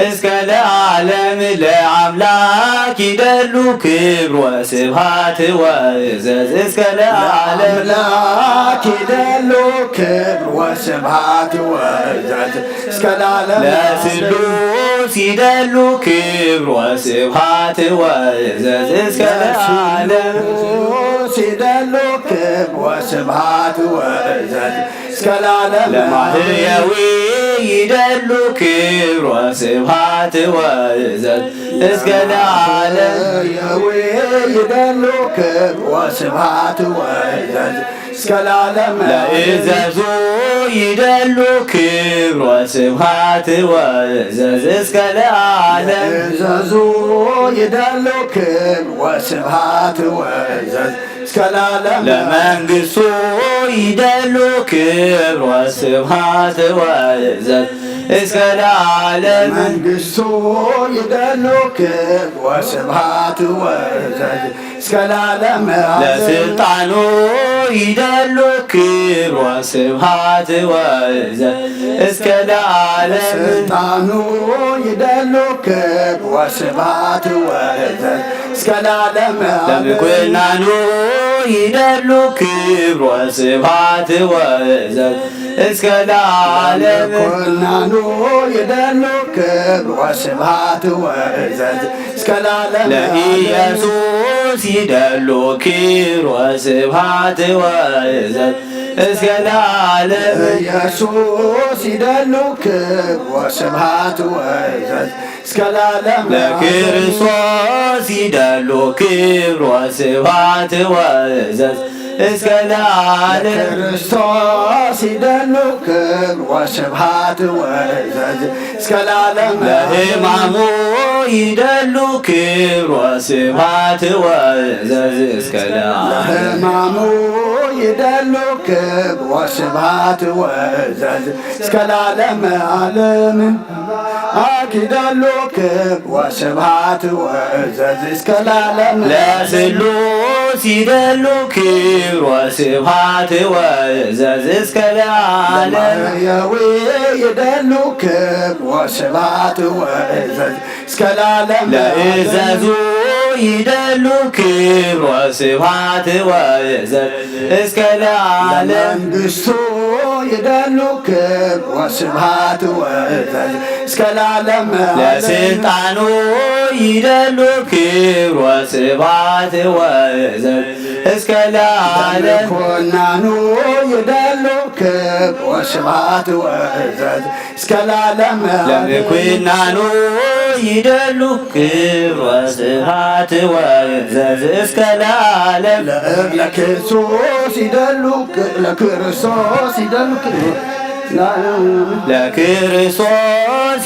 እስከ ለዓለም ለአምላክ ይደሉ ክብር ወስብሐት ወእዘዝ እስከ ለዓለም ለአምላክ ይደሉ ክብር ወስብሐት ወእዘዝ እስከ ለዓለም ለስሉስ ይደሉ ክብር ወስብሐት ወእዘዝ እስከ ለዓለም ለስሉስ ይደሉ ክብር ወስብሐት ወእዘዝ እስከ ለዓለም ለማህየዊ ይደሉ ክብሮ ስብሃት ወእዘዝ እስከ ለዓለም። የህዌ ይደሉ ክብሮ ስብሃት ወእዘዝ እስከ ለዓለም። ለእዘዙ ይደሉ ክብሮ ስብሃት ወእዘዝ እስከ ለዓለም። እዘዙ ይደሉ ክብሮ ስብሃት ወእዘዝ እስከ ለዓለም። ለመንግስቱ ይደሉ ክብሮ ስብሃት ወእዘዝ እስከ ለዓለም። መንግስቱ ይደሉ ክብሮ ስብሃት ወእዘዝ እስከ ለዓለም። ለስልጣኑ ይደሉ ክብሮ ስብሃት ወእዘዝ እስከ ለዓለም። ስልጣኑ ይደሉ ክብሮ ስብሃት ወእዘዝ እስከ ለዓለም። ለምኩናኑ ይደሉ ክብሮ ስብሃት ወእዘዝ እስከ ለዓለም። ለምኩናኑ ይደሉ ክብሮ ስብሃት ወእዘዝ እስከ ለዓለም። ለኢየሱስ ይደሉ ክብሮ ስብሃት ወእዘዝ እስከ ለዓለም። ኢየሱስ ይደሉ ክብሮ ስብሃት ወእዘዝ እስከ ለዓለም። ለክርስቶስ ይደሉ ክብሮ ስብሃት ወእዘዝ እስከ ለዓለም። ለክርስቶስ ይደሉ ክብሮ ስብሃት ወእዘዝ እስከ ለዓለም። ለሕማሙ ይደሉ ክብሮ ስብሃት ወእዘዝ እስከ ለዓለም። ለሕማሙ ይደሉ ክብሮ ስብሃት ወእዘዝ እስከ ለዓለም ዓለም። አኪደሉ ክብሮ ስብሃት ወእዘዝ እስከ ለዓለም። ለስሉስ ይደሉ ክብሮ ስብሃት ወእዘዝ እስከ ለዓለም። ለማህየዊ ይደሉ ክብሮ ስብሃት ወእዘዝ እስከ ለዓለም። ለእዘዙ ይደሉ ክብሮ ስብሃት ወእዘዝ እስከ ለዓለም። ለመንግስቱ ይደሉ ክብሮ ስብሃት ወእዘዝ እስከ ለዓለም። ለስልጣኑ ይደሉ ክብሮ ስብሃት ወእዘዝ እስከ ለዓለም። ለምኩናኑ ይደሉ ክብሮ ስብሃት ወእዘዝ እስከ ለዓለም። ለምኩናኑ ይደሉ ክብሮ ስብሃት ወእዘዝ እስከ ለዓለም። ለእብ ለክርስቶስ ይደሉ ክ-፣ ለክርስቶስ ይደሉ ክብሮ ለዓለም። ለክርስቶስ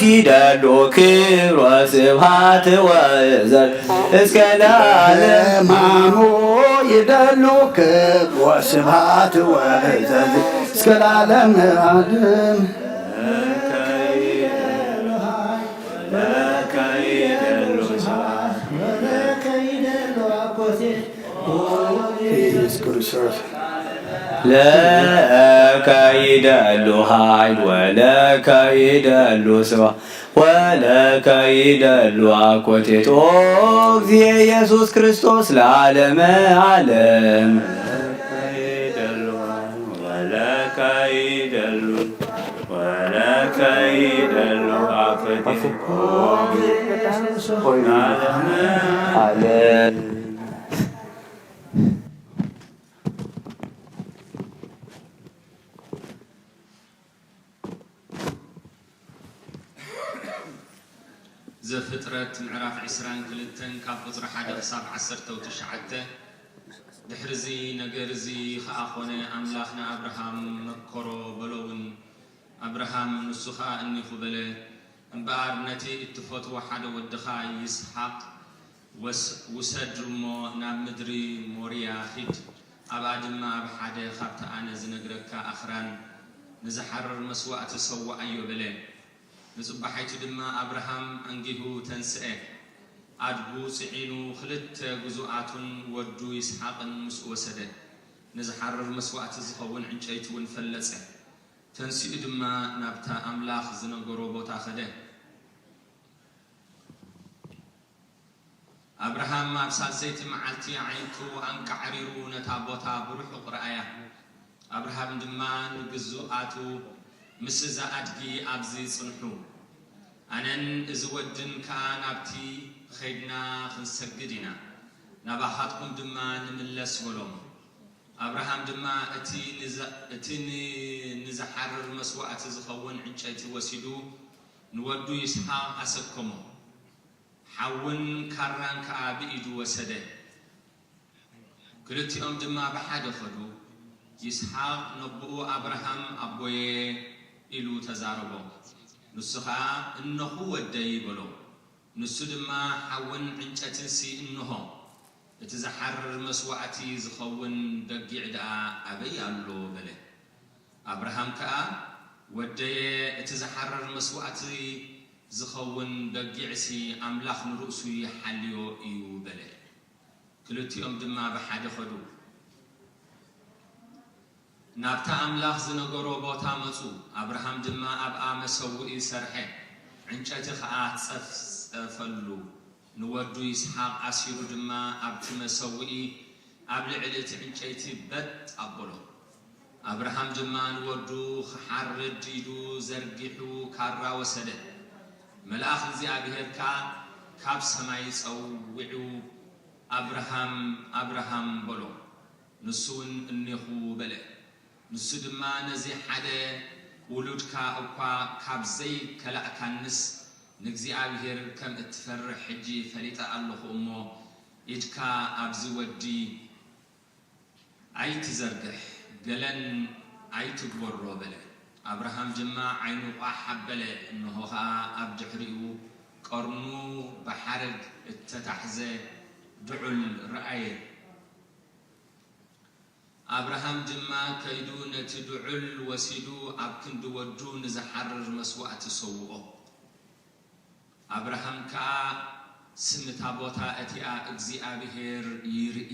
ይደሉ ክብሮ ስብሃት ወእዘዝ እስከ ለዓለም። ለሕማሙ ይደሉ ክብሮ ስብሃት ወእዘዝ እስከ ለዓለም ዓለም። ኢየሱስ ክርስቶስ። ለከ ይደሉ ኃይል ወለከ ይደሉ ስብሐት ወለከ ይደሉ አኮቴት ኦ እግዚእ ኢየሱስ ክርስቶስ ለዓለመ ዓለም። ለከ ይደሉ ኃይል ወለከ ይደሉ ወለከ ይደሉ አኮቴት ኦ እግዚእ ኢየሱስ ለዓለመ ዓለም። ዘፍጥረት ምዕራፍ ዕስራን ክልተን ካብ ቁጽሪ ሓደ ክሳብ ዓሰርተ ትሽዓተ። ድሕሪ እዚ ነገር እዚ ኸኣ ኾነ፣ ኣምላኽ ንኣብርሃም መከሮ በሎ እውን፣ ኣብርሃም ንሱ ኸኣ እኒኹ በለ። እምበኣር ነቲ እትፈትዎ ሓደ ወድኻ ይስሓቅ ወስ-፣ ውሰድ እሞ ናብ ምድሪ ሞርያ ኺድ፣ ኣብኣ ድማ ኣብ ሓደ ኻብቲ ኣነ ዝነግረካ ኣኽራን ንዝሓርር መስዋእቲ ሰውኣዮ በለ። ንጽባሒቱ ድማ ኣብርሃም ኣንጊሁ ተንስኤ፣ ኣድጉ ጽዒኑ፣ ክልተ ግዙኣቱን ወዱ ይስሓቅን ምስኡ ወሰደ። ንዝሓርር መስዋእቲ ዝኸውን ዕንጨይቲ እውን ፈለጸ። ተንሲኡ ድማ ናብታ ኣምላኽ ዝነገሮ ቦታ ኸደ። ኣብርሃም ኣብ ሳልሰይቲ መዓልቲ ኣዒንቱ ኣንቃዕሪሩ ነታ ቦታ ብርሑቕ ረኣያ። ኣብርሃም ድማ ንግዙኣቱ፣ "ምስ እዛ ኣድጊ ኣብዚ ጽንሑ፣ ኣነን እዚ ወድን ከኣ ናብቲ ኸይድና ኽንሰግድ ኢና፣ ናባኻትኩም ድማ ንምለስ" በሎም። ኣብርሃም ድማ እቲ ንዛ-፣ እቲ ን-፣ ዝሓርር መስዋእቲ ዝኸውን ዕንጨይቲ ወሲዱ ንወዱ ይስሓቕ ኣሰከሞ። ሓውን ካራን ከኣ ብኢዱ ወሰደ። ክልቲኦም ድማ ብሓደ ኸዱ። ይስሓቕ ነቦኡ ኣብርሃም፣ ኣቦየ፣ ኢሉ ተዛረቦ። ንሱ ኸኣ፣ እነኹ ወደይ፣ በሎ። ንሱ ድማ፣ ሓውን ዕንጨትንሲ እንሆ፣ እቲ ዝሓርር መስዋእቲ ዝኸውን በጊዕ ደኣ ኣበይ ኣሎ? በለ። ኣብርሃም ከኣ፣ ወደየ፣ እቲ ዝሓርር መስዋእቲ ዝኸውን በጊዕሲ ኣምላኽ ንርእሱ ይሓልዮ እዩ፣ በለ። ክልቲኦም ድማ ብሓደ ኸዱ። ናብታ ኣምላኽ ዝነገሮ ቦታ መጹ። ኣብርሃም ድማ ኣብኣ መሰውኢ ሰርሐ፣ ዕንጨቲ ኸኣ ጸፍጸፈሉ። ንወዱ ይስሓቕ ኣሲሩ ድማ ኣብቲ መሰውኢ ኣብ ልዕሊ እቲ ዕንጨይቲ በጥ ኣበሎ። ኣብርሃም ድማ ንወዱ ኽሓርድ ኢዱ ዘርጊሑ ካራ ወሰደ። መልኣኽ እግዚኣብሄር ከኣ ካብ ሰማይ ጸዊዑ፣ ኣብርሃም፣ ኣብርሃም፣ በሎ። ንሱ እውን እኔኹ በለ። ንሱ ድማ ነዚ ሓደ ውሉድካ እኳ ካብ ዘይከላእካንስ ንእግዚኣብሄር ከም እትፈርሕ ሕጂ ፈሊጠ ኣለኹ እሞ፣ ኢድካ ኣብዚ ወዲ ኣይትዘርግሕ፣ ገለን ኣይትግበሮ በለ። ኣብርሃም ድማ ዓይኑ ቋሕ ኣበለ፣ እንሆ ኸኣ ኣብ ድሕሪኡ ቀርኑ ብሓረግ እተታሕዘ ድዑል ረኣየ። ኣብርሃም ድማ ከይዱ ነቲ ድዑል ወሲዱ ኣብ ክንዲ ወዱ ንዝሓርር መስዋእቲ ሰውኦ። ኣብርሃም ከኣ ስም እታ ቦታ እቲኣ እግዚኣብሄር ይርኢ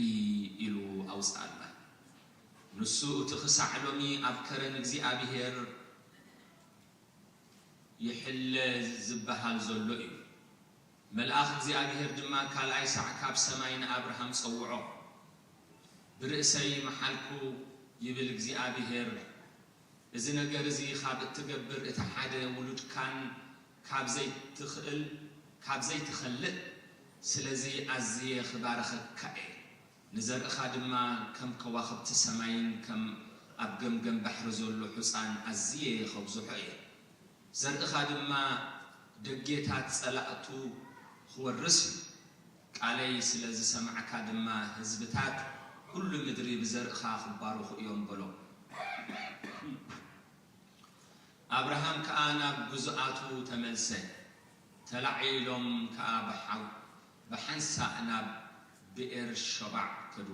ኢሉ ኣውጽኣላ። ንሱ እቲ ኽሳዕ ሎሚ ኣብ ከረን እግዚኣብሄር ይሕለ ዝበሃል ዘሎ እዩ። መልኣኽ እግዚኣብሄር ድማ ካልኣይ ሳዕ ካብ ሰማይ ንኣብርሃም ጸውዖ። ብርእሰይ መሓልኩ ይብል እግዚኣብሄር፣ እዚ ነገር እዚ ኻብ እትገብር እቲ ሓደ ውሉድካን ካብ ዘይትኽእል፣ ካብ ዘይትኸልእ፣ ስለዚ ኣዝየ ኽባርኸካ እየ። ንዘርእኻ ድማ ከም ከዋኽብቲ ሰማይን ከም ኣብ ገምገም ባሕሪ ዘሎ ሑጻን ኣዝየ ኸብዝሖ እየ። ዘርእኻ ድማ ደጌታት ጸላእቱ ኽወርስ እዩ። ቃለይ ስለ ዝሰማዕካ ድማ ህዝብታት ኩሉ ምድሪ ብዘርእኻ ኽባረኹ እዮም በሎ። ኣብርሃም ከኣ ናብ ግዝኣቱ ተመልሰ። ተላዒሎም ከኣ ብሓው-፣ ብሓንሳእ ናብ ብኤር ሸባዕ ከዱ።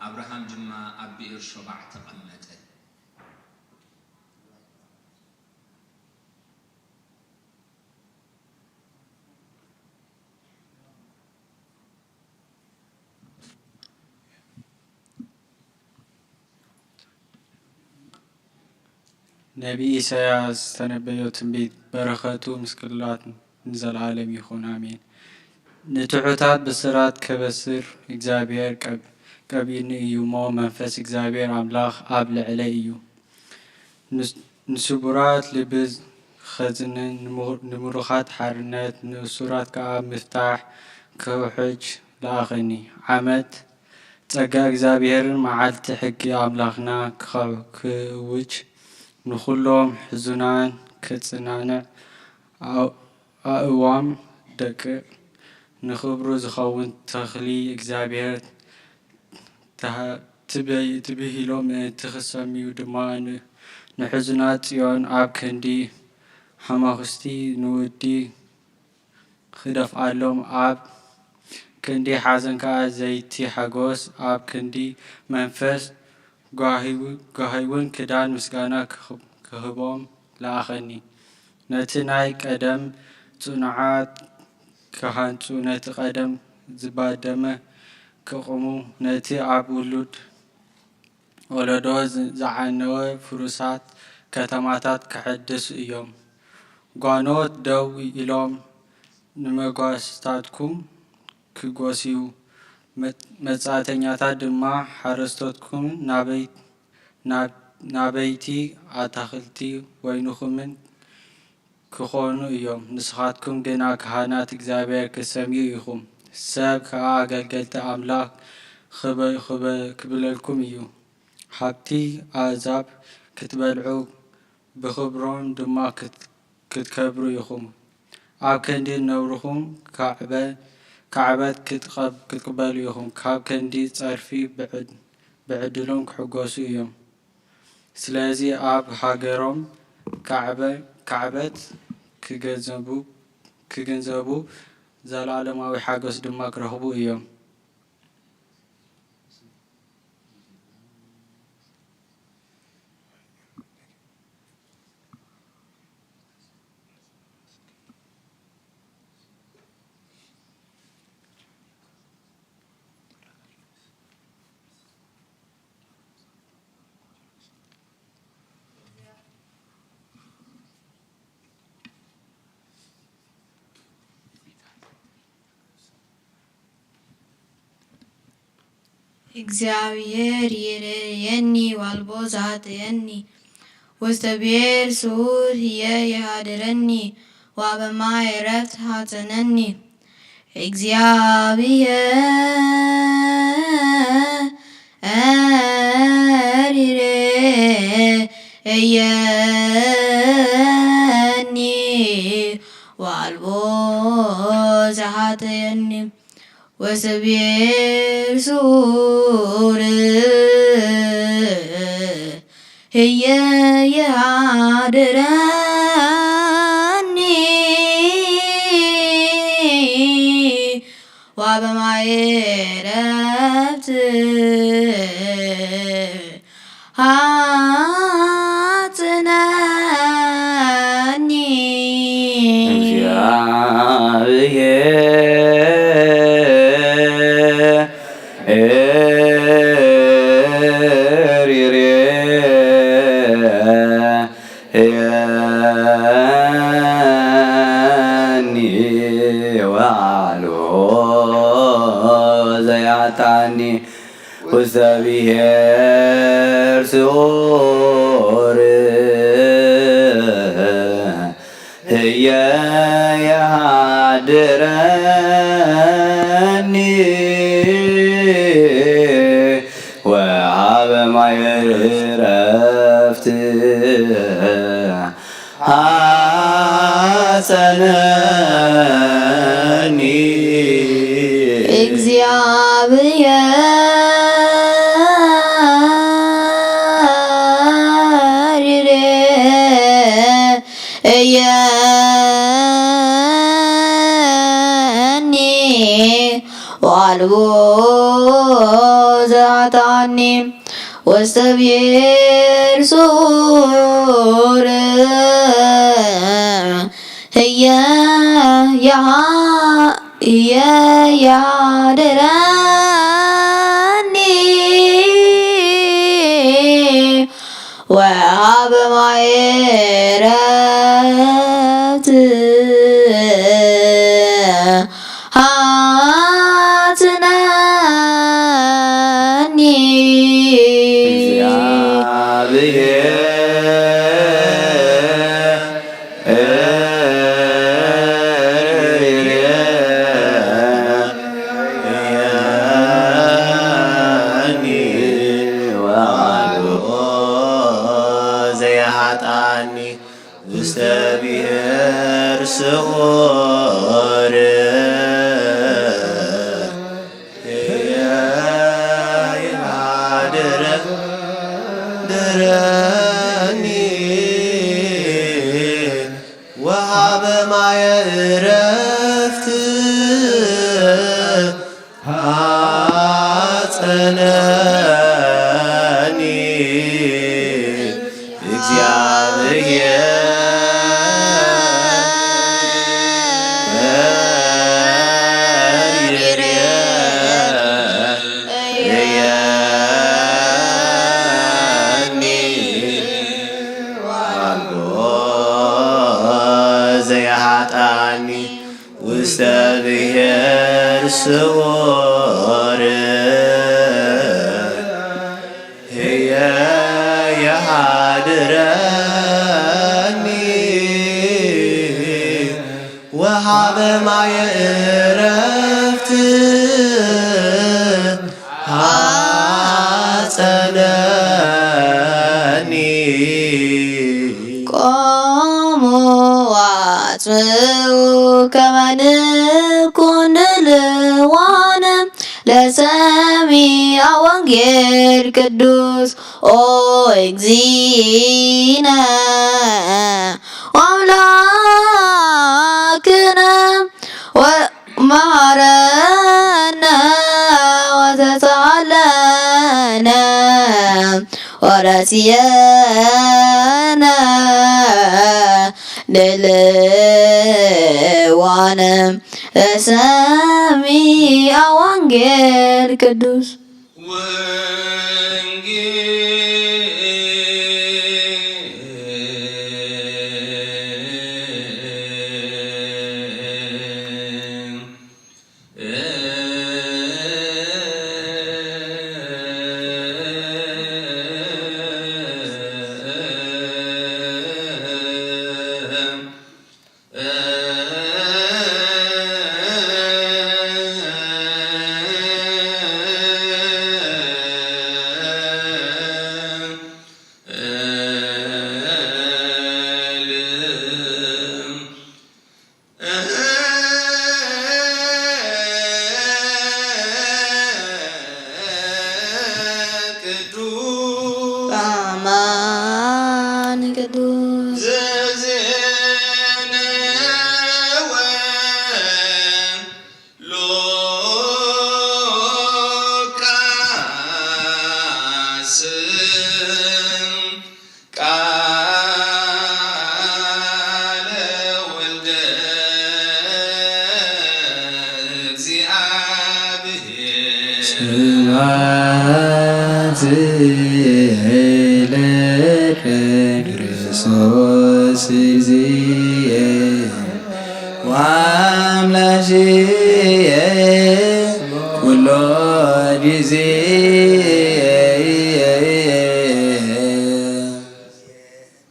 ኣብርሃም ድማ ኣብ ብኤር ሸባዕ ተቐመጠ። ነቢ ኢሳያስ ዝተነበዮ ትንቢት በረኸቱ ምስ ኩላትና ንዘለኣለም ይኹን፣ ኣሜን። ንትሑታት ብስራት ከበስር እግዚኣብሔር ቀብ-፣ ቀቢኡኒ እዩ እሞ፣ መንፈስ እግዚኣብሔር ኣምላኽ ኣብ ልዕለይ እዩ። ንስ-፣ ንስቡራት ልቢ ኸጽንን፣ ንምሩ-፣ ንምሩኻት ሓርነት፣ ንእሱራት ከኣ ምፍታሕ ከውሕጅ ለኣኸኒ። ዓመት ጸጋ እግዚኣብሔርን መዓልቲ ሕጊ ኣምላኽና ክኸ-፣ ክእውጅ፣ ንኹሎም ሕዙናን ከጽናንዕ፣ ኣእ-፣ ኣእዋም ደቂቕ፣ ንኽብሩ ዝኸውን ተኽሊ እግዚኣብሔር ተሃ-፣ ትበ-፣ ትብሂሎ ምእንቲ ክሰምዩ ድማ ን-፣ ንሕዙናት ጽዮን ኣብ ክንዲ ሓማኹስቲ ንውዲ ክደፍኣሎም፣ ኣብ ክንዲ ሓዘን ከኣ ዘይቲ ሓጎስ፣ ኣብ ክንዲ መንፈስ ጓሂው-፣ ጓሂውን ክዳን ምስጋና ክኽ-፣ ክህቦም ለኣኸኒ። ነቲ ናይ ቀደም ጽኑዓት ክሃንጹ፣ ነቲ ቀደም ዝባደመ ክቕሙ፣ ነቲ ኣብ ውሉድ ወለዶ ዝ-፣ ዝዓነወ ፍሩሳት ከተማታት ክሕድሱ እዮም። ጓኖት ደው ኢሎም ንመጓሰታትኩም ክጎስዩ፣ መ-፣ መጻእተኛታት ድማ ሓረስቶትኩም ናበይ-፣ ናብ-፣ ናበይቲ ኣታኽልቲ ወይንኹምን ክኾኑ እዮም። ንስኻትኩም ግና ካህናት እግዚኣብሔር ክትሰምዩ ኢኹም፣ ሰብ ከኣ ኣገልገልቲ ኣምላኽ ክበ-፣ ክበ-፣ ክብለልኩም እዩ። ሃብቲ ኣህዛብ ክትበልዑ፣ ብኽብሮም ድማ ክት-፣ ክትከብሩ ኢኹም። ኣብ ክንዲ ነውርኹም ካዕበ-፣ ካዕበት ክትቐብ-፣ ክትቅበሉ ኢኹም። ካብ ክንዲ ጸርፊ ብዕድ-፣ ብዕድሎም ክሕጎሱ እዮም። ስለዚ ኣብ ሃገሮም ካዕበ-፣ ካዕበት ክገንዘቡ፣ ክግንዘቡ፣ ዘለዓለማዊ ሓጎስ ድማ ክረኽቡ እዮም። እግዚኣብሔር ይርእየኒ ዋልቦ ዝሃጥየኒ፣ ውስተ ብሔር ስዑር ህየ የሃድረኒ፣ ወአበማየ ዕረፍት ሃጸነኒ። እግዚኣብሔር ይርእየኒ ዋልቦ ዘሃጥየኒ፣ ወሰብሔር ስዑር ህየ የሃድረኒ፣ ወአበማየ ዕረፍት ሃጽነኒ። እግዚአብሔር ወዓልቦ ዘያጣኒ ውስተ ብሔር ስዑር ህየ የሃድረኒ ወሃበ ማየ ዕረፍት ሃጸነኒ። እግዚአብሔር ይርእየኒ ዋልቦ ዘያጣኒ ውስተ ብሔር ስዑር ህየ የሃ-፣ ህየ የሃድረኒ ወሃበ ማየ ዕረፍት ሃጽነኒ። እግዚአብሔር ዘይሃጣኒ ውስተ ብሔር ስዑር ይሃድረ ድረኒ ወሃበ ማየ ዕረፍት አጸነኒ። እግዚአብሔር ይርየኒ ዋልቦ ዘያሃጣኒ ውስተ ብሔር ስዑር ህየ የሃድረኒ ወሃበ ማየ ዕረፍት ሃጸነኒ። ኦሙ ኣጽምዑ ከመ ንኩን ድልዋነ ለሰሚዐ ወንጌል ቅዱስ ኦ እግዚእነ ወአምላክነ ወመሐረነ ወተስኣለነ ወረስየነ ድልዋነ ለሰሚዐ ወንጌል ቅዱስ። ቅዱስ። በአማን ቅዱስ። ዘዜነወ ሉቃስ ቃለ ወልደ እግዚአብሔር። ስብሐት ለከ ክርስቶስ እግዚእየ ወአምላክየ ኩሎ ጊዜ።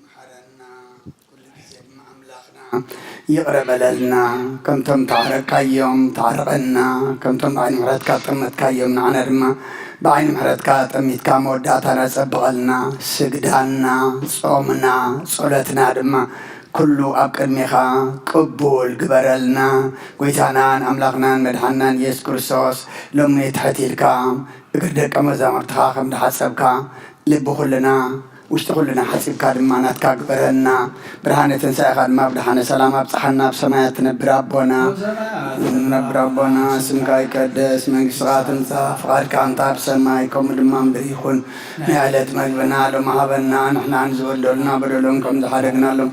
መሓረና፣ ኩሉ ግዜ ድማ ኣምላኽና ይቕረ በለልና። ከምቶም ተዓረቅካዮም ተዓረቐና፣ ከምቶም ብዓይኒ ምሕረትካ ጠመትካዮም ንዓና ድማ ብዓይኒ ምሕረትካ ጠሚትካ መወዳእታና ጸብቐልና። ስግዳና፣ ጾምና፣ ጸሎትና ድማ ኩሉ ኣብ ቅድሜኻ ቅቡል ግበረልና። ጎይታናን ኣምላኽናን መድሓናን ኢየሱስ ክርስቶስ፣ ሎሚ ትሕት ኢልካ እግሪ ደቀ መዛሙርትኻ ከም ዝሓጸብካ፣ ልቢ ኩልና፣ ውሽጢ ኩልና ሓጺብካ ድማ ናትካ ግበረልና። ብርሃነ ትንሳኤኻ ድማ ብድሓነ ሰላም ኣብጽሓና። ኣብ ሰማያት ትነብር ኣቦና፣ ትነብር ኣቦና፣ ስምካ ይቀደስ፣ መንግስትኻ ትምጻእ፣ ፍቓድካ እንተ ኣብ ሰማይ ከምኡ ድማ ምድሪ ይኹን። ናይ ዕለት መግብና ሎሚ ሃበና፣ ንሕና ንዝበደሉና በደሎም ከም ዝሓደግናሎም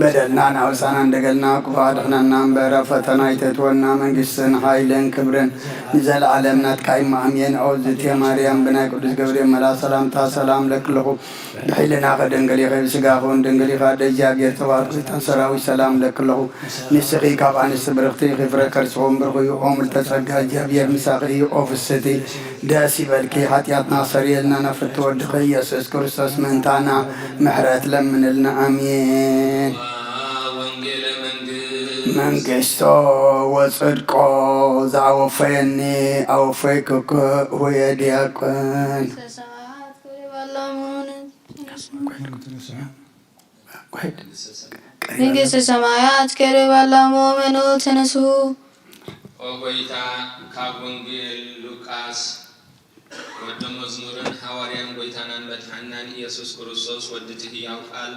በደልና ንኣውሳና እንደገልና፣ ክፉእ ኣድሕነና እምበር፣ ኣብ ፈተና ኣይተእትወና፣ መንግስትን ሓይልን ክብርን ንዘለዓለም ናትካ እዩ። ኣሜን። ኦ ዝቴ ማርያም፣ ብናይ ቅዱስ ገብርኤል መልኣክ ሰላምታ ሰላም ለክለኹ፣ ብሕልናኺ ድንግል ኢኺ፣ ብስጋኺ እውን ድንግል ኢኻ፣ ኣደ እግዚኣብሔር ተባረኺ፣ ታ ሰራዊት ሰላም ለክለኹ፣ ንስኺ ካብ ኣንስቲ ብርኽቲ ኢኺ፣ ፍረ ከርስኺ እውን ብሩኽ እዩ። ኦ ምልዕተ ጸጋ፣ እግዚኣብሔር ምሳኺ እዩ። ኦ ፍስቲ ደስ ይበልኪ፣ ሓጢኣትና ሰሪየልና፣ ናብ ፍትው ወድኺ ኢየሱስ ክርስቶስ ምእንታና ምሕረት ለምንልና። ኣሜን። ወንጌለ መንግስት። መንግስቶ ወጽድቆ ዘአወፈየኒ አወፈይኩ ሁየ ዲያቆን። መንግስተ ሰማያት ቀሪባላሙ። መንግስተ ሰማያት ቀሪባላሙ። ምኑ ትንሱ። ኦ ጎይታ፣ ካብ ወንጌል ሉቃስ ወዲ መዝሙርን ሃዋርያን ጎይታናን መድሓናን ኢየሱስ ክርስቶስ ወዲ እቲ ህያው ቃል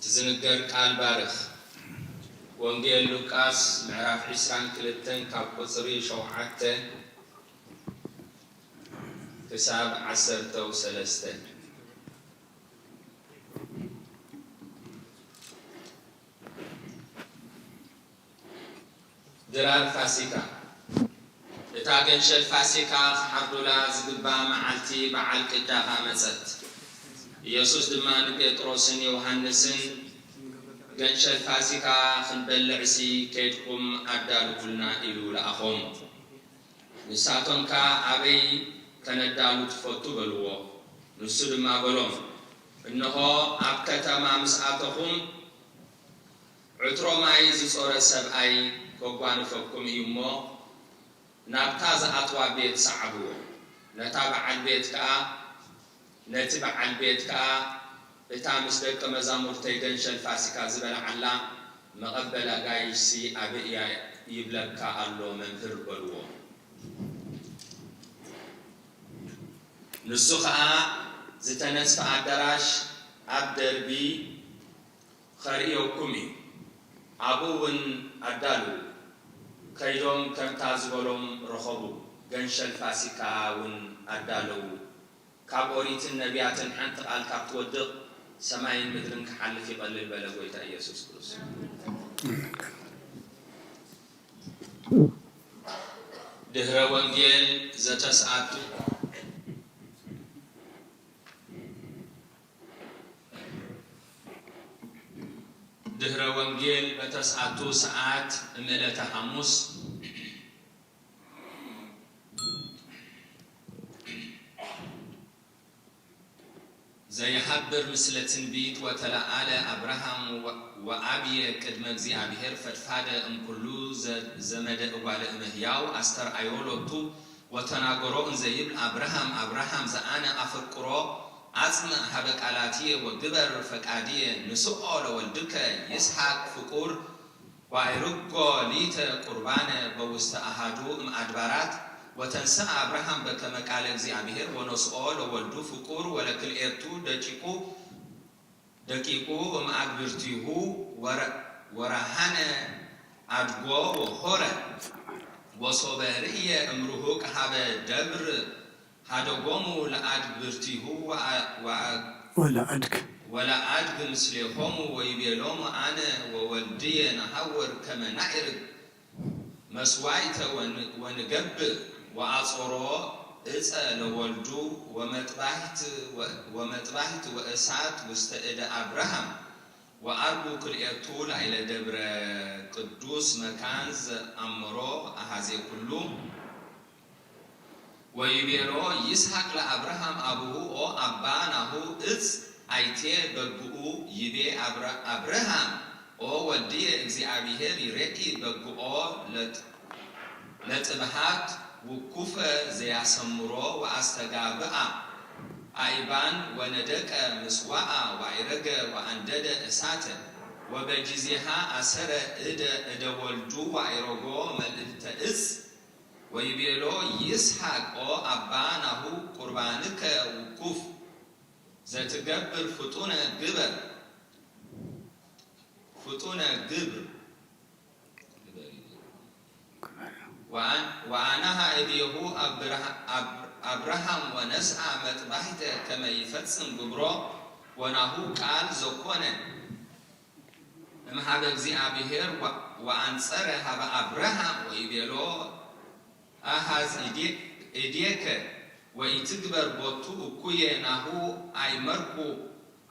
ትዝንገር ቃል ባርኽ። ወንጌል ሉቃስ ምዕራፍ ዕስራን ክልተን ካብ ቁጽሪ ሸውዓተ ክሳብ ዓሰርተው ሰለስተ። ድራር ፋሲካ። እታ ገንሸል ፋሲካ ክሓርዱላ ዝግባእ መዓልቲ በዓል ቅጫ ከኣ መጸት። ኢየሱስ ድማ ንጴጥሮስን ዮሃንስን፣ "ገንሸል ፋሲካ ክንበልዕሲ ኬድኩም ኣዳልዉልና" ኢሉ ለኣኾም። ንሳቶም ከኣ፣ "ኣበይ ከነዳሉ ትፈቱ?" በልዎ። ንሱ ድማ በሎም፣ "እንሆ፣ ኣብ ከተማ ምስ ኣተኹም፣ ዕትሮ ማይ ዝጾረ ሰብኣይ ከጓንፈኩም እዩ እሞ፣ ናብታ ዝኣትዋ ቤት ሰዓብዎ። ነታ በዓል ቤት ከኣ፣ ነቲ በዓል ቤት ከኣ፣ እታ ምስ ደቀ መዛሙርተይ ገንሸል ፋሲካ ዝበልዓላ መቐበል ኣጋይሽሲ ኣበይ እያ ይብለካ ኣሎ መምህር፣ በልዎ። ንሱ ኸኣ ዝተነጽፈ ኣዳራሽ ኣብ ደርቢ ኸርእየኩም እዩ፣ ኣብኡ እውን ኣዳልዉ። ከይዶም ከምታ ዝበሎም ረኸቡ፣ ገንሸል ፋሲካ እውን ኣዳለዉ። ካብ ኦሪትን ነቢያትን ሓንቲ ቃል ካብ ትወድቕ፣ ሰማይን ምድርን ክሓልፍ ይቐልል በለ ጎይታ ኢየሱስ ክርስቶስ። ድህረ ወንጌል ዘተስኣቱ ድህረ ወንጌል በተስኣቱ ሰዓት እምዕለተ ሓሙስ ዘይሓብር ምስለ ትንቢት ወተለዓለ ኣብርሃም ወ-፣ ወኣብየ ቅድመ እግዚኣብሔር ፈድፋደ እምኩሉ ዘ-፣ ዘመደ እጓለ እመሕያው ኣስተርኣዮ ሎቱ ወተናገሮ እንዘይብል ኣብርሃም ኣብርሃም ዘኣነ ኣፈቅሮ ኣጽምዕ ሀበ ቃላትየ ወግበር ፈቃድየ ንስኦ ለወልድከ ይስሐቅ ፍቁር ዋዒርጎ ሊተ ቁርባነ በውስተ ኣሃዱ እምኣድባራት ወተንስአ ኣብርሃም በከመ ቃለ እግዚኣብሔር ወነስኦ ለወልዱ ፍቁር ወለክልኤቱ ደቂቁ ደቂቁ እምኣግብርቲሁ ወረ-፣ ወረሃነ ኣድጎ ወሆረ ወሶበ ርእየ እምርሁቅ ሀበ ደብር ሀደጎሙ ለኣድግብርቲሁ ወአ-፣ ወአ-፣ ወለአድግ። ወለአድግ ምስሌሆሙ ወይቤሎሙ ኣነ ወወልድየ ነሐውር ከመ ናዕርግ መስዋይተ ወን-፣ ወንገብእ ወአጾሮ እፀ ለወልዱ ወመጥባሕት ወ-፣ ወመጥባሕት ወእሳት ውስተ እደ አብርሃም ወአርጉ ክልኤቱ ላዕለ ደብረ ቅዱስ መካን ዘአምሮ አሐዜ ኩሉ። ወይቤሎ ይስሐቅ ለአብርሃም አቡሁ ኦ አባ ናሁ እፅ አይቴ በግኡ ይቤ አብረ-፣ አብርሃም ኦ ወልድየ እግዚአብሔር ይሬኢ በግኦ ለጥ-፣ ለጥብሃት ውኩፈ ዘያሰምሮ ወአስተጋብአ አይባን ወነደቀ ምስዋአ ዋዒረገ ወአንደደ እሳተ ወበጊዜሃ አሰረ እደ እደ ወልዱ ዋዒረጎ መልእልተ እፅ ወይቤሎ ይስሐቅ ኦ አባ ናሁ ቁርባንከ ውኩፍ ዘትገብር ፍጡነ ግበር ፍጡነ ግብር ወአን-፣ ወአነሃ እዴሁ አብርሃ-፣ አብ-፣ አብርሃም ወነስአ መጥባሕተ ከመ ይፈጽም ግብሮ ወናሁ ቃል ዘኮነ እምሃበ እግዚኣብሔር ወ-፣ ወአንጸረ ሀበ አብርሃም ወይቤሎ አሃዝ እዴ-፣ እዴከ ወኢትግበር ቦቱ እኩየ ናሁ አይመርኩ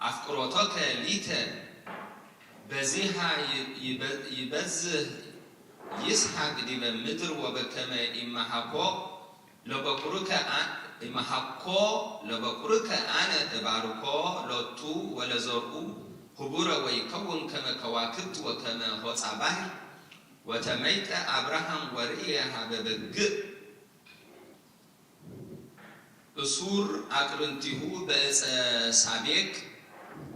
አፍቅሮቶከ ሊተ በዚሃ ይ-፣ ይበ-፣ ይበዝህ ይስሐቅ ዲበ ምድር ወበከመ ኢመሃኮ ለበኩርከ አ-፣ ኢመሃኮ ለበኩርከ አነ እባርኮ ሎቱ ወለዘርኡ ህቡረ ወይከውን ከመ ከዋክብት ወከመ ሆጻ ባሕር። ወተመይጠ አብርሃም ወርእየ ሀበ በግእ እሱር አቅርንቲሁ በእፀ ሳቤክ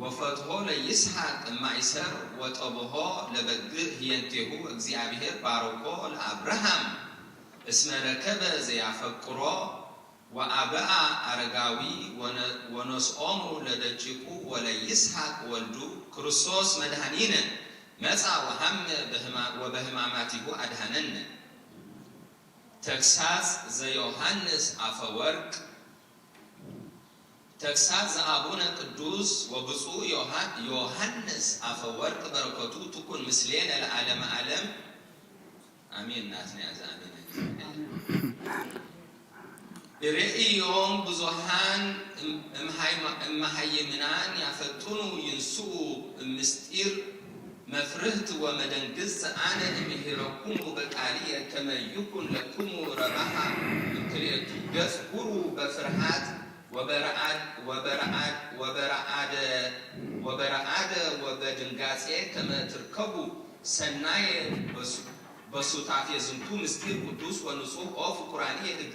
ወፈትሖ ለይስሐቅ እማይሰር ወጠብሖ ለበግእ ህየንቴሁ እግዚአብሔር ባረኮ ለአብርሃም እስመ ረከበ ዘያፈቅሮ ወአበአ አረጋዊ ወነ-፣ ወነስኦሙ ለደቂቁ ወለይስሐቅ ወልዱ። ክርስቶስ መድኃኒነ መጻ ወሐመ በህማ-፣ ወበህማማቲሁ አድኃነነ። ተግሳጽ ዘዮሐንስ አፈወርቅ። ተግሳጽ ዘአቡነ ቅዱስ ወብፁዕ ዮሐ-፣ ዮሐንስ አፈወርቅ በረከቱ ትኩን ምስሌነ ለዓለመ ዓለም። አሜን። ናትና ያዘ አሜን። ርእዮም ብዙሃን እም-፣ እምሃይማ-፣ እመሃይምናን ያፈጥኑ ይንስኡ እምስጢር መፍርህት ወመደንግጽ አነ እምሂረኩሙ በቃልየ ከመ ይኩን ለክሙ ረብሃ እምክልኤቱ ገጽ ሁሩ በፍርሃት ወበረዓድ-፣ ወበረዓድ-፣ ወበረዓደ-፣ ወበረዓደ ወበድንጋጼ ከመ ትርከቡ ሰናየ በሱ-፣ በሱታፌ ዝንቱ ምስጢር ቅዱስ ወንጹህ ኦ ፍቁራንየ እግ-፣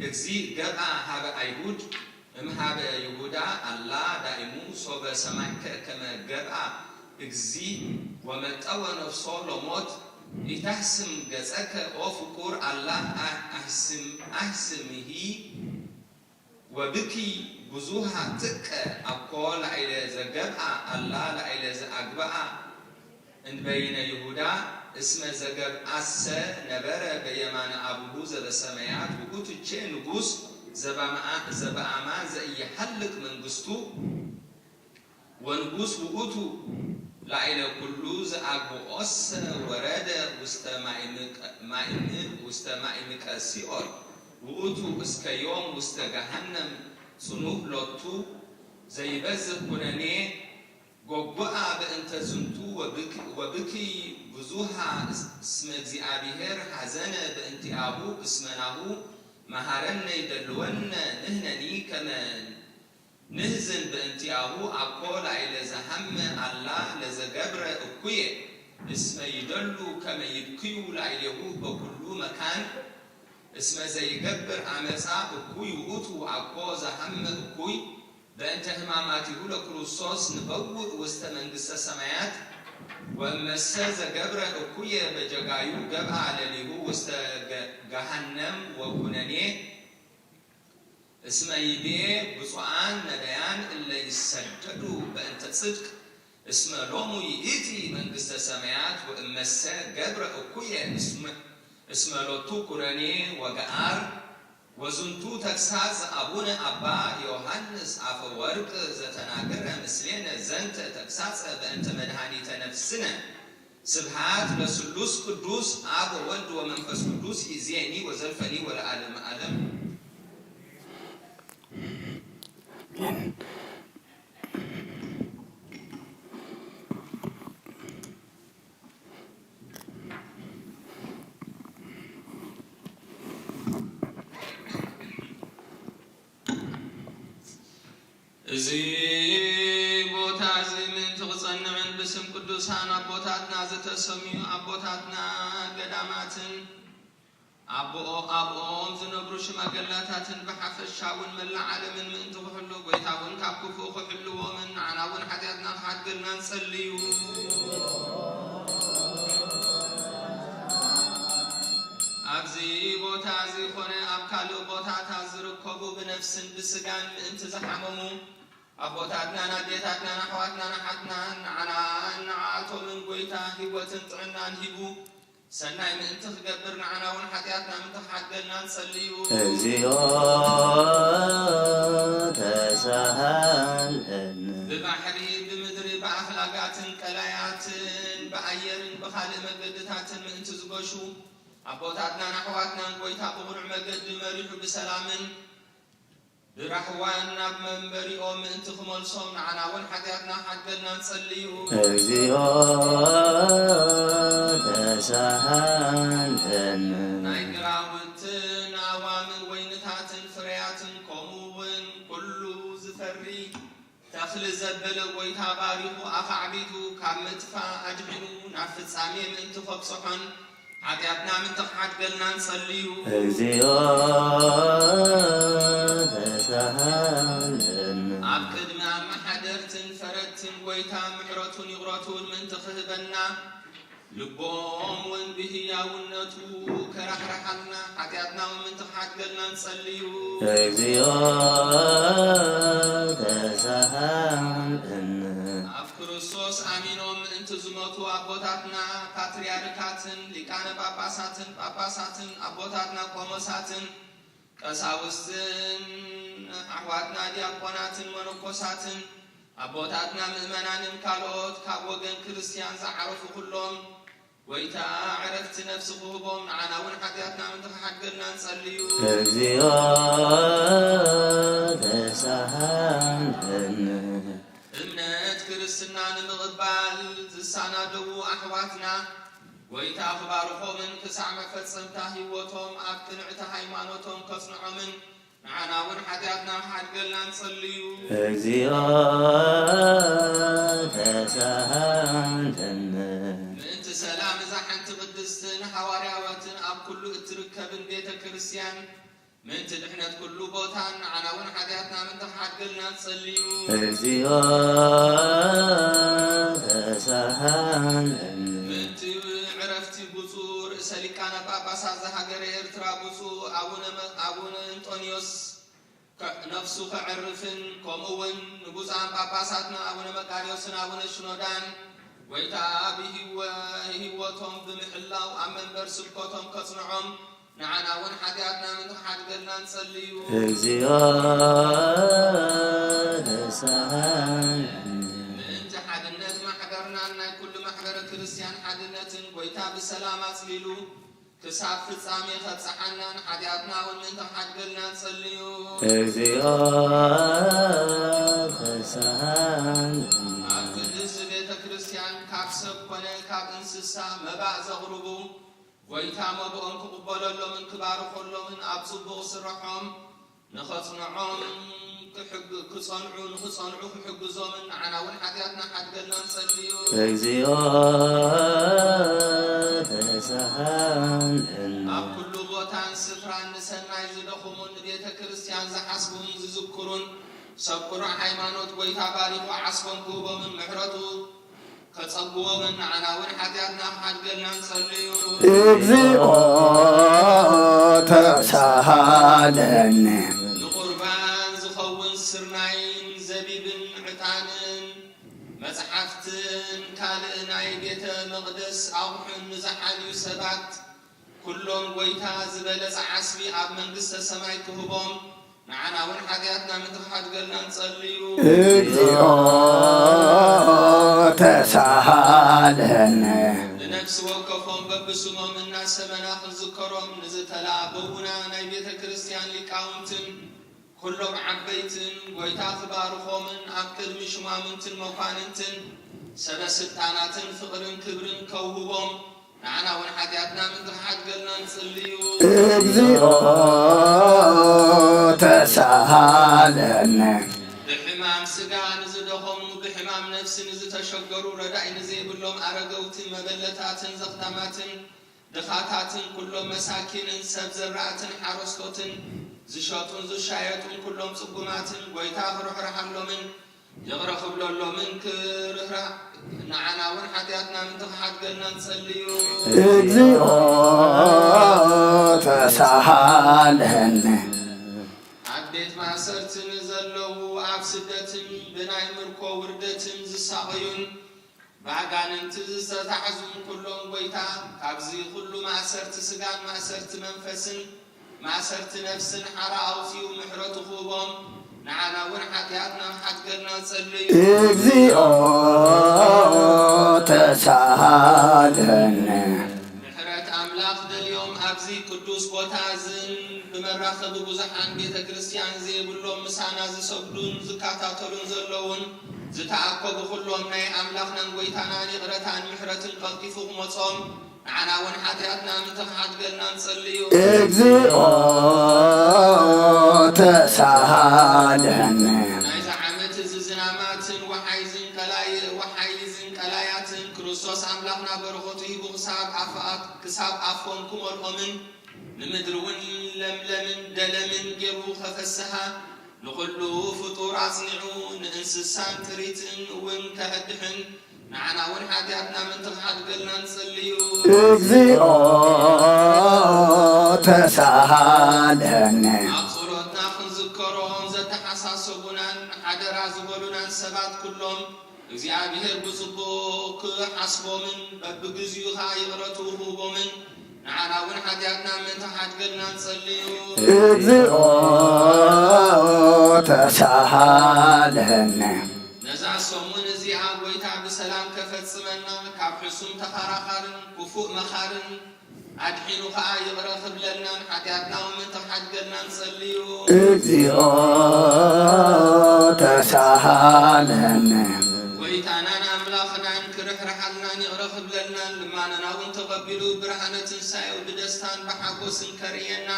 እግዚእ ገብአ ሀበ አይሁድ እምሃበ ይሁዳ ኣላ ዳእሙ ሶበ ሰማዕከ ከመ ገብኣ እግዚ ወመጠወ ነፍሶ ለሞት ኢታህስም ገጸከ ኦ ፍቁር ኣላ ኣህስም ኣህስምሂ ወብኪ ብዙሃ ጥቀ ኣኮ ላዕለ ዘገብኣ ኣላ ላዕለ ዘኣግብኣ እንበይነ ይሁዳ እስመ ዘገብኣሰ ነበረ በየማነ አቡሁ ዘበሰማያት ውእቱ ቼ ንጉስ ዘበአማን ዘኢይሃልቅ መንግስቱ ወንጉስ ውእቱ ላዕለ ኩሉ ዘአግብኦሰ ወረደ ውስተ ማእምቀ ሲኦል ውእቱ እስከ ዮም ውስተ ገሃነም ጽኑህ ሎቱ ዘይበዝህ ኩነኔ ጎጉአ በእንተ ዝንቱ ወብክይ ብዙሃ እስመ እግዚኣብሔር ሐዘነ በእንቲአሁ እስመ ናሁ መሃረነ ይደልወነ ንሕነኒ ከመ ንሕዝን በእንቲአሁ አኮ ላዕለ ዘሐመ አላ ለዘገብረ እኩየ እስመ ይደሉ ከመ ይብክዩ ላዕሌሁ በኩሉ መካን እስመ ዘይገብር አመፃ እኩይ ውእቱ አኮ ዘሐመ እኩይ በእንተ ሕማማቲሁ ለክርስቶስ ንበውእ ውስተ መንግስተ ሰማያት ወእመሰ ዘገብረ እኩየ በጀጋዩ ገብአ ለሊሁ ውስተ ገሃነም ወኩነኔ እስመ ይቤ ብፁዓን ነዳያን እለ ይሰደዱ በእንተ ጽድቅ እስመ ሎሙ ይእቲ መንግስተ ሰማያት ወእመሰ ገብረ እኩየ እስመ ሎቱ ኩነኔ ወገአር ወዝንቱ ተግሳጽ አቡነ አባ ዮሐንስ አፈወርቅ ዘተናገረ ምስሌነ ዘንተ ተግሳጸ በእንተ መድኃኒተ ነፍስነ። ስብሐት ለስሉስ ቅዱስ አብ ወወልድ ወመንፈስ ቅዱስ ይእዜኒ ወዘልፈኒ ወለዓለመ ዓለም። እዚ ቦታ እዚ ምእንቲ ክጸንዕን ብስም ቅዱሳን ኣቦታትና ዝተሰምዩ ኣቦታትና ገዳማትን ኣብኦም ዝነብሩ ሽማገላታትን ብሓፈሻ እውን መላእ ዓለምን ምእንቲ ክሕሉ ጎይታ እውን ካብ ክፉእ ክሕልዎምን ንዓና እውን ሓጢኣትና ክሓድገልና ንጸልዩ። ኣብዚ ቦታ እዚ ኮነ ኣብ ካልእ ቦታታት ዝርከቡ ብነፍስን ብስጋን ምእንቲ ዝሓመሙ ኣቦታትናን ኣዴታትናን ኣሕዋትናን ኣሓትናን ንዓናን ንዓኣቶምን ጎይታ ህይወትን ጥዕናን ሂቡ ሰናይ ምእንቲ ክገብር ንዓና እውን ሓጢኣትና ምእንቲ ክሓድገልና ንጸልዩ። እግዚኦ ተሳሃለነ። ብባሕሪ ብምድሪ ብኣፍላጋትን ቀላያትን ብኣየርን ብኻልእ መገድታትን ምእንቲ ዝገሹ ኣቦታትናን ኣሕዋትናን ጎይታ ብቕኑዕ መገዲ መሪሑ ብሰላምን ብራህዋን ናብ መንበሪኦም ምእንቲ ክመልሶም ንዓና እውን ሓጢኣትና ሓድገልና ንጸልዩ። እግዚኦ ተሳሃለነ። ናይ ግራውትን ኣእዋምን ወይንታትን ፍርያትን ከምኡ እውን ኩሉ ዝፈሪ ተኽሊ ዘበለ ጎይታ ባሪኹ ኣኻዕቢቱ ካብ ምጥፋእ ኣድሒኑ ናብ ፍጻሜ ምእንቲ ከብጽሖን ሓጢኣትና ምእንቲ ክሓድገልና ንጸልዩ። እግዚኦ ተሳሃለነ። ኣብ ቅድሚ ኣመሓደርትን ፈረድትን ጎይታ ምሕረቱን ይቕረቱን ምእንቲ ክህበና ልቦም እውን ብህያውነቱ ከራሕርሓልና ሓጢኣትና እውን ምእንቲ ክሓድገልና ንጸልዩ። እግዚኦ ተሳሃለነ። ኣብ ክርስቶስ ኣሚኖም ምእንቲ ዝሞቱ ኣቦታትና ፓትርያርካትን ሊቃነ ጳጳሳትን ጳጳሳትን ኣቦታትና ቆሞሳትን ቀሳውስትን ኣሕዋትና ዲያቆናትን መነኮሳትን ኣቦታትና ምእመናንን ካልኦት ካብ ወገን ክርስትያን ዝዓረፉ ኩሎም ጎይታ ዕረፍቲ ነፍሲ ክህቦም ንዓና እውን ሓጢኣትና ምእንቲ ክሓድገልና ንጸልዩ። እግዚኦ ተሳሃለነ። እምነት ክርስትና ንምቕባል ዝሰናደዉ ኣሕዋትና ጎይታ ክባርኾምን ክሳዕ መፈጸምታ ህይወቶም ኣብ ቅንዕቲ ሃይማኖቶም ከጽንዖምን ንዓና እውን ሓጢኣትና ክሓድገልና ንጸልዩ። እግዚኦ ተሳሃለነ። ምእንቲ ሰላም እዛ ሓንቲ ቅድስትን ሃዋርያወትን ኣብ ኩሉ እትርከብን ቤተ ክርስቲያን ምእንቲ ድሕነት ኩሉ ቦታን ንዓና እውን ሓጢኣትና ምእንቲ ክሓድገልና ንጸልዩ። እግዚኦ ተሳሃለኒ። ምእንቲ ዕረፍቲ ብፁዕ ርእሰ ሊቃነ ጳጳሳት ዘሃገረ ኤርትራ ብፁዕ ኣቡነ መ-፣ ኣቡነ እንጦንዮስ ከ-፣ ነፍሱ ከዕርፍን፣ ከምኡ እውን ንብፁዓን ጳጳሳትና ኣቡነ መቃርዮስን ኣቡነ ሽኖዳን ጐይታ ብህይወ-፣ ህይወቶም ብምሕላው ኣብ መንበር ስብከቶም ከጽንዖም፣ ንዓና እውን ሓጢኣትና ምእንቲ ክሓድገልና ንጸልዩ። እግዚኦ ተሳሃለኒ። ምእንቲ ሓድነት ማሕበርናን ናይ ኩሉ ማሕበረ ክርስቲያን ሓድነትን ጐይታ ብሰላም ኣጽሊሉ ክሳብ ፍጻሜ ከብጽሓናን ሓጢኣትና እውን ምእንቲ ክሓድገልና ንጸልዩ። እግዚኦ ተሳሃለኒ። ኣብ ቅድስቲ ቤተ ክርስቲያን ካብ ሰብ ኮነ ካብ እንስሳ መባእ ዘቕርቡ ጐይታ መብኦም ክቕበለሎምን ክባርኸሎምን ኣብ ጽቡቕ ስርሖም ንኸጽንዖም ክሕግ-፣ ክጸንዑ፣ ንኽጸንዑ ክሕግዞምን ንዓና እውን ሓጢኣትና ሓድገልና ንጸልዩ። እግዚኦ ተሳሃለኒ። ኣብ ኩሉ ቦታን ስፍራን ንሰናይ ዝደኽሙን ንቤተ ክርስቲያን ዝሓስቡን ዝዝክሩን ሰብ ቅኑዕ ሃይማኖት ጐይታ ባሪኹ ዓስቦም ክህቦምን ምሕረቱ ከጸግቦምን ንዓና እውን ሓጢኣትና ክሓድገልና ንጸልዩ። እግዚኦ ተሳሃለኒ። ንቁርባን ዝኸውን ስርናይን ዘቢብን ዕጣንን መጽሓፍትን ካልእ ናይ ቤተ መቕደስ ኣቑሑን ንዝሓልዩ ሰባት ኩሎም ጐይታ ዝበለጸ ዓስቢ ኣብ መንግስተ ሰማይ ክህቦም ንዓና እውን ሓጢኣትና ምእንቲ ክሓድገልና ንጸልዩ። እግዚኦ ተሳሃለኒ። ንነፍሲ ወከፎም በብስሞም እናሰመና ክንዝከሮም ንዝተላበዉና ናይ ቤተ ክርስቲያን ሊቃውንትን ኩሎም ዓበይትን ጐይታ ክባርኾምን ኣብ ቅድሚ ሹማምንትን መኳንንትን ሰበ ስልጣናትን ፍቕርን ክብርን ከውህቦም ንዓና እውን ሓጢኣትና ምእንቲ ክሓድገልና ንጽልዩ። እግዚኦ ተሳሃለኒ። ብሕማም ስጋ ንዝደኸሙ ብሕማም ነፍሲ ንዝተሸገሩ ረዳኢ ንዘይብሎም ኣረገውቲ መበለታትን ዘኽታማትን ድኻታትን ኩሎም መሳኪንን ሰብ ዘራእትን ሓረስቶትን ዝሸጡን ዝሻየጡን ኩሎም ጽጉማትን ጐይታ ክርሕርሓሎምን ይቕረ ክብለሎምን ክርህራህ ንዓና እውን ሓጢኣትና ምእንቲ ክሓድገልና ንጸልዩ። እግዚኦ ተሳሃለኒ። ኣብ ቤት ማእሰርቲ ንዘለዉ ኣብ ስደትን ብናይ ምርኮ ውርደትን ዝሳቐዩን ብኣጋንንቲ ዝተታሕዙን ኩሎም ጐይታ ካብዚ ኩሉ ማእሰርቲ ስጋን ማእሰርቲ መንፈስን ማእሰርቲ ነፍስን ሓራ ኣውጺኡ ምሕረቱ ክህቦም ንዓና እውን ሓጢኣትና ሓድገልና ጸልዩ። እግዚኦ ተሳሃለኒ። ምሕረት ኣምላኽ ደልዮም ኣብዚ ቅዱስ ቦታ እዝን ብመራኸቢ ብዙሓን ቤተ ክርስቲያን ዘይብሎም ምሳና ዝሰግዱን ዝከታተሉን ዘለውን ዝተኣከቡ ኩሎም ናይ ኣምላኽናን ጐይታናን ይቕረታን ምሕረትን ቀልጢፉ ክመጾም ንዓና እውን ሓጢኣትና ምእንቲ ክሓድገልና ንጸልዩ። እግዚኦ ተሳሃለኒ። ናይዚ ዓመት እዚ ዝናማትን ወሓይዝን ቀላይ-፣ ወሓይዝን ቀላያትን ክርስቶስ ኣምላኽና በረኸቱ ሂቡ ክሳብ ኣፍ-፣ ክሳብ ኣፎም ክመልኦምን ንምድሪ እውን ለምለምን ደለምን ገይሩ ከፈስሃ ንኹሉ ፍጡር ኣጽኒዑ ንእንስሳን ጥሪትን እውን ከዕድሕን ንዓና እውን ሓጢኣትና ምእንቲ ክሓድገልና ንጽልዩ። እግዚኦ ተሳሃለኒ። ኣብ ጸሎትና ክንዝከሮም ዘተሓሳሰቡናን ሓደራ ዝበሉናን ሰባት ኩሎም እግዚኣብሔር ብጽቡቕ ክሓስቦምን በብግዚኡ ኸኣ ይቕረቱ ክህቦምን ንዓና እውን ሓጢኣትና ምእንቲ ሓድገልና ንጸልዩ። እግዚኦ ተሳሃለኒ። ነዛ ሰሙን እዚኣ ጐይታ ብሰላም ከፈጽመና ካብ ሕሱም ተኻራኻርን ክፉእ መኻርን ኣድሒኑ ኸኣ ይቕረ ክብለልናን ሓጢኣትና እውን ምእንቲ ክሓድገልና ንጸልዩ። እግዚኦ ተሳሃለኒ። ጐይታናን ኣምላኽናን ክርሕርሓልናን ይቕረ ክብለልናን ልማኖና እውን ተቐቢሉ ብርሃነ ትንሳኤኡ ብደስታን ብሓጎስን ከርእየና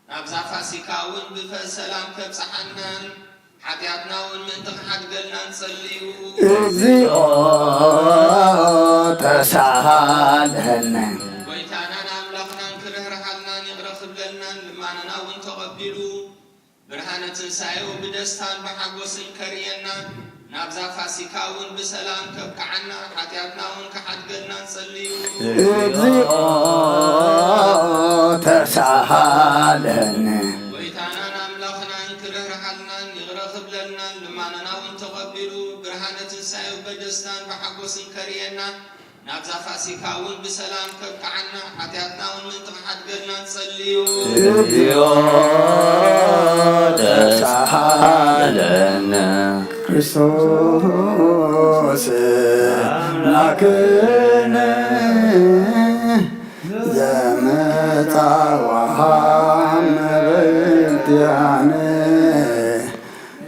ናብዛ ፋሲካ እውን ብሰላም ከብጽሓናን ሓጢኣትና እውን ምእንቲ ክሓድገልና ንጸልዩ። እግዚኦ ተሳሃለኒ። ጐይታናን ኣምላኽናን ክርሕርሓልናን ይቕረ ክብለልናን ልማኖና እውን ተቐ ደስታን ብሓጎስን ከርእየና፣ ናብዛ ፋሲካ እውን ብሰላም ከብቅዓና፣ ሓጢኣትና እውን ክሓድገልና ንጸልዩ። እግዚኦ ተሳሃለኒ። ጎይታናን ኣምላኽናን ክርህርሃልናን ይቕረ ክብለልናን፣ ልማናና እውን ተቐቢሉ፣ ብርሃነ ትንሳኤኡ በደስታን ብሓጎስን ከርእየና፣ ናብዛ ፋሲካ እውን ብሰላም ከብቅዓና፣ ሓጢኣትና እውን ምእንቲ ክሓድገልና ንጸልዩ። እግዚኦ ተሳሃለነ። ክርስቶስ ኣምላክነ ዘመጻ ወሃብ መበልትያነ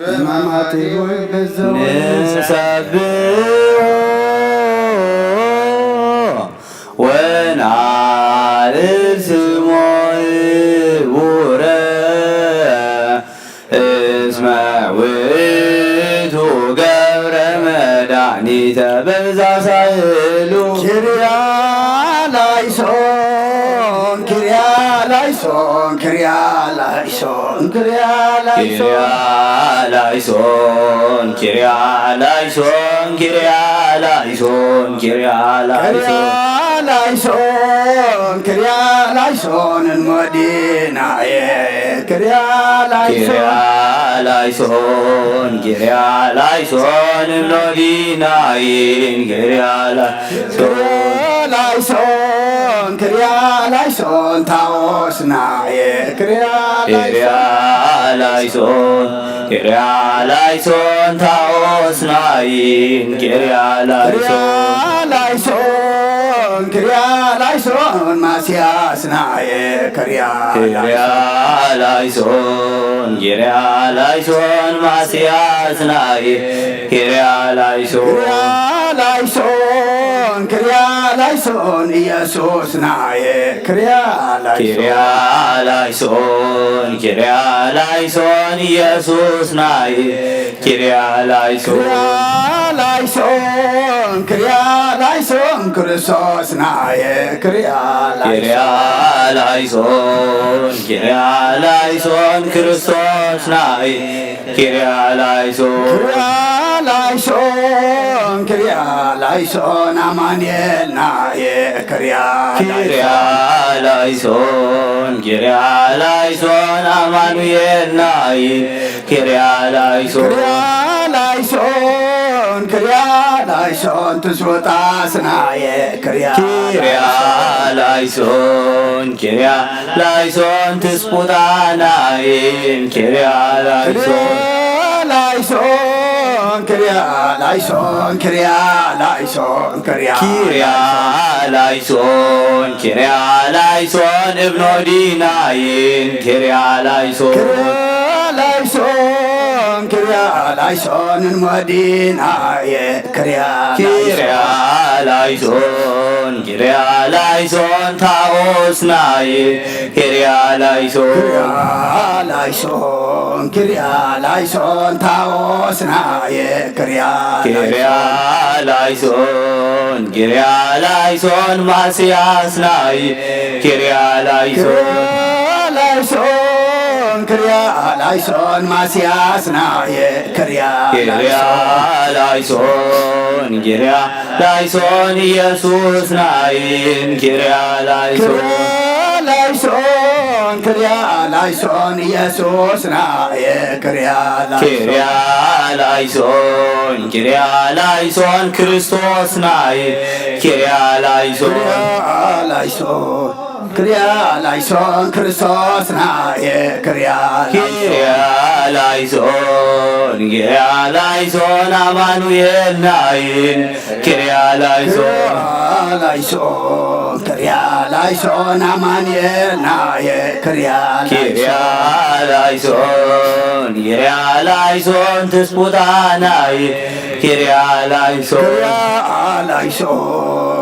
በማማቲሁ ብዝው ንሰብሖ ወናልል ስሞ ህቡረ እስመ ውእቱ ገብረ መድኃኒተ በዛ ሳህሉ። ኪርያ ላይሶን ኪርያ ላይሶን ኪርያ ላይሶን ኪርያ ላይሶን ኪርያ ላይሶን ኪርያ ላይሶን ኪርያ ላይሶን ኪርያ ላይሶን ኪርያ ላይሶን ኪርያ ላይሶን እንሞዲናዬ ኪርያ ኪርያ ላይሶን ላይሶን ኪርያ ላይሶን እምኖዲናይን ኪርያ ላይሶን ኪርያ ላይሶን ኪርያ ላይሶን ታኦስናዬ ኪርያ ኪርያ ላይሶን ኪርያ ላይሶን ታኦስናይን ኪርያ ላይሶን ላይሶን ኪርያ ላይሶን ማስያስናዬ ኪርያ ኪርያ ላይሶን ኪርያ ላይሶን ማስያስናዬ ኪርያ ላይሶን ኪርያ ላይሶን ኪርያ ላይሶን ኢየሱስናዬ ኪርያ ኪርያ ላይሶን ላይሶን ኪርያ ላይሶን ኢየሱስናዬ ኪርያ ላይሶን ኪርያ ላይሶን ኪርያ ላይሶን ክርስቶስናዬ ኪርያ ኪርያ ላይሶን ኪርያ ላይሶን ክርስቶስናዬ ኪርያ ላይሶን ኪርያ ላይሶን ኪርያ ላይሶን ኣማኑኤልናዬ ኪርያ ኪርያ ላይሶን ኪርያ ላይሶን ኣማኑኤልናዬ ኪርያ ላይሶን ኪርያ ላይሶን ኪርያ ላይሶን ትስውጣስናዬ ኪርያ ኪርያ ላይሶን ኪርያ ላይሶን ትስቁጣናይን ኪርያ ላይሶን ላይሶን ኪርያ ላይሶን ኪርያ ላይሶን ኪርያ ኪርያ ላይሶን ኪርያ ላይሶን እብኖዲናይን ኪርያ ላይሶን ኪርያ ላይሶን ኪርያ ላይሶን እንሞዲናየ ኪርያ ኪርያ ላይሶን ኪርያ ላይሶን ታኦስናይ ኪርያ ላይሶን ኪርያ ላይሶን ኪርያ ላይሶን ታኦስናየ ኪርያ ኪርያ ላይሶን ኪርያ ላይሶን ማስያስናይ ኪርያ ላይሶን ላይሶን ኪርያ ላይሶን ማስያስናየ ኪርያ ኪርያ ላይሶን ኪርያ ላይሶን ኢየሱስ ናይን ኪርያ ላይሶን ላይሶን ኪርያ ላይሶን ኢየሱስ ናየ ኪርያ ኪርያ ላይሶን ኪርያ ላይሶን ክርስቶስ ናይ ኪርያ ላይሶን ላይሶን ኪርያ ላይሶን ክርስቶስ ናየ ኪርያ ኪርያ ላይሶን ኪርያ ላይሶን አማኑኤል ናይን ኪርያ ላይሶን ላይሶን ኪርያ ላይሶን አማኑኤል ናየ ኪርያ ኪርያ ላይሶን ኪርያ ላይሶን ትስቡታ ናይ ኪርያ ላይሶን ኪርያ ላይሶን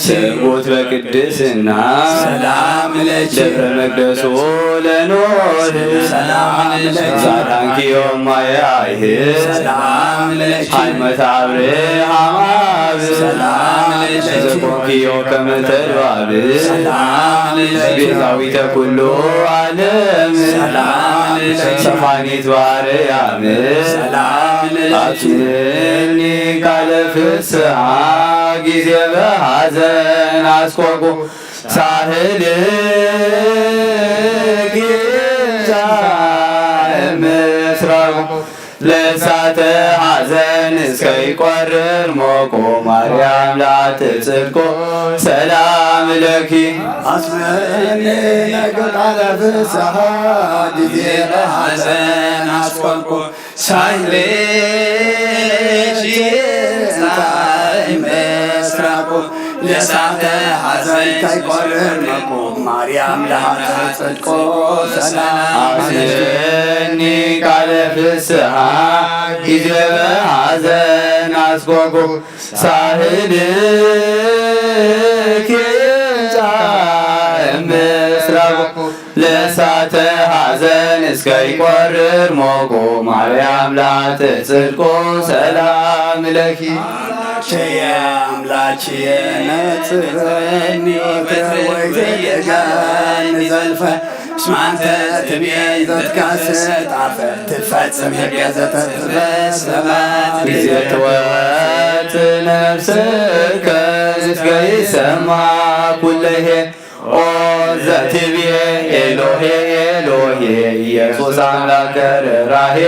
ስርጉት በቅድስና ሰላም ለኪ። ደብረ መቅደሱ ለኖህ ሰላም ለኪ። ዛዳንኪዮ ማየ አይህ ሰላም ለኪ። ሃይመት አብርሃም አብ ሰላም ለኪ። ዘቆምኪዮ ከመ ተድባብ ሰላም ለኪ። ቤዛዊተ ኩሉ ዓለም ሰላም ለኪ። ሰፋኒት ባርያም ሰላም ለኪ። አትምኒ ቃለ ፍስሐ ጊዜ በሐዘን አስቆቁ ሳህልኪ ምስራቁ ለእሳተ ሐዘን እስከ ይቆርር ሞቆ ማርያም ላትጽድቆ ሰላም ለኪ። አስመኒ ነገ ቃለ ፍስሐ ጊዜ በሐዘን አስቆቁ ሳይሌ ሽታይ ምስራቁ ለሳተ ሐዘን ከይቆርር መቁ ማርያም ለሃተ ጽድቆ ሰላም አስኒ ቃለ ፍስሐ ጊዜ በሐዘን አስቆቁ ሳህልኪ ይምጻእ ምስራቁ ለእሳተ ሐዘን እስከ ይቆርር ሞቆ ማርያም ላትጽድቆ ሰላም ለኪ። አምላኬ አምላኬ ነጽረኒ ወትረ ወይ ዘደጋኒ ዘልፈ እስመ አንተ ትቤ ዘትካስት አፈ ትፈጽም ሕገ ዘተጽፈ ሰማት ጊዜ ትወት ነፍስከ ዝትገይሰማ ኩለሄ ኦ ዘትብዬ ኤሎሄ ኤሎሄ ኢየሱስ አምላከ ርራሄ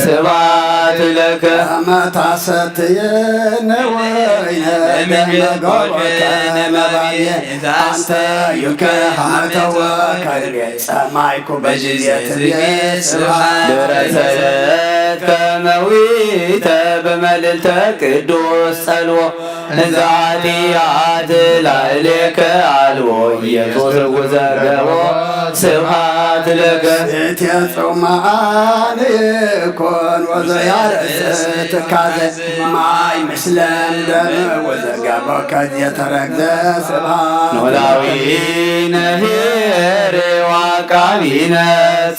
ስብሐት ለከ። አመታሰትየነ ወይነ ለመጎበከ መባዬ አንተ ዩከ ሀመተወ ከርቤ ጸማይኩ በጊዜ ትብዬ ስብሐት ለከ። ደረሰት ከመዊተ በመልዕልተ ቅዱስ ጸልዎ እንዘ ኃጢአት ላዕሌከ አልቦ ኢየሱስ ርጉዘ ገቦ ስብሐት ለከ። እቴ ጽማን ይኮን ወዘያርስ ትካዘ ማይ ምስለ ደም ወዘገቦ ከዚ የተረግዘ ስብሐት ኖላዊ ነሄሬ ዋቃቢነ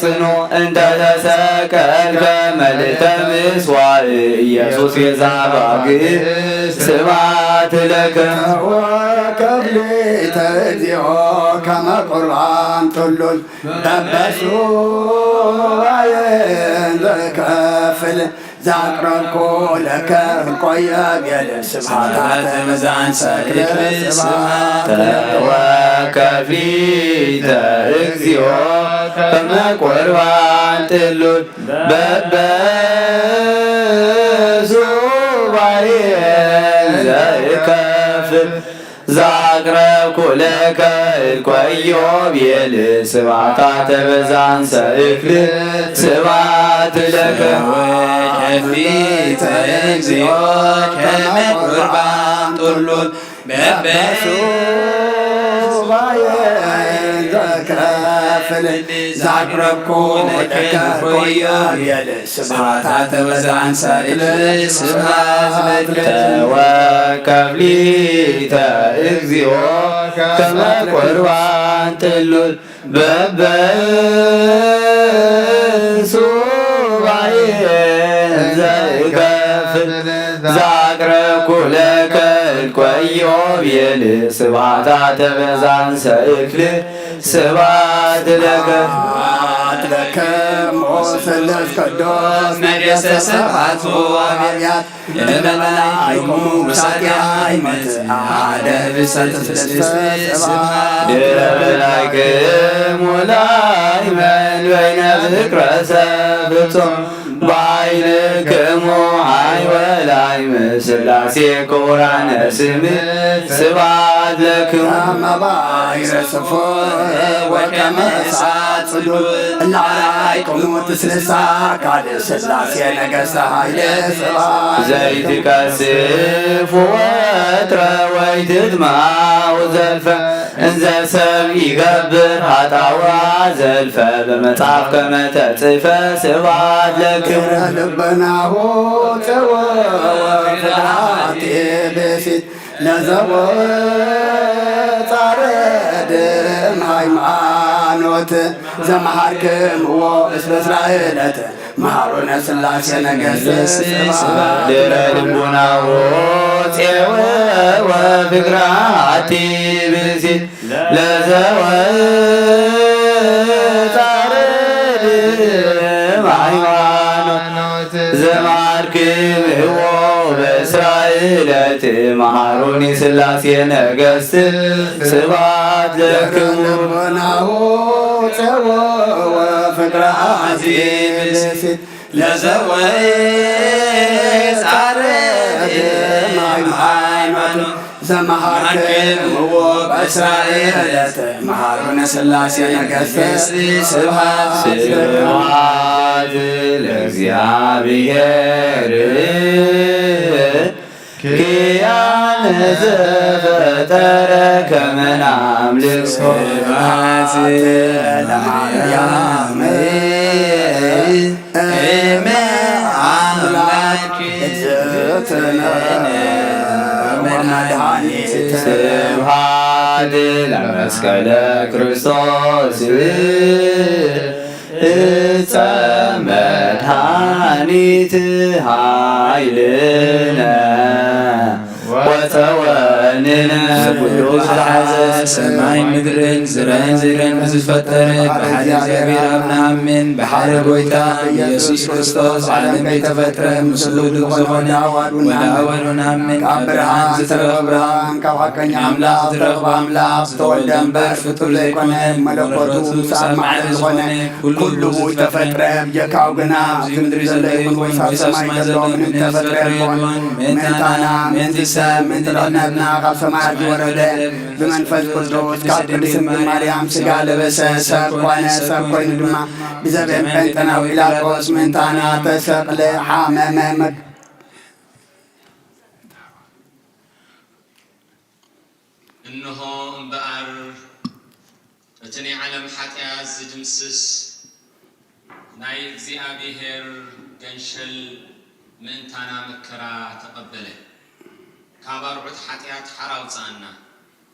ጽኑ እንተ ተሰቀልከ መልዕልተ ምስዋዕ ኢየሱስ ቤዛ ባግ ስብሐት ለከ። ወከፍሊተ እግዚኦ ከመ ቁርባን ጥሉል በበሱ ባየን ዘከፍል ዛቅረብኩ ለከ እንቆየ ቤለ ስብሐት ለአንተ መዛን ሰክለ ስብሐት ለአንተ ተወከፍሊተ እግዚኦ ከመ ቁርባን ጥሉል በበሱባኤ ዘይከፍል ዛቅረብኩ ለከ እልኮዮ ቤል ስብሐት ለአንተ በዛንሰ እክል ስብሐት ለከ። ከፊተ እግዚኦ ከመ ቁርባን ጥሉል በበሱባኤ ዘከፍል ዛቅረብኩ ለከ እልኮዮ ቤል ስብሐት ለአንተ በዛንሰ እክል ስብሐት ለከ። ተወከፍሊተ እግዚኦ ከመ ቁርባን ጥሉል በበሱባኤ ዘይከፍል ዛቅረብኩ ለከ እልኮዮ ቤል ስብሐት ለአንተ በዛንሰ እክል ስብሐት ለከ። ስብሐት ለከ እሞ ስሉስ ቅዱስ ነገሰ ሰባቱ አብያት ለመላእክሙ ውሳጢ አይመት አሐደ ህብስተ ትስብእት ስብሐት ለከ። ለመላእክሙ ላይመን በይነ ፍቅረ ሰብ ፍጹም ባይልክሙ ሃይወ ላይም ስላሴ ክቡራነ ስም ስብሐት ለክሙ። ከመ ባሕር ጽፉ ወከመ እሳት ጽሉል እለ አርአይክሙ ትስልሳ ካልእ ስላሴ ነገሰ ኃይለ ስብሐት ዘይትቀስፍ ወትረ ወይትጥምዓ ዘልፈ እንዘ ሰብ ይገብር ኃጣውአ ዘልፈ በመጽሐፍ ከመ ተጽፈ ስብሐት ለክሙ። ልበናሁ ጸወ ፍርሃት ብእሲት ለዘወፃረድም ሃይማኖት ዘመሃርክምዎ እስበ እስራኤለት መሃሩነ ስላሴ ነገስ ስብሐት ድረ ልቡናሁ ፄወ ወፍቅራቲ ብእሲት ለዘወፃረድም ሃይማኖት ዘማርክምዎ በእስራኤል ትመሃሩኒ ስላሴ ነገስት ስብሐት ለክሙ። ልቦናሁ ጸወወ ፍቅረ አዜብ ለዘወፃረድም ሃይማኖት ዘመሃርክምዎ በእስራኤል መሃሩነ ስላሴ ነገስት ስብሐት ስብሐት ለእግዚአብሔር ኪያነ ዘፈጠረ ከመ ናምልክ ስብሐት ለማርያም እመ አምላክ እግዝእትነ ወመድኃኒት ስብሐት ለመስቀለ ክርስቶስ እፀ መድኃኒት ኃይልነ ወተወንነ ኩሉ ዝሓዘ ሰማይ ምድርን ዝረአን ዘይረአን ዝፈጠረ ብሓደ እግዚኣብሔር ኣብ ንኣምን፣ ብሓደ ጎይታ ኢየሱስ ክርስቶስ ዓለም ከይተፈጥረ ምስሉ ዝኾነ ወዳ ኣዋዱ ንኣምን። ካብ ብርሃን ዝተረኸበ ብርሃን፣ ካብ ሓቀኛ ኣምላኽ ዝተረኽበ ኣምላኽ ዝተወልደ እምበር ፍጡር ዘይኮነ፣ መለኮቱ ምስ ኣብ ማዕረ ዝኾነ ኩሉ ብኡ ዝተፈጥረ፣ ብጀካኡ ግና ኣብዚ ምድሪ ዘሎ ይኹን ወይስ ኣብ ሰማይ ዘሎ ምንም ተፈጥረ የልቦን። ምእንታና፣ ምእንቲ ሰብ፣ ምእንቲ ድሕነትና ካብ ሰማያት ዝወረደ፣ ብመንፈስ ቅዱስ ካብ ቅድስት ድንግል ማርያም ሥጋ ለበሰ፣ ሰብ ኮነ፣ ሰብ ኮይኑ ድማ ብዘበን ጴንጠናዊ ጲላጦስ ምእንታና ተሰቕለ፣ ሓመመ፣ መግ-፣ እንሆ እምበኣር፣ እቲ ናይ ዓለም ሓጢኣት ዝድምስስ ናይ እግዚኣብሔር ገንሸል ምእንታና መከራ ተቐበለ። ካብ ኣርዑት ሓጢኣት ሓራ ኣውፅኣና፣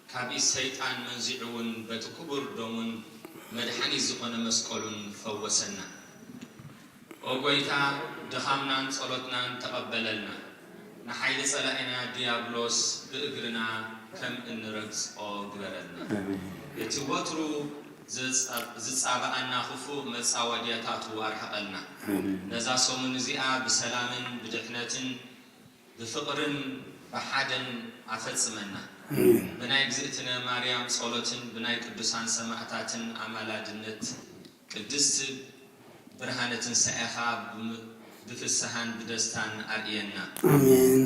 ካብ ኢድ ሰይጣን መንዚዑ እውን በቲ ክቡር ደሙን መድሓኒት ዝኾነ መስቀሉን ፈወሰና። ኦ ጐይታ፣ ድኻምናን ጸሎትናን ተቐበለልና። ንሓይሊ ጸላኢና ዲያብሎስ ብእግርና ከም እንረግጾ ግበረልና። ኣሜን። እቲ ወትሩ ዝጻ-፣ ዝጻባኣና ክፉእ መጻወድያታቱ ኣርሕቐልና። ኣሜን። ነዛ ሰሙን እዚኣ ብሰላምን ብድሕነትን ብፍቕርን ብሓደን ኣፈጽመና። ኣሜን። ብናይ እግዝእትነ ማርያም ጸሎትን ብናይ ቅዱሳን ሰማዕታትን ኣማላድነት ቅድስት ብርሃነ ትንሳኤኻ ብም-፣ ብፍስሃን ብደስታን ኣርእየና። ኣሜን።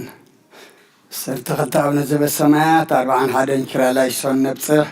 ዓሰርተ ክልተ ኣቡነ ዘበሰማያት ኣርብዓን ሓደን ኪርያላይሶን ነብጽሕ።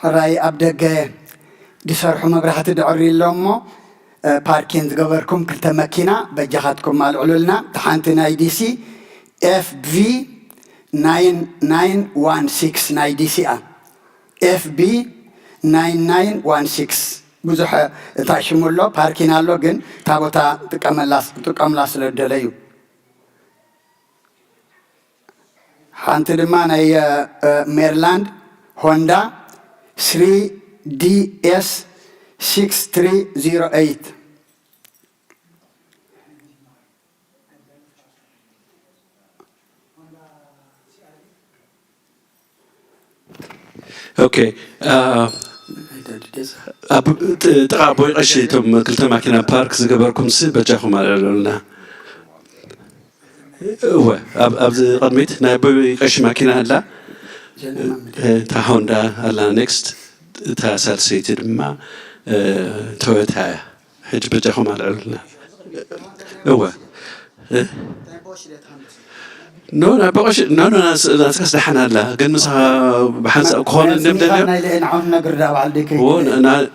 ሕራይ ኣብ ደገ ዝሰርሑ መብራህቲ ድዕሪ ኣሎ እሞ፣ እ፣ ፓርኪን ዝገበርኩም ክልተ መኪና በጃኻትኩም ኣልዕሉልና። እታ ሓንቲ ናይ ዲሲ ኤፍ ቪ ናይን ናይን ዋን ሲክስ ናይ ዲሲ እያ። ኤፍ ቢ ናይን ናይን ዋን ሲክስ ብዙሕ እታ ሽሙ ኣሎ፣ ፓርኪን ኣሎ፣ ግን እታ ቦታ ጥቀመላ-፣ ጥቀምላ ስለ ዝደለዩ። ሓንቲ ድማ ናይ፣ እ፣ ሜሪላንድ ሆንዳ ስሪ ዲ ኤስ ሲክስ ትሪ ዚሮ ኤይት። ኦኬ፣ አ፣ ኣብ ጥ-፣ ጥቓ ኣቦይ ቀሺ እቶም ክልተ ማኪና ፓርክ ዝገበርኩምሲ በጃኹም ኣልዕሉልና። እወ፣ ኣብ-፣ ኣብዚ ቅድሚት ናይ ኣቦይ ቀሺ ማኪና ኣላ። እታ ሆንዳ ኣላ፣ ኔክስት። እታ ሳልሰይቲ ድማ፣ እ፣ ቶዮታ እያ። ሕጂ በጃኹም ኣልዕሉልና። እወ። እ? ኖ፣ ናይ በቆሽ፣ ኖ፣ ኖ፣ ናስ-፣ ናስካስ ደሓን ኣላ። ግን ምሳኻ ብሓንሳእ ክኾን እንደምደልዮ። ናይ ልዕሊ ዓቕሚ ነግር ዳ በዓል ደይ ከይ-፣ ዎ፣ ና-፣ ና-፣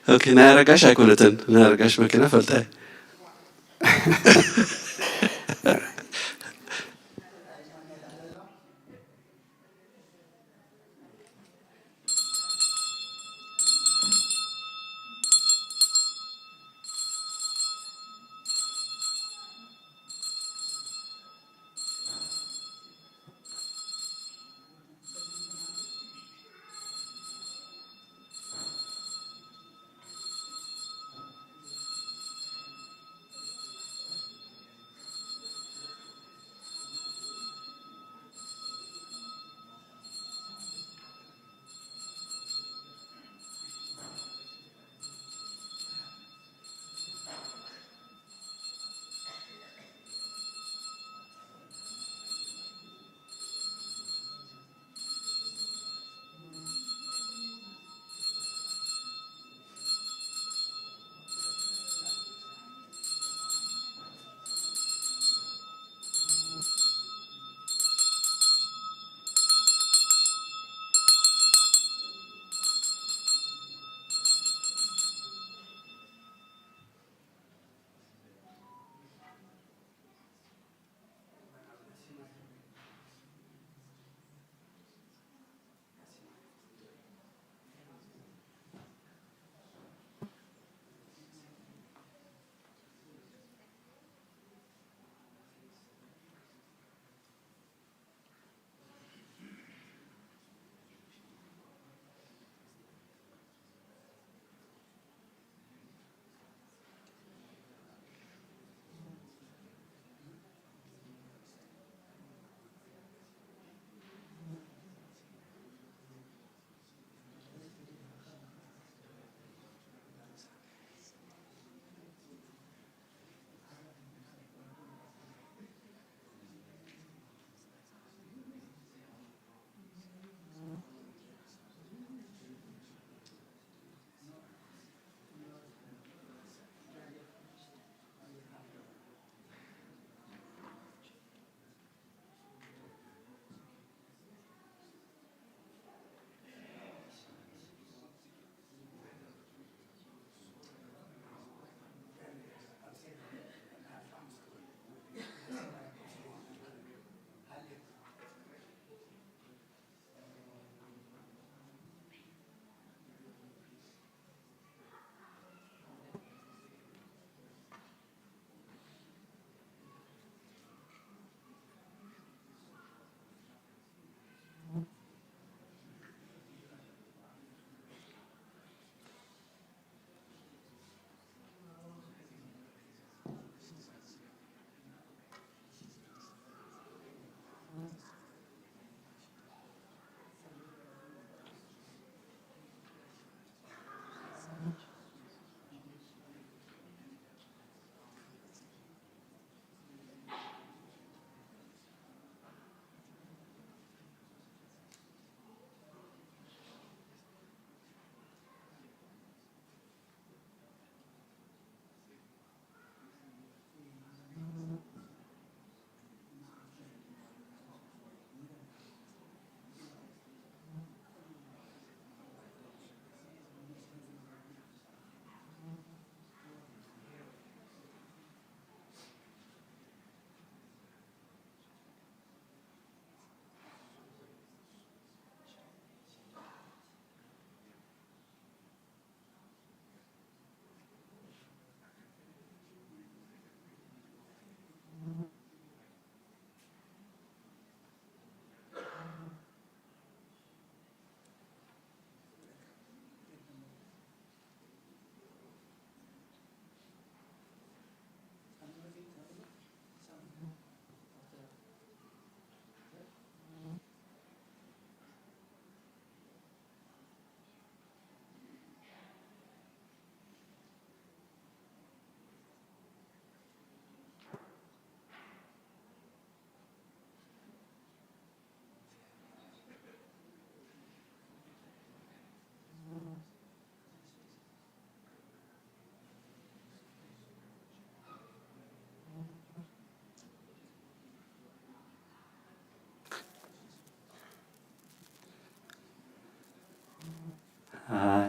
ኦኬ፣ ናይ ኣረጋሽ ኣይኮነትን። ናይ ኣረጋሽ መኪና ፈልጣይ።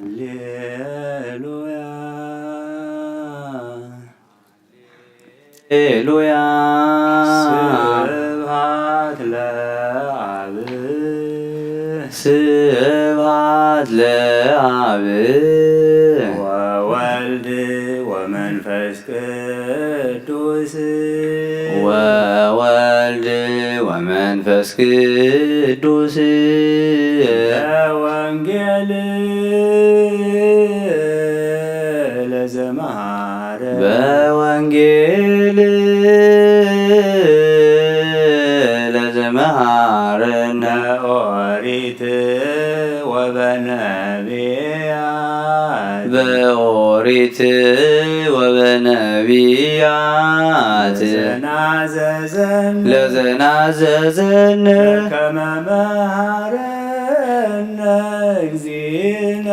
ሃሌሉያ፣ ሃሌሉያ። ስብሐት ለአብ። ስብሐት ለአብ። ወወልድ ወመንፈስ ቅዱስ። ወወልድ ወመንፈስ ቅዱስ። በወንጌል ለዘመሃረ። በወንጌል ለዘመሃረነ። በኦሪት ወበነቢያት። በኦሪት ወበነቢያት። ለዘናዘዘን። ለዘናዘዘን። በከመ መሃረነ እግዚእነ።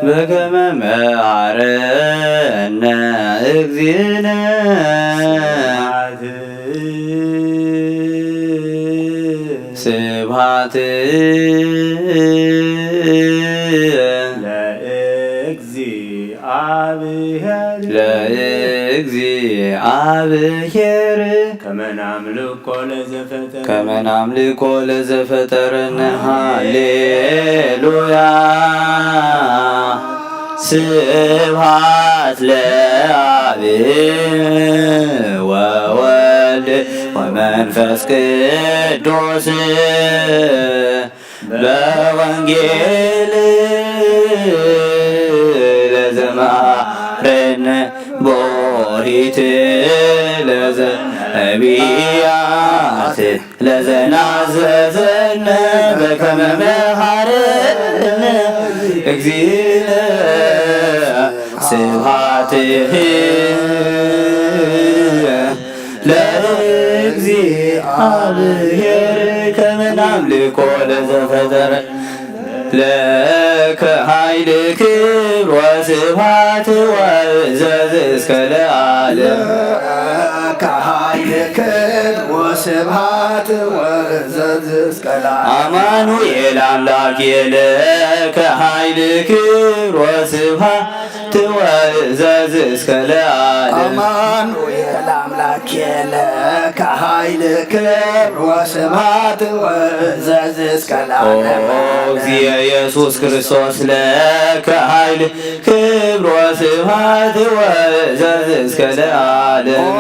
በከመ መሃረነ እግዚእነ። ስብሐት ስብሐት ለእግዚአብሔር። ለእግዚአብሔር። ከመ ናምልኮ ለዘፈጠረ። ከመ ናምልኮ ለዘፈጠረነ። ሃሌሉያ። ስብሐት ለአብ ወወልድ ወመንፈስ ቅዱስ። በወንጌል ለዘመሃረነ። በኦሪት ለዘነቢያት። ለዘናዘዘነ በከመ መሃረነ እግዚእነ። ስብሐት ለእግዚአብሔር። ከመ ናምልኮ ለዘፈጠረ። ለከ ኃይል ክብር ወስብሐት ወእዘዝ እስከ ለዓለም። ለከ ኃይል ክብር ወስብሐት ወእዘዝ እስከ ለዓለም። አማኑኤል አምላክ የለከ ኃይል ክብር ወስብሐት ወእዘዝ እስከ ለዓለም። አማኑኤል አምላክ የለከ ኃይል ክብር ወስብሐት ወእዘዝ እስከ ኦ ለዓለም። እግዚእ ኢየሱስ ክርስቶስ ለከ ኃይል ክብር ወስብሐት ወእዘዝ እስከ ለዓለም። ኦ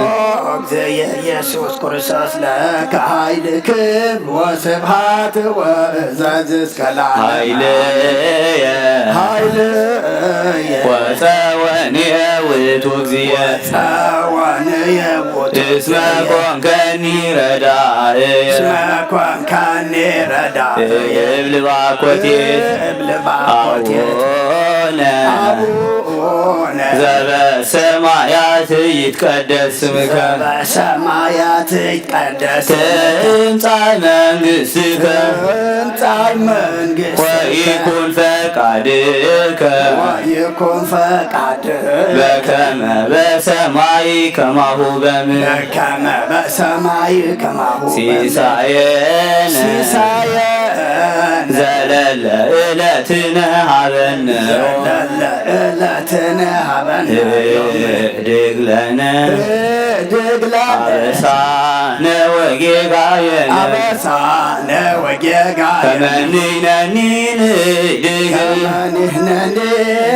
እግዚእ ኢየሱስ ክርስቶስ ለከ ኃይል ክብር ወስብሐት ወእዘዝ እስከ ለዓለም። ኃይልየ ኃይልየ ወፀወንየ ውእቱ እግዚእ። ወፀወንየ ውእቱ እስመ እግዚእ። ኮንከኒ ረዳእየ። እስመ ኮንከኒ ረዳእየ። እብል ባኮቴት እብል ባኮቴት አቡነ አቡነ ዘበሰማያት ይትቀደስ ስምከ። ዘበሰማያት ይትቀደስ ስምከ። ትምጻእ መንግስትከ። ትምጻእ መንግስትከ። ወይኩን ፈቃድከ። ወይኩን ፈቃድከ። በከመ በሰማይ ከማሁ በምድር። በከመ በሰማይ ከማሁ በምድር። ሲሳየነ ሲሳየነ ዘለለ ዕለትነ ሀበነ። ዘለለ ዕለትነ ሀበነ። ህድግ ለነ ህድግ ለነ አበሳነ ወጌጋየነ። አበሳነ ወጌጋየነ። ከመ ንሕነኒ ንህድግ ከመ ንሕነኒ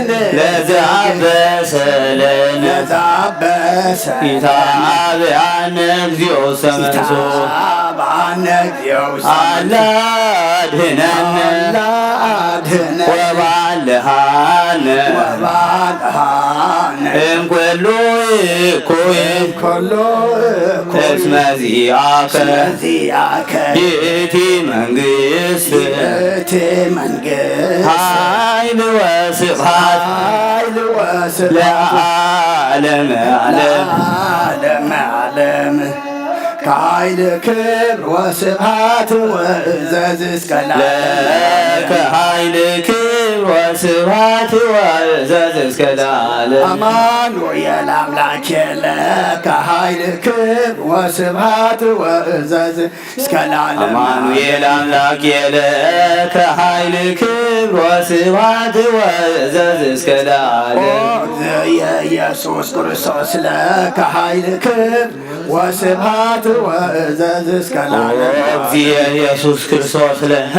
ንህድግ ለዘአበሰ ለነ። ለዘአበሰ ኢታብአነ እግዚኦ ውስተ መንሱት። ኢታብአነ እግዚኦ ውስተ መንሱት። አላ አድህነነ አላ አድህነነ ወባልሃነ ወባልሃነ እምኩሉ እኩይ እምኩሉ እኩይ እስመ ዚአከ እስመ ዚአከ ይእቲ መንግስት ይእቲ መንግስት ኃይል ወስብሐት ኃይል ወስብሐት ለዓለመ ዓለም። ለዓለመ ዓለም። ከኃይል ክብር ወስብሐት ወእዘዝ እስከ ለዓለም። ለከ ኃይል ክብር ወስብሐት ወእዘዝ እስከ ለዓለም። አማኑኤል አምላኬ ለከ ኃይል ክብር ወስብሐት ወእዘዝ እስከ ለዓለም። አማኑኤል አምላኬ ለከ ኃይል ክብር ወስብሐት ወእዘዝ እስከ ለዓለም። ኦ እግዝእየ ኢየሱስ ክርስቶስ ለከ ኃይል ክብር ወስብሐት ወእዘዝ እስከ ለዓለም። ኦ እግዝእየ ኢየሱስ ክርስቶስ ለከ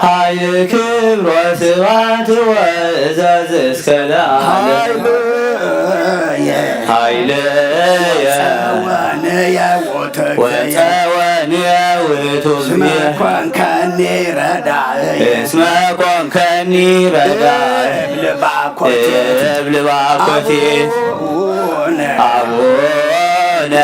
ኃይል ክብር ወስብሐት ወእዘዝ እስከ ለዓለም። ኃይልየ ኃይልየ ጸወንየ ውእቱ ወጸወንየ ውእቱ እስመ ኮንከኒ ረዳእየ። እስመ ኮንከኒ ረዳእየ። እብል ባኮቴ እብል ባኮቴ አቡነ አቡነ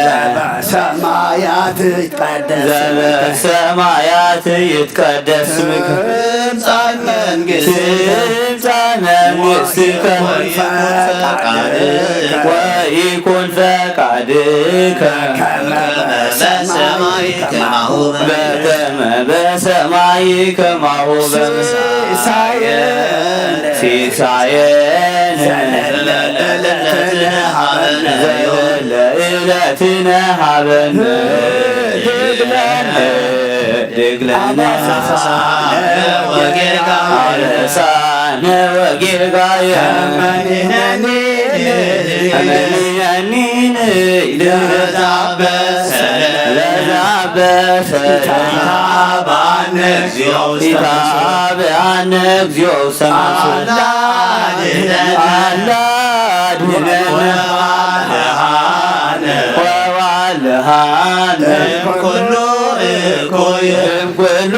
ዘበሰማያት ይትቀደስ ስምከ። ዘበሰማያት ይትቀደስ ስምከ። ትምጻእ መንግስትከ። ትምጻእ መንግስትከ። ወይኩን ፈቃድከ። ወይኩን ፈቃድከ። በከመ በሰማይ ከማሁ በምድር። በከመ በሰማይ ከማሁ በምድር። ሲሳየነ ሲሳየነ ዘለለ ዕለትነ ሀበነ ዘለለ ዕለትነ ሀበነ። ድግለነ ድግለነ አበሳነ ወጌጋየነ። አበሳነ ወጌጋየነ። ከመንነኒ ከመንነኒ ለዛበሰ ለዛበሰ ይትሃበነ እግዚኦ ውስተ መንሱት። ይትሃበነ እግዚኦ ውስተ መንሱት። አላ ድህነነ አላ ድህነነ ወባልሃነ ወባልሃነ እምኩሉ እኩይ እምኩሉ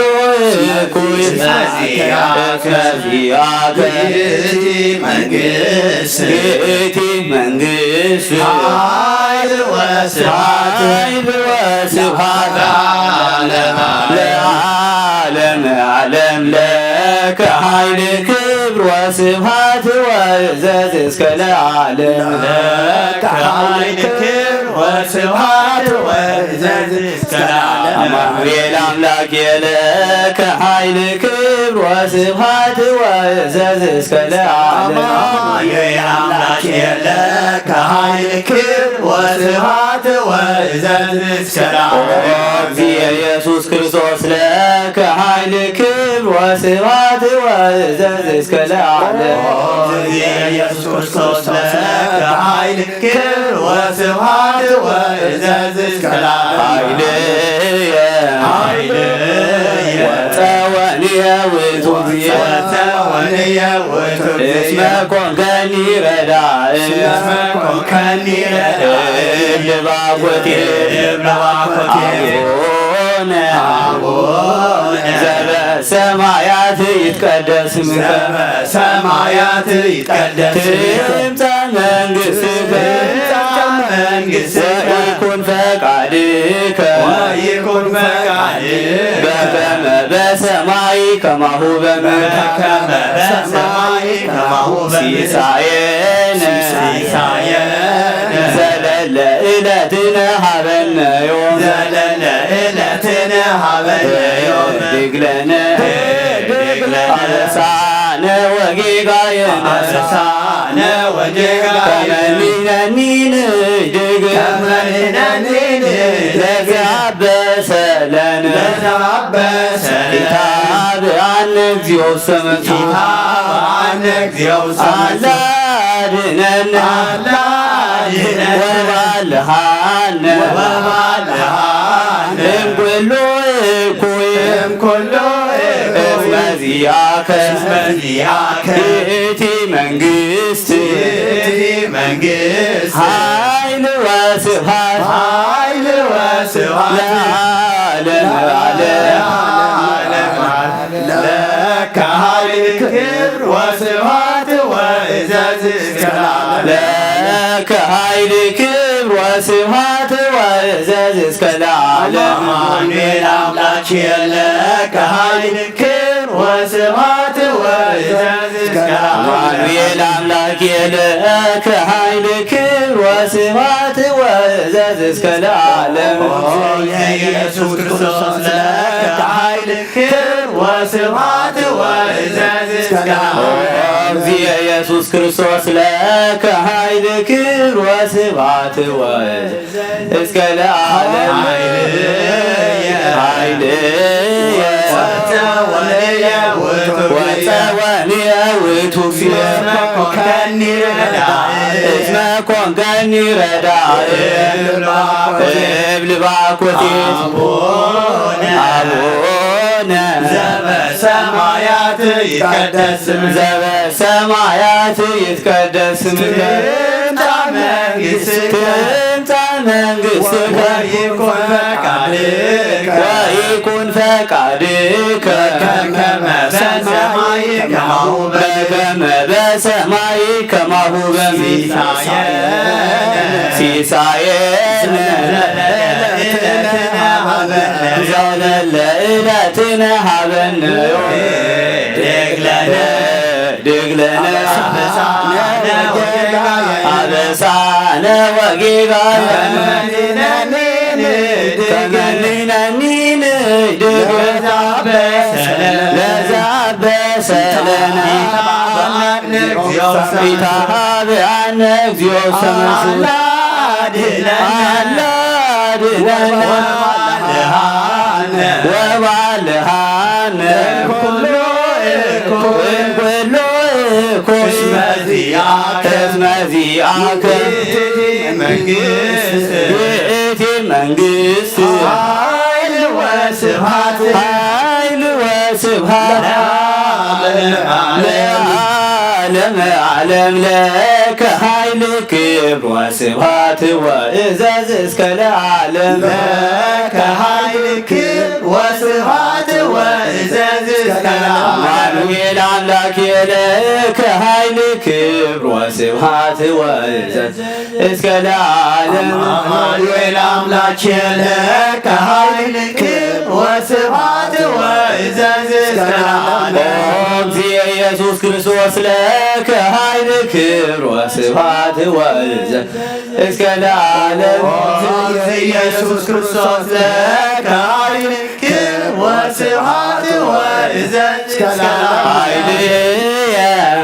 እኩይ እስመ ዚአከ እስመ ዚአከ ይእቲ መንግስት ይእቲ መንግስት ኃይል ወስብሐት ኃይል ወስብሐት ለዓለመ ዓለም። ለዓለመ ዓለም ለከ ኃይል ክብር ወስብሐት ወእዘዝ እስከ ለዓለም። ለከ ኃይል ክብር ወስብሐት ወእዘዝ እስከ ለዓለም። አማኑኤል አምላክ ለከ ኃይል ክብር ወስብሐት ወእዘዝ እስከ ለዓለም። አማኑኤል አምላክ ለከ ኃይል ክብር ወስብሐት ወእዘዝ እስከ ለዓለም። ኦ እግዚእ ኢየሱስ ክርስቶስ ለከ ኃይል ክብር ወስብሐት ወእዘዝ እስከ ለዓለም። ኦ እግዚእ ኢየሱስ ክርስቶስ ለከ ኃይል ክብር ወስብሐት ወእዘዝ እስከ ለዓለም። ኃይልየ ኃይልየ ወጸወንየ ውእቱ እግዚእ ወጸወንየ ውእቱ እግዚእ እስመ ኮንከኒ ረዳእ እስመ ኮንከኒ ረዳእ እብል ባኮቴ እብል ባኮቴ አቡነ አቡነ ዘበሰማያት ይትቀደስ ስምከ ዘበሰማያት ይትቀደስ ስምከ ትምጻእ መንግስትከ ትምጻእ መንግስትከ ወይኩን ፈቃድከ ወይኩን ፈቃድከ በከመ በሰማይ ከማሁ በምድር በከመ በሰማይ ከማሁ በምድር ሲሳየነ ሲሳየነ ዘለለ ዕለትነ ሀበነ ዮም ዘለለ ዕለትነ ሀበነ ዮም ህድግ ለነ ህድግ ለነ አበሳነ ወጌጋየነ አበሳነ ወጌጋየነ ከመ ንሕነኒ ንህድግ ከመ ንሕነኒ ንህድግ ለዘአበሰ ለነ ለዘአበሰ ለነ ኢታብአነ እግዚኦ ውስተ መንሱት ኢታብአነ እግዚኦ ውስተ መንሱት አላ ድነነ አላ ድነነ ወባልሃነ ወባልሃነ እምኩሉ እኩይ እምኩሉ እኩይ እስመ ዚአከ እስመ ዚአከ ይእቲ መንግስት ይእቲ መንግስት ኃይል ወስብሐት ኃይል ወስብሐት ለዓለመ ዓለም ለዓለመ ዓለም። ለከ ኃይል ክብር ወስብሐት ወእዘዝ እስከ ለዓለም። ለከ ኃይል ክብር ወስብሐት ወእዘዝ እስከ ለዓለም። አማኑኤል አምላክ ለከ ኃይል ክብር ወስብሐት ወእዘዝ እስከ ለዓለም። አማኑኤል አምላክ ለከ ኃይል ክብር ወስብሐት ወእዘዝ እስከ ለዓለም። ኦ ኢየሱስ ክርስቶስ ለከ ኃይል ክብር ወስብሐት ወእዘዝ እስከ ለዓለም። ኦ ኢየሱስ ክርስቶስ ለከ ኃይል ክብር ወስብሐት ወእዘዝ እስከ ለዓለም። ኃይልየ ወጸወንየ ውእቱ ወጸወንየ ውእቱ እስመ ኮንከኒ ረዳእ። እስመ ኮንከኒ ረዳእ። እብል ባኮቴ። እብል ባኮቴ። አቡነ። አቡነ። ዘበሰማያት ይትቀደስ ስምከ። ዘበሰማያት ይትቀደስ ስምከ። ትምጻእ መንግሥትከ። ትምጻእ መንግሥትከ። ወይኩን ፈቃድከ። ወይኩን ፈቃድከ። በከመ በሰማይ ከማሁ በምድር። በከመ በሰማይ ከማሁ በምድር። ሲሳየነ። ሲሳየነ። ዘለለ ዕለትነ ሀበነ። ዘለለ ዕለትነ ሀበነ። ደግለነ። ደግለነ። አበሳነ ወጌጋየነ። አበሳነ ወጌጋየነ። ከመ ንሕነኒ ንህድግ። ከመ ንሕነኒ ንህድግ። ለዘአበሰ ለነ። ለዘአበሰ ለነ። ኢታብአነ እግዚኦ ሰማዕቱ። ኢታብአነ እግዚኦ ሰማዕቱ። አላ አድነነ። አላ አድነነ። ወባልሃነ። ወባልሃነ። እምኩሉ እኩይ። እምኩሉ እኩይ። እስመ ዚአከ። እስመ ዚአከ። ይእቲ መንግሥት። ይእቲ መንግሥት። ኃይል ወስብሐት። ኃይል ወስብሐት። ለዓለመ ዓለም። ለዓለመ ዓለም ለከ ኃይል ክብር ወስብሐት ወእዘዝ እስከ ለዓለም። ለከ ኃይል ክብር ወስብሐት ወእዘዝ እስከ ለዓለም። አማኑኤል አምላክ ለከ ኃይል ክብር ወስብሐት ወእዘዝ እስከ ለዓለም። አማኑኤል አምላክ ለከ ኃይል ክብር ወስብሐት ወእዘዝ እስከ ለዓለም። ኦ እግዚእ ኢየሱስ ክርስቶስ ለከ ኃይል ክብር ወስብሐት ወእዘዝ እስከ ለዓለም። ኦ ኢየሱስ ክርስቶስ ለከ ኃይል ክብር ወስብሐት ወእዘዝ እስከ ለዓለም። ኃይልየ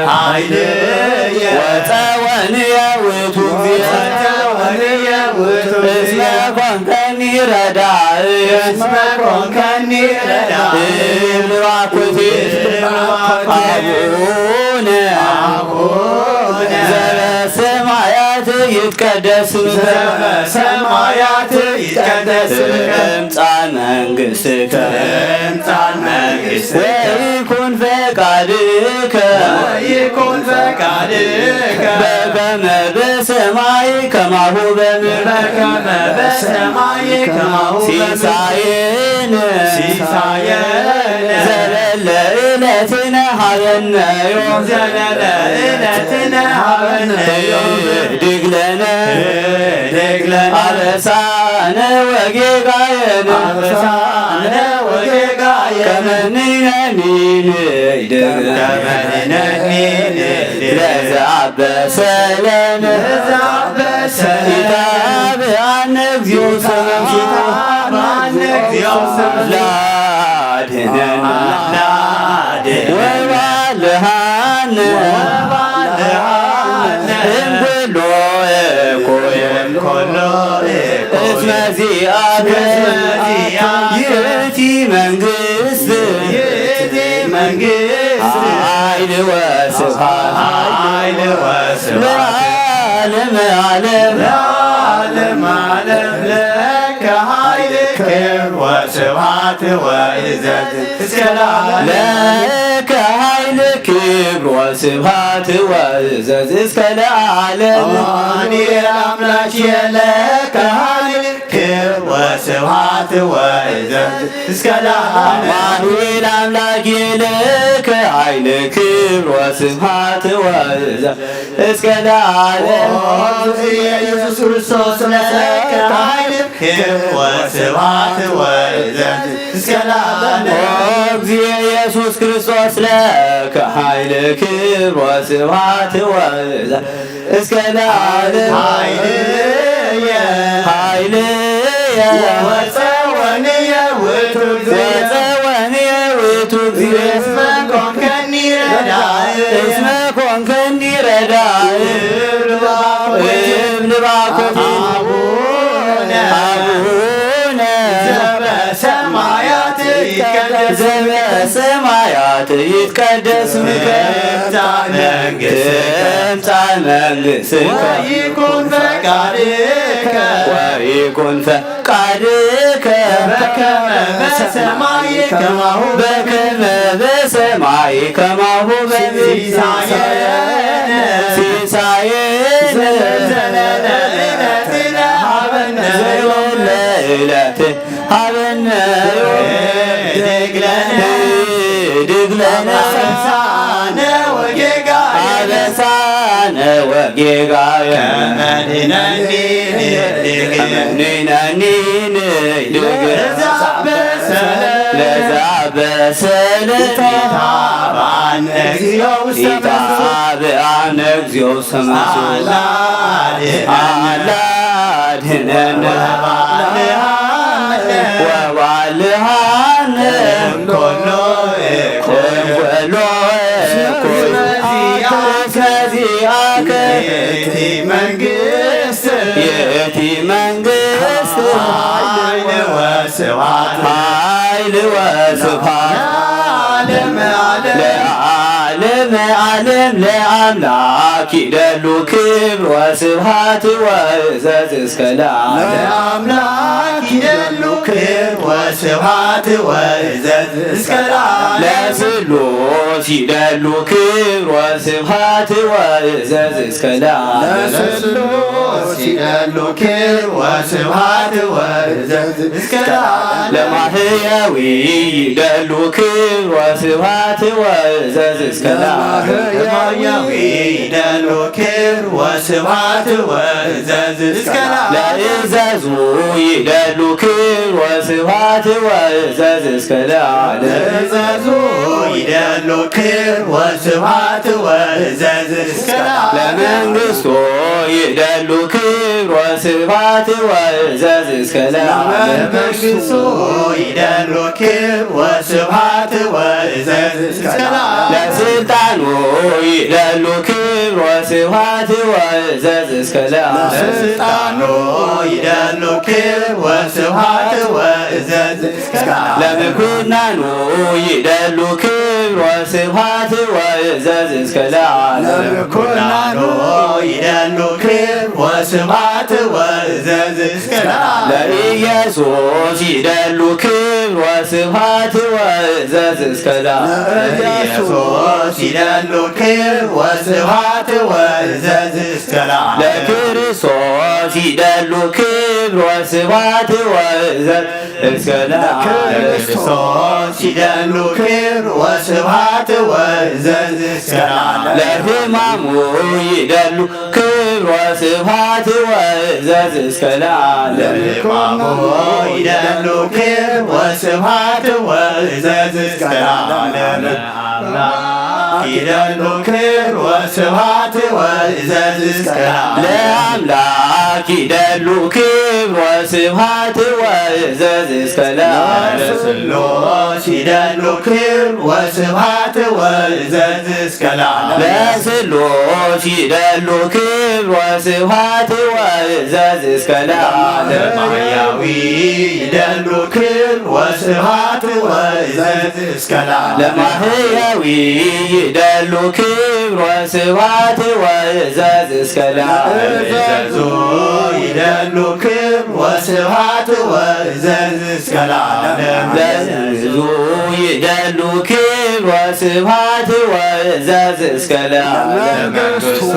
ኃይልየ ወጸወንየ ውእቱ እግዚእ። ወጸወንየ ውእቱ እስመ ኮንከኒ ረዳእየ። እስመ ኮንከኒ ረዳእየ። እብል ባኮቴ። እብል ባኮቴ። አቡነ አቡነ ዘበሰማያት ይትቀደስ ስምከ። ዘበሰማያት ይትቀደስ ስምከ። ትምጻእ መንግሥትከ። ትምጻእ መንግሥትከ። ወይኩን ፈቃድከ። ወይኩን ፈቃድከ። በከመ በሰማይ ከማሁ በምድር። በከመ በሰማይ ከማሁ በምድር። ሲሳየነ። ሲሳየነ። ዘለለ ዕለትነ ሀበነ ዮም። ዘለለ ዕለትነ ሀበነ ዮም። ህድግ ለነ። ህድግ ለነ። አበሳነ ወጌጋየነ። አበሳነ ወጌጋየነ። ከመ ንሕነኒ ንህድግ። ከመ ንሕነኒ ንህድግ። ለዘአበሰ ለነ። ለዘአበሰ ለነ። ኢታብአነ እግዚኦ ሰማዕቱ። ኢታብአነ እግዚኦ ሰማዕቱ። ለአድነነ። ለአድነነ። ወባልሃነ። ወባልሃነ። እምኩሎ እኩይ። እምኩሎ እኩይ። እስመ ዚአከ። እስመ ዚአከ። ይእቲ መንግሥት። ይእቲ መንግሥት። ኃይል ወስብሐት። ኃይል ወስብሐት። ለዓለመ ዓለም። ለዓለመ ዓለም ለከ ኃይል ክብር ወስብሐት ወእዘዝ እስከ ለዓለም። ለከ ኃይል ክብር ወስብሐት ወእዘዝ እስከ ለዓለም። አማኑኤል አምላክ ለከ ኃይል ክብር ስብሐት ወእዘዝ እስከ ለዓለም። አማኑኤል አምላክ ይልክ ኃይል ክብር ወስብሐት ወእዘዝ እስከ ለዓለም። ኦ እግዚእ ኢየሱስ ክርስቶስ ለከ ኃይል ክብር ወስብሐት ወእዘዝ እስከ ለዓለም። ኦ እግዚእ ኢየሱስ ክርስቶስ ለከ ኃይል ክብር ወስብሐት ወእዘዝ እስከ ለዓለም። ኃይልየ ኃይልየ ወጸወንየ ውእቱ እግዚእ። ወጸወንየ ውእቱ እግዚእ። እስመ ኮንከኒ ረዳእ። እስመ ኮንከኒ ረዳእ። እብን ባኮቴ። እብን ባኮቴ። አቡነ አቡነ ዘበሰማያት ይትቀደስ። ዘበሰማያት ይትቀደስ ስምከ። ትምጻእ መንግሥትከ። ትምጻእ መንግሥትከ። ወይኩን ፈቃድከ። ወይኩን ፈቃድከ። በከመ በሰማይ ከማሁ በከመ በሰማይ ከማሁ በምድር። ሲሳየነ። ሲሳየነ። ዘለለ ዕለትነ ሀበነ ዘለለ ዕለትነ ሀበነ። ህድግ ለነ። ህድግ ለነ። አበሳነ ወጌጋየነ። አበሳነ ወጌጋየነ። ከመ ንሕነኒ ንህድግ። ከመ ንሕነኒ ንህድግ። ለዘ አበሰነ። ለዘ አበሰነ። ኢታብአነ እግዚኦ ውስተ መንሱት። ኢታብአነ እግዚኦ ውስተ መንሱት። አላ አድህነነ። አላ አድህነነ። ወባልሃነ። ወባልሃነ። እምኮሎ እኩይ። እምኮሎ እኩይ። እስመ ዚአከ። እስመ ዚአከ። ይእቲ መንግስት። ይእቲ መንግስት። ኃይል ወስብሐት። ኃይል ወስብሐት። ለዓለመ ዓለም። ለዓለመ ዓለም ለአምላክ ይደሉ ክብር ወስብሐት ወእዘዝ እስከ ለዓለም። ለአምላክ ይደሉ ክብር ወስብሐት ወእዘዝ እስከ ለዓለም። ለስሉስ ይደሉ ክብር ወስብሐት ወእዘዝ እስከ ለዓለም። ለስሉስ ይደሉ ክብር ወስብሐት ወእዘዝ እስከ ለዓለም። ለማህያዊ ይደሉ ክብር ወስብሐት ወእዘዝ እስከ ለዓለም። ለማህያዊ ይደሉ ክብር ወስብሐት ወእዘዝ እስከ ለዓለም። ለእዘዙ ይደሉ ክብር ወስብሐት ወእዘዝ እስከ ለዓለም። ለእዘዙ ይደሉ ክብር ወስብሐት ወእዘዝ እስከ ለዓለም። ለመንግስቱ ይደሉ ክብር ወስብሐት ወእዘዝ እስከ ለዓለም። ለመንግስቱ ይደሉ ክብር ወስብሐት ወእዘዝ እስከ ለዓለም። ለስልጣኑ ይደሉ ክብር ወስብሐት ወእዘዝ እስከ ለዓለም። ለስልጣኑ ይደሉ ክብር ወስብሐት ወእዘዝ እስከ ለዓለም። ለምኩናኑ ይደሉ ክብር ወስብሐት ወእዘዝ እስከ ለዓለም። ለምኩናኑ ይደሉ ክብር ወስብሐት ወእዘዝ እስከ ለዓለም። ለኢየሱስ ይደሉ ክብር ወስብሐት ወእዘዝ እስከ ለዓለም። ለኢየሱስ ይደሉ ክብር ወስብሐት ወእዘዝ እስከ ለዓለም። ለክርስቶስ ይደሉ ክብር ወስብሐት ወእዘዝ እስከ ለዓለም። ለክርስቶስ ይደሉ ክብር ወስብሐት ወእዘዝ እስከ ለዓለም። ለሕማሙ ይደሉ ክብር ወስብሐት ወእዘዝ እስከ ለዓለም። ለሕማሙ ይደሉ ክብር ወስብሐት ወእዘዝ እስከ ለዓለም። አምላክ ይደሉ ክብር ወስብሐት ወእዘዝ እስከ ለዓለም። ለአምላክ ይደሉ ክብር ወስብሐት ወእዘዝ እስከ ለዓለም። ለስሉስ ይደሉ ክብር ወስብሐት ወእዘዝ እስከ ለዓለም። ለስሉስ ይደሉ ክብር ወስብሐት ወእዘዝ እስከ ለዓለም። ለማህያዊ ይደሉ ክብር ወስብሐት ወእዘዝ እስከ ለዓለም። ለማህያዊ ይደሉ ክብር ወስብሐት ወእዘዝ እስከ ለዓለም። ለእዘዙ ይደሉ ክብር ወስብሐት ወእዘዝ እስከ ለዓለም። ለእዘዙ ይደሉ ክብር ወስብሐት ወእዘዝ እስከ ለዓለም። ለመንግስቱ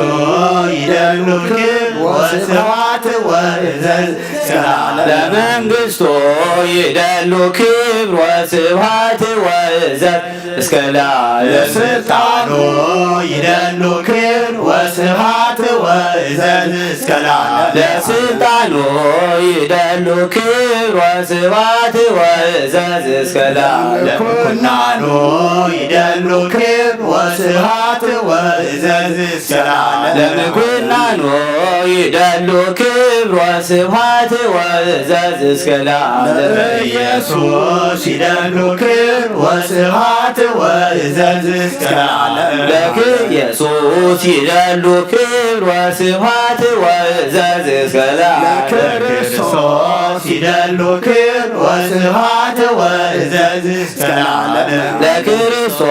ይደሉ ክብር ወስብሐት ወእዘዝ እስከ ለዓለም። ለመንግስቱ ይደሉ ክብር ወስብሐት ወእዘዝ እስከ ለዓለም። ለስልጣኑ ይደሉ ክብር ወስብሐት ወእዘዝ እስከ ለዓለም። ለስልጣኑ ይደሉ ክብር ወስብሐት ወእዘዝ እስከ ለዓለም። ለምኩናኑ ይደሉ ክብር ወስብሐት ወእዘዝ እስከ ለዓለም። ለምኩናኑ ይደሉ ክብር ወስብሐት ወእዘዝ እስከ ለዓለም። ለኢየሱስ ይደሉ ክብር ወስብሐት ወእዘዝ እስከ ለዓለም። ለክርስቶስ ይደሉ ክብር ወስብሐት ወእዘዝ እስከ ለዓለም። ለክርስቶስ ይደሉ ክብር ወስብሐት ወእዘዝ እስከ ለዓለም። ለክርስቶስ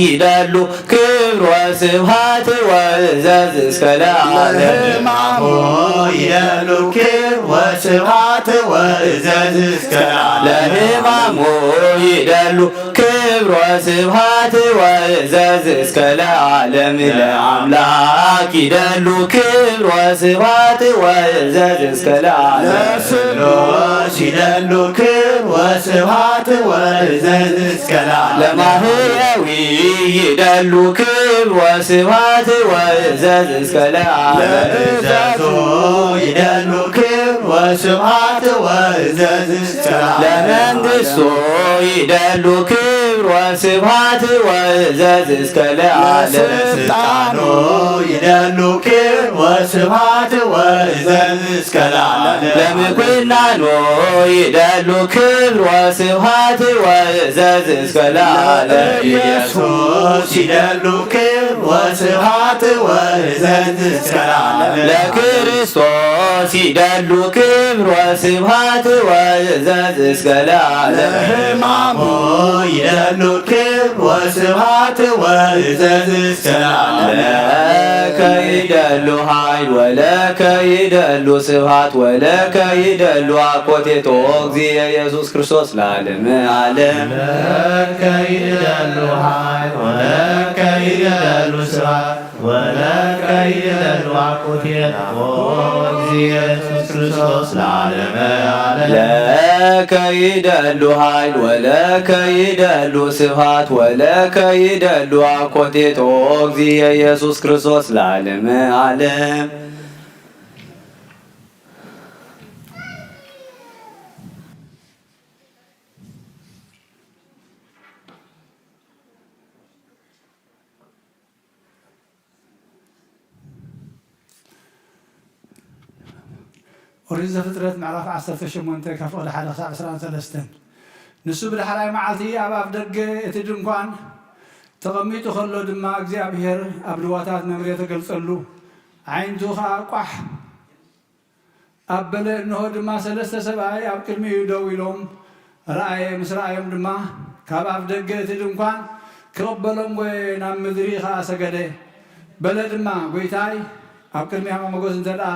ይደሉ ክብር ወስብሐት ወእዘዝ እስከ ለዓለም። ለሕማሙ ይደሉ ክብር ወስብሐት ወእዘዝ እስከ ለዓለም። ለሕማሙ ይደሉ ክብር ወስብሐት ወእዘዝ እስከ ለዓለም። ለአምላክ ይደሉ ክብር ወስብሐት ወእዘዝ እስከ ለዓለም። ለስሉስ ይደሉ ክብር ወስብሐት ወእዘዝ እስከ ለዓለም። ለማህያዊ ይደሉ ክብር ወስብሐት ወእዘዝ እስከ ለዓለም። ለእዘዙ ይደሉ ክብር ወስብሐት ወእዘዝ እስከ ለዓለም። ለመንግስቱ ይደሉ ክብር ወስብሐት ወእዘዝ እስከ ለዓለም። ለስልጣኑ ይደሉ ክብር ወስብሐት ወእዘዝ እስከ ለዓለም። ለምኩናኑ ይደሉ ክብር ወስብሐት ወእዘዝ እስከ ለዓለም። ለኢየሱስ ይደሉ ክብር ወስብሐት ወእዘዝ እስከ ለዓለም። ለክርስቶስ ይደሉ ክብር ወስብሐት ወእዘዝ እስከ ለዓለም። ለሕማሙ ይደሉ ክብር ወስብሐት ወእዘዝ እስከ ለዓለም። ለከ ይደሉ ኃይል ወለከ ይደሉ ስብሐት ወለከ ይደሉ አኮቴቶ እግዚእ ኢየሱስ ክርስቶስ ለዓለመ ዓለም። ለከ ይደሉ ኃይል ወለከ ይደሉ ስብሐት ወለከ ይደሉ አኮቴቶ እግዚእ ኢየሱስ ክርስቶስ ለዓለመ ዓለም። ለከ ይደሉ ኃይል ወለከ ይደሉ ስብሐት ወለከ ይደሉ አኮቴቶ እግዚእ ኢየሱስ ክርስቶስ ለዓለመ ዓለም። ኦሪት ዘፍጥረት ምዕራፍ ዓሰርተ ሸሞንተ ካብ ፍቕዲ ሓደ ክሳብ ዕስራን ሰለስተን። ንሱ ብዳሕራይ መዓልቲ ኣብ ኣፍ ደገ እቲ ድንኳን ተቐሚጡ ከሎ ድማ እግዚኣብሄር ኣብ ልዋታት መምሬ ተገልጸሉ። ዓይንቱ ኸኣ ቋሕ ኣብ በለ፣ እንሆ ድማ ሰለስተ ሰብኣይ ኣብ ቅድሚኡ ደው ኢሎም ረኣየ። ምስ ረኣዮም ድማ፣ ካብ ኣፍ ደገ እቲ ድንኳን ክቕበሎም ጐየ፣ ናብ ምድሪ ኸኣ ሰገደ። በለ ድማ፣ ጐይታይ፣ ኣብ ቅድሚኻ ሞገስ እንተ ደኣ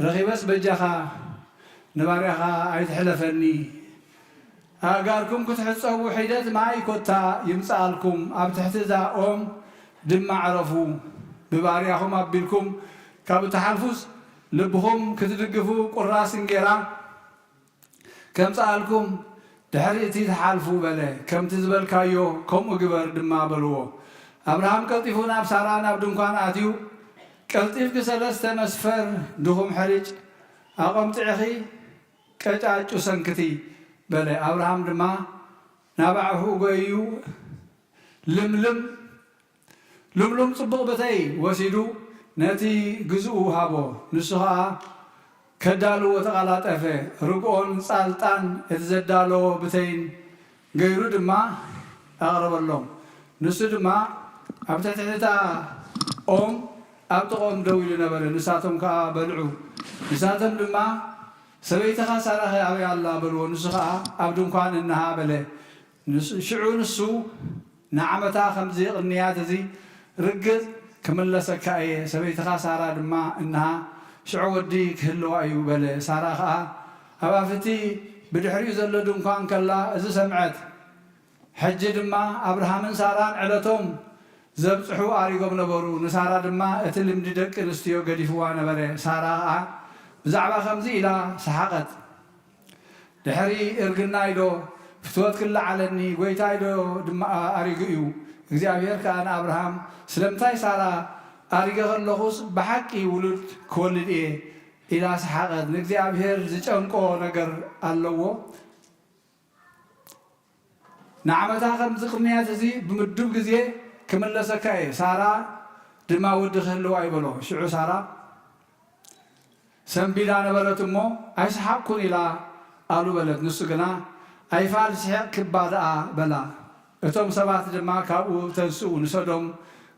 ረኺበስ በጃኻ ንባርያኻ ኣይትሕለፈኒ። ኣእጋርኩም ክትሕጸቡ ሒደት ማይ ኮታ ይምጽኣልኩም፣ ኣብ ትሕቲ እዛ ኦም ድማ ዕረፉ። ብባርያኹም ኣቢልኩም ካብ እትሓልፉስ፣ ልብኹም ክትድግፉ ቁራስ እንጌራ ከምጽኣልኩም፣ ድሕሪ እቲ ትሓልፉ በለ። ከምቲ ዝበልካዮ ከምኡ ግበር ድማ በልዎ። ኣብርሃም ቀልጢፉ ናብ ሳራ ናብ ድንኳን ኣትዩ፣ ቀልጢፍኪ ሰለስተ መስፈር ድኹም ሕርጭ ኣቐምጢዕኺ ቀጫጩ ሰንክቲ በለ። ኣብርሃም ድማ ናብ ኣዕሁኡ ጐይዩ ልምልም ልምሉም ጽቡቕ ብተይ ወሲዱ ነቲ ግዝኡ ሃቦ። ንሱ ኸኣ ከዳልዎ ተቐላጠፈ። ርግኦን ጻልጣን እቲ ዘዳለዎ ብተይን ገይሩ ድማ ኣቕረበሎም። ንሱ ድማ ኣብ ትሕቲ እታ ኦም ኣብ ጥቕኦም ደው ኢሉ ነበረ። ንሳቶም ከኣ በልዑ። ንሳቶም ድማ፣ "ሰበይትኻ ሳራኸ ኣበይ ኣላ?" በልዎ። ንሱ ኸኣ፣ "ኣብ ድንኳን እንሃ" በለ። ንስ-፣ ሽዑ ንሱ፣ "ንዓመታ ከምዚ ቅንያት እዚ ርግጽ ክምለሰካ እየ፣ ሰበይትኻ ሳራ ድማ እንሃ ሽዑ ወዲ ክህልዋ እዩ" በለ። ሳራ ኸኣ ኣብ ኣፍቲ ብድሕሪኡ ዘሎ ድንኳን ከላ እዚ ሰምዐት። ሕጂ ድማ ኣብርሃምን ሳራን ዕለቶም ዘብጽሑ ኣሪጎም ነበሩ። ንሳራ ድማ እቲ ልምዲ ደቂ ኣንስትዮ ገዲፍዋ ነበረ። ሳራ ኸኣ ብዛዕባ ከምዚ ኢላ ሰሓቐት። ድሕሪ እርግናይዶ ፍትወት ክለዓለኒ? ጐይታይዶ ድማ ኣሪጉ እዩ? እግዚኣብሄር ከኣ ንኣብርሃም፣ ስለምንታይ ሳራ ኣሪገ ከለኹስ ብሓቂ ውሉድ ክወልድ እየ ኢላ ሰሓቐት። ንእግዚኣብሄር ዝጨንቆ ነገር ኣለዎ? ንዓመታ ከምዚ ቅንያት እዚ ብምዱብ ግዜ ክምለሰካ እየ። ሳራ ድማ ወዲ ክህልዋ ይበሎ። ሽዑ ሳራ ሰንቢዳ ነበረት እሞ፣ ኣይሰሓቕኩን ኢላ ኣሉ በለት። ንሱ ግና፣ ኣይፋል ስሒቕኪ እባ ደኣ በላ። እቶም ሰባት ድማ ካብኡ ተንስኡ፣ ንሰዶም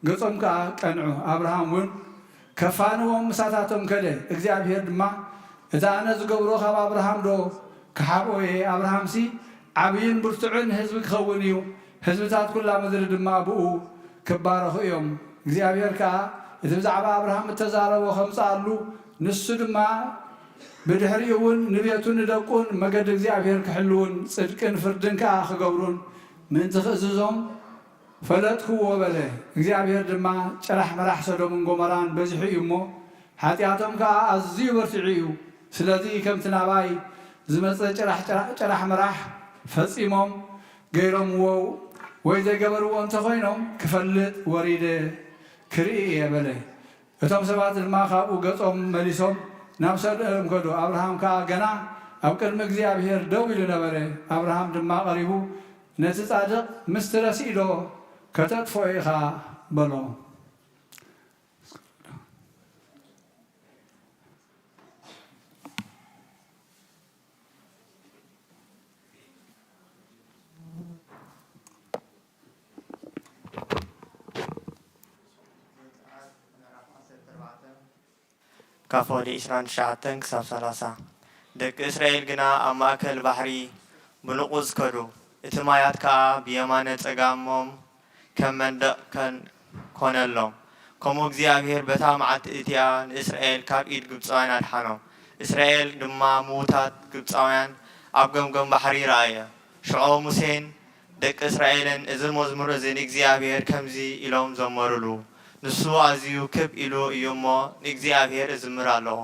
ገጾም ከኣ ቀንዑ። ኣብርሃም እውን ከፋንዎም ምሳታቶም ከደ። እግዚኣብሄር ድማ፣ እቲ ኣነ ዝገብሮ ካብ ኣብርሃም ዶ ክሓብኦ እየ? ኣብርሃምሲ ዓብይን ብርቱዕን ህዝቢ ክኸውን እዩ፣ ህዝብታት ኩላ ምድሪ ድማ ብኡ ክባረኹ እዮም። እግዚኣብሄር ከኣ እቲ ብዛዕባ ኣብርሃም እተዛረቦ ከምጽኣሉ፣ ንሱ ድማ ብድሕሪኡ እውን ንቤቱን ንደቁን መገዲ እግዚኣብሄር ክሕልዉን ጽድቅን ፍርድን ከኣ ክገብሩን ምእንቲ ክእዝዞም ፈለጥክዎ በለ። እግዚኣብሄር ድማ ጭራሕ መራሕ ሰዶምን ጎመራን በዚሑ እዩ እሞ፣ ሓጢኣቶም ከኣ ኣዝዩ በርቲዑ እዩ። ስለዚ ከምቲ ናባይ ዝመጸ ጭራሕ፣ ጭራሕ፣ ጭራሕ መራሕ ፈጺሞም ገይሮምዎ ወይ ዘይገበርዎ እንተኾይኖም ክፈልጥ ወሪደ ክርኢ እየ በለ። እቶም ሰባት ድማ ካብኡ ገጾም መሊሶም ናብ ሰዶም ከዱ። ኣብርሃም ከኣ ገና ኣብ ቅድሚ እግዚኣብሄር ደው ኢሉ ነበረ። ኣብርሃም ድማ ቀሪቡ፣ ነቲ ጻድቕ ምስቲ ረሲእ ዶ ከተጥፍኦ ኢኻ? በሎ። ካብ ፍቕዲ ዕስራን ትሽዓተን ክሳብ ሰላሳ። ደቂ እስራኤል ግና ኣብ ማእከል ባሕሪ ብንቑጽ ከዱ፣ እቲ ማያት ከኣ ብየማነ ጸጋሞም ከም መንደቕ ከን-፣ ኮነሎም። ከምኡ እግዚኣብሄር በታ መዓልቲ እቲኣ ንእስራኤል ካብ ኢድ ግብጻውያን ኣድሓኖም። እስራኤል ድማ ምዉታት ግብጻውያን ኣብ ገምገም ባሕሪ ረኣየ። ሽዑ ሙሴን ደቂ እስራኤልን፣ እዚ መዝሙር እዚ ንእግዚኣብሄር ከምዚ ኢሎም ዘመሩሉ፣ ንሱ ኣዝዩ ክብ ኢሉ እዩ እሞ፣ ንእግዚኣብሄር እዝምር ኣለኹ።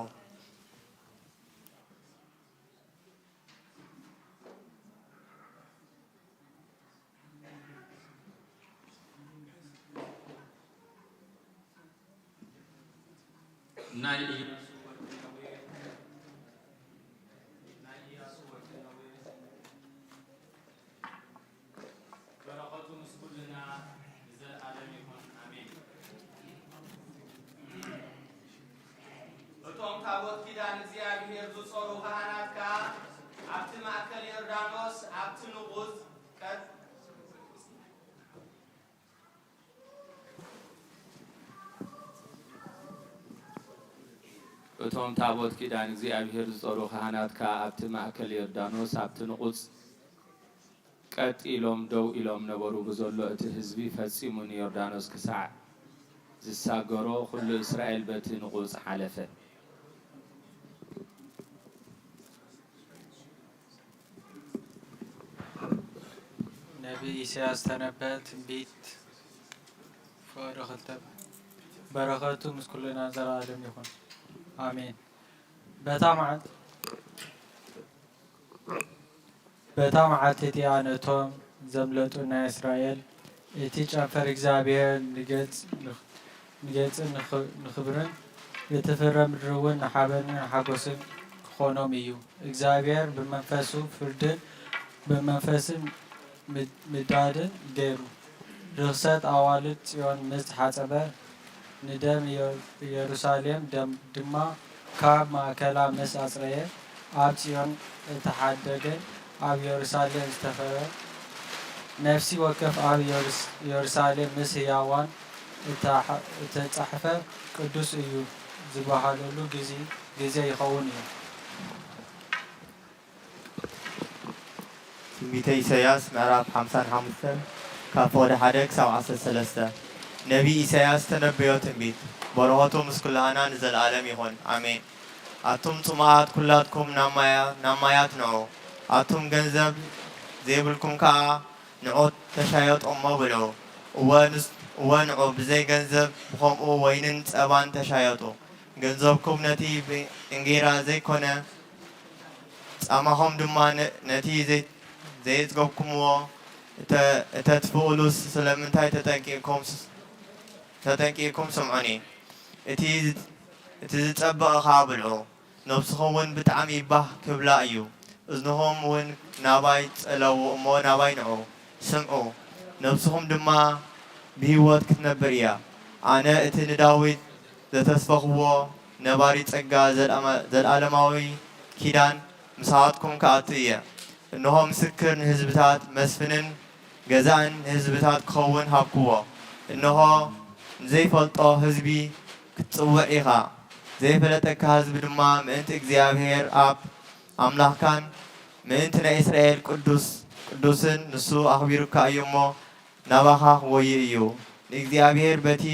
ናይ ኢያሱ ወዲ ነዌ፣ ናይ ኢያሱ ወዲ ነዌ በረኸቱ ምስ ኩልና ንዘለኣለም ይኹን፣ ኣሜን። እቶም ታቦት ኪዳን እግዚኣብሄር ዝጾሩ ካህናት ከኣ ኣብቲ ማእከል ዮርዳኖስ፣ ኣብቲ ንቑጽ ቀጥ-፣ እቶም ታቦት ኪዳን እግዚኣብሄር ዝጾሩ ካህናት ከኣ ኣብቲ ማእከል ዮርዳኖስ፣ ኣብቲ ንቑጽ ቀጥ ኢሎም ደው ኢሎም ነበሩ። ብዘሎ እቲ ህዝቢ ፈጺሙ ንዮርዳኖስ ክሳዕ ዝሳገሮ፣ ኩሉ እስራኤል በቲ ንቑጽ ሓለፈ። ነቢ ኢሳያስ ዝተነበየ ትንቢት ፍቕሪ ክልተ በረኸቱ ምስ ኩልና ዘለኣለም ይኹን ኣሜን። በታ መዓልቲ በታ መዓልቲ እቲኣ ነቶም ዘምለጡ ናይ እስራኤል እቲ ጨንፈር እግዚኣብሔር ንገጽ ንገጽን ንኽብርን እቲ ፍረ ምድሪ እውን ንሓበንን ሓጎስን ክኾኖም እዩ። እግዚኣብሔር ብመንፈሱ ፍርድን ብመንፈስን ምዳድን ገይሩ። ርኽሰት ኣዋልድ ጽዮን ምስ ሓጸበ፣ ንደም ኢየሩሳሌም ድማ ካብ ማእከላ ምስ ኣጽረየ፣ ኣብ ጽዮን እተሓደገ፣ ኣብ ኢየሩሳሌም ዝተፈረ፣ ነፍሲ ወከፍ ኣብ ኢየሩሳሌም ምስ ህያዋን እተጻሕፈ ቅዱስ እዩ ዝበሃለሉ ግዜ ይኸውን እዩ። ትንቢተ ኢሳይያስ ምዕራፍ ሓምሳን ሓሙሽተን ካብ ፍቕዲ ሓደ ክሳብ ዓሰርተ ሰለስተ። ነቢይ ኢሳይያስ ዝተነበዮ ትንቢት። በረኸቱ ምስ ኩላህና ንዘለኣለም ይኹን፣ ኣሜን። ኣቱም ጽሙኣት ኩላትኩም ናብ ማያ-፣ ናብ ማያት ንዑ፣ ኣቱም ገንዘብ ዘይብልኩም ከኣ ንዑ ተሻየጡ እሞ ብልዑ። እወ ንስ-፣ እወ ንዑ ብዘይ ገንዘብ ብኸምኡ ወይንን ጸባን ተሻየጡ። ገንዘብኩም ነቲ ብእንጌራ ዘይኮነ ጻማኹም ድማ ነ-፣ ነቲ ዘይ-፣ ዘየጽገብኩምዎ እተ-፣ እተጥፍኡሉስ ስለምንታይ ተጠንቂቕኩም ስ-፣ ተጠንቂቕኩም ስምዑኒ። እቲ ዝ-፣ እቲ ዝጸበቐ ኸኣ ብልዑ። ነብስኹም እውን ብጣዕሚ ባህ ክብላ እዩ። እዝንኹም እውን ናባይ ጸለዉ እሞ ናባይ ንዑ፣ ስምዑ፣ ነብስኹም ድማ ብህይወት ክትነብር እያ። ኣነ እቲ ንዳዊት ዘተስፈኽዎ ነባሪ ጸጋ፣ ዘልኣማ-፣ ዘልኣለማዊ ኪዳን ምሳኻትኩም ክኣቱ እየ። እንሆ ምስክር ንህዝብታት፣ መስፍንን ገዛእን ንህዝብታት ክኸውን ሃብክዎ። እንሆ ንዘይፈልጦ ህዝቢ ክትጽውዕ ኢኻ። ዘይፈለጠካ ህዝቢ ድማ ምእንቲ እግዚኣብሔር ኣብ ኣምላኽካን ምእንቲ ናይ እስራኤል ቅዱስ፣ ቅዱስን ንሱ ኣኽቢሩካ እዩ እሞ ናባኻ ክጎዪ እዩ። ንእግዚኣብሔር በቲ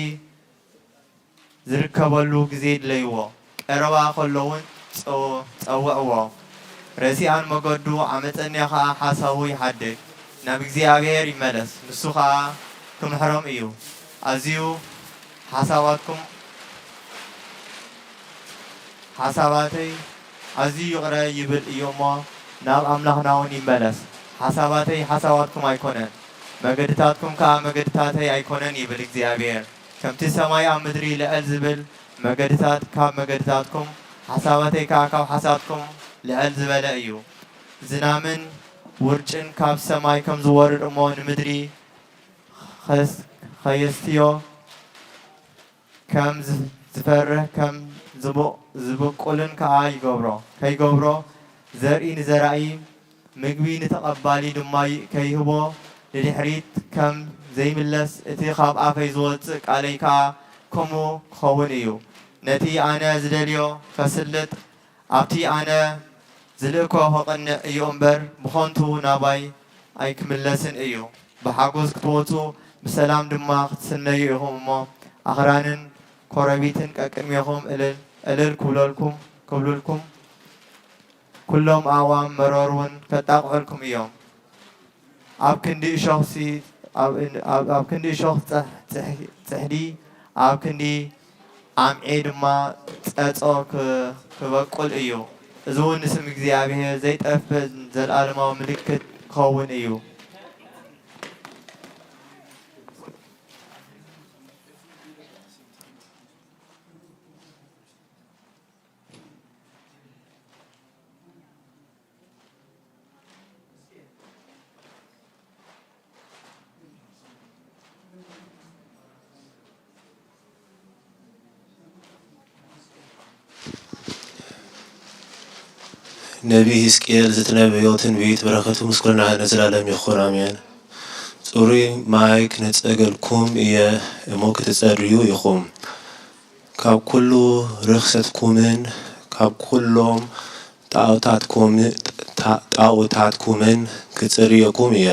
ዝርከበሉ ግዜ ድለይዎ። ቀረባ ከሎ እውን ጸው-፣ ጸውዕዎ። ረሲኣን መገዱ ዓመጸኛ ኸኣ ሓሳቡ ይሓድግ። ናብ እግዚኣብሔር ይመለስ፣ ንሱ ኸኣ ክምሕሮም እዩ። ኣዝዩ ሓሳባትኩም፣ ሓሳባተይ ኣዝዩ ይቕረ ይብል እዩ እሞ፣ ናብ ኣምላኽና እውን ይመለስ። ሓሳባተይ ሓሳባትኩም ኣይኮነን፣ መገድታትኩም ከኣ መገድታተይ ኣይኮነን ይብል እግዚኣብሔር። ከምቲ ሰማይ ኣብ ምድሪ ልዕል ዝብል፣ መገድታት ካብ መገድታትኩም፣ ሓሳባተይ ከኣ ካብ ሓሳባትኩም ልዕል ዝበለ እዩ። ዝናምን ውርጭን ካብ ሰማይ ከም ዝወርድ እሞ ንምድሪ ኸስ-፣ ኸየስትዮ ከም ዝ-፣ ዝፈርህ ከም ዝቡ-፣ ዝብቁልን ከኣ ይገብሮ፣ ከይገብሮ፣ ዘርኢ ንዘራኢ፣ ምግቢ ንተቐባሊ ድማ ይ-፣ ከይህቦ፣ ንድሕሪት ከም ዘይምለስ፣ እቲ ካብ ኣፈይ ዝወጽእ ቃለይ ከኣ ከምኡ ክኸውን እዩ። ነቲ ኣነ ዝደልዮ ከስልጥ፣ ኣብቲ ኣነ ዝልእኮ ክቕንዕ እዩ እምበር፣ ብኸንቱ ናባይ ኣይክምለስን እዩ። ብሓጎስ ክትወጹ፣ ብሰላም ድማ ክትስነዩ ኢኹም እሞ፣ ኣኽራንን ኮረቢትን ቀቅድሜኹም እልል፣ እልል ክብለልኩም፣ ክብሉልኩም፣ ኩሎም ኣእዋም መሮር እውን ከጣቕዑልኩም እዮም። ኣብ ክንዲ እሾኽሲ፣ ኣብ፣ ኣብ፣ ኣብ ክንዲ እሾኽ ጽሕ-፣ ጽሕ-፣ ጽሕዲ፣ ኣብ ክንዲ ኣምዔ ድማ ጸጾ ክ-፣ ክበቁል እዩ። እዚ እውን ንስም እግዚኣብሔር ዘይጠፍእ ዘለኣለማዊ ምልክት ክኸውን እዩ። ነቢ ሕዝቅኤል ዝተነበዮ ትንቢት በረኸቱ ምስ ኩልና ነዘላለም ይኹን፣ ኣሜን። ጽሩይ ማይ ክነጸገልኩም እየ እሞ ክትጸርዩ ኢኹም። ካብ ኩሉ ርኽሰትኩምን ካብ ኩሎም ጣኦታትኩም-፣ ጣ-፣ ጣኦታትኩምን ክጽርየኩም እየ።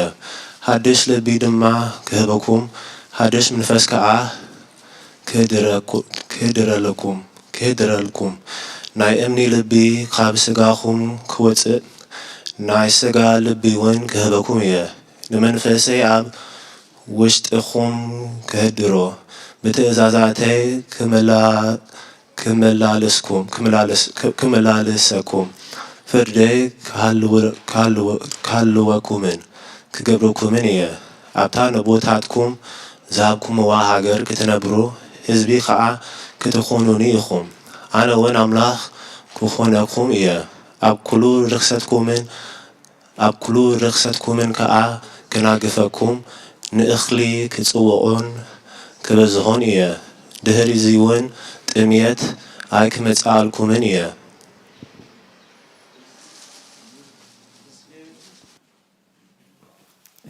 ሓድሽ ልቢ ድማ ክህበኩም፣ ሓድሽ መንፈስ ከኣ ክህድረኩ-፣ ክህድረለኩም፣ ክህድረልኩም። ናይ እምኒ ልቢ ካብ ስጋኹም ክወጽእ፣ ናይ ስጋ ልቢ እውን ክህበኩም እየ። ንመንፈሰይ ኣብ ውሽጥኹም ክህድሮ፣ ብትእዛዛተይ ክመላ-፣ ክመላልስኩም፣ ክመላልስ-፣ ክ-፣ ክመላልሰኩም፣ ፍርደይ ክሃልው-፣ ክሃልው-፣ ክሃልወኩምን ክገብረኩምን እየ። ኣብታ ነቦታትኩም ዝሃብኩምዋ ሃገር ክትነብሩ፣ ህዝቢ ኸኣ ክትኹኑኒ ኢኹም። ኣነ እውን ኣምላኽ ክኹነኩም እየ። ኣብ ኩሉ ርኽሰትኩምን ኣብ ኩሉ ርኽሰትኩምን ከኣ ክናግፈኩም፣ ንእኽሊ ክጽውዖን ክበዝሖን እየ። ድሕሪዚውን ጥምየት ኣይክመጽኣልኩምን እየ።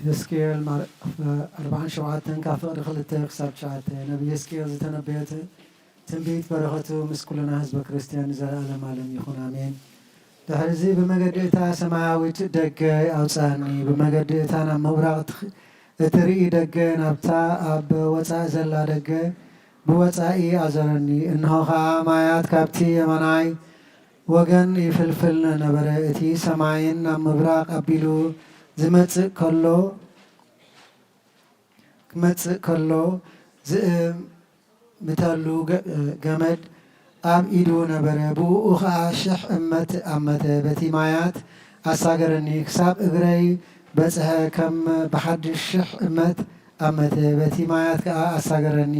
ሕዝቅኤል ማር-፣ ኣርባዓን ሸውዓተን ካብ ፍቕዲ ክልተ ክሳብ ትሽዓተ። ነቢ ሕዝቅኤል ዝተነበየ ት-፣ ትንቢት በረኸቱ ምስ ኩልና ህዝበ ክርስቲያን ንዘለኣለም ዓለም ይኹን፣ ኣሜን። ድሕርዚ ብመገዲ እታ ሰማያዊት ደገ ኣውጽኣኒ፣ ብመገዲ እታ ናብ ምብራቕ እትኽ-፣ እትርኢ ደገ፣ ናብታ ኣብ ወጻኢ ዘላ ደገ፣ ብወጻኢ ኣዘረኒ። እንሆ ኸኣ ማያት ካብቲ የማናይ ወገን ይፍልፍል ነበረ። እቲ ሰማይን ናብ ምብራቕ ኣቢሉ ዝመጽእ ከሎ፣ ክመጽእ ከሎ ዝእምተሉ ገ-፣ ገመድ ኣብ ኢዱ ነበረ። ብእኡ ኸኣ ሽሕ እመት ኣመተ። በቲ ማያት ኣሳገረኒ፣ ክሳብ እግረይ በጽሐ፣ ከም ብሓድሽ ሽሕ እመት ኣመተ። በቲ ማያት ከኣ ኣሳገረኒ፣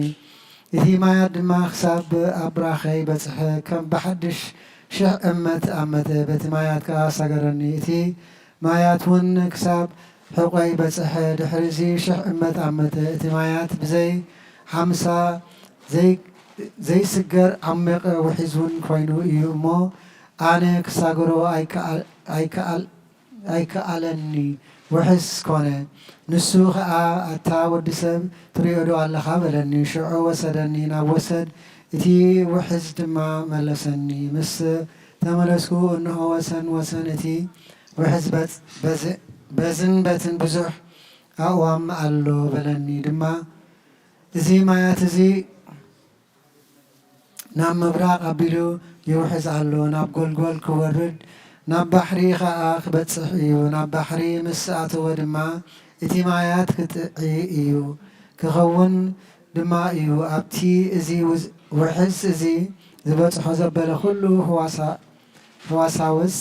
እቲ ማያት ድማ ክሳብ ኣብ ብራኸይ በጽሐ፣ ከም ብሓድሽ ሽሕ እመት ኣመተ። በቲ ማያት ከኣ ኣሳገረኒ፣ እቲ ማያት እውን ክሳብ ሕቖይ በጽሐ። ድሕሪዚ ሽሕ እመት ኣመተ። እቲ ማያት ብዘይ ሓምሳ ዘይ-፣ ዘይስገር ዓሚቕ ውሒዝ እውን ኮይኑ እዩ እሞ፣ ኣነ ክሳገሮ ኣይከኣል-፣ ኣይከኣል-፣ ኣይከኣለኒ፣ ውሕዝ ኮነ። ንሱ ኸኣ፣ ኣታ ወዲ ሰብ፣ ትርእዮ ዶ ኣለኻ? በለኒ። ሽዑ ወሰደኒ፣ ናብ ወሰድ እቲ ውሕዝ ድማ መለሰኒ። ምስ ተመለስኩ፣ እንሆ፣ ወሰን ወሰን እቲ ውሕዝ በዝ-፣ በዝ-፣ በዝን በትን ብዙሕ ኣእዋም ኣሎ በለኒ ድማ፣ እዚ ማያት እዚ ናብ ምብራቕ ኣቢሉ ይውሕዝ ኣሎ፣ ናብ ጎልጎል ክወርድ፣ ናብ ባሕሪ ኸኣ ክበጽሕ እዩ። ናብ ባሕሪ ምስ ኣተወ ድማ እቲ ማያት ክጥዒ እዩ፣ ክኸውን ድማ እዩ። ኣብቲ እዚ ውዝ-፣ ውሕዝ እዚ ዝበጽሖ ዘበለ ኩሉ ህዋሳ-፣ ህዋሳውስ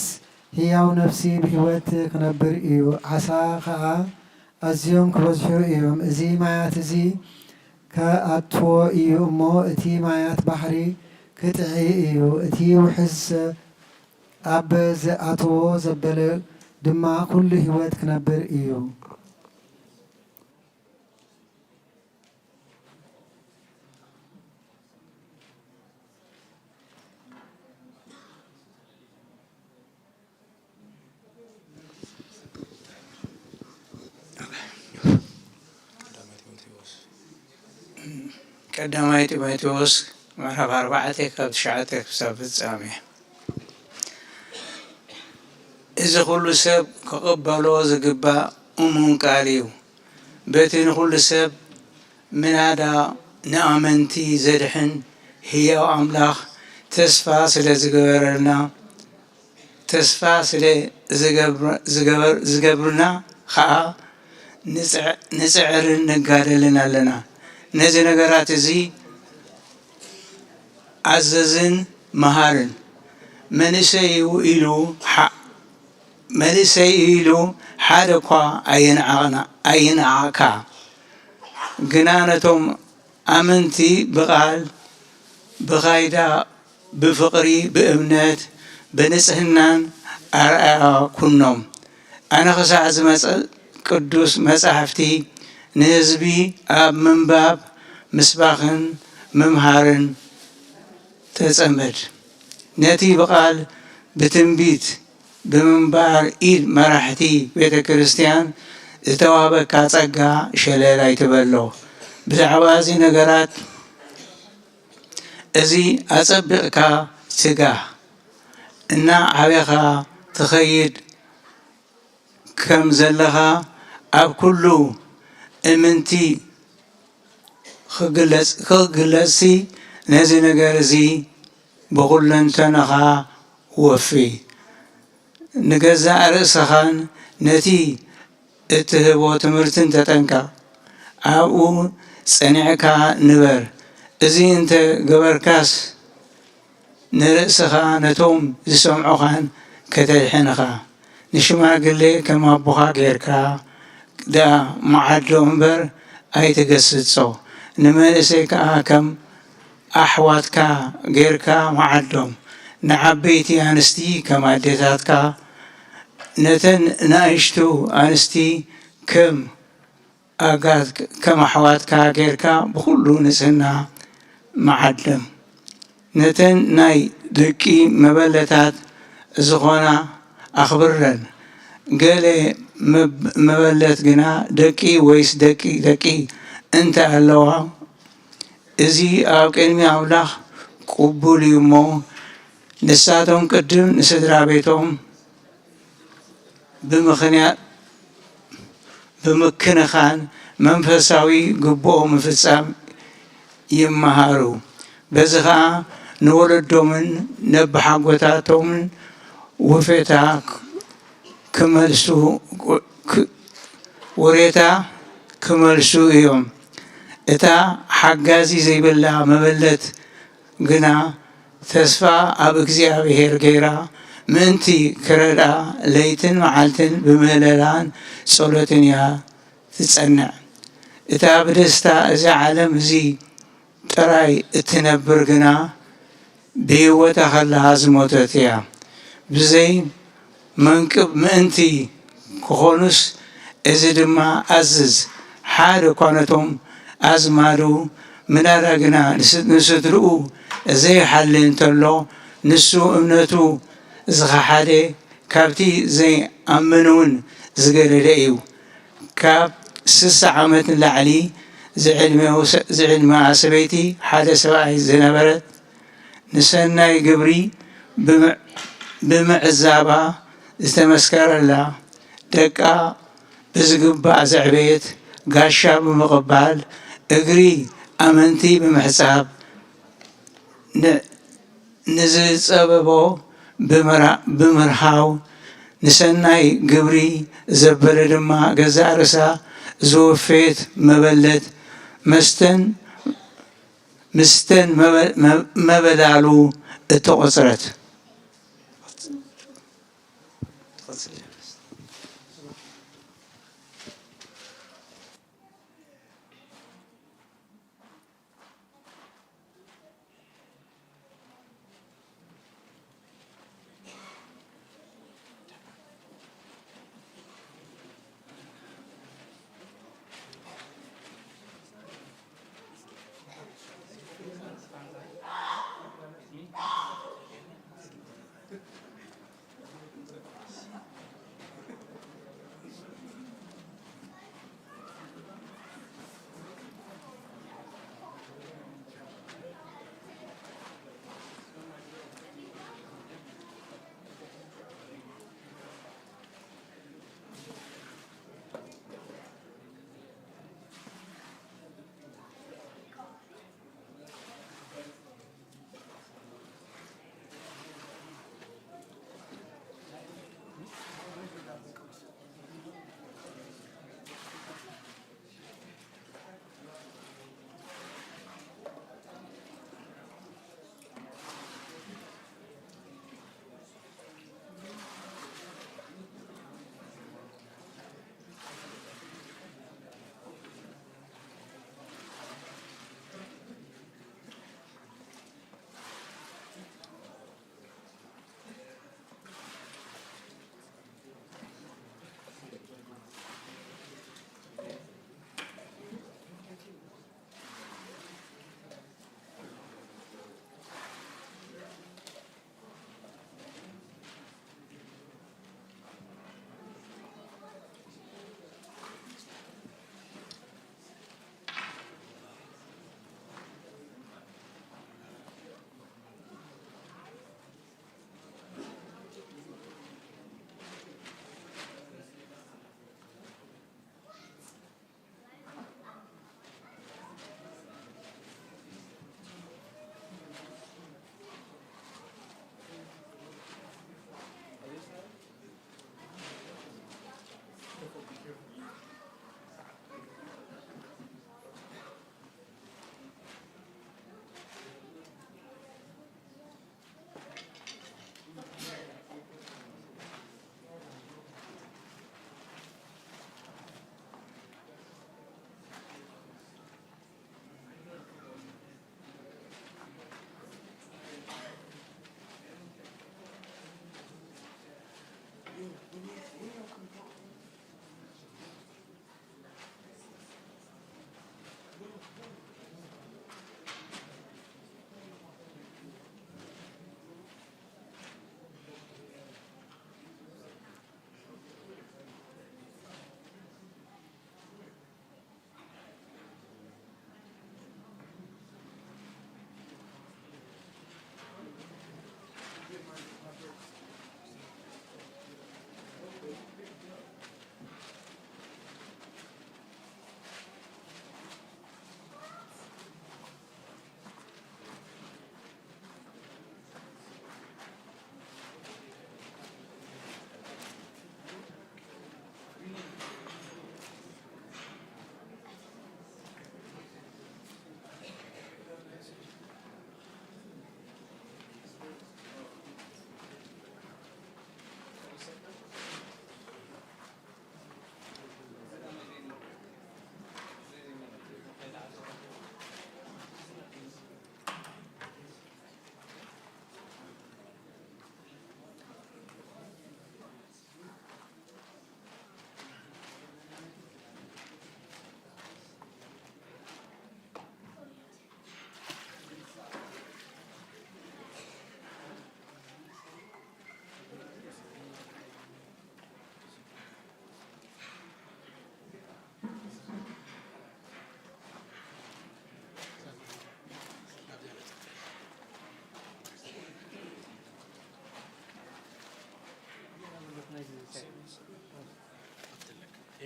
ህያው ነፍሲ ብህይወት ክነብር እዩ። ዓሳ ኸኣ ኣዝዮም ክበዝሑ እዮም። እዚ ማያት እዚ ከኣትዎ እዩ እሞ፣ እቲ ማያት ባሕሪ ክጥዒ እዩ። እቲ ውሕዝ ኣብ ዝኣተዎ ዘበለ ድማ ኩሉ ህይወት ክነብር እዩ። ቀዳማይ ጢሞቴዎስ ምዕራፍ ኣርባዕተ ካብ ትሽዓተ ክሳብ ፍጻሜ። እዚ ኩሉ ሰብ ክቕበሎ ዝግባእ እሙን ቃል እዩ። በቲ ንኹሉ ሰብ ምናዳ ንኣመንቲ ዘድሕን ህያው ኣምላኽ ተስፋ ስለ ዝገበረልና፣ ተስፋ ስለ ዝገብር-፣ ዝገበር-፣ ዝገብርና ኸኣ ንጽዕ-፣ ንጽዕርን ንጋደልን ኣለና። ነዚ ነገራት እዚ ኣዘዝን መሃርን። መንእሰይ እዩ ኢሉ ሓ-፣ መንእሰይ እዩ ኢሉ ሓደ እኳ ኣየንዓቕና-፣ ኣየንዓቕካ። ግና ነቶም ኣመንቲ ብቓል፣ ብኻይዳ፣ ብፍቕሪ፣ ብእምነት፣ ብንጽህናን ኣርኣያ ኩኖም። ኣነ ክሳዕ ዝመጽእ ቅዱስ መጻሕፍቲ ንህዝቢ ኣብ ምንባብ፣ ምስባኽን ምምሃርን ተጸመድ። ነቲ ብቓል፣ ብትንቢት፣ ብምንባር ኢድ መራሕቲ ቤተ ክርስቲያን ዝተዋህበካ ጸጋ ሸለል ኣይትበሎ። ብዛዕባ እዚ ነገራት እዚ ኣጸቢቕካ ትጋህ። እናዓበኻ ትኸይድ ከም ዘለኻ ኣብ ኩሉ እምንቲ ክግለጽ-፣ ክግለጽሲ ነዚ ነገር እዚ ብኹለንተናኻ ወፊ። ንገዛእ ርእስኻን ነቲ እትህቦ ትምህርትን ተጠንቀቕ። ኣብኡ ጸኒዕካ ንበር። እዚ እንተ ገበርካስ ንርእስኻ ነቶም ዝሰምዑኻን ከተድሕን ኢኻ። ንሽማግሌ ከም ኣቦኻ ጌርካ ደኣ መዓዶ እምበር ኣይትገስጾ። ንመንእሰይ ከኣ ከም ኣሕዋትካ ጌርካ መዓዶም። ንዓበይቲ ኣንስቲ ከም ኣዴታትካ፣ ነተን ንኣሽቱ ኣንስቲ ከም ኣጋት-፣ ከም ኣሕዋትካ ጌርካ ብኹሉ ንጽህና መዓደም። ነተን ናይ ደቂ መበለታት ዝኾና ኣኽብረን። ገለ መብ-፣ መበለት ግና ደቂ ወይስ ደቂ ደቂ እንተ ኣለዋ፣ እዚ ኣብ ቅድሚ ኣምላኽ ቅቡል እዩ እሞ፣ ንሳቶም ቅድም ንስድራ ቤቶም ብምኽንያት፣ ብምክንኻን መንፈሳዊ ግቡኦም ምፍጻም ይመሃሩ። በዚ ኸኣ ንወለዶምን ነብሓጎታቶምን ውፌታ ክመልሱ፣ ክ-፣ ውሬታ ክመልሱ እዮም። እታ ሓጋዚ ዘይብላ መበለት ግና ተስፋ ኣብ እግዚኣብሔር ገይራ ምእንቲ ክረድኣ ለይትን መዓልትን ብምህለላን ጸሎትን እያ ትጸንዕ። እታ ብደስታ እዚ ዓለም እዚ ጥራይ እትነብር ግና ብህይወታ ከላ ዝሞተት እያ። ብዘይ መንቅብ ምእንቲ ክኾኑስ፣ እዚ ድማ ኣዝዝ፣ ሓደ እኳ ነቶም ኣዝማዱ፣ ምናዳ ግና ንስ-፣ ንስድርኡ ዘይሓሊ እንተሎ፣ ንሱ እምነቱ ዝኸሓደ፣ ካብቲ ዘይኣምን እውን ዝገደደ እዩ። ካብ ስሳ ዓመት ንላዕሊ ዝዕድሜኡ ሰ-፣ ዝዕድመኣ ሰበይቲ ሓደ ሰብኣይ ዝነበረት፣ ንሰናይ ግብሪ ብም-፣ ብምዕዛባ ዝተመስከረላ፣ ደቃ ብዝግባእ ዘዕበየት፣ ጋሻ ብምቕባል፣ እግሪ ኣመንቲ ብምሕጻብ፣ ን-፣ ንዝጸበቦ ብምራ-፣ ብምርሃው፣ ንሰናይ ግብሪ ዘበለ ድማ ገዛእ ርእሳ ዝወፈየት መበለት መስተን፣ ምስተን መበ-፣ መ-፣ መበላሉ እተቖጽረት።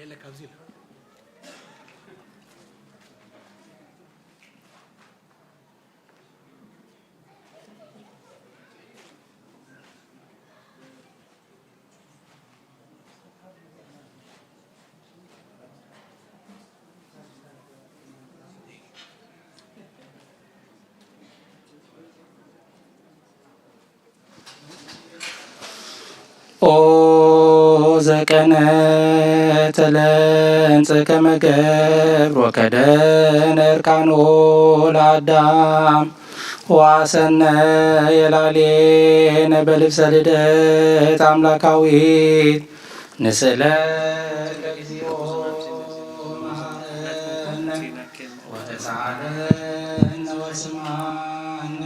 ኣለካ ኣብዚ ኢሉ። ኦ ዘቀነ ተለንጽ ከመ ገብሮ ከደነ እርቃኑ ለአዳም ዋሰነ የላሌነ በልብሰ ልደት አምላካዊት ንስእለከ እግዚኦ መሐረነ ወተሳሃለነ ወስምዓነ።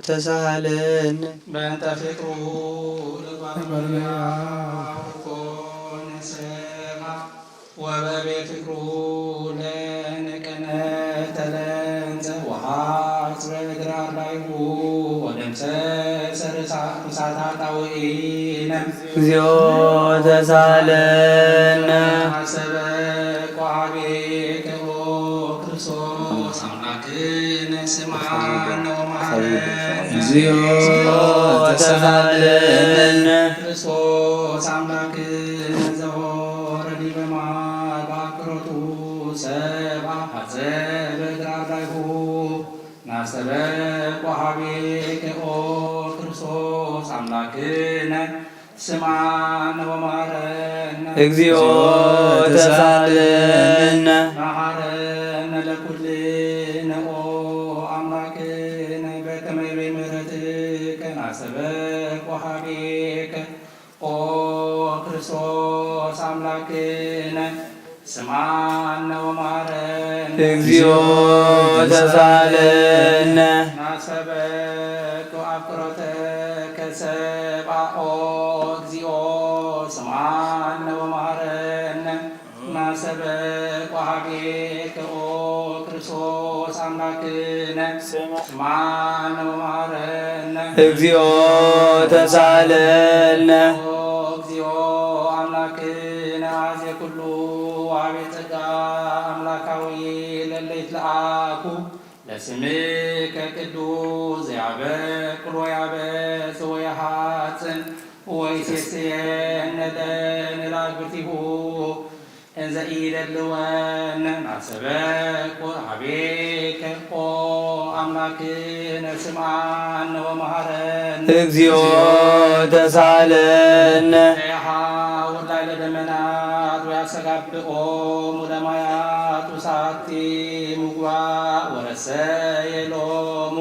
ተሳሃለነ። በእንተ ፍቅሩ ለእጓለ እመሕያው ኮነ ሰብአ ወበቤት ፍቅሩ ለነቀነ ተለንጸ ወሐጽበ እግረ አርዳኢሁ ወደምሰሰ ርእሳ- ርእሳተ ኃጣውኢነ። እግዚኦ ተሳለነ። አሰበ ቋቤ ከቦ ክርስቶስ አምላክነ ስምዓነ ወመሐረነ። እግዚኦ ተሳለነ። ክርስቶስ አምላክነ ዘሆረ ዲበ ማይ በአፍቅሮቱ ሰብአ ሐዘ በእግረ አርዳኢሁ። ናስተበቁ ሀቤከ ኦ ክርስቶስ አምላክነ ስምዓነ ወመሐረነ። እግዚኦ ተሳለነ። መሐረነ ለኩልነ ኦ አምላክነ በከመ ይቤ ምሕረትከ ናስተበቁ ሀቤከ ኦ ክርስቶስ አምላክነ ስምዓነ ወመሐረነ። እግዚኦ ተሳለነ። ናሰበኩ አፍቅሮተከ ሰብአ ኦ እግዚኦ ስምዓነ ወመሐረነ። ናሰበኩ ሀቤከ ኦ ክርስቶስ አምላክነ ስምዓነ ወመሐረነ። እግዚኦ ተሳለነ። ኦ እግዚኦ አምላክነ አዜ ኩሉ ወሀቤ ጸጋ አምላካዊ ለለ ይትለአኩ ለስምከ ቅዱስ ዘያበቅል ወያበጽ ወያሃጽን ወይሴስየነ ለነ ለአግብርቲሁ እንዘ ኢደልወነ ናሰበኩ ሀቤከ ኦ አምላክነ ስምዓነ ወመሐረነ። እግዚኦ ተሳለነ። ያሐውር ላዕለ ደመናት ወያስተጋብኦሙ ለማያት ውሳቲ ምጉባእ ወረሰየ ሎሙ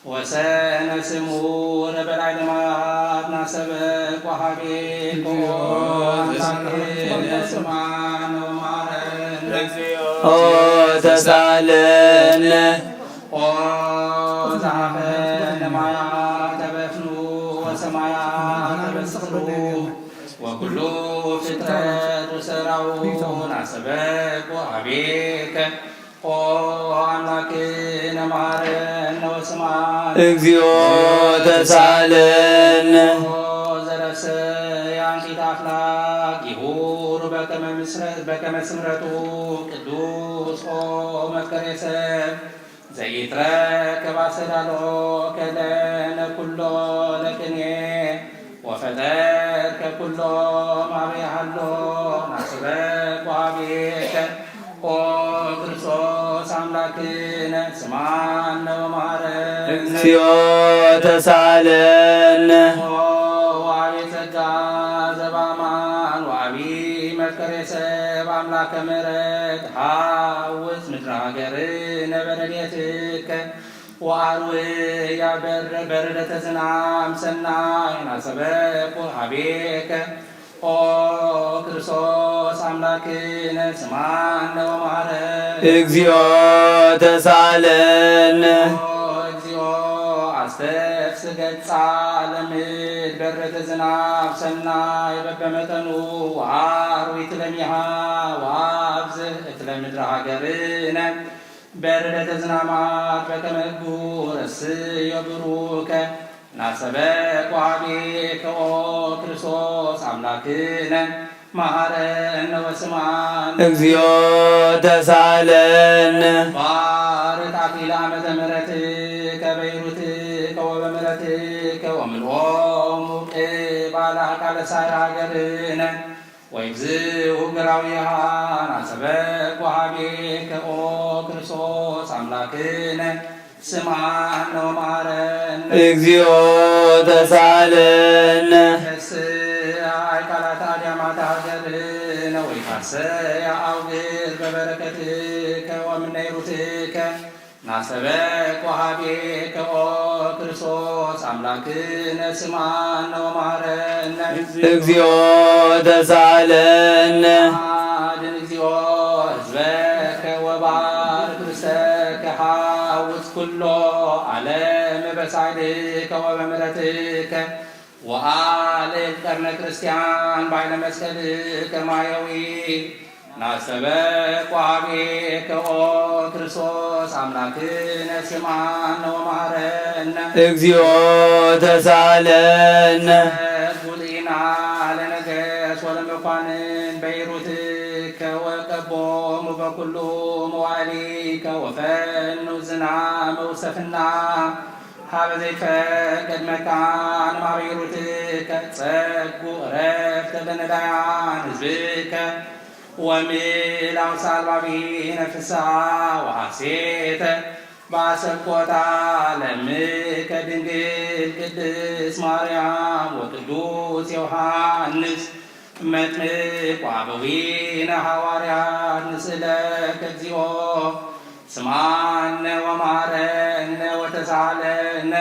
ወሰነ ስሙ ለበላይ ለማያት ናሰበኩ ሀቤከ ኦ አምላክነ ስምዓነ ወመሐረነ። ኦ ተሳለነ። ኦ ዘአፈነ ማያተ በፍኑ ወሰማያተ በስፍኑ ወኩሉ ፍጥረት ወሰራዊቱ ናሰበኩ ሀቤከ ኦ አምላክነ መሐረነ ወስምዓነ። እግዚኦ ተሳለነ። ኦ ዘረሰየ አንቂት አፍላግ ይሁሩ በከመ ምስረ- በከመ ስምረቱ ቅዱስ ኦ መፍቀሬ ሰብ ዘይትረከብ አስተዳሎ ከለነ ኩሎ ለቅኔ ወፈጠርከ ኩሎ ማበ ሃሎ ናስበክ ወሀቤከ ኦ ክርስቶስ አምላክነ ስምዓነ ወመሐረነ። እግዚኦ ተሳለነ። ኦ ወሀቤ ጸጋ ዘበአማን ወአቢ መፍቀሬ ሰብ አምላከ ምሕረት ሐውስ ምድረ ሀገርነ በረድኤትከ ወአርዌ ያበር በረደተ ዝናም ሰናይ ናሰበኩ ሀቤከ ኦ ክርስቶስ አምላክነ ስምዓነ ወመሐረነ። እግዚኦ ተሳለነ። ኦ እግዚኦ አስተፍስ ገጻ ለምድር በረደተ ዝናብ ሰናይ በበመጠኑ ወአርዊት ለሚሃ ወአብዝህ እትለ ምድረ ሀገርነ በረደተ ዝናማት በከመ እጉር እስዮ ብሩከ ናሰበ ቋቢ ከኦ ክርስቶስ ኣምላክነ መሃረነ ወስማን። እግዚኦ ተሳለን። ባርክ ኣክሊለ ዓመተ ምሕረትከ በይሩትከ ወበምሕረትከ ወምልኦሙ ቅባላ ቃለ ሳይራ ሀገርነ ወይብዝሁ ግራውያሃ ናሰበ ቋቢ ከኦ ክርስቶስ ኣምላክነ ስምዓነ ወመሃረነ። እግዚኦ ተሳለን። ተስኣ ኣይቃላታ ዲያማታ ሀገርነ ወይታሰያ ኣውግር በበረከትከ ወምነይሩትከ ናሰበ ቋቢ ከኦ ክርስቶስ ኣምላክነ ስምዓነ ወመሃረነ። እግዚኦ ተሳለን። ኣድን እግዚኦ ህዝበከ ወባርክ ርስተከ ሓውስ ኩሎ ዓለም በሳይልከ ወበምሕረትከ ወኣልል ቀርነ ክርስቲያን ባይለ መስቀልከ ማየዊ ናሰበ ቋቢ ከኦ ክርስቶስ ኣምላክነ ስምዓነ ወመሃረነ። እግዚኦ ተሳለን። ጉልኢና ለነገስ ወለመኳንን በይሩትከ ወቀቦሙ በኩሉ መዋዕሊከ ወፈኑ ዝናመ ውሰፍና ሀበ ዘይፈቅድ መካን ማህበሩትከ ጸጉ ዕረፍተ በነዳያን ህዝብከ ወሚላው ሳልባቢነ ፍስሓ ወሐሴተ ባሰቆታ ለምከ ድንግል ቅድስት ማርያም ወቅዱስ ዮሐንስ መጥምቅ ወአበዊነ ሐዋርያት ንስእለከ እግዚኦ ስምዓነ ወማረነ ወተሳሃለነ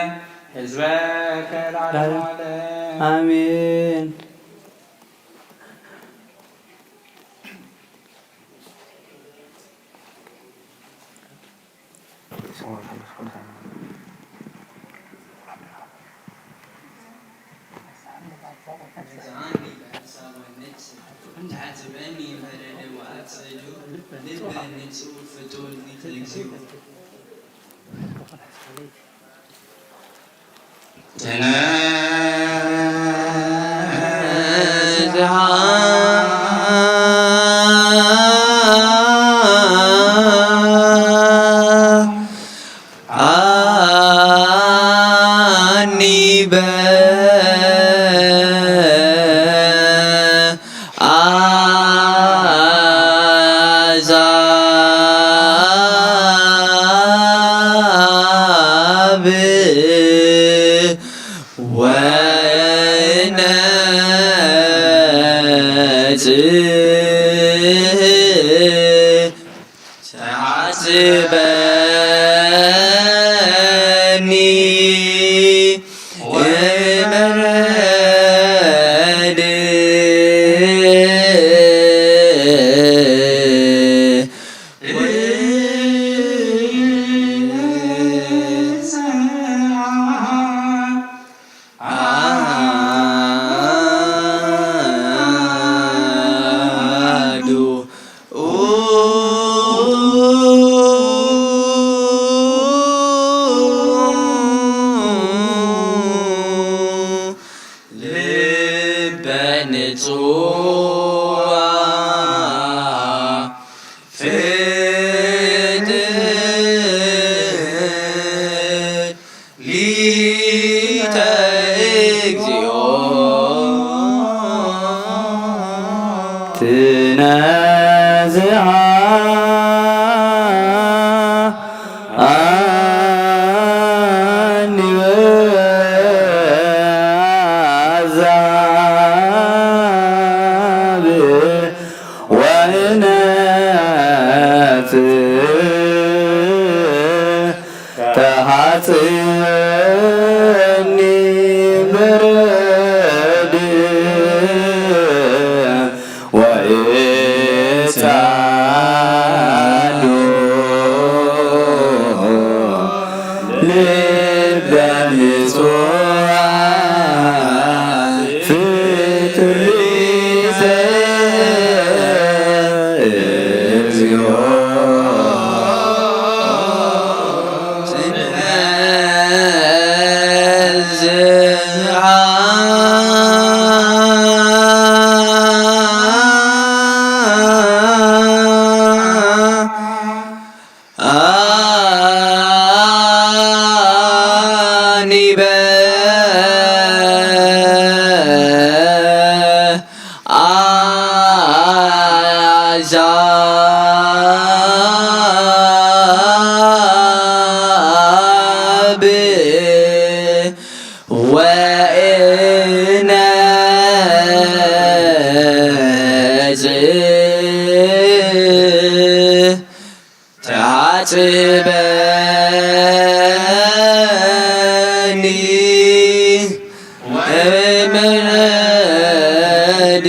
ህዝበከ ለዓለመ ዓለም። አሜን። ኣሕዛብ ወእነጽ ተሓጽበኒ ወምረድ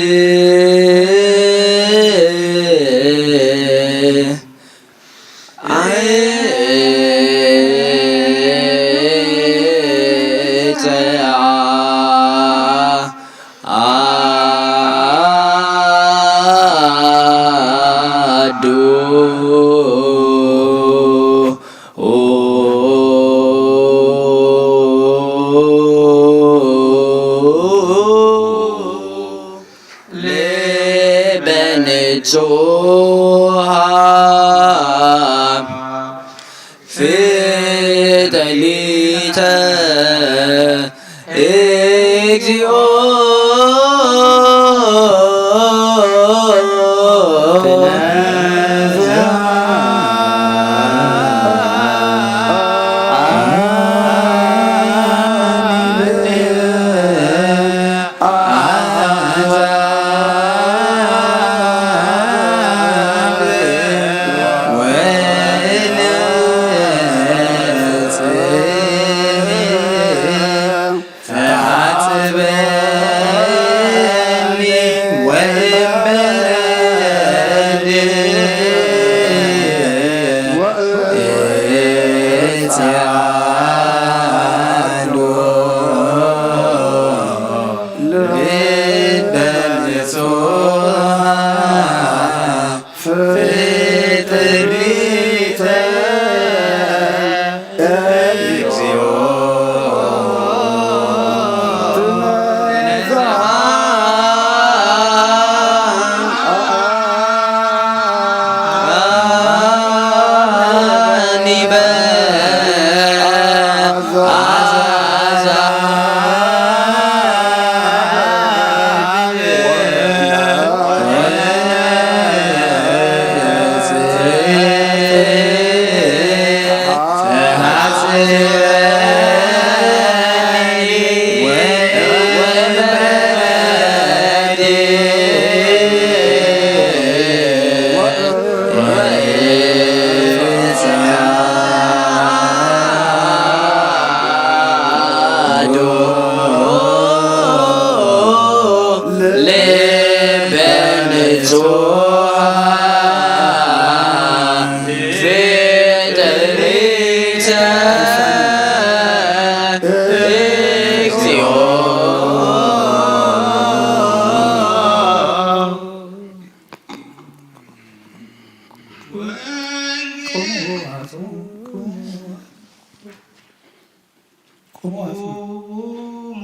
ቁሙ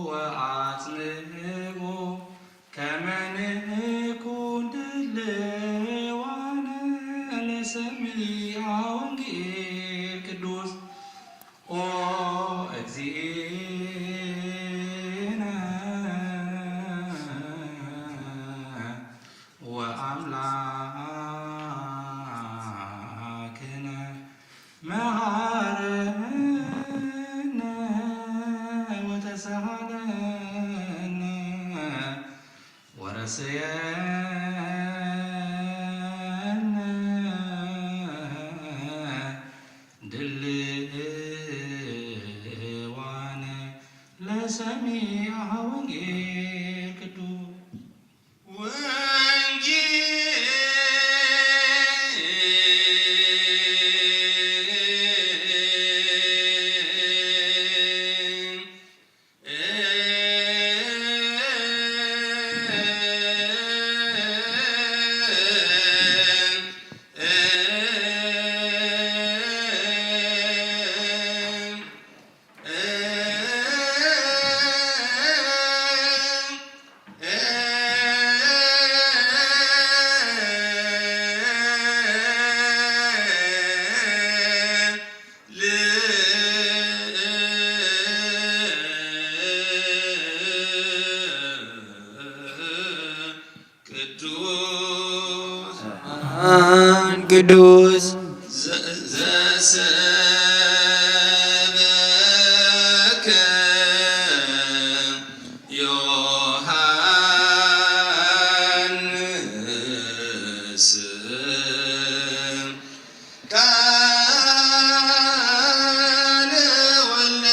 ወአጽምዑ ከመ ንኩን ድልዋነ ለሰሚዐ ወንጌል ቅዱስ። ኦ እግዚእነ ወአምላክነ መሃረነ ወተሳሃለነ ወረስየነ ድልዋነ ለሰሚዐ ወንጌል ቅዱስ። ቅዱስ ዘሰበከ ዮሃንስ ቃለ ወልድ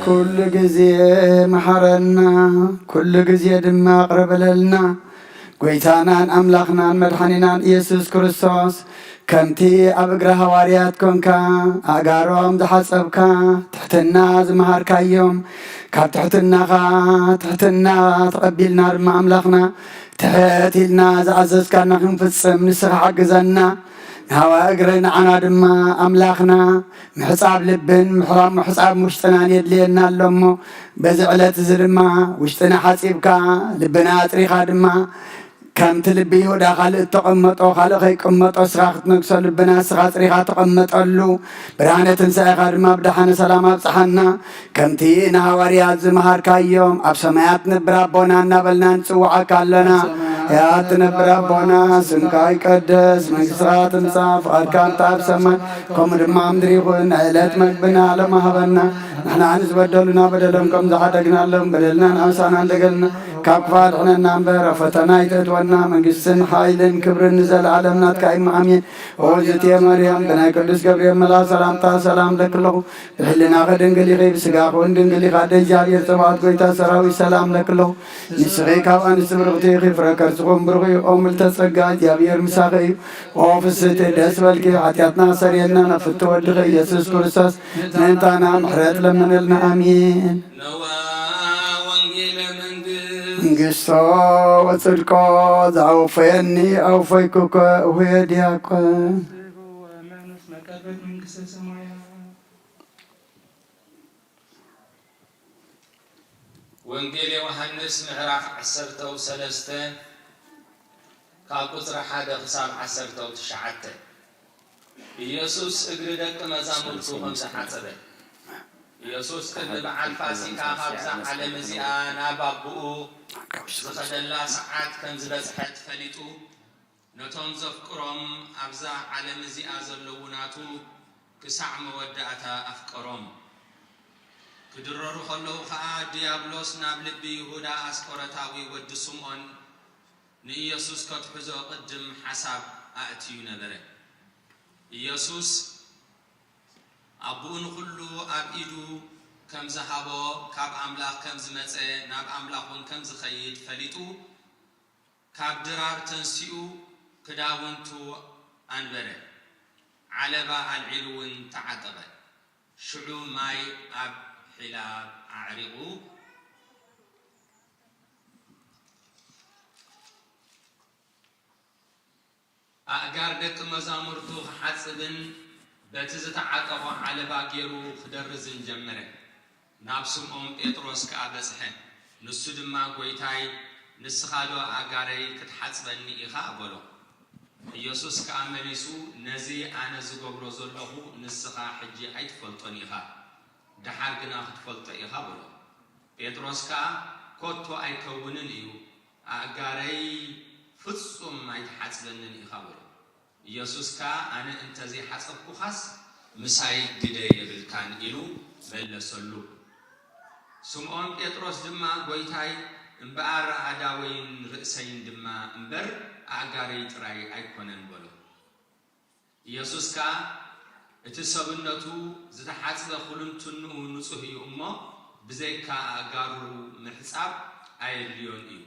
ኩሉ ግዜ መሓረና፣ ኩሉ ግዜ ድማ ቅርብለልና። ጎይታናን ኣምላኽናን መድሓኒናን ኢየሱስ ክርስቶስ፣ ከምቲ ኣብ እግሪ ሃዋርያት ኮንካ ኣእጋሮም ዝሓጸብካ፣ ትሕትና ዝመሃርካዮም፣ ካብ ትሕትናኻ ትሕትና ተቐቢልና ድማ ኣምላኽና ትሕት ኢልና ዝኣዘዝካና ክንፍጽም ንስኻ ሓግዘና። ንሃዋ እግሪ ንዓና ድማ ኣምላኽና ምሕጻብ ልብን ምሕራም ምሕጻብ ውሽጥናን የድልየና ኣሎ እሞ በዚ ዕለት እዚ ድማ ውሽጥና ሓጺብካ ልብና ኣጽሪኻ ድማ ከምቲ ልቢ ይሁዳ ካልእ እተቐመጦ ካልእ ከይቀመጦ እስኻ ክትነግሶ ልብና እስኻ ኣጽሪኻ ተቐመጠሉ። ብርሃነ ትንሳኤኻ ድማ ብደሓነ ሰላም ኣብጽሓና። ከምቲ ንሃዋርያት ዝመሃርካዮም ኣብ ሰማያት ትነብር ኣቦና እናበልና ንጽውዓካ ኣለና። ያት ትነብር ኣቦና ስምካ ይቀደስ፣ መንግስትኻ ትምጻእ፣ ፍቓድካ እንተ ኣብ ሰማይ ከምኡ ድማ ኣብ ምድሪ ይኹን። ናይ ዕለት መግብና ሎም ሃበና። ንሕና ንዝበደሉና በደሎም ከም ዝሓደግናሎም በደልና ንኣምሳና እንደገልና ካብ ክፋ ድሕነና እምበር ኣብ ፈተና ይተእትወና። መንግስትን ሓይልን ክብርን ንዘለኣለም ናትካ እዩ። ኣሜን። ኦ ዝትየ ማርያም ብናይ ቅዱስ ገብርኤል መልኣ ሰላምታ ሰላም ለክለኹ ብሕልናኺ ድንግል ኢኺ፣ ብስጋኺ እውን ድንግል ኢኻ። ኣደ እግዚኣብሔር ጸባኦት ጎይታ ሰራዊት ሰላም ለክለኹ። ንስኺ ካብ ኣንስቲ ብርኽቲ ኢኺ፣ ፍረ ከርስኹም ብሩኽ እዩ። ኦ ምልተ ጸጋ እግዚኣብሔር ምሳኺ እዩ። ኦ ፍስሕቲ ደስ በልኪ፣ ሓጢኣትና ሰሪየልና ናብ ፍቲ ወድኺ ኢየሱስ ክርስቶስ ምእንታና ምሕረት ለምንልና። ኣሜን። ነዋ ወንጌለ መንግስት መንግስቶ ወጽድቆ ዘኣውፈየኒ ኣውፈይኩኮ እሁየ ዲያቆን ወመንስ መቀበት መንግስተ ሰማያት ወንጌል ዮሃንስ ምዕራፍ ዓሰርተው ሰለስተ ካብ ቁፅሪ ሓደ ክሳብ ዓሰርተው ትሽዓተ። ኢየሱስ እግሪ ደቂ መዛሙርቱ ከም ዝሓጸበ። ኢየሱስ ቅድሚ በዓል ፋሲካ ካብዛ ዓለም እዚኣ ናብ ኣቦኡ ዝኸደላ ሰዓት ከም ዝበጽሐት ፈሊጡ፣ ነቶም ዘፍቅሮም ኣብዛ ዓለም እዚኣ ዘለዉ ናቱ ክሳዕ መወዳእታ ኣፍቀሮም። ክድረሩ ከለዉ ኸኣ ድያብሎስ ናብ ልቢ ይሁዳ ኣስቆረታዊ ወዲ ስምዖን ንኢየሱስ ከትሕዞ ቅድም ሓሳብ ኣእትዩ ነበረ። ኢየሱስ ኣቦኡ ንኹሉ ኣብ ኢዱ ከም ዝሃቦ፣ ካብ ኣምላኽ ከም ዝመጸ፣ ናብ ኣምላኽ እውን ከም ዝኸይድ ፈሊጡ፣ ካብ ድራር ተንሲኡ ክዳውንቱ ኣንበረ፣ ዓለባ ኣልዒሉ እውን ተዓጠቐ። ሽዑ ማይ ኣብ ሒላብ ኣዕሪቑ፣ ኣእጋር ደቂ መዛሙርቱ ክሓጽብን በቲ ዝተዓጠቖ ዓለባ ገይሩ ክደርዝን ጀመረ። ናብ ስምዖን ጴጥሮስ ከኣ በጽሐ። ንሱ ድማ፣ ጐይታይ፣ ንስኻዶ ኣእጋረይ ክትሓጽበኒ ኢኻ? በሎ። ኢየሱስ ከኣ መሊሱ፣ ነዚ ኣነ ዝገብሮ ዘለኹ ንስኻ ሕጂ ኣይትፈልጦን ኢኻ፣ ደሓር ግና ክትፈልጦ ኢኻ በሎ። ጴጥሮስ ከኣ፣ ከቶ ኣይከውንን እዩ፣ ኣእጋረይ ፍጹም ኣይትሓጽበንን ኢኻ በሎ። ኢየሱስ ከኣ፣ ኣነ እንተ ዘይሓጸብኩኻስ ምሳይ ግደ የብልካን ኢሉ መለሰሉ። ስምዖን ጴጥሮስ ድማ፣ ጐይታይ፣ እምበኣር ኣእዳወይን ርእሰይን ድማ እምበር ኣእጋረይ ጥራይ ኣይኮነን በሎ። ኢየሱስ ከኣ፣ እቲ ሰብነቱ ዝተሓጽበ ኵልንትንኡ ንጹህ እዩ እሞ፣ ብዘይካ ኣእጋሩ ምሕጻብ ኣየድልዮን እዩ።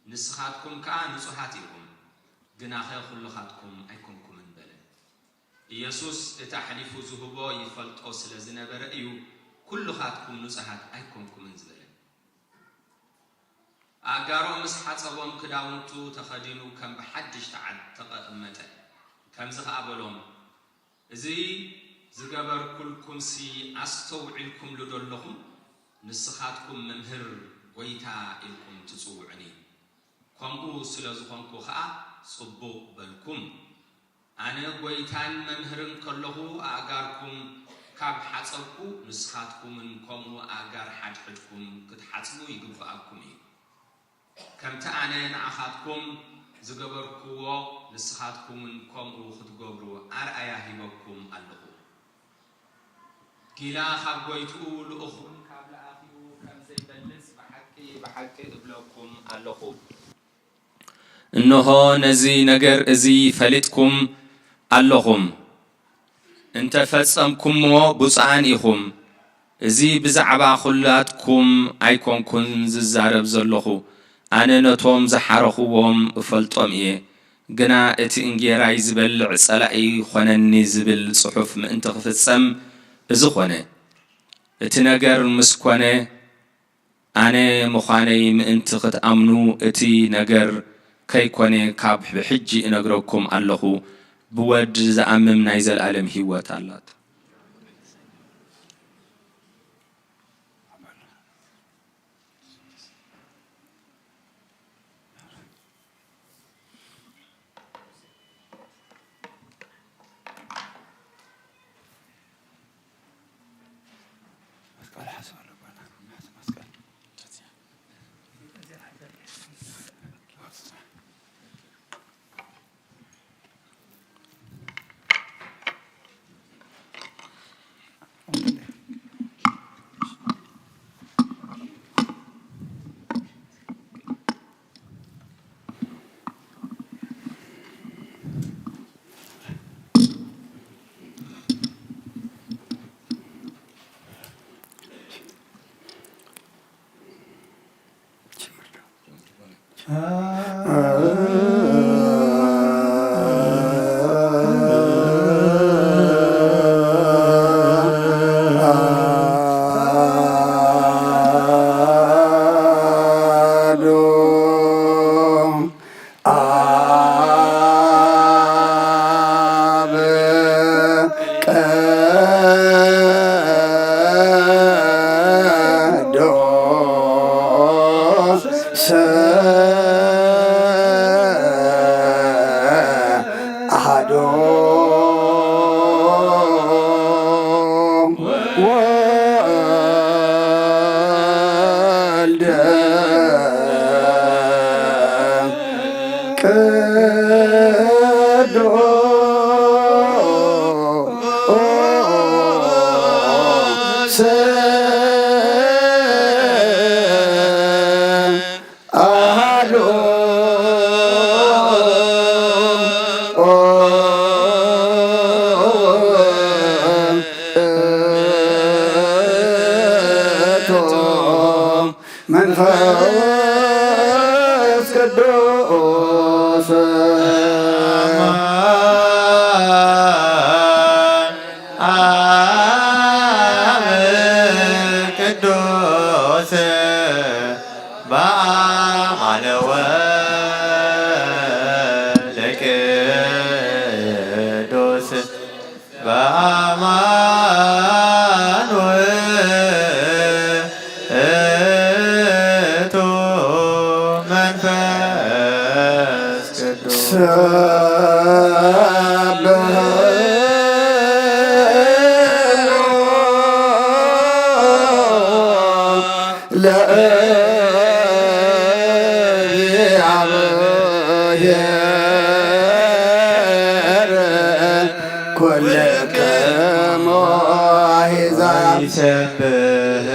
ንስኻትኩም ከኣ ንጹሃት ኢኹም፣ ግናኸ ኵልኻትኩም ኣይኮንኩምን በለ። ኢየሱስ እቲ ኣሕሊፉ ዝህቦ ይፈልጦ ስለ ዝነበረ እዩ፣ ኵልኻትኩም ንጹሃት ኣይኮንኩምን ዝበለ። ኣእጋሮም ምስ ሓጸቦም ክዳውንቱ ተኸዲኑ ከም ብሓድሽ ተዓ-፣ ተቐመጠ። ከምዚ ኸኣ በሎም፣ እዚ ዝገበርኩልኩምሲ ኣስተውዒልኩምሉ ዶ ኣለኹም? ንስኻትኩም መምህር፣ ጐይታ ኢልኩም ትጽውዑኒ። ከምኡ ስለ ዝኾንኩ ኸኣ ጽቡቕ በልኩም። ኣነ ጐይታን መምህርን ከለኹ ኣእጋርኩም ካብ ሓጸብኩ፣ ንስኻትኩምን ከምኡ ኣእጋር ሓድሕድኩም ክትሓጽቡ ይግብኣኩም እዩ። ከምቲ ኣነ ንኣኻትኩም ዝገበርክዎ፣ ንስኻትኩምን ከምኡ ክትገብሩ ኣርኣያ ሂበኩም ኣለኹ። ጊላ ካብ ጐይትኡ፣ ልኡኹን ካብ ለኣኺኡ ከም ዘይበልጽ ብሓቂ ብሓቂ እብለኩም ኣለኹ። እንሆ ነዚ ነገር እዚ ፈሊጥኩም ኣለኹም፣ እንተ ፈጸምኩምዎ ብፁዓን ኢኹም። እዚ ብዛዕባ ኹላትኩም ኣይኮንኩን ዝዛረብ ዘለኹ፣ ኣነ ነቶም ዝሓረኽዎም እፈልጦም እየ። ግና እቲ እንጌራይ ዝበልዕ ጸላኢ ኾነኒ ዝብል ጽሑፍ ምእንቲ ክፍጸም እዚ ኾነ። እቲ ነገር ምስ ኮነ፣ ኣነ ምዃነይ ምእንቲ ክትኣምኑ፣ እቲ ነገር ከይኮነ ካብ ብሕጂ እነግረኩም ኣለኹ። ብወድ ዝኣምም ናይ ዘለኣለም ህይወት ኣላት። መንፈስ ቅዱስ ኣብ ቅዱስ በአማነ ወልቅዱስ በአማን ውእቱ መንፈስ ቅዱስ። ሰብሐ ለእግዚአብሔር ኩልክሙ አሕዛብ። ይሰብሕዎ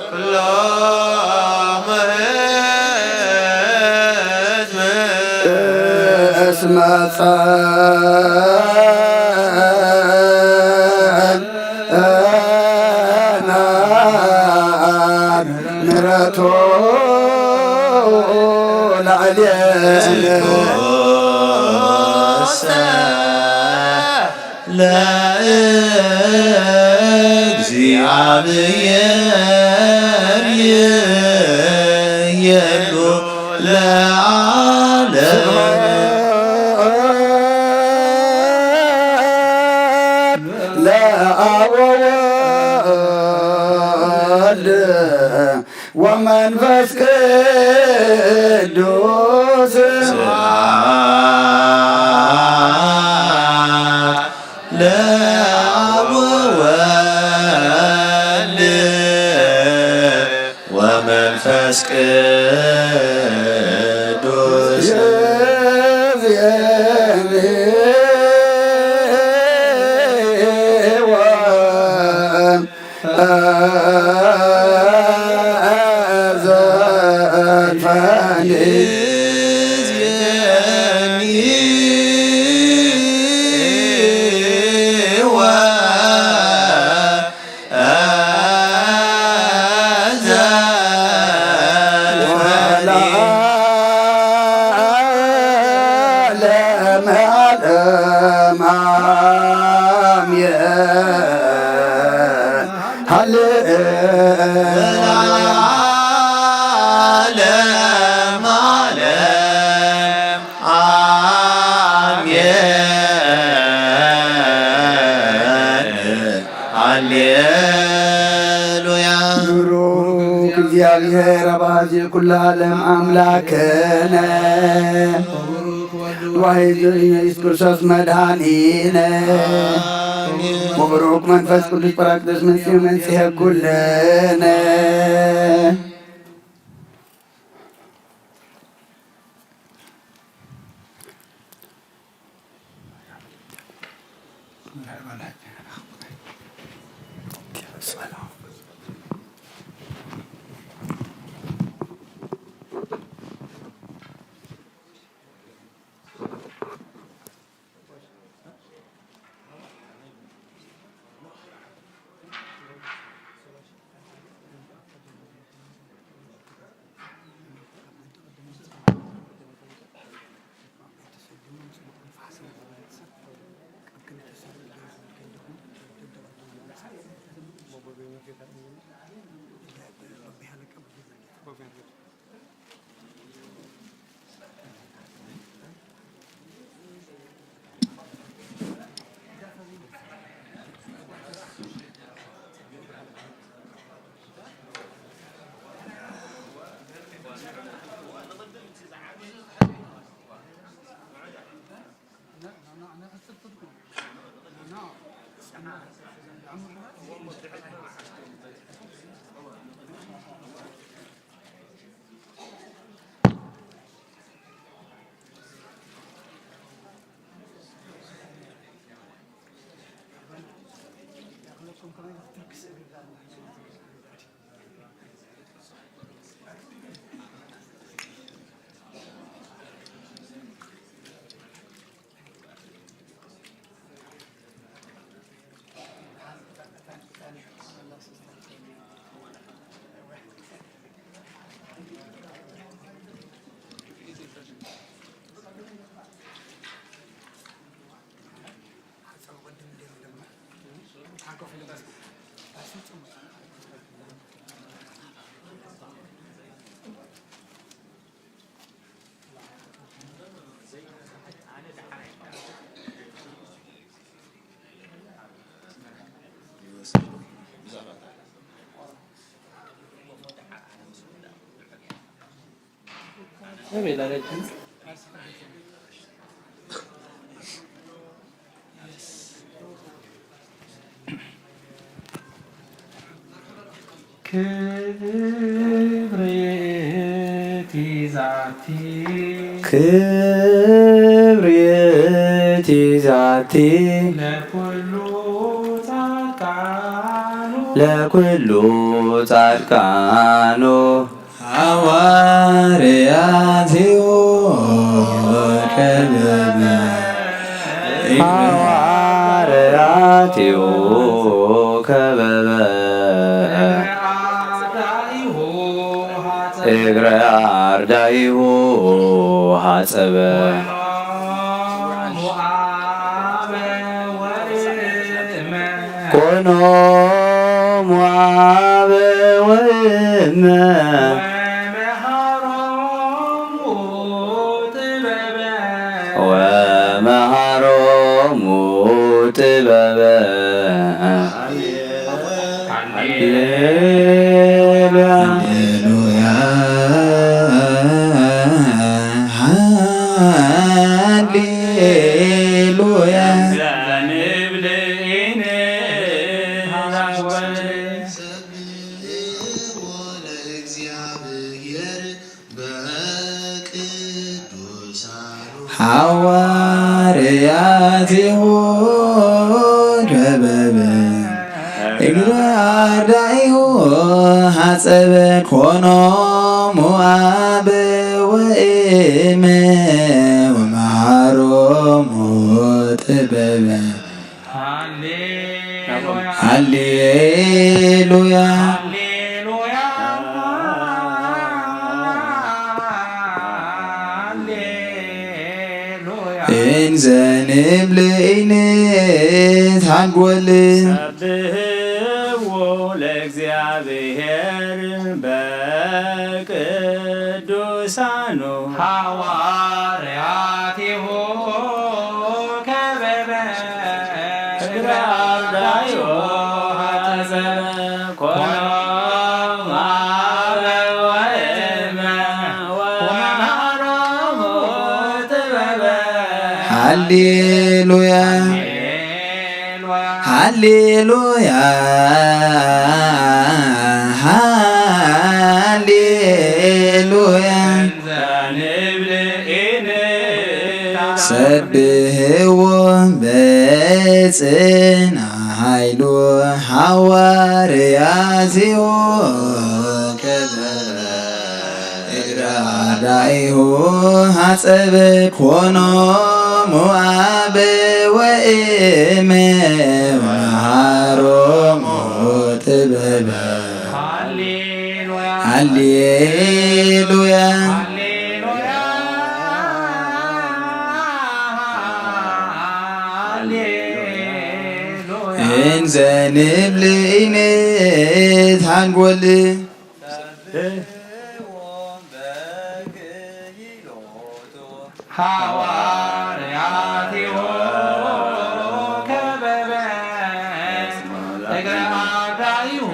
ኩሎሙ ሕዝብ እስመ ጸንዐት ምሕረቱ ላዕሌነ። ለእግዚአብሔር ይቤሉ ለዓለም። ለአብ ወወልድ ወመንፈስ ቅዱስ። ስብሐት ለአብ ወወልድ ወመንፈስ ቅዱስ። ለዓለመ ዓለም አሜን። ሃሌ ለዓለመ ዓለም አሜን። ሃሌሉያ። ብሩክ እግዚኣብሔር አብ አዜ ኩሉ ዓለም አምላክነ ወወልድ ኢየሱስ ክርስቶስ መድኃኒነ ወብሩክ መንፈስ ቅዱስ ጳራቅሊጦስ መጺኡ መንጽሔ ኩልነ። ክብርት ዛቲ ክብርት ዛቲ ለኩሉ ጻድቃኑ ለኩሉ ጻድቃኑ ሐዋርያትዮ ከበበ ሐዋርያትዮ ከበበ እግረ አርዳኢሁ ሐጸበ ኮኖሙ አበ ወእመ ወመሃሮሙ ጥበበ። ሃሌሉያ። ሃሌሉያ። ሃሌሉያ። ሃዋርያቲሁ ከበበ እግረ አርዳኢሁ ሐጸበ ኮኖሙ አበ ወእመ ወመሃሮሙ ጥበበ። ሃሌሉያ። እንዘ ንብል ኢንትሃጎል። ሰብሕዎ ለእግዚኣብሔር በቅዱሳኑ። ሃዋርያቲሁ ከበበ እግረ አርዳኢሁ ሐጸበ። ሃሌሉያ። ሃሌሉያ። ሃሌሉያ። ሰብሕዎ በጽና ኃይሉ ሃዋርያቲሁ ከበበ እግረ አርዳኢሁ ሐጸበ ኮኖሙ አበ ወእመ ወመሃሮሙ ጥበበ። ሃሌሉያ። እንዘ ንብል ኢንትሃጎል። ሃዋርያቲሁ ከበበ እግረ አርዳኢሁ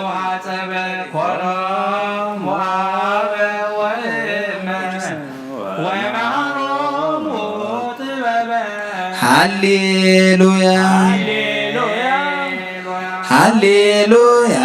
ሐጸበ ኮኖሙ አበ ወእመ ወመሃሮሙ ጥበበ። ሃሌሉያ። ሃሌሉያ። ሃሌሉያ።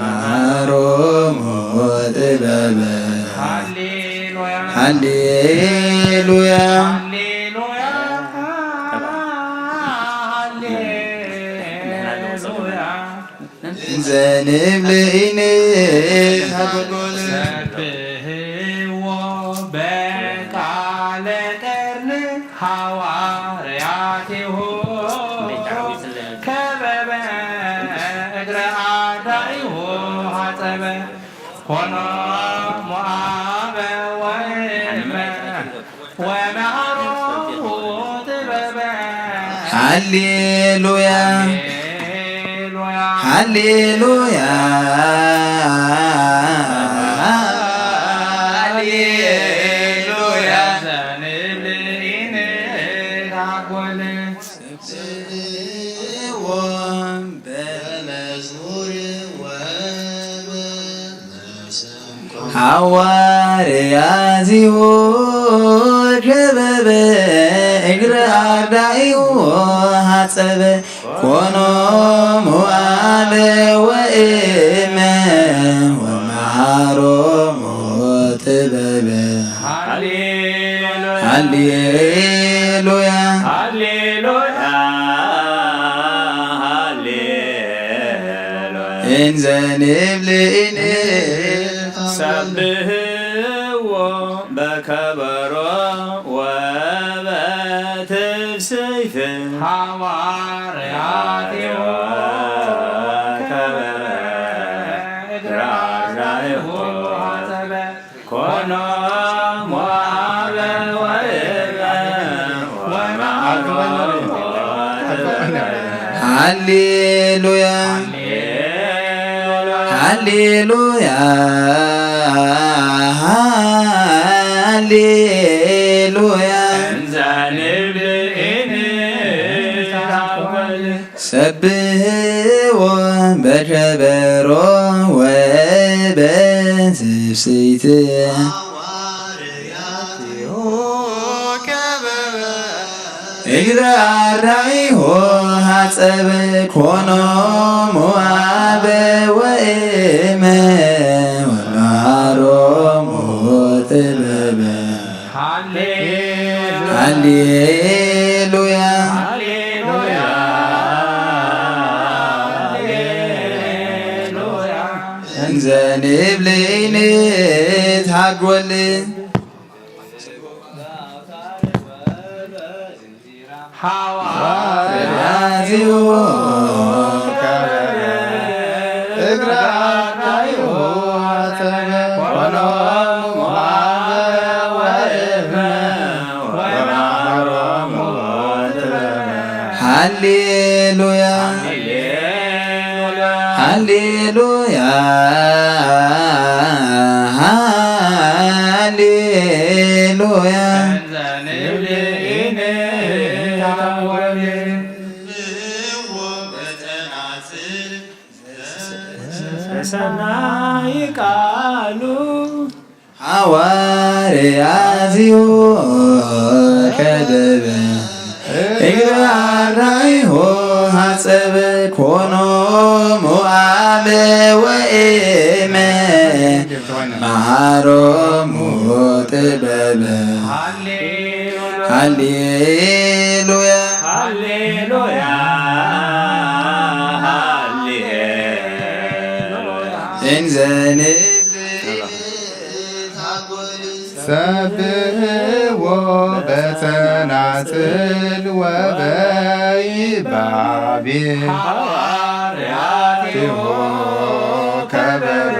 ወመሃሮሙ ጥበበ። ሃሌሉያ። እንዘ ንብል ኢንትሃጎል። ሰብሕዎ በቃለ ቀርኒ ሃዋርያቲሁ ከበበ እግረ አርዳኢሁ ሐጸበ ኮኖሙ አበ ወእመ ወመሃሮሙ ጥበበ። ሃሌሉያ። ሃሌሉያ። ሃሌሉያ። ዘንብል ኢንትሃጎል። ጽልዎ በመዝሙር ወበመሰንቆ። ሃዋርያቲሁ ከበበ እግረ አርዳኢሁ ሐጸበ ኮኖሙ አበ ወእመ ወመሃሮሙ ጥበበ። ሃሌሉያ። ሃሌሉያ። ሃሌሉያ። እንዘ ንብል ኢንትሃጎል። ሰብሕዎ በከበሮ ወበ ትፍስሕቲ ሃዋርያቲሁ ከበበ እግረ አርዳኢሁ አጠበ። ኮኖሙ አበ ወእመ ወመዓልቱ በል። ሃሌሉያ፣ ሃሌሉያ፣ ሃሌሉያ። እንዘ ንብል ኢንታወል ሰብሕዎ በከበሮ ወበትፍስሕት። እግረ አርዳኢሁ ሐጸበ ኮኖሙ አበ ወእመ ወመሃሮሙ ጥበበ። ሃሌሉያ፣ ሃሌሉያ፣ ሃሌሉያ። እንዘ ንብል ኢንትሃጎል ሃዋርያቲሁ ከበበ እግረ አርዳኢሁ አጠበ። ኮኖሙ አበ ወእመ ወመሃሮሙ ጥበበ። ሃሌሉያ፣ ሃሌሉያ፣ ሃሌሉያ። በሰናይ ቃሉ ሃዋርያቲሁ ከበበ እግረ አርዳኢሁ ሐጸበ ኮኖሙ አበ ወእመ መሃሮሙ ጥበበ። ሃሌሉያ፣ ሃሌሉያ፣ ሃሌሉያ። እንዘ ንብል ሰብሕዎ በተናጽል ወበይባቤ ሃዋርያቲሁ ከበበ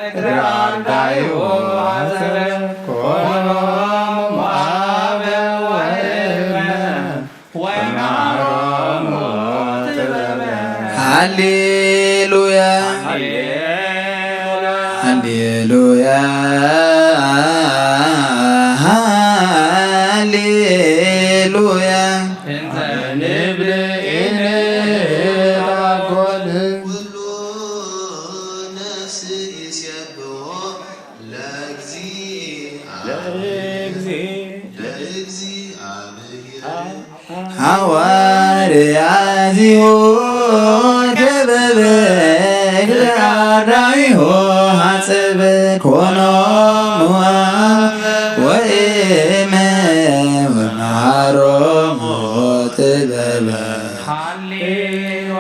እግረ አርዳኢሁ አጠበ። ኮኖሙ አበ ወእመ ወመሃሮሙ ጥበበ። ሃሌሉያ፣ ሃሌሉያ፣ ሃሌሉያ። እንተ ንብል ኢንታጎል ኩሉ ነፍስ ይሴብሖ ለእግዚአብሔር፣ ለእግዚአብሔር። ሃዋርያቲሁ ከበበ እግረ አርዳኢሁ ሐጸበ ኮኖሙ አበ ወእመ ወመሃሮሙ ጥበበ። ሃሌሉያ፣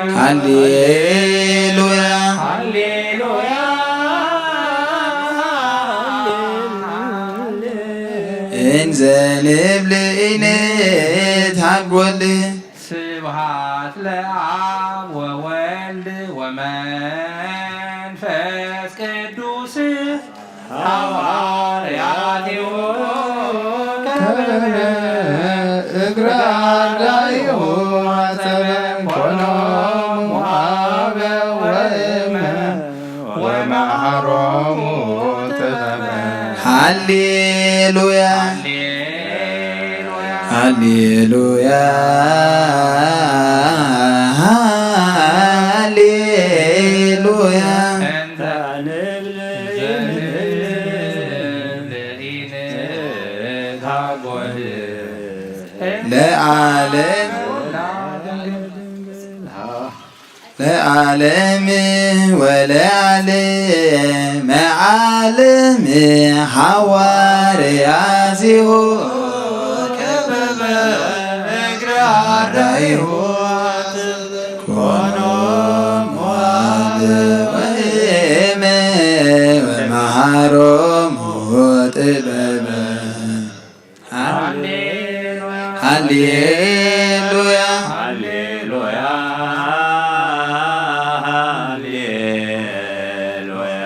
ሃሌሉያ፣ እንዘ ንብል ኢንታጎል። ስብሐት ለአብ ወወልድ ወመንፈስ ቅዱስ ሃዋርያቲሁ ከበበ እግረ አርዳኢሁ አጠበ ኮኖሙ አበ ወእመ ወመሃሮሙ ጥበበ። ሃሌሉያ፣ ሃሌሉያ፣ ሃሌሉያ። ለዓለም ለዓለም ወለዓለመ ዓለም ሃዋርያቲሁ ከበበ እግረ አርዳኢሁ ኮኖሙ አበ ወእመ ወመሃሮሙ ጥበበ። ሃሌሉያ። ሃሌሉያ። ሃሌሉያ። ሃሌሉያ።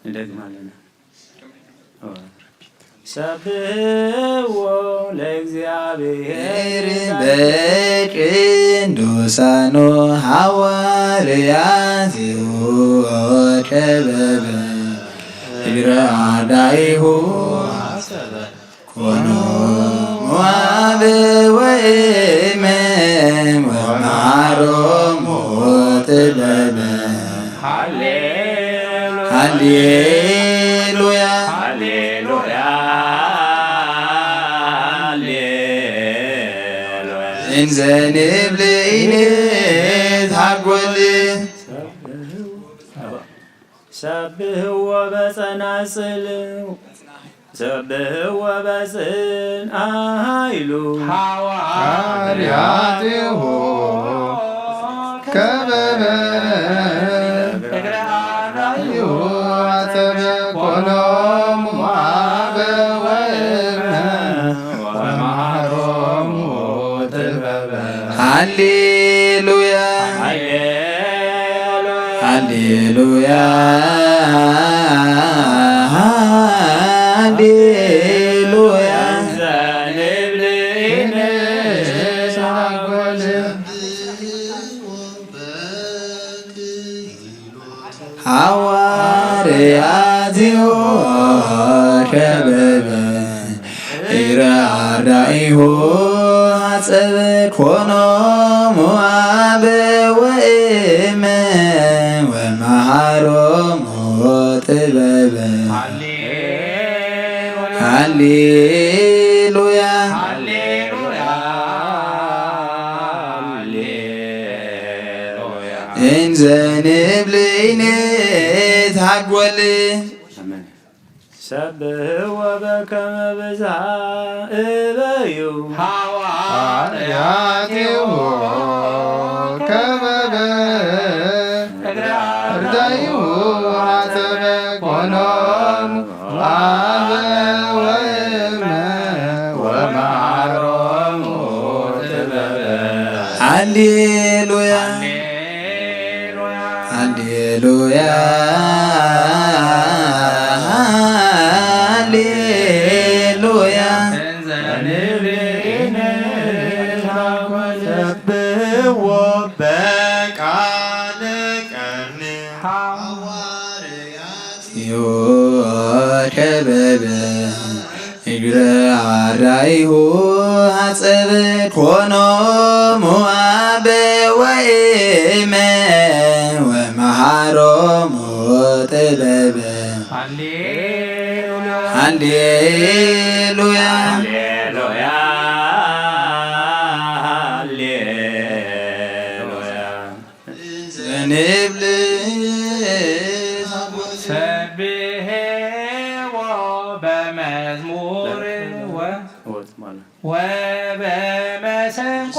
እንደግማለን። ሰብሕዎ ለእግዚኣብሔር በቅዱሳኑ ሃዋርያቲሁ ከበበ እግረ አርዳኢሁ ኮኖሙ አበ ወእመ ወመሃሮሙ ጥበበ። ሃሌሉያ። እንዘ ንብል ኢንትሃጎል። ሰብሕዎ በጸናጽል ሰብሕዎ በጽንዓ ኃይሉ ሃዋርያቲሁ ከበበ እግረ አርዳኢሁ አጸበ ኮኖሙ አበ ወእመ ወመሃሮሙ ጥበበ። ሃሌሉያ። ሃሌሉያ። ሃሌሉያ። ሃዋርያቲሁ ከበበ እግረ አርዳኢሁ አጸበ ኮኖሙ አበ ወእመ ወመሃሮሙ ጥበበ። ሃሌሉያ። እንዘ ንብል ኢንትሃጎል። ሰብሕዎ በከመ ብዝሃ እበዩ ሃዋርያቲሁ ከበበ እግረ አርዳኢሁ አጸበ ኮኖሙ አበ ወእመ ወመሃሮሙ ጥበበ። ሃሌሉያ። ሃሌሉያ። ሃሌሉያ። ሰብሕዎ በቃለ ቀርኒ ከበበ እግረ አርዳኢሁ አጸበ ኮኖሙ አበ ወእመ ወመሃሮሙ ጥበበ። ሃሌሉያ። ዘንብል ሰብሕዎ በመዝሙር ወበመሰንቆ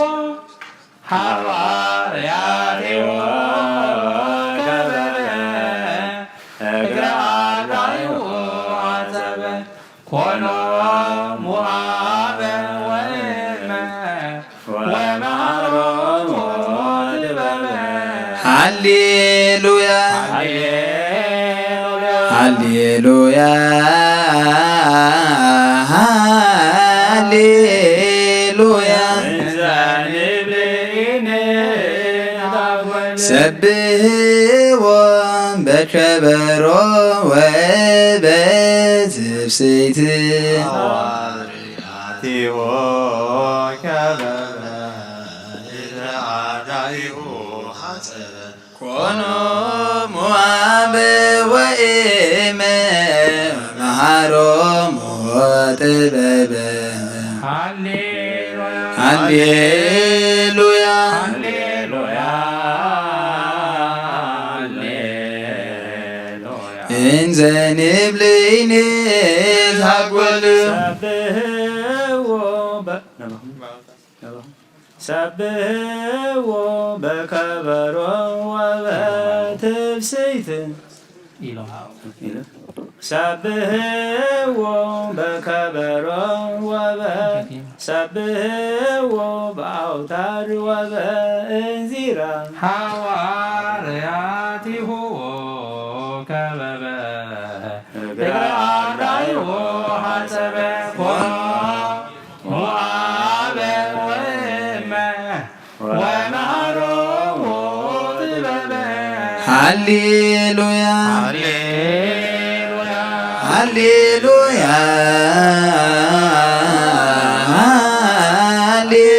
ሃዋርያቲሁ ከበበ እግረ አርዳኢሁ አጸበ ኮኖሙ አበ ወእመ ወመሃሮሙ ጥበበ። ሃሌሉያ። ሃሌሉያ። ሃሌሉያ። ሰብሕዎ በከበሮ ወበትፍስሕት። ሃዋርያቲሁ ከበበ እግረ አርዳኢሁ አጸበ ኮኖሙ አበ ወእመ መሃሮሙ ጥበበ። ሃሌሉያ ሃሌሉያ። ሃሌሉያ። እንዘ ንብል ኢንትሃጎል። ሰብሕዎ በ- ሰብሕዎ በከበሮ ወበትፍስሕት ኢሎም። ሰብህዎ በከበሮ ወበ ሰብህዎ በአውታር ወበእንዚራ። ሃዋርያቲሁ ከበበ እግረ አርዳኢሁ ሐጸበ ኮኖ ሞአበ ወእመ ወመሃሮሙ ጥበበ። ሃሌሉያ፣ ሃሌሉያ፣ ሃሌሉያ፣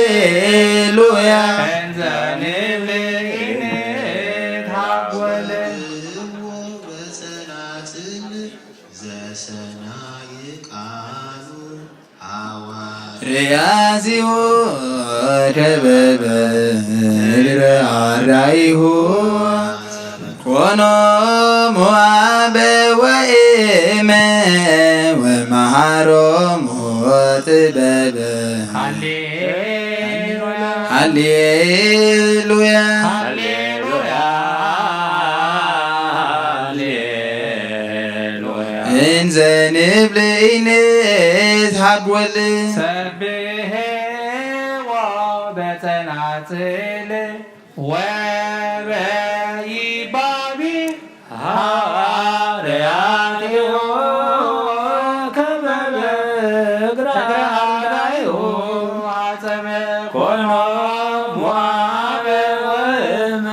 ሃሌሉያ። እንዘ ንብል ኢንትሃጎል በጸናጽል ዘሰናይ ቃሉ ሃዋርያዚሁ ከበበ እግረ አርዳኢሁ ኮኖሙ አበ ወእመ ወመሃሮሙ ጥበበ። ሃሌሉያ፣ ሃሌሉያ፣ ሃሌሉያ፣ ሃሌሉያ። እንዘ ንብል ኢንትሃጎል ሰብህዎ በጸናጽል ወበይባቤ ሃዋርያቲሁ ከበበ እግረ አርዳኢሁ ሐጸበ ኮኖሙ አበ ወእመ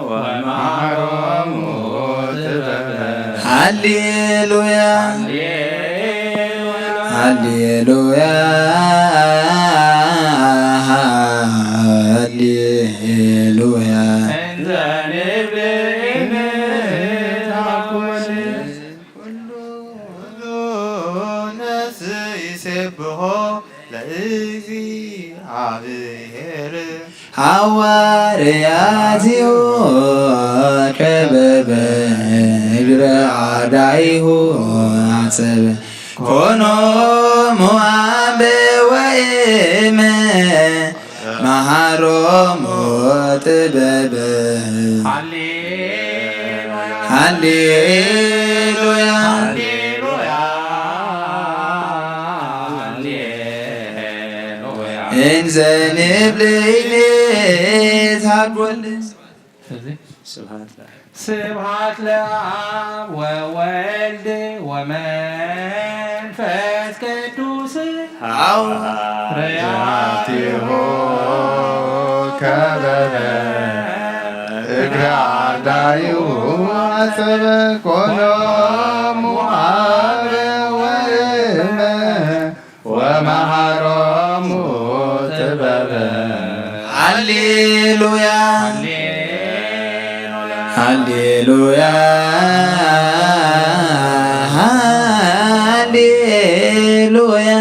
ወመሃሮሙ ጥበበ። ሃሌሉያ፣ ሃሌሉያ፣ ሃሌሉያ። እንዘ ንብል ኢንትሃጎል ኩሉ ነፍስ ይሴብሖ ለእግዚአብሔር። ሃዋርያዚሁ ከበበ እግረ አርዳኢሁ ሐጸበ ኮኖሙ አበ ወእመ መሃሮሙ ጥበበ። ሃሌሉያ፣ ሃሌሉያ፣ ሃሌሉያ፣ ሃሌሉያ። እንዘ ንብል ኢንትሃጎል። ስለዚህ ስብሐት ለአብ። ስብሐት ለአብ ወወልድ ወመንፈስ ቅዱስ። ሃዋርያቲሁ ከበበ እግረ አርዳኢሁ ሐጸበ ኮኖሙ አበ ወእመ ወመሃሮሙ ጥበበ። ሃሌሉያ፣ ሃሌሉያ፣ ሃሌሉያ።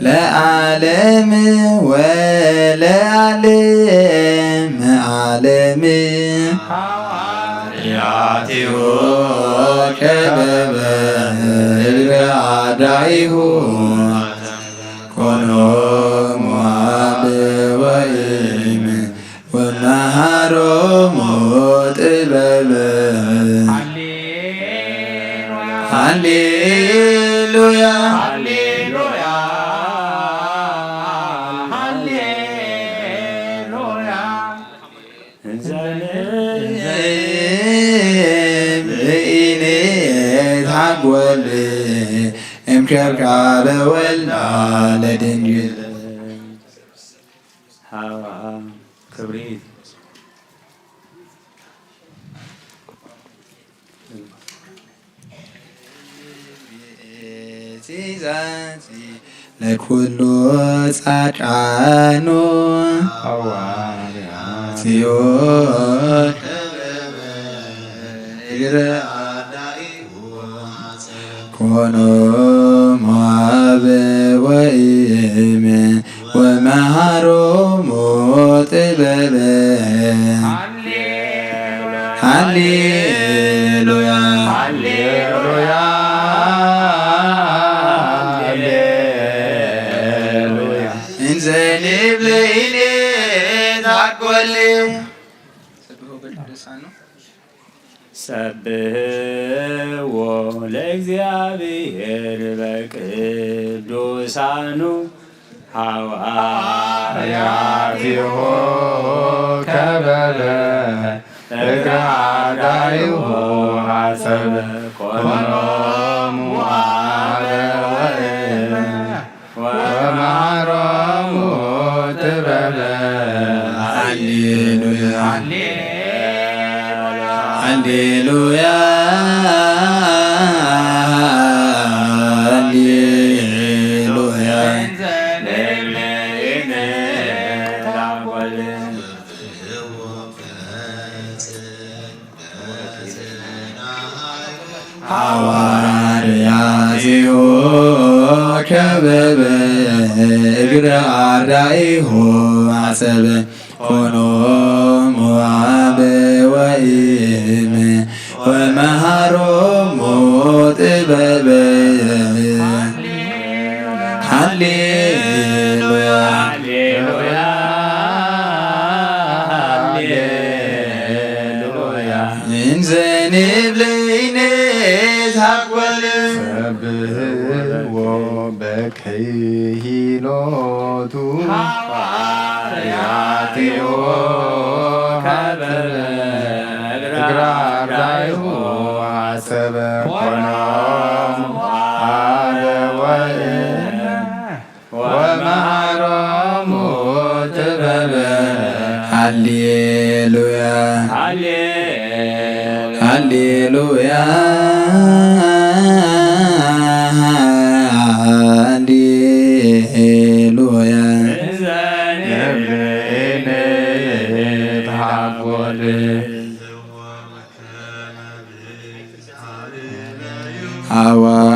ለዓለም ወለዓለም ዓለም። ሃዋርያቲሁ ከበበ እግረ አርዳኢሁ ኮኖሙ አበ ወእመ ወመሃሮሙ ጥበበ። ሃሌሉያ፣ ሃሌሉያ፣ ሃሌሉያ። እንዘ ንብል ኢንትሃጎል እምከብካበ ወልዳ ለድንግል። ሃዋ ክብሪት። ለኩሉ ጻድቃኑ ሃዋርያቲሁ እግረ አርዳኢሁ ኮኖሙ አበ ወእመ ወመሃሮሙ ጥበበ። ሃሌሉያ፣ ሃሌሉያ፣ ሃሌሉያ። እንዘ ንብል ኢንትሃጎል። ስብሖ በቅዱሳን ሰብሕዎ ለእግዚኣብሔር በቅዱሳኑ ሃዋርያቲሁ ከበበ እግረ አርዳኢሁ ሐሰበ ኮኖሙ አበ ወእመ ወመሃሮሙ ጥበበ። ሃሌሉያ ሃሌሉያ ሃሌሉያ። ሃዋርያቲሁ ከበበ እግረ አርዳኢሁ አሰበ ኮኖሙ አበ ወእመ ወመሃሮሙ ጥበበ። ሃሌሉያ ሃሌሉያ ሃሌሉያ። እንዘ ንብለይነ ታጎል ሰብሕዎ በክሂሎቱ ሃዋርያቲሁ ከበበ እግረ አርዳኢሁ አሰበ ኮኖሙ አበ ወእመ ወመሃሮሙ ጥበበ። ሃሌሉያ ሃሌሉያ ሃሌሉያ።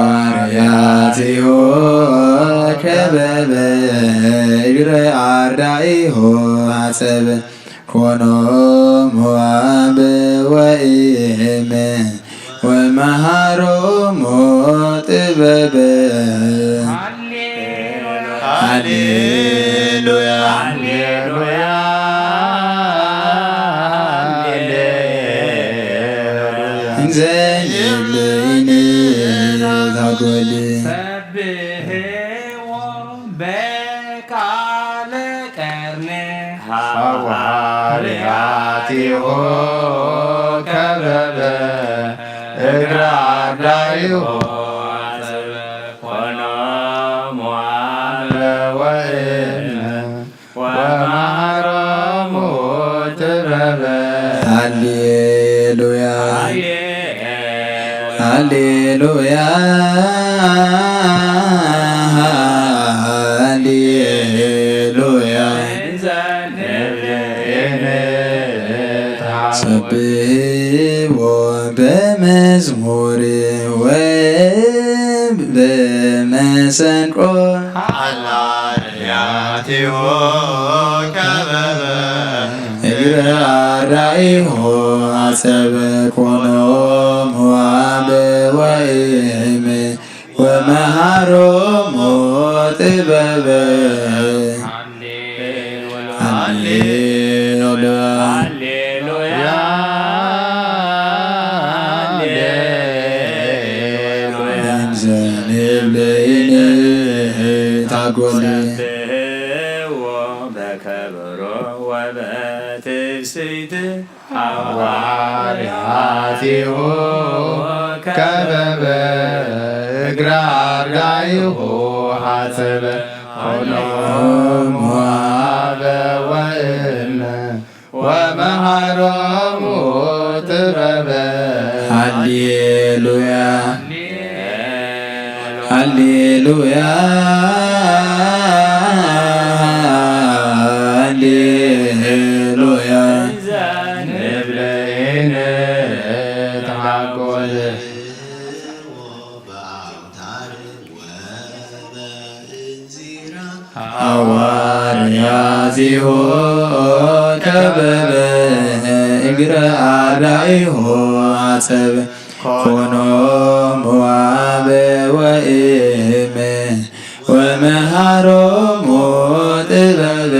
ሃዋርያቲሁ ከበበ እግረ አርዳኢሁ አሰበ ኮኖሙ አበ ወእመ ወመሃሮሙ ጥበበ። ሃሌሉያ ሃሌሉያ። እንዘ ንብለይነ ታጎል ሰብሕዎ በቃለ ቀርነ ሃዋርያቲሁ ከበበ እግረ አርዳኢሁ አሰበ ኮኖሙ አበ ወእመ ወመሃሮሙ ጥበበ። ሃሌሉያ ሃሌሉያ ሃሌሉያ። ሰብሕዎ በመዝሙር ወበመሰንቆ ሃዋርያቲሁ ከበበ እግረ አርዳኢሁ አሰበ ኮኖሙ አበ ወእመ ወመሃሮሙ ጥበበ። ሃሌሉያ ሃሌሉያ ሃሌሉያ። እንዘ ንብለይነ ታጎል ሰብሕዎ በከበሮ ወበትፍስሕት ሃዋርያቲሁ ከበበ እግረ አርዳኢሁ ሐሰበ ኮኖሙ አበ ወእመ ወመሃሮሙ ጥበበ። ሃሌሉያ ሃሌሉያ ሃሌሉያ። ንብለይነ ተሃጎል ሃዋርያቲሁ ከበበ እግረ አርዳኢሁ አጸበ ኮኖሙ አበ ወእመ ወመሃሮሙ ጥበበ።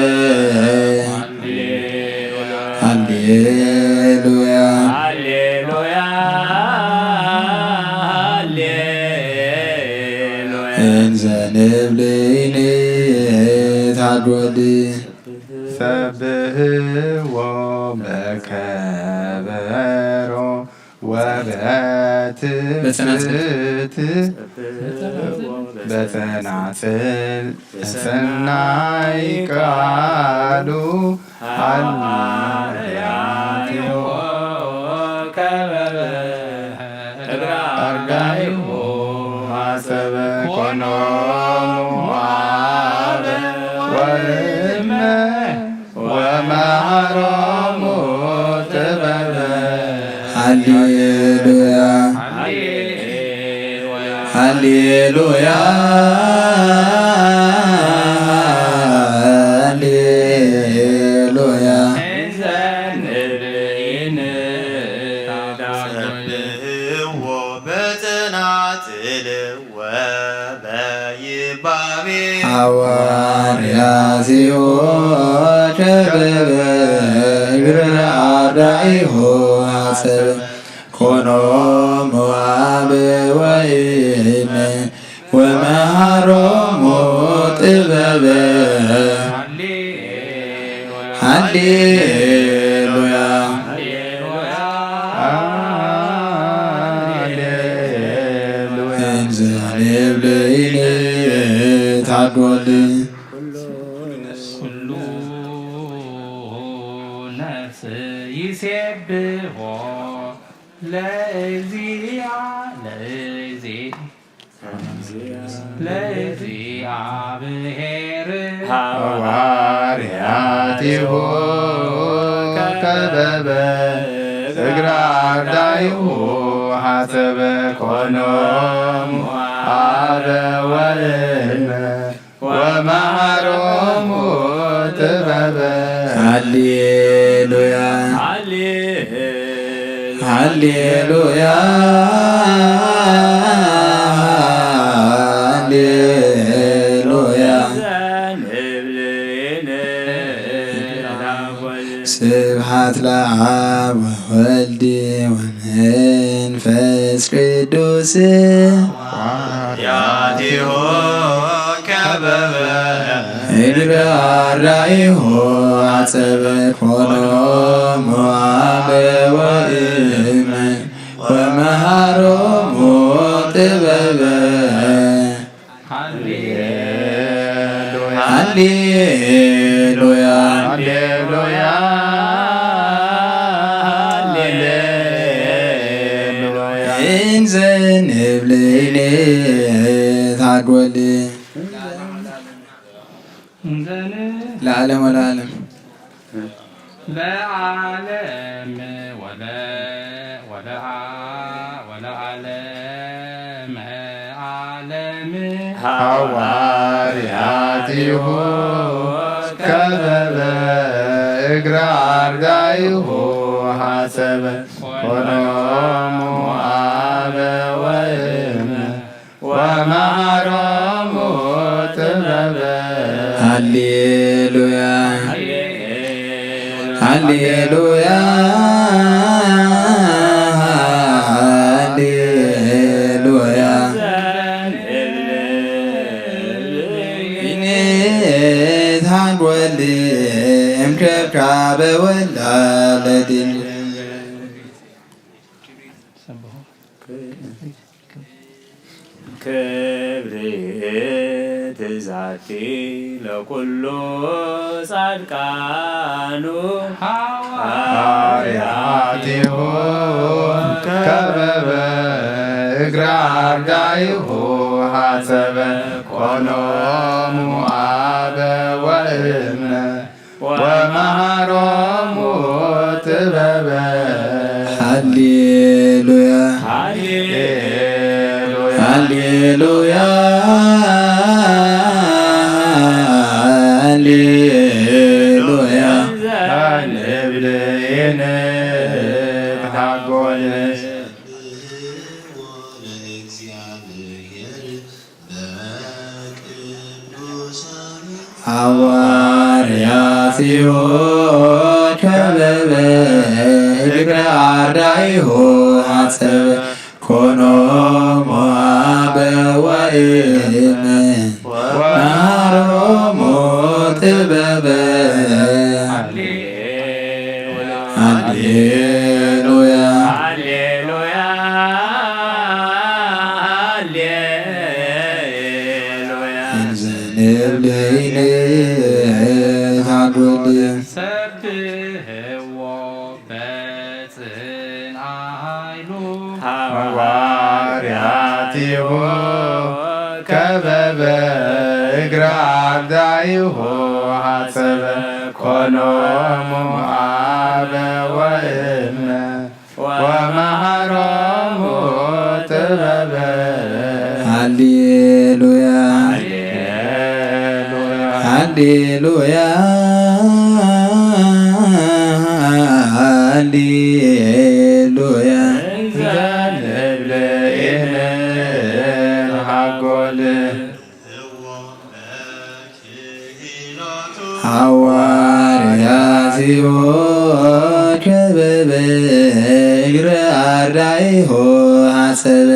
ሃሌሉያ ሃሌሉያ። ንብልይኒ ታጎል ሰብህዎ በከበሮ ወበትፍት በጸናጽል ሰናይ ቃሉ ሃዋርያቲሁ ከበበ እግረ አርዳኢሁ ሐሰበ ኮኖሙ አበ ወእመ ወመሃሮሙ ጥበበ። ሃሌሉያ ሃሌሉያ ሃሌሉያ። ሰብህዎ በጸናጽል ወበይባቤ ሃዋርያቲሁ ከበበ እግረ አርዳኢሁ ሐሰበ ኮኖሙ አበ ወእመ ወመሃሮሙ ጥበበ። ሃሌሉያ ሃሌሉያ። እንዘ ንብልይኒ ታጎል ኩሉ ነፍስ ይሴብሖ ለእግዚአ ለእግዚአ ለእግዚአብሔር ሃዋርያቲሁ ከበበ እግረ አርዳኢሁ ሐሰበ ኮኖሙ አበ ወእመ ወመሃሮሙ ጥበበ። ሃሌሉያ ሃሌሉያ ሃሌሉያ። ስብሐት ለአብ ወወልድ ወመንፈስ ቅዱስ። ያቲሆ ከበበ እግረ አርዳኢሁ አጸበ ኮኖሙ አበ ወእመ ወመሃሮሙ ጥበበ። ሃሌሉያ ሃሌሉያ ሃሌሉያ። እንዘ ንብልይኒ ታጎል ለዓለም ወለዓለም። ለዓለም ወለ ወለዓለመ ዓለም። ሃዋርያቲሁ ከበበ እግረ አርዳኢሁ ሐሰበ ኮኖሙ አበ ወእመ ወመሃሮሙ ጥበበ። ሃሌሉያ ሃሌሉያ ሃሌሉያ። ይኔት ሃንጎል እምከብካበ ወላ ለድል ክብርት ዛቲ ለኩሉ ጻድቃኑ ሃዋርያቲሁ ከበበ እግረ አርዳኢሁ ሐሰበ ኮኖሙ አበ ወእመ ወመሃሮሙ ጥበበ። ሃሌሉያ ሃሌሉያ ሃሌሉያ ሃሌሉያ። እንብልይን ተሃጎል ሃዋርያቲሁ ከበበ እግረ አርዳኢሁ ሐሰበ ኮኖሙ አበ ወእመ ጥበበ። ሃሌሉያ። ሃሌሉያ። ሃሌሉያ። ሃሌሉያ። እንዘ ንብለይነ ታጎል። ሰብሕዎ በጽንዓ ኃይሉ። ሃዋርያቲሁ ከበበ እግረ አርዳኢሁ ሐጸበ ኮኖሙ አበ ወእመ ወመሃሮሙ ጥበበ። ሃሌሉያ። ሃሌሉያ። ሃሌሉያ። እንዘ ንብል ኢንትሃጎል። ሐዋርያቲሁ ከበበ እግረ አርዳኢሁ ሐሰበ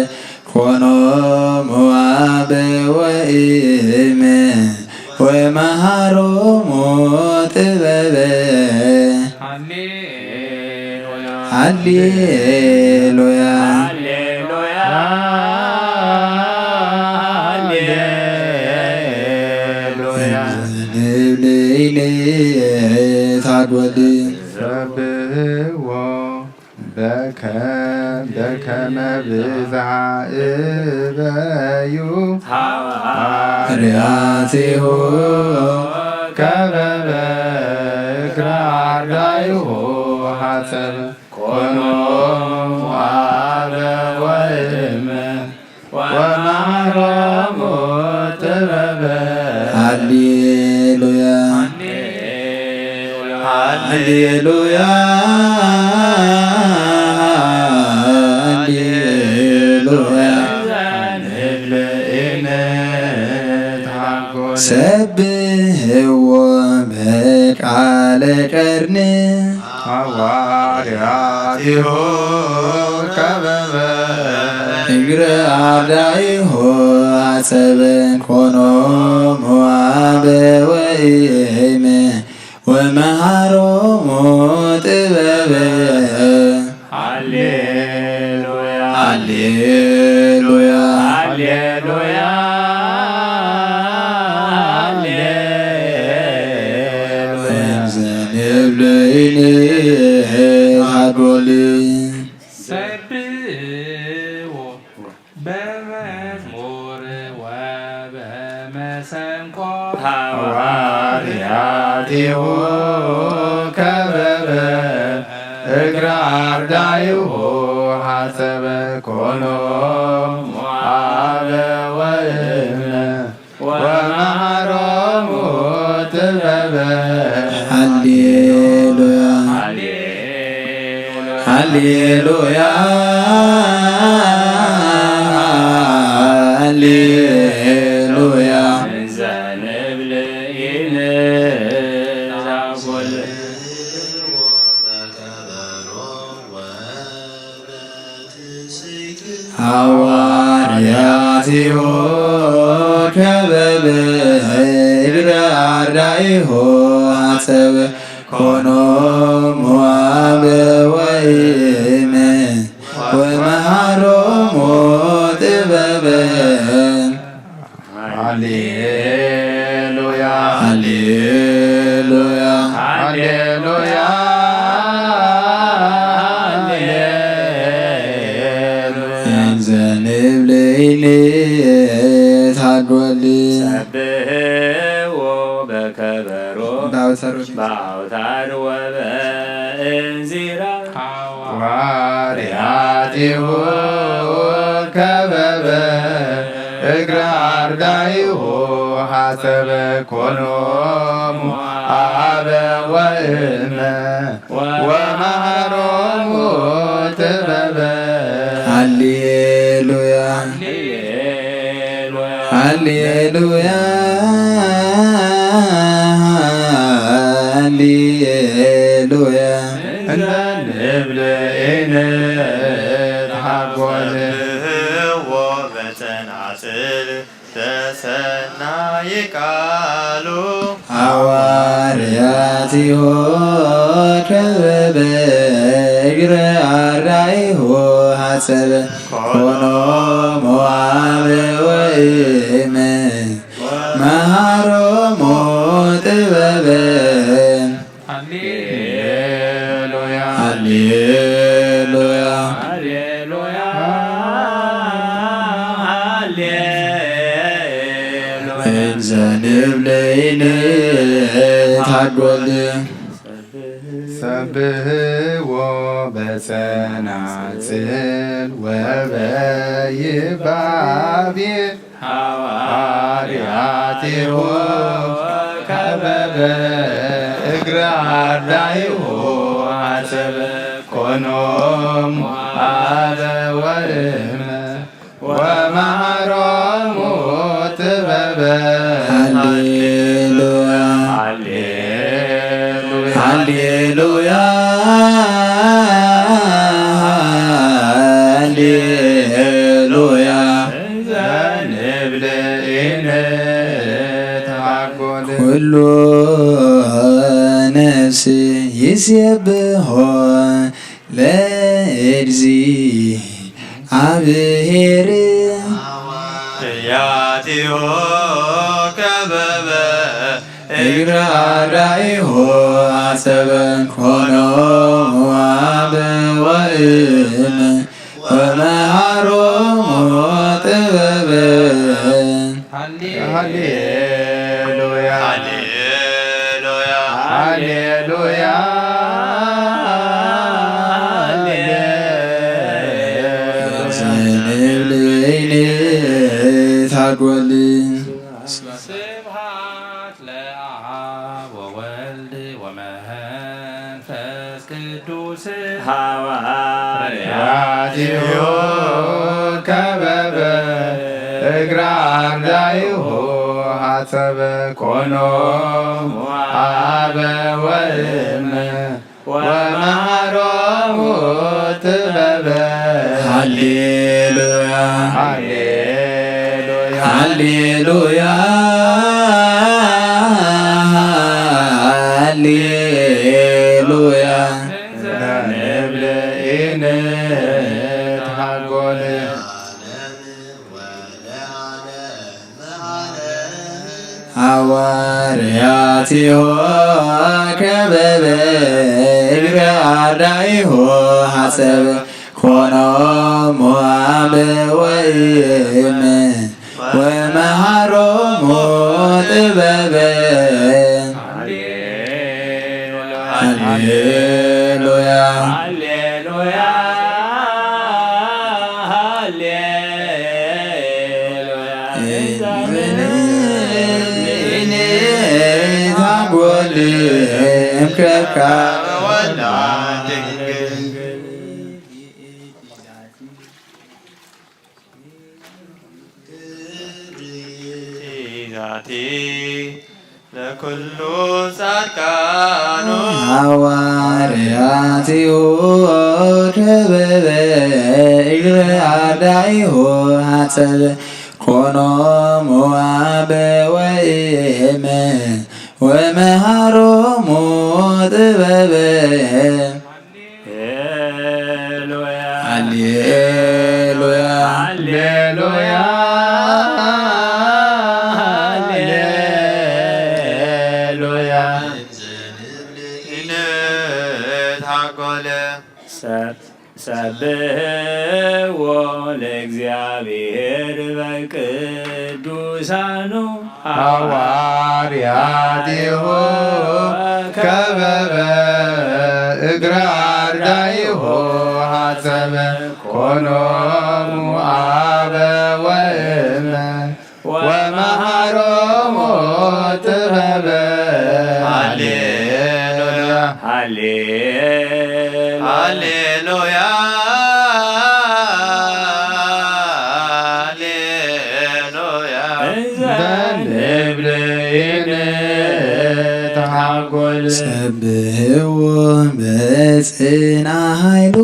ኮኖሙ አበ ወእመ ወመሃሮሙ ጥበበ። ሃሌሉያ። ሃሌሉያ። ሃሌሉያ። ንብለይነ ታጎል። ሰብሕዎ በከ-፣ በከመ ብዝኃ እበዩ ሃዋርያቲሁ ከበበ እግረ አርዳኢሁ ሐጸበ ኮኖሙ አበ ወእመ ወመሃሮሙ ጥበበ። ሃሌሉያ። ሃሌሉያ። ሃሌሉያ። ሰብሕዎ በቃለ ቀርኒ ሐዋርያቲሁ ከበበ እግረ አርዳኢሁ አሰበ ኮኖሙ አበ ወእመ ወመሃሮሙ ጥበበ። ሃሌሉያ። ሃሌሉያ። ሃሌሉያ። ሃሌሉያ። እንዘ ንብለይን ሃዶል። ሰብሕዎ በመዝሙር ወበመሰንቆ ሃዋርያቲሁ ከበበ እግረ አርዳኢሁ ሐሰበ ኮኖሙ አበ ወእመ ወመሃሮሙ ጥበበ። ሃሌሉያ። ሃሌሉያ። ሃሌሉያ። እንዘ ንብል ኢንዛጎል። ሃዋርያቲሁ ከበበ እግረ አርዳኢሁ ሐሰበ ኮኖሙ አበ ወእመ ወመሃሮሙ ጥበበ። ሃሌሉያ። ሃሌሉያ። ሃሌሉያ። ሃሌሉያ። እንዘ ንብል ኢንዛጎል። ሰብሕዎ በከበሮ በአውታር ወበእንዚራ። ሃዋርያቲሁ ከበበ እግረ አርዳኢሁ ሐሰበ ኮኖሙ አበ ወእመ ወመሃሮሙ ጥበበ። ሃሌሉያ። ሃሌሉያ። ሃሌሉያ። እንዘ ንብል ኢንትሃጎል። ሰብሕዎ በጸናጽል በሰናይ ቃሉ። ሐዋርያቲሁ ከበበ እግረ አርዳኢሁ ሐጸበ ኮኖሙ አበ ወእመ መሃሮሙ ጥበበ። ሃሌሉያ፣ ሃሌሉያ፣ ሃሌሉያ፣ ሃሌሉያ። እንዘ ንብለይን ታጎል ሰብህዎ በጸናጽል ወበይባቤ ሐዋርያቲሁ ከበበ እግረ አርዳኢሁ አሰበ ኮኖሙ አበ ወእመ ወመሃሮሙ ጥበበ። ሃሌሉያ፣ ሃሌሉያ፣ ሃሌሉያ፣ ሃሌሉያ። እንዘ ንብል ኢንትሐጎል ኩሉ ነፍስ ይሴብሖ ለእግዚአብሔር። ሐዋርያቲሁ ከበበ እግረ አርዳኢሁ አሰበ ኮኖሙ አበ ወእመ ወመሃሮሙ ጥበበ። ሃሌሉያ፣ ሃሌሉያ፣ ሃሌሉያ፣ ሃሌሉያ። ዘንብል ኢንትሐጎል ስብሐት ለአብ ወወልድ ወመንፈስ ቅዱስ ሐዋርያቲሁ ከበበ እግረ አርዳኢሁ ሐጸበ ኮኖሙ አበ ወእመ ወመሃሮሙ ጥበበ። ሃሌሉያ፣ ሃሌሉያ፣ ሃሌሉያ፣ ሃሌሉያ። ዘንብል ኢንትሐጎል ሐዋርያቲሁ ከበበ እግረ አርዳኢሁ ሐጸበ ኮኖሙ አበ ወእመ ወመሃሮሙ ጥበበ። ሃሌሉያ፣ ሃሌሉያ፣ ሃሌሉያ። እንዘ ንብል ኢንትሐጎል እምከብካበ ወላዲተ ድንግል። ዛቲ ለኩሉ ጻድቃኑ ሐዋርያቲሁ ከበበ እግረ አርዳኢሁ ሐጸበ ኮኖሙ አበ ወእመ ወመሃሮሙ ጥበበ። ሃሌሉያ፣ ሃሌሉያ፣ ሃሌሉያ፣ ሃሌሉያ። ኢንትሐጎል ሰ- ሰብሕዎ ለእግዚአብሔር በቅዱሳኑ ሐዋርያቲሁ ከበበ እግረ አርዳኢሁ ሐጸበ ኮኖሙ አበ ወእመ ወመሃሮሙ ጥበበ። ሃሌሉያ፣ ሃሌሉያ፣ ሃሌሉያ፣ ሃሌሉያ። እንዘ ንብል ኢንትሐጎል ሰብሕዎ በጽንዓ ኃይሉ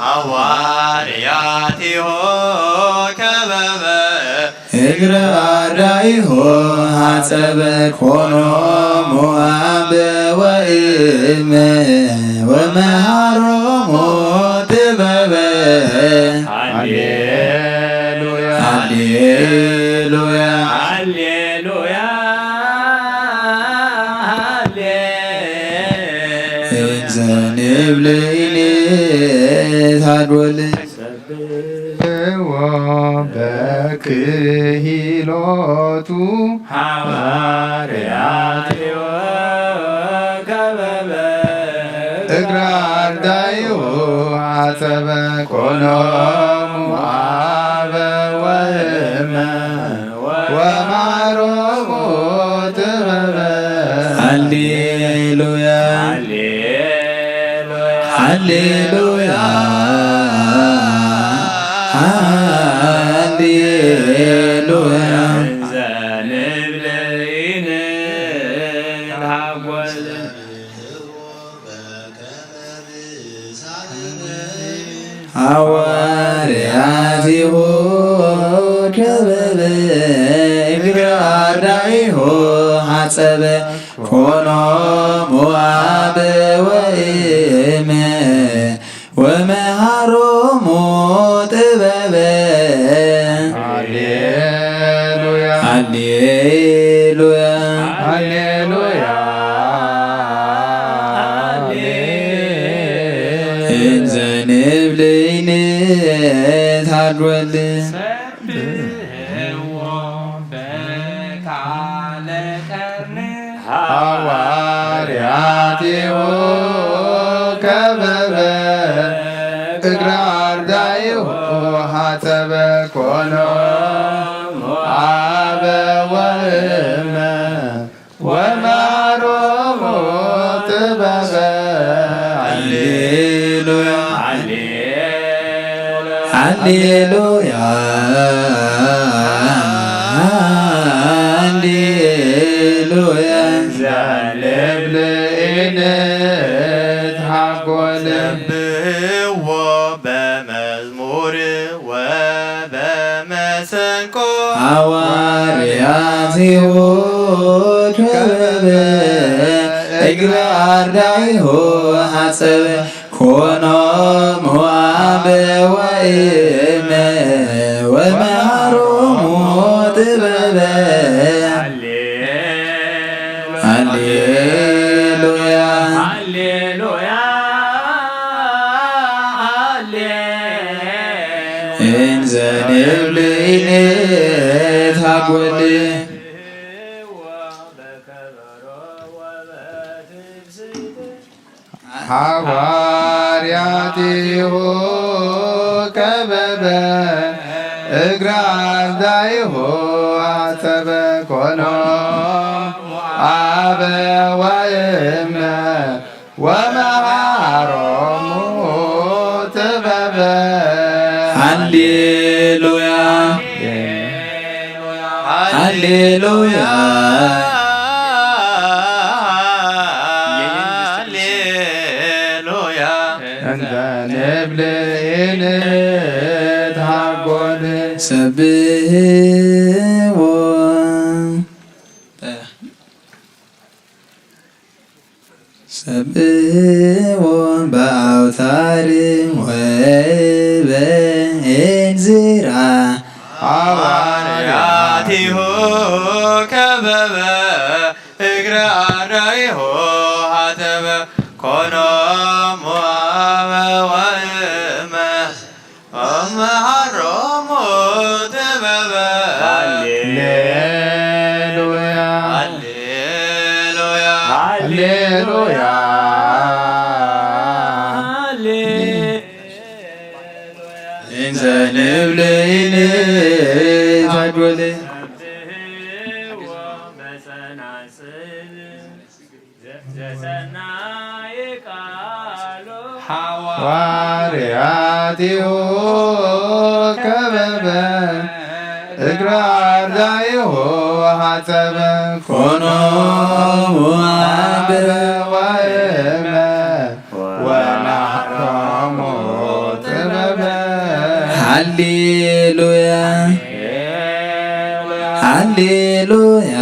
ሐዋርያቲሁ ከበበ እግረ አርዳኢሁ ሐጸበ ኮኖሙ አበ ወእመ ወመሃሮሙ ጥበበ። ሃሌሉያ፣ ሃሌሉያ፣ ሃሌሉያ፣ ሃሌ- እንዘ ንብል ኢንታዶል። ወበክሂሎቱ ሐዋርያትዮ ከበበ እግረ አርዳኢሁ ሐጸበ ኮኖሙ አበ ወእመ ወማሮሙ ጥበበ። ሃሌሉያ፣ ሃሌሉያ፣ ሃሌሉያ። እንዘ ንብል ኢንታጎል ሐዋርያቲሁ ከበበ እግረ አርዳኢሁ ሐጸበ ኮኖሙ አበ ወእመ ወመሃሮሙ ጥበበ። ሃሌሉያ፣ ሃሌሉያ፣ ሃሌሉያ። እንዘ ንብል ኢንታዶል። ሰብሕዎ በካለ ቀርኒ ሐዋርያቲሁ ከበበ እግረ አርዳኢሁ ሐጸበ ኮኖሙ አበ ወእመ ወማሮሙ ጥበበ። ሃሌሉያ፣ ሃሌሉያ፣ ሃሌሉያ። ዘንብል ኢንታጎል። ሰብሕዎ በመዝሙር ወበመሰንቆ ሐዋርያቲሁ ከበበ እግረ አርዳኢሁ ሐጸበ ኮኖሙ አበ ወእመ ወመሃሮሙ ጥበበ። ሃሌሉያ፣ ሃሌሉያ፣ ሃሌ- እንዘ ንብል ኢንታጎል። ሐዋርያቲሁ ከበበ እግረ አርዳኢሁ ሐጸበ ኮኖሙ አበ ወእመ ወመሃሮሙ ጥበበ። ሃሌሉያ፣ ሃሌሉያ፣ ሃሌሉያ። እንዘ ንብል ኢንታጎል። ሰብሕዎ ሰብሕዎ በአውታር ወበእንዝራ። ሐዋርያቲሁ ከበበ እግረ አርዳኢሁ ሐጸበ ኮኖሙ አበ ወእመ ወመሃሮሙ ጥበበ። ሃሌሉያ፣ ሃሌሉያ፣ ሃሌሉያ፣ ሃሌሉያ። እንዘ ንብል ኢንታጎል። ዘሰናይ ቃሉ ሐዋርያቲሁ ከበበ እግረ አርዳኢሁ ሐጸበ ኮኖሙ አበ ወእመ ወመሃሮሙ ጥበበ። ሃሌሉያ። ሃሌሉያ፣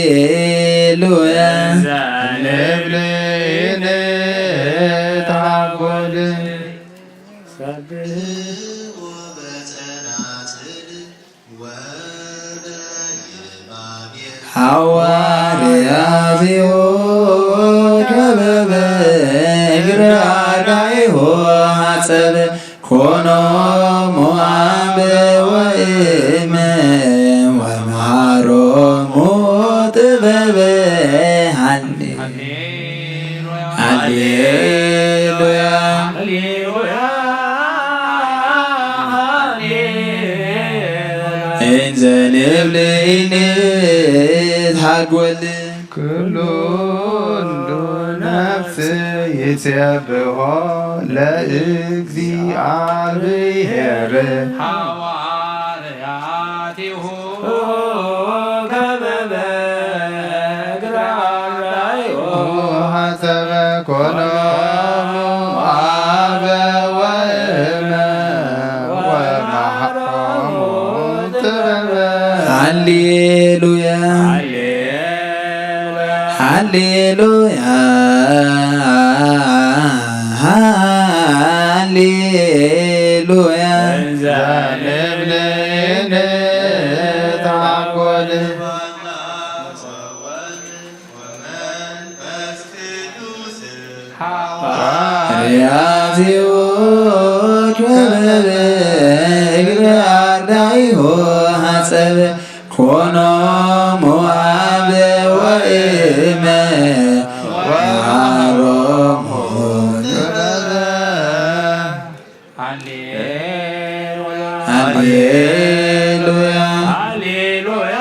ሃሌሉያ። እንዘ ንብል ንትሐጎል። ሐዋርያቲሁ ከበበ እግረ አርዳኢሁ ሐጸበ ኮኖሙ አበ ወእመ ወመሃሮሙ ጥበበ። ሃሌ ሃሌሉያ። እንዘ ንብል ኢንትሐጎል። ኩሉ ነፍስ ይሴብሖ ለእግዚአብሔር። ሐዋርያቲሁ ከበበ እግረ አርዳኢሁ ሐጸበ ኮኖሙ አበ ወእመ ወመሃሮሙ ጥበበ። ሃሌሉያ፣ ሃሌሉያ፣ ሃሌሉያ። እንዘ ንብል ንትሐጎል። ሐዋርያቲሁ ከበበ እግረ አርዳኢሁ ሐጸበ ኮኖሙ አበ ወእመ ወመሃሮሙ ጥበበ። ሃሌሉያ፣ ሃሌሉያ፣ ሃሌሉያ።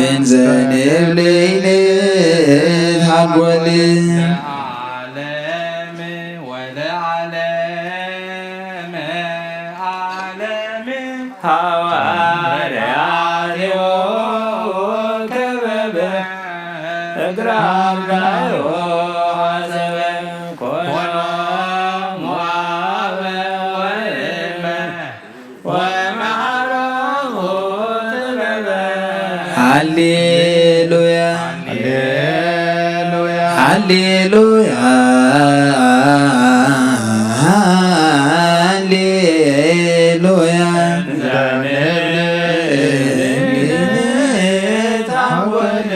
እንዘ ንብል ኢንትሐጎል። ለዓለም ወለዓለመ ዓለም። ሐዋርያቲሁ ከበበ እግረ አርዳኢሁ ሐጸበ ኮኖሙ አበ ወእመ ወመሃሮሙ ጥበበ። ሃሌሉያ፣ ሃሌሉያ፣ ሃሌሉያ፣ ሃሌሉያ። እንዘ ንብል ንትሐጎል።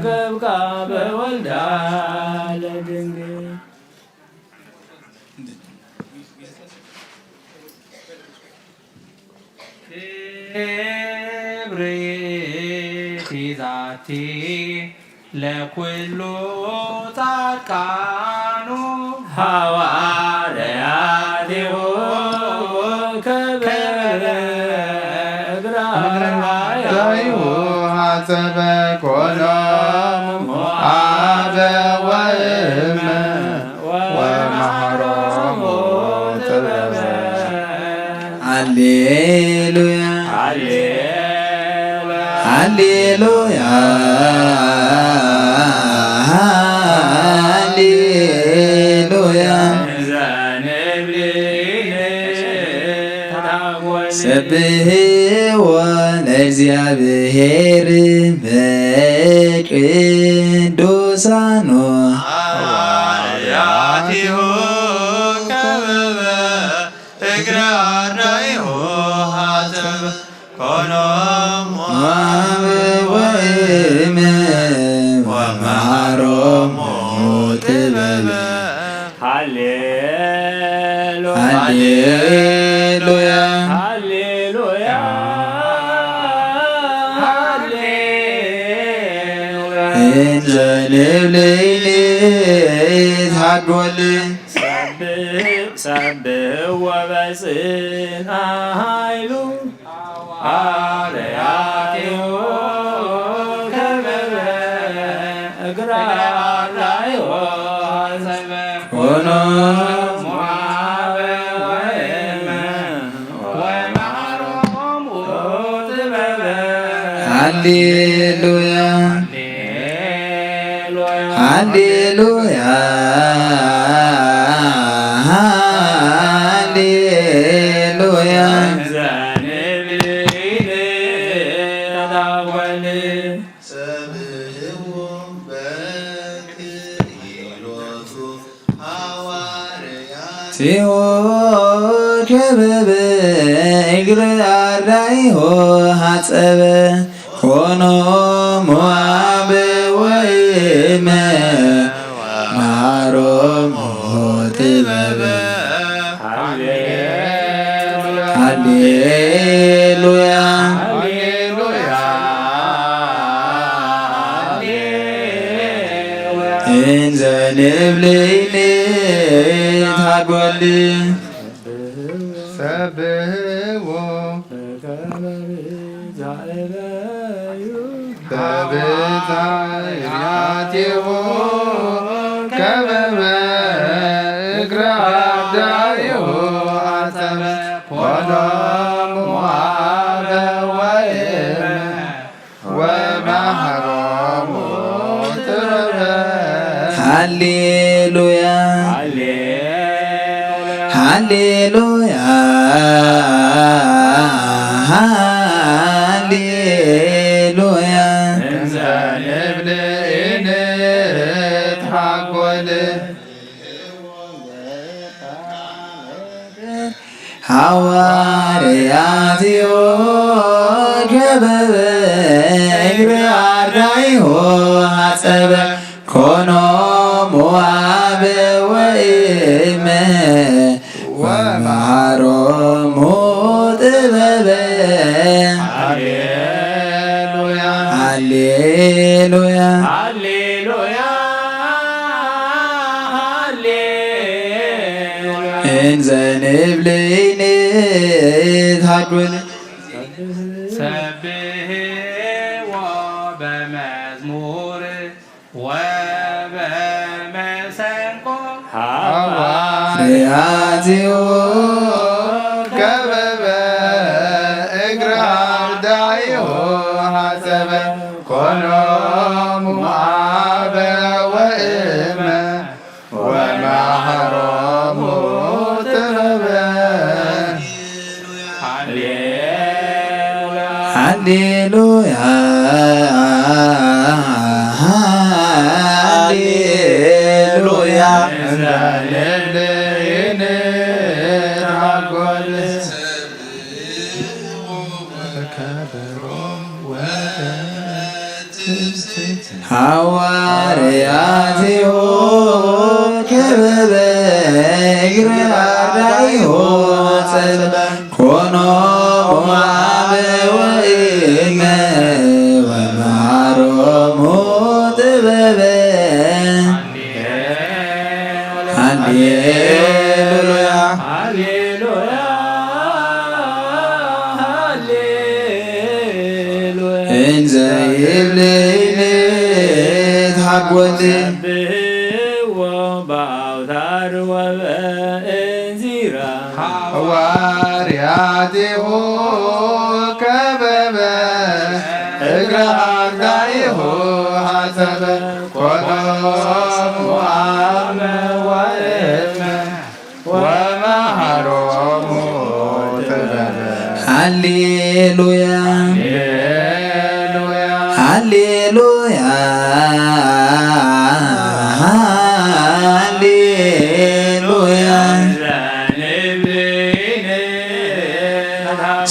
ከብካ በወልዳ ለድንግል። ክብርት ዛቲ ለኩሉ ጻድቃኑ ሐዋርያቲሁ ከበበ እግረ አርዳኢሁ ሐጸበ ኮኖሙ አበ ወእመ ወመሃሮሙ ጥበበ። ሃሌሉያ፣ ሃሌሉያ፣ ሃሌሉያ። ሰብሕዎ ለእግዚአብሔር በቅዱሳኑ። ሐዋርያቲሁ ከበበ እግረ አርዳኢሁ ሐጸበ ኮኖሙ አበ ወእመ ወመሃሮሙ ጥበበ። ሃሌሉያ፣ ሃሌሉያ፣ ሃሌሉያ። እንዘ ንብል ኢንትሐጎል። ሰብሕ፣ ሰብሕዎ በጽንዓ ኃይሉ ሐዋርያቲሁ ከበበ እግረ አርዳኢሁ ሐጸበ ኮኖሙ አበ ወእመ ወመሃሮሙ ጥበበ። ሃሌሉያ፣ ሃሌሉያ፣ ሃሌሉያ፣ ሃሌሉያ። ሰብህዎ በክኢሎቱ ሃዋርያ ቲኦ ከበበ እግረ ኣርዳኢሆ ሐጸበ ኮኖሙ አበ ወእመ መሃሮሙ ጥበበ። ሃሌሉያ። እንዘ ንብልኒ ታጎል ሰብሕዎ በብዛይራቲሁ ከበበ እግረ አርዳኢሁ አጸበ ኮሎሙ አበ ወእመ ወመሃሮሙ ጥበበ። ሃሌሉያ፣ ሃሌሉያ፣ ሃሌሉያ። እንዘ ንብል ኢንትሃጎል ሃዋርያትዮ ከበበ እግረ አርዳኢሆ ሐጸበ ኮኖሙ አበ ወእመ ወመሃሮሙ ጥበበ። ሃሌሉያ፣ ሃሌሉያ፣ ሃሌሉያ፣ ሃሌሉያ። እንዘ ንብልኒ ታጉል ሰብሕዎ በመዝሙር ወበመሰንቆ ሃዋርያትዮ ከበበ እግረ አርዳኢሁ ሐጸበ ኮኖሙ አበ ወእመ ወመሃሮሙ ጥበበ። ሃሌሉያ፣ ሃሌሉያ፣ ሃሌሉያ። እንዘ ንብል ኢንትሃጎል ከበሮ ወትስብእት ሃዋርያትዮ ከበበ እግረ አርዳኢሁ ሐጸበ ኮኖሙ አበ ወእመ ወመሃሮሙ ጥበበ። ሃሌሉያ፣ ሃሌሉያ፣ ሃሌሉያ። እንዘ ይብልኒ ታጎል ሰብሕዎ በአውታር ወበእንዚራ ሃዋርያቲሁ ከበበ እግረ አርዳኢሁ ሐጸበ ኮኖሙ አበ ወእመ ወመሃሮሙ ጥበበ። ሃሌሉያ፣ ሃሌሉያ፣ ሃሌሉያ፣ ሃሌሉያ።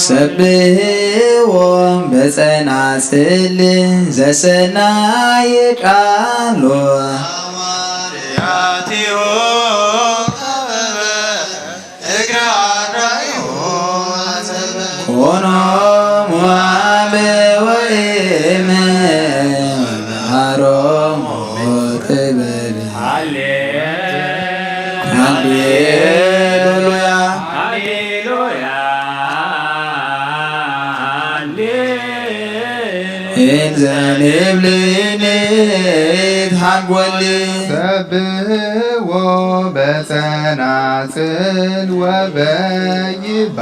ሰብሕዎ በጸናጽል ዘሰናይ ቃሎ ሃዋርያቲሁ ከበበ እግረ አርዳኢሁ ሐጸበ ኮኖሙ አበ ወእመ ወመሃሮሙ ጥበበ። ሃሌ-፣ ሃሌሉያ፣ ሃሌሉያ፣ ሃሌ-፣ እንዘ ንብልኒ ታጎል ሰብሕዎ በጸናጽል ወበይባቤ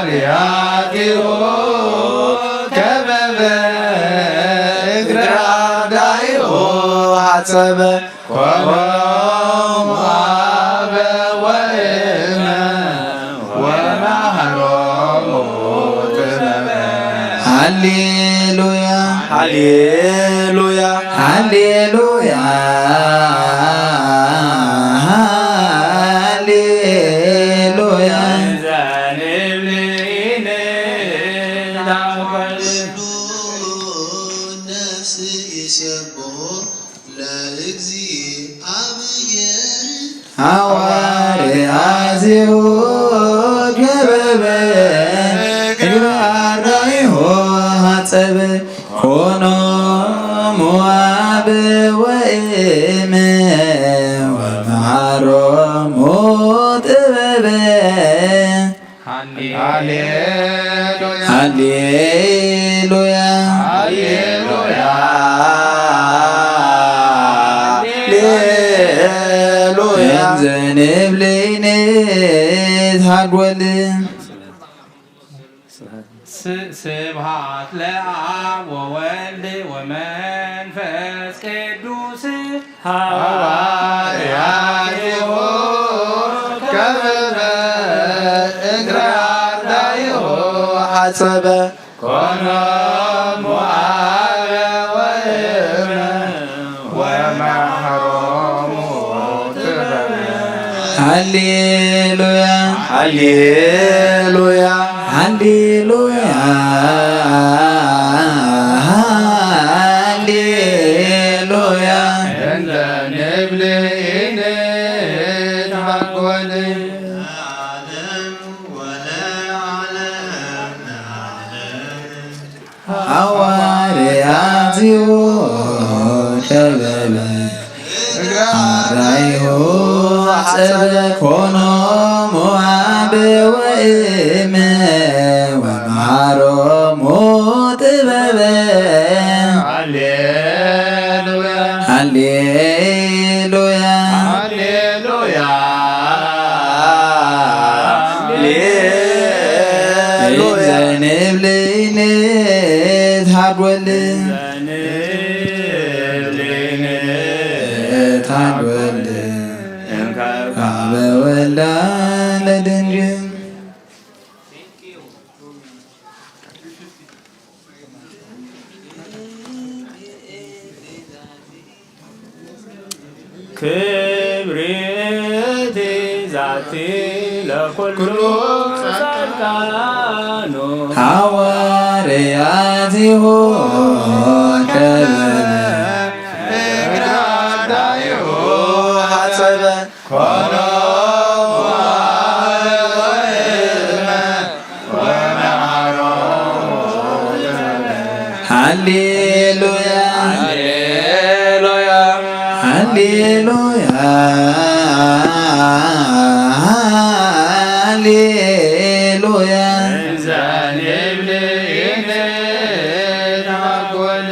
ሃዋርያቲሁ ከበበ እግረ ጸበ ኮኖሙ አበ ወእመ ወመሃሮሙ ጥበበ። ሃሌሉያ፣ ሃሌሉያ፣ ሃሌሉያ፣ ሃሌሉያ። ነፍስ ይሴብሖ ለእግዚአብሔር። ሐዋርያዚሁ ገበበ እግረ አርዳኢሁ ሐጸበ ኮኖሙ አበ ወእመ ወመሃሮሙ ጥበበ። ሃሌሉያ። ሃሌሉያ። ሃሌሉያ። ሃሌሉያ። እንዘ ንብልኒ ታጎል። ስ-፣ ስብሐት ለአብ ወወልድ ወመንፈስ ቅዱስ። ሐዋርያቲሁ ከበበ እግረ አርዳኢሁ ሐጸበ ኮኖሙ አበ ወእመ ወመሃሮሙ ጥበበ። ሃሌሉያ፣ ሃሌሉያ፣ ሃሌሉያ፣ ሃሌሉያ። እንተ ንብል ኢንትሃጎል። ሐዋርያዚሁ ከበበ አርዳኢሁ ሐጸበ ኮኖሙ አበ ወእመ ወመሃሮሙ ጥበበ። ሃሌሉያ። ሃሌሉያ። ሃሌሉያ። ሃሌሉያ። ዘንብልኒ ታጎል። ዘንብልኒ ታጎል። እንከርካ በወልዳ ለድንግል። ክብርቲ ዛቲ ለኩሉ ጻድቃኑ። ሐዋርያቲሁ ከበበ እግረ አርዳኢሁ ሐጸበ። ሃሌሉያ፣ ሃሌሉያ፣ ሃሌሉያ፣ ሃሌሉያ። እንዘ ንብል ኢንትሃጎል።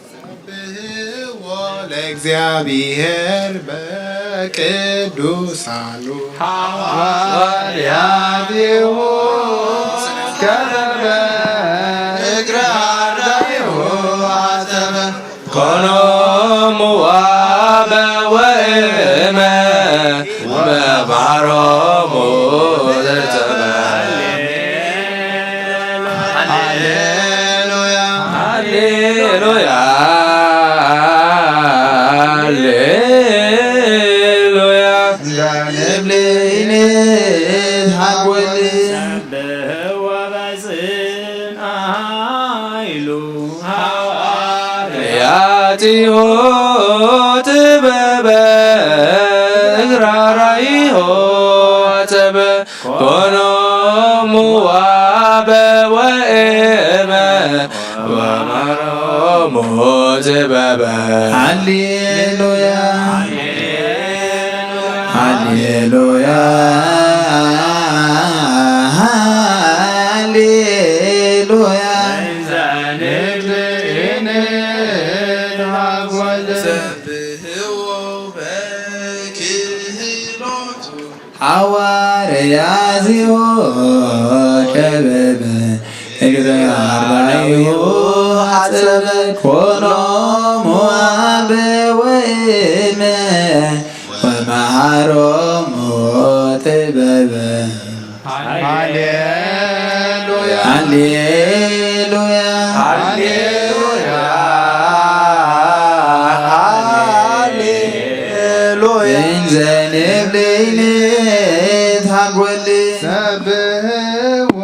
ሰብሕዎ ለእግዚአብሔር በቅዱሳኑ። ሐዋርያቲሁ ከበበ እግረ አርዳኢሁ አጠበ። ኮኖሙ አበ ወእመ ወመሃሮሙ ዘጸበ። ሃሌሉያ፣ ሃሌሉያ፣ ሃሌሉያ። እንዘ ንብል ኢንትሃጎል። ሰብሕዎ በጽንዓት ኃይሉ ሐዋርያቲሁ ጥበበ እግረ አርዳኢሁ አጠበ። ኮኖሙ አበ ወእመ ወመሃሮሙ ጥበበ። ሃሌሉያ፣ ሃሌሉያ፣ ሃሌሉያ። እንዘ ንብል ኢንትሃጎል። ሰብሕዎ በክህሎቱ። ሐዋርያቲሁ ከበበ እግረ አርዳኢሁ አጠበ። ኮኖሙ አበ ወእመ ወመሃሮሙ ጥበበ። ሃሌሉያ፣ ሃሌሉያ፣ ሃሌሉያ፣ ሃሌሉያ። እንዘ ንብልኒ ታጎል ሰብሕዎ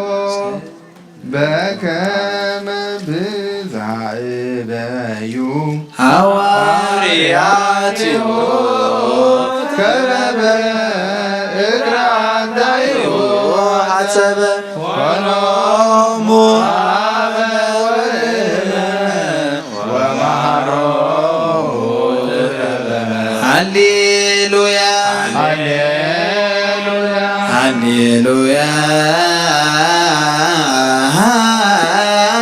በከመ ብዝሃ እበዩ ሃዋርያቲሁ ከበበ እግረ ኣርዳኢሁ ሐጸበ ኮኖሙ ሃበ ወእመ ወመሃሮሙ ጥበበ። ሃሌሉያ፣ ሃሌሉያ፣ ሃሌሉያ፣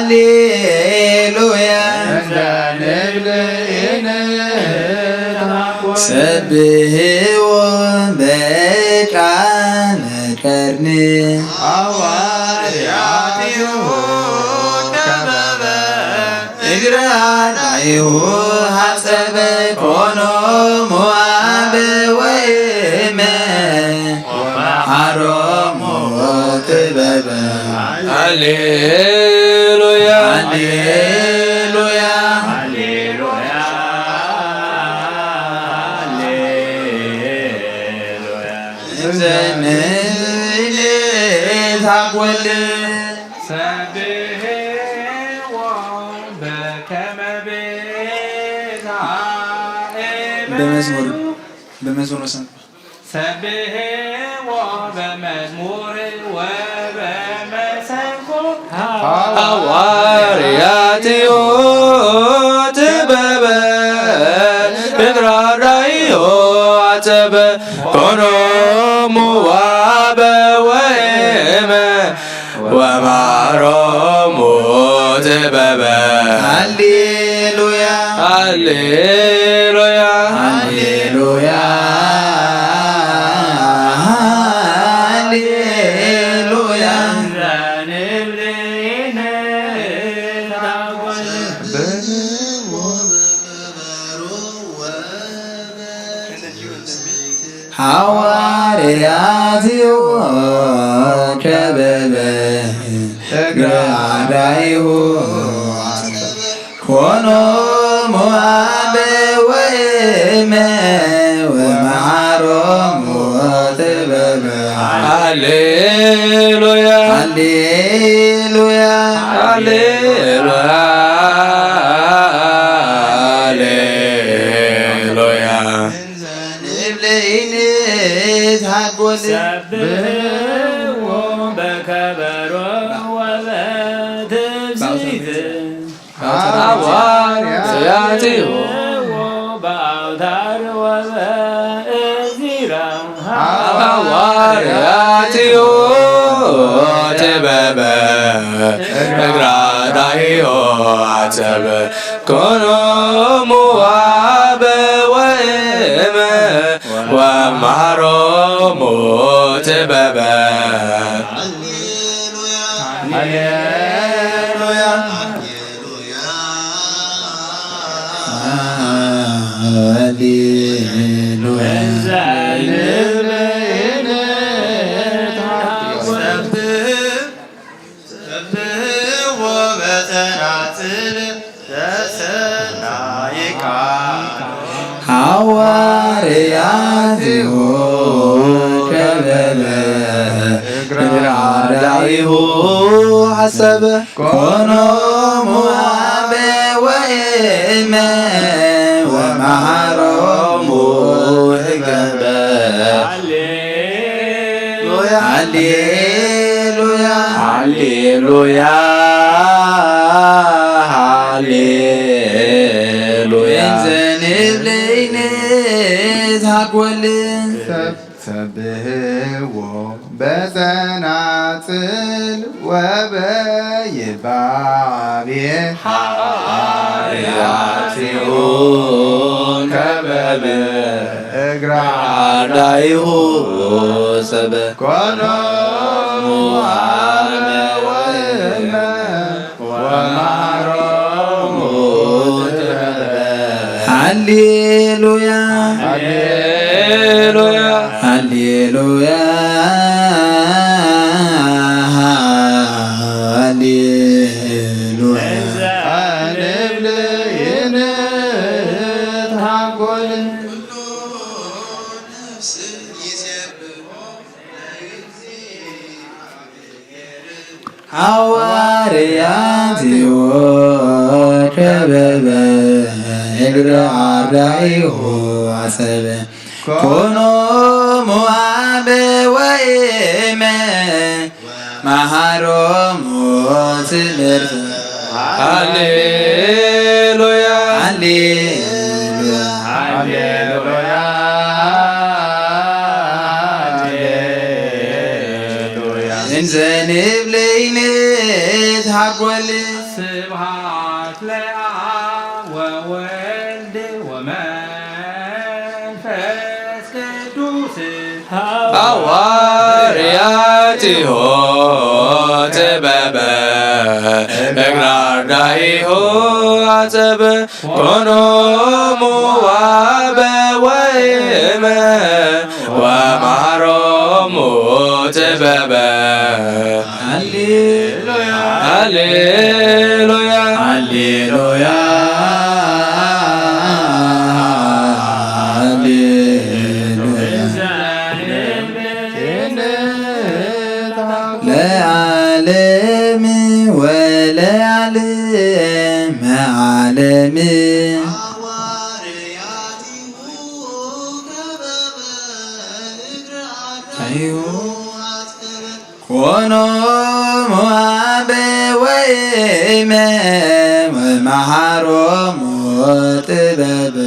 ሃሌሉያ። እንደ ንብል ኢነ ሰብሕዎ በቃለ ቀርኒ ሃዋርያቲሁ ከበበ እግረ ኣርዳኢሁ ሐጸበ ኮኖሙ ሃበ ወእመ ወመሃሮሙ ጥበበ። ሃሌሉያ፣ ሃሌሉያ፣ ሃሌሉያ፣ ሃሌሉያ። እንዘ ንብልኒ ታጎል ሰብሕዎ በከመ ቤዛ በመዝሙር፣ በመዝሙር መሰንቆ። ሰብሕዎ በመዝሙር ወበመሰንቆ ሃዋርያቲሁ ጥበበ እግረ ኣርዳኢሁ ሐጸበ ኮኖሙ ሃበ ወእመ ወመሃሮሙ ጥበበ። ሃሌሉያ፣ ሃሌሉያ፣ ሃሌሉያ፣ ሃሌሉያ። ሃዋርያቲሁ ከበበ እግረ ኣርዳኢሁ ኮኖሙ ሃበ ወእመ ወመሃሮሙ ጥበበ። ሃሌሉያ፣ ሃሌሉያ፣ ሃሌሉያ፣ ሃሌሉያ። እንዘ ንብልኒ ታጎል ሰብሕዎ በከበሮ ወበትፍሲት ሃዋርያቲሁ በአውታር ወበእዚራ ሃዋርያቲሁ ጥበበ እግረ አርዳኢሁ ሐጸበ ኮኖሙ ሃበ ወእመ ወመሃሮሙ ጥበበ። ሃሌሉያ፣ ሃሌሉያ። ሰብሕዎ በጸናጽል ተሰናይ ቃል ሃዋርያቲሁ ከበበ እግረ አርዳኢሁ ሐጸበ ኮኖሙ ሃበ ወእመ ወመሃሮሙ ጥበበ። ሃሌሉያ፣ ሃሌሉያ፣ ሃሌሉያ። እንዘ ንብልኒ ታጎል ሰብ-፣ ሰብሕዎ በጸናጽል ወበይባቤ ሃዋርያቲሁ ከበበ እግረ አርዳኢሁ ሰበ ኮኖሙ ሃበ ወእመ ወመሃሮሙ ጥበበ። ሃሌ ሃሌሉያ፣ ሃሌሉያ፣ ሃሌሉያ፣ ሃሌሉያ። እንዘ ንብል ይንትሃጎል። ሐዋርያትዮ ከበበ እግረ አርዳኢሁ አሰበ ኮኖሙ አበ ወእመ መሃሮሙ ትምህርት። ሃሌሉያ፣ ሃሌሉያ፣ ሃሌሉያ፣ ሃሌሉያ። እንዘ ንብለይነት ሃጎል። ስብሐት ለአብ ወወልድ ወመንፈስ ቅዱስ። ሐዋርያቲሆ ጥበበ እግረ አርዳኢሁ አጸበ ኮኖሙ አበ ወእመ ወመሃሮሙ ጥበበ። ሃሌሉያ፣ ሃሌሉያ፣ ሃሌሉያ፣ ሃሌሉያ። ለዓለም ወለዓለመ ዓለም። ኮኖሙ አበ ወእመ ወመሃሮሙ ጥበበ።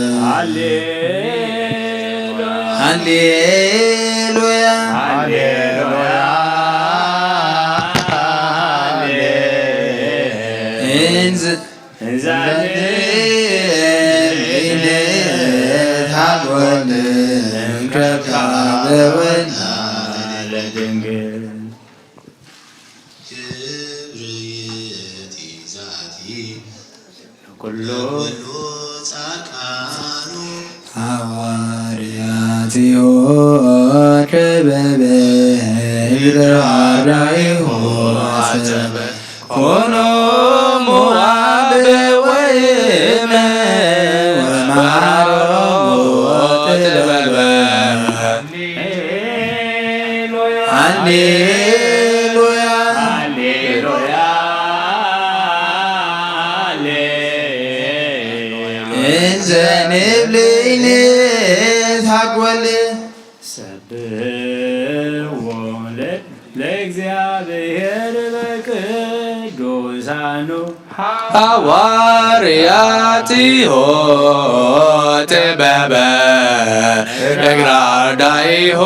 ሃሌሉያ፣ ሃሌሉያ፣ እንዝ እንዘ ንብል ይንትሃጎል እምከብካበወና ለድንግል። ክብር ይእቲ ዛቲ ኩሉ ጻድቃኑ። ሐዋርያትዮ ከበበ እግረ አርዳኢሁ አጸበ ኮኖሙ አበ ወእመ ወመሃሮሙ ጥበበ። ሃሌሉያ፣ ሃሌሉያ፣ ሃሌሉያ። እንዘ ንብል ይንትሃጎል። ሰብሕዎ ለ-፣ ለእግዚአብሔር በቅዱሳኑ። ሐዋርያቲሁ ጥበበ እግረ አርዳኢሁ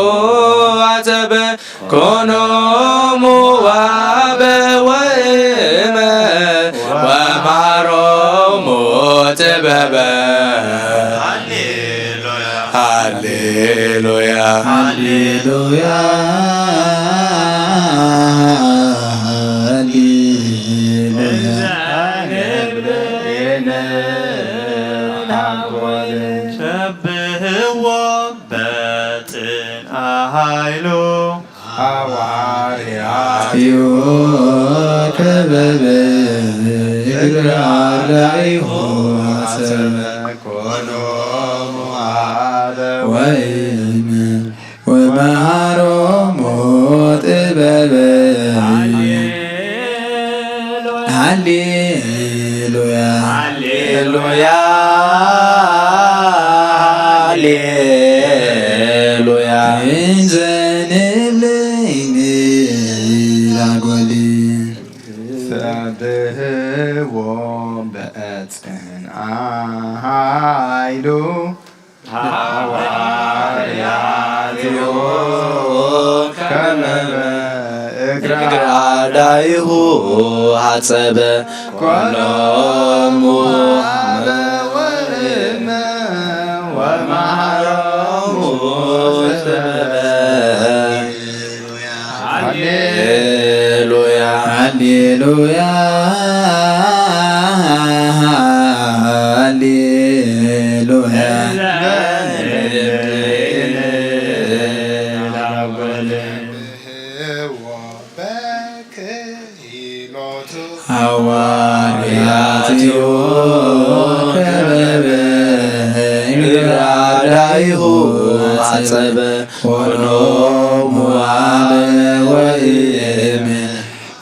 አጸበ ኮኖሙ አበ ወእመ ወመሃሮሙ ጥበበ። ሃሌሉያ፣ ሃሌሉያ፣ ሃሌሉያ። ሰብሕዎ በጽንአ ኃይሉ። ሐዋርያቲሁ ከበበ እግረ አርዳኢሁ አሰበ ኮኖሙ አበ ወእመ ወመሃሮሙ ጥበበ። ሃሌሉያ፣ ሃሌሉያ፣ ሃሌሉያ። እንዘ ንብል ይንትሃጎል። ሰብሕዎ በጽንአ ኃይሉ። ሐዋርያቲሁ ከበበ እግረ አርዳኢሁ አጸበ ኮኖሙ አበ ወእመ ወመሃሮሙ ጥበበ። ሃሌሉያ፣ ሃሌሉያ፣ ሃሌሉያ። ከበበ እግረ አርዳኢሁ አጸበ ኮኖሙ አበ ወእመ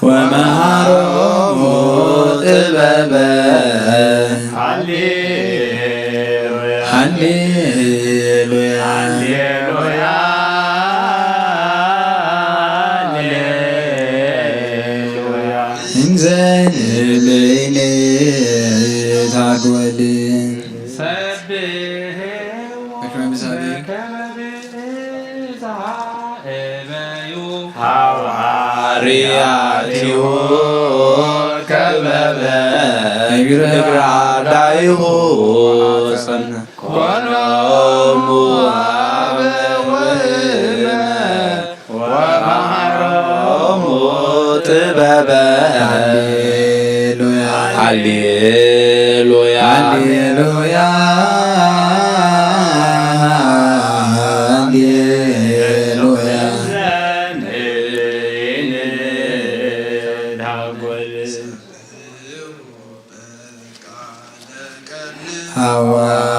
ወመሃሮሙ ጥበበ። ሃሌሉያ። ሃሌሉያ። ሃሌሉያ። እንዘ ንብለይነ ታጎል። ሰብሕ በከመ ብዝሃ እበዩ ሐዋርያቲሁ ከበበ እግረ አርዳኢሁ ጸንዐ። ኮኖሙ አበ ወእመ ወመሃሮሙ ጥበበ። ሃሌሉያ። ሃሌሉያ። ሃሌሉያ። ሃሌሉያ።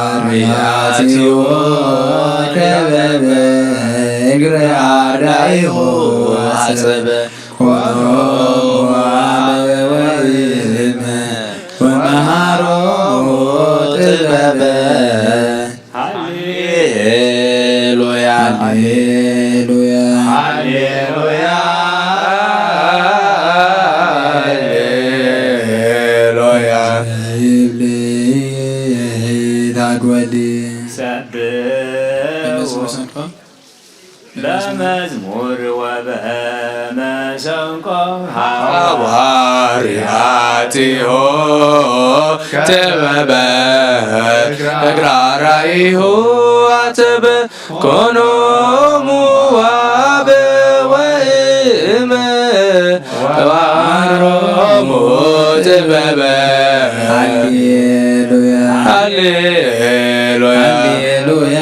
ሐዋርያትዮ ከበበ እግረ አርዳኢሁ አጸበ ኮኖሙ አበ ወእመ ወመሃሮሙ ጥበበ። ሃሌሉያ። ሃሌሉያ። ሃሌሉያ። ሃሌሉያ። ይብል ታጎል። ሰብሕ በመዝሙር ሰንቆ። በመዝሙር ወበመሰንቆ ሐዋርያቲሆ ከበበ እግረ አርዳኢሁ አጸበ ኮኖሙ አበ ወእመ ወመሃሮሙ ጥበበ። ሃሌሉያ። ሃሌሉያ። ሃሌሉያ።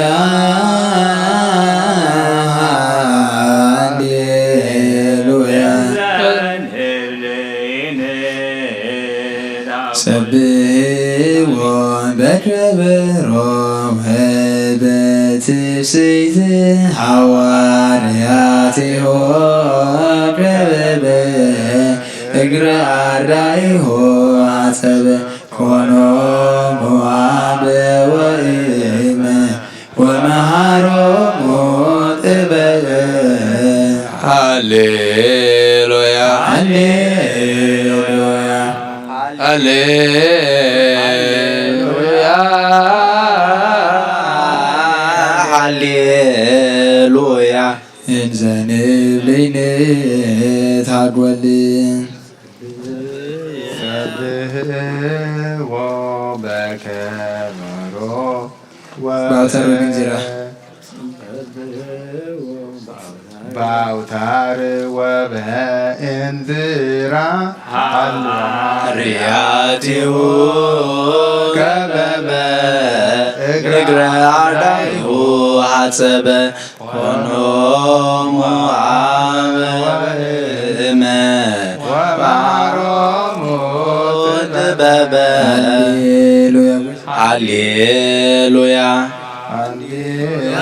ሃሌሉያ። ሰብሕዎ በክብሮ ወበትፍስሕት ሐዋርያቲሆ ከበበ እግረ አርዳኢሆ አጸበ ኮኖሙ አበ ወእመ ወመሃሮሙ ጥበበ። ሃሌሉያ። ሃሌሉያ። ሃሌሉያ። ሃሌሉያ። እንዘ ንብለይነ ታጎል። ሰብሕዎ በከበሮ ባውታር ወብእንዚራ። ባውታር ወበእንዚራ ሐዋርያቲሁ ከበበ እግረ አርዳኢሁ አጸበ ኮኖሙ አበ ወእመ ወመሃሮሙ ጥበበ። ሃሌሉያ። ሃሌሉያ።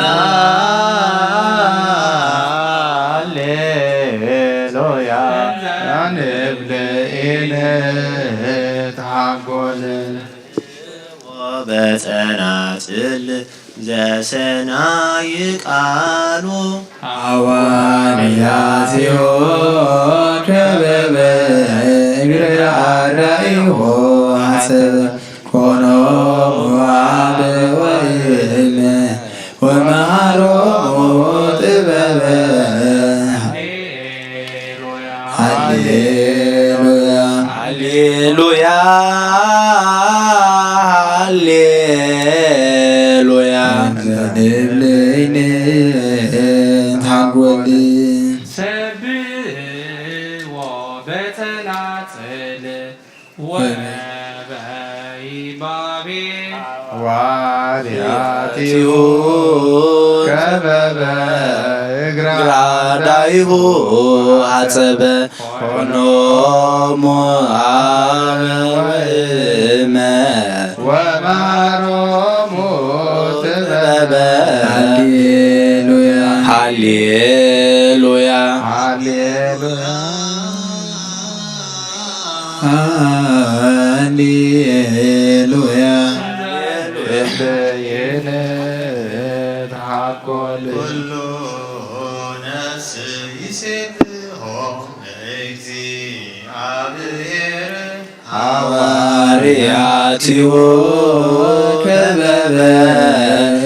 ሃሌሉያ። እንብለ ኢነ ታጎል። በጸናጽል ዘሰናይ ቃሉ ሐዋርያቲሁ ከበበ እግረ አርዳኢሁ አጸበ ኮኖሙ አበ ወእመ ወመሃሮሙ ጥበበ። ሃሌሉያ። ሃሌሉያ። ሃሌሉያ። እንዘ ንብለይነ ታጎል። ሰብሕዎ በጸናጽል ወበይባቤ ሐዋርያቲሁ ከበበ እግረ አርዳኢሁ አጸበ ኮኖሙ አበ ወእመ ወመሃሮሙ ጥበበ። ሃሌሉያ። ሃሌሉያ። ሃሌሉያ። ሃሌሉያ። እለ ይንት ሃኮል ኩሉ ነፍስ ይሴብሖ ለእግዚአብሔር። ሐዋርያቲሁ ከበበ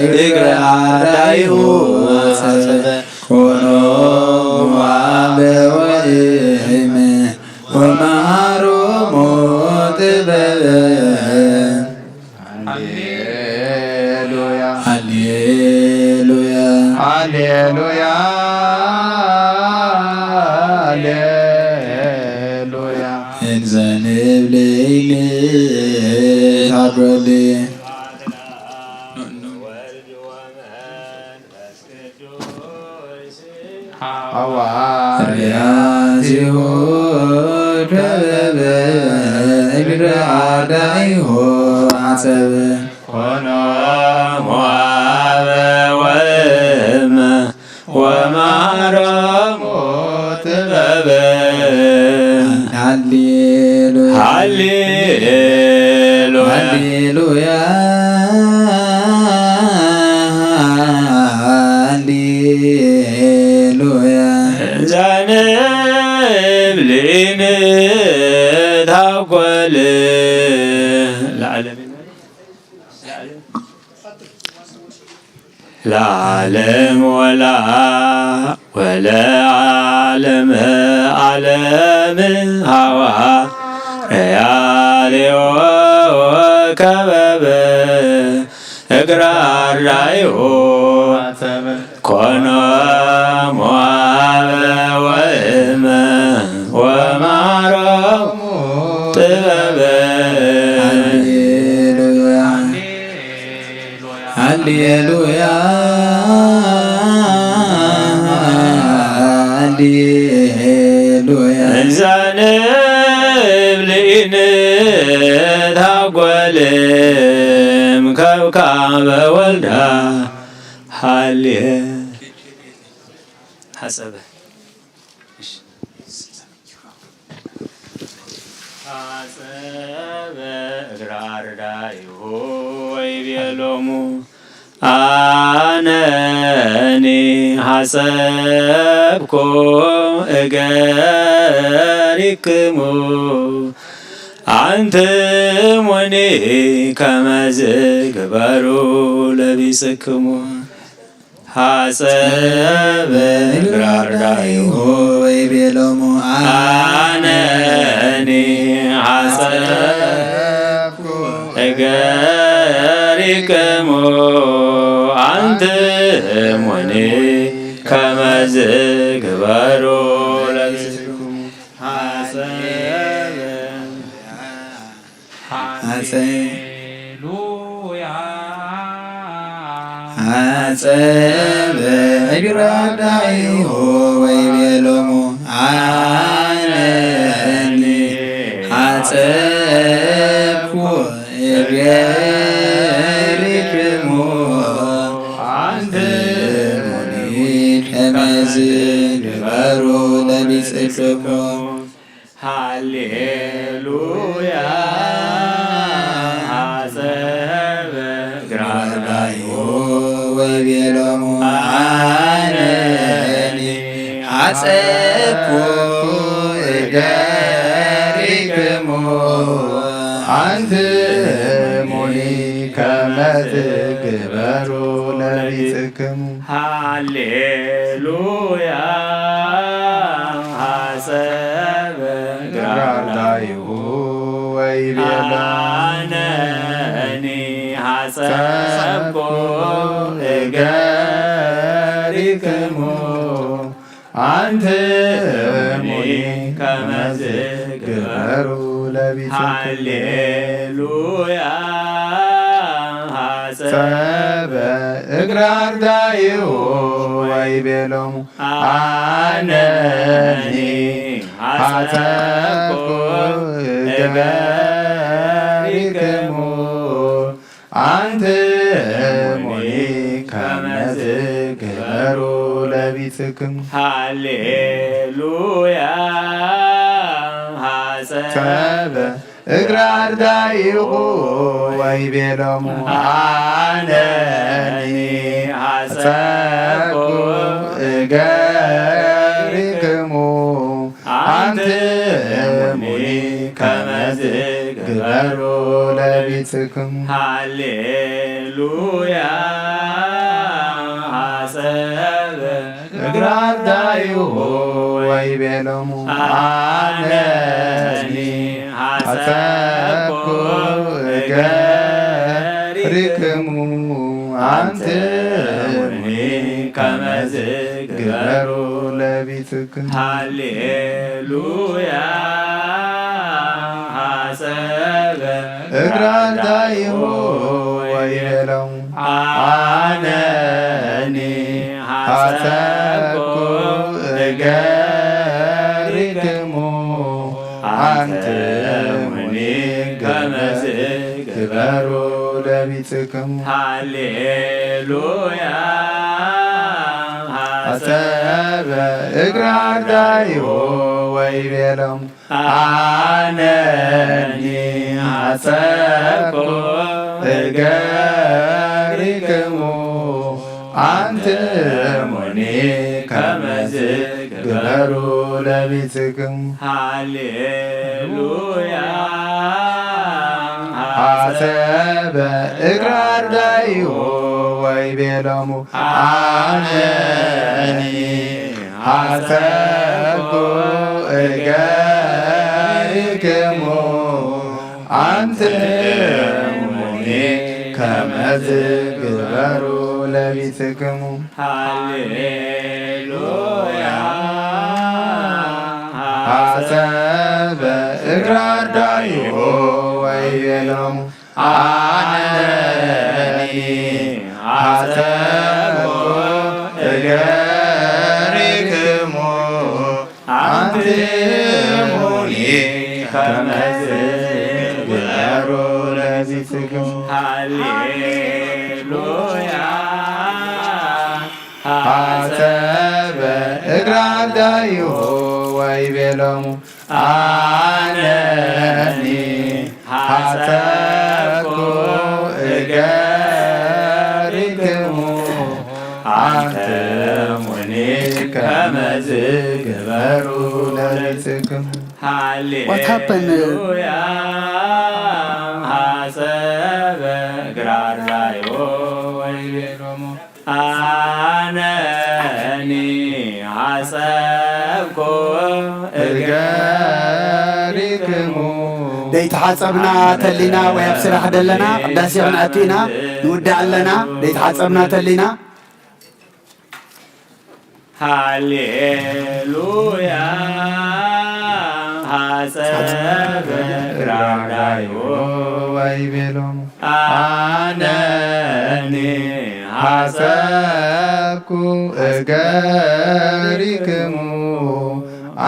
እግረ አርዳኢሁ አጸበ። ኮኖሙ አበ ወእመ ወመሃሮሙ ጥበበ። ሃሌሉያ። ሃሌሉያ። ሃሌሉያ። ሃሌሉያ። እንዘ ንብል ኢልት አዶል። ሐዋርያቲሁ ከበበ እግረ አርዳኢሁ አጸበ። ኮኖሙ አበ ወእመ ወመሃሮሙ ጥበበ። ሃሌሉያ። ሃሌሉያ። ሃሌሉያ። ሃሌሉያ። እንዘ ንብል ኢንታጎል ለዓለም ለዓለም ወላ ወለዓለመ ዓለም ሐዋርያቲሁ ከበበ እግረ አርዳኢሁ ኮኖሙ አበ ወእመ ወመሃሮሙ ጥበበ። ሃሌሉያ። ሃሌሉያ። ሃሌሉያ። እንዘ ንብል ኢንታጎል እምከብካበ ወልዳ። ሃሌ ሐሰበ። ሐሰበ እግረ አርዳኢሁ ወይቤሎሙ፣ አነኒ ሐሰብኩ እገሪክሙ፣ አንትሙኒ ከመዝ ግበሩ ለቢጽክሙ። ሐሰበ እግረ አርዳኢሁ ወይቤሎሙ፣ አነኒ ሐሰብኩ እገሪክሙ፣ አንትሙኒ ከመዝ ግበሩ ለቢጽክሙ። ሐሰበ ሐሰ ሃሌሉያ። ሐሰበ እግረ አርዳኢሁ ወይቤሎሙ፣ አነኒ ሐሰብኩ እገሪክሙ፣ አንትሙኒ ከመዝ ግበሩ ለቢጽክሙ። ሃሌሉያ። ሐሰበ እግረ አርዳኢሁ ወይቤሎሙ፣ አነኒ ሐሰብኩ እገሪክሙ፣ አንትሙኒ ከመዝ ግበሩ ለቢጽክሙ። ሃሌሉያ። ሐሰበ እግረ አርዳኢሁ ወይቤሎሙ፣ አነኒ ሐሰብኩ እገሪክሙ፣ አንትሙኒ ከመዝ ግበሩ ለቢጽክሙ። ሃሌሉያ። ሐሰበ እግረ አርዳኢሁ ወይቤሎሙ፣ አነኒ ሐሰብኩ እገሪክሙ አንትሙኒ ከመዝ ግበሩ ለቢጽክሙ። ሃሌሉያ ሐሰበ እግረ አርዳኢሁ ወይቤሎሙ አነኒ ሐሰብኩ እገሪክሙ አንትሙኒ ከመዝ ግበሩ ለቢጽክሙ። ሃሌሉያ ሐሰበ እግረ አርዳኢሁ ወይቤሎሙ አነኒ ሐሰብኩ እገሪክሙ አንትሙኒ ከመዝ ግበሩ ለቢጽክሙ። ሃሌሉያ ሐሰበ እግረ አርዳኢሁ ወይቤሎሙ አነኒ ሐሰብኩ እገሪክሙ አንትሙኒ ከመዝ ግበሩ ለቢጽክሙ። ሃሌሉያ ሐሰበ እግረ አርዳኢሁ ወይቤሎሙ አነኒ ሐሰብኩ እገሪክሙ አንትሙኒ ከመዝ ግበሩ ለቢጽክሙ። ሃሌሉያ ሐሰበ እግረ አርዳኢሁ ወይቤሎሙ አነኒ ሐሰብኩ እገሪክሙ አንትሙኒ ከመዝ ግበሩ ለቢጽክሙ። ሃሌሉያ ሐሰበ እግረ አርዳኢሁ ወይቤሎሙ አነኒ ሐሰብኩ እገሪክሙ አንትሙኒ ከመዝ ግበሩ ለቢጽክሙ። ሃሌሉያ ሐሰበ እግረ አርዳኢሁ ወይቤሎሙ አነኒ ሐሰብኩ እገሪክሙ አንትሙኒ ከመዝ ግበሩ ለቢጽክሙ። What happened? ሃሌሉያ ሐሰበ እግረ አርዳኢሁ ወይቤሎሙ አነኒ ሐሰብኩ እገሪክሙ። ደይተሓጸብና ተሊና ወይ ኣብ ስራሕ ደለና ቅዳሴ ክንኣቱ ኢና ንውዳእ ኣለና። ደይተሓጸብና ተሊና ሃሌሉያ ሐሰበ እግረ አርዳኢሁ ወይቤሎሙ አነኒ ሐሰብኩ እገሪክሙ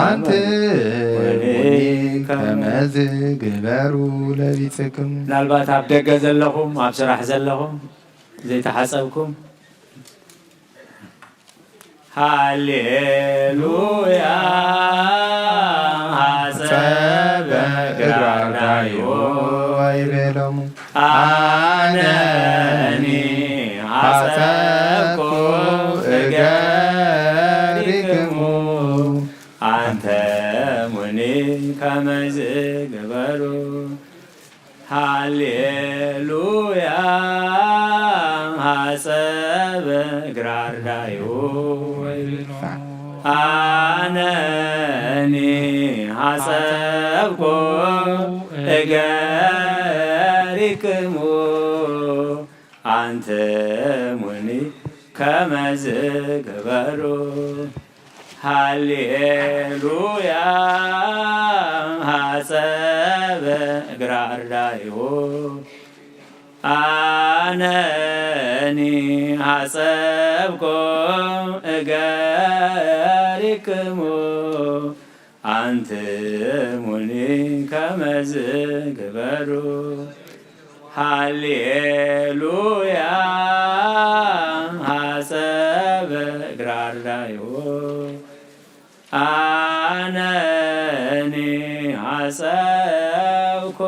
አንትሙኒ ከመዝ ግበሩ ለቢጽክሙ። ምናልባት ኣብ ደገ ዘለኹም ኣብ ስራሕ ዘለኹም ዘይተሓጸብኩም ሃሌሉያ ሐሰበ እግረ አርዳኢሁ ወይቤሎሙ አነኒ ሐሰብኩ እገሪክሙ አንትሙኒ ከመዝ ግበሩ። ሃሌሉያ ሐሰበ እግረ አርዳኢሁ ወይቤሎሙ አነኒ ሐሰብኩ እገሪክሙ አንትሙኒ ከመዝ ግበሩ። ሃሌሉያ ሐሰበ እግረ አርዳኢሁ አነኒ ሐሰብኩ እገሪክሙ ኣንትሙኒ ከመዝ ግበሩ። ሃሌሉያ ሐጸበ እግራ ኣርዳይዎ። ኣነኒ ሐጸብኩ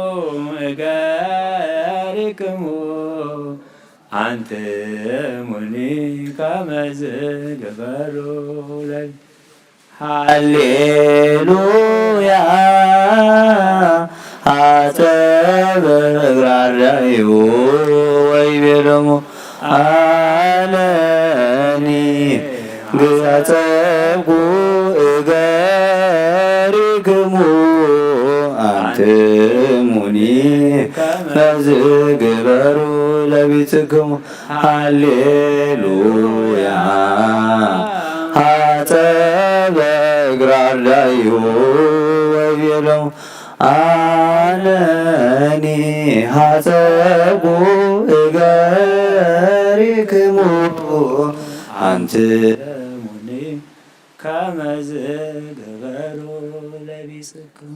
እገሪክሙ። ኣንትሙኒ ከመዝ ግበሩ ለይ ሃሌሉያ ሐጸበ እግራ ኣርዳይዎ ወይቤሎሙ ኣነኒ ግጸብኩ እገሪክሙ። ኣንትሙኒ ከመዝ ግበሩ ለቢጽክሙ። ሃሌሉያ ሐጸበ እግራ ኣርዳይዎ ወይቤሎሙ ኣነኒ ሐጸብኩ እገሪክሙ። ኣንትሙኒ ከመዝ ግበሩ ለቢጽክሙ።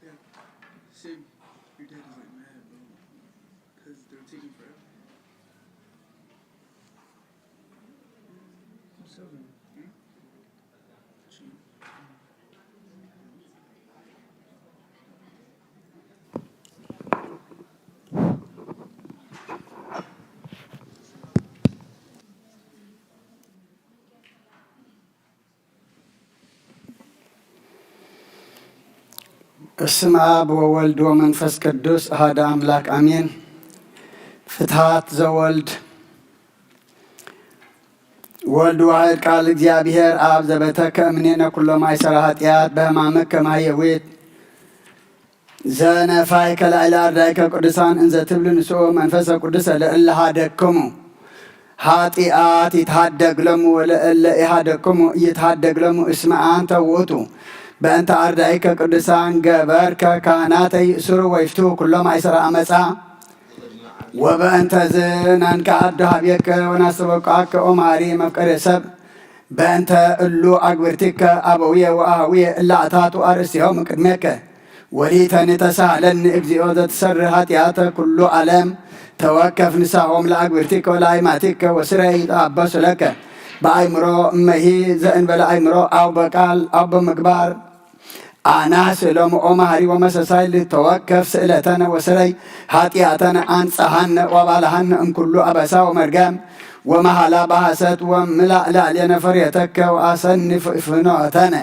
Yeah. Same. Your dad is like mad, bro. Because they're taking forever. What's up, man? Hmm? በስመ አብ ወወልድ ወመንፈስ ቅዱስ አሐዱ አምላክ አሜን። ፍትሐት ዘወልድ። ወልድ ዋሕድ ቃል እግዚአብሔር አብ ዘበተከ እምኔነ ኩሎ ማእሰረ ኃጢአት በሕማምከ ማህየዊት ዘነፋይከ ላዕለ አርዳኢከ ቅዱሳን እንዘ ትብሉ ንስኡ መንፈሰ ቅዱሰ ለእለ ሀደክሙ ኃጢአት ይትሃደግ ሎሙ ወለእለ ኢሃደክሙ ይትሃደግ ሎሙ እስመ አንተ ውእቱ በእንተ አርዳኢከ ቅዱሳን ገበርከ ካህናተ ይእስሩ ወይፍትሑ ኩሎ ማእሰረ አመፃ። ወበእንተዝ ነንቀአዶ ሀቤከ ወናስተበቅዓከ ኦ መሐሪ መፍቀሬ ሰብ በእንተ እሉ አግብርቲከ አበውየ ወአሃውየ እለ አታቱ አርእስቲሆሙ ቅድሜከ ወሊተኒ ተሳሃለኒ እግዚኦ ዘትሰርህ ኃጢአተ ኩሉ ዓለም ተወከፍ ንሳሆም ለአግብርቲከ ወለአይማቲከ ወስረይ ይትአበሱ ለከ በአይምሮ እመሂ ዘእንበለ አይምሮ አው በቃል አው በምግባር ኣናህ ስእሎም ኦ መሃሪ ወመሰሳይ ልተወከፍ ስእለተነ ወስረይ ኃጢኣተነ አንጽሃነ ወባልሃነ እምኩሉ አበሳ ወመርገም ወመሃላ በሐሰት ወምላእ ላዕሌነ ፈርየተከ ወአሰኒ ፍኖተነ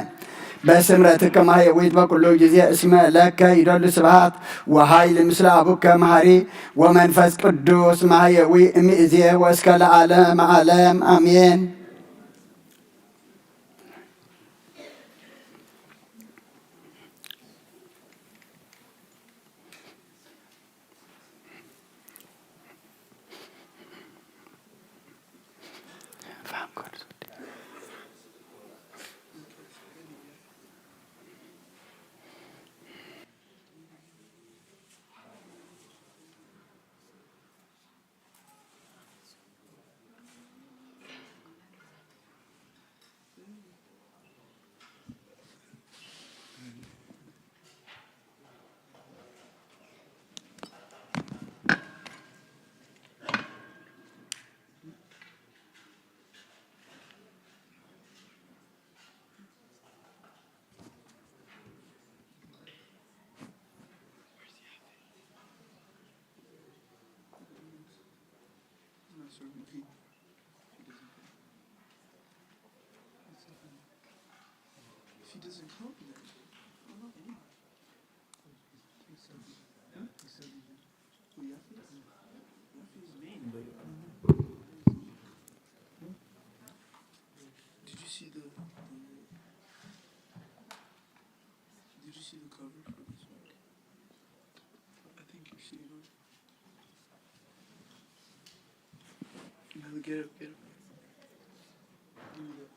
በስምረትከ ማህየዊት በኩሉ ጊዜ እስመ ለከ ይደሉ ስብሃት ወኃይል ምስለ አቡከ መሃሪ ወመንፈስ ቅዱስ ማህየዊ እምይእዜ ወእስከ ለዓለመ ዓለም አሜን። If he doesn't come, then I don't know anybody. Huh? Who, Yafi? Yafi's main, but did you see the, the did you see the cover for this one? I think you're seeing it. Now get up, get up. Give me that.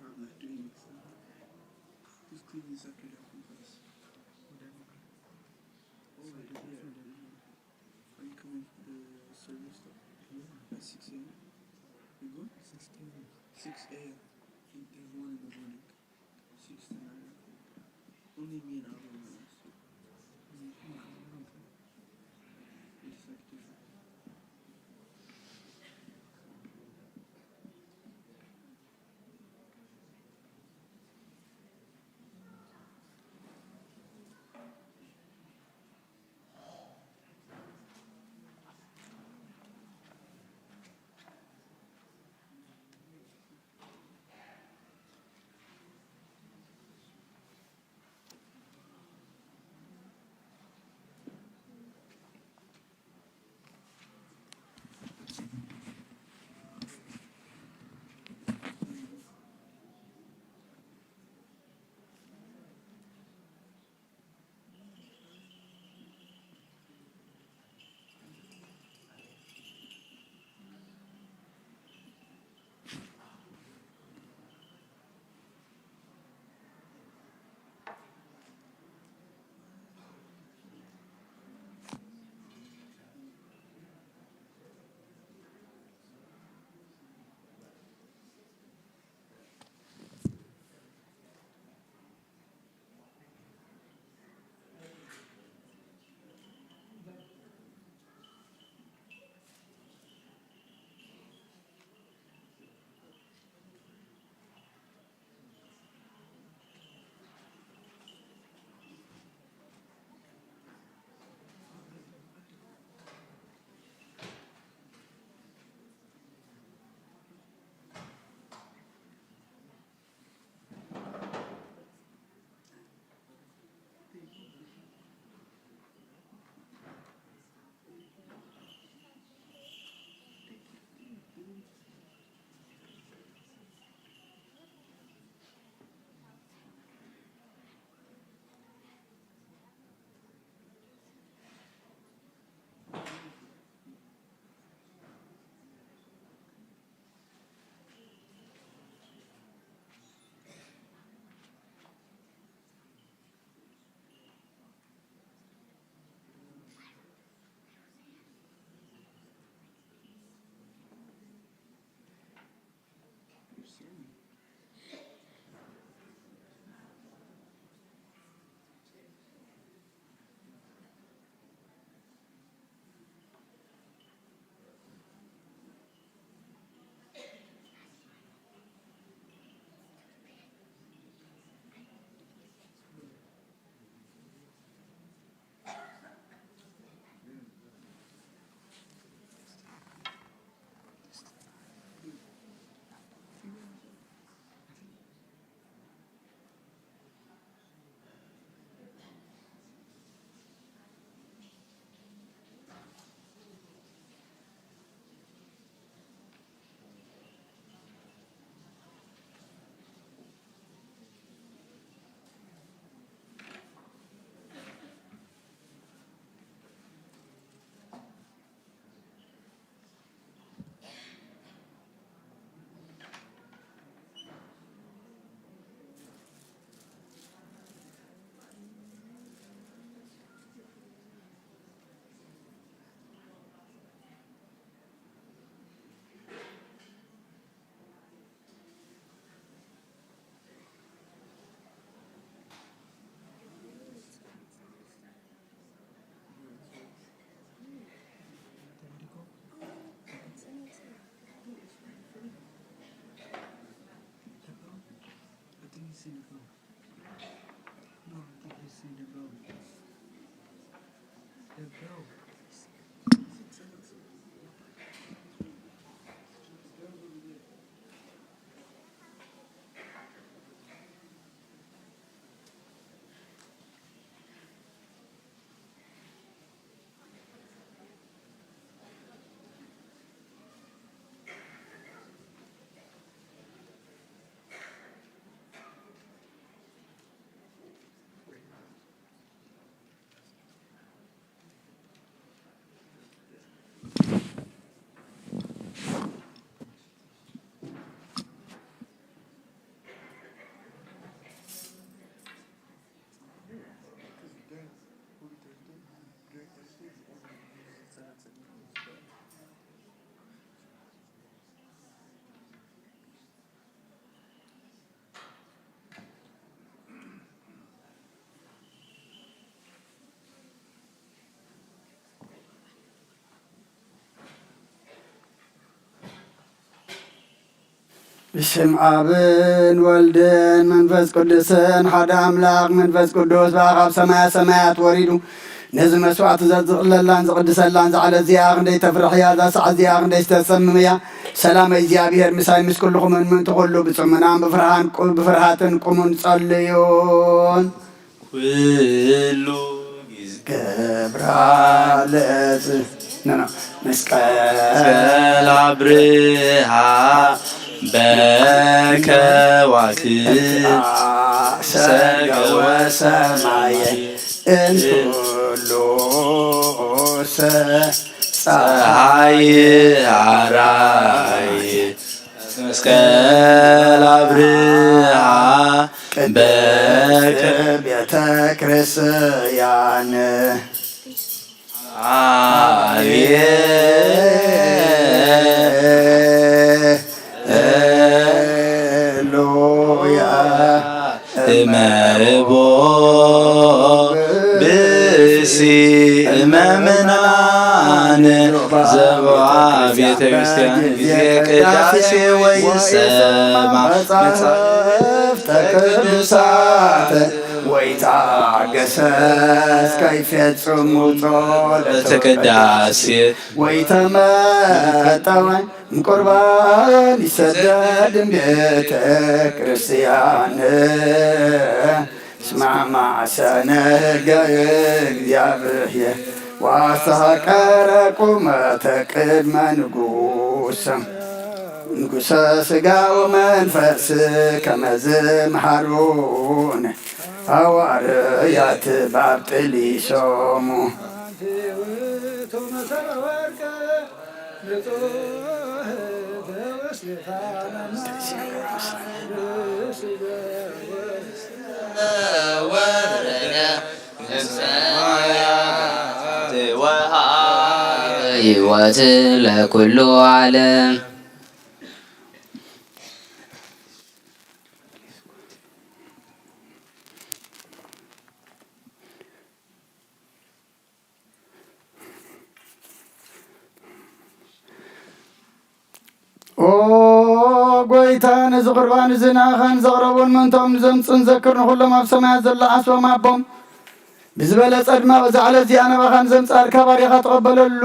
I'm not doing this. Who's cleaning this after that one first? Oh, yeah. Are you coming for the service stuff? Yeah. At six a.m.? You go? Six a.m. Six a.m. There's one in the morning. Six to nine. Only me and Abu are on. It's like different. ብስም ኣብን ወልድን መንፈስ ቅዱስን ሓደ ኣምላኽ መንፈስ ቅዱስ ብኣኻብ ሰማያ ሰማያት ወሪዱ ነዚ መስዋዕቲ ዘዝቕለላን ዝቕድሰላን ዛዕለ እዚኣ ክንደይ ተፍርሕያ፣ እዛ ሰዓት እዚኣ ክንደይ ዝተሰምምያ። ሰላም እግዚኣብሔር ምሳይ ምስ ኩልኹምን ምእንቲ ኩሉ ብጽሙናን ብፍርሃን ቁ-፣ ብፍርሃትን ቁሙን ጸልዩን። ኩሉ ግዜ ገብራ ለዝ-፣ ኖ፣ ኖ፣ መስቀል መስቀል ኣብርሃ በከዋክብት ሰገወ ሰማየ እንኩሉ ሰ-፣ ፀሐይ ኣራየ መስቀል ኣብርሃ በከ ቤተ ክርስቲያን። ሃሌሉያ። እመቦ ብእሲ እመምናን ዘቦዓ ቤተ ክርስቲያን ጊዜ ቅዳሴ ወይ ሰማ መጻሕፍተ ቅዱሳት ወይ ታገሰስ ከይፈጽሙ ጸሎተ ቅዳሴ ወይ ተመጠወ ቁርባን ይሰደድ ቤተ ክርስቲያን። እስማ ማዕሰነ ህገ እግዚኣብሔር ዋስተሃቀረ ቁመተ ቅድመ ንጉሰ ንጉሰ ስጋ ወመንፈስ ከመዝ መሃሩነ ሃዋርያት ባብ ጥሊሶሙ። ሕይወት ለኩሉ ዓለም። ኦ ጎይታ፣ ነዚ ቁርባን እዚ ንኣኻን ዘቕረቡን ምእንቶም ንዘምጽኡን ዘክር፣ ንኹሎም ኣብ ሰማያት ዘሎ ዓስቦም ኣቦም ብዝበለጸ ድማ በዛ ዕለት እዚኣ ናባኻ ንዘምጽኣልካ ባሪኻ ተቐበለሉ።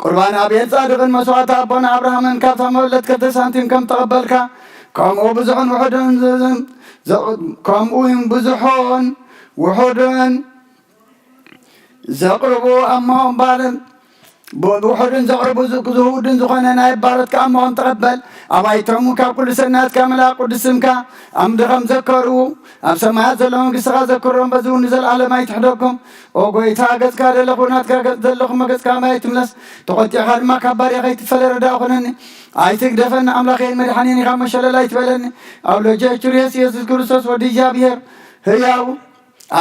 ቁርባን ኣቤል ጻድቕን መስዋዕቲ ኣቦና ኣብርሃምን ካብታ መበለት ክልተ ሳንቲም ከም ተቐበልካ፣ ከምኡ ብዙሕን ውሑድን ዘ-፣ ዘ-፣ ከምኡ እውን ብዙሖን ውሑድን ዘቕርቡ ኣሞኦም ባርን ብ-፣ ውሑድን ዘቕርቡ ዝ-፣ ዝሁድን ዝኾነ ናይ ባሮትካ ኣሞኦም ተቐበል። ኣባይቶሙ ካብ ኩሉ ሰናያትካ መልኣክ ቅዱስ ስምካ ኣምድኸም ዘከሩ ኣብ ሰማያት ዘሎ መንግስትኻ ዘክሮም፣ በዚ እውን ንዘለኣለም ኣይትሕደጎም። ኦ ጎይታ፣ ገጽካ ደለኹ ናትካ ገጽ ዘለኹ መገጽካ ማይ ትምለስ። ተቖጢዕካ ድማ ካብ ባርያ ከይትፈለ ረዳእ ኹነኒ። ኣይትግደፈኒ ኣምላኸይን መድሓኒን ኢኻ እሞ ሸለል ኣይትበለኒ። ኣብ ሎጀ ቹርየስ ኢየሱስ ክርስቶስ ወዲ እግዚኣብሔር ህያው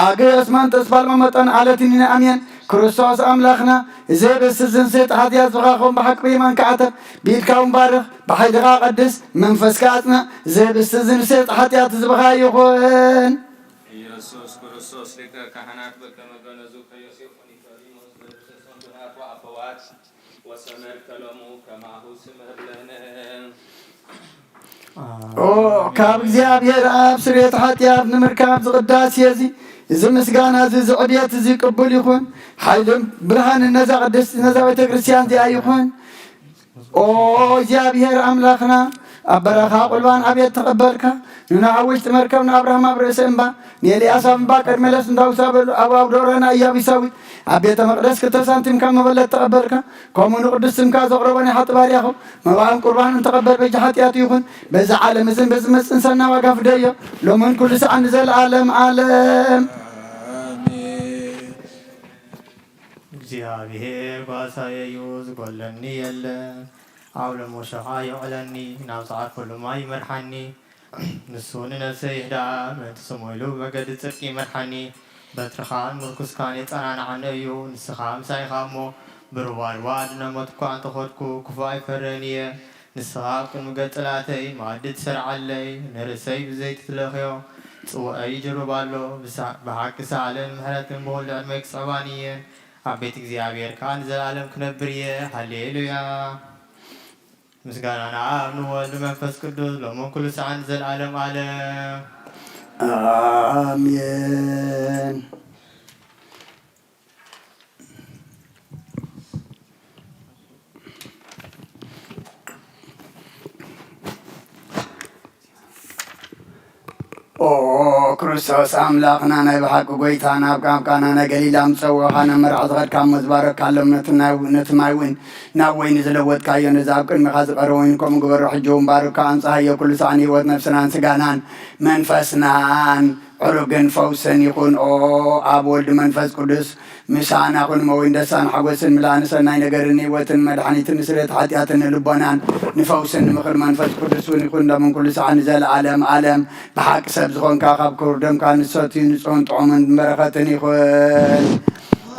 ኣግእስ መንጥስ ባልሞ መጠን ኣለትኒነ ኣሜን። ክርስቶስ ኣምላኽና፣ እዚ ህብስት ዝንስት ኃጢአት ዝኻኸም ብሓቂ ብየማንካ ዓተብ፣ ብኢድካ እውን ባርኽ፣ ብኃይልኻ ቀድስ፣ መንፈስካ ኣጽንዕ፣ እዚ ህብስት ዝንስት ኃጢአት ህዝብኻ ይኹን። ኢየሱስ ክርስቶስ ሊቀ ካህናት በከመ ገነዙ ከዮሴፍ ወኒቆዲሞስ በርእሰ ሰንዱናት ወአፈዋት ወሰመርከ ሎሙ ከማሁ ስምር ለነ። ኦ፣ ካብ እግዚኣብሔር ኣብ ስርየት ኃጢአት ንምርካብ ዝቕዳሴ እዚ፣ እዚ ምስጋና እዚ፣ እዚ ዕብየት እዚ ቅቡል ይኹን። ኃይልን ብርሃንን ነዛ ቅድስቲ፣ ነዛ ቤተ ክርስቲያን እዚኣ ይኹን። ኦ እግዚኣብሔር ኣምላኽና፣ ኣብ በረኻ ቁልባን ኣቤት ተቐበልካ። ንኖህ ኣብ ውሽጢ መርከብ፣ ንኣብርሃም ኣብ ርእሲ እምባ፣ ንኤልያስ ኣብ እምባ ቀርሜሎስ እንዳውሳበሉ፣ ኣብ ኣውዶራና ኢያቡሳዊት ኣብ ቤተ መቕደስ ክልተ ሳንቲም ካብ መበለት ተቐበልካ። ከምኡ ንቅዱስ ስምካ ዘቕረቦ ናይ ሓጢ ባርያኹም መባእን ቁርባንን ተቐበል፣ በጃ ሓጢኣቱ ይኹን። በዚ ዓለም እዝን በዚ መጽእን ሰና ዋጋ ፍደዮ፣ ሎምን ኩሉ ሰዓን ንዘለዓለም ዓለም። ኣሜን። እግዚኣብሔር ጓሳየ እዩ፣ ዝጎለኒ የለን። ኣብ ለሞሸኻ የውዕለኒ፣ ናብ ዝዓርፈሉ ማይ ይመርሓኒ። ንሱ ንነፍሰይ ይህድኣ፣ ምእንቲ ስሙ ኢሉ ብመገዲ ጽድቂ ይመርሓኒ። በትርኻን ምርኩስካን የጸናንዓኒ እዩ፣ ንስኻ ምሳይ ኢኻ እሞ፣ ብሩባሩባ ኣድነ ሞት እኳ እንተኸድኩ፣ ክፉእ ኣይፈርህን እየ። ንስኻ ኣብ ቅድሚ ገጽ ጸላእተይ መኣዲ ትሰርዓለይ፣ ንርእሰይ ብዘይቲ ትለኽዮ፣ ጽዋኣይ ይጅርብ ኣሎ። ብሳ-፣ ብሓቂ ሳዕልን ምሕረትን ብኹሉ ዕድመይ ክስዕባኒ እየን። ኣብ ቤት እግዚኣብሔር ከኣ ንዘለኣለም ክነብር እየ። ሃሌሉያ። ምስጋና ንኣብ ንወልድ መንፈስ ቅዱስ ሎምን ኩሉ ሰዓን ዘለዓለም ዓለም። ኣሜን። ኦ ክርስቶስ ኣምላኽና፣ ናይ ብሓቂ ጎይታና፣ ኣብ ቃና ናይ ገሊላ ምስ ጸውዑኻ ናብ መርዓ ዝኸድካ እሞ ዝባረካሎም ነቲ ናይ-፣ ነቲ ማይ እውን ናብ ወይኒ ዝለወጥካዮ፣ ነዚ ኣብ ቅድሚኻ ዝቐረበ ወይኒ ከምኡ ግበሮ፣ ሕጂ እውን ባርካ ኣምጽኣዮ። ኩሉ ሳዕ ንህይወት ነፍስናን ስጋናን መንፈስናን ዕሩግን ፈውስን ይኹን። ኦ ኣብ ወልድ መንፈስ ቅዱስ ምሳና ኩን። እሞ ወይን ደስታን ሓጎስን ምልኣን ሰናይ ነገርን ህይወትን መድሓኒትን ንስርየት ሓጢኣትን ንልቦናን ንፈውስን ንምኽሪ መንፈስ ቅዱስ እውን ይኹን። ሎምን ኩሉ ሰዓት ንዘለዓለም ዓለም። ብሓቂ ሰብ ዝኾንካ ካብ ክቡር ደምካ ንሰትዩ ንጹህን ጥዑምን በረኸትን ይኹን።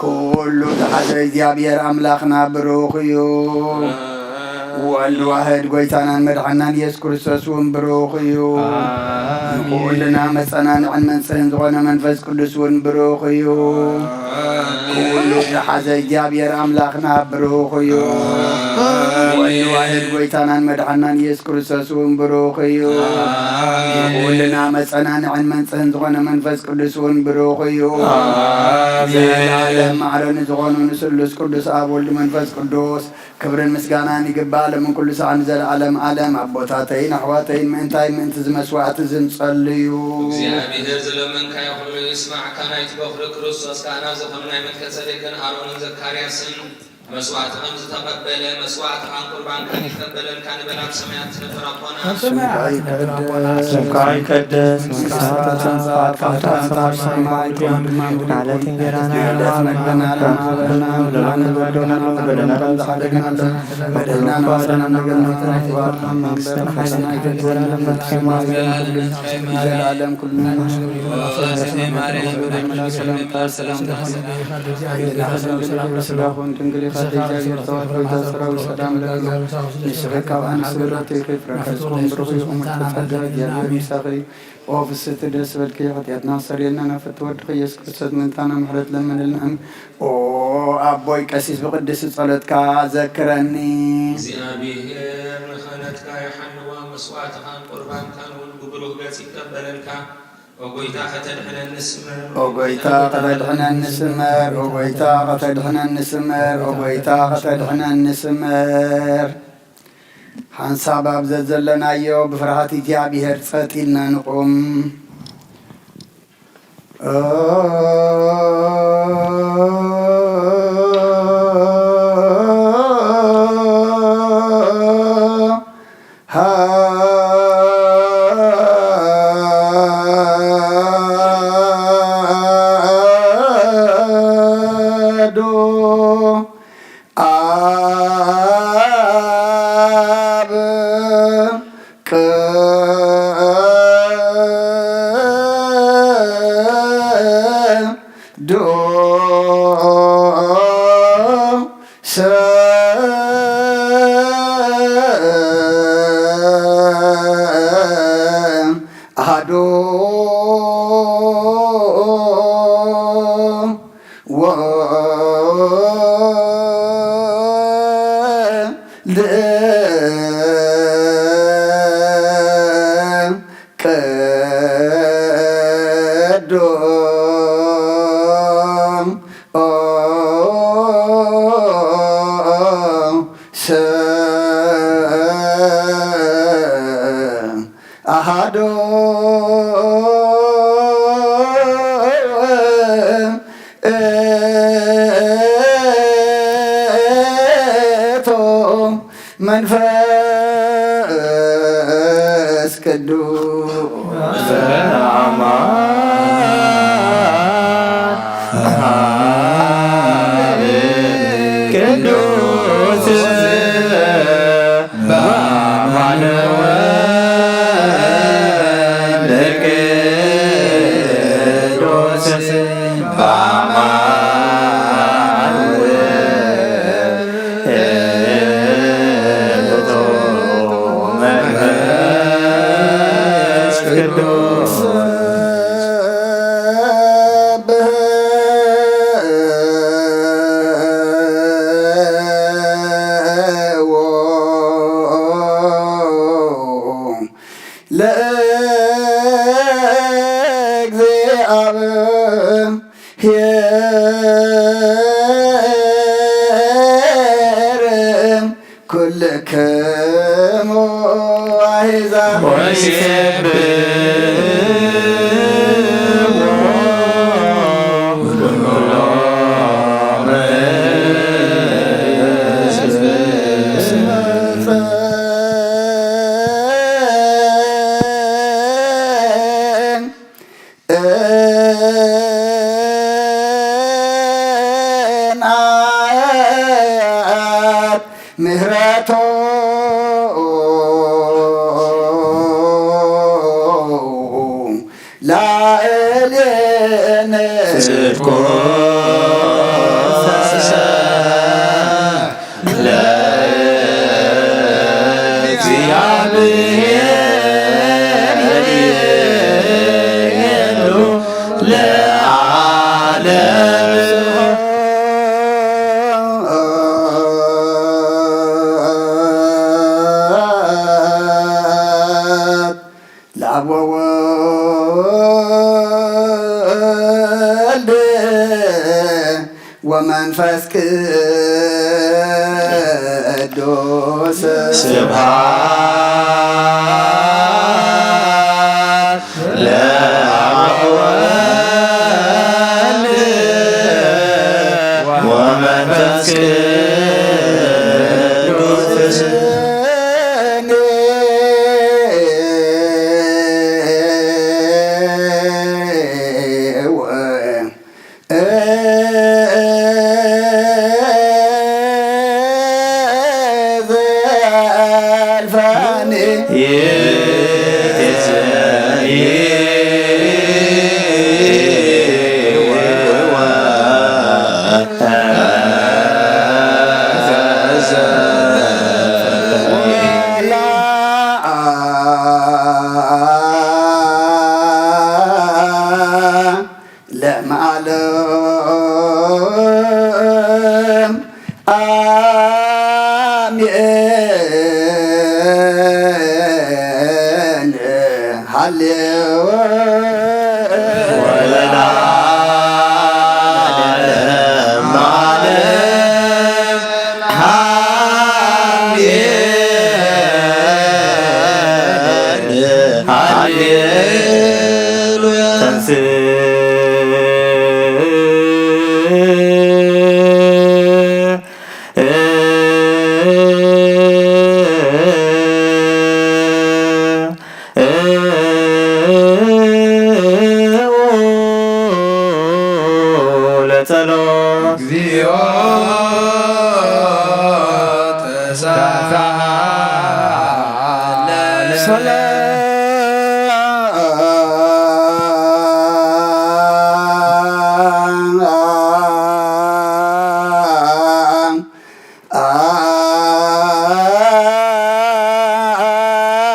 ኩሉ ዝሓዘ እግዚኣብሔር ኣምላኽና ብሩኽ እዩ። ወልድ ዋህድ ጎይታናን መድሓናን ኢየሱስ ክርስቶስ እውን ብሩኽ እዩ። ኣሜን። ንኹልና መጸናንዕን መንጽህን ዝኾነ መንፈስ ቅዱስ እውን ብሩኽ እዩ። ኣሜን። ኩሉ ዝሓዘ እግዚኣብሔር ኣምላኽና ብሩኽ እዩ። ኣሜን። ወልድ ዋህድ ጎይታናን መድሓናን ኢየሱስ ክርስቶስ እውን ብሩኽ እዩ። ኣሜን። ንኹልና መጸናንዕን መንጽህን ዝኾነ መንፈስ ቅዱስ እውን ብሩኽ እዩ። ኣሜን። ዘላለም ማዕረ ንዝኾኑ ንስሉስ ቅዱስ ኣብ ወልድ መንፈስ ቅዱስ ክብርን ምስጋናን ይግባእ፣ ሎምን ኩሉ ሰዓት ንዘለዓለም ዓለም። ኣቦታተይን ኣሕዋተይን፣ ምእንታይ ምእንቲ እዚ መስዋዕቲ እዚ ንጸልዩ። እግዚኣብሔር ዝለመንካዮ ኩሉ ይስማዕካ፣ ናይቲ በኹሪ ክርስቶስ ካህናት ዝኾኑ ናይ መልከጸዴቅን ኣሮንን ዘካርያስን መስዋዕትኸም ዝተቐበለ፣ መስዋዕትኻን ቁርባንካን ይቀበለልካ ንበል ኣብ ሰማያት ትነብር ኣቦና። ኣብ ሰማያት ትነብር ኣቦና። ስምካ ይቀደስ፣ መንግስትኻ ትምጻእ፣ ፍቃድካ ትኹን፣ ከም ኣብ ሰማይ ከምኡ ትኹን። ንዕለት እንጀራና ሀበና ሀበና፣ በደልና ንወደና፣ በደልና ንወደና፣ በደልና ንወደና፣ በደልና ንወደና፣ መንግስትን ሓይልን ክብርን ዘለዓለም ኩሉ። ሰላም ድንግል ኢኻ፣ ደጃ ተዋሕዶ ሰራዊት ሰላም ለኪ። ንስኺ ካብ ኣንስቲ ብርኽቲ ኢኺ፣ ፍረ ከርስኪ እውን ብሩኽ እዩ። እሞ ጸጋ እግዚኣብሔር ምሳኺ። ኦ ፍስሕቲ ደስ በልኪ፣ ሓጢኣትና ኣስተሰርየልና፣ ናብ ፍትወድኺ ኢየሱስ ክርስቶስ ምእንታና ምሕረት ለምንልና። ኦ ኣቦይ ቀሲስ ብቅድስቲ ጸሎትካ ዘክረኒ። እግዚኣብሔር ንኽህነትካ ይሓልዋ፣ መስዋዕትኻን ቁርባንካን እውን ብብሩህ ገጽ ይቀበለልካ። ኦ ጎይታ ከተድሕነኒ ስመር፣ ኦ ጎይታ ከተድሕነኒ ስመር፣ ኦ ጎይታ ከተድሕነኒ ስመር፣ ኦ ጎይታ ከተድሕነኒ ስመር። ሓንሳብ ኣብ ዘዘለናዮ ብፍርሃት እግዚኣብሔር ጸጥ ኢልና ንቑም። ኣሐዱ ኣብ ቅዱስ ኣሐዱ ወወልድ ቅዱስ ኣሃዶ እቶ መንፈስ ቅዱስ በአማን ቅዱስ በአማን ወልድ ቅዱስ በአማን ውእቱ መንፈስ ቅዱስ እሙ አሕዛብ ወይሴብሕዎ ኩሎም ሕዝብ። ጽንዓት ምህረቱ ላዕሌነ ጽድቁ ለዓለም ለአብ ወወልድ ወመንፈስ ቅዱስ ስብሐት ለአብ ወወልድ ወመንፈስ ቅዱስ። ለዓለም አሜን። ሃሌሉያ። ወለዓለመ ዓለም አሜን። ሃሌሉያ። ተንሥእ ለጸሎት። እግዚኦ ተሳሃለ። ሰላም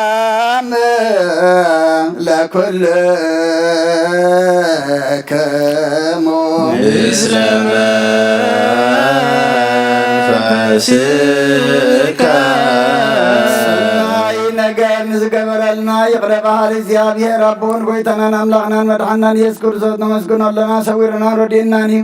አም ለኩልክሙ ምስለ መንፈስከ። ሰናይ ነገር ንዝገበረልና ይቕረ በሃሊ እግዚኣብሔር ኣቦን ጎይታናን ኣምላኽናን መድሓናን ኢየሱስ ክርስቶስ ነመስግኖ ኣለና። ሰዊርናን ረዲእናን እዩ።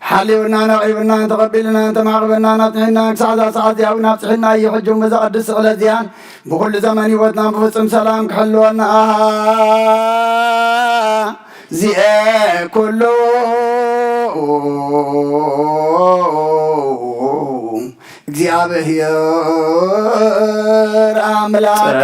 ሓልዩናን ኣቕሪቡናን ተቐቢልናን ተማዕቕበናን ኣጽኒዕናን ክሳዕ እዛ ሰዓት እዚኣ እውን ኣብጽሕና እዩ። ሕጂ እውን በዛ ቅድስቲ ስቕለት እዚኣን ብኹሉ ዘመን ህይወትና ብፍጹም ሰላም ክሕልወና ኣሃዜ ኩሉ እግዚኣብሔር ኣምላክ።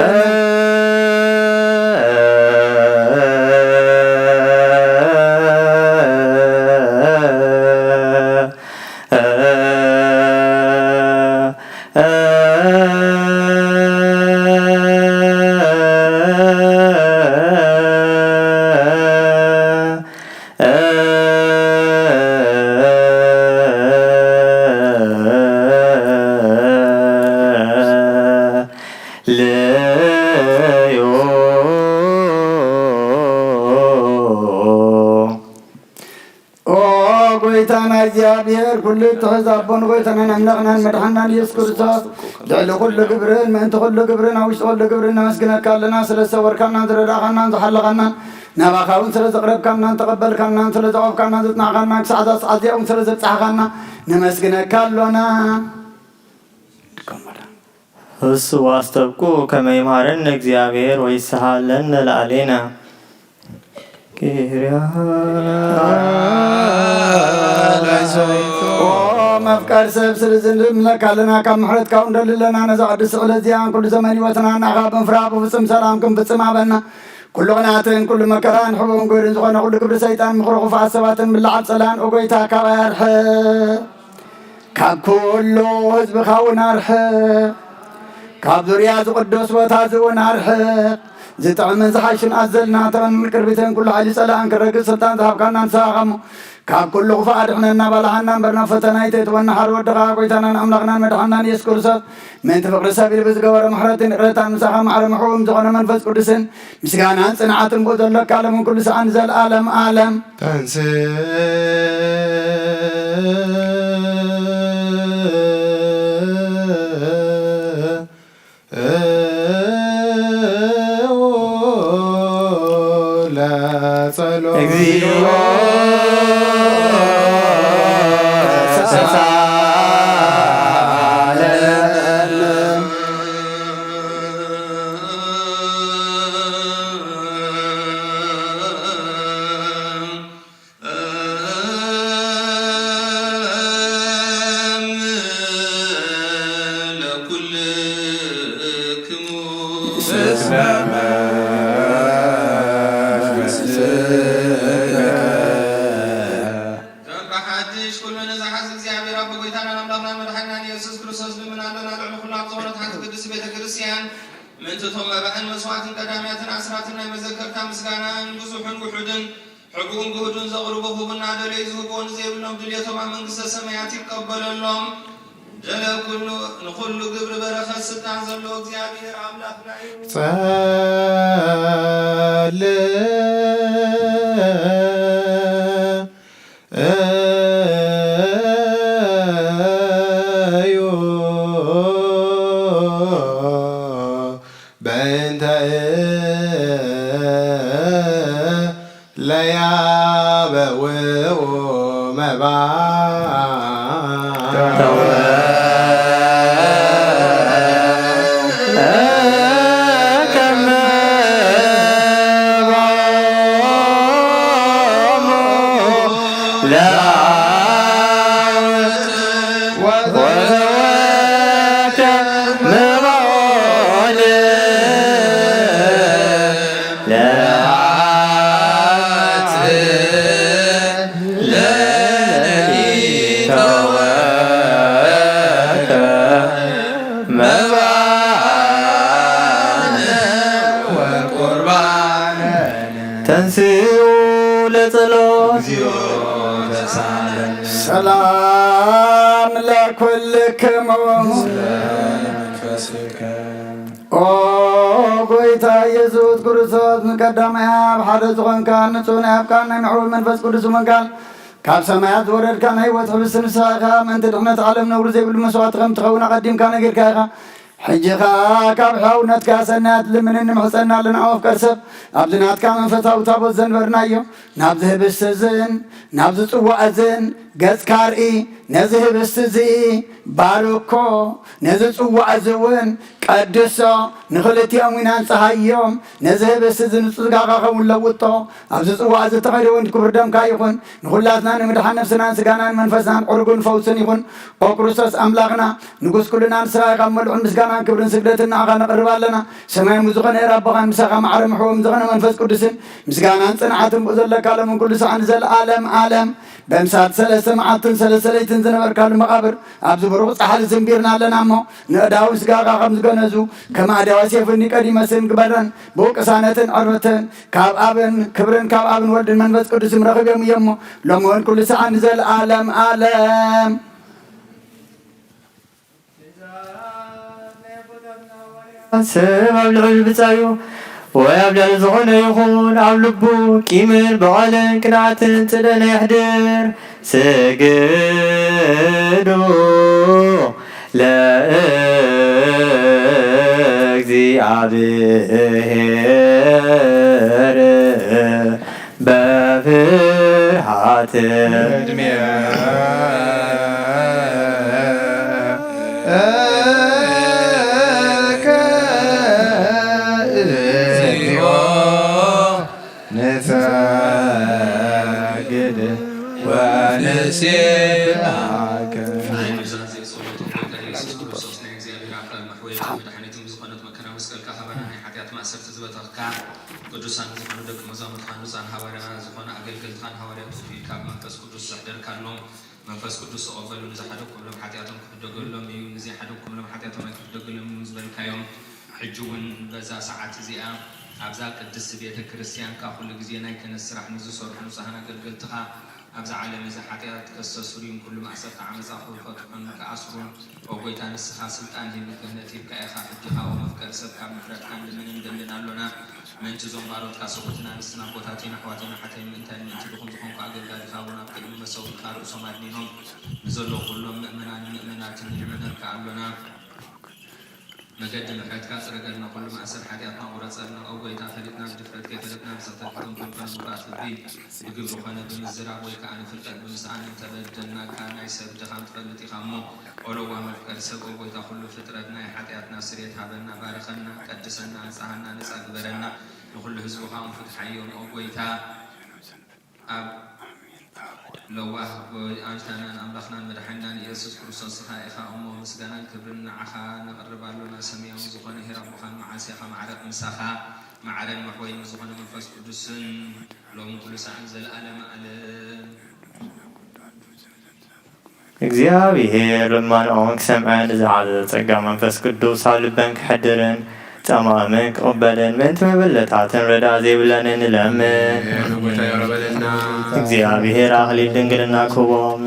ልዩ። ኦ ጎይታና እግዚኣብሔር፣ ኩሉ እትሕዝ ኣቦን ጎይታናን ኣምላኽናን መድሓናን ኢየሱስ ክርስቶስ፣ ልዕሊ ኩሉ ግብርን ምእንቲ ኩሉ ግብርን ኣብ ውሽጢ ኩሉ ግብርን ነመስግነካ ኣለና። ስለ ዝሰወርካናን ዝረዳእኻናን ዝሓለኻናን፣ ናባኻ እውን ስለ ዘቕረብካናን ተቐበልካናን ስለ ዘቖፍካናን ዘጽናዕካናን ክሳዕ እዛ ሰዓት እዚኣ እውን ስለ ዘብጻሕኻና ነመስግነካ ኣሎና። እሱ አስጠብቁ ከመ ይምሃረነ እግዚአብሔር ወይስሃለነ ለዓሌነ። ኪርያ ኦ መፍቀር ሰብ፣ ስለዚ ንልምነካ ኣለና፣ ካብ ምሕረትካ እውን ንደሊ ኣለና። ነዛ ቅድስቲ ዕለት እዚኣን ኩሉ ዘመን ህይወትና ንዓኻ ብምፍራህ ብፍጹም ሰላም ክንፍጽም ሃበና። ኩሉ ቅንኣትን ኩሉ መከራን ሕቡን ጎይርን ዝኾነ ኩሉ ግብሪ ሰይጣን፣ ምኽሪ ክፉኣት ሰባትን ምልዓል ጸላን፣ ኦ ጎይታ፣ ካባይ ኣርሕቕ። ካብ ኩሉ ህዝብኻ እውን ኣርሕቕ። ካብ ዙርያ እዚ ቅዱስ ቦታ እዚ እውን ኣርሕቕ። ዝጥዕምን ዝሓሽን ኣዘልና ተመን ቅርቢትን ኩሉ ሓይሊ ጸላእን ክረግጽ ስልጣን ዝሃብካና ንስኻ እሞ፣ ካብ ኩሉ ክፉእ ኣድሕነና፣ ባልሓና እምበር ናብ ፈተና ኣይተእትወና። ሓር ወድኻ ጎይታናን ኣምላኽናን መድሓናን ኢየሱስ ክርስቶስ፣ ምእንቲ ፍቕሪ ሰብ ኢሉ ብዝገበሮ ምሕረትን ይቕረታን፣ ምሳኻ ማዕረ ምሕቡም ዝኾነ መንፈስ ቅዱስን ምስጋናን ጽንዓትን ብኡ ዘሎካ ዓለምን ኩሉ ሰዓን ዘለዓለም ዓለም። ተንሥእ ለጸሎት። እግዚኦ ተሳለነ። ተንባሓድሽ ኩሉ ንዝሓዝ እግዚኣብሔር ኣቦ ጎይታናን ኣምላኽናን መድሓኒናን ኢየሱስ ክርስቶስ ልምና ኣለና። ልዕሊ ኩሉ ኣብ ዝኾነት ሓንቲ ቅድስቲ ቤተ ክርስቲያን ምእንቲ እቶም መባእን መስዋዕትን ቀዳምያትን ኣስራትን ናይ መዘከርታ ምስጋናን ብዙሑን ውሑድን ሕቡእን ግሁዱን ዘቕርቡ፣ ክህቡና ደለዩ ዝህብዎ፣ ንዘይብሎም ድልየቶም ኣብ መንግስተ ሰማያት ይቀበለሎም። ደለ ኩሉ ንኹሉ ግብሪ በረኸት ስልጣን ዘለዎ እግዚኣብሔር ኣምላኽና እዩ። ጸልእ እዩ በእንተ ለያበውኡ መባ ተንስኡ ለጸሎት። ሰላም ለኩልክሙ። ኦ ጎይታ ኢየሱስ ክርስቶስ፣ ንቀዳማይ ኣብ ሓደ ዝኾንካ፣ ንጹህ ናይ ኣብ ቃል ናይ ምዕቡል መንፈስ ቅዱስ ወንጌል ካብ ሰማያት ዝወረድካ ናይ ህይወት ሕብስቲ ንስኻ ኢኻ። ምእንቲ ድሕነት ዓለም ነውሪ ዘይብሉ መስዋዕቲ ከም ትኸውን ኣቐዲምካ ነጊርካ ኢኻ። ሕጂ ኸኣ ካብ ሕያውነትካ ሰናያት ልምንን ንምሕጸና ኣለና። መፍቀር ሰብ፣ ኣብዚ ናትካ መንፈሳዊ ታቦት ዘንበርናዮ፣ ናብዚ ህብስቲ እዝን ናብዚ ጽዋእ እዝን ገጽካ ርኢ። ነዚ ህብስቲ እዚ ባርኮ፣ ነዚ ጽዋእ እዚ እውን ቀድሶ፣ ንኽልቲኦም እውን ኣንጽሃዮም። ነዚ ህብስቲ እዚ ንጹህ ስጋኻ ኸውን ለውጦ፣ ኣብዚ ጽዋእ እዚ እተኸደ እውን ክቡር ደምካ ይኹን። ንኹላትና ንምድሓን ነፍስናን ስጋናን መንፈስናን ዕሩግን ፈውስን ይኹን። ኦ ክርስቶስ ኣምላኽና፣ ንጉስ ኩልና ንስኻ ኢኻ፣ መልዑል ምስጋናን ክብርን ስግደትን ንዓኻ ነቕርብ ኣለና። ሰማያዊ ዝኾነ ኤር ኣቦኻን ምሳኻ ማዕረ ምሕዎም ዝኾነ መንፈስ ቅዱስን ምስጋናን ጽንዓትን ብኡ ዘለካ ሎምን ኩሉ ሰዓን ንዘለኣለም ዓለም። በምሳት ሰለስተ መዓልትን ሰለስተ ለይትን ዝነበርካሉ መቓብር ኣብዚ ብሩኽ ጻሕሊ ዝንቢርና ኣለና እሞ፣ ንእዳውን ስጋኻ ከም ዝገነዙ፣ ከም ኣእዳዋ ሴፍ እኒ ቀዲመ ስን ግበረን። ብኡ ቅሳነትን ዕርፍትን ካብ ኣብን ክብርን ካብ ኣብን ወልድን መንፈስ ቅዱስን ረኺቦም እዮም እሞ፣ ሎሚ እውን ኩሉ ሰዓን ንዘለኣለም ዓለም። ሰብ ኣብ ልዕሊ ብጻዩ ወይ ኣብ ልዕሊ ዝኾነ ይኹን ኣብ ልቡ ቂምን በቐልን ቅንዓትን ጽልእን የሕድር። ስግዱ ለእግዚአብሔር በፍርሃት። ቅድሚያ ሴባከ ናይ ኑዛዜ ጸሎት፣ ጎይታ ኢየሱስ ክርስቶስ፣ ናይ እግዚኣብሔር ኣፍራን መሕወይትን መድሓኒትን ብዝኾነት መከራ መስቀልካ፣ ካባና ናይ ሓጢኣት ማእሰርቲ ዝበተኽካ፣ ቅዱሳን ዝኾኑ ደቂ መዛሙርትኻ፣ ንጹሃን ሃዋርያ ዝኾኑ ኣገልገልትኻን ሃዋርያት ኢልካ ብመንፈስ ቅዱስ ዘሕደርካሎም፣ መንፈስ ቅዱስ ተቐበሉ። ንዝሓደግኩምሎም ሓጢኣቶም ክሕደገሎም እዩ፣ ንዘይሓደግኩምሎም ሓጢኣቶም ኣይክሕደገሎም እዩ ዝበልካዮም፣ ሕጂ እውን በዛ ሰዓት እዚኣ ኣብዛ ቅድስቲ ቤተ ክርስቲያንካ ኩሉ ግዜ ናይ ክህነት ስራሕ ንዝሰርሑ ንጹሃን ኣገልገልትኻ፣ ኣብዛ ዓለም እዛ ሓጢኣት ከስተስርዩን ኩሉ ማእሰርቲ ዓመጻ ክፈትሑን ክኣስሩን፣ ኦ ጎይታ፣ ንስኻ ስልጣን ሂብ ክህነት ሂብካ ኢኻ። ሕጂ ኸኣ ኦ መፍቀሪ ሰብ፣ ካብ ምሕረትካ ንልምንን ንደልን ኣሎና። ምእንቲ እዞም ባሮትካ ሰብኡትን ኣንስትን ኣቦታትን ኣሕዋትን ኣሓትን ምእንታይን ምእንቲ ድኹም ዝኾንኩ ኣገልጋሊኻ እውን ኣብ ቅድሚ መሰውኢኻ ርእሶም ኣድኒኖም ንዘለዉ ኩሎም ምእመናንን ምእመናትን ንልምነልካ ኣሎና። መገዲ ምሕረትካ ጽረገልና፣ ኩሉ ማእሰር ሓጢኣትና ቁረጸልና። ኦ ጎይታ፣ ፈሊጥና ብድፍረት፣ ከይፈለጥና ብስሕተት፣ እቶም ክንኮን ግቡኣት ልቢ ብግብሪ ኮነ ብምዝራብ ወይ ከኣ ንፍልጠት ብምስኣን እንተበደልናካ፣ ናይ ሰብ ድኻም ትፈልጥ ኢኻ እሞ፣ ኦ ለዋህ መፍቀሪ ሰብ፣ ኦ ጎይታ፣ ኩሉ ፍጥረት ናይ ሓጢኣትና ስርየት ሃበና፣ ባርኸና፣ ቀድሰና፣ ኣንጽሃና፣ ነጻ ግበረና፣ ንኹሉ ህዝብኻ እውን ፍትሓዮም። ኦ ጎይታ፣ ኣብ ለዋህ ጎይ-፣ ኣንታናን ኣምላኽናን መድሓኒናን ኢየሱስ ክርስቶስ ንስኻ ኢኻ እሞ፣ ምስጋናን ክብርን ንዓኻ ነቕርብ ኣሎና። ሰማያዊ ዝኾነ ኄር ኣቦኻን መዓሴኻ ማዕረ ምሳኻ ማዕረን መሕወይን ዝኾነ መንፈስ ቅዱስን ሎሚ ኩሉ ሰዓት ዘለኣለመ ዓለም። እግዚኣብሔር ልማንኦም ክሰምዐን ዝሓዘ ጸጋ መንፈስ ቅዱስ ኣብ ልበን ክሕድርን ጸማእምን ክቕበልን ምእንቲ መበለታትን ረዳ ዘይብለንን ንለምን። ኣሜን። ጎይታ ይቕረ በለልና። እግዚኣብሔር ኣኽሊል ድንግልና ክህቦም፣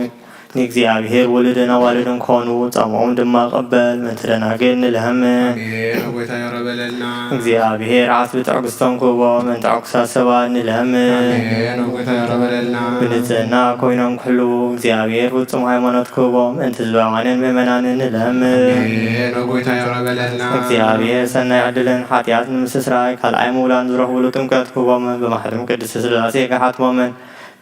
ንእግዚኣብሔር ውሉድን ኣዋልድን ክኾኑ ጸምኦም ድማ ቅበል ምእንቲ ደናግል ንለምን። ኣሜን። ጎይታ ይቕረ በለልና። እግዚኣብሔር ዓስቢ ትዕግስቶም ክህቦም ምእንቲ ዕጉሳት ሰባት ንለምን። ኣሜን። ጎይታ ይቕረ በለልና። ብንጽህና ኮይኖም ክሕልዉ እግዚኣብሔር ፍጹም ሃይማኖት ክህቦም ምእንቲ ህዝበ ኣማንን ምእመናንን ንለምን። ኣሜን። ጎይታ ይቕረ በለልና። እግዚኣብሔር ሰናይ ዕድልን ሓጢኣት ንምስስራይ ካልኣይ ምውላን ዝረኽብሉ ጥምቀት ክህቦምን ብማሕተም ቅድስቲ ስላሴ ክሓትሞምን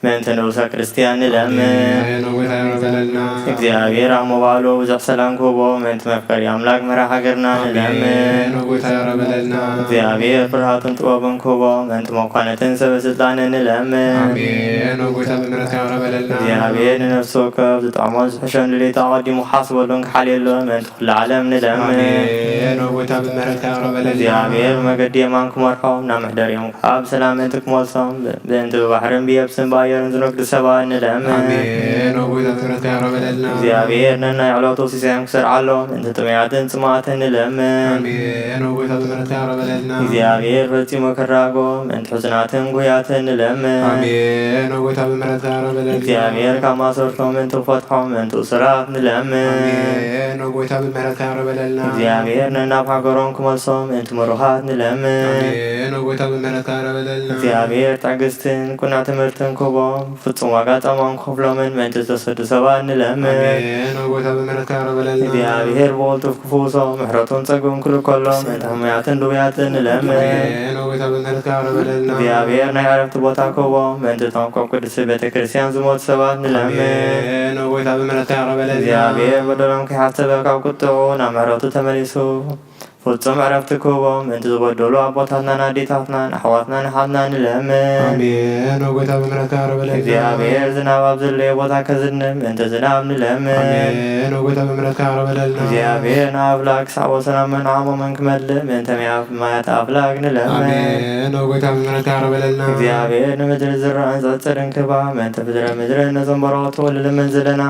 ምእንቲ ንኡሰ ክርስትያን ንለምን። ኣሜን። ጎይታ ይቕረ በለልና። እግዚኣብሔር ኣብ ምባሉ ብዙሕ ሰላም ክህቦ ምእንቲ መፍቀሪ ኣምላክ መራ ሃገርና ንለምን። ኣሜን። ጎይታ ይቕረ በለልና። እግዚኣብሔር ፍርሃትን ጥበብን ክህቦ ምእንቲ መኳንንትን ሰበ ስልጣንን ንለምን። ኣሜን። ጎይታ ብምሕረትካ ይቕረ በለልና። እግዚኣብሔር ንነፍሲ ወከፍ ዝጥዕሞን ዝሕሾን ድሌት ኣቐዲሙ ክሓስበሉን ክሓልየሉን ምእንቲ ኩሉ ዓለም ንለምን። ኣሜን። ጎይታ ብምሕረትካ ይቕረ በለልና። እግዚኣብሔር መገዲ የማን ክመርሖም ናብ መሕደሪኦም ከኣ ብሰላም ምእንቲ ክመልሶም፣ ምእንቲ ብባሕርን ብየብስን ብኣየርን ዝነግዱ ሰባት ንለምን። ኣሜን። ኦ ጎይታ፣ ምሕረትካ ይቕረ በለልና። እግዚኣብሔር ነናይ ዕለቱ ሲሳዮም ክሰርዓሎም፣ ምእንቲ ጥሙያትን ጽሙኣትን ንለምን። ኣሜን። ኦ ጎይታ፣ ብምሕረትካ ይቕረ በለልና። እግዚኣብሔር ፈጺሙ ክራጎም፣ ምእንቲ ሕሱናትን ጉህያትን ንለምን። ኣሜን። ኦ ጎይታ፣ ብምሕረትካ ይቕረ በለልና። እግዚኣብሔር ካብ ማሰርቶም ምእንቲ ክፈትሖም፣ ምእንቲ እሱራት ንለምን። ኣሜን። ኦ ጎይታ፣ ብምሕረትካ ይቕረ በለልና። እግዚኣብሔር ነናብ ሃገሮም ክመልሶም፣ ምእንቲ ምሩኻት ንለምን። ኣሜን። ኦ ጎይታ፣ ብምሕረትካ ይቕረ በለልና። እግዚኣብሔር ትዕግስትን ቅኑዕ ትምህርትን ክህቦም፣ ፍጹም ዋጋ ጻማኦም ክኸፍሎምን ምእንቲ ዝተሰዱ ሰባት ንለምን። ኣሜን። ኦ ጎይታ፣ ብምሕረትካ ይቕረ በለልና። እግዚኣብሔር ብቕልጡፍ ክፍውሶም፣ ምሕረቱን ጸግኡን ክልከሎም፣ ምእንቲ ሕሙያትን ድውያትን ንለምን። ኣሜን። ኦ ጎይታ፣ ብምሕረትካ ይቕረ በለልና። እግዚኣብሔር ናይ ዕረፍቲ ቦታ ክህቦም፣ ምእንቲ እቶም ካብ ቅድስቲ ቤተ ክርስቲያን ዝሞቱ ሰባት ንለምን። ኣሜን። ኦ ጎይታ፣ ብምሕረትካ ይቕረ በለልና። እግዚኣብሔር በደሎም ከይሓሰበ ካብ ቁጥዑ ናብ ምሕረቱ ተመሊሱ፣ ፍጹም ዕረፍቲ ክህቦም፣ ምእንቲ ዝበደሉ ኣቦታትናን ኣዴታትናን፣ ኣሕዋትናን ኣሓትናን ንለምን። ኣሜን። ኦ ጎይታ፣ ብምሕረትካ ይቕረ በለልና። እግዚኣብሔር ዝናብ ኣብ ዘድለዮ ቦታ ከዝንብ፣ ምእንቲ ዝናብ ንለምን። ኣሜን። ኦ ጎይታ፣ ብምሕረትካ ይቕረ በለልና። እግዚኣብሔር ንኣፍላግ ክሳዕ ወሰናምን ዓቕሞምን ክመልእ፣ ምእንቲ ማያት ኣፍላግ ንለምን። ኣሜን። ኦ ጎይታ፣ ብምሕረትካ ይቕረ በለልና። እግዚኣብሔር ንምድሪ ዝራእን ዝዕጽድን ክህባ፣ ምእንቲ ፍጥረ ምድርን ነዞም በረኸቱ ንልምን ዘለና፣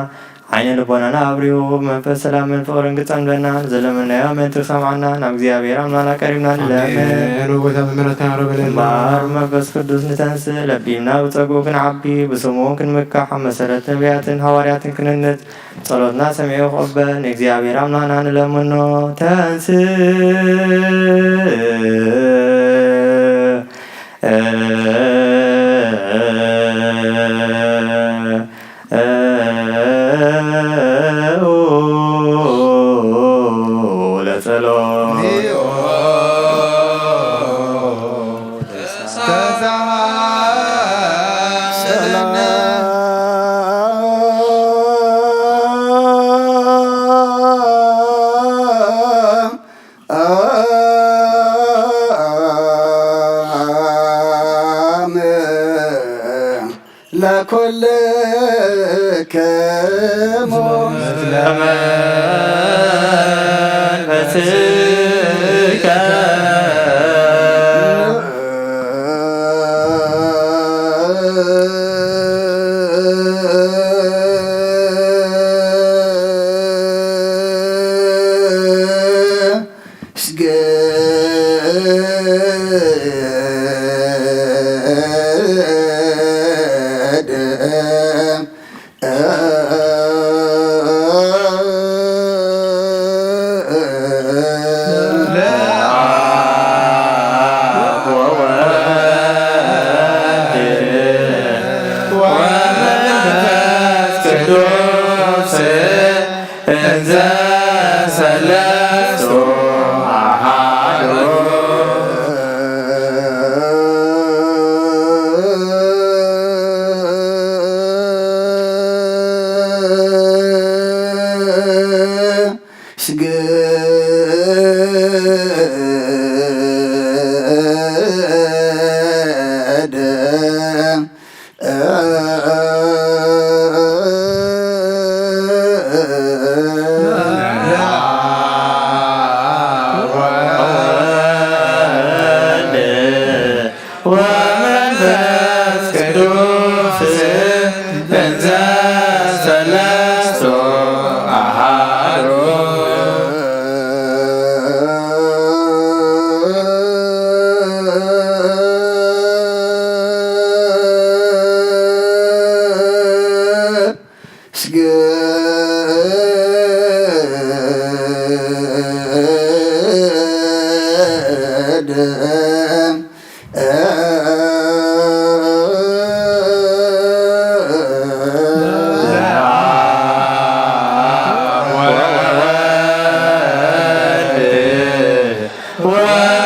ዓይነ ልቦናና ኣብሪሁ፣ ብመንፈስ ሰላምን ፍቕርን ክጸምደና፣ ንዘለመናዮ ምእንቲ ክሰምዓና፣ ናብ እግዚኣብሔር ኣምላኽና ቀሪብና ንለምን። ኣሜን። ኦ ጎይታ፣ ብምሕረትካ ይቕረ በለልና። እምበኣር ብመንፈስ ቅዱስ ንተንስእ፣ ለቢምና ብጸግኡ ክንዓቢ፣ ብስሙ እውን ክንምካሕ፣ ኣብ መሰረት ነቢያትን ሃዋርያትን ክንህነጽ፣ ጸሎትና ሰሚዑ ክቕበል፣ ንእግዚኣብሔር ኣምላኽና ንለምኖ። ተንስእ ለጸሎት። ለኩልክሙ።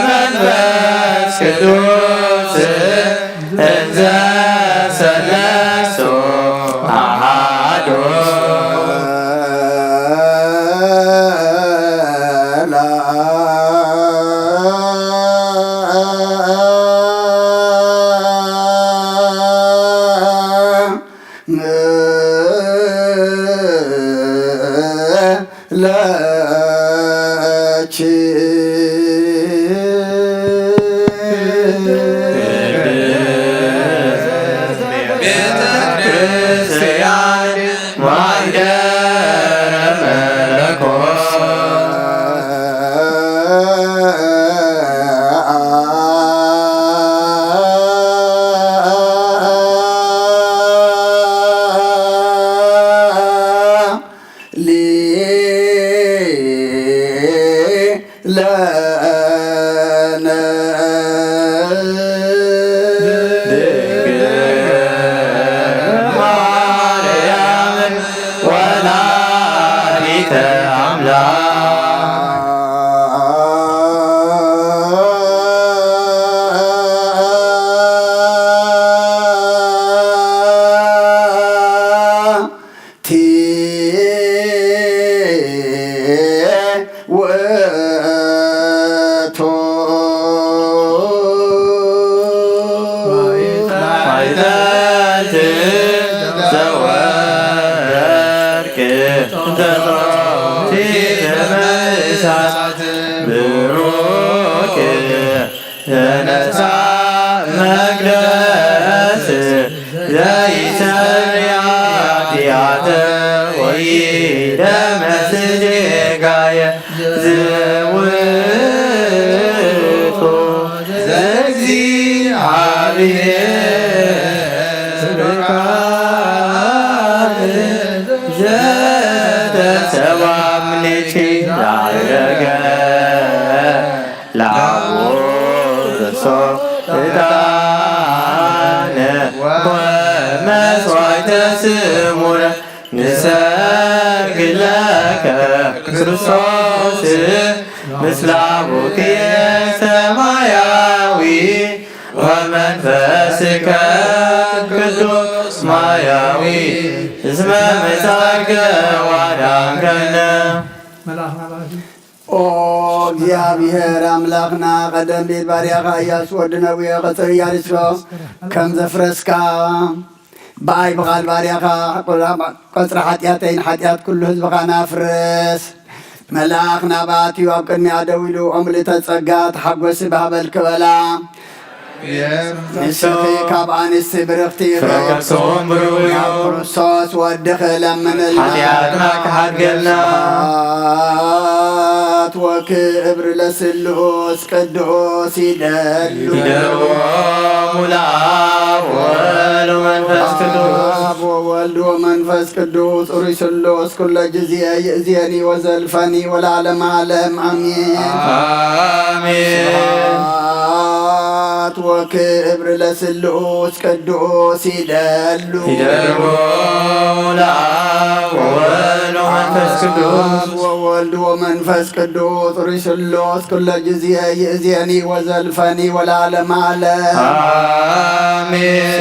ወመንፈስ ቅዱስ እንዘ ሰለስቱ አሃዱ። ለኪ ቤተ ክርስቲያን ማይደረ መለኮት። ለነ ድንግል ማርያም ወላዲተ አምላክ። ቲ ውእቱ ማዕጠንት ዘወርቅ ተፈቲተ እሳት ብሩክ ተነሳ መቅደስ ዘይሰሪ ኃጢአተ ወኢደመስስ ጌጋየ ዝውቱ ዘእግዚአብሔር ስብሐት ዘተሰብአ እምኔኪ ላዕረገ ላቦ ዘሶ ዕጣነ ወመስዋዕተ ስሙረ ንሰግድ ለከ ክርስቶስ ምስለ አቡኪ ሰማያዊ ወመንፈስከ ቅዱስ ማያዊ እስመ መጻእከ ወአዳንከነ። መልአክ ናባሲ ኦ እግዚኣብሔር ኣምላኽና፣ ቀደም ቤት ባርያኻ ኢያሱ ወዲ ነዌ ቐጽሪ ኢያሪኮ ከም ዘፍረስካ፣ ብኣይ ብቓል ባርያኻ ቆጽሪ ሓጢኣተይን ሓጢኣት ኩሉ ህዝብኻን ኣፍርስ። መልኣኽ ናባትዩ ኣብ ቅድሚያ ደው ኢሉ፣ "እምልእተ ጸጋ ተሓጎሲ ባህበልኪ" በላ። ንስኺ ካብ ኣንስቲ ብርኽቲ ኢኺ። ፍረ ከርሰኦም ብሩኽ እዩ። ናብ ክርስቶስ ወድኺ ለምንልና። ሓጢኣትና ክሓድገልና። ስብሐት ወክብር ለስሉስ ቅዱስ ይደሉ። ይደልዎ ሙላ ወወልድ ወመንፈስ ቅዱስ። አብ ወወልድ ወመንፈስ ቅዱስ ሩይ ስሉስ ኩለ ጊዜ ይእዜኒ ወዘልፈኒ ወለዓለመ ዓለም አሜን። አሜን። ስብሐት ወክብር ለስሉስ ቅዱስ ይደሉ። ይደልዎ ለአብ ወወልድ ወመንፈስ ቅዱስ። ወወልድ ወመንፈስ ቅዱስ ሩይ ስሉስ ኩለ ጊዜ ይእዜኒ ወዘልፈኒ ወለዓለመ ዓለም። አሜን።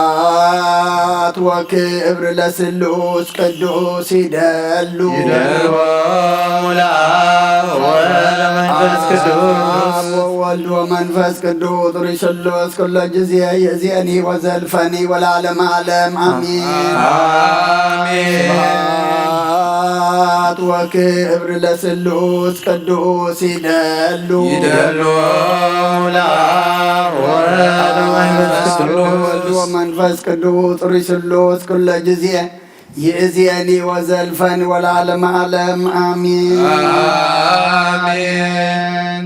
ስብሐት ወክብር ለስሉስ ቅዱስ ይደሉ። ይደልዎ ለአብ ወወልድ ወመንፈስ ቅዱስ። አብ ወወልድ ወመንፈስ ቅዱስ ሩይ ስሉስ ኩለ ጊዜ ይእዜኒ ወዘልፈኒ ወለዓለመ ዓለም አሜን። አሜን። ስብሐት ወክብር ለስሉስ ቅዱስ ይደሉ። ይደሉ ለአብ ወወልድ ወመንፈስ ቅዱስ። ወወልድ ወመንፈስ ቅዱስ ሩይ ስሉስ ኩለ ጊዜ ይእዜኒ ወዘልፈኒ ወለዓለመ ዓለም አሜን። አሜን።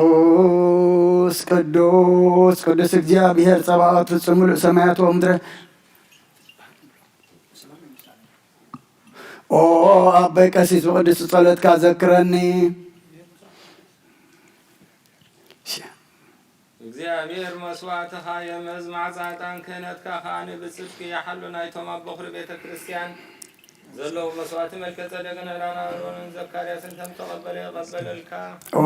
ቅዱስ ቅዱስ ቅዱስ እግዚኣብሔር ጸባኦት ፍጹም ምሉእ ሰማያት ወምድረ። ኦ ኣቦይ ቀሲስ ብቅዱስ ጸሎትካ ዘክረኒ። እግዚኣብሔር መስዋዕትኻ የምሕዝ፣ ማዕጻ ዕጣን ክህነትካ ኸኣ ብጽድቂ ይሓሉ። ናይቶም ኣብ በኹሪ ቤተ ክርስቲያን ዘለዉ መስዋዕቲ መልከ ጸደቅን ዕጣን ኣሮንን ዘካርያስን ከም ተቐበለ ይቐበለልካ። ኦ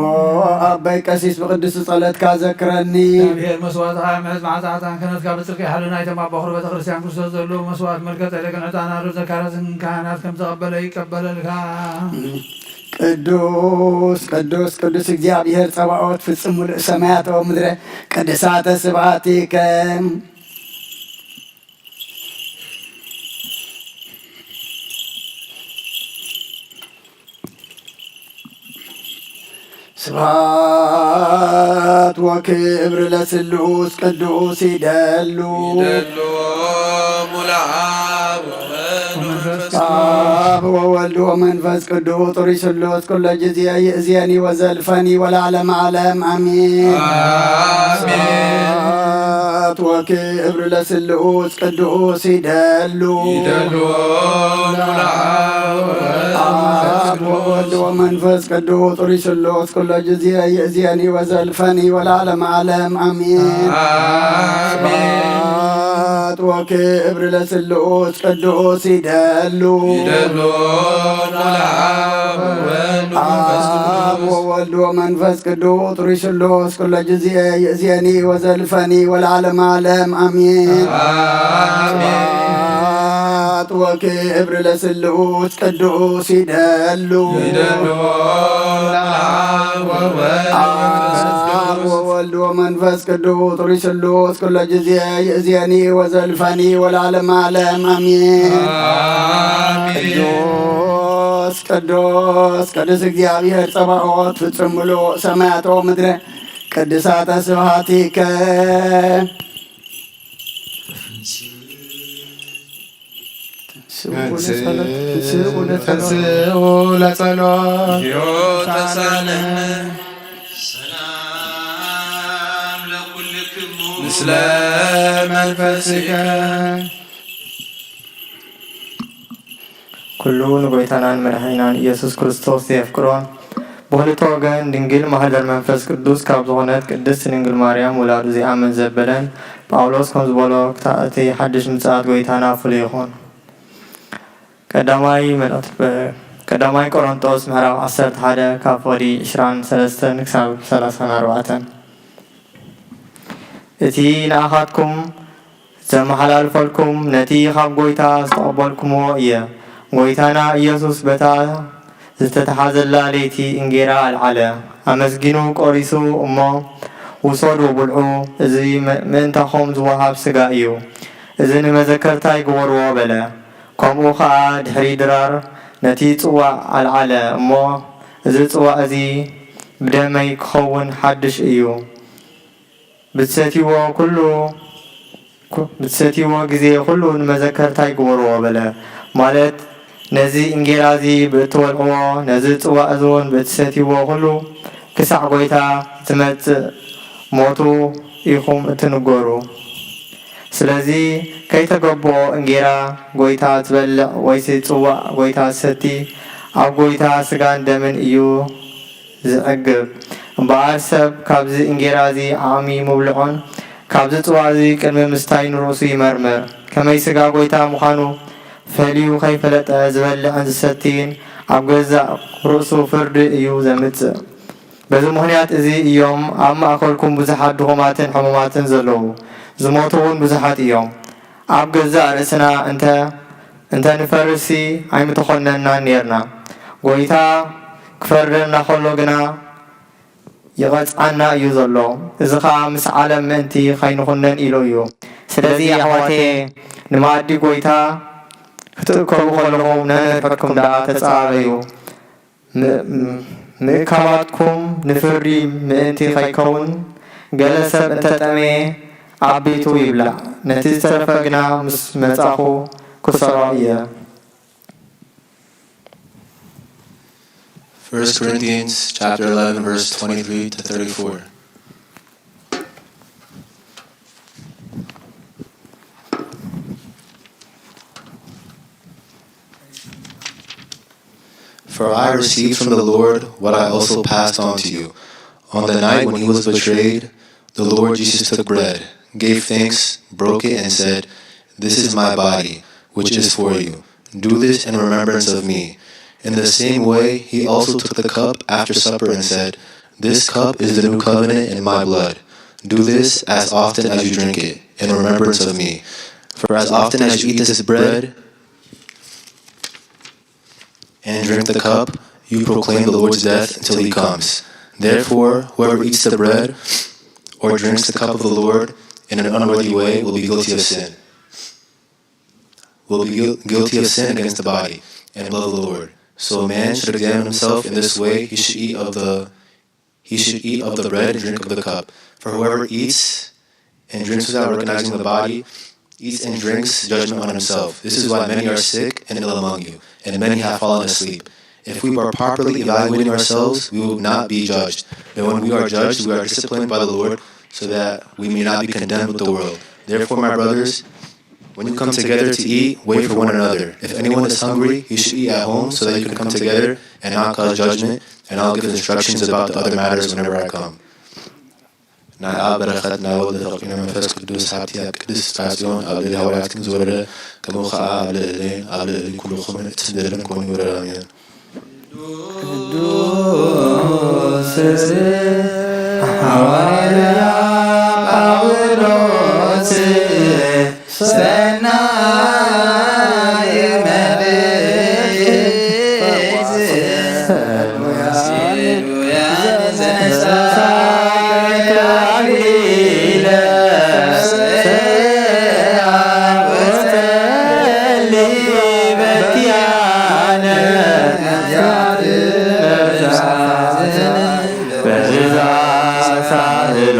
ኣቦይ ቀሲስ ብቅዱስ ጸሎትካ ዘክረኒ። እግዚኣብሔር መስዋዕትኻ የምሕዝ፣ ማዕጻ ዕጣን ክህነትካ ብጽድቂ ይሓሉ። ናይቶም ኣብ በኹሪ ቤተ ክርስቲያን ክርስቶስ ዘለዉ መስዋዕቲ መልከ ጸደቅን ዕጣን ኣሮን ዘካርያስን ካህናት ከም ተቐበለ ይቀበለልካ። ቅዱስ ቅዱስ ቅዱስ እግዚኣብሔር ጸባኦት ፍጹም ምሉእ ሰማያት ወምድረ ቅድሳተ ስብሐቲከ። ስብሐት ወክብር ለስሉስ ቅዱስ ይደሉ። ይደሉ ሙላ አብ ወወልድ ወመንፈስ ቅዱስ። አብ ወወልድ ወመንፈስ ቅዱስ ሩይ ስሉስ ኩለ ጊዜ ይእዜኒ ወዘልፈኒ ወለዓለመ ዓለም አሜን። አሜን። ስብሐት ወክብር ለስሉስ ቅዱስ ይደሉ። ይደሉ ሙላ አብ ወወልድ ወመንፈስ ቅዱስ። ቅዱስ ሩይ ስሉስ ኩሎ ጊዜ ይእዜኒ ወዘልፈኒ ወለዓለመ ዓለም አሜን። አሜን። ስብሐት ወክብር ለስሉስ ቅዱስ ይደሉ። ይደሉ ለአብ ወወልድ ወመንፈስ አብ ቅዱስ። ወወልድ ወመንፈስ ቅዱስ ሩይ ስሉስ ኩሎ ጊዜ ይእዜኒ ወዘልፈኒ ወለዓለመ ዓለም አሜን። አሜን። ስብሐት ወክብር ለስሉስ ቅዱስ ይደሉ። ይደሉ ለአብ ወወልድ ወመንፈስ ቅዱስ። አብ ወወልድ ወመንፈስ ቅዱስ ሩይ ስሉስ ኩሎ ጊዜ ይእዜኒ ወዘልፈኒ ወለዓለመ ዓለም አሜን። አሜን። ቅዱስ ቅዱስ ቅዱስ እግዚኣብሔር ጸባኦት ፍጹም ምሉእ ሰማያት ወምድረ ቅድሳተ ስብሐቲከ። ተንሥኡ ለጸሎት፣ ተንሥኡ ለጸሎት። ተንሥኡ ለጸሎት። ተሳለን። ሰላም ለኩልክሙ። ምስለ መንፈስከ። ኩሉ ንጎይታናን መድሓኒናን ኢየሱስ ክርስቶስ ዘየፍቅሮ፣ ብኽልተ ወገን ድንግል ማህደር መንፈስ ቅዱስ ካብ ዝኾነት ቅድስት ድንግል ማርያም ውላዱ ዘይኣምን ዘበለን ጳውሎስ ከም ዝበሎ፣ ክታ-፣ እቲ ሓድሽ ምጽኣት ጎይታና ፍሉይ ይኹን። ቀዳማይ መልእኽቲ፣ ቀዳማይ ቆሮንጦስ ምዕራፍ ዓሰርተ ሓደ ካብ ፍቕዲ ዕስራን ሰለስተን ክሳብ ሰላሳን ኣርባዕተን። እቲ ንኣኻትኩም ዘመሓላልፈልኩም ነቲ ካብ ጎይታ ዝተቐበልኩምዎ እየ። ጎይታና ኢየሱስ በታ ዝተተሓዘላ ለይቲ እንጌራ ኣልዓለ፣ ኣመስጊኑ ቆሪሱ እሞ፣ ውሰዱ ብልዑ፣ እዚ ምእንታኹም ዝወሃብ ሥጋ እዩ፣ እዚ ንመዘከርታይ ግበርዎ በለ። ከምኡ ኸኣ ድሕሪ ድራር ነቲ ጽዋእ ኣልዓለ እሞ፣ እዚ ጽዋእ እዚ ብደመይ ክኸውን ሓድሽ እዩ፣ ብትሰትይዎ ኩሉ ብትሰትይዎ ግዜ ኩሉ ንመዘከርታይ ግበርዎ በለ። ማለት ነዚ እንጌራ እዚ ብእትበልዕዎ ነዚ ጽዋእ እዚ እውን ብእትሰትይዎ ኩሉ ክሳዕ ጐይታ ዝመጽእ ሞቱ ኢኹም እትንገሩ። ስለዚ ከይተገብኦ እንጌራ ጐይታ ትበልዕ ወይሲ ጽዋእ ጐይታ ትሰቲ ኣብ ጐይታ ሥጋን ደምን እዩ ዝዕግብ። እምበኣር ሰብ ካብዚ እንጌራ እዚ ዓቕሚ ምብልዑን ካብዚ ጽዋእ እዚ ቅድሚ ምስታይ ንርእሱ ይመርምር። ከመይ ሥጋ ጐይታ ምዃኑ ፈልዩ ከይፈለጠ ዝበልዕን ዝሰትይን ኣብ ገዛእ ርእሱ ፍርዲ እዩ ዘምጽእ። በዚ ምኽንያት እዚ እዮም ኣብ ማእከልኩም ብዙሓት ድኹማትን ሕሙማትን ዘለዉ፣ ዝሞቱ እውን ብዙሓት እዮም። ኣብ ገዛእ ርእስና እንተ እንተ ንፈርስሲ ኣይምተኾነንናን ኔርና። ጐይታ ክፈርደና ኸሎ ግና ይቐጽዓና እዩ ዘሎ። እዚ ኸኣ ምስ ዓለም ምእንቲ ኸይንኹነን ኢሉ እዩ። ስለዚ ኣሕዋተየ፣ ንመኣዲ ጐይታ ክትእከቡ ኸለኹም ነንሕድሕድኩም ደኣ ተጸባበዩ። ም-፣ ምእካባትኩም ንፍርዲ ምእንቲ ኸይከውን፣ ገለ ሰብ እንተ ጠመየ ኣብ ቤቱ ይብላዕ፣ ነቲ ዝተረፈ ግና ምስ መጻኹ ክሰርዖ እየ። First Corinthians chapter eleven, verse twenty-three to thirty-four. For I received from the Lord what I also passed on to you. On the night when he was betrayed, the Lord Jesus took bread, gave thanks, broke it, and said, "This is my body, which is for you. Do this in remembrance of me." In the same way, he also took the cup after supper and said, "This cup is the new covenant in my blood. Do this as often as you drink it, in remembrance of me. For as often as you eat this bread and drink the cup, you proclaim the Lord's death until he comes. Therefore, whoever eats the bread or drinks the cup of the Lord in an unworthy way will be guilty of sin, will be guil- guilty of sin against the body and blood of the Lord. So a man should examine himself in this way, he should eat of the he should eat of the bread and drink of the cup. For whoever eats and drinks without recognizing the body eats and drinks judgment on himself. This is why many are sick and ill among you, and many have fallen asleep. If we are properly evaluating ourselves, we will not be judged. But when we are judged, we are disciplined by the Lord, so that we may not be condemned with the world. Therefore, my brothers, when you come together to eat, wait for one another. If anyone is hungry, he should eat at home, so that you can come together and not cause judgment, and I'll give instructions about the other matters whenever I come. ናይ ኣብ በረኸት ናይ ወልድ ተፈቂዶ መንፈስ ቅዱስ ሃብቲ ኣብ ቅድስት ጽዮን ኣብ ልዕሊ ሃዋርያትክን ዝወረደ፣ ከምኡ ኸኣ ኣብ ልዕሌን ኣብ ልዕሊ ኩልኹምን እቲ ዝደልን ኮይኑ ይውረድ። ኣሜን። ቅዱስ ሃዋርያ ጳውሎስ ሰናይ መልእክት ወሲሉያን ዘሳቀ አክሊለ ሰአቦተ ሊበኪያነ በዛ ሳህሎ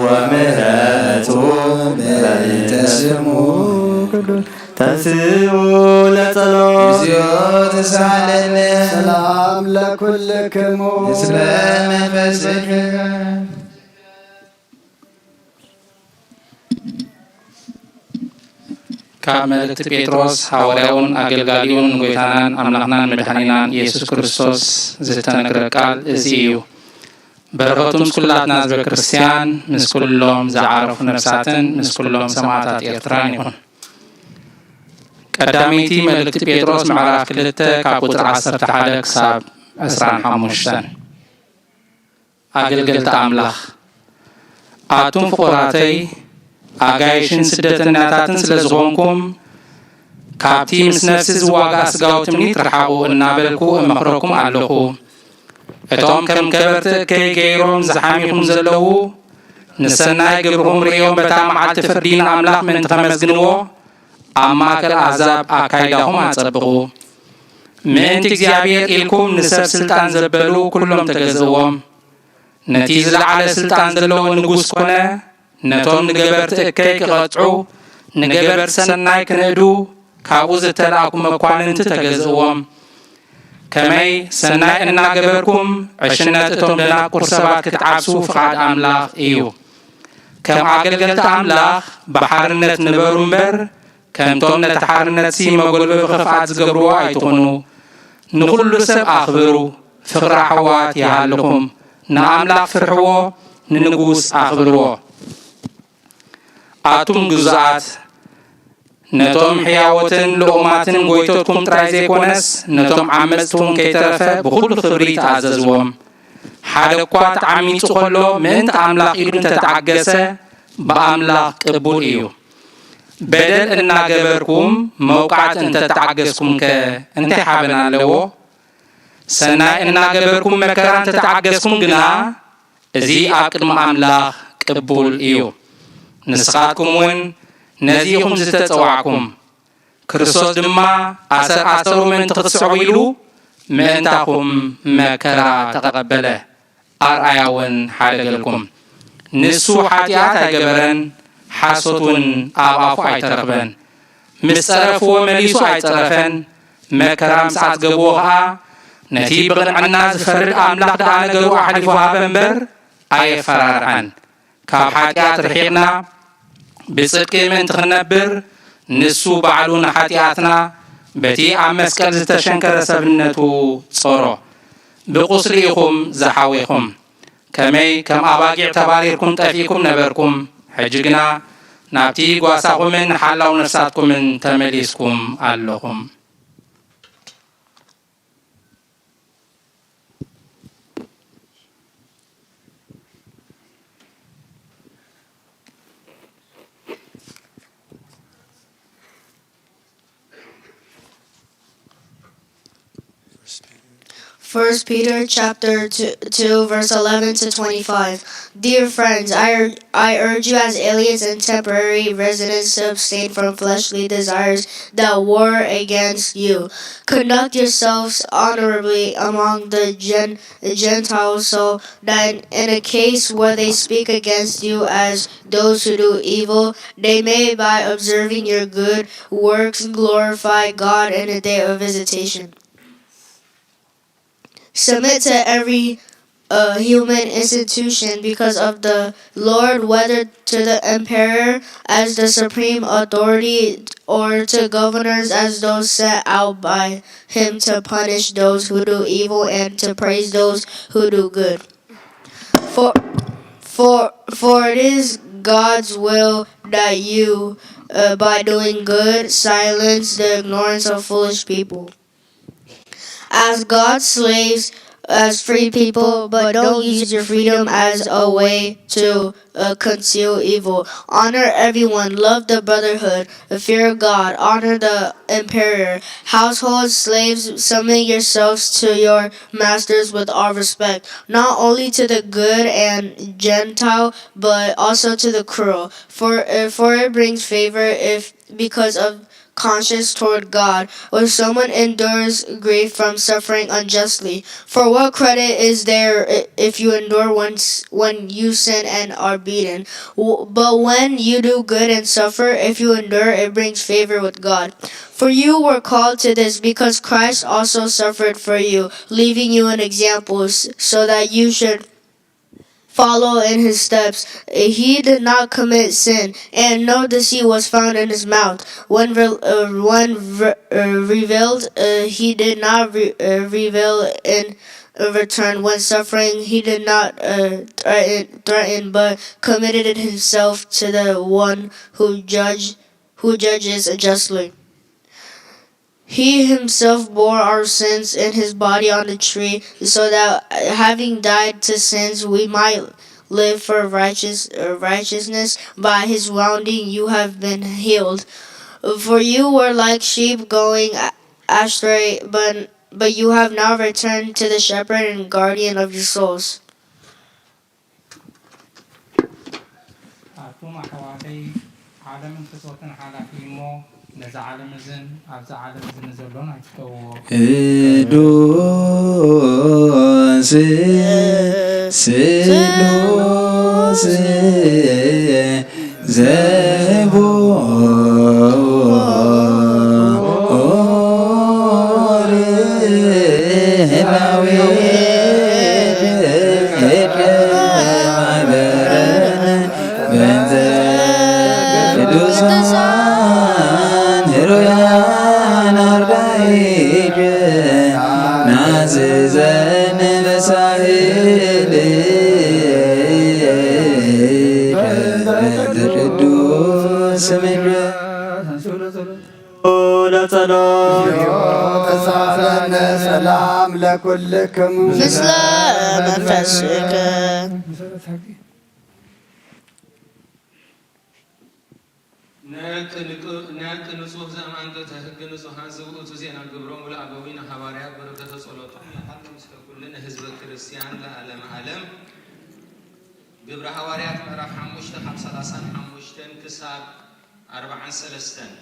ወምህረቱ በእንተ ስሙ ቅዱስ ተንስኡ ለጸሎት እግዚኦ ተሳለነ ሰላም ለኩልክሙ ምስለ መንፈስክ ካብ መልእክቲ ጴጥሮስ ሓዋርያኡን ኣገልጋሊኡን ንጎይታናን ኣምላኽናን መድሓኒናን ኢየሱስ ክርስቶስ ዝተነግረ ቃል እዚ እዩ። በረኸቱ ምስ ኩላትና ህዝበ ክርስቲያን፣ ምስ ኩሎም ዝዓረፉ ነፍሳትን ምስ ኩሎም ሰማእታት ኤርትራን ይኹን። ቀዳመይቲ መልእክቲ ጴጥሮስ ምዕራፍ ክልተ ካብ ቁጽሪ ዓሰርተ ሓደ ክሳብ ዕስራን ሓሙሽተን። ኣገልገልቲ ኣምላኽ ኣቱም ፍቑራተይ ኣጋይሽን ስደተኛታትን ስለ ዝኾንኩም ካብቲ ምስ ነፍሲ ዝዋጋእ ስጋዊ ትምኒት ርሓቑ እናበልኩ እመኽረኩም ኣለኹ። እቶም ከም ከበርቲ እከይ ገይሮም ዝሓሚኹም ዘለዉ፣ ንሰናይ ግብርኹም ርእዮም በታ መዓልቲ ፍርዲ ንኣምላኽ ምእንቲ ከመስግንዎ፣ ኣብ ማእከል ኣህዛብ ኣካይዳኹም ኣጸብቑ። ምእንቲ እግዚኣብሔር ኢልኩም ንሰብ ስልጣን ዘበሉ ኩሎም ተገዝእዎም። ነቲ ዝለዓለ ስልጣን ዘለዎ ንጉስ ኮነ፣ ነቶም ንገበርቲ እከይ ክቐጽዑ፣ ንገበርቲ ሰናይ ክንእዱ፣ ካብኡ ዝተላእኩ መኳንንቲ ተገዝእዎም። ከመይ ሰናይ እናገበርኩም ዕሽነት እቶም ደናቁር ሰባት ክትዓብሱ ፍቓድ ኣምላኽ እዩ። ከም ኣገልገልቲ ኣምላኽ ብሓርነት ንበሩ እምበር፣ ከምቶም ነቲ ሓርነትሲ መጎልበቢ ኽፍኣት ዝገብርዎ ኣይትኹኑ። ንኹሉ ሰብ ኣኽብሩ፣ ፍቕሪ ኣሕዋት ይሃልኹም። ንኣምላኽ ፍርሕዎ፣ ንንጉስ ኣኽብርዎ። ኣቱም ግዙኣት፣ ነቶም ሕያዎትን ልኡማትን ጐይቶትኩም ጥራይ ዘይኮነስ፣ ነቶም ዓመጽትውን ከይተረፈ ብኹሉ ኽብሪ ተኣዘዝዎም። ሓደ እኳ ተዓሚጹ ኸሎ ምእንቲ ኣምላኽ ኢሉ እንተ ተዓገሰ፣ ብኣምላኽ ቅቡል እዩ። በደል እናገበርኩም መውቃዕቲ እንተ ተዓገስኩምከ እንታይ ሓበን ኣለዎ? ሰናይ እናገበርኩም መከራ እንተ ተዓገስኩም ግና፣ እዚ ኣብ ቅድሚ ኣምላኽ ቅቡል እዩ። ንስኻትኩም እውን ነዚ ኢኹም ዝተጸዋዕኩም። ክርስቶስ ድማ ኣሰር ኣሰሩ ምእንቲ ክትስዕቡ ኢሉ ምእንታኹም መከራ ተቐበለ። ኣርኣያ እውን ሓደገልኩም። ንሱ ሓጢኣት ኣይገበረን፣ ሓሶት እውን ኣብ ኣፉ ኣይተረኽበን። ምስ ጸረፍዎ መሊሱ ኣይጸረፈን፣ መከራ ምስ ኣጽገብዎ ኸኣ፣ ነቲ ብቕንዕና ዝፈርድ ኣምላኽ ደኣ ነገሩ ኣሕሊፉ ሃበ እምበር፣ ኣየፈራርሐን። ካብ ሓጢኣት ርሒቕና ብጽድቂ ምእንቲ ክንነብር፣ ንሱ ባዕሉ ንሓጢኣትና በቲ ኣብ መስቀል ዝተሸንከረ ሰብነቱ ጾሮ። ብቁስሊ ኢኹም ዝሓዌኹም። ከመይ ከም ኣባጊዕ ተባሪርኩም ጠፊእኩም ነበርኩም፣ ሕጂ ግና ናብቲ ጓሳኹምን ሓላው ነፍሳትኩምን ተመሊስኩም ኣለኹም። First Peter chapter two, two, verse eleven to twenty-five. Dear friends, I, ur- I urge you as aliens and temporary residents to abstain from fleshly desires that war against you. Conduct yourselves honorably among the Gen- Gentiles, so that in a case where they speak against you as those who do evil, they may, by observing your good works, glorify God in the day of visitation. Submit to every uh, human institution because of the Lord, whether to the emperor as the supreme authority or to governors as those set out by him to punish those who do evil and to praise those who do good. For for for it is God's will that you, uh, by doing good, silence the ignorance of foolish people. As God's slaves, as free people, but don't use your freedom as a way to uh, conceal evil. Honor everyone, love the brotherhood, fear God, honor the emperor. Household slaves, submit yourselves to your masters with all respect, not only to the good and gentle, but also to the cruel. For uh, for it brings favor if because of conscience toward God, or someone endures grief from suffering unjustly. For what credit is there i- if you endure when, s- when you sin and are beaten? W- But when you do good and suffer, if you endure, it brings favor with God. For you were called to this because Christ also suffered for you, leaving you an example s- so that you should follow in his steps. He did not commit sin, and no deceit was found in his mouth. When re- uh, when re- uh, revealed, uh, he did not re- uh, reveal in return. When suffering, he did not uh, threaten, threaten, but committed himself to the one who judge who judges justly. He himself bore our sins in his body on the tree, so that uh, having died to sins, we might live for righteous, uh, righteousness. By his wounding, you have been healed. For you were like sheep going a- astray, but But you have now returned to the shepherd and guardian of your souls. ኣቱም ኣሕዋተይ፣ ዓለምን ፍትወትን ሓላፊ እሞ፣ ነዚ ዓለም እዝን ኣብዚ ዓለም እዝን ዘሎን ኣይትተውዎ። ቅዱስ ስሉስ ዘቦ ቅዱሳን ህሩያን ኣርዳኢት ናዝዘን በሳህል ቅዱስ ስምዕ ለጸሎት ተሳለነ ሰላም ለኩልክሙ ምስለ መንፈስከ። ነቅ ንጹህ ዘእማንገተ ህግ ንጹሃን ዝውእቱ ዜና ግብሮም ወለአበዊነ ሐዋርያት በረከተ ጸሎቶም ያሃሉ ምስለ ኩልነ ህዝበ ክርስቲያን ለዓለመ ዓለም። ግብረ ሐዋርያት ምዕራፍ ሓሙሽተ ካብ ሰላሳን ሓሙሽተን ክሳብ ኣርብዓን ሰለስተን።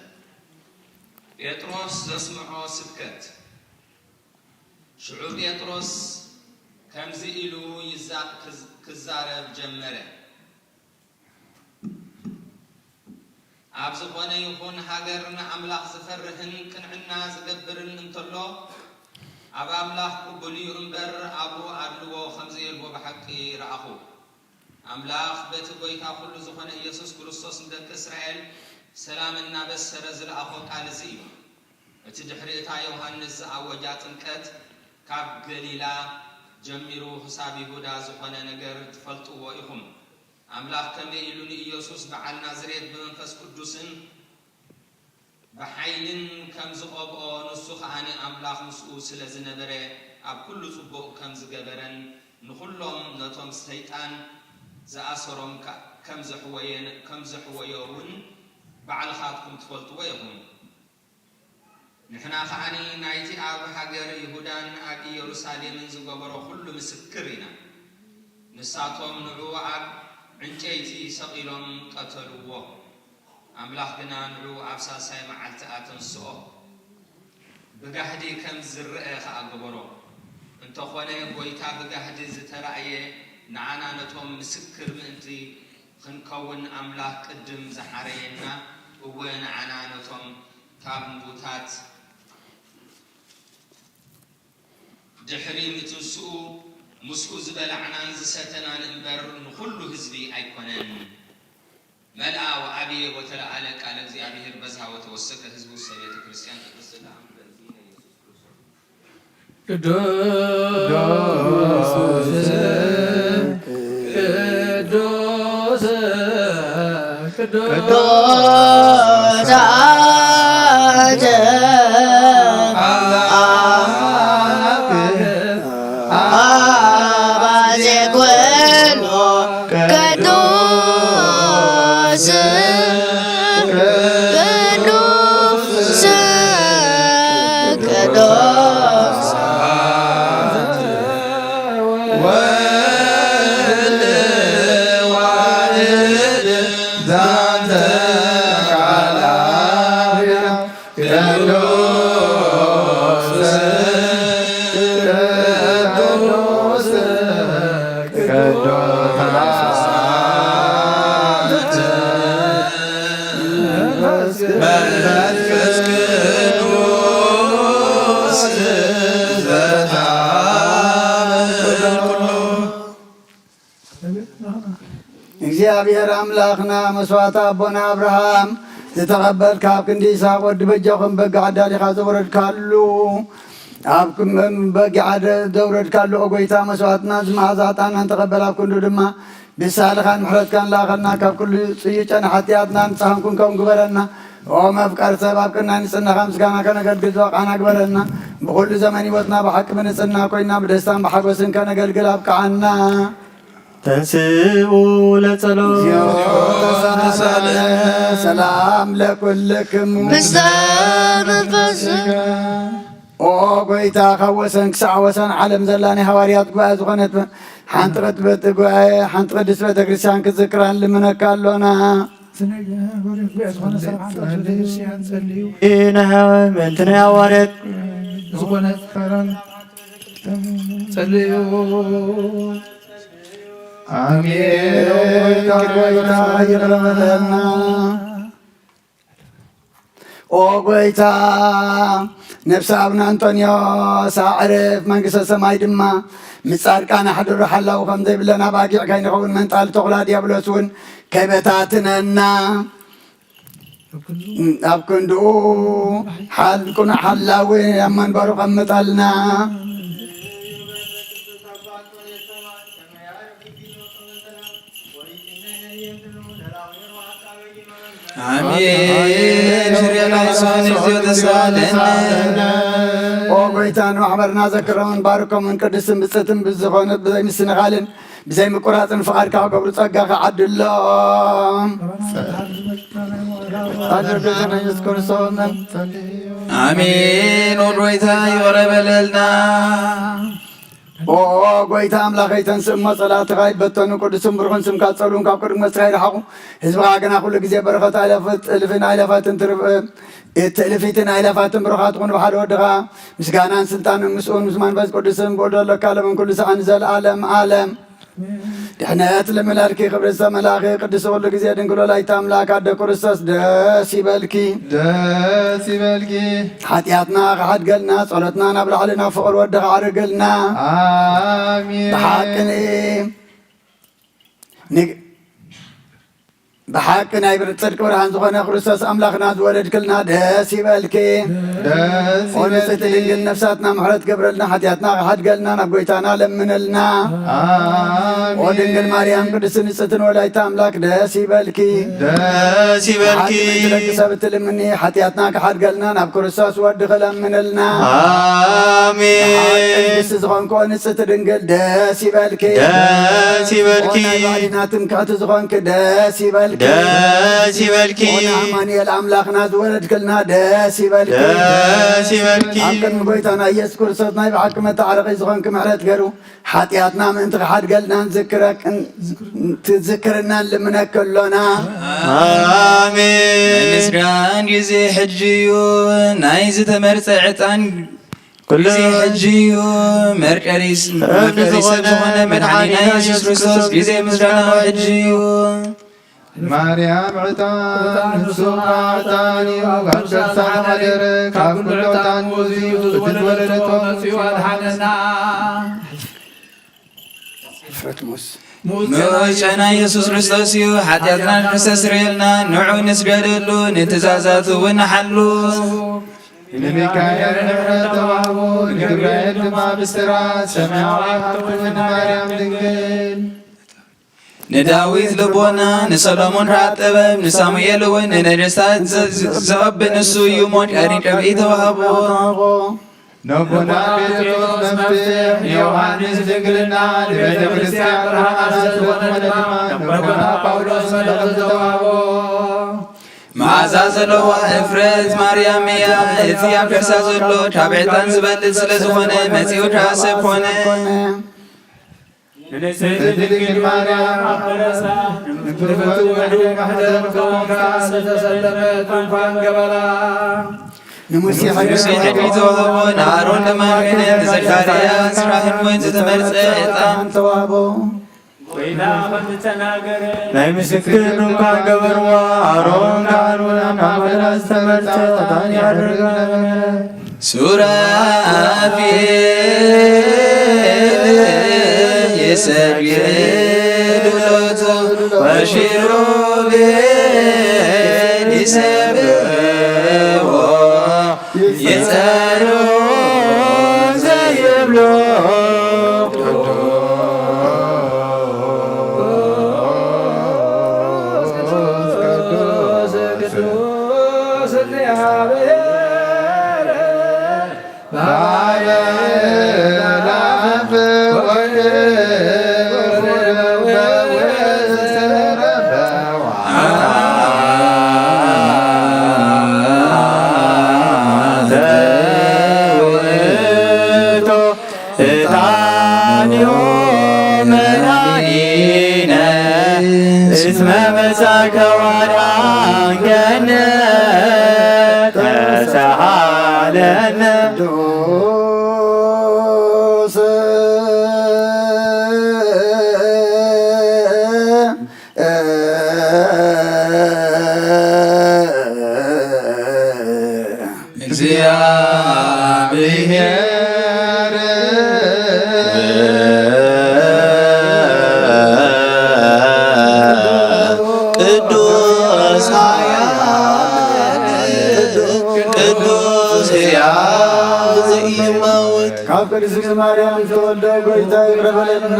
ጴጥሮስ ዘስምዖ ስብከት። ሽዑ ጴጥሮስ ከምዚ ኢሉ ይዛ- ክዝ- ክዛረብ ጀመረ። ኣብ ዝኾነ ይኹን ሃገር ንኣምላኽ ዝፈርህን ቅንዕና ዝገብርን እንተሎ፣ ኣብ ኣምላኽ ቅቡል እዩ እምበር፣ ኣብኡ ኣድልዎ ከም ዘየልቦ ብሓቂ ረኣኹ። ኣምላኽ በቲ ጐይታ ኩሉ ዝኾነ ኢየሱስ ክርስቶስ ንደቂ እስራኤል ሰላም እናበሰረ ዝለኣኾ ቃል እዚ እዩ። እቲ ድሕሪ እታ ዮሃንስ ዝኣወጃ ጥምቀት፣ ካብ ገሊላ ጀሚሩ ክሳብ ይሁዳ ዝኾነ ነገር ትፈልጥዎ ኢኹም። ኣምላኽ ከመይ ኢሉ ንኢየሱስ በዓል ናዝሬት ብመንፈስ ቅዱስን ብሓይልን ከም ዝቐብኦ፣ ንሱ ኸኣ ኣምላኽ ምስኡ ስለ ዝነበረ፣ ኣብ ኩሉ ጽቡቕ ከም ዝገበረን ንኹሎም ነቶም ሰይጣን ዝኣሰሮም ከ- ከም ዘሕወየን- ከም ዘሕወዮ እውን ባዕልኻትኩም ትፈልጥዎ ኢኹም። ንሕና ከኣ ናይቲ ኣብ ሃገር ይሁዳን ኣብ ኢየሩሳሌምን ዝገበሮ ኩሉ ምስክር ኢና። ንሳቶም ንዕኡ ኣብ ዕንጨይቲ ሰቒሎም ቀተልዎ። ኣምላኽ ግና ንዕኡ ኣብ ሳልሳይ መዓልቲ ኣተንስኦ። ብጋህዲ ከም ዝረኣ ከኣ ገበሮ። እንተኾነ ጐይታ ብጋህዲ ዝተራእየ ንዓና ነቶም ምስክር ምእንቲ ክንከውን ኣምላኽ ቅድም ዝሓረየና፣ እወ ንዓና ነቶም ካብ ምዉታት ድሕሪ ምትንስኡ ምስኡ ዝበላዕናን ዝሰተናን እምበር ንኹሉ ህዝቢ ኣይኮነን። መልኣ ወዓብየ ወተለዓለ ቃለ እግዚኣብሔር በዝሃ ወተወሰከ ህዝቡ ውስተ ቤተ ክርስቲያን ቅድስት ለአምላክ በእግዚእነ ኢየሱስ ክርስቶስ። ቅዱስ ቅዱስ ቅዱስ ቅዱስ አንተ አብ አባዜ ኩሉ ቅዱስ ቅዱስ ቅዱስ ወልድ ዋሕድ ዛንተ ቃል አብ ቅዱስ ቅዱስ ቅዱስ መንፈስ ቅዱስ ዘተአምር ኩሉ። እግዚኣብሔር ኣምላኽና መስዋዕቲ ኣቦና ኣብርሃም ዝተቐበልካ፣ ኣብ ክንዲ ይስሐቅ ወዲ በጃኹም በጊዕ ኣዳሊኻ ዘውረድካሉ፣ ኣብ በጊዕ ኣደ- ዘውረድካሉ፣ ኦ ጐይታ፣ መስዋዕትና እዚ መዓዛ ዕጣንና ንተቐበል፣ ኣብ ክንዱ ድማ ብሳልኻን ምሕረትካን ለኣኸልና፣ ካብ ኩሉ ጽዩይ ጨና ሓጢኣትና ንጽሃን ክንከውን ግበረና። ኦ መፍቀር ሰብ፣ ኣብ ቅናይ ንጽህናኻ ምስጋና ከነገልግል ዝበቓዕና ግበረና። ብኹሉ ዘመን ህይወትና ብሓቂ ብንጽህና ኮይና ብደስታን ብሓጎስን ከነገልግል ኣብቅዓና። ተንስኡ ለጸሎት። እግዚኦ ተሳሃለነ ሰላም ለኩልክሙ። ምስለ መንፈስከ። ኦ ጎይታ፣ ካብ ወሰን ክሳዕ ወሰን ዓለም ዘላ ናይ ሃዋርያት ጉባኤ ዝኾነት ሓንቲ ቅድስት ጉባኤ፣ ሓንቲ ቅድስት ቤተ ክርስቲያን ክትዝክራ ንልምነካ ኣሎና። ናይ ሃዋርያት ጉባኤ ዝኾነ ሰብዓ ቅዱስ ቤተክርስትያን ጸልዩ። ምእንቲ ናይ ሃዋርያት ዝኾነ ጸልዩ። ኣሜን። ጎይታ ይቕረ በለልና። ኦ ጎይታ፣ ነፍሲ ኣቡነ ኣንጦንዮስ ኣዕርፍ፣ መንግስተ ሰማይ ድማ ምስ ጻድቃን ኣሕድሮ። ሓላዊ ከም ዘይብለን ኣባጊዕ ከይንኸውን፣ መንጣሊ ተኹላ ዲያብሎስ እውን ከይበታትነና፣ ኣብ ክንድኡ ሓል ቅኑዕ ሓላዊ ኣብ መንበሩ ቀምጠልና። ኣሜን። ሽርያ ናይ ሰውን እግዚኣብሔር ተሳለነ። ኦ ጎይታ፣ ንማሕበርና ዘክሮምን ባርኮምን ቅድስትን ብፅዕትን ብዝኾነ ብዘይ ምስንኻልን ብዘይ ምቁራፅን ፍቓድካ ክገብሩ ጸጋኻ ዓድሎም። ኣደር ቤተ መንግስት ክርስቶስ። ኣሜን። ወድ ጎይታ ይቕረ በለልና። ኦ ጎይታ ኣምላኸይ፣ ተንስእ እሞ ጸላእትኻ ይበተኑ፣ ቅዱስን ብሩኽን ስምካ ጸልውን ካብ ቅድሚ ገጽካ ይርሓቑ። ህዝብኻ ግና ኩሉ ግዜ በረኸት ኣእላፍ እልፍን ኣእላፋትን ትርፍ-፣ ትእልፊትን ኣእላፋትን ብሩኻት ኩኑ ብሓደ ወድኻ ምስጋናን ስልጣንን ምስኡን ምስ መንፈስ ቅዱስን ብኡ ደለካ ለምን ኩሉ ሰዓን ንዘለኣለም ኣለም። ድሕነት ልምለልኪ ክብሪ ዝተመላእኪ ቅድስቲ ኩሉ ግዜ ድንግል ወላዲተ ኣምላክ ኣደ ክርስቶስ ደስ ይበልኪ። ደስ ይበልኪ። ሓጢኣትና ክሓድገልና ጸሎትና ናብ ላዕሊ ናብ ፍቕሪ ወድኻ ኣዕርግልና። ኣሜን። ብሓቂ ን-፣ ንግ-፣ ብሓቂ ናይ ብር-፣ ጽድቂ ብርሃን ዝኾነ ክርስቶስ ኣምላኽና ዝወለድክልና ደስ ይበልኪ። ደስ ኦ ንጽሕቲ ይበልኪ። ድንግል ነፍሳትና ምሕረት ገብረልና ሓጢኣትና ክሓድገልና ናብ ጎይታና ለምንልና። ኣሜን። ኦ ድንግል ማርያም ቅድስቲ ንጽሕትን ወላዲተ ኣምላክ ደስ ይበልኪ። ደስ ይበልኪ። ብሓቂ ምእንቲ ደቂ ሰብ እትልምኒ ሓጢኣትና ክሓድገልና ናብ ክርስቶስ ወድኺ ለምንልና። ኣሜን። ብሓቂ ንግስቲ ዝኾንኮ ንጽሕቲ ድንግል ደስ ይበልኪ። ደስ ይበልኪ። ኦ ናይ ባዕልና ትምክሕቲ ዝኾንኪ ደስ ይበልኪ። ደስ ይበልኪ። ኦ ንኣማኑኤል ኣምላኽና ዝወለድክልና ደስ ይበልኪ። ደስ ይበልኪ። ኣብ ቅድሚ ጎይታና ኢየሱስ ክርስቶስ ናይ ብሓቂ መተዓረቒ ዝኾንኪ ምሕረት ገይሩ ሓጢኣትና ምእንቲ ክሓድገልና ንዝክረክን-፣ ትዝክርና ንልምነኪ ኣሎና። ኣሜን። ናይ ምስጋን ግዜ ሕጂ እዩ፣ ናይ ዝተመርጸ ዕጣን ኩሉ ግዜ ሕጂ እዩ። መርቀሪስ፣ መርቀሪስ ዝኾነ መድሓኒና ኢየሱስ ክርስቶስ ግዜ ምስጋና ሕጂ እዩ። ማርያም ዕጣን፣ ንሱ ከዓ ዕጣን እዩ፣ ካብ ቅዱሳን ሓደረ፣ ካብ ኩሉ ዕጣን ምኡዝ እዩ፣ እቲ ዝወለደቶ መጺኡ ኣድሓነና። ምእመናን ኢየሱስ ክርስቶስ እዩ፣ ሓጢኣትና ንክስተስርየልና፣ ንዑ ንስገደሉ፣ ንትእዛዛቱ እውን ንሓሉ። ንሚካኤል ምሕረት ተዋህቦ፣ ንገብርኤል ድማ ብስራት፣ ሰማያዊ ኣብ ትኹን ማርያም ድንግል። ንዳዊት ልቦና፣ ንሰሎሞን ራእ ጥበብ፣ ንሳሙኤል እውን ንነገስታት ዘ-፣ ዘ-፣ ዘቐብእ ንሱ እዩ እሞ፣ ቀሪን ቀብኢ ተዋህቦ። ነቦና ጴጥሮስ መፍትሕ፣ ንዮሃንስ ድንግልና፣ ንቤተ ክርስቲያን ብርሃን ዝኾነ ድማ ነቦና ጳውሎስ መልእኽቲ ተዋህቦ። መዓዛ ዘለዋ እፍረት ማርያም እያ፣ እቲ ኣብ ከርሳ ዘሎ ካብ ዕጣን ዝበልጽ ስለ ዝኾነ፣ መጺኡ ከኣ ሰብ ኮነ። ንጽሕቲ ድንግል ማርያም ኣብ በለሳ፣ ንፍትወቱ ወዱ ማሕደር ክኸውን ከኣ ዝተሰለመ ድንኳን ገበራ። ንሙሴ ሕጊ ንሙሴ ሕጊ ተዋህቦ፣ ንኣሮን ድማ ክህነት፣ ንዘካርያስ ካህን እውን ዝተመርጸ ዕጣን ተዋህቦ። ኮይና ከም ዝተናገረ ናይ ምስክር ድንኳን ገበርዋ። ኣሮን ካህን እውን ኣብ ማእከላ ዝተመርጸ ዕጣን የዕርግ ነበረ። ሱራፌል ይሰግዱ ሎቱ ወኪሩቤል ይሰብሕዎ ይጸርዩ ዘይብሉ። ቅዱስ ቅዱስ ቅዱስ እግዚአብሔር ዕጣንዮ መድኃኒነ እስመ መጻእከ ወአድኃንከነ ተሳሃለነ። ቅዱስ እግዚአብሔር ቅዱስ ሕያው ዘኢይመውት። ካብ ቅድስት ማርያም ተወልደ ጐይታ ይቕረ በለልና።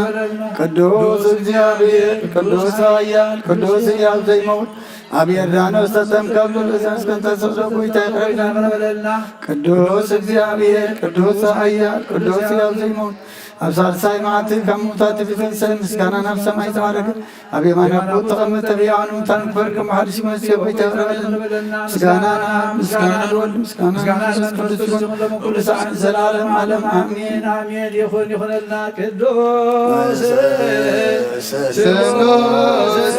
ቅዱስ እግዚኣብሔር፣ ቅዱስ ኃያል፣ ቅዱስ ሕያው ዘይመውት፣ ኣብ ዮርዳኖስ ተጠምቀ፣ ኣብ ልዑል እስከ ተሰቅለ ጐይታ ይቕረ በለልና። ቅዱስ እግዚኣብሔር፣ ቅዱስ ኃያል፣ ቅዱስ ሕያው ዘይመውት፣ ኣብ ሳልሳይ መዓልቲ ካብ ምውታት ተንሥአ፣ ምስጋና ናብ ሰማይ ዝዓረገ፣ ኣብ የማን ኣቦ ተቐመጠ፣ ብሕያዋን ሙታን ክፈርድ ከማሓድሽ መሲሑ ጐይታ ይቕረ በለልና። ምስጋና ንኣብ፣ ምስጋና ንወልድ፣ ምስጋና ንመንፈስ ቅዱስ ይኹን፣ ኩሉ ሰዓት ንዘለዓለም ዓለም ኣሜን። ኣሜን። ይኹን፣ ይኹነልና። ቅዱስ ስሉስ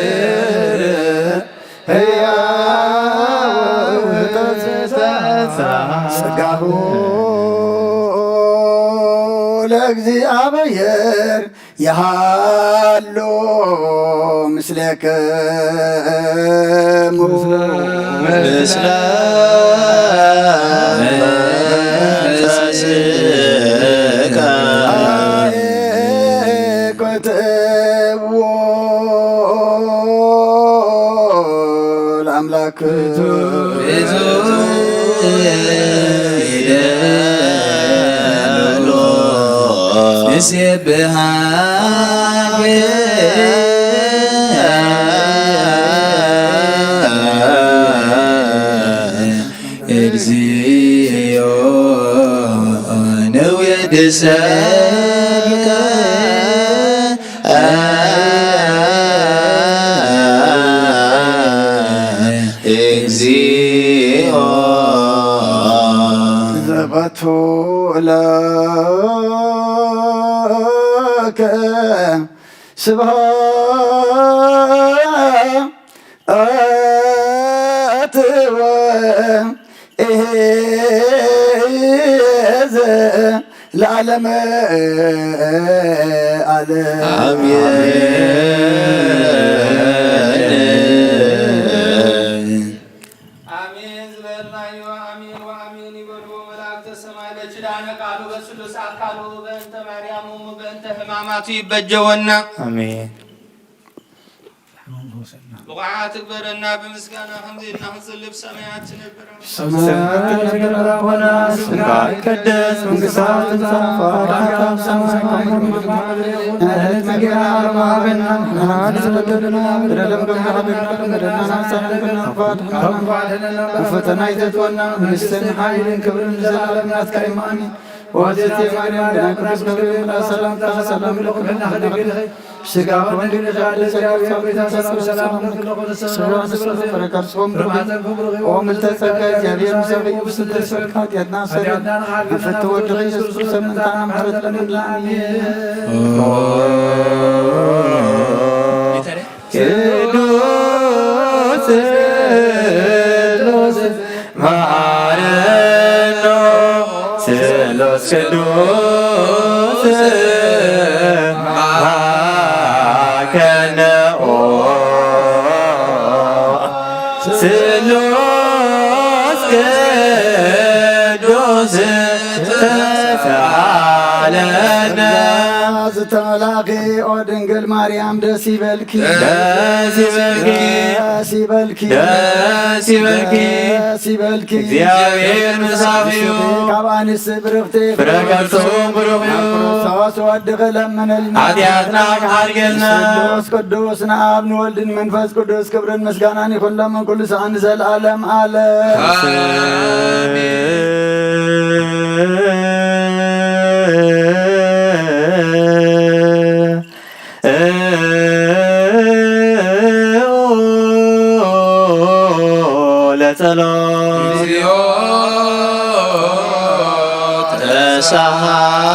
እግዚኣብሔር ሕያው ተንሥአ። ጸጋሁ ለእግዚኣብሔር ይሃሉ ምስሌክሙ። ምስለ መንፈስከ። አኮትዎ ለአምላክ። ንሴብሐከ እግዚኦ ንውድሰከ። እግዚኦ ዘባቱ ለከ ስብሐት ወእሄዘ ለዓለመ ዓለም። አሜን። አሜን ዝበልናዮ አሜን ወአሜን ይበሉ መላእክተ ሰማይ። በኪዳነ ቃሉ በስሉስ አካሉ በእንተ ማርያም እሙ በእንተ ሕማማቱ ይበጀወና። አሜን። ብቑዓት ትግበረና ብምስጋና ከምዚ ኢልና ክንጽሊ ብሰማያት ትነብር። ሰማያት የምድር አቡነ ስምካ ይቀደስ መንግስታ ትምጻእ ፈቃድካ በከመ በሰማይ ከማሁ በምድር። ዕለትነ ጌና አበሃበና ንሕና ንዝበደሉና በደለ በከመ ንሕና ንበድል። ፈተና ይእትወና መንግስትን ሓይልን ክብርን ለዘለዓለም ናትካ እዩ። አሜን። ወእግዝእትየ ማርያም፣ ቅዱስ ገብርኤል መልአክ ሰላምታ፣ ሰላም ለኪ፣ ድንግል ዲኺ፣ ስጋ ወድንግል ዲኺ፣ ጸጋ እግዚአብሔር ጌታ ሰላም፣ ሰላም ለኪ፣ ስብሐት ለእግዚአብሔር፣ ፍሬ ከርሥኪ ብሩክ፣ ኦ ምልዕተ ጸጋ፣ እግዚአብሔር ምስሌኪ፣ ብስንተ ስብሐት ኃጢአትና ሰሪ፣ ኃጢአትና ንሓድገና፣ ፍትወ ድኺ ኢየሱስ ክርስቶስ፣ ሰምንታና ምሕረት ለምንላ። አሜን። ቅዱስ ስሉስ መሐረነ፣ ስሉስ ቅዱስ መሐከነ፣ ኦ ስሉስ ቅዱስ ተሳሃለነ። ዝተመላኺ ኦ ድንግል ማርያም ደስ ይበልኪ፣ ደስ ይበልኪ፣ ደስ ይበልኪ፣ ደስ ይበልኪ፣ ደስ ይበልኪ። እግዚአብሔር ምሳኺ እዩ። ካብ ኣንስቲ ብርኽቲ ፍረ ከርሱ ብሩኽ እዩ። ክርስቶስ ወድኺ ለምንልና፣ ኃጢአትና ክሓድገልና። ቅዱስ ቅዱስ ንኣብ ንወልድ ንመንፈስ ቅዱስ ክብርን ምስጋናን ይኹን ሎምን ኩሉ ሰዓን ንዘለዓለም ዓለም። አሜን። ለጸሎት። እግዚኦ። ሳሃለነ።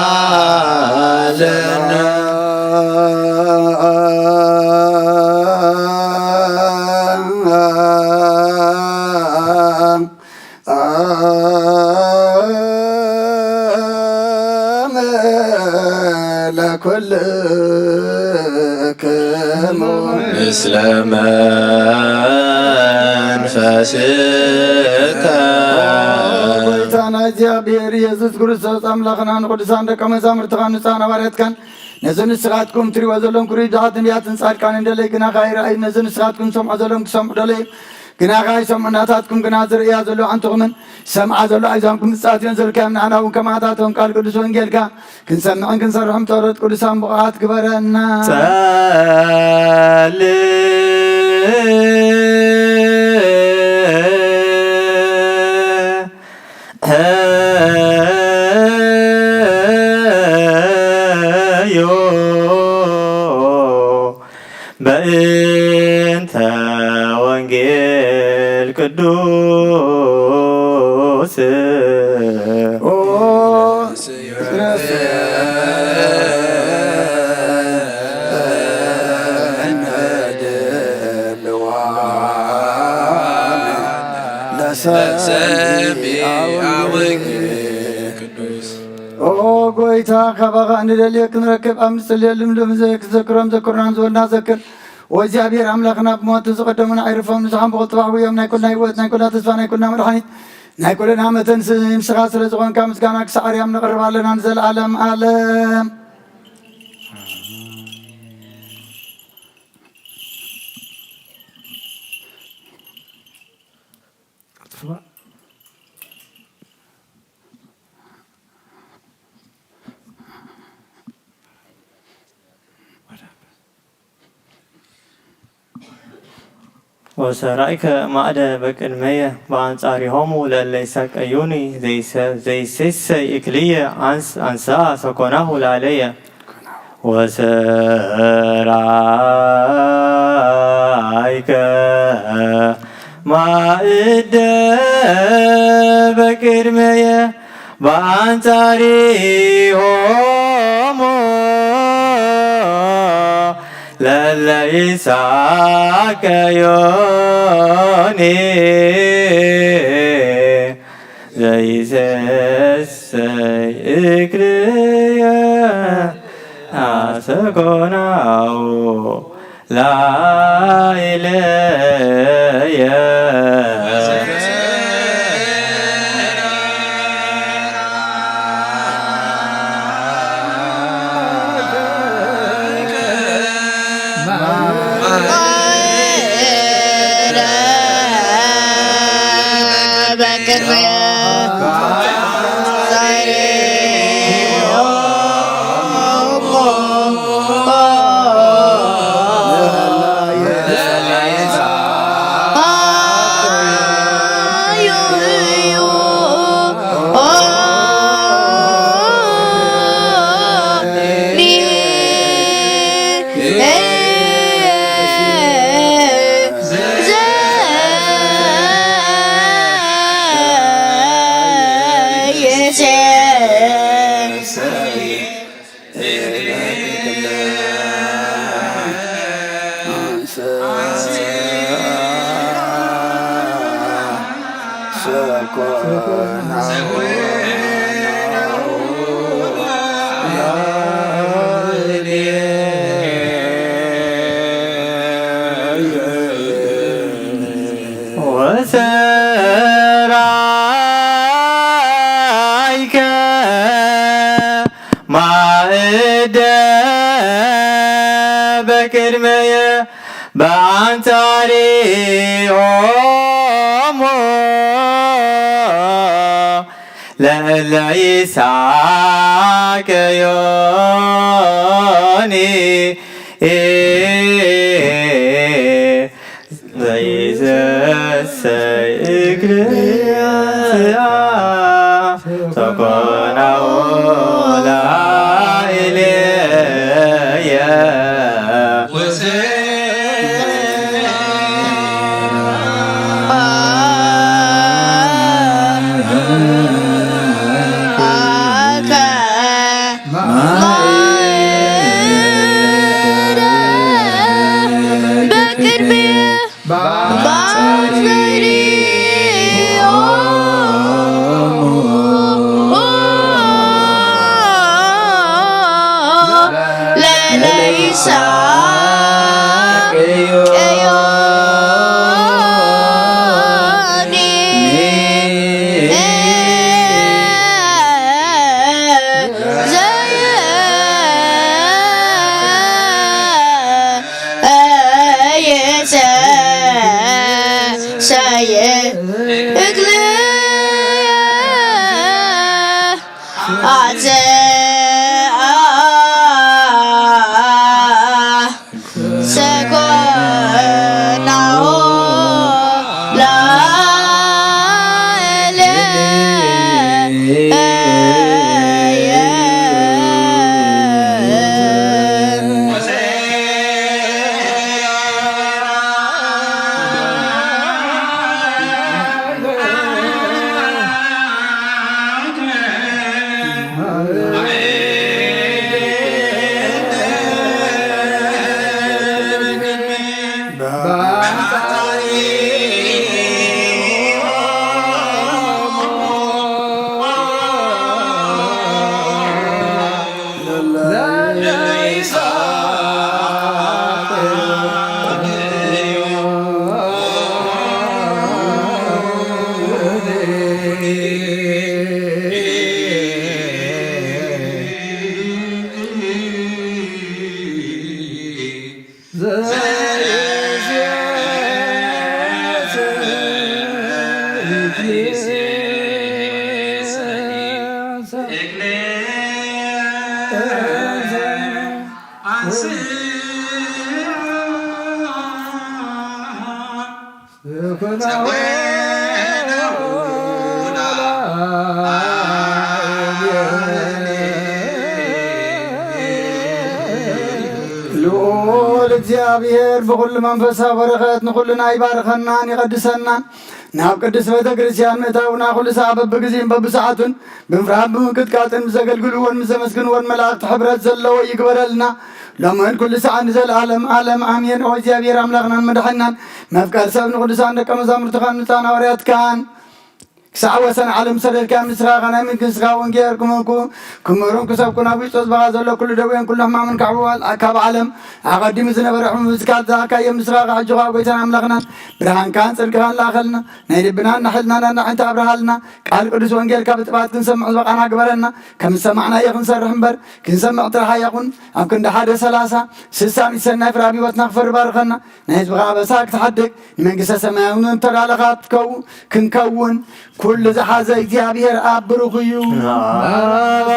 ለኩልክሙ ምስለ መንፈስከ። ጎይታና እግዚኣብሔር ኢየሱስ ክርስቶስ ኣምላኽና ንቅዱሳን ደቀ መዛሙርትኻን ንጹሓን ሃዋርያትካን ነዚ ንስኻትኩም ትሪእዎ ዘለኹም ክሩይ ብዙሓት ነቢያትን ጻድቃንን ደለይ ግናኻ ይረኣዩ፣ ነዚ ንስኻትኩም ትሰምዖ ዘለኹም ክሰምዑ ደለዩ ግናኻ ይሰምዑ፣ ናታትኩም ግና ዝርእያ ዘለዋ ኣዕንትኹምን ዝሰምዓ ዘለዋ ኣእዛንኩም ብፅጻት እየን ዘልካዮም፣ ንዓና እውን ከማታቶም ቃል ቅዱስ ወንጌልካ ክንሰምዕን ክንሰርሕን ብጸሎት ቅዱሳን ብቑዓት ግበረና። ጸልእ ዮ በእንተ ወንጌል ቅዱስ። ኦ ኦ ጎይታ፣ ካባኻ እንደልዮ ክንረክብ ኣብ ንጽልየሉ ልምሉም ዘ-፣ ዘክሮም ዘክሩናን ዝበልና ዘክር። ኦ እግዚኣብሔር ኣምላኽና፣ ብሞቱ ዝቐደሙና ኣይርፎም፣ ንስኻም ብቕልጥፍ ኣሕውዮም ናይ ኩልና ህይወት፣ ናይ ኩልና ተስፋ፣ ናይ ኩልና መድሓኒት፣ ናይ ኩልና መተንስኢ ንስኻ ስለ ዝኾንካ ምስጋና ክሳዕ ኣርያም ነቕርብ ኣለና ንዘለኣለም ኣለም። ወሰራይከ ማዕደ በቅድመየ በአንጻሪሆሙ ለእለ ይሳቀዩኒ ዘይሰ-፣ ዘይሴሰይ እክልየ አንስ-፣ አንሳ ሰኮናሁ ላለየ። ወሰራይከ ማእደ በቅድመየ በአንጻሪሆሙ ለለ ይሳቀዮኒ ዘይሰሰይ እግርየ አሰኮናው ላይለየ። ወሰራይከ ማእደ በቅድመየ በአንጻሪሆሙ ለእለ ይሳቀዮኒ ዘይሰሰይ እግርያ ተኮናው ላዕሌየ። ኣትኣ ሰኮናሁ ላዕሌየ። ልዑል እግዚኣብሔር ብኹሉ መንፈሳዊ በረኸት ንኹልና ይባርኸናን ይቐድሰናን። ናብ ቅድስት ቤተ ክርስቲያን ምእታውና ኩሉ ሰዓት በብግዜን በብሰዓቱን ብምፍራህን ብምንቅጥቃጥን ምስ ዘገልግልዎን ምስ ዘመስግንዎን መላእኽቲ ሕብረት ዘለዎ ይግበረልና። ሎምን ኩሉ ሰዓት ንዘለዓለም ዓለም ኣሜን። ኦ እግዚኣብሔር ኣምላኽናን መድሓኒናን መፍቀር ሰብ ንቅዱሳን ደቀ መዛሙርትኻን ንጻን ሃዋርያትካን ክሳዕ ወሰን ዓለም ሰደድካ ምስኻ ናይ መንግስትኻ ወንጌል ክምኩ ክምህሩን ክሰብኩ ናብ ውሽጢ ህዝብኻ ዘሎ ኩሉ ደዌን ኩሉ ሕማምን ካብ ዓል-፣ ካብ ዓለም ኣቐዲሙ ዝነበረ ሕሙም ዝካል ዝሃብካዮ ምስኻ ሕጂ ኸኣ ጎይታን ኣምላኽናን ብርሃንካን ጽድቅኻን ለኣኸልና። ናይ ልብናን ናይ ሕልናን ኣዕይንቲ ኣብርሃልና። ቃል ቅዱስ ወንጌልካ ብጥባት ክንሰምዕ ዝበቓና ግበረና። ከም ዝሰማዕናዮ ክንሰርሕ እምበር ክንሰምዕ ጥራሕ ኣይኹን። ኣብ ክንዲ ሓደ ሰላሳ ስሳ ሚእቲ ሰናይ ፍረ ኣብ ህይወትና ክፈሪ ባርኸና። ናይ ህዝብኻ ኣበሳ ክትሓድግ ንመንግስተ ሰማይ እውን እተዳለኻ ክትከው-፣ ክንከውን ኩሉ ዝሓዘ እግዚኣብሔር ኣብ ብሩኽ እዩ።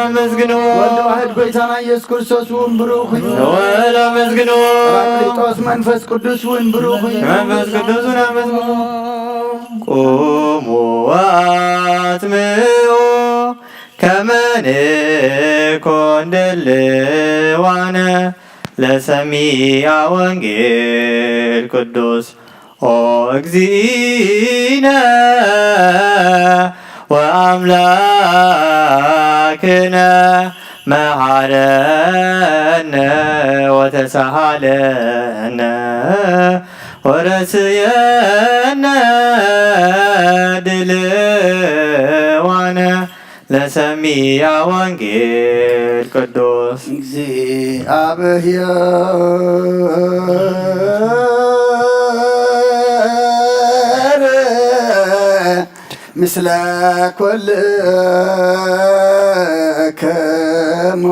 ኣመስግንዎ። ወልድ ዋሕድ ጎይታና ኢየሱስ ክርስቶስ እውን ብሩኽ እዩ። ወል ኣመስግንዎ። ጳራቅሊጦስ መንፈስ ቅዱስ እውን ብሩኽ እዩ። መንፈስ ቅዱስ እውን ኣመስግንዎ። ቁሙ ኣትምኡ ከመ ንኮን ድልዋነ ለሰሚዐ ወንጌል ቅዱስ ኦ እግዚእነ ወአምላክነ መሐረነ ወተሳሃለነ ወረስየነ ድልዋነ ለሰሚዐ ወንጌል ቅዱስ። እግዚኣብሔር ምስለ ኩልክሙ።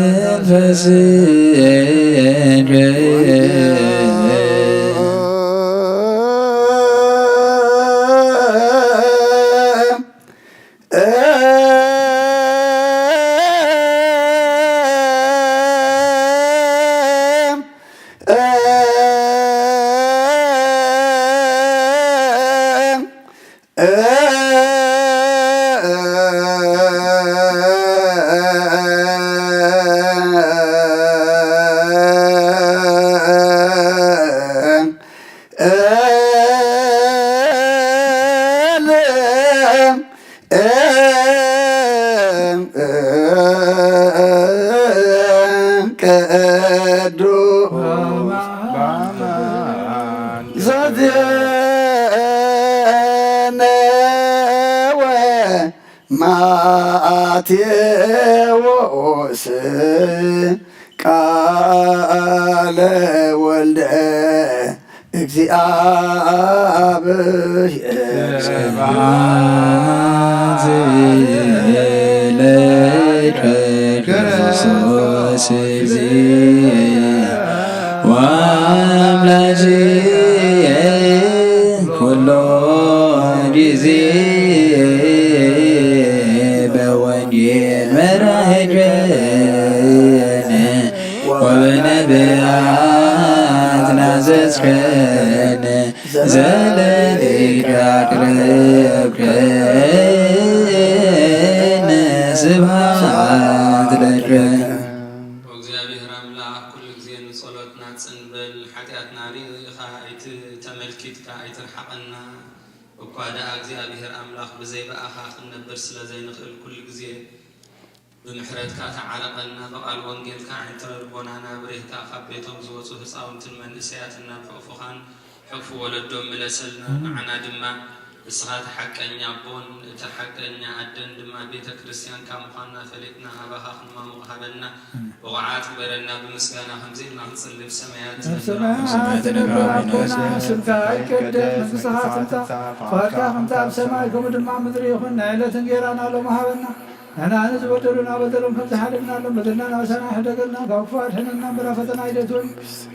መንፈስ ቅዱስ ዘዜነወ ማቴዎስ ቃለ ወልደ እግዚአብሔር። ስብሐት ለከ ክርስቶስ እግዚእ ወአምላክየ ኩሉ ጊዜ በወንጌል መራሕነ ወበነቢያት ናዘዝከነ ዘለሊካ ኣቅረብከነ ስብሐት ለከ። ወእግዚኣብሔር ኣምላኽ ኩሉ ግዜ ንጸሎትና ጽን በል፣ ሓጢኣትና ርኢኻ ኣይትተመልኪትካ ኣይትርሓቐና። እኳ ደኣ እግዚኣብሔር ኣምላኽ ብዘይ ብኣኻ ክንነብር ስለ ዘይንኽእል ኩሉ ግዜ ብምሕረትካ ተዓረቐና፣ ብቓል ወንጌልካ ኣዒንተ ልቦናና ብሪህካ ካብ ቤቶም ዝወጹ ህፃውንትን መንእሰያትን ናብ ሕቑፍኻን ሕቑፊ ወለዶም ምለሰልና። ንዓና ድማ ንስኻ እቲ ሓቀኛ ኣቦን እቲ ሓቀኛ ኣደን ድማ ቤተ ክርስቲያንካ ምዃንና ፈሊጥና ኣባኻ ክንማሙቕ ሃበና። ብቑዓት ግበረና፣ ብምስጋና ከምዚ ኢልና ክንጽሊ ብሰማያት ኣብ ሰማያት ዝነብር ኣቦና፣ ስምካ ይቀደስ፣ መንግስትኻ ትምጻእ፣ ፍቓድካ ከምቲ ኣብ ሰማይ ከምኡ ድማ ኣብ ምድሪ ይኹን። ናይ ዕለት እንጌራና ሎሚ ሃበና። ንሕና ንዝበደሉና በደሎም ከምዝሓለፍናሎም በደልና ናባሳና ኣይሕደገልና፣ ካብ ክፉእ ኣድሕነና እምበር ኣብ ፈተና ኣይተእትወና።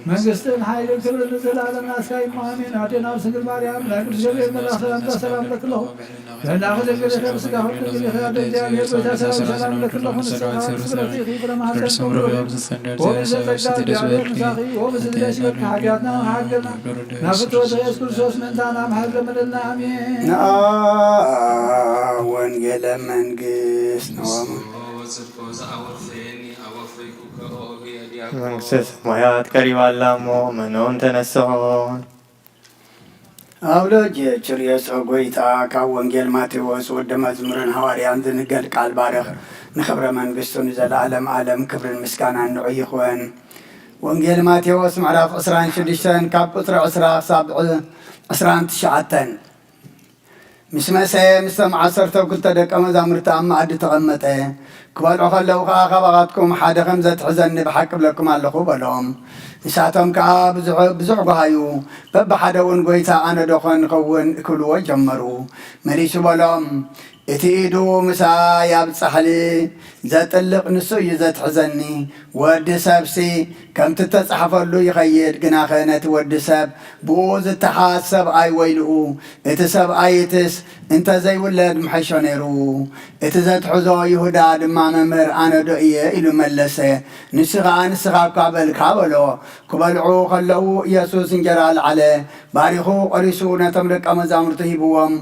መንግስትን ሓይልን ክብርን ንዘለኣለም ናትካ እዩ፣ ኣሜን። ኣዴና ኣብ ስንግል ማርያም ናይ ቅዱስ ገብርኤል መልኣኽ ሰላምታ ሰላም እብለኪ ኣለኹ። ብሕና ክደግፍ ስጋ ክብር ድንግል ይኽእል እግዚኣብሔር ጎይታ ሰላም ሰላም እብለኪ ኣለኹ። ንስኻ ክብረት ኢኺ ፍረ ማህፀን ክብሩ እዩ። ወብዝተ ጸጋ እግዚኣብሔር ምሳኺ ወብዝተ ደስ ይበልኪ ሓጢኣትና መሓገና ናብ ፍትወት ኢየሱስ ክርስቶስ ምእንታና መሓር ለመደልና ኣሜን። ንኣ ወንጌለ መንግስት ንወም ጽድቆ ዘአወፈየኒ አወፈይኩከ ኦ እግየ ዲያቆን። መንግስተ ሰማያት ቀሪባ ኣላ እሞ መኖም ተነስኦ። ኣብ ሎጅ ችርዮስ ኦ ጎይታ፣ ካብ ወንጌል ማቴዎስ ወዲ መዝሙርን ሃዋርያን ዝንገር ቃል ባርኽ፣ ንኽብረ መንግስቱ ንዘለኣለም ኣለም ክብርን ምስጋናን ንዑ ይኹን። ወንጌል ማቴዎስ ምዕራፍ ዕስራን ሽዱሽተን ካብ ቁጽሪ ዕስራ ክሳብ ዕስራን ትሽዓተን። ምስ መሰየ ምስቶም ዓሰርተ ክልተ ደቀ መዛሙርቲ ኣብ መኣዲ ተቐመጠ። ክበልዑ ከለዉ ኸኣ፣ ካባኻትኩም ሓደ ኸም ዘትሕዘኒ ብሓቂ እብለኩም ኣለኹ በሎም። ንሳቶም ከኣ ብዙሕ፣ ብዙሕ ጓሃዩ፣ በብሓደ እውን፣ ጐይታ፣ ኣነ ዶ ኾን እኸውን? ክብልዎ ጀመሩ። መሊሱ በሎም፣ እቲ ኢዱ ምሳይ ኣብ ጻሕሊ ዘጥልቕ ንሱ እዩ ዘትሕዘኒ። ወዲ ሰብሲ ከምቲ እተጻሕፈሉ ይኸይድ፣ ግናኸ ነቲ ወዲ ሰብ ብኡ ዝተሓዝ ሰብኣይ ወይልኡ። እቲ ሰብኣይትስ እንተ ዘይውለድ ምሐሾ ነይሩ። እቲ ዘትሕዞ ይሁዳ ድማ፣ መምህር፣ ኣነ ዶ እየ? ኢሉ መለሰ። ንሱ ኸኣ፣ ንስኻ እኳ በልካ በሎ። ክበልዑ ኸለዉ ኢየሱስ እንጀራ ኣልዓለ፣ ባሪኹ ቖሪሱ ነቶም ደቀ መዛሙርቱ ሂብዎም።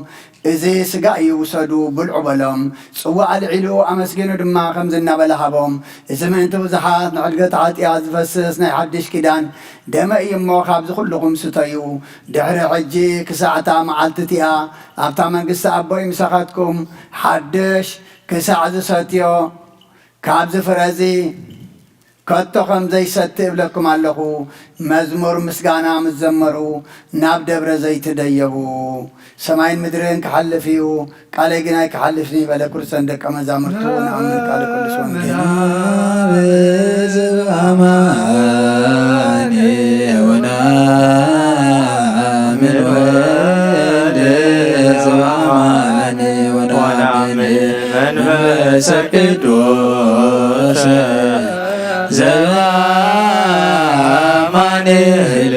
እዚ ስጋ እዩ፣ ውሰዱ፣ ብልዑ በሎም። ጽዋእ ኣልዒሉ ኣመስጊኑ ድማ ከምዚ እናበለ ሃቦም፣ እዚ ምእንቲ ብዙሓት ንዕድገት ሓጢኣት ዝፈስስ ናይ ሓድሽ ኪዳን ደመይ እዩ እሞ፣ ካብዚ ኩልኹም ስተዩ። ድሕሪ ሕጂ ክሳዕ እታ መዓልቲ እቲኣ ኣብታ መንግስቲ ኣቦይ ምሳኻትኩም ሓድሽ ክሳዕ ዝሰትዮ፣ ካብዚ ፍረ እዚ ከቶ ከም ዘይሰቲ እብለኩም ኣለኹ። መዝሙር ምስጋና ምስ ዘመሩ ናብ ደብረ ዘይት ደየቡ። ሰማይን ምድርን ክሓልፍ እዩ፣ ቃለይ ግን ኣይክሓልፍን እዩ በለ። ክርስቶስ ደቀ መዛሙርቱ ንኣምን ቃል ቅዱስ ወንጌል። ነአምን በአማን ወነአምን ወልድ ዘበአማን ወነአምን መንፈሰ ቅዱስ ዘበአማኑኤል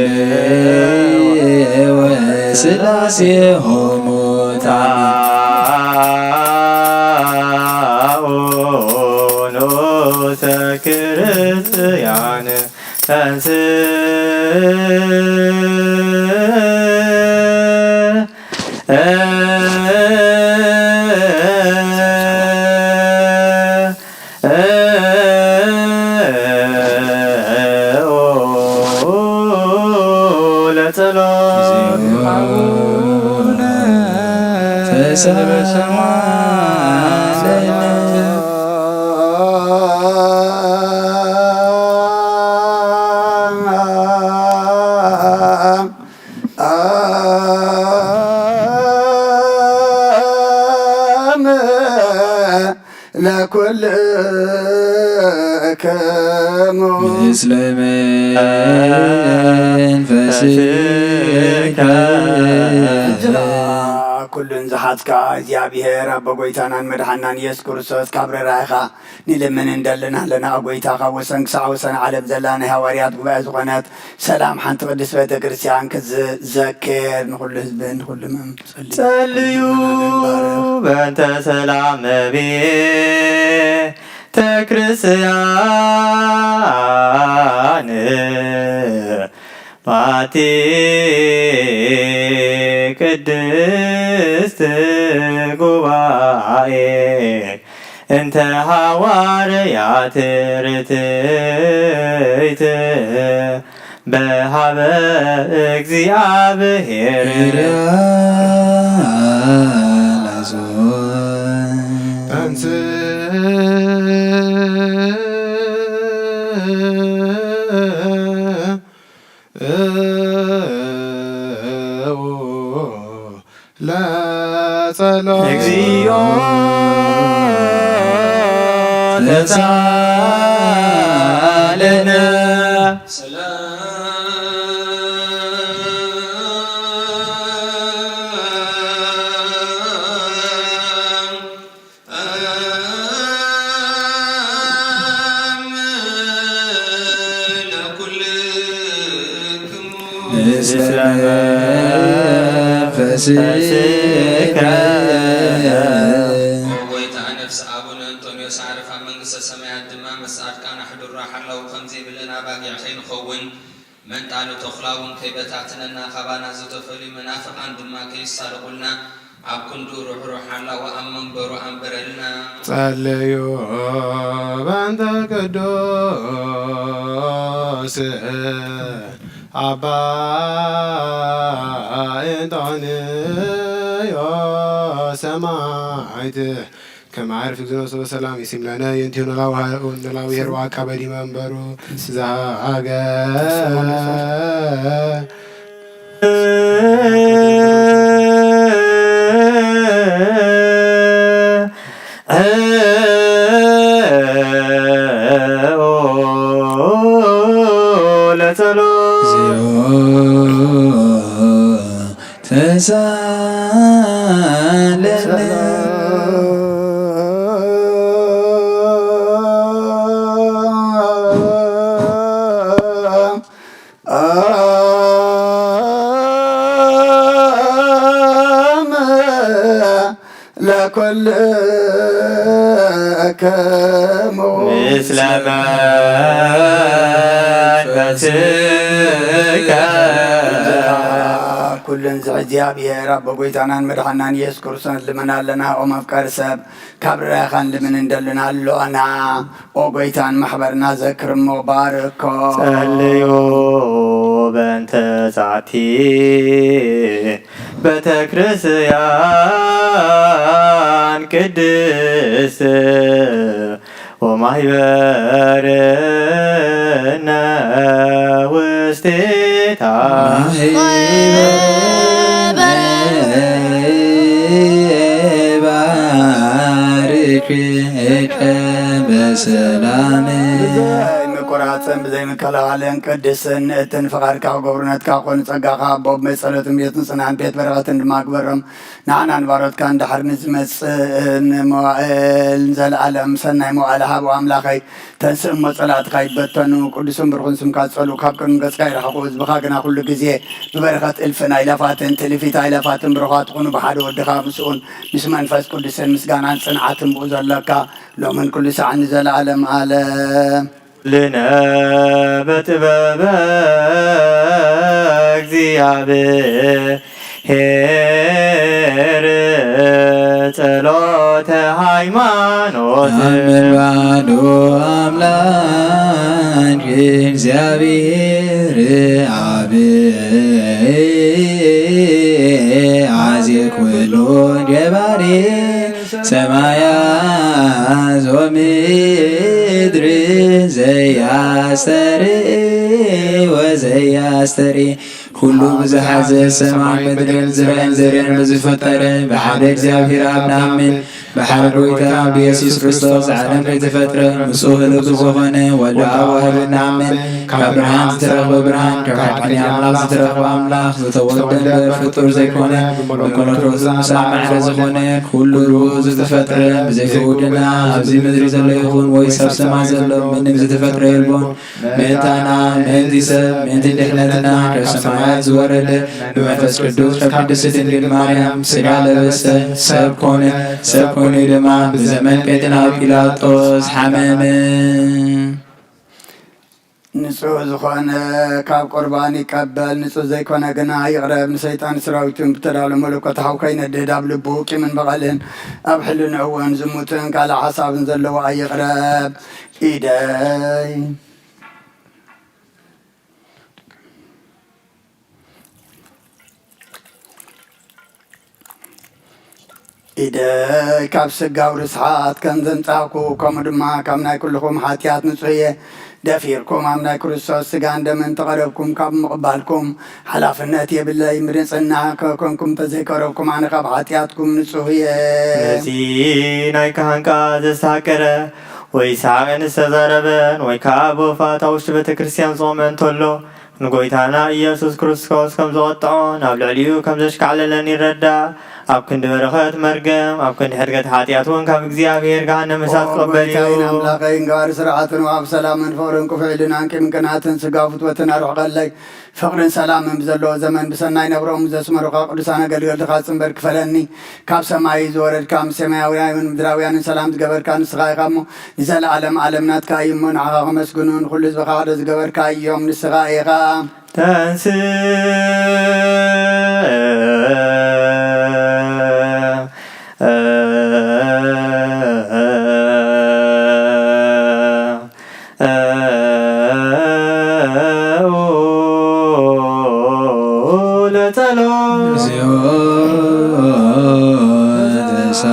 ወስላሴሆሙ ተአውኖተ ክርስቲያን ተንስ ለኩልክሙ ምስለ መንፈስከ። ኩሉን ዝሓዝካ እግዚኣብሔር ኣቦ ጎይታናን መድሓናን ኢየሱስ ክርስቶስ ካብ ርራይኻ ንልምን እንደልን ኣለና። ኦ ጎይታ፣ ካብ ወሰን ክሳዕ ወሰን ዓለም ዘላ ናይ ሃዋርያት ጉባኤ ዝኾነት ሰላም ሓንቲ ቅድስት ቤተ ክርስቲያን ክትዘክር ንኹሉ ህዝብን ንኹሉ ምእመን ጸልዩ። ጸልዩ በእንተ ሰላም ቤተ ክርስቲያን ማቲ ቅድስት ጉባኤ እንተ ሃዋርያት ርትዕት በሃበ እግዚኣብሔር። ለጸሎት። እግዚኦ ተሳለነ። ምስለ መንፈስከ። ኦ ጎይታ፣ ነፍሲ ኣቡነ እንጦንዮስ ዓረፋ መንግስተ ሰማያት ድማ ምስ ጻድቃን ኣሕድሮ ሓላው ከምዚ ይብለን ኣባጊዕ ከይንኸውን መንጣሊ ተኹላ እውን ከይበታትነና፣ ካባና ዝተፈልዩ መናፍቓን ድማ ከይሳለቑልና፣ ኣብ ክንዱ ርሕሩሕ ሓላው ኣብ መንበሩ ኣንብረልና። ጸልዩ በእንተ ቅዱስ ኣባ እንጦንዮስ ሰማዕት። ከመ ዓርፍ እግዚእነ ሰላም ይሲም ለነ የንቲሁ ኖላዊ ሄርዋ አካባቢ መንበሩ ዛገ ለጸሎት። ተሳለነ። ለኩልክሙ ምስለ መንፈስከ። ኩሉን ዝሕ እግዚኣብሔር ኣቦ ጎይታናን መድሓናን ኢየሱስ ክርስቶስ ልመና ኣለና። ኦ መፍቀሪ ሰብ ካብ ርኣኻን ልምን እንደልን ኣሎና። ኦ ጎይታን ማሕበርና ዘክር እሞ ባርኮ። ጸልዩ በእንተ ዛቲ ቤተ ክርስቲያን ቅድስት ወማህበርነ ውስቴታ። ባርክ በሰላም። ብዘይ ምቁራጽን ብዘይ ምከላኸልን ቅድስን ንእትን ፍቓድካ ክገብሩ ነትካ ኮኑ ጸጋኻ ኣቦ ብመይ ጸሎትን ቤትን ጽንዓን ቤት በረኸትን ድማ ግበሮም። ንዓናን ባሮትካን ድሓር ንዝመጽእን መዋእል ንዘለኣለም ሰናይ መዋእል ሃቦ ኣምላኸይ። ተንስእ እሞ ጸላእትኻ ይበተኑ፣ ቅዱስን ብሩኽን ስምካ ዝጸልኡ ካብ ቅድሚ ገጽካ ይርሓቑ። ህዝብኻ ግና ኩሉ ግዜ ብበረኸት እልፍን ኣይላፋትን ትእልፊት ኣይላፋትን ብሩኻት ትኹኑ፣ ብሓደ ወድኻ ምስኡን ምስ መንፈስ ቅዱስን ምስጋናን ጽንዓትን ብኡ ዘለካ ሎምን ኩሉ ሳዕን ንዘለኣለም ኣለም። ልነ በጥበበ እግዚኣብሔር ጸሎተ ሃይማኖት። ኣምን ባዶ ኣምላክ እግዚኣብሔር ኣብ ኣዜ ኩሉ ገባሪ ሰማያት ወምድሪ ዘያስተርኢ ወዘያስተርኢ ኩሉ ብዝሓዘ ሰማይ ምድርን ዝረአን ዘርእን ብዝፈጠረ ብሓደ እግዚኣብሔር ኣብ ንኣምን። ብሓደ ጎይታ ብኢየሱስ ክርስቶስ ዓለም ከይተፈጥረ ምስኡ ህልው ዝኾነ ወልድ ኣብ ዋህብ እናኣምን ካብ ብርሃን ዝተረኽበ ብርሃን ካብ ሓቀኛ ኣምላኽ ዝተረኽበ ኣምላኽ ዝተወልደ እምበር ፍጡር ዘይኮነ ብመለኮቱ ምስ ኣብ ማዕረ ዝኾነ ኩሉ ብኡ ዝተፈጥረ ብዘይፍውድና ኣብዚ ምድሪ ዘሎ ይኹን ወይስ ኣብ ሰማይ ዘሎ ምንም ዝተፈጥረ የልቦን። ምእንታና ምእንቲ ሰብ ምእንቲ ድሕነትና ካብ ሰማያት ዝወረደ ብመንፈስ ቅዱስ ካብ ቅድስቲ ድንግል ማርያም ስጋ ለበሰ ሰብ ኮነ። ሰብ ኮይኑ ድማ ብዘመን ጴንጤናዊ ጲላጦስ ሓመመ። ንጹህ ዝኾነ ካብ ቁርባን ይቀበል፣ ንጹህ ዘይኮነ ግና ይቕረብ። ንሰይጣን ሰራዊቱን ብተዳሎ መለኮት ሓው ከይነድድ ኣብ ልቡ ቂምን በቐልን ኣብ ሕልንኡ እውን ዝሙትን ካልእ ሓሳብን ዘለዎ ኣይቕረብ። ኢደይ ኢደይ ካብ ስጋዊ ርስሓት ከም ዘንጻህኩ፣ ከምኡ ድማ ካብ ናይ ኩልኹም ሓጢኣት ንጹህ እየ። ደፊርኩም ኣብ ናይ ክርስቶስ ስጋን ደምን ተቐረብኩም ካብ ምቕባልኩም ሓላፍነት የብለይ። ምርጽና ከኮንኩም እንተዘይቀረብኩም፣ ኣነ ካብ ሓጢኣትኩም ንጹህ እየ። ነዚ ናይ ካህን ቃል ዘስተሃቀረ ወይ ሰሓቕን ዝተዛረበን ወይ ከዓ ብወፋት ኣብ ውሽጢ ቤተ ክርስቲያን ዝቖመ እንተሎ፣ ንጎይታና ኢየሱስ ክርስቶስ ከም ዘቐጥዖን ኣብ ልዕሊኡ ከም ዘሽካዕለለን ይረዳእ። ኣብ ክንዲ በረኸት መርገም፣ ኣብ ክንዲ ሕድገት ሓጢኣት እውን ካብ እግዚኣብሔር ገሃነም እሳት ኦ ክቕበል እዩ። ጎይታይን ኣምላኸይን፣ ገባሪ ስርዓትን ወሃቢ ሰላምን ፍቕርን ክፉእ ኢልናን ቂምን ቅንኣትን ስጋ ፍትወትን ኣርሕቐለይ። ፍቕርን ሰላምን ብዘለዎ ዘመን ብሰናይ ነብሮም ዘስመሩኻ ቅዱሳን ኣገልገልትኻ ጽንበር ክፈለኒ። ካብ ሰማይ ዝወረድካ፣ ምስ ሰማያውያንን ምድራውያንን ሰላም ዝገበርካ ንስኻ ኢኻ እሞ፣ ንዘለኣለም ዓለም ናትካ እዩ እሞ፣ ንዓኻ ከመስግኑ፣ ንኹሉ ህዝብኻ ሓደ ዝገበርካ እዮም፣ ንስኻ ኢኻ። ተንስ ለጸሎት። እግዚኦ ተሳለነ።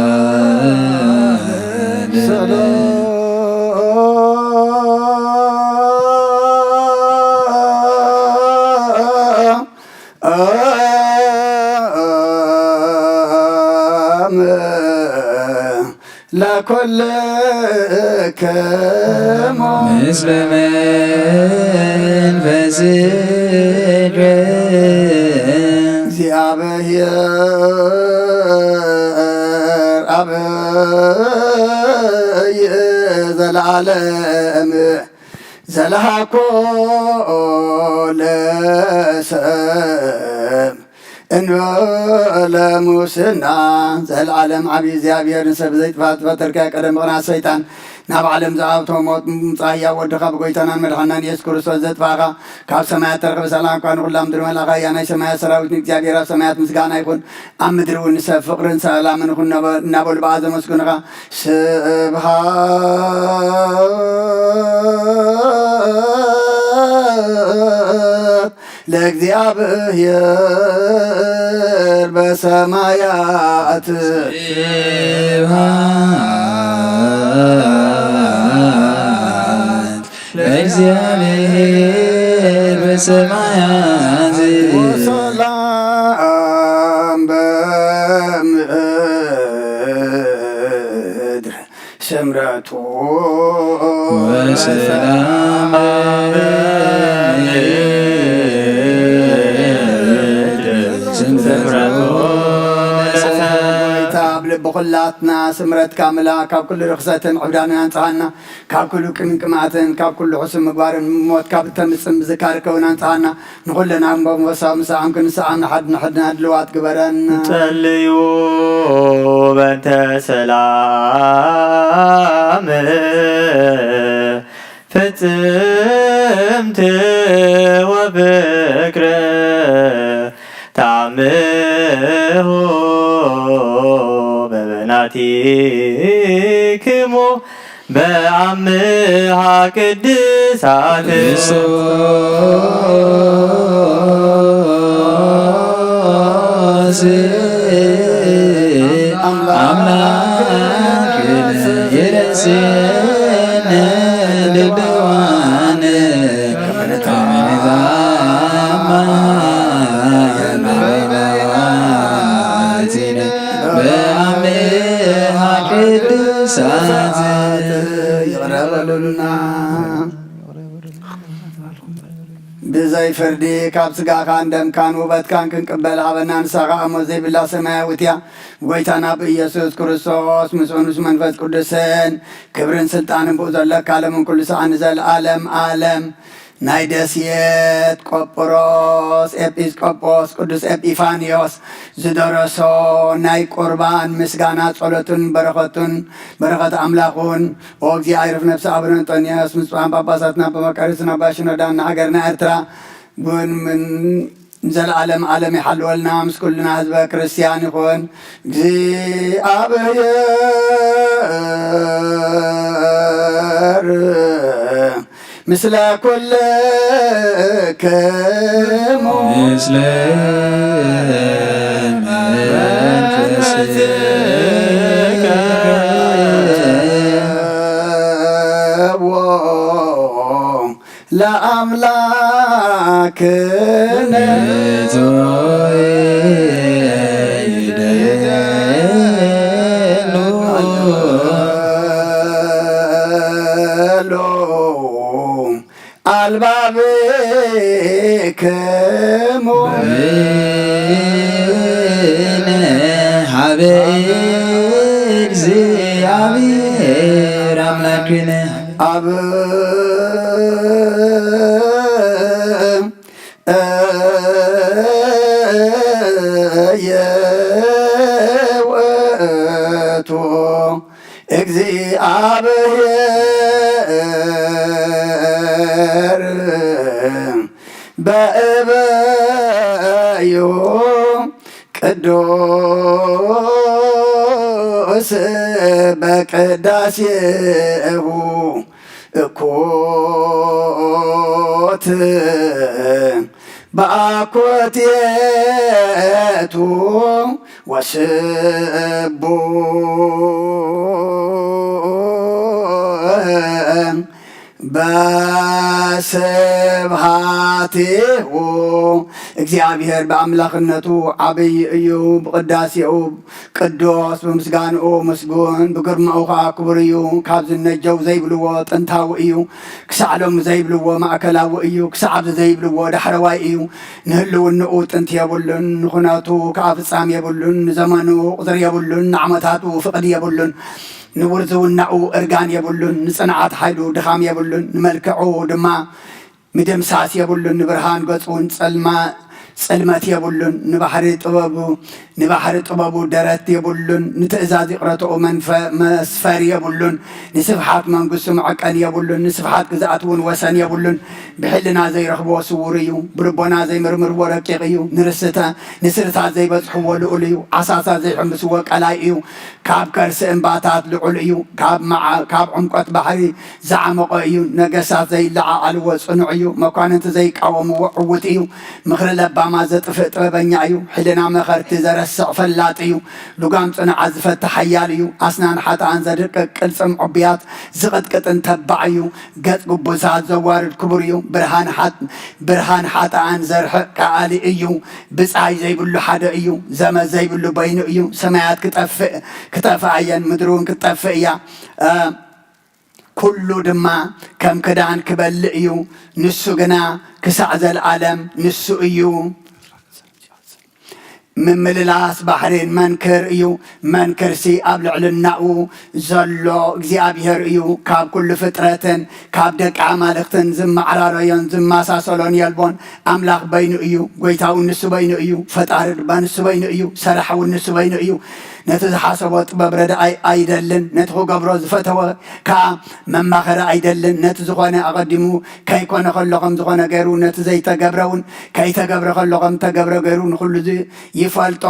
ለኩልክሙ ምስለ መንፈስ ቅዱስ እግዚኣብሔር አብ ዘለዓለም ዘለሃኮ ለሰብ እንበለ ሙስና። ዘለዓለም ዓብዪ እግዚኣብሔር ንሰብ ዘይጥፋእ ዝፈጠርካ ቀደም ምቕናት ሰይጣን ናብ ዓለም ዝኣተወ ሞት ምምጻእ ህያው ወድኻ ብጎይታናን መድሓናን ኢየሱስ ክርስቶስ ዘጥፋእኻ ካብ ሰማያት ተረኽበ ሰላም እኳ ንኹላ ምድሪ መልኣኻ እያ ናይ ሰማያት ሰራዊት ንእግዚኣብሔር ኣብ ሰማያት ምስጋና ይኹን ኣብ ምድሪ እውን ንሰብ ፍቕርን ሰላምን ይኹን እናበ- እናበሉ ብኣ ዘመስግኑኻ። ስብሃት ለእግዚኣብሔር በሰማያት። ስብሃት ለእግዚኣብሔር በሰማያት። ወሰላም በምድር ስምረቱ ወሰላም በምድር ስምረቱ። ጎይታ ኣብ ልቢ ኩላትና ስምረትካ ምላ፣ ካብ ኩሉ ርኽሰትን ዕብዳንን ኣንጽሃና፣ ካብ ኩሉ ቅንቅማትን ካብ ኩሉ ሕሱም ምግባርን ሞት ካብ እተምጽእ ምዝካርከውን ኣንጽሃና። ንኹልና እሞ መንፈሳዊ ምሳዕን ክንስዓም ንሓድነትና ድልዋት ግበረን። ጸልዩ በእንተ ሰላም ፍጽምት ወፍቅር ታምሁ በበናቲክሙ በአምሃ ቅድሳት። ክርስቶስ አምላክ ይረስየነ ልደዋነ ከመ ንታመን ዛማ በአምሃ ቅዱሳት ይቕረ በሉልና። ብዘይ ፍርዲ ካብ ስጋኻን ደምካን ውበትካን ክንቅበል ሃበና። ንሳ ኸኣ ሞት ዘይብላ ሰማያዊት እያ። ጎይታና ብኢየሱስ ክርስቶስ ምስኡን ምስ መንፈስ ቅዱስን ክብርን ስልጣንን ብኡ ዘለካ ዓለምን ኩሉ ሰዓን ንዘለዓለም ዓለም ናይ ደሴት ቆጵሮስ ኤጲስቆጶስ ቅዱስ ኤጲፋንዮስ ዝደረሶ ናይ ቁርባን ምስጋና ጸሎቱን በረኸቱን በረኸት ኣምላኹን ኦ እግዚኣብሔር ነፍሲ ኣቡነ እንጦንዮስ ምስ ብፁዓን ጳጳሳትና በመቃርዮስን ኣባ ሽኖዳን ንሃገርና ኤርትራ እውን ምን ንዘለዓለም ዓለም ይሓልወልና፣ ምስ ኩልና ህዝበ ክርስቲያን ይኹን። እግዚኣብሔር ምስለ ኩልክሙ። ምስለ መንፈስከ። ለአምላክነ። አልባብክሙ። ሀበ እግዚአብሔር አምላክነ። አብ የውእቱ እግዚአብሔር በእበዩ ቅዱስ በቅዳሴሁ እኩት በአኮቴቱ ወስቡሕ በስብሐቲሁ። እግዚኣብሔር ብኣምላኽነቱ ዓብዪ እዩ፣ ብቅዳሴኡ ቅዱስ፣ ብምስጋንኡ ምስጉን፣ ብግርማኡ ኸዓ ክቡር እዩ። ካብ ዝነጀው ዘይብልዎ ጥንታዊ እዩ፣ ክሳዕ ሎሚ ዘይብልዎ ማእከላዊ እዩ፣ ክሳዕ ኣብዚ ዘይብልዎ ዳሕረዋይ እዩ። ንህልውንኡ ጥንቲ የብሉን፣ ንኹነቱ ከዓ ፍጻም የብሉን፣ ንዘመኑ ቁጽሪ የብሉን፣ ንዓመታቱ ፍቕዲ የብሉን፣ ንውርዝውናኡ እርጋን የብሉን፣ ንጽንዓት ሓይሉ ድኻም የብሉን፣ ንመልክዑ ድማ ምድምሳስ የብሉን፣ ንብርሃን ገጹ እውን ጸልማ-፣ ጽልመት የብሉን፣ ንባሕሪ ጥበቡ፣ ንባሕሪ ጥበቡ ደረት የብሉን፣ ንትእዛዝ ይቕረትኡ መንፈ-፣ መስፈሪ የብሉን፣ ንስፍሓት መንግስቱ መዐቀኒ የብሉን፣ ንስፍሓት ግዝኣት እውን ወሰን የብሉን። ብሕልና ዘይረኽቦ ስዉር እዩ፣ ብልቦና ዘይምርምርዎ ረቂቕ እዩ፣ ንርስተ-፣ ንስርታት ዘይበጽሕዎ ልዑል እዩ፣ ዓሳታት ዘይሕምስዎ ቀላይ እዩ፣ ካብ ከርሲ እምባታት ልዑል እዩ፣ ካብ መዓ-፣ ካብ ዕምቆት ባሕሪ ዝዓመቖ እዩ፣ ነገሳት ዘይለዓዓልዎ ጽኑዕ እዩ፣ መኳንንቲ ዘይቃወምዎ ዕዉት እዩ፣ ምኽሪ ለባማት ዘጥፍእ ጥበበኛ እዩ፣ ሕልና መኸርቲ ዘረስዕ ፈላጥ እዩ፣ ልጓም ጽኑዓት ዝፈትሕ ሓያል እዩ፣ ኣስናን ሓጥኣን ዘድቅቅ ቅልጽም ዕቡያት ዝቕጥቅጥን ተባዕ እዩ፣ ገጽ ግቡሳት ዘዋርድ ክቡር እዩ፣ ብርሃን ሓጥ-፣ ብርሃን ሓጥኣን ዘርሕቕ ከኣሊ እዩ፣ ብጻይ ዘይብሉ ሓደ እዩ፣ ዘመድ ዘይብሉ በይኑ እዩ፣ ሰማያት ክጠፍእ፣ ክጠፍኣ እየን፣ ምድሪ እውን ክትጠፍእ እያ። እ፣ ኩሉ ድማ ከም ክዳን ክበልእ እዩ። ንሱ ግና ክሳዕ ዘለዓለም ንሱ እዩ። ምምልላስ ባሕሪን መንክር እዩ። መንክርሲ ኣብ ልዕልናኡ ዘሎ እግዚኣብሔር እዩ። ካብ ኩሉ ፍጥረትን ካብ ደቂ ኣማልኽትን ዝመዓራረዮን ዝመሳሰሎን የልቦን። ኣምላኽ በይኑ እዩ። ጐይታኡ ንሱ በይኑ እዩ። ፈጣሪ ድማ ንሱ በይኑ እዩ። ሰራሒ እውን ንሱ በይኑ እዩ። ነቲ ዝሓሰቦ ጥበብ ረዳኣይ ኣይደልን። ነቲ ክገብሮ ዝፈተወ ከኣ መማኸሪ ኣይደልን። ነቲ ዝኾነ ኣቐዲሙ ከይኮነ ከሎ ከም ዝኾነ ገይሩ፣ ነቲ ዘይተገብረ እውን ከይተገብረ ከሎ ከም ተገብረ ገይሩ ንኹሉ እዚ ይፈልጦ።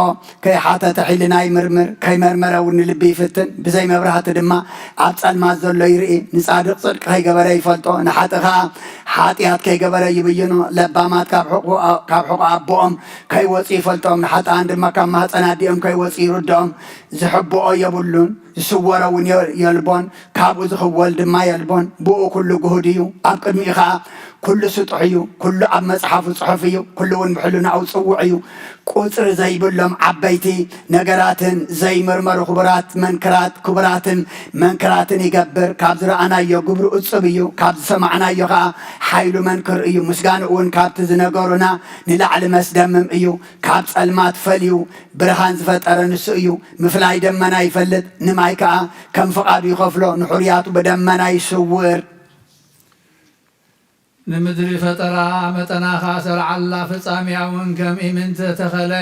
ከይሓተተ ሕልና ይምርምር፣ ከይመርመረ እውን ንልቢ ይፍትን። ብዘይ መብራህቲ ድማ ኣብ ጸልማት ዘሎ ይርኢ። ንጻድቕ ጽድቂ ከይገበረ ይፈልጦ፣ ንሓጥእ ከኣ ሓጢኣት ከይገበረ ይብይኖ። ለባማት ካብ ሕቑ-፣ ካብ ሕቖ ኣቦኦም ከይወጹ ይፈልጦም፣ ንሓጥኣን ድማ ካብ ማህጸን ኣዲኦም ከይወጹ ይርድኦም። ዝሕብኦ የብሉን፣ ዝስወሮ እውን የ-፣ የልቦን፣ ካብኡ ዝኽወል ድማ የልቦን። ብኡ ኩሉ ግሁድ እዩ። ኣብ ቅድሚኡ ኸኣ ኩሉ ስጡሕ እዩ፣ ኩሉ ኣብ መጽሓፉ ጽሑፍ እዩ፣ ኩሉ እውን ብሕልናኡ ጽውዕ እዩ። ቁጽሪ ዘይብሎም ዓበይቲ ነገራትን ዘይምርመሩ ክቡራት መንክራት፣ ክቡራትን መንክራትን ይገብር። ካብ ዝረኣናዮ ግብሩ እጹብ እዩ፣ ካብ ዝሰማዕናዮ ኸኣ ሓይሉ መንክር እዩ። ምስጋንኡ እውን ካብቲ ዝነገሩና ንላዕሊ መስደምም እዩ። ካብ ጸልማት ፈልዩ ብርሃን ዝፈጠረ ንሱ እዩ። ምፍላይ ደመና ይፈልጥ፣ ንማይ ከኣ ከም ፍቓዱ ይኸፍሎ፣ ንሕሩያቱ ብደመና ይስውር። ንምድሪ ፈጠራ መጠና ከኣ ሰርዓላ፣ ፍጻሜያ እውን ከም ኢምንት ተኸለ፣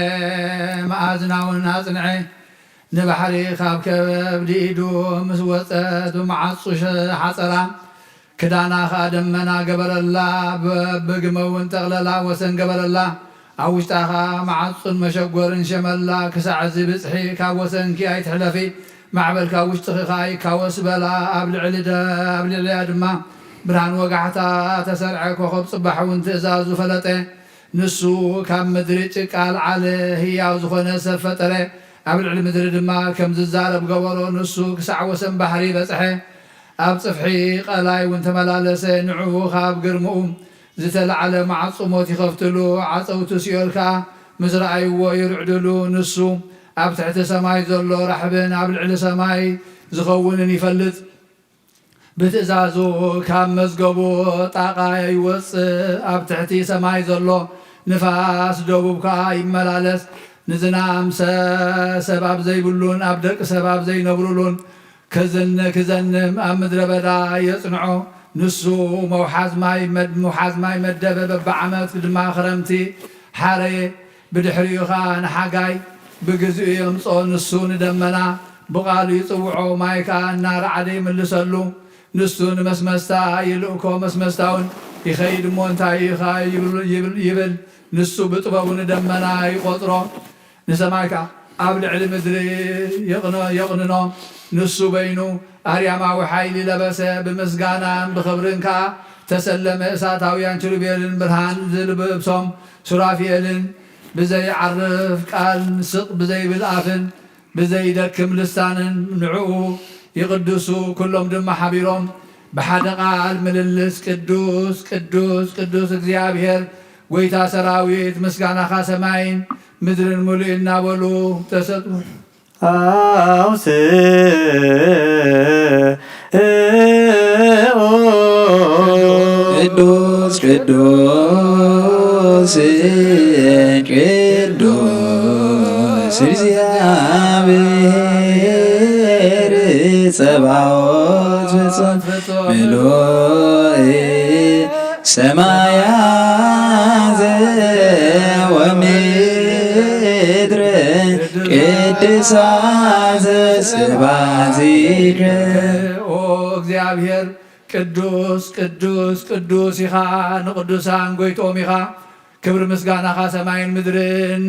መኣዝና እውን ኣጽንዐ። ንባሕሪ ካብ ከብዲ ኢዱ ምስ ወጸት ብመዓጹ ሸ-፣ ሓጸራ። ክዳና ኸኣ ደመና ገበረላ፣ በብግመ እውን ጠቕለላ ወሰን ገበረላ። ኣብ ውሽጣ ኸኣ መዓጹን መሸጎርን ሸመላ፣ ክሳዕ እዚ ብጽሒ ካብ ወሰንኪ ኣይትሕለፊ፣ ማዕበል ካብ ውሽጥኺ ኸኣ ይካወስ በላ። ኣብ ልዕሊ ደ-፣ ኣብ ልዕሊኣ ድማ ብርሃን ወጋሕታ ተሰርዐ፣ ኮኸብ ጽባሕ እውን ትእዛዙ ፈለጠ። ንሱ ካብ ምድሪ ጭቃ ኣልዓለ፣ ህያው ዝኾነ ሰብ ፈጠረ፣ ኣብ ልዕሊ ምድሪ ድማ ከም ዝዛረብ ገበሮ። ንሱ ክሳዕ ወሰን ባሕሪ በጽሐ፣ ኣብ ጽፍሒ ቐላይ እውን ተመላለሰ። ንዕኡ ካብ ግርምኡ ዝተላዕለ ማዕጾ ሞት ይኸፍትሉ፣ ዓጸውቲ ሲኦል ከኣ ምስ ረኣይዎ ይርዕድሉ። ንሱ ኣብ ትሕቲ ሰማይ ዘሎ ራሕብን ኣብ ልዕሊ ሰማይ ዝኸውንን ይፈልጥ። ብትእዛዙ ካብ መዝገቡ ጣቓ ይወጽእ፣ ኣብ ትሕቲ ሰማይ ዘሎ ንፋስ ደቡብ ከኣ ይመላለስ። ንዝናም ሰ-፣ ሰብ ኣብ ዘይብሉን ኣብ ደቂ ሰብ ኣብ ዘይነብሩሉን ክዝን-፣ ክዘንም ኣብ ምድረ በዳ የጽንዖ። ንሱ መውሓዝ ማይ መድ-፣ መውሓዝ ማይ መደበ፣ በብዓመት ድማ ክረምቲ ሓረየ። ብድሕሪኡ ኸኣ ንሓጋይ ብግዜኡ የምጽኦ። ንሱ ንደመና ብቓሉ ይጽውዖ፣ ማይ ከኣ እናረዓደ ይምልሰሉ። ንሱ ንመስመስታ ይልእኮ፣ መስመስታውን ይኸይድ እሞ፣ እንታይ እዩ ኸኣ ይብል፣ ይብል፣ ይብል። ንሱ ብጥበቡ ንደመና ይቖጽሮ፣ ንሰማይ ከኣ ኣብ ልዕሊ ምድሪ የቕኖ-፣ የቕንኖ። ንሱ በይኑ ኣርያማዊ ሓይሊ ለበሰ፣ ብምስጋናን ብኽብርን ከኣ ተሰለመ። እሳታውያን ኪሩቤልን ብርሃን ዝልብሶም ሱራፊኤልን ብዘይዓርፍ ቃል ስቕ ብዘይብል ኣፍን ብዘይደክም ልሳንን ንዕኡ ይቕድሱ። ኩሎም ድማ ሓቢሮም ብሓደ ቃል ምልልስ፣ ቅዱስ፣ ቅዱስ፣ ቅዱስ እግዚኣብሔር ጐይታ ሰራዊት፣ ምስጋናኻ ሰማይን ምድርን ምሉእ እናበሉ ተሰጥኡ። ኣውስኡ ቅዱስ ቅዱስ ቅዱስ እግዚኣብሔር ጸባኦት ፍጹም ምሉእ ሰማያት ወምድር ቅድሳ ዘስባዚከ። ኦ እግዚኣብሔር ቅዱስ ቅዱስ ቅዱስ ኢኻ፣ ንቅዱሳን ጎይትኦም ኢኻ። ክብሪ ምስጋናኻ ሰማይን ምድርን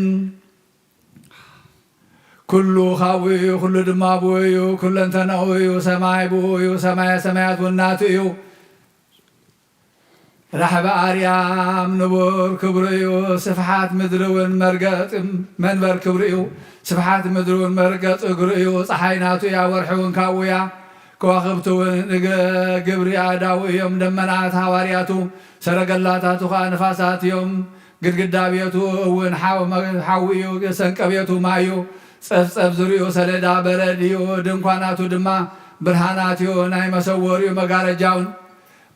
ኩሉ ካብኡ እዩ፣ ኩሉ ድማ ብኡ እዩ፣ ኩለንተናኡ እዩ። ሰማይ ብኡ እዩ፣ ሰማየ ሰማያት እውን ናቱ እዩ። ራሕቢ ኣርያም ንቡር ክብሩ እዩ፣ ስፍሓት ምድሪ እውን መርገጽ መንበር ክብሩ እዩ። ስፍሓት ምድሪ እውን መርገጽ እግሩ እዩ። ጸሓይ ናቱ እያ፣ ወርሒ እውን ካብኡ እያ፣ ከዋኽብቲ እውን እገ-፣ ግብሪ ኣእዳዉ እዮም። ደመናት ሃዋርያቱ፣ ሰረገላታቱ ኸኣ ንፋሳት እዮም። ግድግዳ ቤቱ እውን ሓው-፣ ሓዊ እዩ፣ ሰንቀ ቤቱ ማይ እዩ። ጸፍጸፍ ዙርይኡ ሰሌዳ በረድ እዩ፣ ድንኳናቱ ድማ ብርሃናት እዩ። ናይ መሰወሪኡ መጋረጃውን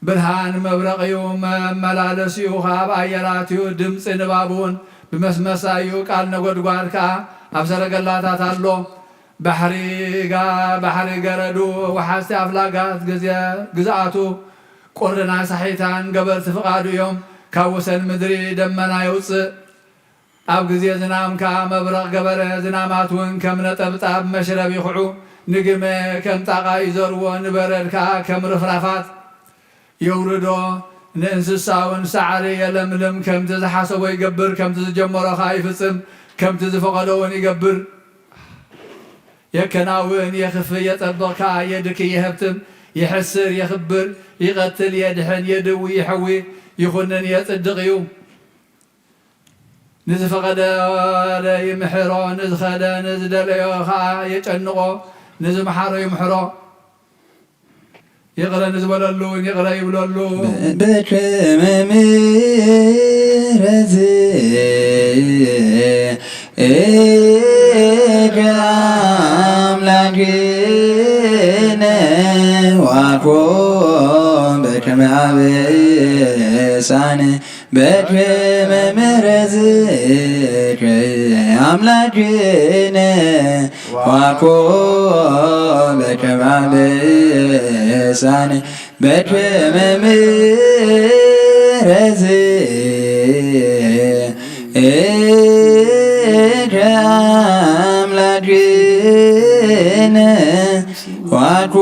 ብርሃን መብረቕ እዩ። መመላለሲኡ ኸኣ ኣብ ኣየራት እዩ። ድምጺ ንባብ እውን ብመስመሳ እዩ። ቃል ነጎድጓድ ከኣ ኣብ ሰረገላታት ኣሎ። ባሕሪ ጋ-፣ ባሕሪ ገረዱ፣ ወሓዝቲ ኣፍላጋት ግዜ-፣ ግዝኣቱ፣ ቁሪ ናይ ሳሒታን ገበርቲ ፍቓዱ እዮም። ካብ ወሰን ምድሪ ደመና የውጽእ። ኣብ ግዜ ዝናም ከኣ መብረቕ ገበረ፣ ዝናማት እውን ከም ነጠብጣብ መሽረብ ይኹዑ። ንግመ ከም ጣቓ ይዘርዎ፣ ንበረድ ከኣ ከም ርፍራፋት የውርዶ። ንእንስሳ እውን ሳዕሪ የለምልም፣ ከምቲ ዝሓሰቦ ይገብር፣ ከምቲ ዝጀመሮ ከኣ ይፍጽም፣ ከምቲ ዝፈቐዶ እውን ይገብር። የከናውን፣ የኽፍእ፣ የጸብቕ ከኣ፣ የድኪ፣ የሀብትም፣ የሕስር፣ የኽብር፣ ይቐትል፣ የድሕን፣ የድዊ፣ ይሕዊ፣ ይኹንን፣ የጽድቕ እዩ። ንዝፈቐደ ይምሕሮ፣ ንዝኸደ፣ ንዝደለዮ ኸኣ የጨንቖ፣ ንዝመሓሮ ይምሕሮ። ይቕረ ንዝበለሉ እውን ይቕረ ይብለሉ። በከመ ምሕረት እደ ኣምላክነ ዋኮ በከመ አበሳነ በከመ ምሕረት አምላክነ ዋኮ በከመ አበሳነ በከመ ምሕረት እደ አምላክነ ዋኮ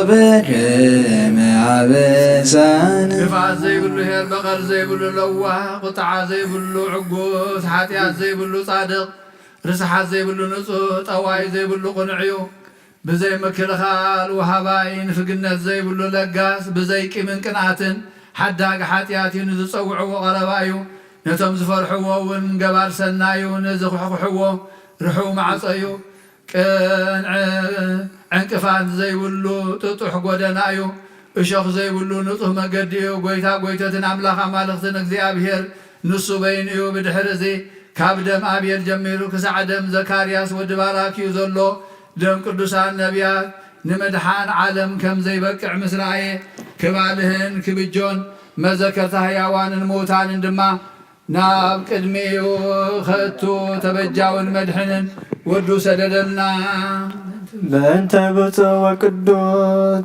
በከመ አበሳነ። ክፍኣት ዘይብሉ ኄር፣ በቐል ዘይብሉ ለዋህ፣ ቁጥዓ ዘይብሉ ዕጉስ፣ ሓጢኣት ዘይብሉ ጻድቕ፣ ርስሓት ዘይብሉ ንጹህ፣ ጠዋይ ዘይብሉ ቅኑዕ እዩ። ብዘይ ምክልኻል ወሃባይ፣ ንፍግነት ዘይብሉ ለጋስ፣ ብዘይ ቂምን ቅንኣትን ሓዳግ ሓጢኣት እዩ። ንዝጸውዕዎ ቀረባ እዩ። ነቶም ዝፈርሕዎ እውን ገባር ሰናይ እዩ። ንዝኹሕኩሕዎ ርሑው ማዕጾ እዩ። ቅንዕ ዕንቅፋት ዘይብሉ ጥጡሕ ጎደና እዩ። እሾኽ ዘይብሉ ንጹህ መገዲ እዩ። ጎይታ ጎይቶትን ኣምላኽ ኣማልኽትን እግዚኣብሔር ንሱ በይኑ እዩ። ብድሕሪ እዚ ካብ ደም ኣቤል ጀሚሩ ክሳዕ ደም ዘካርያስ ወዲ ባራክ እዩ ዘሎ። ደም ቅዱሳን ነቢያት ንምድሓን ዓለም ከም ዘይበቅዕ ምስ ረኣየ፣ ክባልህን ክብጆን መዘከርታ ህያዋንን ምዉታንን ድማ ናብ ቅድሚኡ ኸእቱ ተበጃውን መድሕንን ወዱ ሰደደልና። በእንተ ብፁዕ ወቅዱስ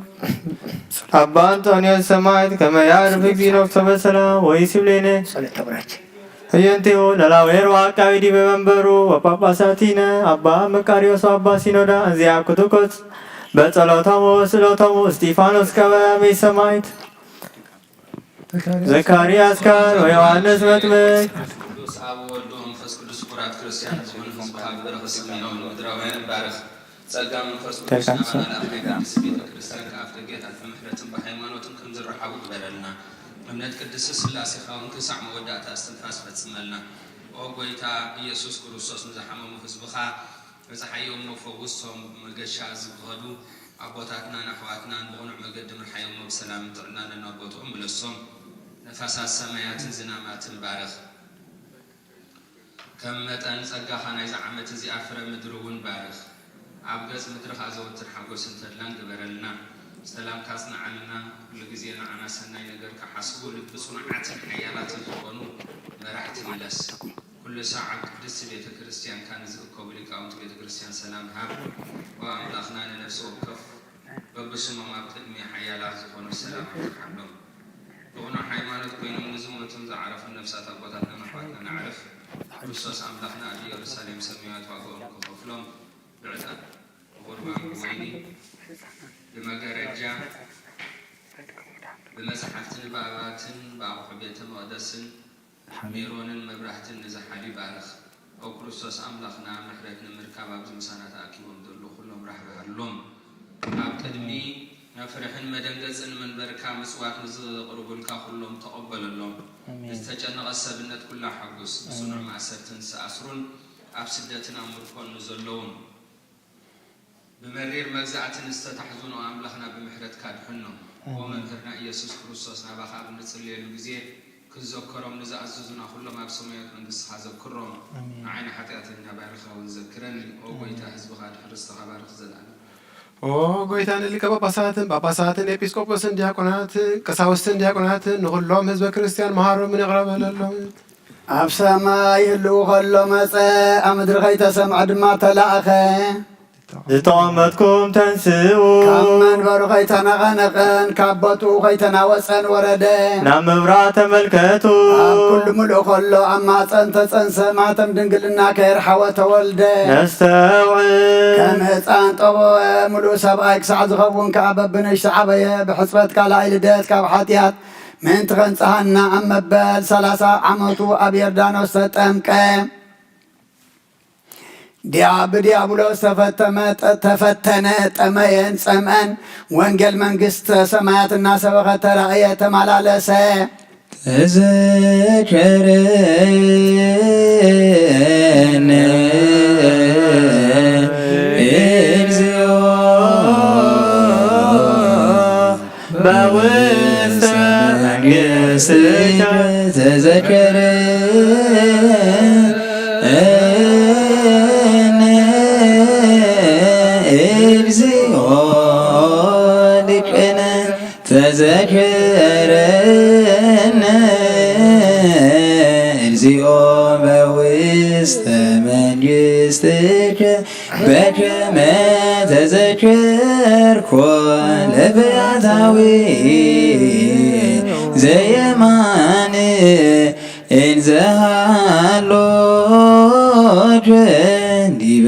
አባ እንጦንዮስ ሰማዕት ከመ ያዕርፍ እግዚእ ነፍሶ በሰላም ወይሲብ ሌነ። ህየንቴው ለላዌር ወአቃቢ ዲበ መንበሩ ወጳጳሳቲነ አባ መቃርዮስ አባ ሲኖዳ እንዚያ ኩትኮት በጸሎቶሙ ወስእሎቶሙ እስጢፋኖስ ቀወ እምይእቲ ሰማዕት ዘካርያስ ካህን ወዮሐንስ መጥምቅ። ቅዱስ አብ ወወልድ ወመንፈስ ቅዱስ ክቡራት ክርስቲያን ዝኾኑ ህዝቢ ካብ በረኸ ሰማያዊ ንምድራውያን ባርኽ። ጸጋ መንፈስ ቅዱስ ተልካም ናባና ሰብ። ለኣኽለ ቅድስት ቤተ ክርስቲያን ከኣፍ ደገታት ብምሕረትን ብሃይማኖትን ከም ዝረሓቡ ግበረልና። እምነት ቅድስት ስላሴኻ እውን ክሳዕ መወዳእታ እስትንፋስ ፈጽመልና። ኦ ጎይታ ኢየሱስ ክርስቶስ፣ ንዝሓመሙ ህዝብኻ እጽሓዮም፣ ፈውሶም፣ መገሻ ዝኸዱ ኣቦታትናን ኣሕዋትናን ብቕኑዕ መገዲ ምርሓዮም፣ ብሰላምን ጥዕናን ነናብ ቦትኦም ምለሶም። ነፋሳት ሰማያትን ዝናማትን ባርኽ። ከም መጠን ጸጋኻ ናይዚ ዓመት እዚኣ ፍረ ምድሪ እውን ባርኽ። ኣብ ገጽ ምድርኻ ዘወትር ሓጎስን ተድላን ግበረልና። ሰላምካ ኣጽንዓልና። ኩሉ ግዜ ንዓና ሰናይ ነገር ክሓስቡ ልቢ ጽኑዓትን ሓያላትን ዝኾኑ መራሕቲ ምለስ። ኩሉ ሳዕ ኣብ ቅድስቲ ቤተ ክርስቲያንካ ንዝእከቡ ሊቃውንቲ ቤተ ክርስቲያን ሰላም ሃብ። ኦ ኣምላኽና፣ ንነፍሲ ወከፍ በብስሞም ኣብ ቅድሚ ሓያላት ዝኾኑ ሰላም ኣብዝሓሎም። ብቕኑዕ ሃይማኖት ኮይኖም ንዝሞቱን ዝዓረፉን ነፍሳት ኣቦታትናን ኣሕዋትናን ኣዕርፍ። ክርስቶስ ኣምላኽና ኣብ ኢየሩሳሌም ሰማያዊት ዋጋኦም ክኸፍሎም ብዕጣን፣ ብቑርባን፣ ብወይኒ፣ ብመጋረጃ፣ ብመጽሓፍትን ብኣባትን ብኣቑሑ ቤተ መቕደስን ሜሮንን መብራህትን ንዝሓሉ ይባርኽ። ኦ ክርስቶስ ኣምላኽና፣ ምሕረት ንምርካብ ኣብዚ ምሳና ተኣኪቦም ዘለዉ ኩሎም ራህራሃሎም። ኣብ ቅድሚ መፍርሕን መደንገጽን መንበርካ ምጽዋት ንዝቕርቡልካ ኩሎም ተቐበለሎም። ኣሜን። ንዝተጨነቐ ሰብነት ኩላ ሓጉስ። ኣሜን። ብጽኑዕ ማእሰርትን ዝተኣስሩን ኣብ ስደትን ኣብ ምርኮን ንዘለዉን ብመሪር መግዛእቲ ንዝተታሕዙን ኦ ኣምላኽና ብምሕረትካ ድሕኖም። ኦ ኣሜን። መምህርና ኢየሱስ ክርስቶስ፣ ናባኻ ኣብ እንጽልየሉ ግዜ ክንዘከሮም ንዝኣዘዙና ኩሎም ኣብ ሰማያዊት መንግስትኻ ዘክሮም። ኣሜን። ንዓይ ንሓጢኣተኛ ባርኻ እውን ዘክረኒ። ኦ ኣሜን። ጎይታ፣ ህዝብኻ ድሕሪ ርስትኻ ባርኽ ዘላለም። ኦ ጎይታ፣ ንሊቀ ጳጳሳትን ጳጳሳትን ኤጲስቆጶስን ዲያቆናትን ቀሳውስትን ዲያቆናትን ንኹሎም ህዝበ ክርስቲያን መሃሮምን ይቕረ በለሎም። ኣብ ሰማይ ህልው ከሎ መጸ፣ ኣብ ምድሪ ከይተሰምዐ ድማ ተላእኸ። ዝተቐመጥኩም ተንስኡ። ካብ መንበሩ ከይተነቐነቐን ካብ ቦትኡ ከይተናወጸን ወረደ። ናብ ምብራቕ ተመልከቱ። ኣብ ኩሉ ምሉእ ከሎ ኣብ ማፀን ተጸንሰ፣ ማተም ድንግልና ከየርሓወ ተወልደ። ነስተውዕል። ከም ህፃን ጠወወ፣ ምሉእ ሰብኣይ ክሳዕ ዝኸውን ከኣ በብንእሽቱ ዓበየ። ብሕፅበት ካልኣይ ልደት ካብ ሓጢኣት ምእንቲ ከንጽሃና ኣብ መበል ሰላሳ ዓመቱ ኣብ ዮርዳኖስ ተጠምቀ። ዲያ-፣ ብዲያብሎስ ተፈተመ፣ ጠ-፣ ተፈተነ፣ ጠመየን ጸምአን፣ ወንጌል መንግስተ ሰማያት እናሰበኸ ተራእየ፣ ተመላለሰ። ተዘከረኒ እግዚኦ በውስተ መንግሥትከ ተዘከረነ እግዚኦ ሊቅነ ተዘከረነ እግዚኦ በውስተ መንግሥትከ በከመ ተዘከርኮ ለፈያታዊ ዘየማን እንዘሃሎከ ዲበ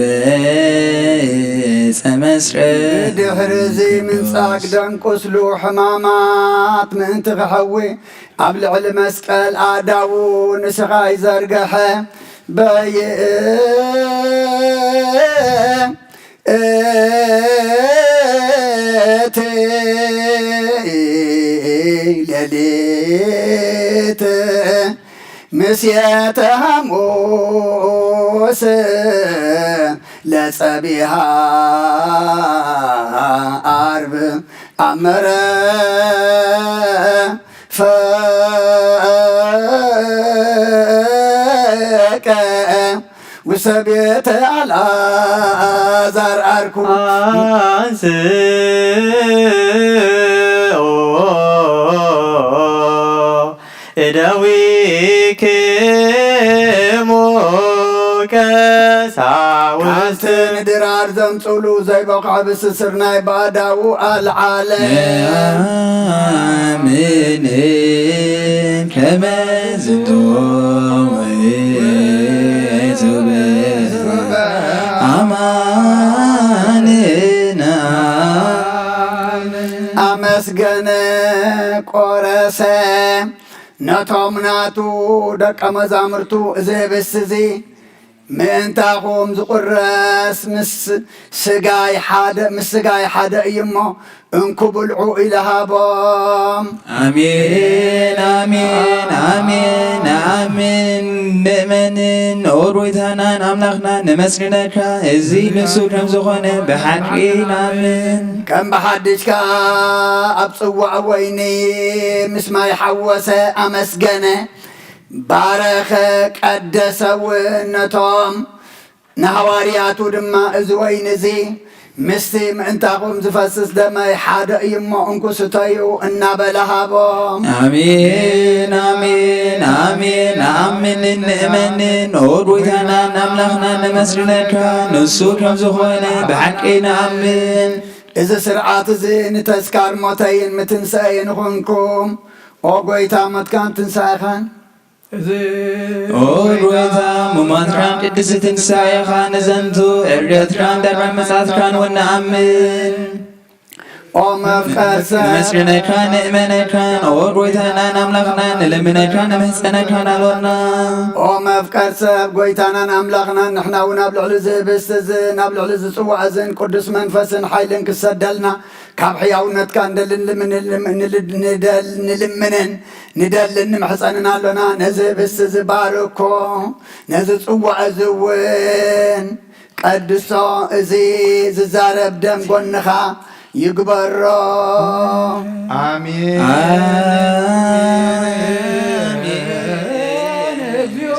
ዕፀ መስቀል። ብድሕሪ እዚ ምንጻግ ደም ቁስሉ ሕማማት ምእንቲ ክሐዊ ኣብ ልዕሊ መስቀል ኣእዳዉ ንስኻ ይዘርግሐ። በይእቲ ሌሊት ምስየተ ሐሙስ ለጸቢሃ ዓርብ ኣመረ ፈቀ ውሰቤተ አልዓዛር ዓርኩ። አንስኦ እደዊክሙ ቀሳውስት። ካብቲ ንድራር ዘምጽሉ ዘይበቕዐ ብስስር ናይ ባዳዉ ኣልዓለ። ነአምን ከመ ዝንቱ ውእቱ ብእማን ነአምን። ኣመስገነ ቆረሰ ነቶም ናቱ ደቀ መዛሙርቱ፣ እዚ ህብስቲ እዚ ምእንታኹም ዝቑረስ ምስ ስጋይ ሓደ፣ ምስ ስጋይ ሓደ እዩ እሞ እንኩ ብልዑ ኢለ ሃቦም። ኣሜን፣ ኣሜን፣ ኣሜን፣ ኣሜን። ንእመንን ኦ ጎይታናን ኣምላኽናን ነመስግነካ፣ እዚ ንሱ ከም ዝኾነ ብሓቂ ንኣምን። ከም ብሓድሽ ከኣ ኣብ ጽዋዕ ወይኒ ምስ ማይ ሓወሰ፣ ኣመስገነ፣ ባረኸ፣ ቀደሰ እውን ነቶም ንሃዋርያቱ ድማ እዚ ወይኒ እዚ ምስቲ ምእንታኹም ዝፈስስ ደመይ ሓደ እዩ እሞ እንኩ ስተዩ እናበለ ሃቦም። ኣሜን፣ ኣሜን፣ ኣሜን። ንኣምንን ንእመንን ኦ ጎይታናን ኣምላኽናን ነመስግነካ፣ ንሱ ከም ዝኾነ ብሓቂ ንኣምን። እዚ ስርዓት እዚ ንተስካር ሞተይን ምትንሳኤን ይኹንኩም። ኦ ጎይታ ሞትካን ትንሳኤኻን እዚ ኦ ጎይታ፣ ሙማትካን ቅድስቲ ትንሳኤኻ ንዘንቱ፣ ዕርገትካን ዳግም ምጽኣትካን እውን ንኣምን። ኦ መፍቀር ሰብ። ነመስግነካን ንእመነካን፣ ኦ ጎይታናን ኣምላኽናን፣ ንልምነካን ንምህጸነካን ኣሎና። ኦ መፍቀር ሰብ፣ ጎይታናን ኣምላኽናን፣ ንሕና እውን ኣብ ልዕሊ እዚ ህብስቲ እዝን ኣብ ልዕሊ እዚ ጽዋዕ እዝን ቅዱስ መንፈስን ሓይልን ክሰደልና፣ ካብ ሕያውነትካ ንደልን ልምን-፣ ንደል-፣ ንልምንን ንደልን ንምሕጸንን ኣሎና። ነዚ ህብስቲ እዚ ባርኮ፣ ነዚ ጽዋዕ እዚ እውን ቀድሶ፣ እዚ ዝዛረብ ደም ጎንኻ ይግበሮ። ኣሜን።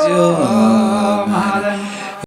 ኣሜን።